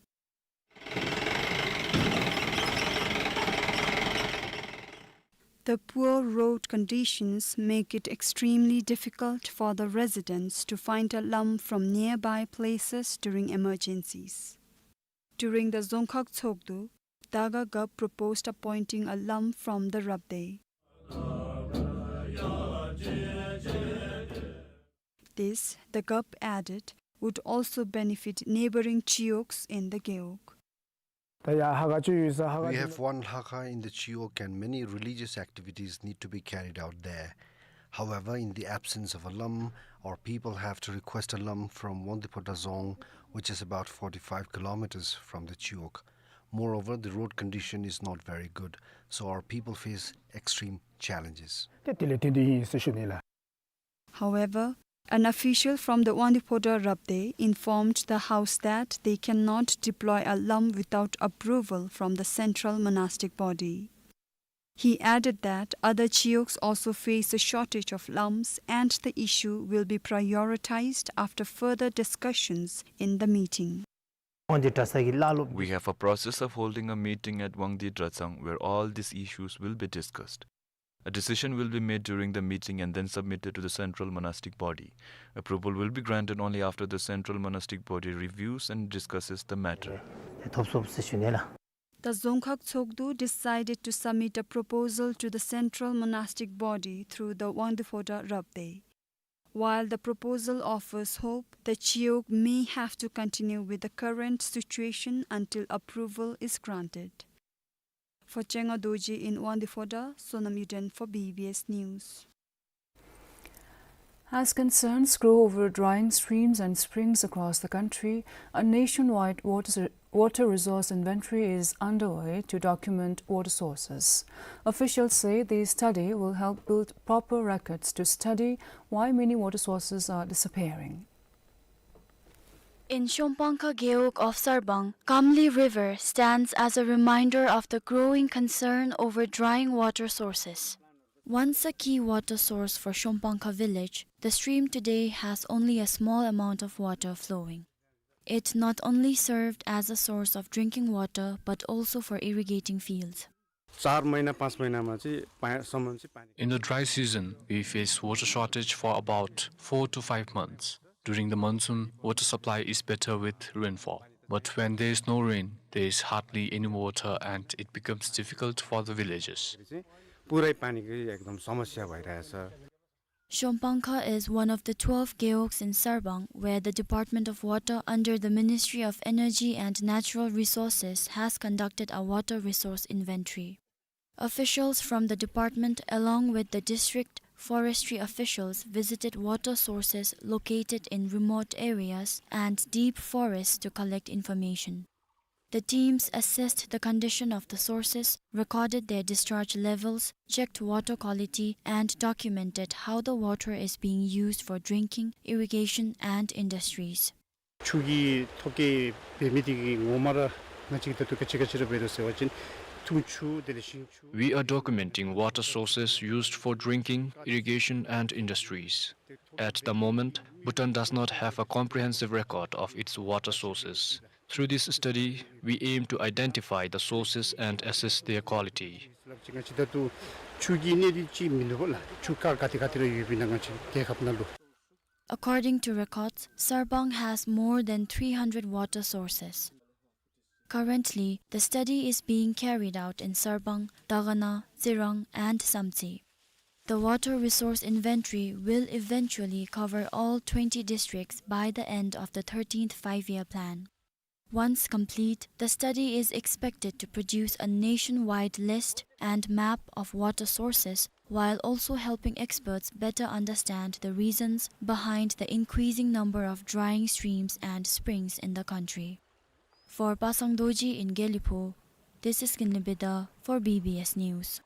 The poor road conditions make it extremely difficult for the residents to find a lam from nearby places during emergencies. During the Dzongkhag Tshogdu, Daga Gap proposed appointing a lam from the Rabdey. This, the Gap added, would also benefit neighboring Chiwogs in the Gewog. ད་ཡ་ལྷ་ཁང་ཅིག་ཡོད་ས་ལྷ་ཁང་། We have one Lhakha in the Chiwog and many religious activities need to be carried out there. However, in the absence of a lam, our people have to request a lam from Wangdue Phodrang Dzong, which is about forty-five kilometers from the Chiwog. Moreover, the road condition is not very good, so our people face extreme challenges. ཏེ་དེ་ལས་དོན་དུ་ཡིན་ཟེར་ཞུ་ནི་ལགས། However, an official from the Wangdue Phodrang Rabdey informed the House that they cannot deploy a lam without approval from the central monastic body. He added that other Chiwogs also face a shortage of lams and the issue will be prioritized after further discussions in the meeting. Wangdue Dratshang གི་བླ་སློབ། We have a process of holding a meeting at Wangdue Dratshang where all these issues will be discussed. A decision will be made during the meeting and then submitted to the central monastic body. Approval will be granted only after the central monastic body reviews and discusses the matter. ཐོབ་སོང་ཟེར་ཞུ་ནི་ལགས། The Dzongkhag Tshogdu decided to submit a proposal to the central monastic body through the Wangdue Phodrang Rabdey. While the proposal offers hope, the Chiwog may have to continue with the current situation until approval is granted. For Chenga Dorji in Wangdue Phodrang, Sonam Yuden for B B S News. As concerns grow over drying streams and springs across the country, a nationwide water, water resource inventory is underway to document water sources. Officials say the study will help build proper records to study why many water sources are disappearing. In Shongpangkha Gewog of Sarbang, Kamli River stands as a reminder of the growing concern over drying water sources. Once a key water source for Shongpangkha village, the stream today has only a small amount of water flowing. It not only served as a source of drinking water but also for irrigating fields. चार महिना पाँच महिनामा चाहिँ पा-, सम्म चाहिँ पानी In the dry season, we face water shortage for about four to five months. During the monsoon, water supply is better with rainfall. But when there is no rain, there is hardly any water and it becomes difficult for the villages. चाहिँ पुरै पानीकै एकदम समस्या भइरहेछ। Shongpangkha is one of the twelve gewogs in Sarbang, where the Department of Water under the Ministry of Energy and Natural Resources has conducted a water resource inventory. Officials from the department, along with the district forestry officials, visited water sources located in remote areas and deep forests to collect information. The teams assessed the condition of the sources, recorded their discharge levels, checked water quality, and documented how the water is being used for drinking, irrigation, and industries. ཆུ་གི་ཐོ་བཀོད་འབད་མི་དེ་གིས་ངོ་མ་ར་ང་བཅས་ཀྱིས་ད་ལྟོ་ག་ཅི་ག་ཅི་ར་འབད་དོ་ཟེར་བ་ཅིན་འཐུང་ཆུ་དེ་ལས་ཞིང་ཆུ། We are documenting water sources used for drinking, irrigation, and industries. At the moment, Bhutan does not have a comprehensive record of its water sources. Through this study, we aim to identify the sources and assess their quality. ང་བཅས་ད་ལྟོ་ཆུ་གི་གནས་སྟངས་ཅིག་མིན་འདུག་པ་ལགས། ཆུ་ཀ་ག་ཏེ་ག་ཏེ་ར་ཡོདཔ་ཨིན་ན་ང་བཅས་རྒྱལ་ཁབ་ནང་ལུ། According to records, Sarbang has more than three hundred water sources. Currently, the study is being carried out in Sarbang, Dagana, Tsirang, and Samtse. The water resource inventory will eventually cover all twenty districts by the end of the thirteenth Five-Year Plan. Once complete, the study is expected to produce a nationwide list and map of water sources, while also helping experts better understand the reasons behind the increasing number of drying streams and springs in the country. For Pasang Dorji in Gelephu, this is Kinley Bida for B B S News.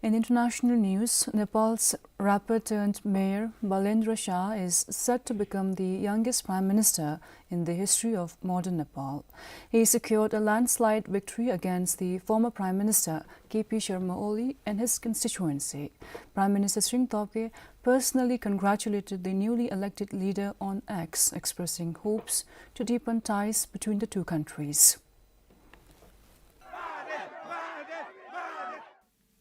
In international news, Nepal's rapper turned mayor Balendra Shah is set to become the youngest prime minister in the history of modern Nepal. He secured a landslide victory against the former prime minister K P Sharma Oli in his constituency. Prime Minister Tshering Tobgay personally congratulated the newly elected leader on X, expressing hopes to deepen ties between the two countries.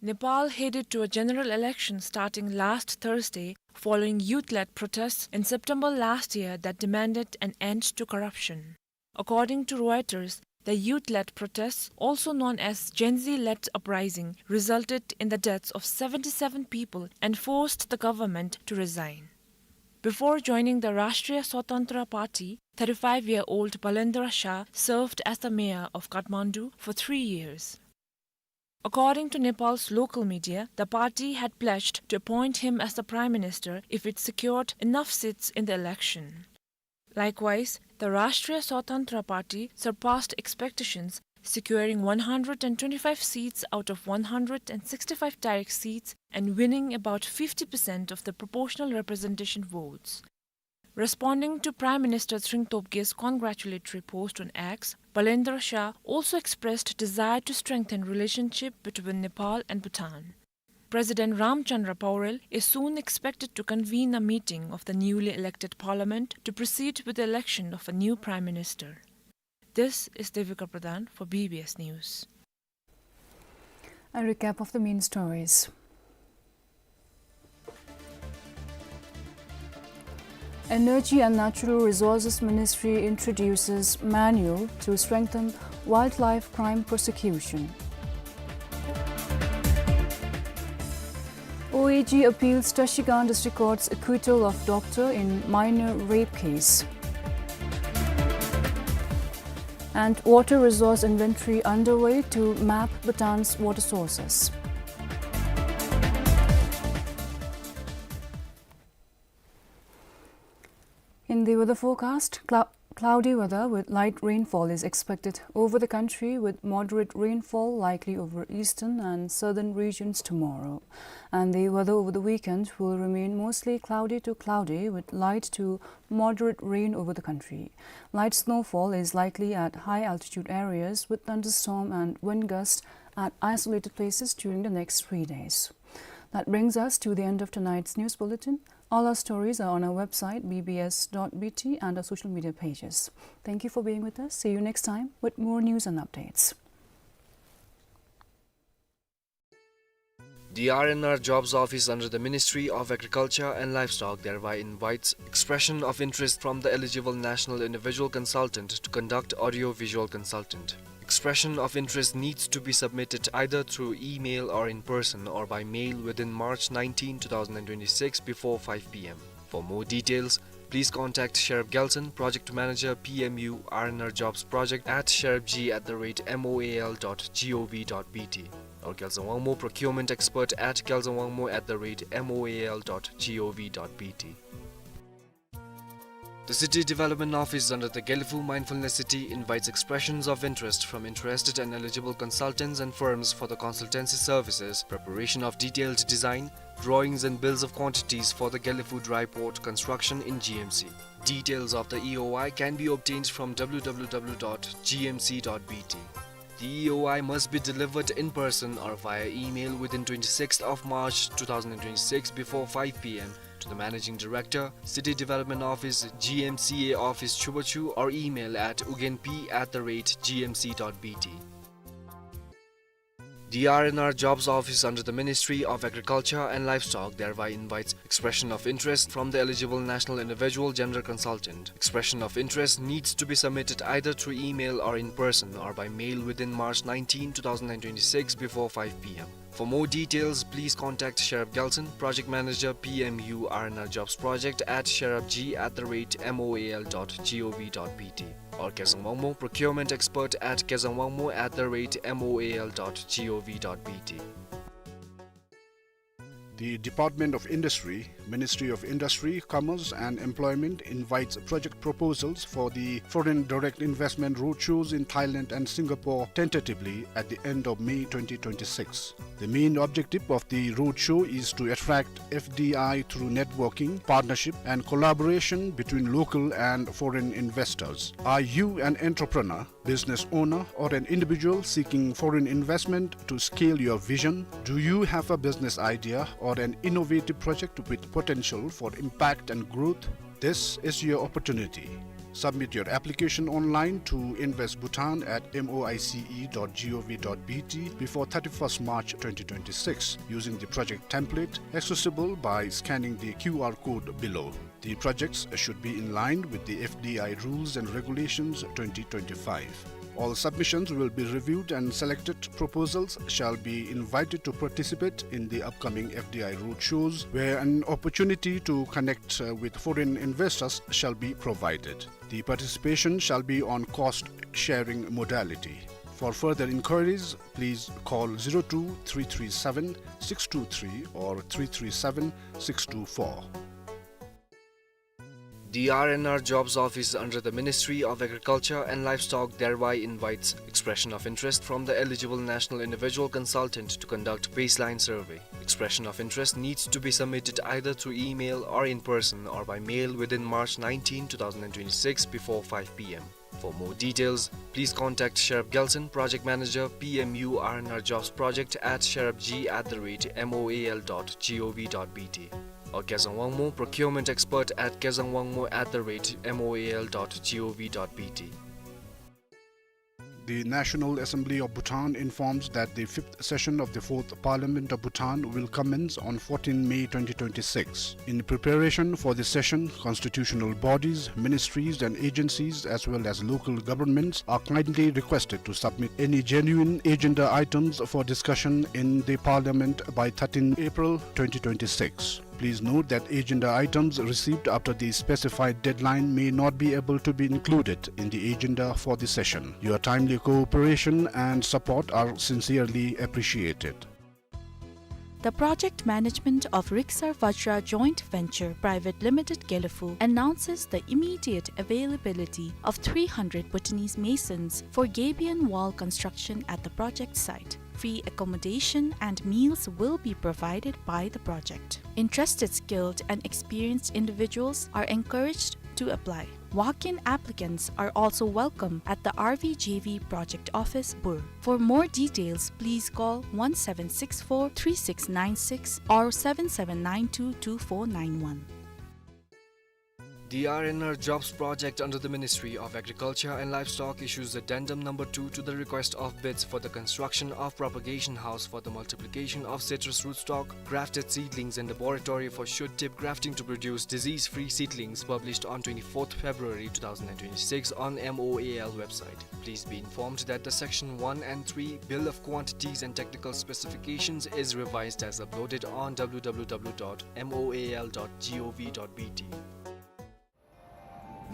Nepal headed to a general election starting last Thursday following youth-led protests in September last year that demanded an end to corruption. According to Reuters, the youth-led protests, also known as Gen Z-led uprising, resulted in the deaths of seventy-seven people and forced the government to resign. Before joining the Rashtriya Swatantra Party, thirty-five-year-old Balendra Shah served as the mayor of Kathmandu for three years. According to Nepal's local media, the party had pledged to appoint him as the prime minister if it secured enough seats in the election. Likewise, the Rashtriya Swatantra Party surpassed expectations, securing one hundred and twenty-five seats out of one hundred and sixty-five direct seats and winning about fifty percent of the proportional representation votes. Responding to Prime Minister Tshering Tobgay's congratulatory post on X, Balendra Shah also expressed desire to strengthen relationship between Nepal and Bhutan. President Ramchandra Paurel is soon expected to convene a meeting of the newly elected parliament to proceed with the election of a new prime minister. This is Devika Pradhan for B B S News. A recap of the main stories. Energy and Natural Resources Ministry introduces manual to strengthen wildlife crime prosecution. O A G appeals Trashigang District Court's acquittal of doctor in minor rape case. And water resource inventory underway to map Bhutan's water sources. In the weather forecast, clou-, cloudy weather with light rainfall is expected over the country, with moderate rainfall likely over eastern and southern regions tomorrow. And the weather over the weekend will remain mostly cloudy to cloudy, with light to moderate rain over the country. Light snowfall is likely at high altitude areas, with thunderstorm and wind gusts at isolated places during the next three days. That brings us to the end of tonight's news bulletin. All our stories are on our website, B B S dot B T, and our social media pages. Thank you for being with us. See you next time with more news and updates. The R and R Jobs Office under the Ministry of Agriculture and Livestock thereby invites expression of interest from the eligible national individual consultant to conduct audio-visual consultant. Expression of interest needs to be submitted either through email or in person or by mail within March nineteen, two thousand and twenty-six before five P M. For more details, please contact Sherab Gelson, Project Manager, P M U, R and R Jobs Project at sherabg at the rate moal dot gov dot B T or Gelson Wangmo, Procurement Expert at gelson wangmo at the rate moal dot gov dot B T. The City Development Office under the Gelephu Mindfulness City invites expressions of interest from interested and eligible consultants and firms for the consultancy services, preparation of detailed design, drawings and bills of quantities for the Gelephu Dry Port construction in G M C. Details of the E O I can be obtained from W W W dot G M C dot B T. The E O I must be delivered in person or via email within twenty-sixth of March two thousand and twenty-six before five P M to the Managing Director, City Development Office, G M C A Office, Chubachu, or email at ugenp at the rate G M C dot B T. The R and R Jobs Office under the Ministry of Agriculture and Livestock thereby invites expression of interest from the eligible national individual gender consultant. Expression of interest needs to be submitted either through email or in person or by mail within March nineteen, two thousand and twenty-six before five P M. For more details, please contact Sherab Gelson, Project Manager, P M U R and R Jobs Project at sherabg at the rate moal dot gov dot B T or Kezang Wangmo, Procurement Expert at kezangwangmo at the rate moal dot gov dot B T. The Department of Industry, Ministry of Industry, Commerce and Employment invites project proposals for the foreign direct investment roadshows in Thailand and Singapore tentatively at the end of May twenty twenty-six. The main objective of the roadshow is to attract F D I through networking, partnership, and collaboration between local and foreign investors. Are you an entrepreneur, business owner, or an individual seeking foreign investment to scale your vision? Do you have a business idea or an innovative project with potential for impact and growth? This is your opportunity. Submit your application online to invest bhutan at moice dot gov dot bt before thirty-first March twenty twenty-six using the project template accessible by scanning the Q R code below. The projects should be in line with the F D I rules and regulations twenty twenty-five. All submissions will be reviewed and selected proposals shall be invited to participate in the upcoming F D I roadshows, where an opportunity to connect, uh, with foreign investors shall be provided. The participation shall be on cost sharing modality. For further inquiries, please call zero two three three seven six two three or three three seven six two four. D R and R Jobs Office under the Ministry of Agriculture and Livestock thereby invites expression of interest from the eligible national individual consultant to conduct baseline survey. Expression of interest needs to be submitted either through email or in person or by mail within March nineteenth, two thousand and twenty-six before five p m. For more details, please contact Sherab Gelson, Project Manager, P M U R and R Jobs Project at sherabg at the rate moal dot gov dot bt, or Kezang Wangmo, Procurement Expert at kezang wangmo at the rate moal dot gov dot bt. The National Assembly of Bhutan informs that the fifth session of the Fourth Parliament of Bhutan will commence on fourteenth May twenty twenty-six. In preparation for the session, constitutional bodies, ministries and agencies as well as local governments are kindly requested to submit any genuine agenda items for discussion in the Parliament by thirteenth April twenty twenty-six. Please note that agenda items received after the specified deadline may not be able to be included in the agenda for the session. Your timely cooperation and support are sincerely appreciated. The project management of Riksar Vajra Joint Venture Private Limited Gelephu announces the immediate availability of three hundred Bhutanese masons for gabion wall construction at the project site. Free accommodation and meals will be provided by the project. Interested skilled and experienced individuals are encouraged to apply. Walk-in applicants are also welcome at the R V J V Project Office, Bur. For more details, please call one seven six four three six nine six or seven seven nine two two four nine one. D R and R Jobs Project under the Ministry of Agriculture and Livestock issues Addendum Number two to the request of bids for the construction of propagation house for the multiplication of citrus rootstock, grafted seedlings and laboratory for shoot-tip grafting to produce disease-free seedlings, published on twenty-fourth February two thousand and twenty-six on M O A L website. Please be informed that the Section one and three Bill of Quantities and Technical Specifications is revised as uploaded on w w w dot moal dot gov dot b t.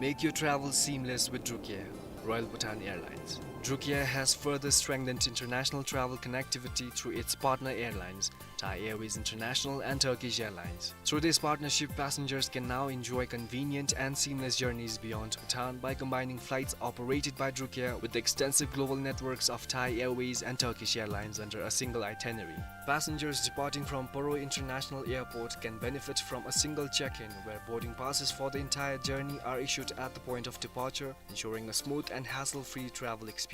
Make your travel seamless with Drukair, Royal Bhutan Airlines. Drukair has further strengthened international travel connectivity through its partner airlines, Thai Airways International and Turkish Airlines. Through this partnership, passengers can now enjoy convenient and seamless journeys beyond Bhutan by combining flights operated by Drukair with the extensive global networks of Thai Airways and Turkish Airlines under a single itinerary. Passengers departing from Paro International Airport can benefit from a single check-in, where boarding passes for the entire journey are issued at the point of departure, ensuring a smooth and hassle-free travel experience.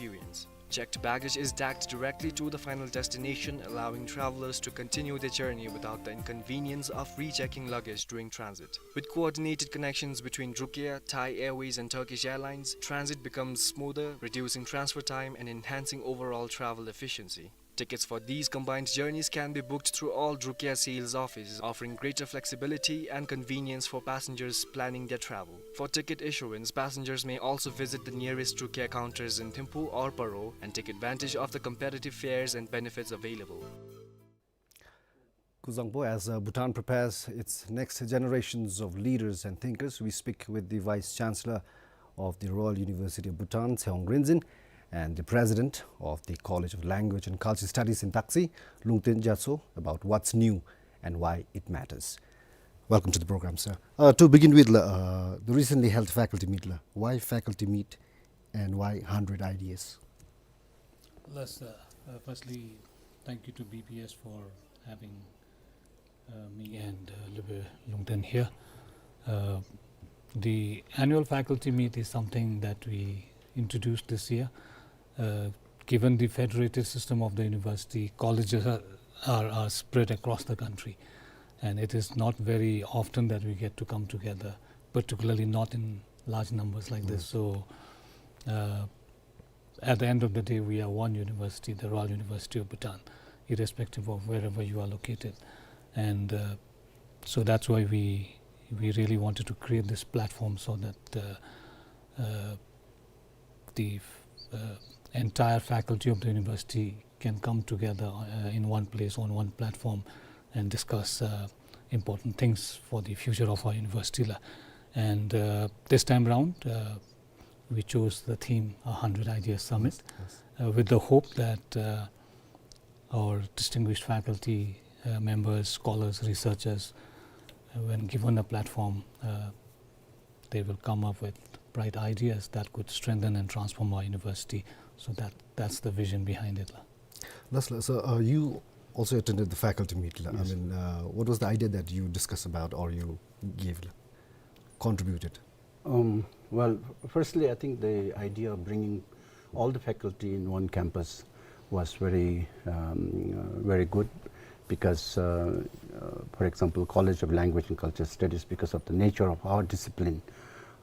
Checked baggage is tagged directly to the final destination, allowing travelers to continue their journey without the inconvenience of rechecking luggage during transit. With coordinated connections between Drukair, Thai Airways and Turkish Airlines, transit becomes smoother, reducing transfer time and enhancing overall travel efficiency. Tickets for these combined journeys can be booked through all Drukair sales offices, offering greater flexibility and convenience for passengers planning their travel. For ticket issuance, passengers may also visit the nearest Drukair counters in Thimphu or Paro and take advantage of the competitive fares and benefits available. Kuzangpo, as, uh, Bhutan prepares its next generations of leaders and thinkers, we speak with the Vice Chancellor of the Royal University of Bhutan, Tshewang Rinzin, and the President of the College of Language and Culture Studies in Taksi, Lungten Gyatso, about what's new and why it matters. Welcome to the program, sir. Uh, to begin with, la, uh, the recently held faculty meet, la. Why faculty meet and why hundred ideas? Yes, uh, uh, firstly, thank you to B P S for having uh, me and uh, Lube Lungten here. Uh, the annual faculty meet is something that we introduced this year. Uh, given the federated system of the university, colleges are, are, are spread across the country, and it is not very often that we get to come together, particularly not in large numbers like this. So, uh, at the end of the day, we are one university, the Royal University of Bhutan, irrespective of wherever you are located. And uh, so that's why we, we really wanted to create this platform so that uh, uh, the uh, entire faculty of the university can come together uh, in one place on one platform and discuss uh, important things for the future of our university, la. And uh, this time round, uh, we chose the theme a hundred Ideas Summit, yes, uh, with the hope that uh, our distinguished faculty uh, members, scholars, researchers, uh, when given a platform, uh, they will come up with bright ideas that could strengthen and transform our university. So that, that's the vision behind it, la. Yes, la. So uh, you also attended the faculty meet, la. Yes. I mean, uh, what was the idea that you discussed about or you gave, la, contributed? Um, well, firstly, I think the idea of bringing all the faculty in one campus was very, um, uh, very good because, uh, uh, for example, College of Language and Culture Studies, because of the nature of our discipline,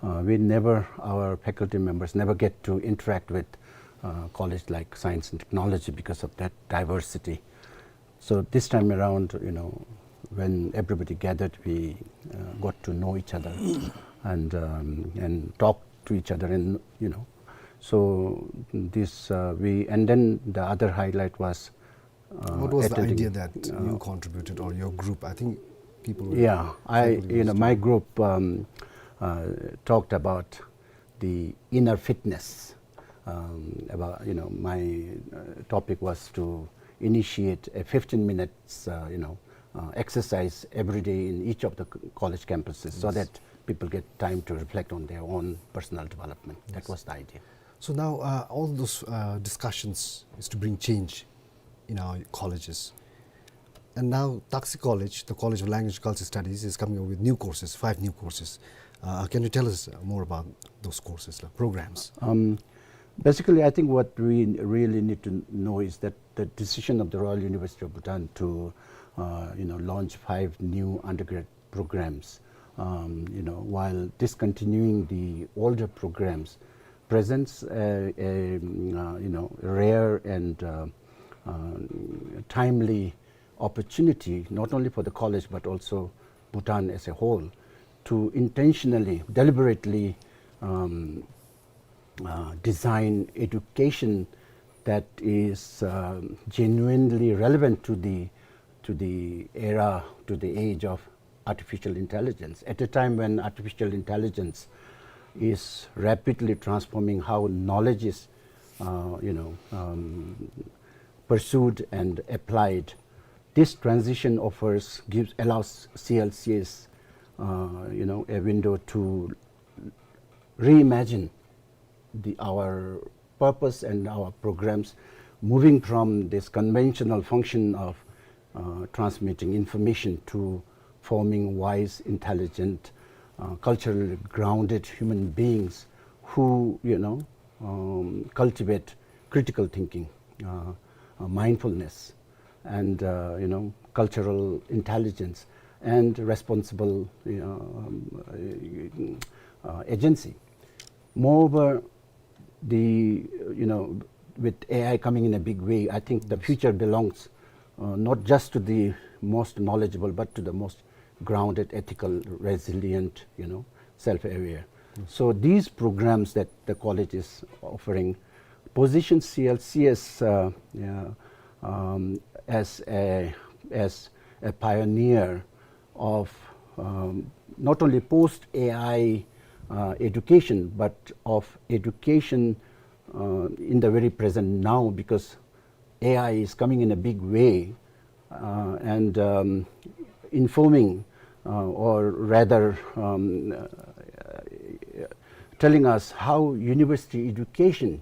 uh, we never, our faculty members never get to interact with uh, college like science and technology because of that diversity. So this time around, you know, when everybody gathered, we uh, got to know each other and um, and talk to each other, and you know, so this uh, we and then the other highlight was uh, what was the idea that uh, you contributed or your group? I think people. Yeah, I, you know, my group um, uh, talked about the inner fitness. Um, about, you know, my uh, topic was to initiate a fifteen minutes, uh, you know, uh, exercise every day in each of the college campuses, so that people get time to reflect on their own personal development. That was the idea. So now uh, all those uh, discussions is to bring change in our colleges. And now Taksi College, the College of Language and Culture Studies, is coming up with new courses, five new courses. Uh, can you tell us more about those courses, la, programs? Um, basically, I think what we really need to know is that the decision of the Royal University of Bhutan to, uh, you know, launch five new undergrad programs, um, you know, while discontinuing the older programs, presents a, a, mm, uh, you know, rare and uh, uh, timely opportunity, not only for the college but also Bhutan as a whole, to intentionally, deliberately um, uh, design education that is uh, genuinely relevant to the to the era, to the age of artificial intelligence. At a time when artificial intelligence is rapidly transforming how knowledge is, uh, you know, um, pursued and applied, this transition offers, gives, allows C L C S, uh, you know, a window to reimagine the, our purpose and our programs, moving from this conventional function of uh, transmitting information to forming wise, intelligent, uh, culturally grounded human beings who, you know, um, cultivate critical thinking, uh, uh, mindfulness, and uh, you know, cultural intelligence and responsible, you know, um, uh, agency. Moreover, the, you know, with A I coming in a big way, I think the future belongs uh, not just to the most knowledgeable, but to the most grounded, ethical, resilient, you know, self-aware. So these programs that the college is offering position C L C S uh, yeah, um, as a as a pioneer of um, not only post A I uh, education, but of education uh, in the very present now, because A I is coming in a big way, uh, and um, informing, uh, or rather, um, uh, telling us how university education,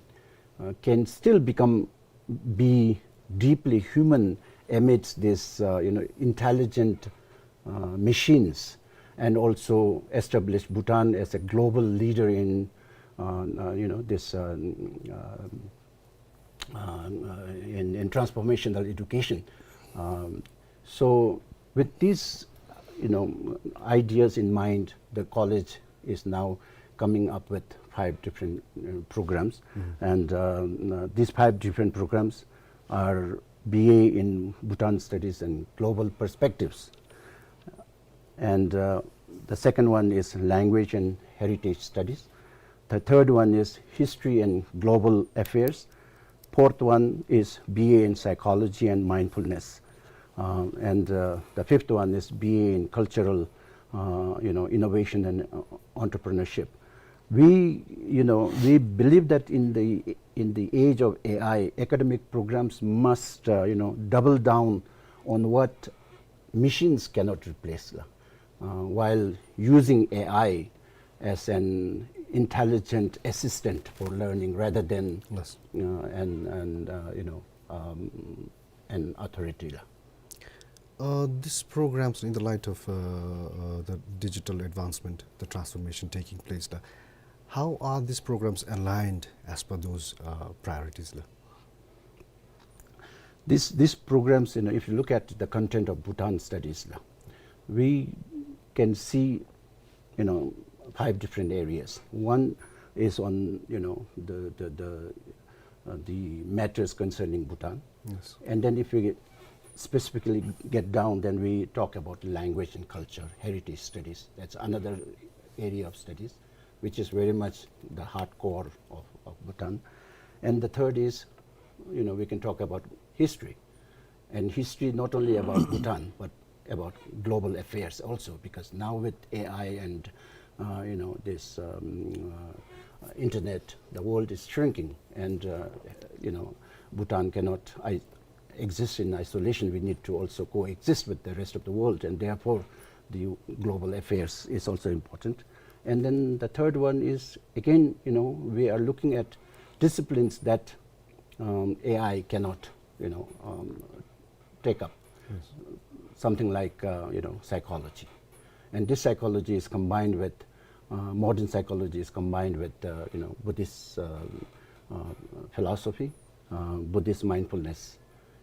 uh, can still become, be deeply human amidst this, uh, you know, intelligent, uh, machines, and also establish Bhutan as a global leader in, uh, uh, you know, this, uh, uh, uh, in, in transformational education. Um, so with these, you know, ideas in mind, the college is now coming up with five different, uh, programs. And, um, uh, these five different programs are B A in Bhutan Studies and Global Perspectives. And, uh, the second one is Language and Heritage Studies. The third one is History and Global Affairs. Fourth one is B A in Psychology and Mindfulness. Um, and, uh, the fifth one is B A in Cultural, uh, you know, Innovation and, uh, Entrepreneurship. We, you know, we believe that in the, in the age of A I, academic programs must, uh, you know, double down on what machines cannot replace, uh, while using A I as an intelligent assistant for learning rather than, yes, uh, an, an, uh, you know, um, an authority. Uh, these programs, in the light of, uh, uh, the digital advancement, the transformation taking place, uh, how are these programs aligned as per those, uh, priorities? These, these programs, you know, if you look at the content of Bhutan Studies, la, we can see, you know, five different areas. One is on, you know, the, the, the, uh, the matters concerning Bhutan. Yes. And then if we get, specifically get down, then we talk about language and culture, heritage studies. That's another area of studies, which is very much the hardcore of, of Bhutan. And the third is, you know, we can talk about history. And history not only about Bhutan, but about global affairs also, because now with A I and, uh, you know, this, um, uh, internet, the world is shrinking, and, uh, you know, Bhutan cannot i-, exist in isolation. We need to also coexist with the rest of the world, and therefore the global affairs is also important. And then the third one is, again, you know, we are looking at disciplines that, um, A I cannot, you know, um, take up. Yes. Something like, uh, you know, psychology. And this psychology is combined with, uh, modern psychology is combined with, uh, you know, Buddhist, uh, uh, philosophy, uh, Buddhist mindfulness.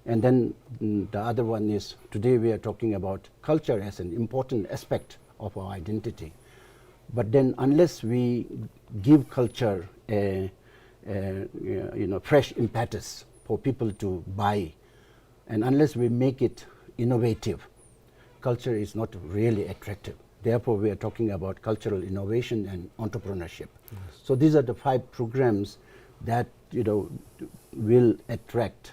And then, mm, the other one is, today we are talking about culture as an important aspect of our identity. But then unless we give culture a, a, you know, fresh impetus for people to buy, and unless we make it innovative, culture is not really attractive. Therefore, we are talking about cultural innovation and entrepreneurship. Yes. So these are the five programs that, you know, will attract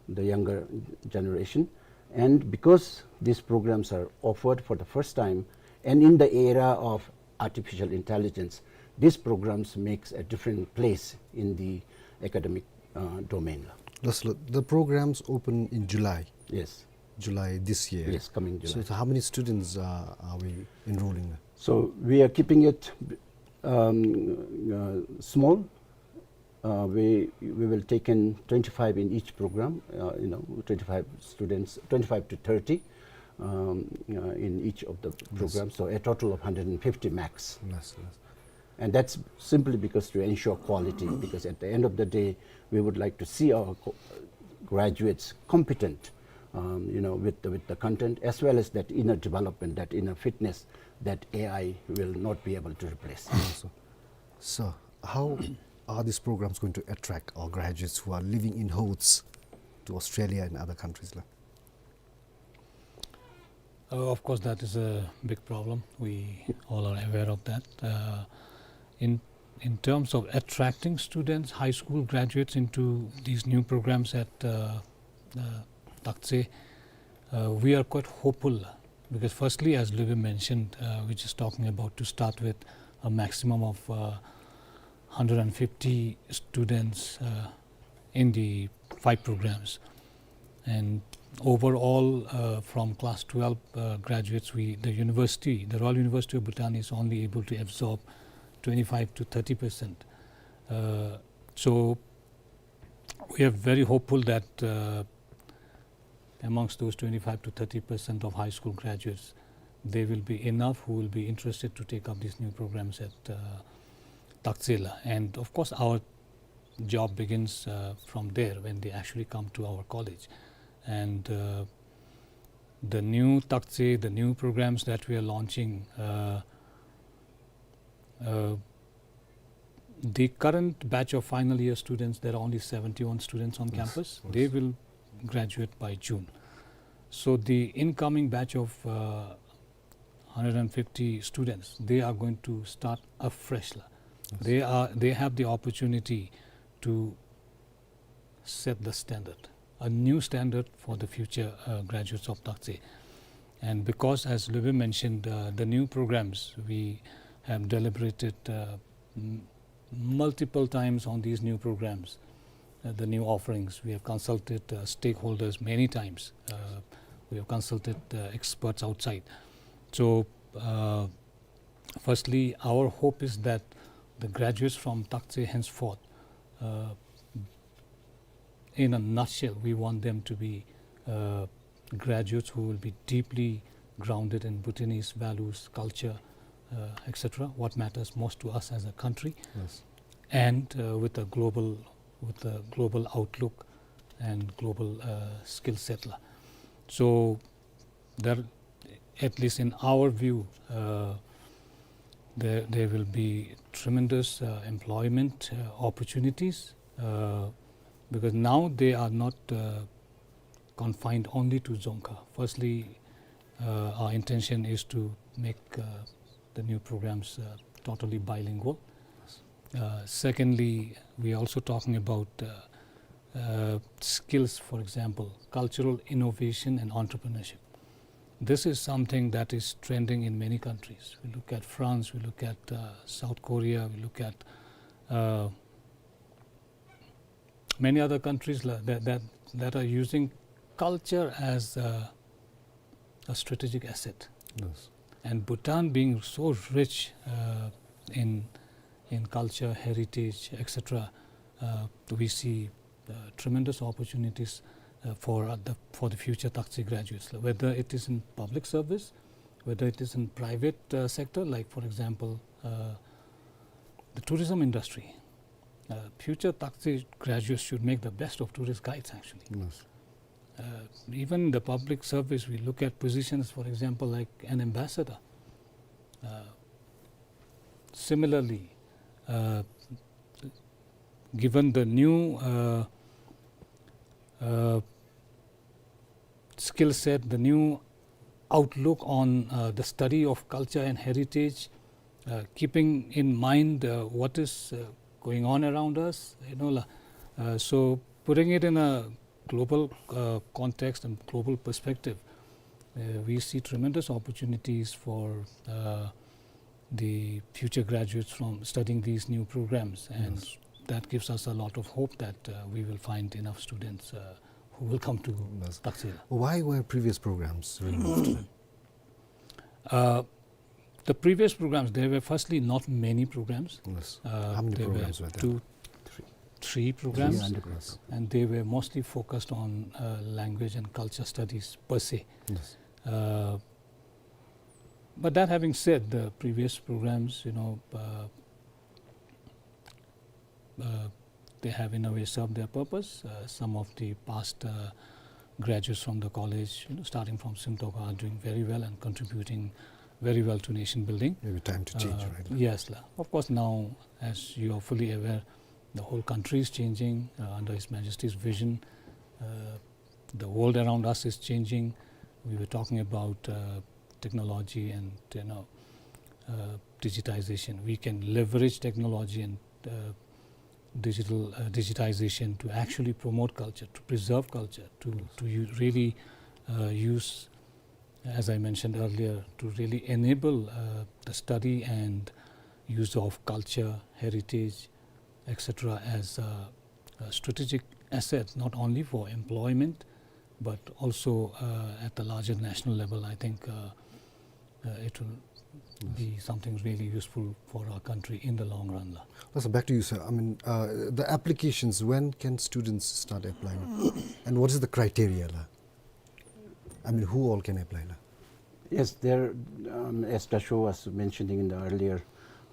the younger generation. And because these programs are offered for the first time and in the era of artificial intelligence, these programs makes a different place in the academic, uh, domain. Yes, sir. The programs open in July. Yes. July this year. Yes, coming July. So, so how many students, uh, are we enrolling? So we are keeping it, um, uh, small. Uh, we, we will take in twenty-five in each program, uh, you know, twenty-five students, twenty-five to thirty, um, uh, in each of the programs. So a total of hundred and fifty max. Yes, yes. And that's simply because to ensure quality, because at the end of the day, we would like to see our co-, graduates competent, um, you know, with the, with the content, as well as that inner development, that inner fitness that A I will not be able to replace. Yes, sir. So, how are these programs going to attract our graduates who are living in hordes to Australia and other countries, la? Uh, of course, that is a big problem. We all are aware of that. Uh, in, in terms of attracting students, high school graduates into these new programs at, uh, uh, Taktse, uh, we are quite hopeful because firstly, as Lube mentioned, uh, we're just talking about to start with a maximum of, uh, hundred and fifty students, uh, in the five programs. And overall, uh, from class twelve, uh, graduates, we, the university, the Royal University of Bhutan is only able to absorb twenty-five to thirty percent. Uh, so we are very hopeful that, uh, amongst those twenty-five to thirty percent of high school graduates, there will be enough who will be interested to take up these new programs at, uh, Taktse la. And of course, our job begins, uh, from there when they actually come to our college. And, uh, the new Taktse, the new programs that we are launching, uh, uh, the current batch of final year students, there are only seventy-one students on campus. They will graduate by June. So the incoming batch of, uh, hundred and fifty students, they are going to start afresh la. They are, they have the opportunity to set the standard, a new standard for the future, uh, graduates of Taktse. And because, as Lube mentioned, uh, the new programs, we have deliberated, uh, m-, multiple times on these new programs, uh, the new offerings. We have consulted, uh, stakeholders many times. Uh, we have consulted, uh, experts outside. So, uh, firstly, our hope is that the graduates from Taktse henceforth, uh, in a nutshell, we want them to be, uh, graduates who will be deeply grounded in Bhutanese values, culture, uh, et cetera, what matters most to us as a country, and, uh, with a global, with a global outlook and global, uh, skill set la. So there, at least in our view, uh, there, there will be tremendous, uh, employment, uh, opportunities, uh, because now they are not, uh, confined only to Dzongkha. Firstly, uh, our intention is to make, uh, the new programs, uh, totally bilingual. Uh, secondly, we are also talking about, uh, uh, skills, for example, cultural innovation and entrepreneurship. This is something that is trending in many countries. We look at France, we look at, uh, South Korea, we look at, uh, many other countries la-, that, that, that are using culture as a, a strategic asset. And Bhutan being so rich, uh, in, in culture, heritage, et cetera, uh, we see, uh, tremendous opportunities, uh, for, uh, the, for the future Taktse graduates, whether it is in public service, whether it is in private, uh, sector, like, for example, uh, the tourism industry. Uh, future Taktse graduates should make the best of tourist guides, actually. Uh, even the public service, we look at positions, for example, like an ambassador. Uh, similarly, uh, given the new, uh, uh, skill set, the new outlook on, uh, the study of culture and heritage, uh, keeping in mind, uh, what is, uh, going on around us, you know, la-, uh, so putting it in a global, uh, context and global perspective, uh, we see tremendous opportunities for, uh, the future graduates from studying these new programs, and that gives us a lot of hope that, uh, we will find enough students, uh, who will come to Taktse la. Why were previous programs removed? Uh, the previous programs, there were firstly not many programs. Uh, there were two, three programs, and they were mostly focused on, uh, language and culture studies per se. Uh, but that having said, the previous programs, you know, uh, uh, they have in a way served their purpose. Uh, some of the past, uh, graduates from the college, you know, starting from Simtokha, are doing very well and contributing very well to nation building. Maybe time to change, uh, right? Yes, la. Of course, now, as you are fully aware, the whole country is changing, uh, under His Majesty's vision. Uh, the world around us is changing. We were talking about, uh, technology and, you know, uh, digitization. We can leverage technology and, uh, digital, uh, digitization to actually promote culture, to preserve culture, to, to u-, really, uh, use, as I mentioned earlier, to really enable, uh, the study and use of culture, heritage, et cetera, as a, a strategic asset, not only for employment, but also, uh, at the larger national level, I think, uh, uh, it will be something really useful for our country in the long run la. Well, sir, back to you, sir. I mean, uh, the applications, when can students start applying? And what is the criteria la? I mean, who all can apply la? Yes, there, um, as Dasho was mentioning in the earlier,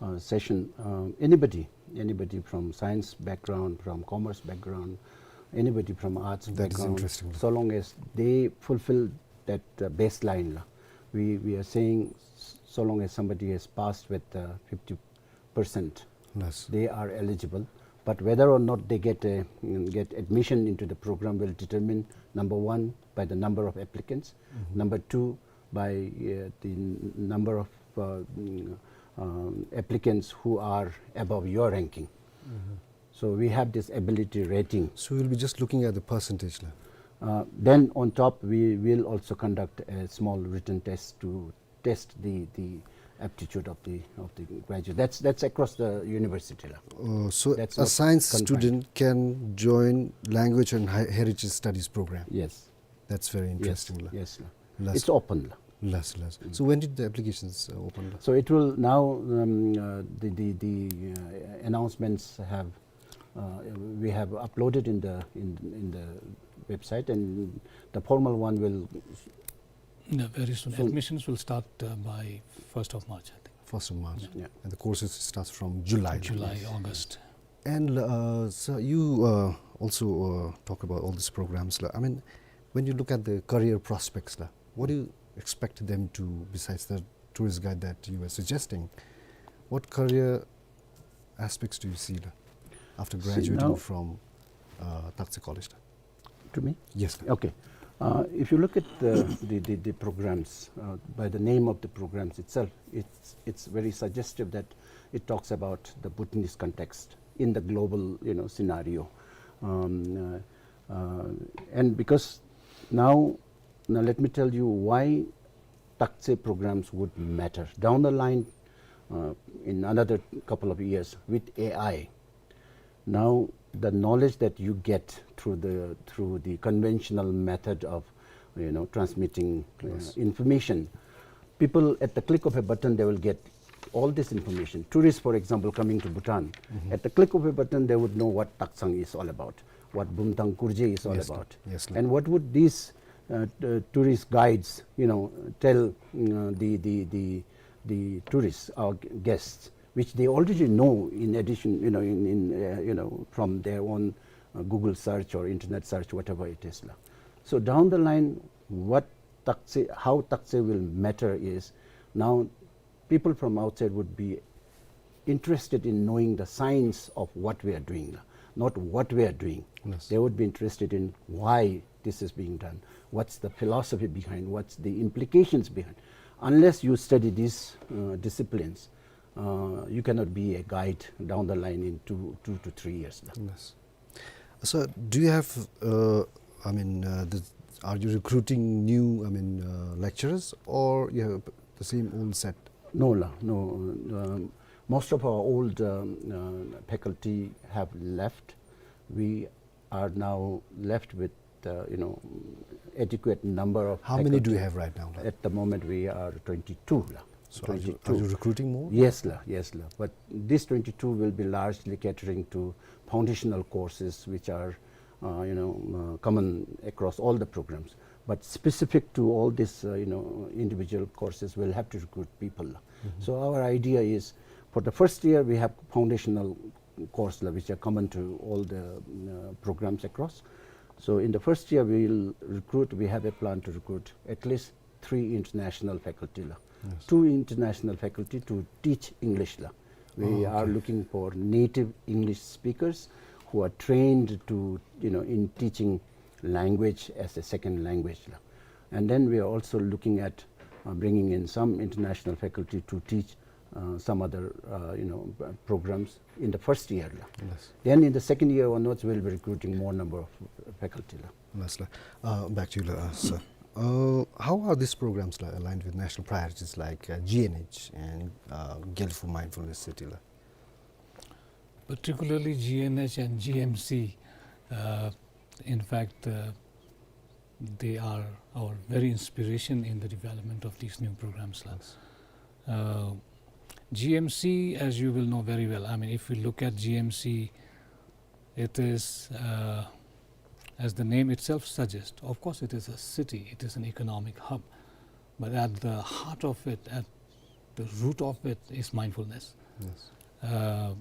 uh, session, um, anybody, anybody from science background, from commerce background, anybody from arts background, so long as they fulfill that, uh, baseline la. We, we are saying s-, so long as somebody has passed with, uh, fifty percent, they are eligible. But whether or not they get a, mm, get admission into the program will determine, number one, by the number of applicants, number two, by, uh, the n-, number of, uh, mm, um, applicants who are above your ranking. So we have this ability rating. So we'll be just looking at the percentage la. Uh, then on top, we will also conduct a small written test to test the, the aptitude of the, of the graduate. That's, that's across the university la. Uh, so a science student can join language and he-, heritage studies program? Yes. That's very interesting la. Yes, la. It's open la. Yes, yes. So when did the applications, uh, open la? So it will now, um, uh, the, the, the, uh, announcements have, uh, we have uploaded in the, in, in the website, and the formal one will... Yeah, very soon. Admissions will start, uh, by first of March, I think. First of March. Yeah. And the courses starts from July la. July, August. And, uh, sir, you, uh, also, uh, talk about all these programs la. I mean, when you look at the career prospects la, what do you expect them to, besides the tourist guide that you were suggesting, what career aspects do you see la, after graduating from, uh, Taktse College la? To me? Yes, sir. Okay. Uh, if you look at the, the, the, the programs, uh, by the name of the programs itself, it's, it's very suggestive that it talks about the Bhutanese context in the global, you know, scenario. Um, uh, uh, and because now, now let me tell you why Taktse programs would matter. Down the line, uh, in another couple of years with A I, now the knowledge that you get through the, through the conventional method of, you know, transmitting, uh, information, people at the click of a button, they will get all this information. Tourists, for example, coming to Bhutan, at the click of a button, they would know what Taksang is all about, what Bumthang Kurje is all about. Yes, sir. And what would these, uh, t-, tourist guides, you know, tell, uh, the, the, the, the tourists, our g-, guests, which they already know in addition, you know, in, in, uh, you know, from their own, uh, Google search or internet search, whatever it is la. So down the line, what Taktse, how Taktse will matter is now people from outside would be interested in knowing the science of what we are doing, not what we are doing. Yes. They would be interested in why this is being done, what's the philosophy behind, what's the implications behind. Unless you study these, uh, disciplines, uh, you cannot be a guide down the line in two, two to three years. Yes. So, do you have, uh, I mean, uh, the, are you recruiting new, I mean, uh, lecturers, or you have the same old set? No la, no. Um, most of our old, um, uh, faculty have left. We are now left with, uh, you know, adequate number of faculty. How many do you have right now la? At the moment, we are twenty-two la. So are you, are you recruiting more? Yes la, yes la. But these twenty-two will be largely catering to foundational courses which are, uh, you know, uh, common across all the programs. But specific to all these, uh, you know, individual courses, we'll have to recruit people la. So our idea is, for the first year, we have foundational course la, which are common to all the, uh, programs across. So in the first year, we'll recruit, we have a plan to recruit at least three international faculty la. Yes. Two international faculty to teach English la. We are looking for native English speakers who are trained to, you know, in teaching language as a second language la. And then we are also looking at, uh, bringing in some international faculty to teach, uh, some other, uh, you know, uh, programs in the first year la. Yes. Then in the second year onwards, we'll be recruiting more number of faculty la. Yes la. Uh, back to you la, uh, sir. Uh, how are these programs la aligned with national priorities like, uh, G N H and, uh, Gelfu Mindfulness City la? Particularly G N H and G M C, uh, in fact, uh, they are our very inspiration in the development of these new programs la. Yes. Uh, G M C, as you will know very well, I mean, if we look at G M C, it is, uh, as the name itself suggests, of course, it is a city, it is an economic hub, but at the heart of it, at the root of it is mindfulness. Yes. Uh,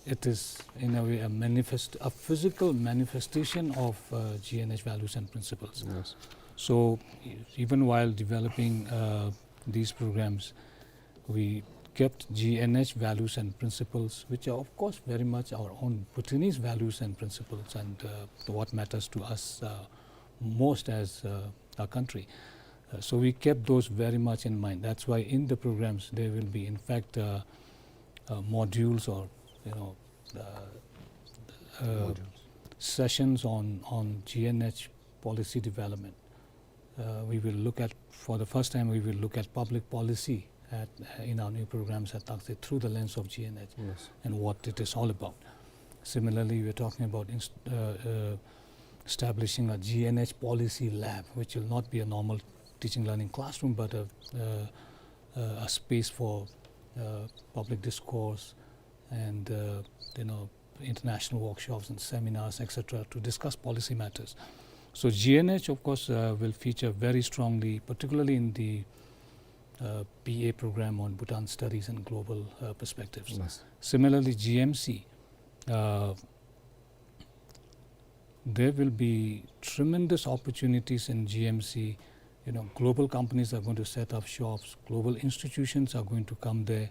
it is, in a way, a manifest-, a physical manifestation of, uh, G N H values and principles. Yes. So, e-, even while developing, uh, these programs, we kept G N H values and principles, which are, of course, very much our own Bhutanese values and principles and, uh, what matters to us, uh, most as, uh, a country. Uh, so we kept those very much in mind. That's why in the programs there will be, in fact, uh, uh, modules or, you know, uh, uh, Modules. sessions on, on G N H policy development. Uh, we will look at, for the first time, we will look at public policy at, uh, in our new programs at Taktse through the lens of G N H Yes. and what it is all about. Similarly, we're talking about inst-, uh, uh, establishing a G N H policy lab, which will not be a normal teaching learning classroom, but a, uh, uh, a space for, uh, public discourse and, uh, you know, international workshops and seminars, et cetera, to discuss policy matters. So G N H, of course, uh, will feature very strongly, particularly in the, uh, B A program on Bhutan Studies and Global, uh, Perspectives. Yes. Similarly, G M C, uh, there will be tremendous opportunities in G M C. You know, global companies are going to set up shops, global institutions are going to come there.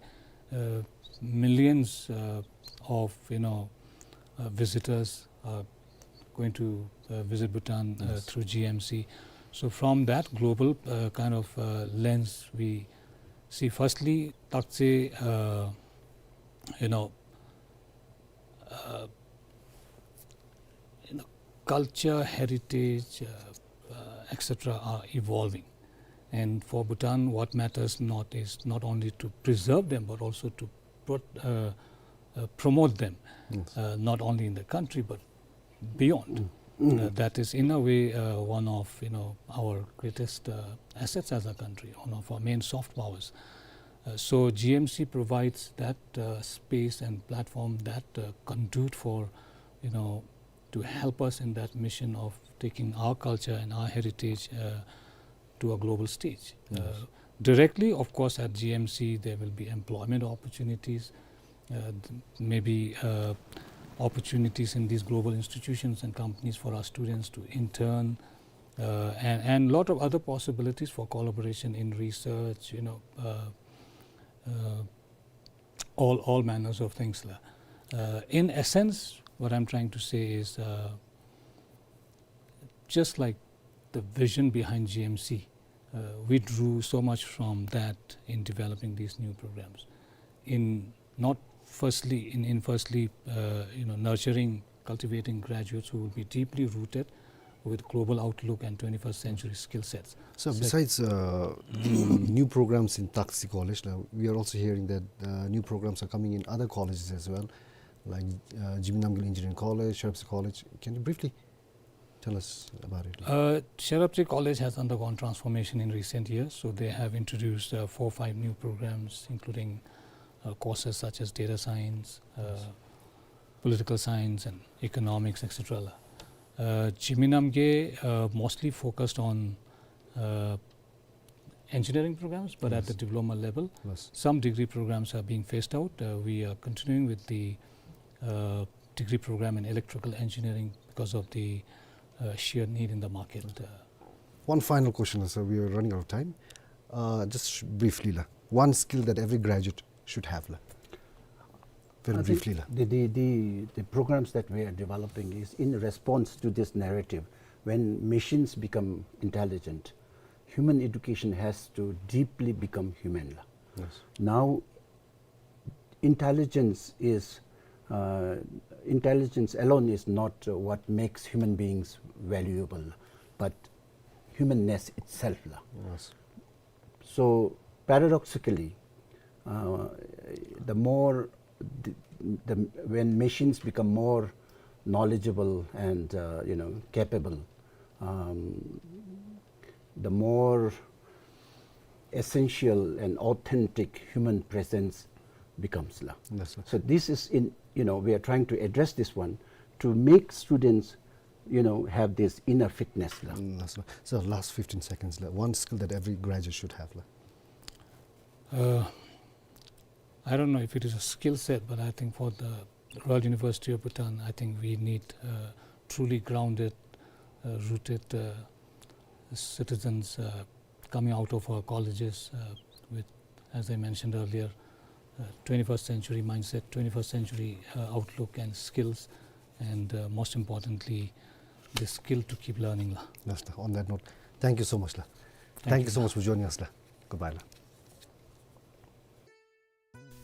Uh, millions, uh, of, you know, uh, visitors are going to, uh, visit Bhutan, uh, Yes. through G M C. So from that global, uh, kind of, uh, lens, we see firstly, Taktse, uh, you know, uh, you know, culture, heritage, uh, uh, et cetera are evolving. And for Bhutan, what matters not is not only to preserve them, but also to pro-, uh, uh, promote them, Yes. uh, not only in the country, but beyond. Mm. Uh, that is, in a way, uh, one of, you know, our greatest, uh, assets as a country, one of our main soft powers. Uh, so G M C provides that, uh, space and platform that, uh, conduit for, you know, to help us in that mission of taking our culture and our heritage, uh, to a global stage. Yes. Uh, directly, of course, at G M C, there will be employment opportunities, uh, th-, maybe, uh, opportunities in these global institutions and companies for our students to intern, uh, and, and lot of other possibilities for collaboration in research, you know, uh, uh, all, all manners of things la. Uh, in essence, what I'm trying to say is, uh, just like the vision behind G M C, uh, we drew so much from that in developing these new programs. In not firstly, in, in firstly, uh, you know, nurturing, cultivating graduates who will be deeply rooted with global outlook and twenty-first century skill sets. So So besides, uh, the new programs in Taktse College, now we are also hearing that, uh, new programs are coming in other colleges as well, like, uh, Zimny Namgyel Engineering College, Sherab Tse College. Can you briefly tell us about it? Uh, Sherab Tse College has undergone transformation in recent years, so they have introduced, uh, four, five new programs, including, uh, courses such as data science, uh, Yes. political science, and economics, et cetera la. Uh, Zimny Namgyel, uh, mostly focused on, uh, engineering programs, but at Yes. the diploma level, Yes. some degree programs are being phased out. Uh, we are continuing with the, uh, degree program in electrical engineering because of the, uh, sheer need in the market. Uh, One final question, sir. We are running out of time. Uh, just sh-, briefly la, one skill that every graduate should have la. Very I think briefly la. the, the, the, the programs that we are developing is in response to this narrative. When machines become intelligent, human education has to deeply become human la. Yes. Now, intelligence is, uh, intelligence alone is not, uh, what makes human beings valuable, but humanness itself la. Yes. So paradoxically, uh, the more the, the, when machines become more knowledgeable and, uh, you know, capable, um, the more essential and authentic human presence becomes la. Yes, sir. So this is in, you know, we are trying to address this one to make students, you know, have this inner fitness la. Mm, yes, sir. So last fifteen seconds la. One skill that every graduate should have la. Uh, I don't know if it is a skill set, but I think for the Royal University of Bhutan, I think we need, uh, truly grounded, uh, rooted, uh, citizens, uh, coming out of our colleges, uh, with, as I mentioned earlier, uh, twenty-first century mindset, twenty-first century, uh, outlook and skills, and, uh, most importantly, the skill to keep learning la. Yes, sir. On that note, thank you so much la. Thank you so much for joining us la. Goodbye la.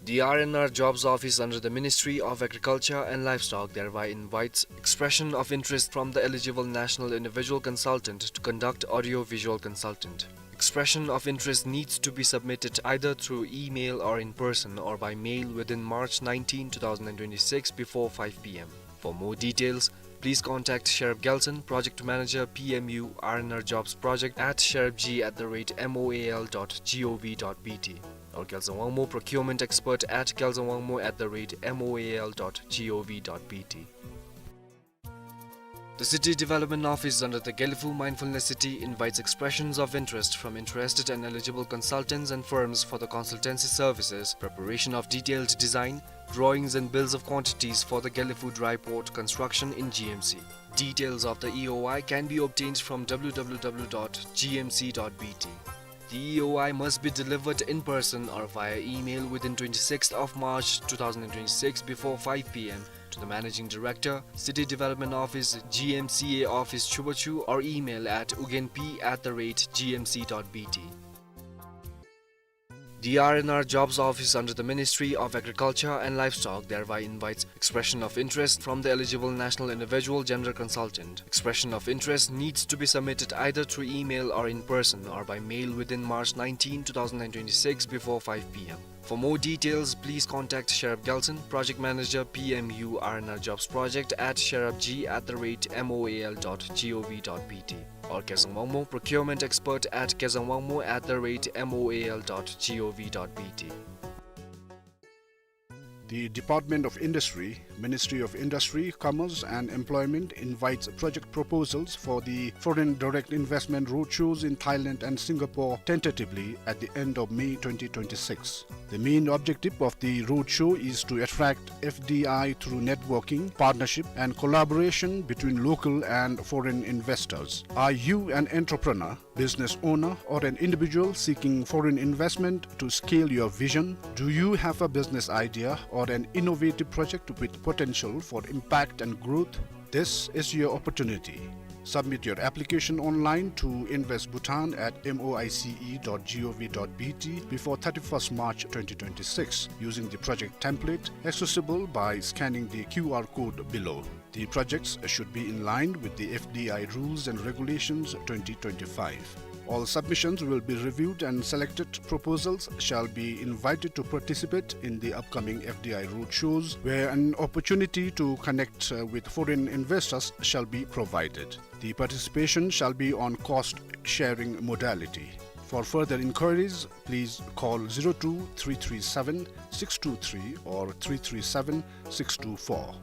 The R and R Jobs Office under the Ministry of Agriculture and Livestock thereby invites expression of interest from the eligible national individual consultant to conduct audio-visual consultant. Expression of interest needs to be submitted either through email or in person or by mail within March nineteenth, two thousand and twenty-six, before five p m. For more details, please contact Sherab Gelson, Project Manager, P M U, R and R Jobs Project, at sherabg at the rate M O A L dot G O V dot B T, or Gelson Wangmo, Procurement Expert, at gelson wangmo at the rate M O A L dot G O V dot B T. The City Development Office under the Gelephu Mindfulness City invites expressions of interest from interested and eligible consultants and firms for the consultancy services, preparation of detailed design, drawings and bills of quantities for the Gelephu Dry Port construction in G M C. Details of the E O I can be obtained from W W W dot G M C dot B T. The E O I must be delivered in person or via email within twenty-sixth of March two thousand and twenty-six before five p m to the Managing Director, City Development Office, G M C A Office, Chubachu, or email at ugenp at the rate G M C dot B T. The R and R Jobs Office under the Ministry of Agriculture and Livestock thereby invites expression of interest from the eligible national individual gender consultant. Expression of interest needs to be submitted either through email or in person or by mail within March nineteenth, two thousand and twenty-six, before five p m. For more details, please contact Sherab Gelson, Project Manager, P M U R and R Jobs Project, at sherabg at the rate M O A L dot G O V dot B T, or Kezang Wangmo, Procurement Expert, at kezang wangmo at the rate M O A L dot G O V dot B T. The Department of Industry, Ministry of Industry, Commerce and Employment invites project proposals for the Foreign Direct Investment Roadshows in Thailand and Singapore tentatively at the end of May twenty twenty-six. The main objective of the roadshow is to attract F D I through networking, partnership, and collaboration between local and foreign investors. Are you an entrepreneur, business owner, or an individual seeking foreign investment to scale your vision? Do you have a business idea or an innovative project with potential for impact and growth? This is your opportunity. Submit your application online to invest bhutan at moice dot gov dot bt before thirty-first March twenty twenty-six using the project template accessible by scanning the Q R code below. The projects should be in line with the F D I rules and regulations twenty twenty-five. All submissions will be reviewed and selected proposals shall be invited to participate in the upcoming F D I roadshows, where an opportunity to connect, uh, with foreign investors shall be provided. The participation shall be on cost sharing modality. For further inquiries, please call zero two three three seven six two three or three three seven six two four.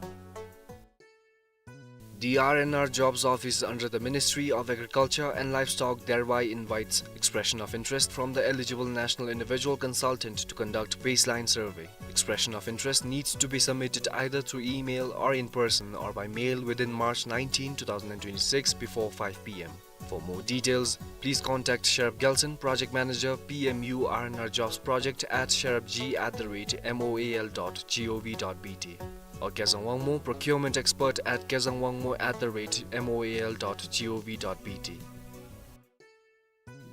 The R and R Jobs Office under the Ministry of Agriculture and Livestock thereby invites expression of interest from the eligible national individual consultant to conduct baseline survey. Expression of interest needs to be submitted either through email or in person or by mail within March nineteenth, two thousand and twenty-six before five p m. For more details, please contact Sherab Gelson, Project Manager, P M U R and R Jobs Project at sherabg at the rate moal dot gov dot bt, or Kezang Wangmo, Procurement Expert at kezang wangmo at the rate moal dot gov dot bt.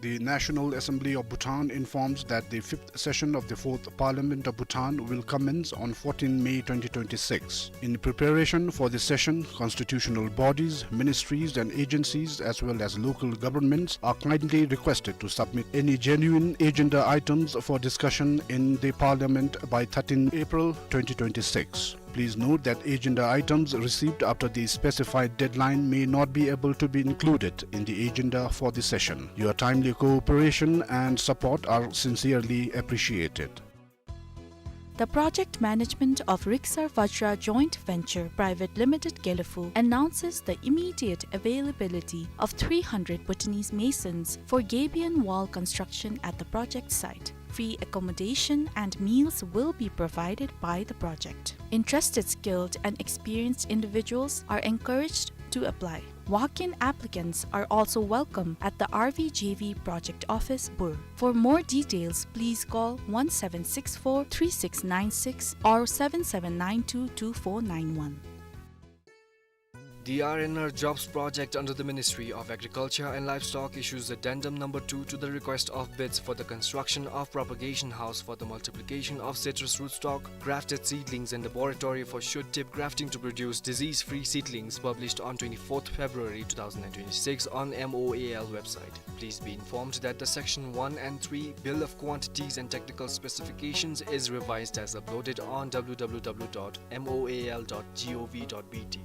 The National Assembly of Bhutan informs that the fifth session of the Fourth Parliament of Bhutan will commence on fourteenth May twenty twenty-six. In preparation for the session, constitutional bodies, ministries and agencies as well as local governments are kindly requested to submit any genuine agenda items for discussion in the Parliament by thirteenth April twenty twenty-six. Please note that agenda items received after the specified deadline may not be able to be included in the agenda for the session. Your timely cooperation and support are sincerely appreciated. The project management of Riksar Vajra Joint Venture Private Limited Gelephu announces the immediate availability of three hundred Bhutanese masons for gabion wall construction at the project site. Free accommodation and meals will be provided by the project. Interested skilled and experienced individuals are encouraged to apply. Walk-in applicants are also welcome at the R V J V project office, Bur. For more details, please call one seven six four three six nine six or seven seven nine two two four nine one. The R and R Jobs Project under the Ministry of Agriculture and Livestock issues addendum number two to the request of bids for the construction of propagation house for the multiplication of citrus rootstock, grafted seedlings and laboratory for shoot tip grafting to produce disease-free seedlings, published on twenty-fourth February two thousand and twenty-six on M O A L website. Please be informed that the Section one and three Bill of Quantities and Technical Specifications is revised as uploaded on W W W dot M O A L dot G O V dot B T.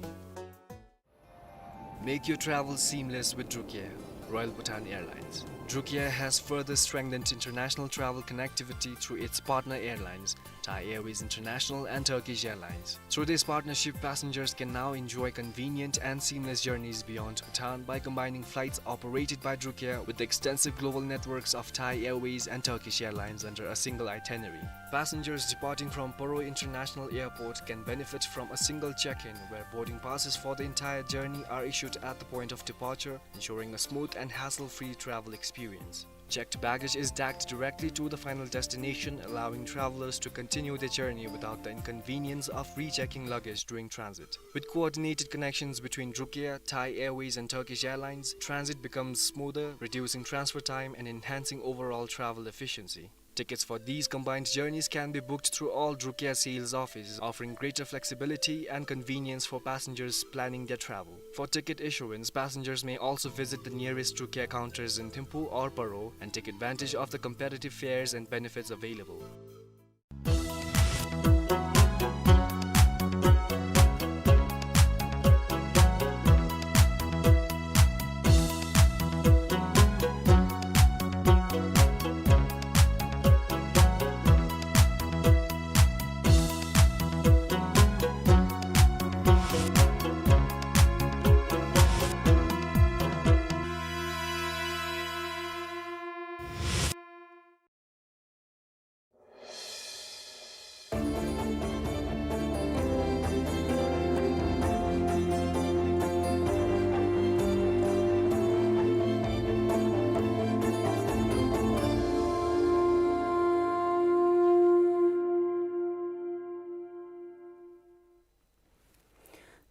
Make your travel seamless with Drukair, Royal Bhutan Airlines. Drukair has further strengthened international travel connectivity through its partner airlines, Thai Airways International and Turkish Airlines. Through this partnership, passengers can now enjoy convenient and seamless journeys beyond Bhutan by combining flights operated by Drukair with the extensive global networks of Thai Airways and Turkish Airlines under a single itinerary. Passengers departing from Paro International Airport can benefit from a single check-in, where boarding passes for the entire journey are issued at the point of departure, ensuring a smooth and hassle-free travel experience. Checked baggage is tagged directly to the final destination, allowing travelers to continue their journey without the inconvenience of rechecking luggage during transit. With coordinated connections between Drukair, Thai Airways, and Turkish Airlines, transit becomes smoother, reducing transfer time and enhancing overall travel efficiency. Tickets for these combined journeys can be booked through all Drukair sales offices, offering greater flexibility and convenience for passengers planning their travel. For ticket issuance, passengers may also visit the nearest Drukair counters in Thimphu or Paro and take advantage of the competitive fares and benefits available.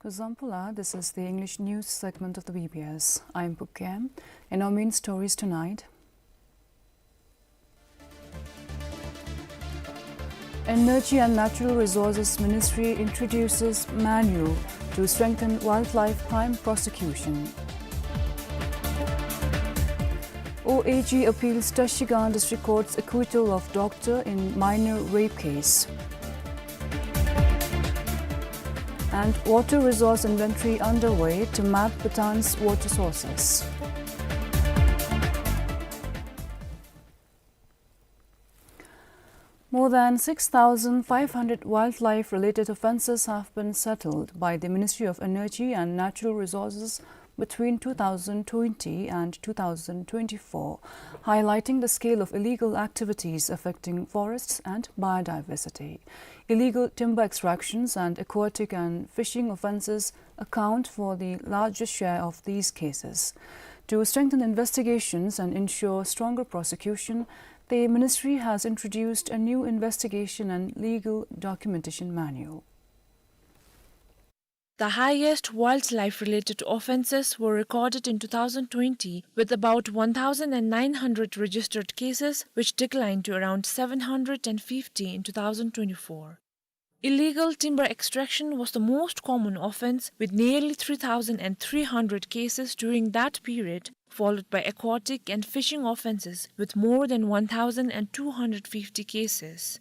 Kuzuzangpo, this is the English news segment of the B B S. I'm Pu Kem. And our main stories tonight. Energy and Natural Resources Ministry introduces manual to strengthen wildlife crime prosecution. O A G appeals Trashigang District Court's acquittal of doctor in minor rape case. And water resource inventory underway to map Bhutan's water sources. More than six thousand five hundred wildlife-related offences have been settled by the Ministry of Energy and Natural Resources between two thousand twenty and two thousand twenty-four, highlighting the scale of illegal activities affecting forests and biodiversity. Illegal timber extractions and aquatic and fishing offences account for the largest share of these cases. To strengthen investigations and ensure stronger prosecution, the ministry has introduced a new investigation and legal documentation manual. The highest wildlife-related offences were recorded in two thousand twenty, with about one thousand nine hundred registered cases, which declined to around seven hundred and fifty in two thousand twenty-four. Illegal timber extraction was the most common offence, with nearly three thousand three hundred cases during that period, followed by aquatic and fishing offences, with more than one thousand two hundred fifty cases.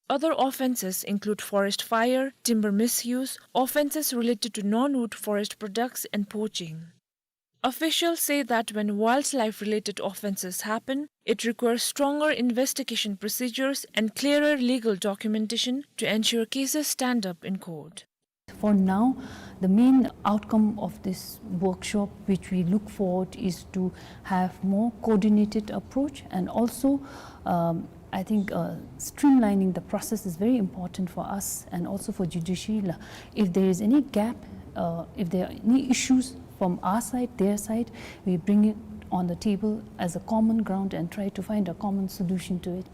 Other offenses include forest fire, timber misuse, offenses related to non-wood forest products, and poaching. Officials say that when wildlife-related offenses happen, it requires stronger investigation procedures and clearer legal documentation to ensure cases stand up in court. For now, the main outcome of this workshop, which we look forward, is to have more coordinated approach and also, um, I think, uh, streamlining the process is very important for us and also for judiciary. If there is any gap, uh, if there are any issues from our side, their side, we bring it on the table as a common ground and try to find a common solution to it.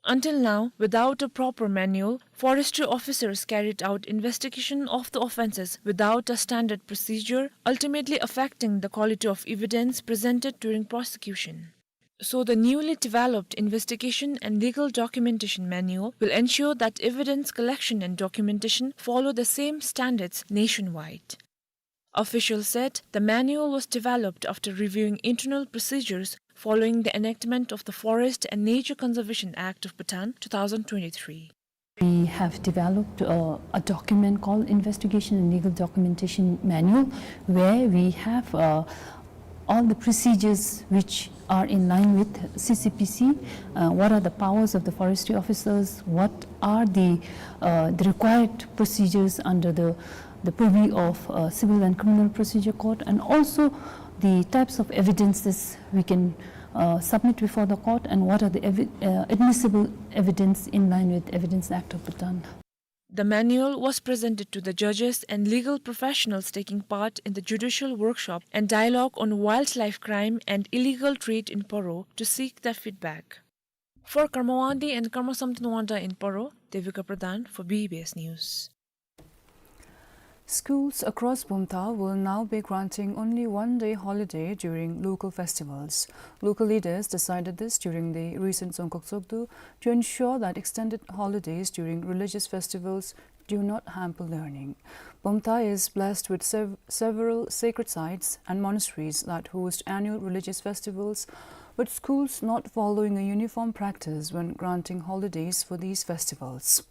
Until now, without a proper manual, forestry officers carried out investigation of the offenses without a standard procedure, ultimately affecting the quality of evidence presented during prosecution. So the newly developed investigation and legal documentation manual will ensure that evidence collection and documentation follow the same standards nationwide. Officials said the manual was developed after reviewing internal procedures following the enactment of the Forest and Nature Conservation Act of Bhutan two thousand twenty-three. We have developed, uh, a document called Investigation and Legal Documentation Manual, where we have, uh, all the procedures which are in line with C C P C, uh, what are the powers of the forestry officers, what are the, uh, the required procedures under the, the purview of, uh, civil and criminal procedure code, and also the types of evidences we can, uh, submit before the court, and what are the evi-, uh, admissible evidence in line with Evidence Act of Bhutan. The manual was presented to the judges and legal professionals taking part in the judicial workshop and dialogue on wildlife crime and illegal trade in Paro to seek their feedback. For Karma Wangdi and Karma Samten Wangda in Paro, Devika Pradhan for B B S News. Schools across Bumthang will now be granting only one-day holiday during local festivals. Local leaders decided this during the recent Dzongkhag Tshogdu to ensure that extended holidays during religious festivals do not hamper learning. Bumthang is blessed with sev-, several sacred sites and monasteries that host annual religious festivals, with schools not following a uniform practice when granting holidays for these festivals.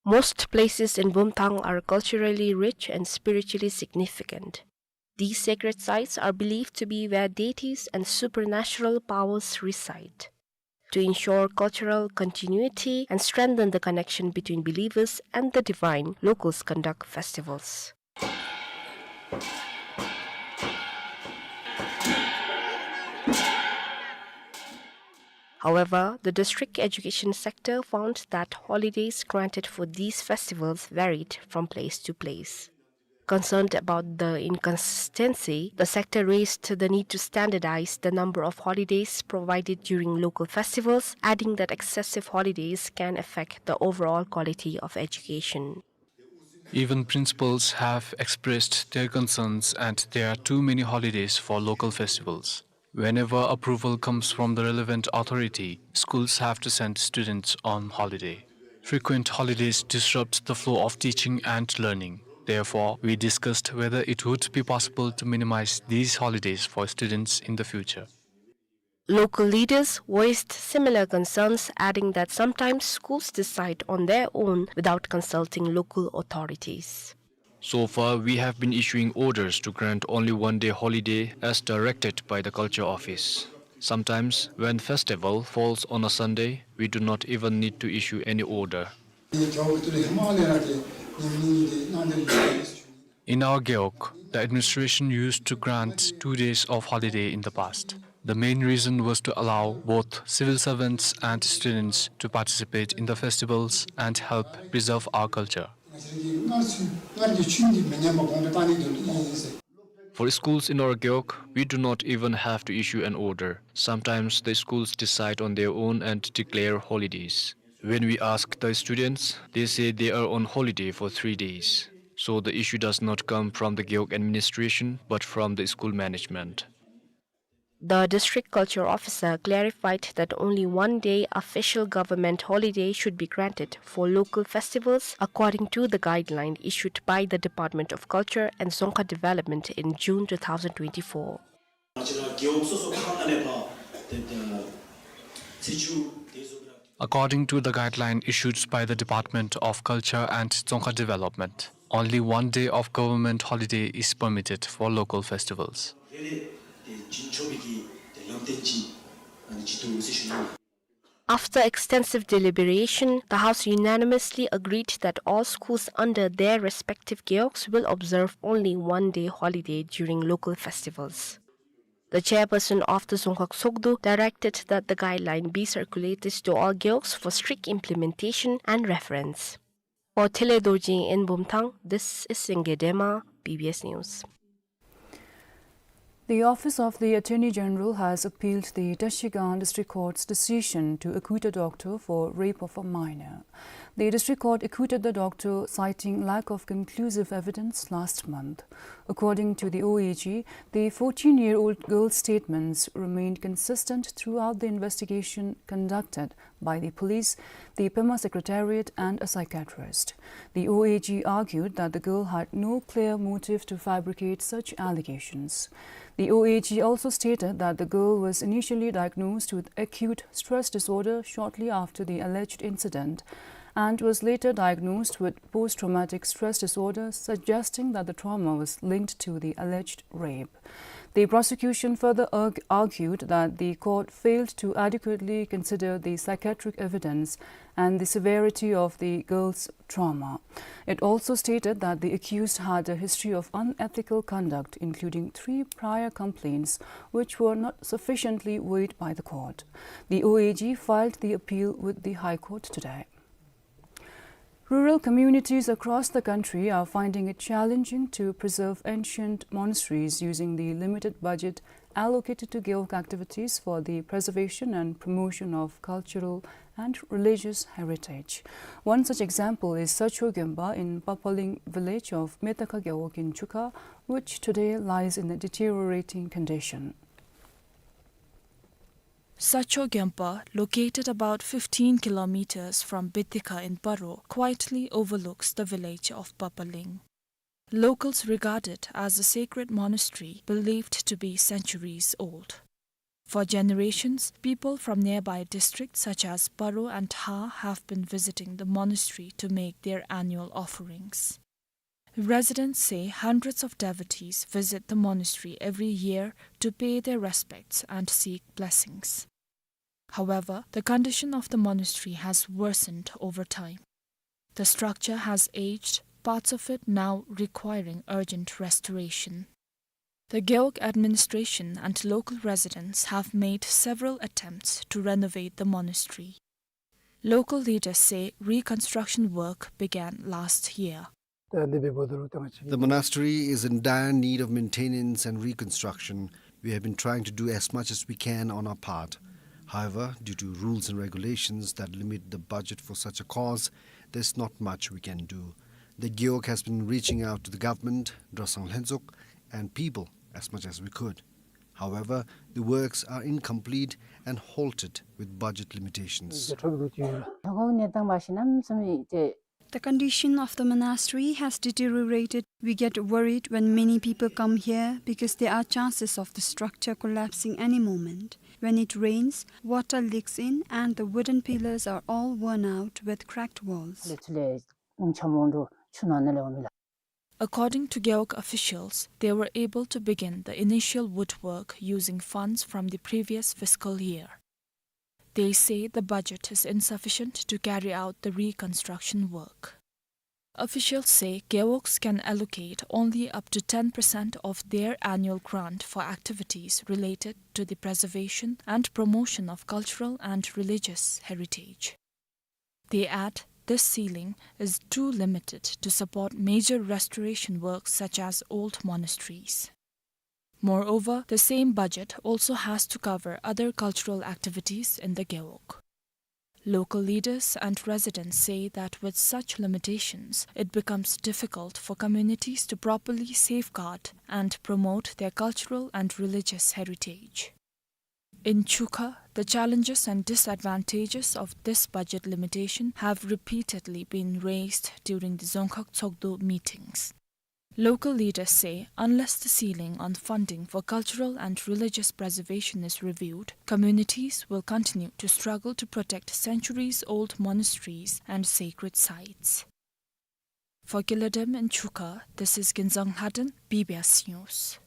Most places in Bumthang are culturally rich and spiritually significant. These sacred sites are believed to be where deities and supernatural powers reside. To ensure cultural continuity and strengthen the connection between believers and the divine, locals conduct festivals. However, the district education sector found that holidays granted for these festivals varied from place to place. Concerned about the inconsistency, the sector raised the need to standardize the number of holidays provided during local festivals, adding that excessive holidays can affect the overall quality of education. Even principals have expressed their concerns, and there are too many holidays for local festivals. Whenever approval comes from the relevant authority, schools have to send students on holiday. Frequent holidays disrupt the flow of teaching and learning. Therefore, we discussed whether it would be possible to minimize these holidays for students in the future. Local leaders voiced similar concerns, adding that sometimes schools decide on their own without consulting local authorities. So far, we have been issuing orders to grant only one day holiday as directed by the Culture Office. Sometimes, when festival falls on a Sunday, we do not even need to issue any order. In our gewog, the administration used to grant two days of holiday in the past. The main reason was to allow both civil servants and students to participate in the festivals and help preserve our culture. For schools in our gewog, we do not even have to issue an order. Sometimes the schools decide on their own and declare holidays. When we ask the students, they say they are on holiday for three days. So the issue does not come from the gewog administration, but from the school management. The district culture officer clarified that only one day official government holiday should be granted for local festivals, according to the guideline issued by the Department of Culture and Dzongkha Development in June two thousand twenty-four. ང་བཅས་ར་རྒེད་འོག་སོ་སོ་ཁག་ནང་ལས་ཕར་ཏེ་ཏེ་ཚེས་བཅུ་དེ་ཚུ་གི་ར་ According to the guideline issued by the Department of Culture and Dzongkha Development, only one day of government holiday is permitted for local festivals. After extensive deliberation, the House unanimously agreed that all schools under their respective gewogs will observe only one day holiday during local festivals. The chairperson of the Dzongkhag Tshogdu directed that the guideline be circulated to all gewogs for strict implementation and reference. For Thele Dorji in Bumthang, this is Singye Dema, B B S News. The Office of the Attorney General has appealed the Trashigang District Court's decision to acquit a doctor for rape of a minor. The district court acquitted the doctor, citing lack of conclusive evidence last month. According to the O A G, the fourteen-year-old girl's statements remained consistent throughout the investigation conducted by the police, the Pema Secretariat, and a psychiatrist. The O A G argued that the girl had no clear motive to fabricate such allegations. The O A G also stated that the girl was initially diagnosed with acute stress disorder shortly after the alleged incident and was later diagnosed with post-traumatic stress disorder, suggesting that the trauma was linked to the alleged rape. The prosecution further arg-, argued that the court failed to adequately consider the psychiatric evidence and the severity of the girl's trauma. It also stated that the accused had a history of unethical conduct, including three prior complaints, which were not sufficiently weighed by the court. The O A G filed the appeal with the High Court today. Rural communities across the country are finding it challenging to preserve ancient monasteries using the limited budget allocated to gewog activities for the preservation and promotion of cultural and religious heritage. One such example is Sacho Gempa in Papaling village of Metakha Gewog in Chukha, which today lies in a deteriorating condition. Sacho Gempa, located about fifteen kilometers from Betekha in Paro, quietly overlooks the village of Papaling. Locals regard it as a sacred monastery believed to be centuries old. For generations, people from nearby districts such as Paro and Ha have been visiting the monastery to make their annual offerings. Residents say hundreds of devotees visit the monastery every year to pay their respects and seek blessings. However, the condition of the monastery has worsened over time. The structure has aged, parts of it now requiring urgent restoration. The Gewog administration and local residents have made several attempts to renovate the monastery. Local leaders say reconstruction work began last year. The monastery is in dire need of maintenance and reconstruction. We have been trying to do as much as we can on our part. However, due to rules and regulations that limit the budget for such a cause, there's not much we can do. The Gewog has been reaching out to the government, Dresang Lhenzok, and people as much as we could. However, the works are incomplete and halted with budget limitations. The condition of the monastery has deteriorated. We get worried when many people come here because there are chances of the structure collapsing any moment. When it rains, water leaks in and the wooden pillars are all worn out with cracked walls. According to Gewog officials, they were able to begin the initial woodwork using funds from the previous fiscal year. They say the budget is insufficient to carry out the reconstruction work. Officials say Gewogs can allocate only up to ten percent of their annual grant for activities related to the preservation and promotion of cultural and religious heritage. They add this ceiling is too limited to support major restoration works such as old monasteries. Moreover, the same budget also has to cover other cultural activities in the Gewog. Local leaders and residents say that with such limitations, it becomes difficult for communities to properly safeguard and promote their cultural and religious heritage. In Chukha, the challenges and disadvantages of this budget limitation have repeatedly been raised during the Dzongkhag Tshogdu meetings. Local leaders say unless the ceiling on funding for cultural and religious preservation is reviewed, communities will continue to struggle to protect centuries-old monasteries and sacred sites. For Kiladem in Chuka, this is Ginzang Lhaden, B B S News.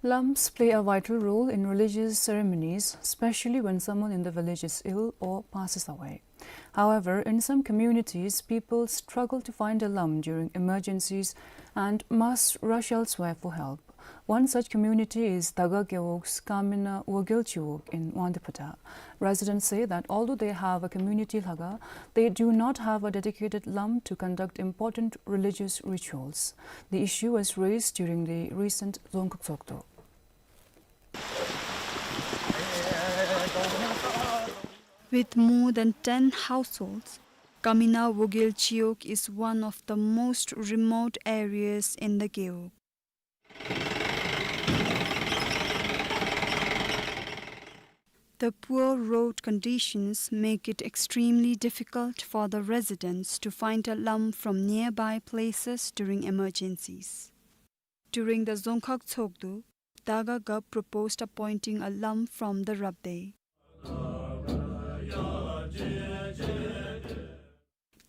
Lams play a vital role in religious ceremonies, especially when someone in the village is ill or passes away. However, in some communities, people struggle to find a lam during emergencies and must rush elsewhere for help. One such community is Daga Gewog's Kamina Wogel Chiwog in Wangdue Phodrang. Residents say that although they have a community lhakha, they do not have a dedicated lam to conduct important religious rituals. The issue was raised during the recent Dzongkhag Tshogdu. With more than ten households, Kamina Wogel Chiwog is one of the most remote areas in the Gewog. The poor road conditions make it extremely difficult for the residents to find a lam from nearby places during emergencies. During the Dzongkhag Tshogdu, Daga Gap proposed appointing a lam from the Rabdey.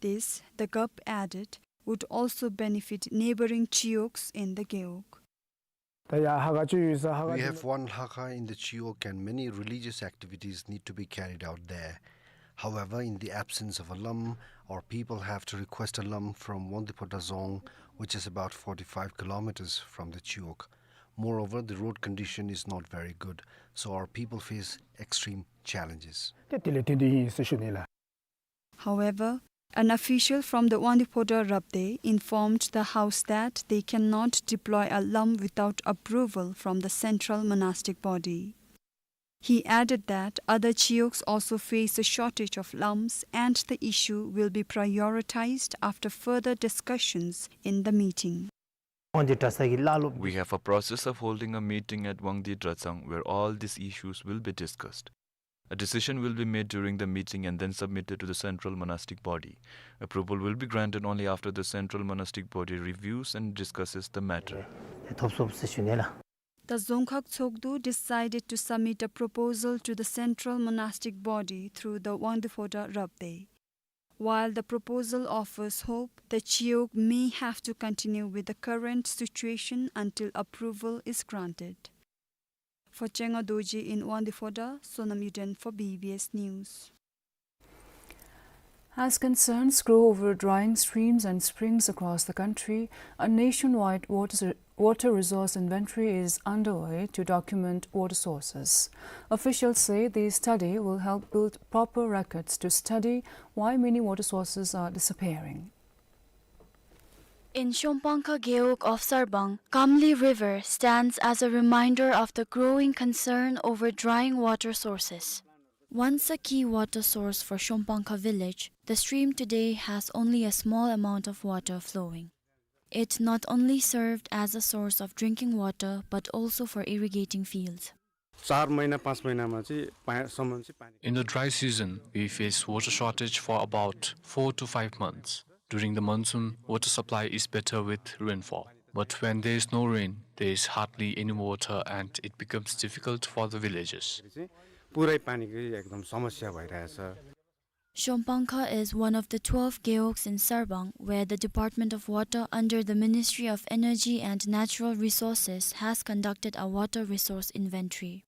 This, the Gap added, would also benefit neighboring Chiwogs in the Gewog. We have one Lhakha in the Chiwog and many religious activities need to be carried out there. However, in the absence of a lam, our people have to request a lam from Wangdue Phodrang Dzong, which is about forty-five kilometers from the Chiwog. Moreover, the road condition is not very good, so our people face extreme challenges. However, an official from the Wangdue Phodrang Rabdey informed the House that they cannot deploy a lam without approval from the central monastic body. He added that other Chiwogs also face a shortage of lams and the issue will be prioritized after further discussions in the meeting. We have a process of holding a meeting at Wangdue Phodrang Dzong where all these issues will be discussed. A decision will be made during the meeting and then submitted to the central monastic body. Approval will be granted only after the central monastic body reviews and discusses the matter. The Dzongkhag Tshogdu decided to submit a proposal to the central monastic body through the Wangdue Phodrang Rabdey. While the proposal offers hope, the Chiwog may have to continue with the current situation until approval is granted. For Chenga Dorji in Wangdue Phodrang, Sonam Yuden for B B S News. As concerns grow over drying streams and springs across the country, a nationwide water, water resource inventory is underway to document water sources. Officials say the study will help build proper records to study why many water sources are disappearing. In Shongpangkha Gewog of Sarbang, Kamle River stands as a reminder of the growing concern over drying water sources. Once a key water source for Shongpangkha village, the stream today has only a small amount of water flowing. It not only served as a source of drinking water but also for irrigating fields. चार महिना, पाँच महिनामा चाहिँ पा-, सम्म चाहिँ पानी In the dry season, we face water shortage for about four to five months. During the monsoon, water supply is better with rainfall. But when there is no rain, there is hardly any water and it becomes difficult for the villagers. चाहिँ पुरै पानीकै एकदम समस्या भइरहेछ। Shongpangkha is one of the twelve gewogs in Sarbang, where the Department of Water under the Ministry of Energy and Natural Resources has conducted a water resource inventory.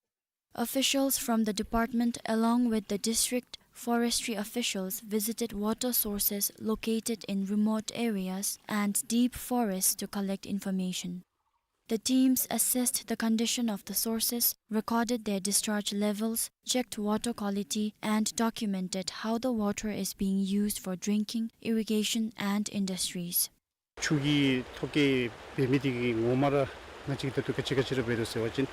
Officials from the department, along with the district forestry officials, visited water sources located in remote areas and deep forests to collect information. The teams assessed the condition of the sources, recorded their discharge levels, checked water quality, and documented how the water is being used for drinking, irrigation, and industries. ཆུ་གི་ཐོག་ཁར་འབད་མི་དེ་གིས་ངོ་མ་ར་ང་བཅས་ཀྱི་ད་ལྟོ་ག་ཅི་ག་ཅི་ར་འབད་དོ་ཟེར་བ་ཅིན་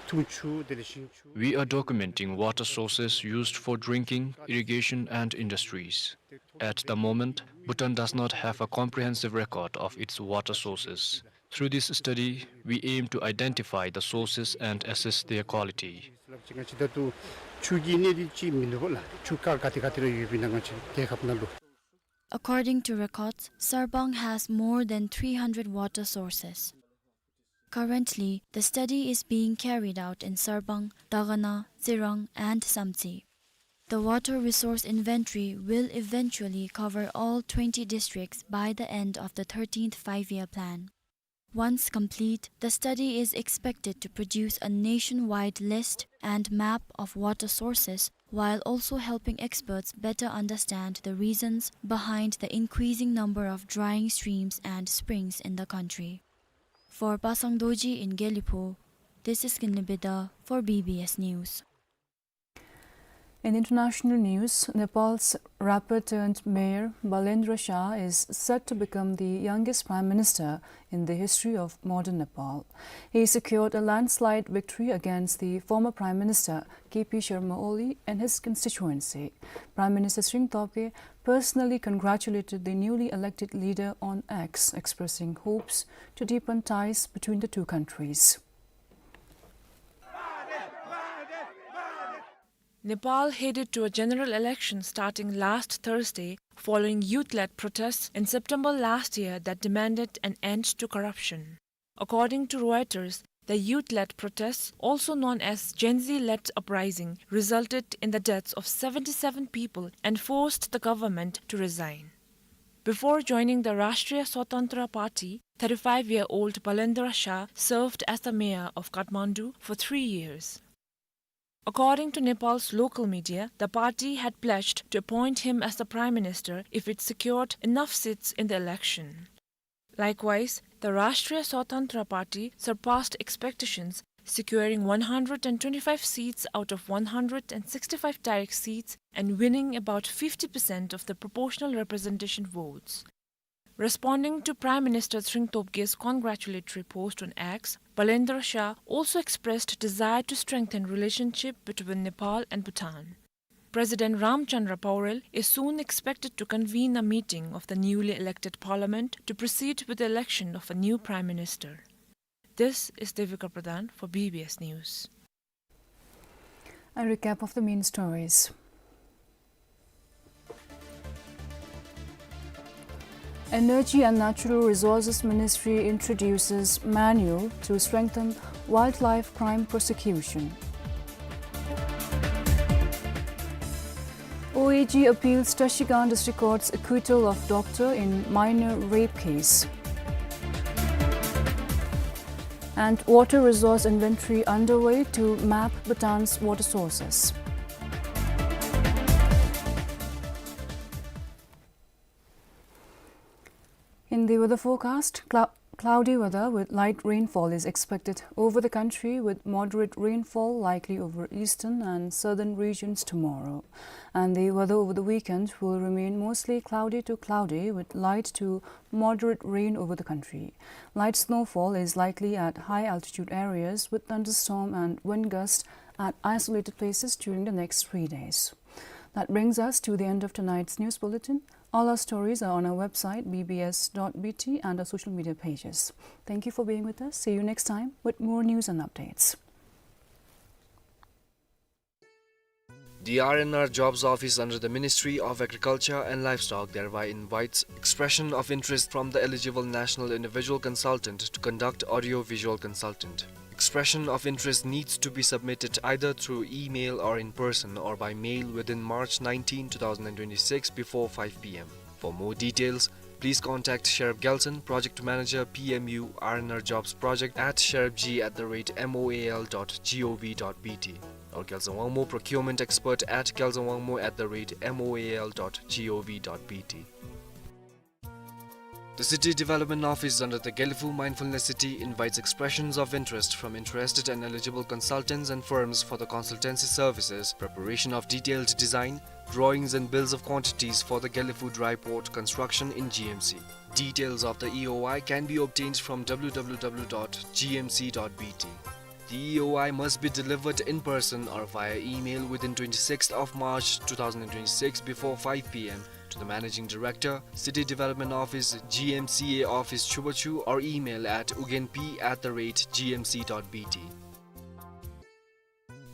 འཐུང་ཆུ་དེ་ལས་ཞིང་ཆུ། We are documenting water sources used for drinking, irrigation and industries. At the moment, Bhutan does not have a comprehensive record of its water sources. Through this study, we aim to identify the sources and assess their quality. ང་བཅས་ད་ལྟོ་ཆུ་གི་གནས་དེ་ཅིག་མིན་འདུག་ལགས། ཆུ་ཁ་ག་ཏེ་ག་ཏེ་ར་ཡོདཔ་ཨིན་ན་ང་བཅས་རྒྱལ་ཁབ་ནང་ལུ། According to records, Sarbang has more than three hundred water sources. Currently, the study is being carried out in Sarbang, Dagana, Tsirang, and Samtse. The water resource inventory will eventually cover all twenty districts by the end of the thirteenth Five-Year Plan. Once complete, the study is expected to produce a nationwide list and map of water sources, while also helping experts better understand the reasons behind the increasing number of drying streams and springs in the country. For Pasang Dorji in Gelephu, this is Kinley Bidha for B B S News. In international news, Nepal's rapper turned mayor Balendra Shah is set to become the youngest prime minister in the history of modern Nepal. He secured a landslide victory against the former prime minister K P Sharma Oli in his constituency. Prime Minister Tshering Tobgay personally congratulated the newly elected leader on X, expressing hopes to deepen ties between the two countries. Nepal headed to a general election starting last Thursday following youth-led protests in September last year that demanded an end to corruption. According to Reuters, the youth-led protests, also known as Gen Z-led uprising, resulted in the deaths of seventy-seven people and forced the government to resign. Before joining the Rashtriya Swatantra Party, thirty-five-year-old Balendra Shah served as the mayor of Kathmandu for three years. According to Nepal's local media, the party had pledged to appoint him as the prime minister if it secured enough seats in the election. Likewise, the Rashtriya Swatantra Party surpassed expectations, securing one hundred and twenty-five seats out of one hundred and sixty-five direct seats and winning about fifty percent of the proportional representation votes. Responding to Prime Minister Tshering Tobgay's congratulatory post on X, Balendra Shah also expressed desire to strengthen relationship between Nepal and Bhutan. President Ramchandra Paurel is soon expected to convene a meeting of the newly elected parliament to proceed with the election of a new prime minister. This is Devika Pradhan for B B S News. A recap of the main stories. Energy and Natural Resources Ministry introduces manual to strengthen wildlife crime prosecution. O A G appeals Trashigang District Court's acquittal of doctor in minor rape case. And water resource inventory underway to map Bhutan's water sources. In the weather forecast, clou-, cloudy weather with light rainfall is expected over the country, with moderate rainfall likely over eastern and southern regions tomorrow. And the weather over the weekend will remain mostly cloudy to cloudy, with light to moderate rain over the country. Light snowfall is likely at high altitude areas, with thunderstorm and wind gusts at isolated places during the next three days. That brings us to the end of tonight's news bulletin. All our stories are on our website, B B S dot B T, and our social media pages. Thank you for being with us. See you next time with more news and updates. The R and R Jobs Office under the Ministry of Agriculture and Livestock thereby invites expression of interest from the eligible national individual consultant to conduct audio-visual consultant. Expression of interest needs to be submitted either through email or in person or by mail within March nineteen, two thousand and twenty-six before five P M. For more details, please contact Sherab Gyaltshen, Project Manager, P M U R and R Jobs Project, at sherabg at the rate moal dot gov dot B T, or Gyaltshen Wangmo, Procurement Expert, at gyaltshen wangmo at the rate moal dot gov dot B T. The City Development Office under the Gelephu Mindfulness City invites expressions of interest from interested and eligible consultants and firms for the consultancy services, preparation of detailed design, drawings and bills of quantities for the Gelephu Dry Port construction in G M C. Details of the E O I can be obtained from W W W dot G M C dot B T. The E O I must be delivered in person or via email within twenty-sixth of March two thousand and twenty-six before five P M to the Managing Director, City Development Office, G M C A Office, Chubachu, or email at ugenp at the rate G M C dot B T.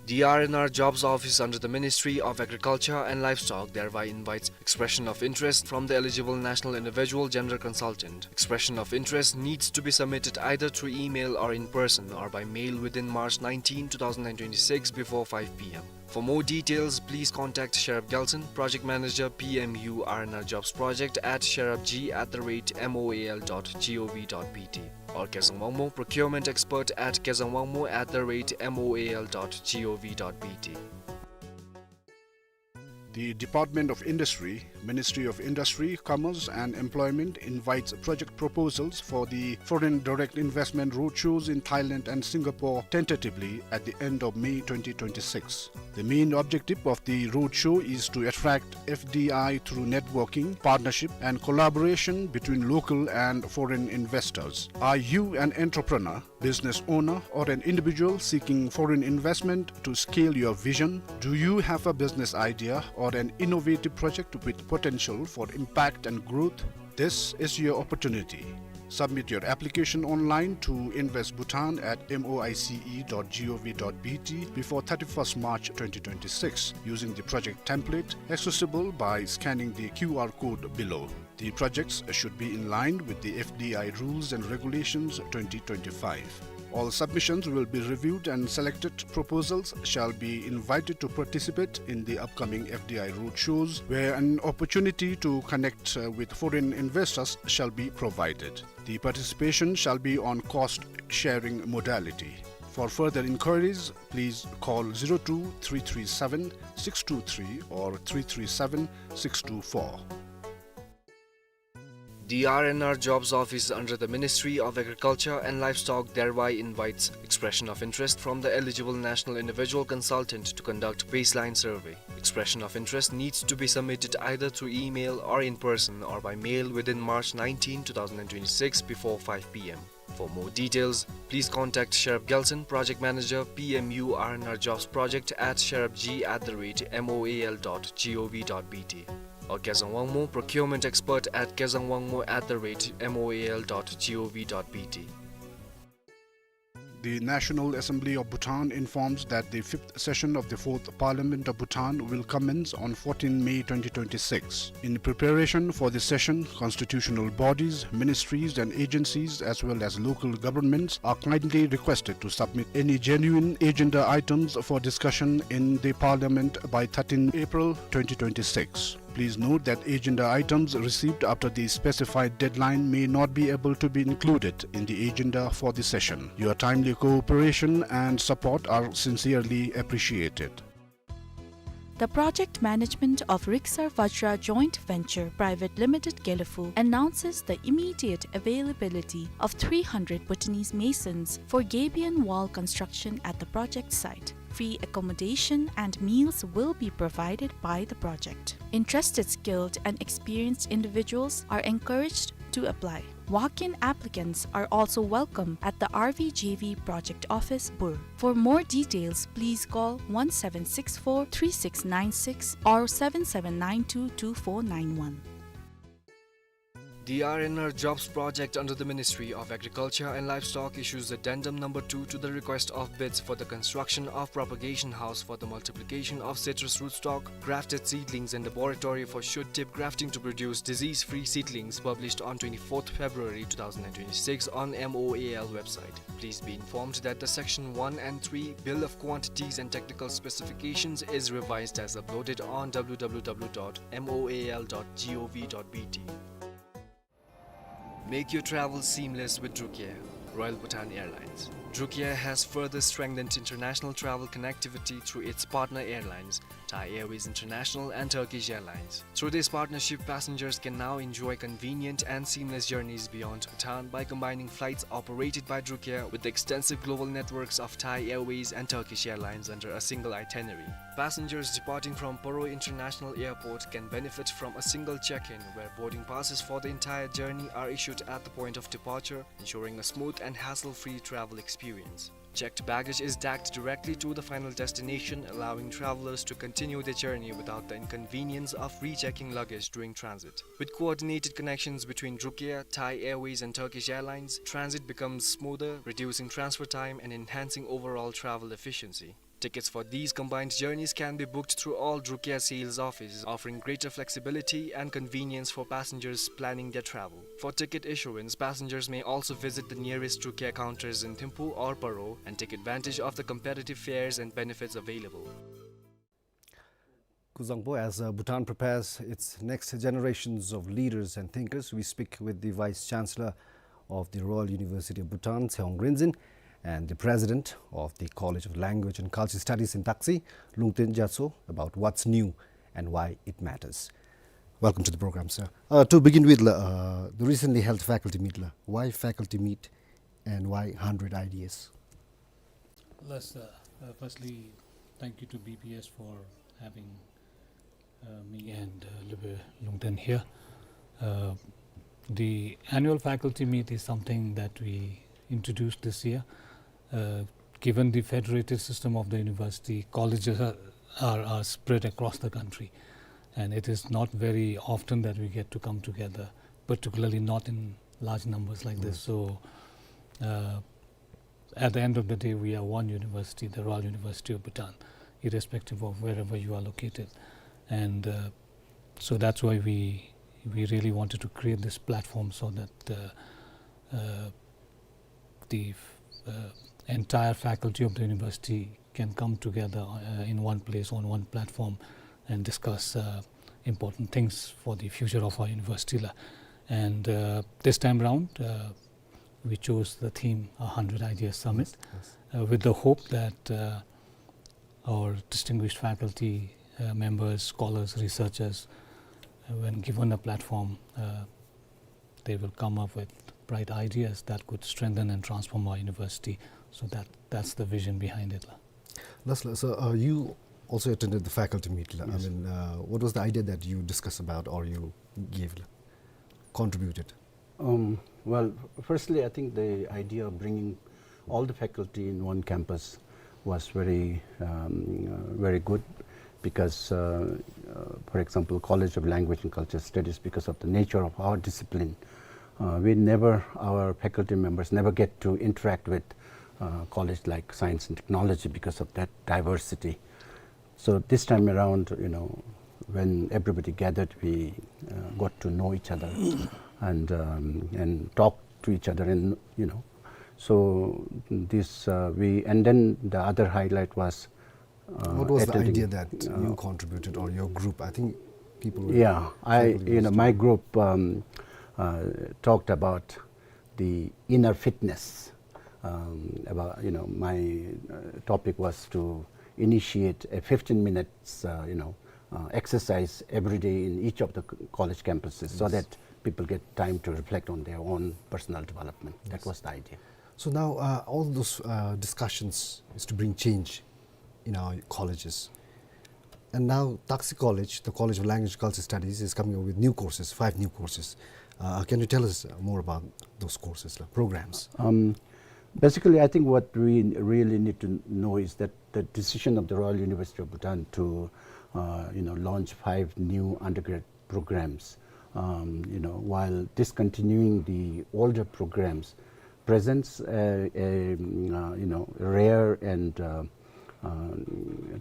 The R and R Jobs Office under the Ministry of Agriculture and Livestock thereby invites expression of interest from the eligible National Individual Gender Consultant. Expression of interest needs to be submitted either through email or in person or by mail within March nineteenth, two thousand and twenty-six, before five p m. For more details, please contact Sherab Gelson, Project Manager, P M U R and R Jobs Project, at sherabg at the rate moal dot gov dot bt, or Kezang Wangmo, Procurement Expert, at kezangwangmo at the rate moal dot gov dot bt. The Department of Industry, Ministry of Industry, Commerce and Employment invites project proposals for the Foreign Direct Investment Roadshows in Thailand and Singapore, tentatively at the end of May twenty twenty-six. The main objective of the roadshow is to attract F D I through networking, partnership, and collaboration between local and foreign investors. Are you an entrepreneur, business owner, or an individual seeking foreign investment to scale your vision? Do you have a business idea or an innovative project with potential for impact and growth? This is your opportunity. Submit your application online to invest bhutan at moice dot gov dot bt before thirty-first March twenty twenty-six using the project template accessible by scanning the Q R code below. The projects should be in line with the F D I rules and regulations twenty twenty-five. All submissions will be reviewed and selected proposals shall be invited to participate in the upcoming F D I roadshows, where an opportunity to connect, uh, with foreign investors shall be provided. The participation shall be on cost sharing modality. For further inquiries, please call zero two three three seven six two three or three three seven six two four. The R and R Jobs Office under the Ministry of Agriculture and Livestock thereby invites expression of interest from the eligible National Individual Consultant to conduct baseline survey. Expression of interest needs to be submitted either through email or in person or by mail within March nineteenth, two thousand and twenty-six, before five p m. For more details, please contact Sherab Gelson, Project Manager, P M U R and R Jobs Project, at sherabg at the rate moal dot gov dot bt, or Kezang Wangmo, Procurement Expert, at kezangwangmo at the rate moal dot gov dot bt. The National Assembly of Bhutan informs that the fifth session of the Fourth Parliament of Bhutan will commence on fourteenth May twenty twenty-six. In preparation for the session, constitutional bodies, ministries and agencies, as well as local governments, are kindly requested to submit any genuine agenda items for discussion in the Parliament by thirteenth April twenty twenty-six. Please note that agenda items received after the specified deadline may not be able to be included in the agenda for the session. Your timely cooperation and support are sincerely appreciated. The project management of Riksar Vajra Joint Venture Private Limited, Gelephu, announces the immediate availability of three hundred Bhutanese masons for gabion wall construction at the project site. Free accommodation and meals will be provided by the project. Interested skilled and experienced individuals are encouraged to apply. Walk-in applicants are also welcome at the R V J V project office, Bur. For more details, please call one seven six four three six nine six or seven seven nine two two four nine one. The R and R Jobs Project under the Ministry of Agriculture and Livestock issues addendum number two to the request of bids for the construction of propagation house for the multiplication of citrus rootstock, grafted seedlings and laboratory for shoot tip grafting to produce disease-free seedlings, published on twenty-fourth February two thousand and twenty-six on M O A L website. Please be informed that the Section one and three Bill of Quantities and Technical Specifications is revised as uploaded on w w w dot m o a l dot g o v dot b t. Make your travel seamless with Drukair, Royal Bhutan Airlines. Drukair has further strengthened international travel connectivity through its partner airlines, Thai Airways International and Turkish Airlines. Through this partnership, passengers can now enjoy convenient and seamless journeys beyond Bhutan by combining flights operated by Drukair with the extensive global networks of Thai Airways and Turkish Airlines under a single itinerary. Passengers departing from Paro International Airport can benefit from a single check-in, where boarding passes for the entire journey are issued at the point of departure, ensuring a smooth and hassle-free travel experience. Checked baggage is tagged directly to the final destination, allowing travelers to continue their journey without the inconvenience of rechecking luggage during transit. With coordinated connections between Drukair, Thai Airways and Turkish Airlines, transit becomes smoother, reducing transfer time and enhancing overall travel efficiency. Tickets for these combined journeys can be booked through all Drukia sales offices, offering greater flexibility and convenience for passengers planning their travel. For ticket issuance, passengers may also visit the nearest Drukia counters in Thimphu or Paro and take advantage of the competitive fares and benefits available. Kuzangpo, as uh, Bhutan prepares its next generations of leaders and thinkers, we speak with the Vice Chancellor of the Royal University of Bhutan, Tshewang Rinzin, and the President of the College of Language and Culture Studies in Thaksi, Lungten Gyatso, about what's new and why it matters. Welcome to the program, sir. Uh, to begin with, la, uh, the recently held faculty meet, la. Why faculty meet and why hundred ideas? Yes, uh, uh, firstly, thank you to B B S for having uh, me and uh, Lube Lungten here. Uh, the annual faculty meet is something that we introduced this year. Uh, given the federated system of the university, colleges are, are, are spread across the country, and it is not very often that we get to come together, particularly not in large numbers like this. Yes. So, uh, at the end of the day, we are one university, the Royal University of Bhutan, irrespective of wherever you are located. And uh, so that's why we, we really wanted to create this platform so that uh, uh, the uh, entire faculty of the university can come together uh, in one place on one platform and discuss uh, important things for the future of our university, la. And uh, this time around, uh, we chose the theme A Hundred Ideas Summit, yes, yes, uh, with the hope that uh, our distinguished faculty uh, members, scholars, researchers, uh, when given a platform, uh, they will come up with bright ideas that could strengthen and transform our university. So that, that's the vision behind it, la. Last, la, so uh, you also attended the faculty meet, la. Yes. I mean, uh, what was the idea that you discussed about or you gave, la, contributed? Um, well, f- firstly, I think the idea of bringing all the faculty in one campus was very, um, uh, very good because, uh, uh, for example, College of Language and Culture Studies, because of the nature of our discipline, uh, we never, our faculty members never get to interact with uh, college like science and technology because of that diversity. So this time around, you know, when everybody gathered, we uh, got to know each other and um, and talk to each other, and you know, so this uh, we and then the other highlight was uh, what was the attending, idea that uh, you contributed or your group? I think people were, yeah, I, faculty you know, members, my group um, uh, talked about the inner fitness. Um, about, you know, my uh, topic was to initiate a fifteen minutes, uh, you know, uh, exercise every day in each of the c- college campuses, so, yes, that people get time to reflect on their own personal development. That, yes, was the idea. So now uh, all those uh, discussions is to bring change in our colleges. And now Thaksi College, the College of Language and Culture Studies, is coming up with new courses, five new courses. Uh, can you tell us uh, more about those courses, la, programs? Um, basically, I think what we really need to know is that the decision of the Royal University of Bhutan to, uh, you know, launch five new undergrad programs, um, you know, while discontinuing the older programs, presents a, a, mm, uh, you know, rare and uh, uh,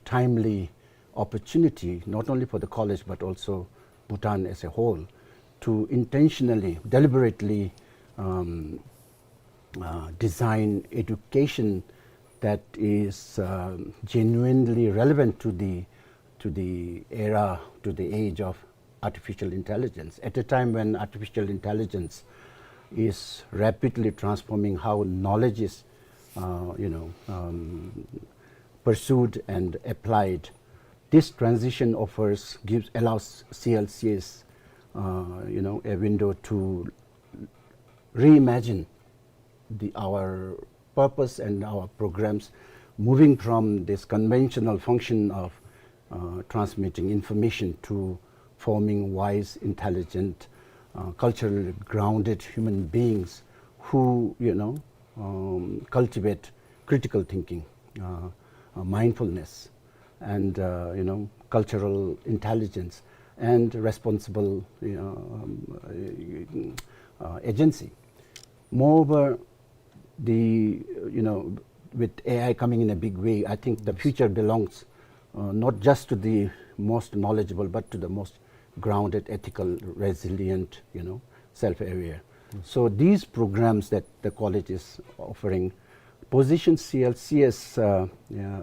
timely opportunity, not only for the college but also Bhutan as a whole, to intentionally, deliberately um, uh, design education that is uh, genuinely relevant to the to the era, to the age of artificial intelligence. At a time when artificial intelligence is rapidly transforming how knowledge is, uh, you know, um, pursued and applied, this transition offers, gives, allows C L C S, uh, you know, a window to reimagine the, our purpose and our programs, moving from this conventional function of uh, transmitting information to forming wise, intelligent, uh, culturally grounded human beings who, you know, um, cultivate critical thinking, uh, uh, mindfulness, and uh, you know, cultural intelligence and responsible, you know, um, uh, uh, agency. Moreover, the, you know, with A I coming in a big way, I think the future belongs, uh, not just to the most knowledgeable, but to the most grounded, ethical, resilient, you know, self-aware. So these programs that the college is offering position C L C as, uh, yeah,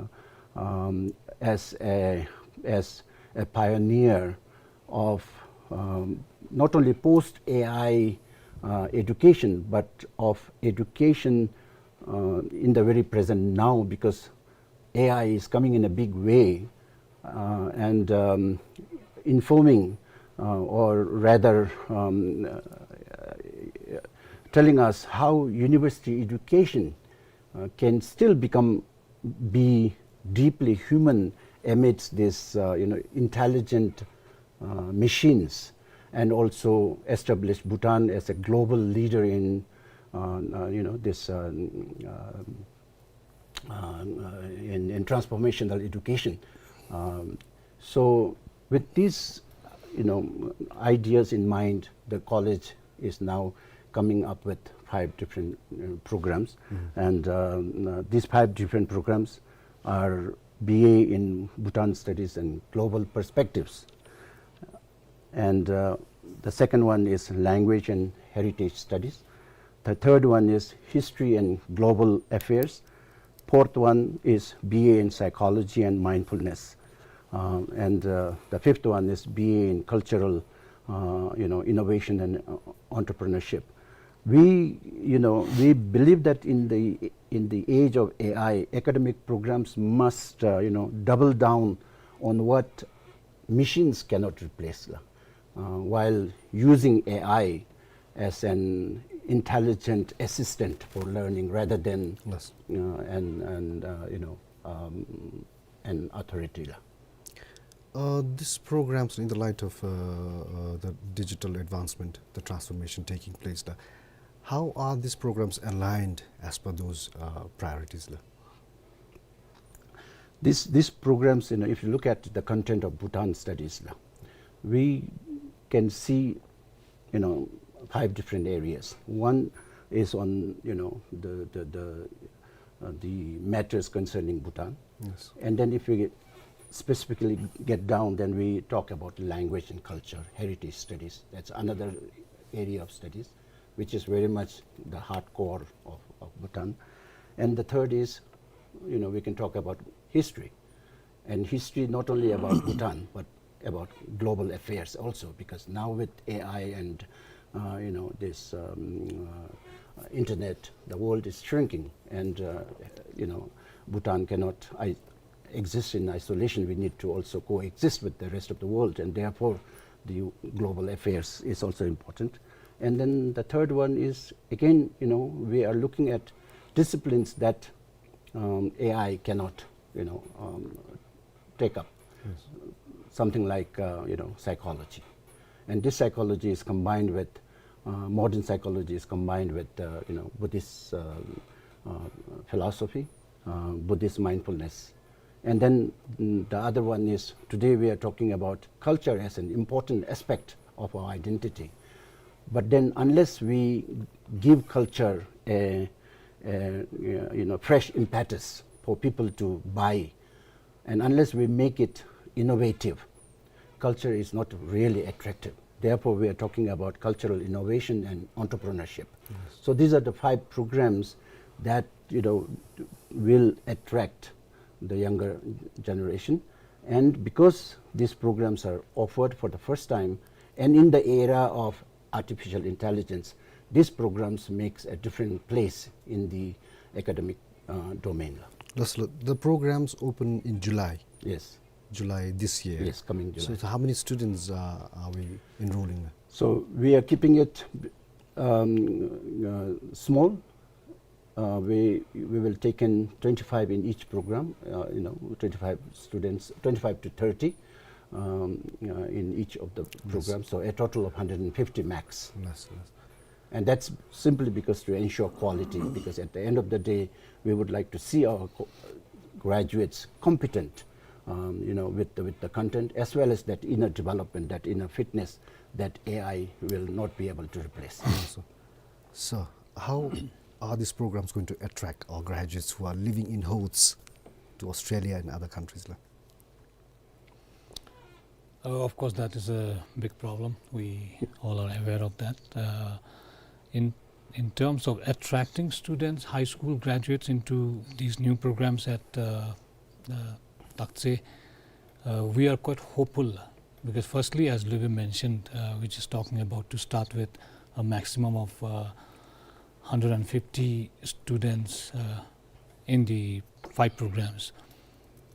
um, as a, as a pioneer of, um, not only post A I, uh, education, but of education, uh, in the very present now, because A I is coming in a big way, uh, and, um, informing, uh, or rather, um, uh, telling us how university education, uh, can still become, be deeply human amidst this, uh, you know, intelligent, uh, machines, and also establish Bhutan as a global leader in, uh, uh, you know, this, uh, uh, uh, in, in transformational education. Um, so with these, you know, ideas in mind, the college is now coming up with five different, uh, programs. And, um, uh, these five different programs are B A in Bhutan Studies and Global Perspectives. And, uh, the second one is Language and Heritage Studies. The third one is History and Global Affairs. Fourth one is B A in Psychology and Mindfulness. Um, and, uh, the fifth one is B A in Cultural, uh, you know, Innovation and, uh, Entrepreneurship. We, you know, we believe that in the, in the age of A I, academic programs must, uh, you know, double down on what machines cannot replace, uh, while using A I as an intelligent assistant for learning rather than, uh, an, an, uh, you know, um, an authority. Uh, these programs, in the light of, uh, uh, the digital advancement, the transformation taking place, uh, how are these programs aligned as per those, uh, priorities? This, these programs, you know, if you look at the content of Bhutan Studies, we can see, you know, five different areas. One is on, you know, the, the, the, uh, the matters concerning Bhutan. Yes. And then if we get, specifically get down, then we talk about language and culture, heritage studies. That's another area of studies, which is very much the hardcore of, of Bhutan. And the third is, you know, we can talk about history. And history not only about Bhutan, but about global affairs also, because now with A I and, uh, you know, this, um, uh, internet, the world is shrinking, and, uh, you know, Bhutan cannot i-, exist in isolation. We need to also coexist with the rest of the world, and therefore the global affairs is also important. And then the third one is, again, you know, we are looking at disciplines that, um, A I cannot, you know, um, take up. Yes. Something like, uh, you know, psychology. And this psychology is combined with, uh, modern psychology is combined with, uh, you know, Buddhist, uh, uh, philosophy, uh, Buddhist mindfulness. And then, mm, the other one is, today we are talking about culture as an important aspect of our identity. But then unless we give culture a, a, you know, fresh impetus for people to buy, and unless we make it innovative, culture is not really attractive. Therefore, we are talking about cultural innovation and entrepreneurship. Yes. So these are the five programs that, you know, will attract the younger generation. And because these programs are offered for the first time, and in the era of artificial intelligence, these programs makes a different place in the academic, uh, domain. That's lo-, the programs open in July. Yes. July this year. Yes, coming July. So, so how many students, uh, are we enrolling? So we are keeping it, um, uh, small. Uh, we, we will take in twenty-five in each program, uh, you know, twenty-five students, twenty-five to thirty, um, uh, in each of the programs. So a total of hundred and fifty max. Yes, yes. And that's simply because to ensure quality, because at the end of the day, we would like to see our co-, graduates competent, um, you know, with the, with the content, as well as that inner development, that inner fitness that A I will not be able to replace. So, so how, are these programs going to attract our graduates who are living in hordes to Australia and other countries, la? Uh, of course, that is a big problem. We all are aware of that. Uh, in, in terms of attracting students, high school graduates into these new programs at, uh, uh, Taktse, uh, we are quite hopeful because firstly, as Lube mentioned, uh, we're just talking about to start with a maximum of, uh, hundred and fifty students, uh, in the five programs.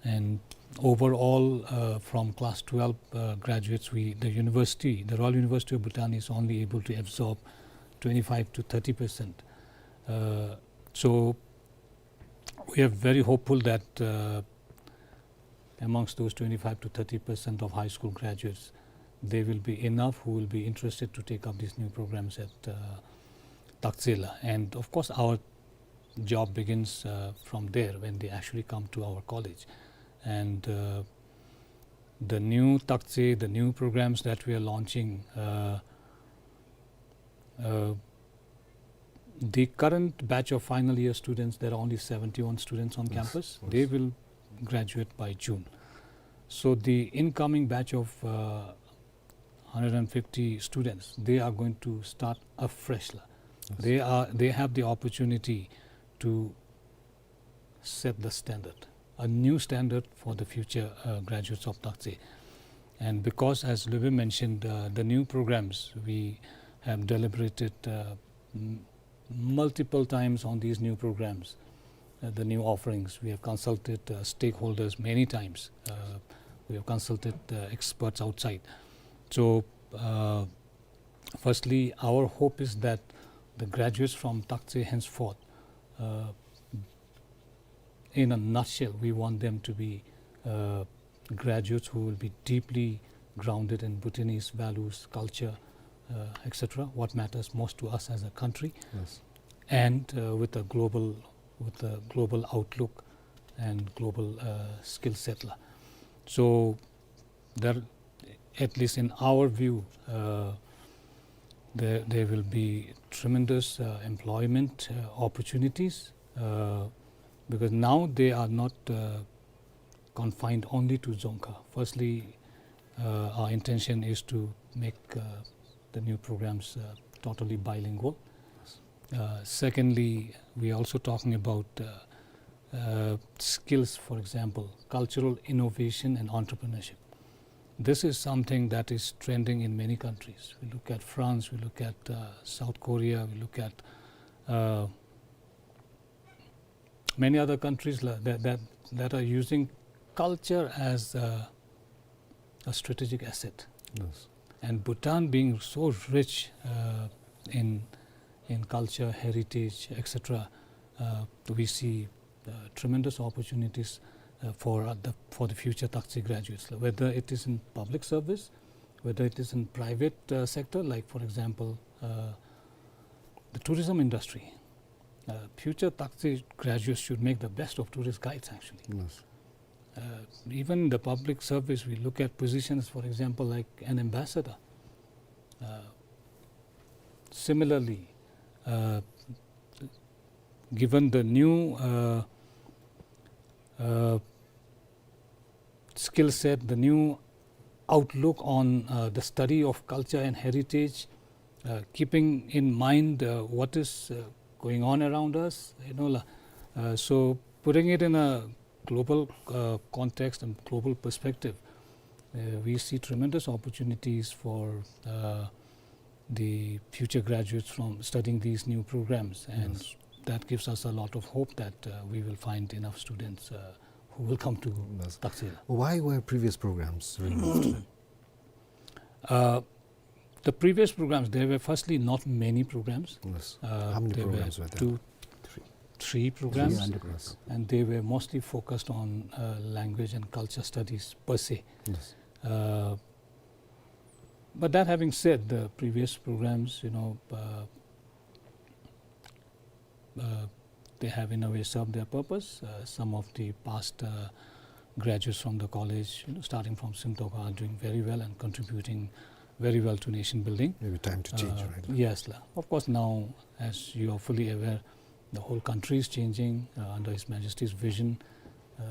And overall, uh, from class twelve, uh, graduates, we, the university, the Royal University of Bhutan is only able to absorb twenty-five to thirty percent. Uh, so we are very hopeful that, uh, amongst those twenty-five to thirty percent of high school graduates, there will be enough who will be interested to take up these new programs at, uh, Taktse, la. And of course, our job begins, uh, from there when they actually come to our college. And, uh, the new Taktse, the new programs that we are launching, uh, uh, the current batch of final year students, there are only seventy-one students on Yes, campus. yes. They will graduate by June. So the incoming batch of, uh, hundred and fifty students, they are going to start afresh, la. Yes. They are, they have the opportunity to set the standard, a new standard for the future, uh, graduates of Taktse. And because, as Lube mentioned, uh, the new programs, we have deliberated, uh, m-, multiple times on these new programs, uh, the new offerings. We have consulted, uh, stakeholders many times. Uh, we have consulted, uh, experts outside. So, uh, firstly, our hope is that the graduates from Taktse henceforth, uh, in a nutshell, we want them to be, uh, graduates who will be deeply grounded in Bhutanese values, culture, uh, et cetera, what matters most to us as a country, Yes. and, uh, with a global, with a global outlook and global, uh, skill set, la. So there, at least in our view, uh, there, there will be tremendous, uh, employment, uh, opportunities, uh, because now they are not, uh, confined only to Dzongkha. Firstly, uh, our intention is to make, uh, the new programs, uh, totally bilingual. Uh, secondly, we are also talking about, uh, uh, skills, for example, cultural innovation and entrepreneurship. This is something that is trending in many countries. We look at France, we look at, uh, South Korea, we look at, uh, many other countries la-, that, that, that are using culture as a, a strategic asset. Yes. And Bhutan being so rich, uh, in, in culture, heritage, et cetera, uh, we see, uh, tremendous opportunities, uh, for, uh, the, for the future Taktse graduates, whether it is in public service, whether it is in private, uh, sector, like, for example, uh, the tourism industry. Uh, future Taktse graduates should make the best of tourist guides, actually. Yes. Uh, even the public service, we look at positions, for example, like an ambassador. Uh, similarly, uh, given the new, uh, uh, skill set, the new outlook on, uh, the study of culture and heritage, uh, keeping in mind, uh, what is, uh, going on around us, you know, la-, uh, so putting it in a global, uh, context and global perspective, uh, we see tremendous opportunities for, uh, the future graduates from studying these new programs, and Yes. that gives us a lot of hope that, uh, we will find enough students, uh, who will come to Yes. Taktse. Why were previous programs removed? Uh, the previous programs, there were firstly not many programs. Yes. Uh, How many there programs were were there? two, Three. three programs, Three undergrads. and they were mostly focused on, uh, language and culture studies per se. Yes. Uh, but that having said, the previous programs, you know, uh, uh, they have in a way served their purpose. Uh, some of the past, uh, graduates from the college, you know, starting from Simtokha, are doing very well and contributing very well to nation building. Maybe time to change, Uh, right? Yes, la. Of course, now, as you are fully aware, The whole country is changing, uh, under His Majesty's vision. Uh,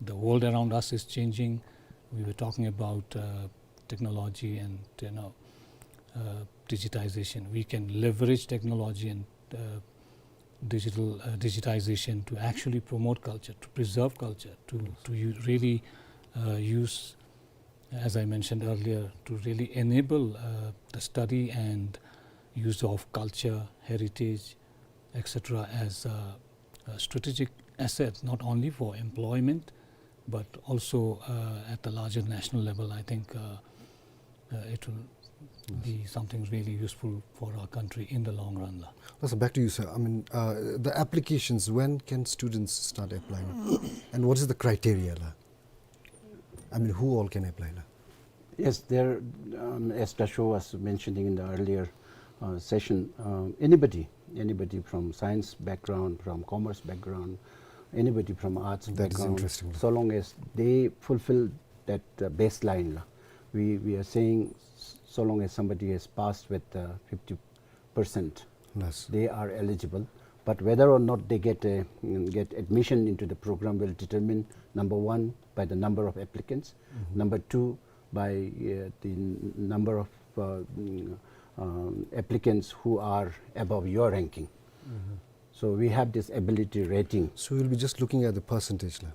the world around us is changing. We were talking about, uh, technology and, you know, uh, digitization. We can leverage technology and, uh, digital, uh, digitization to actually promote culture, to preserve culture, to, to u-, really, uh, use, as I mentioned earlier, to really enable, uh, the study and use of culture, heritage, et cetera, as a, a strategic asset, not only for employment, but also, uh, at the larger national level. I think, uh, uh, it will be something really useful for our country in the long run la. Well, sir, back to you, sir. I mean, uh, the applications, when can students start applying? And what is the criteria la? I mean, who all can apply la? Yes, there, um, as Dasho was mentioning in the earlier, uh, session, uh, anybody, anybody from science background, from commerce background, anybody from arts background, so long as they fulfill that, uh, baseline la. We, we are saying s-, so long as somebody has passed with, uh, fifty percent, they are eligible. But whether or not they get a, mm, get admission into the program will determine, number one, by the number of applicants. Number two, by, uh, the n-, number of, uh, mm, um, applicants who are above your ranking. So we have this ability rating. So we'll be just looking at the percentage la.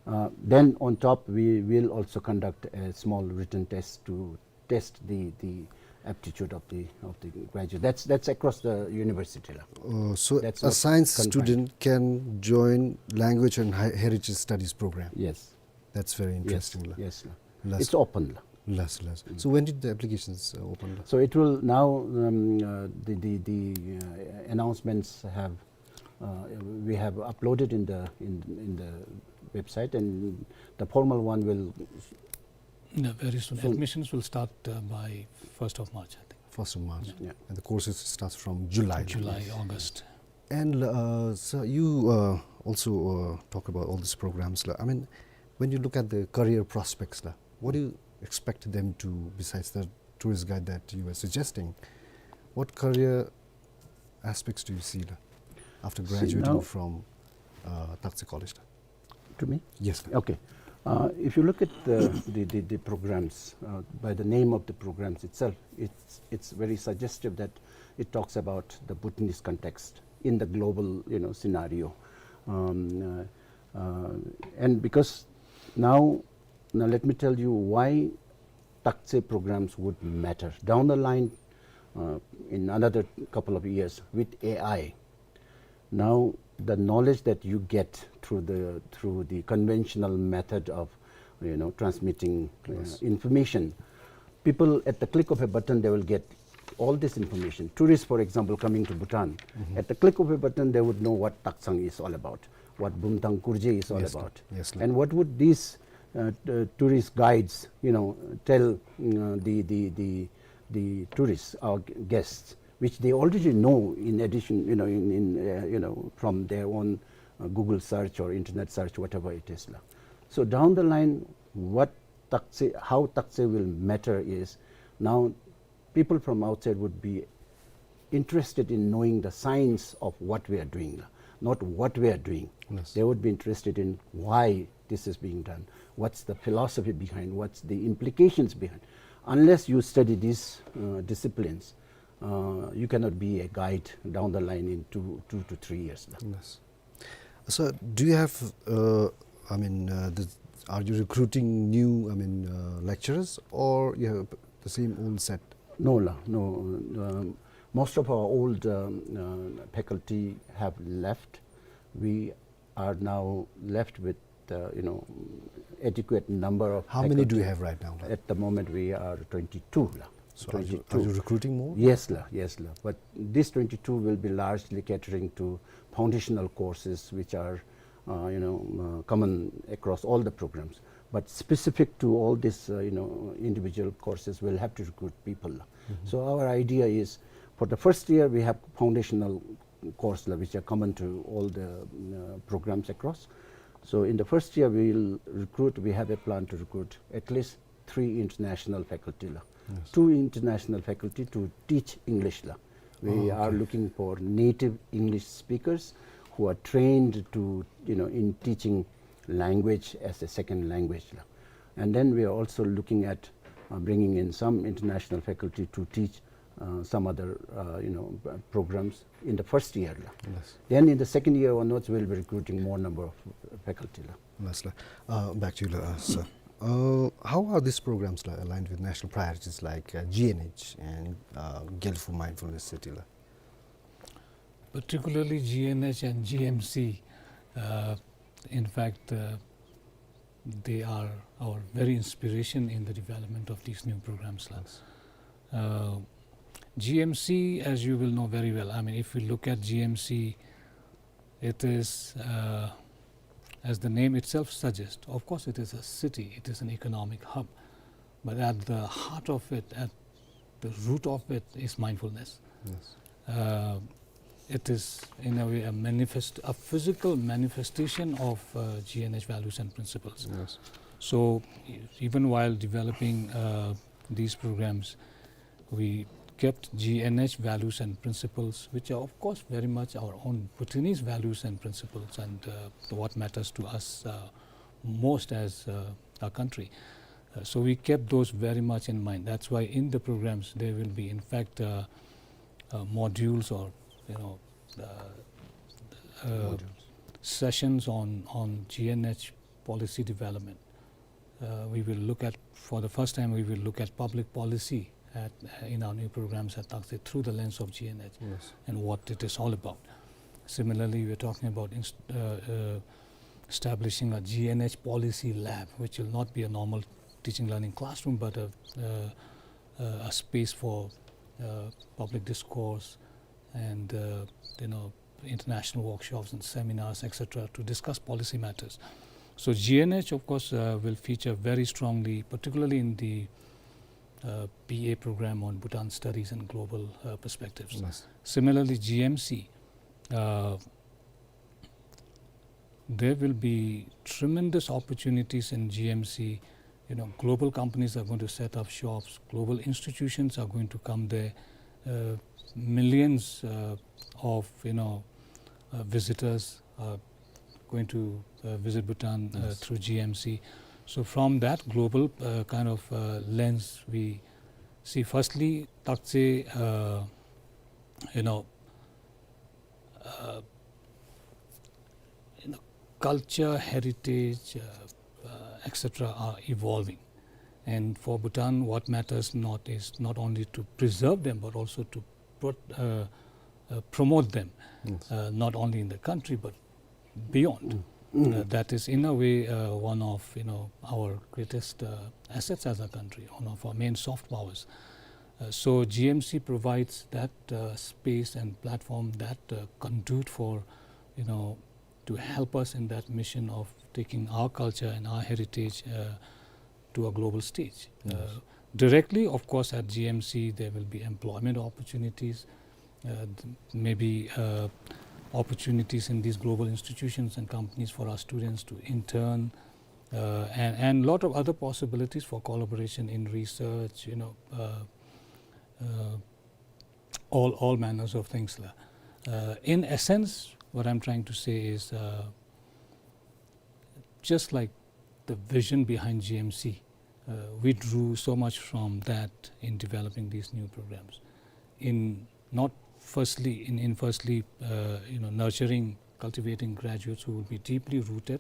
Uh, then on top, we will also conduct a small written test to test the, the aptitude of the, of the graduate. That's, that's across the university la. Uh, so a science student can join language and he-, heritage studies program? Yes. That's very interesting la. Yes, la. It's open la. Yes, yes. So when did the applications, uh, open la? So it will now, um, uh, the, the, the, uh, announcements have, uh, we have uploaded in the, in, in the website, and the formal one will, yeah, very soon. Admissions will start, uh, by first of March, I think. First of March. Yeah. And the courses starts from July. July, August. And, uh, sir, you, uh, also, uh, talk about all these programs la. I mean, when you look at the career prospects la, what do you expect them to, besides the tourist guide that you were suggesting, what career aspects do you see la, after graduating from, uh, Taktse College la? To me? Yes, sir. Okay. Uh, if you look at the, the, the, the programs, uh, by the name of the programs itself, it's, it's very suggestive that it talks about the Bhutanese context in the global, you know, scenario. Um, uh, uh, and because now, now let me tell you why Taktse programs would matter. Down the line, uh, in another couple of years with A I, now the knowledge that you get through the, through the conventional method of, you know, transmitting, uh, information, people at the click of a button, they will get all this information. Tourists, for example, coming to Bhutan, at the click of a button, they would know what Taksang is all about, what Bumthang Kurje is all about. Yes, sir. And what would these, uh, t-, tourist guides, you know, tell, uh, the, the, the, the tourists, our g-, guests, which they already know in addition, you know, in, in, uh, you know, from their own, uh, Google search or internet search, whatever it is la. So down the line, what Taktse, how Taktse will matter is now people from outside would be interested in knowing the science of what we are doing, not what we are doing. Yes. They would be interested in why this is being done, what's the philosophy behind, what's the implications behind. Unless you study these, uh, disciplines, uh, you cannot be a guide down the line in two, two to three years. Yes. So, do you have, uh, I mean, uh, the, are you recruiting new, I mean, uh, lecturers, or you have the same old set? No, la, no. Um, most of our old, um, uh, faculty have left. We are now left with, uh, you know, adequate number of faculty. How many do you have right now, la? At the moment, we are twenty-two, la. So are you, are you recruiting more? Yes, la, yes, la. But these twenty-two will be largely catering to foundational courses, which are, uh, you know, uh, common across all the programs. But specific to all these, uh, you know, individual courses, we'll have to recruit people, la. So our idea is, for the first year, we have foundational course, la, which are common to all the, uh, programs across. So in the first year, we'll recruit, we have a plan to recruit at least three international faculty, la. Yes. Two international faculty to teach English, la. We are looking for native English speakers who are trained to, you know, in teaching language as a second language la. And then we are also looking at, uh, bringing in some international faculty to teach, uh, some other, uh, you know, uh, programs in the first year la. Yes. Then in the second year onwards, we'll be recruiting more number of faculty la. Yes, la. Uh, back to you, la, uh, sir. Uh, how are these programs la, aligned with national priorities like, uh, G N H and, uh, Geldofo Mindfulness City la? Particularly G N H and G M C, uh, in fact, uh, they are our very inspiration in the development of these new programs la. Yes. Uh, G M C, as you will know very well, I mean, if we look at G M C, it is, uh, as the name itself suggests, of course, it is a city, it is an economic hub, but at the heart of it, at the root of it, is mindfulness. Yes. Uh, it is, in a way, a manifest-, a physical manifestation of, uh, G N H values and principles. Yes. So, e-, even while developing, uh, these programs, we kept G N H values and principles, which are, of course, very much our own Bhutanese values and principles, and, uh, what matters to us, uh, most as, uh, a country. Uh, so we kept those very much in mind. That's why in the programs there will be, in fact, uh, uh, modules or, you know, uh, uh, sessions on, on G N H policy development. Uh, we will look at, for the first time, we will look at public policy at, uh, in our new programs at Taktse through the lens of G N H. Yes. And what it is all about. Similarly, we're talking about inst-, uh, uh, establishing a G N H policy lab, which will not be a normal teaching learning classroom, but a, uh, uh, a space for, uh, public discourse and, uh, you know, international workshops and seminars, et cetera, to discuss policy matters. So G N H, of course, uh, will feature very strongly, particularly in the, uh, B A program on Bhutan Studies and Global, uh, Perspectives. Yes. Similarly, G M C, uh, there will be tremendous opportunities in G M C. You know, global companies are going to set up shops, global institutions are going to come there, uh, millions, uh, of, you know, uh, visitors are going to, uh, visit Bhutan, uh, yes, through G M C. So from that global, uh, kind of, uh, lens, we see firstly Taktse, uh, you know, uh, you know, culture, heritage, uh, uh, et cetera are evolving. And for Bhutan, what matters not is not only to preserve them, but also to pro-, uh, uh, promote them, yes, uh, not only in the country, but beyond. Mm. Uh, that is, in a way, uh, one of, you know, our greatest, uh, assets as a country, one of our main soft powers. Uh, so G M C provides that, uh, space and platform that, uh, conduit for, you know, to help us in that mission of taking our culture and our heritage, uh, to a global stage. Yes. Uh, directly, of course, at G M C, there will be employment opportunities, uh, th-, maybe, uh, opportunities in these global institutions and companies for our students to intern, uh, and, and lot of other possibilities for collaboration in research, you know, uh, uh, all, all manners of things la. Uh, in essence, what I'm trying to say is, uh, just like the vision behind G M C, uh, we drew so much from that in developing these new programs. In not firstly, in, in firstly, uh, you know, nurturing, cultivating graduates who will be deeply rooted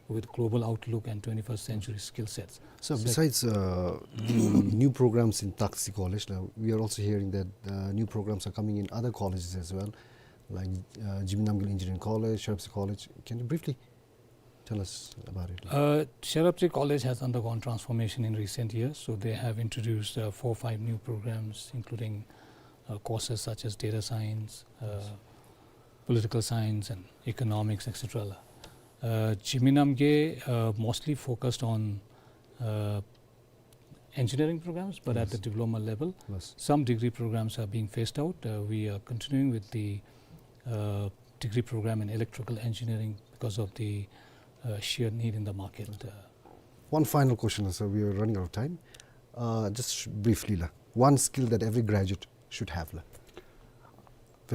with global outlook and twenty-first century skill sets. So sec- besides, uh, the new programs in Taktse College, uh, we are also hearing that, uh, new programs are coming in other colleges as well, like, uh, Jigme Namgyel Engineering College, Sherab Tse College. Can you briefly tell us about it? Uh, Sherab Tse College has undergone transformation in recent years, so they have introduced, uh, four, five new programs, including, uh, courses such as data science, uh, political science, and economics, et cetera la. Uh, Jigme Namgyel, uh, mostly focused on, uh, engineering programs, but at the diploma level. Yes. Some degree programs are being phased out. Uh, we are continuing with the, uh, degree program in electrical engineering because of the, uh, sheer need in the market. Uh, one final question, sir. We are running out of time. Uh, just sh-, briefly la, one skill that every graduate should have la.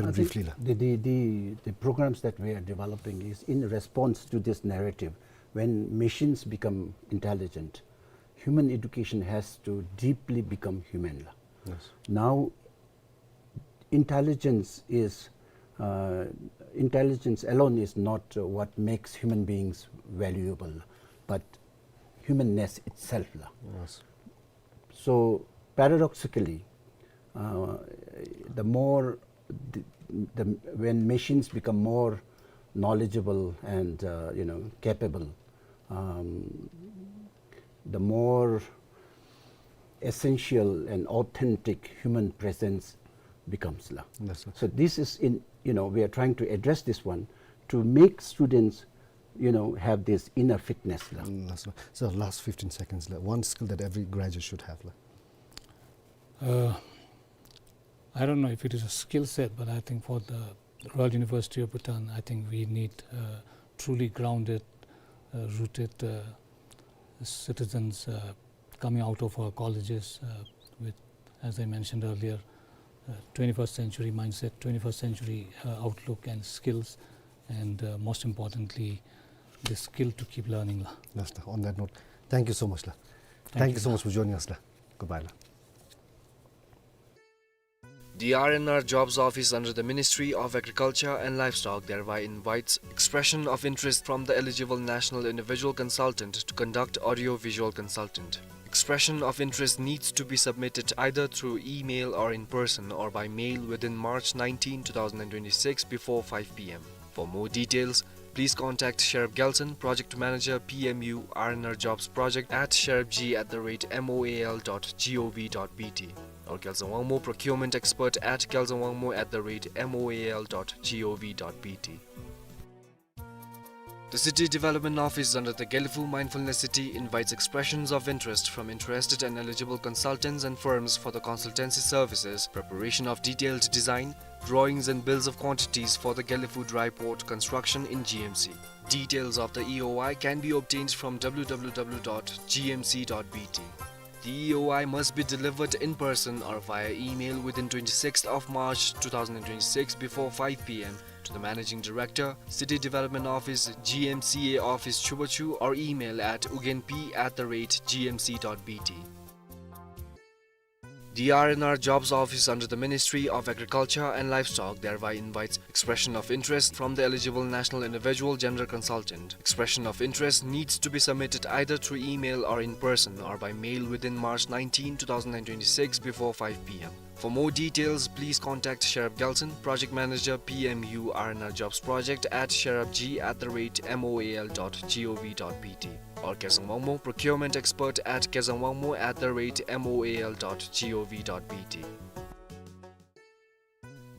Very I think briefly, la. The, the, the, the programs that we are developing is in response to this narrative. When machines become intelligent, human education has to deeply become human, la. Yes. Now, intelligence is, uh, intelligence alone is not, uh, what makes human beings valuable, but humanness itself, la. Yes. So paradoxically, uh, the more the, the, when machines become more knowledgeable and, uh, you know, capable, um, the more essential and authentic human presence becomes, la. Yes, sir. So this is in, you know, we are trying to address this one to make students, you know, have this inner fitness, la. Mm, yes, sir. So last fifteen seconds, la. One skill that every graduate should have, la. Uh, I don't know if it is a skill set, but I think for the Royal University of Bhutan, I think we need, uh, truly grounded, uh, rooted, uh, citizens, uh, coming out of our colleges, uh, with, as I mentioned earlier, uh, twenty-first century mindset, twenty-first century, uh, outlook and skills, and, uh, most importantly, the skill to keep learning, la. Yes, sir. On that note, thank you so much, la. Thank you, sir. Thank you so much for joining us, la. Goodbye, la. The R and R Jobs Office under the Ministry of Agriculture and Livestock thereby invites expression of interest from the eligible national individual consultant to conduct audio-visual consultant. Expression of interest needs to be submitted either through email or in person or by mail within March nineteen, two thousand and twenty-six before five P M. For more details, please contact Sherab Gelson, Project Manager, P M U, R and R Jobs Project at sherabg at the rate M O A L dot G O V dot B T, or Gelson Wangmo, Procurement Expert at gelson wangmo at the rate M O A L dot G O V dot B T. The City Development Office under the Gelephu Mindfulness City invites expressions of interest from interested and eligible consultants and firms for the consultancy services, preparation of detailed design, drawings and bills of quantities for the Gelephu Dry Port construction in G M C. Details of the E O I can be obtained from W W W dot G M C dot B T. The E O I must be delivered in person or via email within twenty-sixth of March two thousand and twenty-six before five P M to the Managing Director, City Development Office, G M C A Office, Chubachu, or email at ugenp at the rate G M C dot B T. The R and R Jobs Office under the Ministry of Agriculture and Livestock thereby invites expression of interest from the eligible national individual gender consultant. Expression of interest needs to be submitted either through email or in person or by mail within March nineteen, two thousand and twenty-six before five P M. For more details, please contact Sherab Gelson, Project Manager, P M U R and R Jobs Project at sherabg at the rate M O A L dot G O V dot B T, or Kezang Wangmo, Procurement Expert at kezang wangmo at the rate M O A L dot G O V dot B T.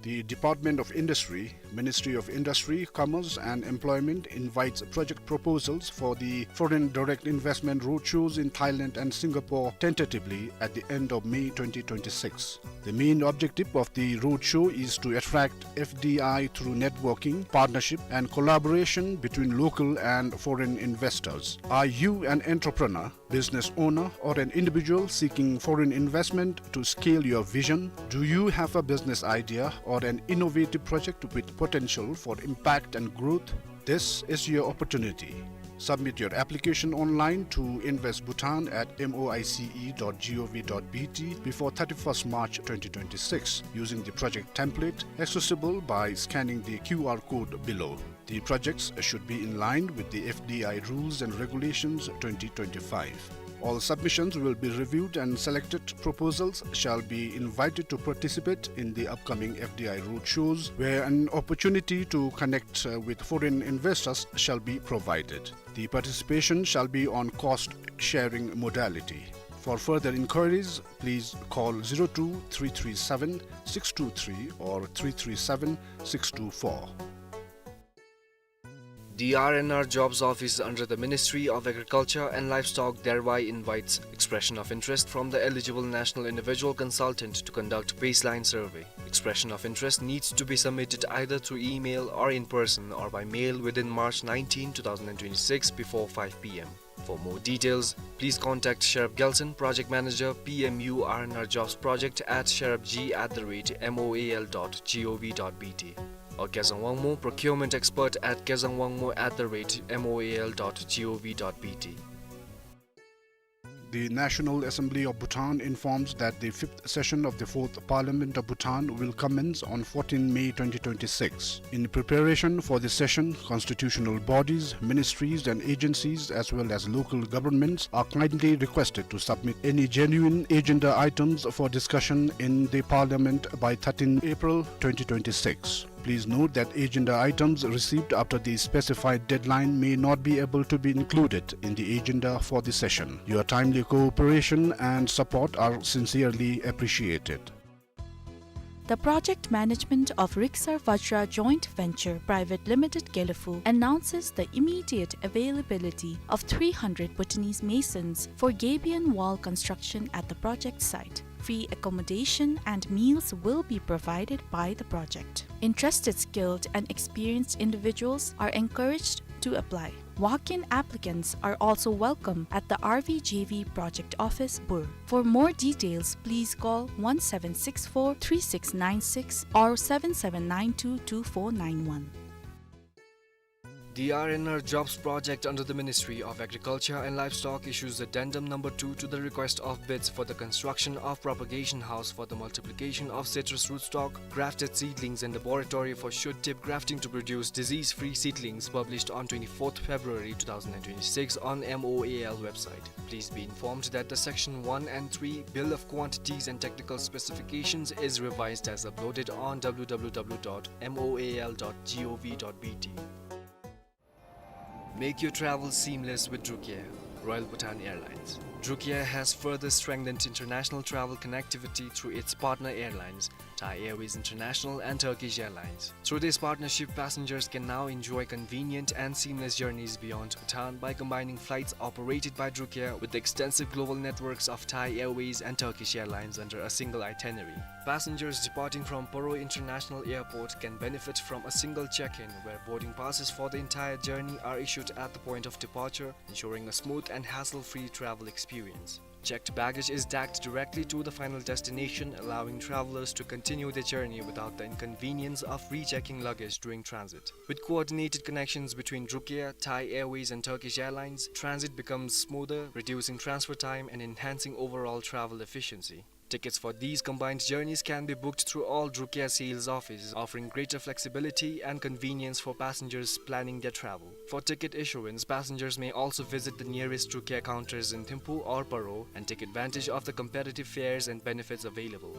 The Department of Industry, Ministry of Industry, Commerce and Employment invites project proposals for the Foreign Direct Investment Roadshows in Thailand and Singapore, tentatively at the end of May twenty twenty-six. The main objective of the roadshow is to attract F D I through networking, partnership, and collaboration between local and foreign investors. Are you an entrepreneur, business owner, or an individual seeking foreign investment to scale your vision? Do you have a business idea or an innovative project with potential for impact and growth? This is your opportunity. Submit your application online to invest bhutan at moice dot gov dot bt before thirty-first March twenty twenty-six using the project template accessible by scanning the Q R code below. The projects should be in line with the F D I rules and regulations twenty twenty-five. All submissions will be reviewed and selected proposals shall be invited to participate in the upcoming F D I roadshows, where an opportunity to connect, uh, with foreign investors shall be provided. The participation shall be on cost sharing modality. For further inquiries, please call zero two three three seven six two three or three three seven six two four. The R and R Jobs Office under the Ministry of Agriculture and Livestock thereby invites expression of interest from the eligible national individual consultant to conduct baseline survey. Expression of interest needs to be submitted either through email or in person or by mail within March nineteen, two thousand and twenty-six before five P M. For more details, please contact Sherab Gelson, Project Manager, P M U R N R Jobs Project at sherabg at the rate M O A L dot G O V dot B T, or Kezang Wangmo, Procurement Expert at kezang wangmo at the rate M O A L dot G O V dot B T. The National Assembly of Bhutan informs that the fifth session of the fourth Parliament of Bhutan will commence on fourteenth May twenty twenty-six. In preparation for the session, constitutional bodies, ministries and agencies, as well as local governments, are kindly requested to submit any genuine agenda items for discussion in the Parliament by thirteenth April twenty twenty-six. Please note that agenda items received after the specified deadline may not be able to be included in the agenda for the session. Your timely cooperation and support are sincerely appreciated. The project management of Riksar Vajra Joint Venture Private Limited Gelephu announces the immediate availability of three hundred Bhutanese masons for gabion wall construction at the project site. Free accommodation and meals will be provided by the project. Interested skilled and experienced individuals are encouraged to apply. Walk-in applicants are also welcome at the R V J V project office, Bur. For more details, please call one seven six four three six nine six or seven seven nine two two four nine one. The R N R Jobs Project under the Ministry of Agriculture and Livestock issues addendum number two to the request of bids for the construction of propagation house for the multiplication of citrus rootstock, grafted seedlings and laboratory for shoot tip grafting to produce disease-free seedlings, published on twenty-fourth February two thousand twenty-six on M O A L website. Please be informed that the Section one and three Bill of Quantities and Technical Specifications is revised as uploaded on W W W dot M O A L dot G O V dot B T. Make your travel seamless with Drukair, Royal Bhutan Airlines. Drukair has further strengthened international travel connectivity through its partner airlines, Thai Airways International and Turkish Airlines. Through this partnership, passengers can now enjoy convenient and seamless journeys beyond Bhutan by combining flights operated by Drukair with the extensive global networks of Thai Airways and Turkish Airlines under a single itinerary. Passengers departing from Paro International Airport can benefit from a single check-in, where boarding passes for the entire journey are issued at the point of departure, ensuring a smooth and hassle-free travel experience. Checked baggage is tagged directly to the final destination, allowing travelers to continue their journey without the inconvenience of rechecking luggage during transit. With coordinated connections between Drukair, Thai Airways and Turkish Airlines, transit becomes smoother, reducing transfer time and enhancing overall travel efficiency. Tickets for these combined journeys can be booked through all Drukair sales offices, offering greater flexibility and convenience for passengers planning their travel. For ticket issuance, passengers may also visit the nearest Drukair counters in Thimphu or Paro and take advantage of the competitive fares and benefits available.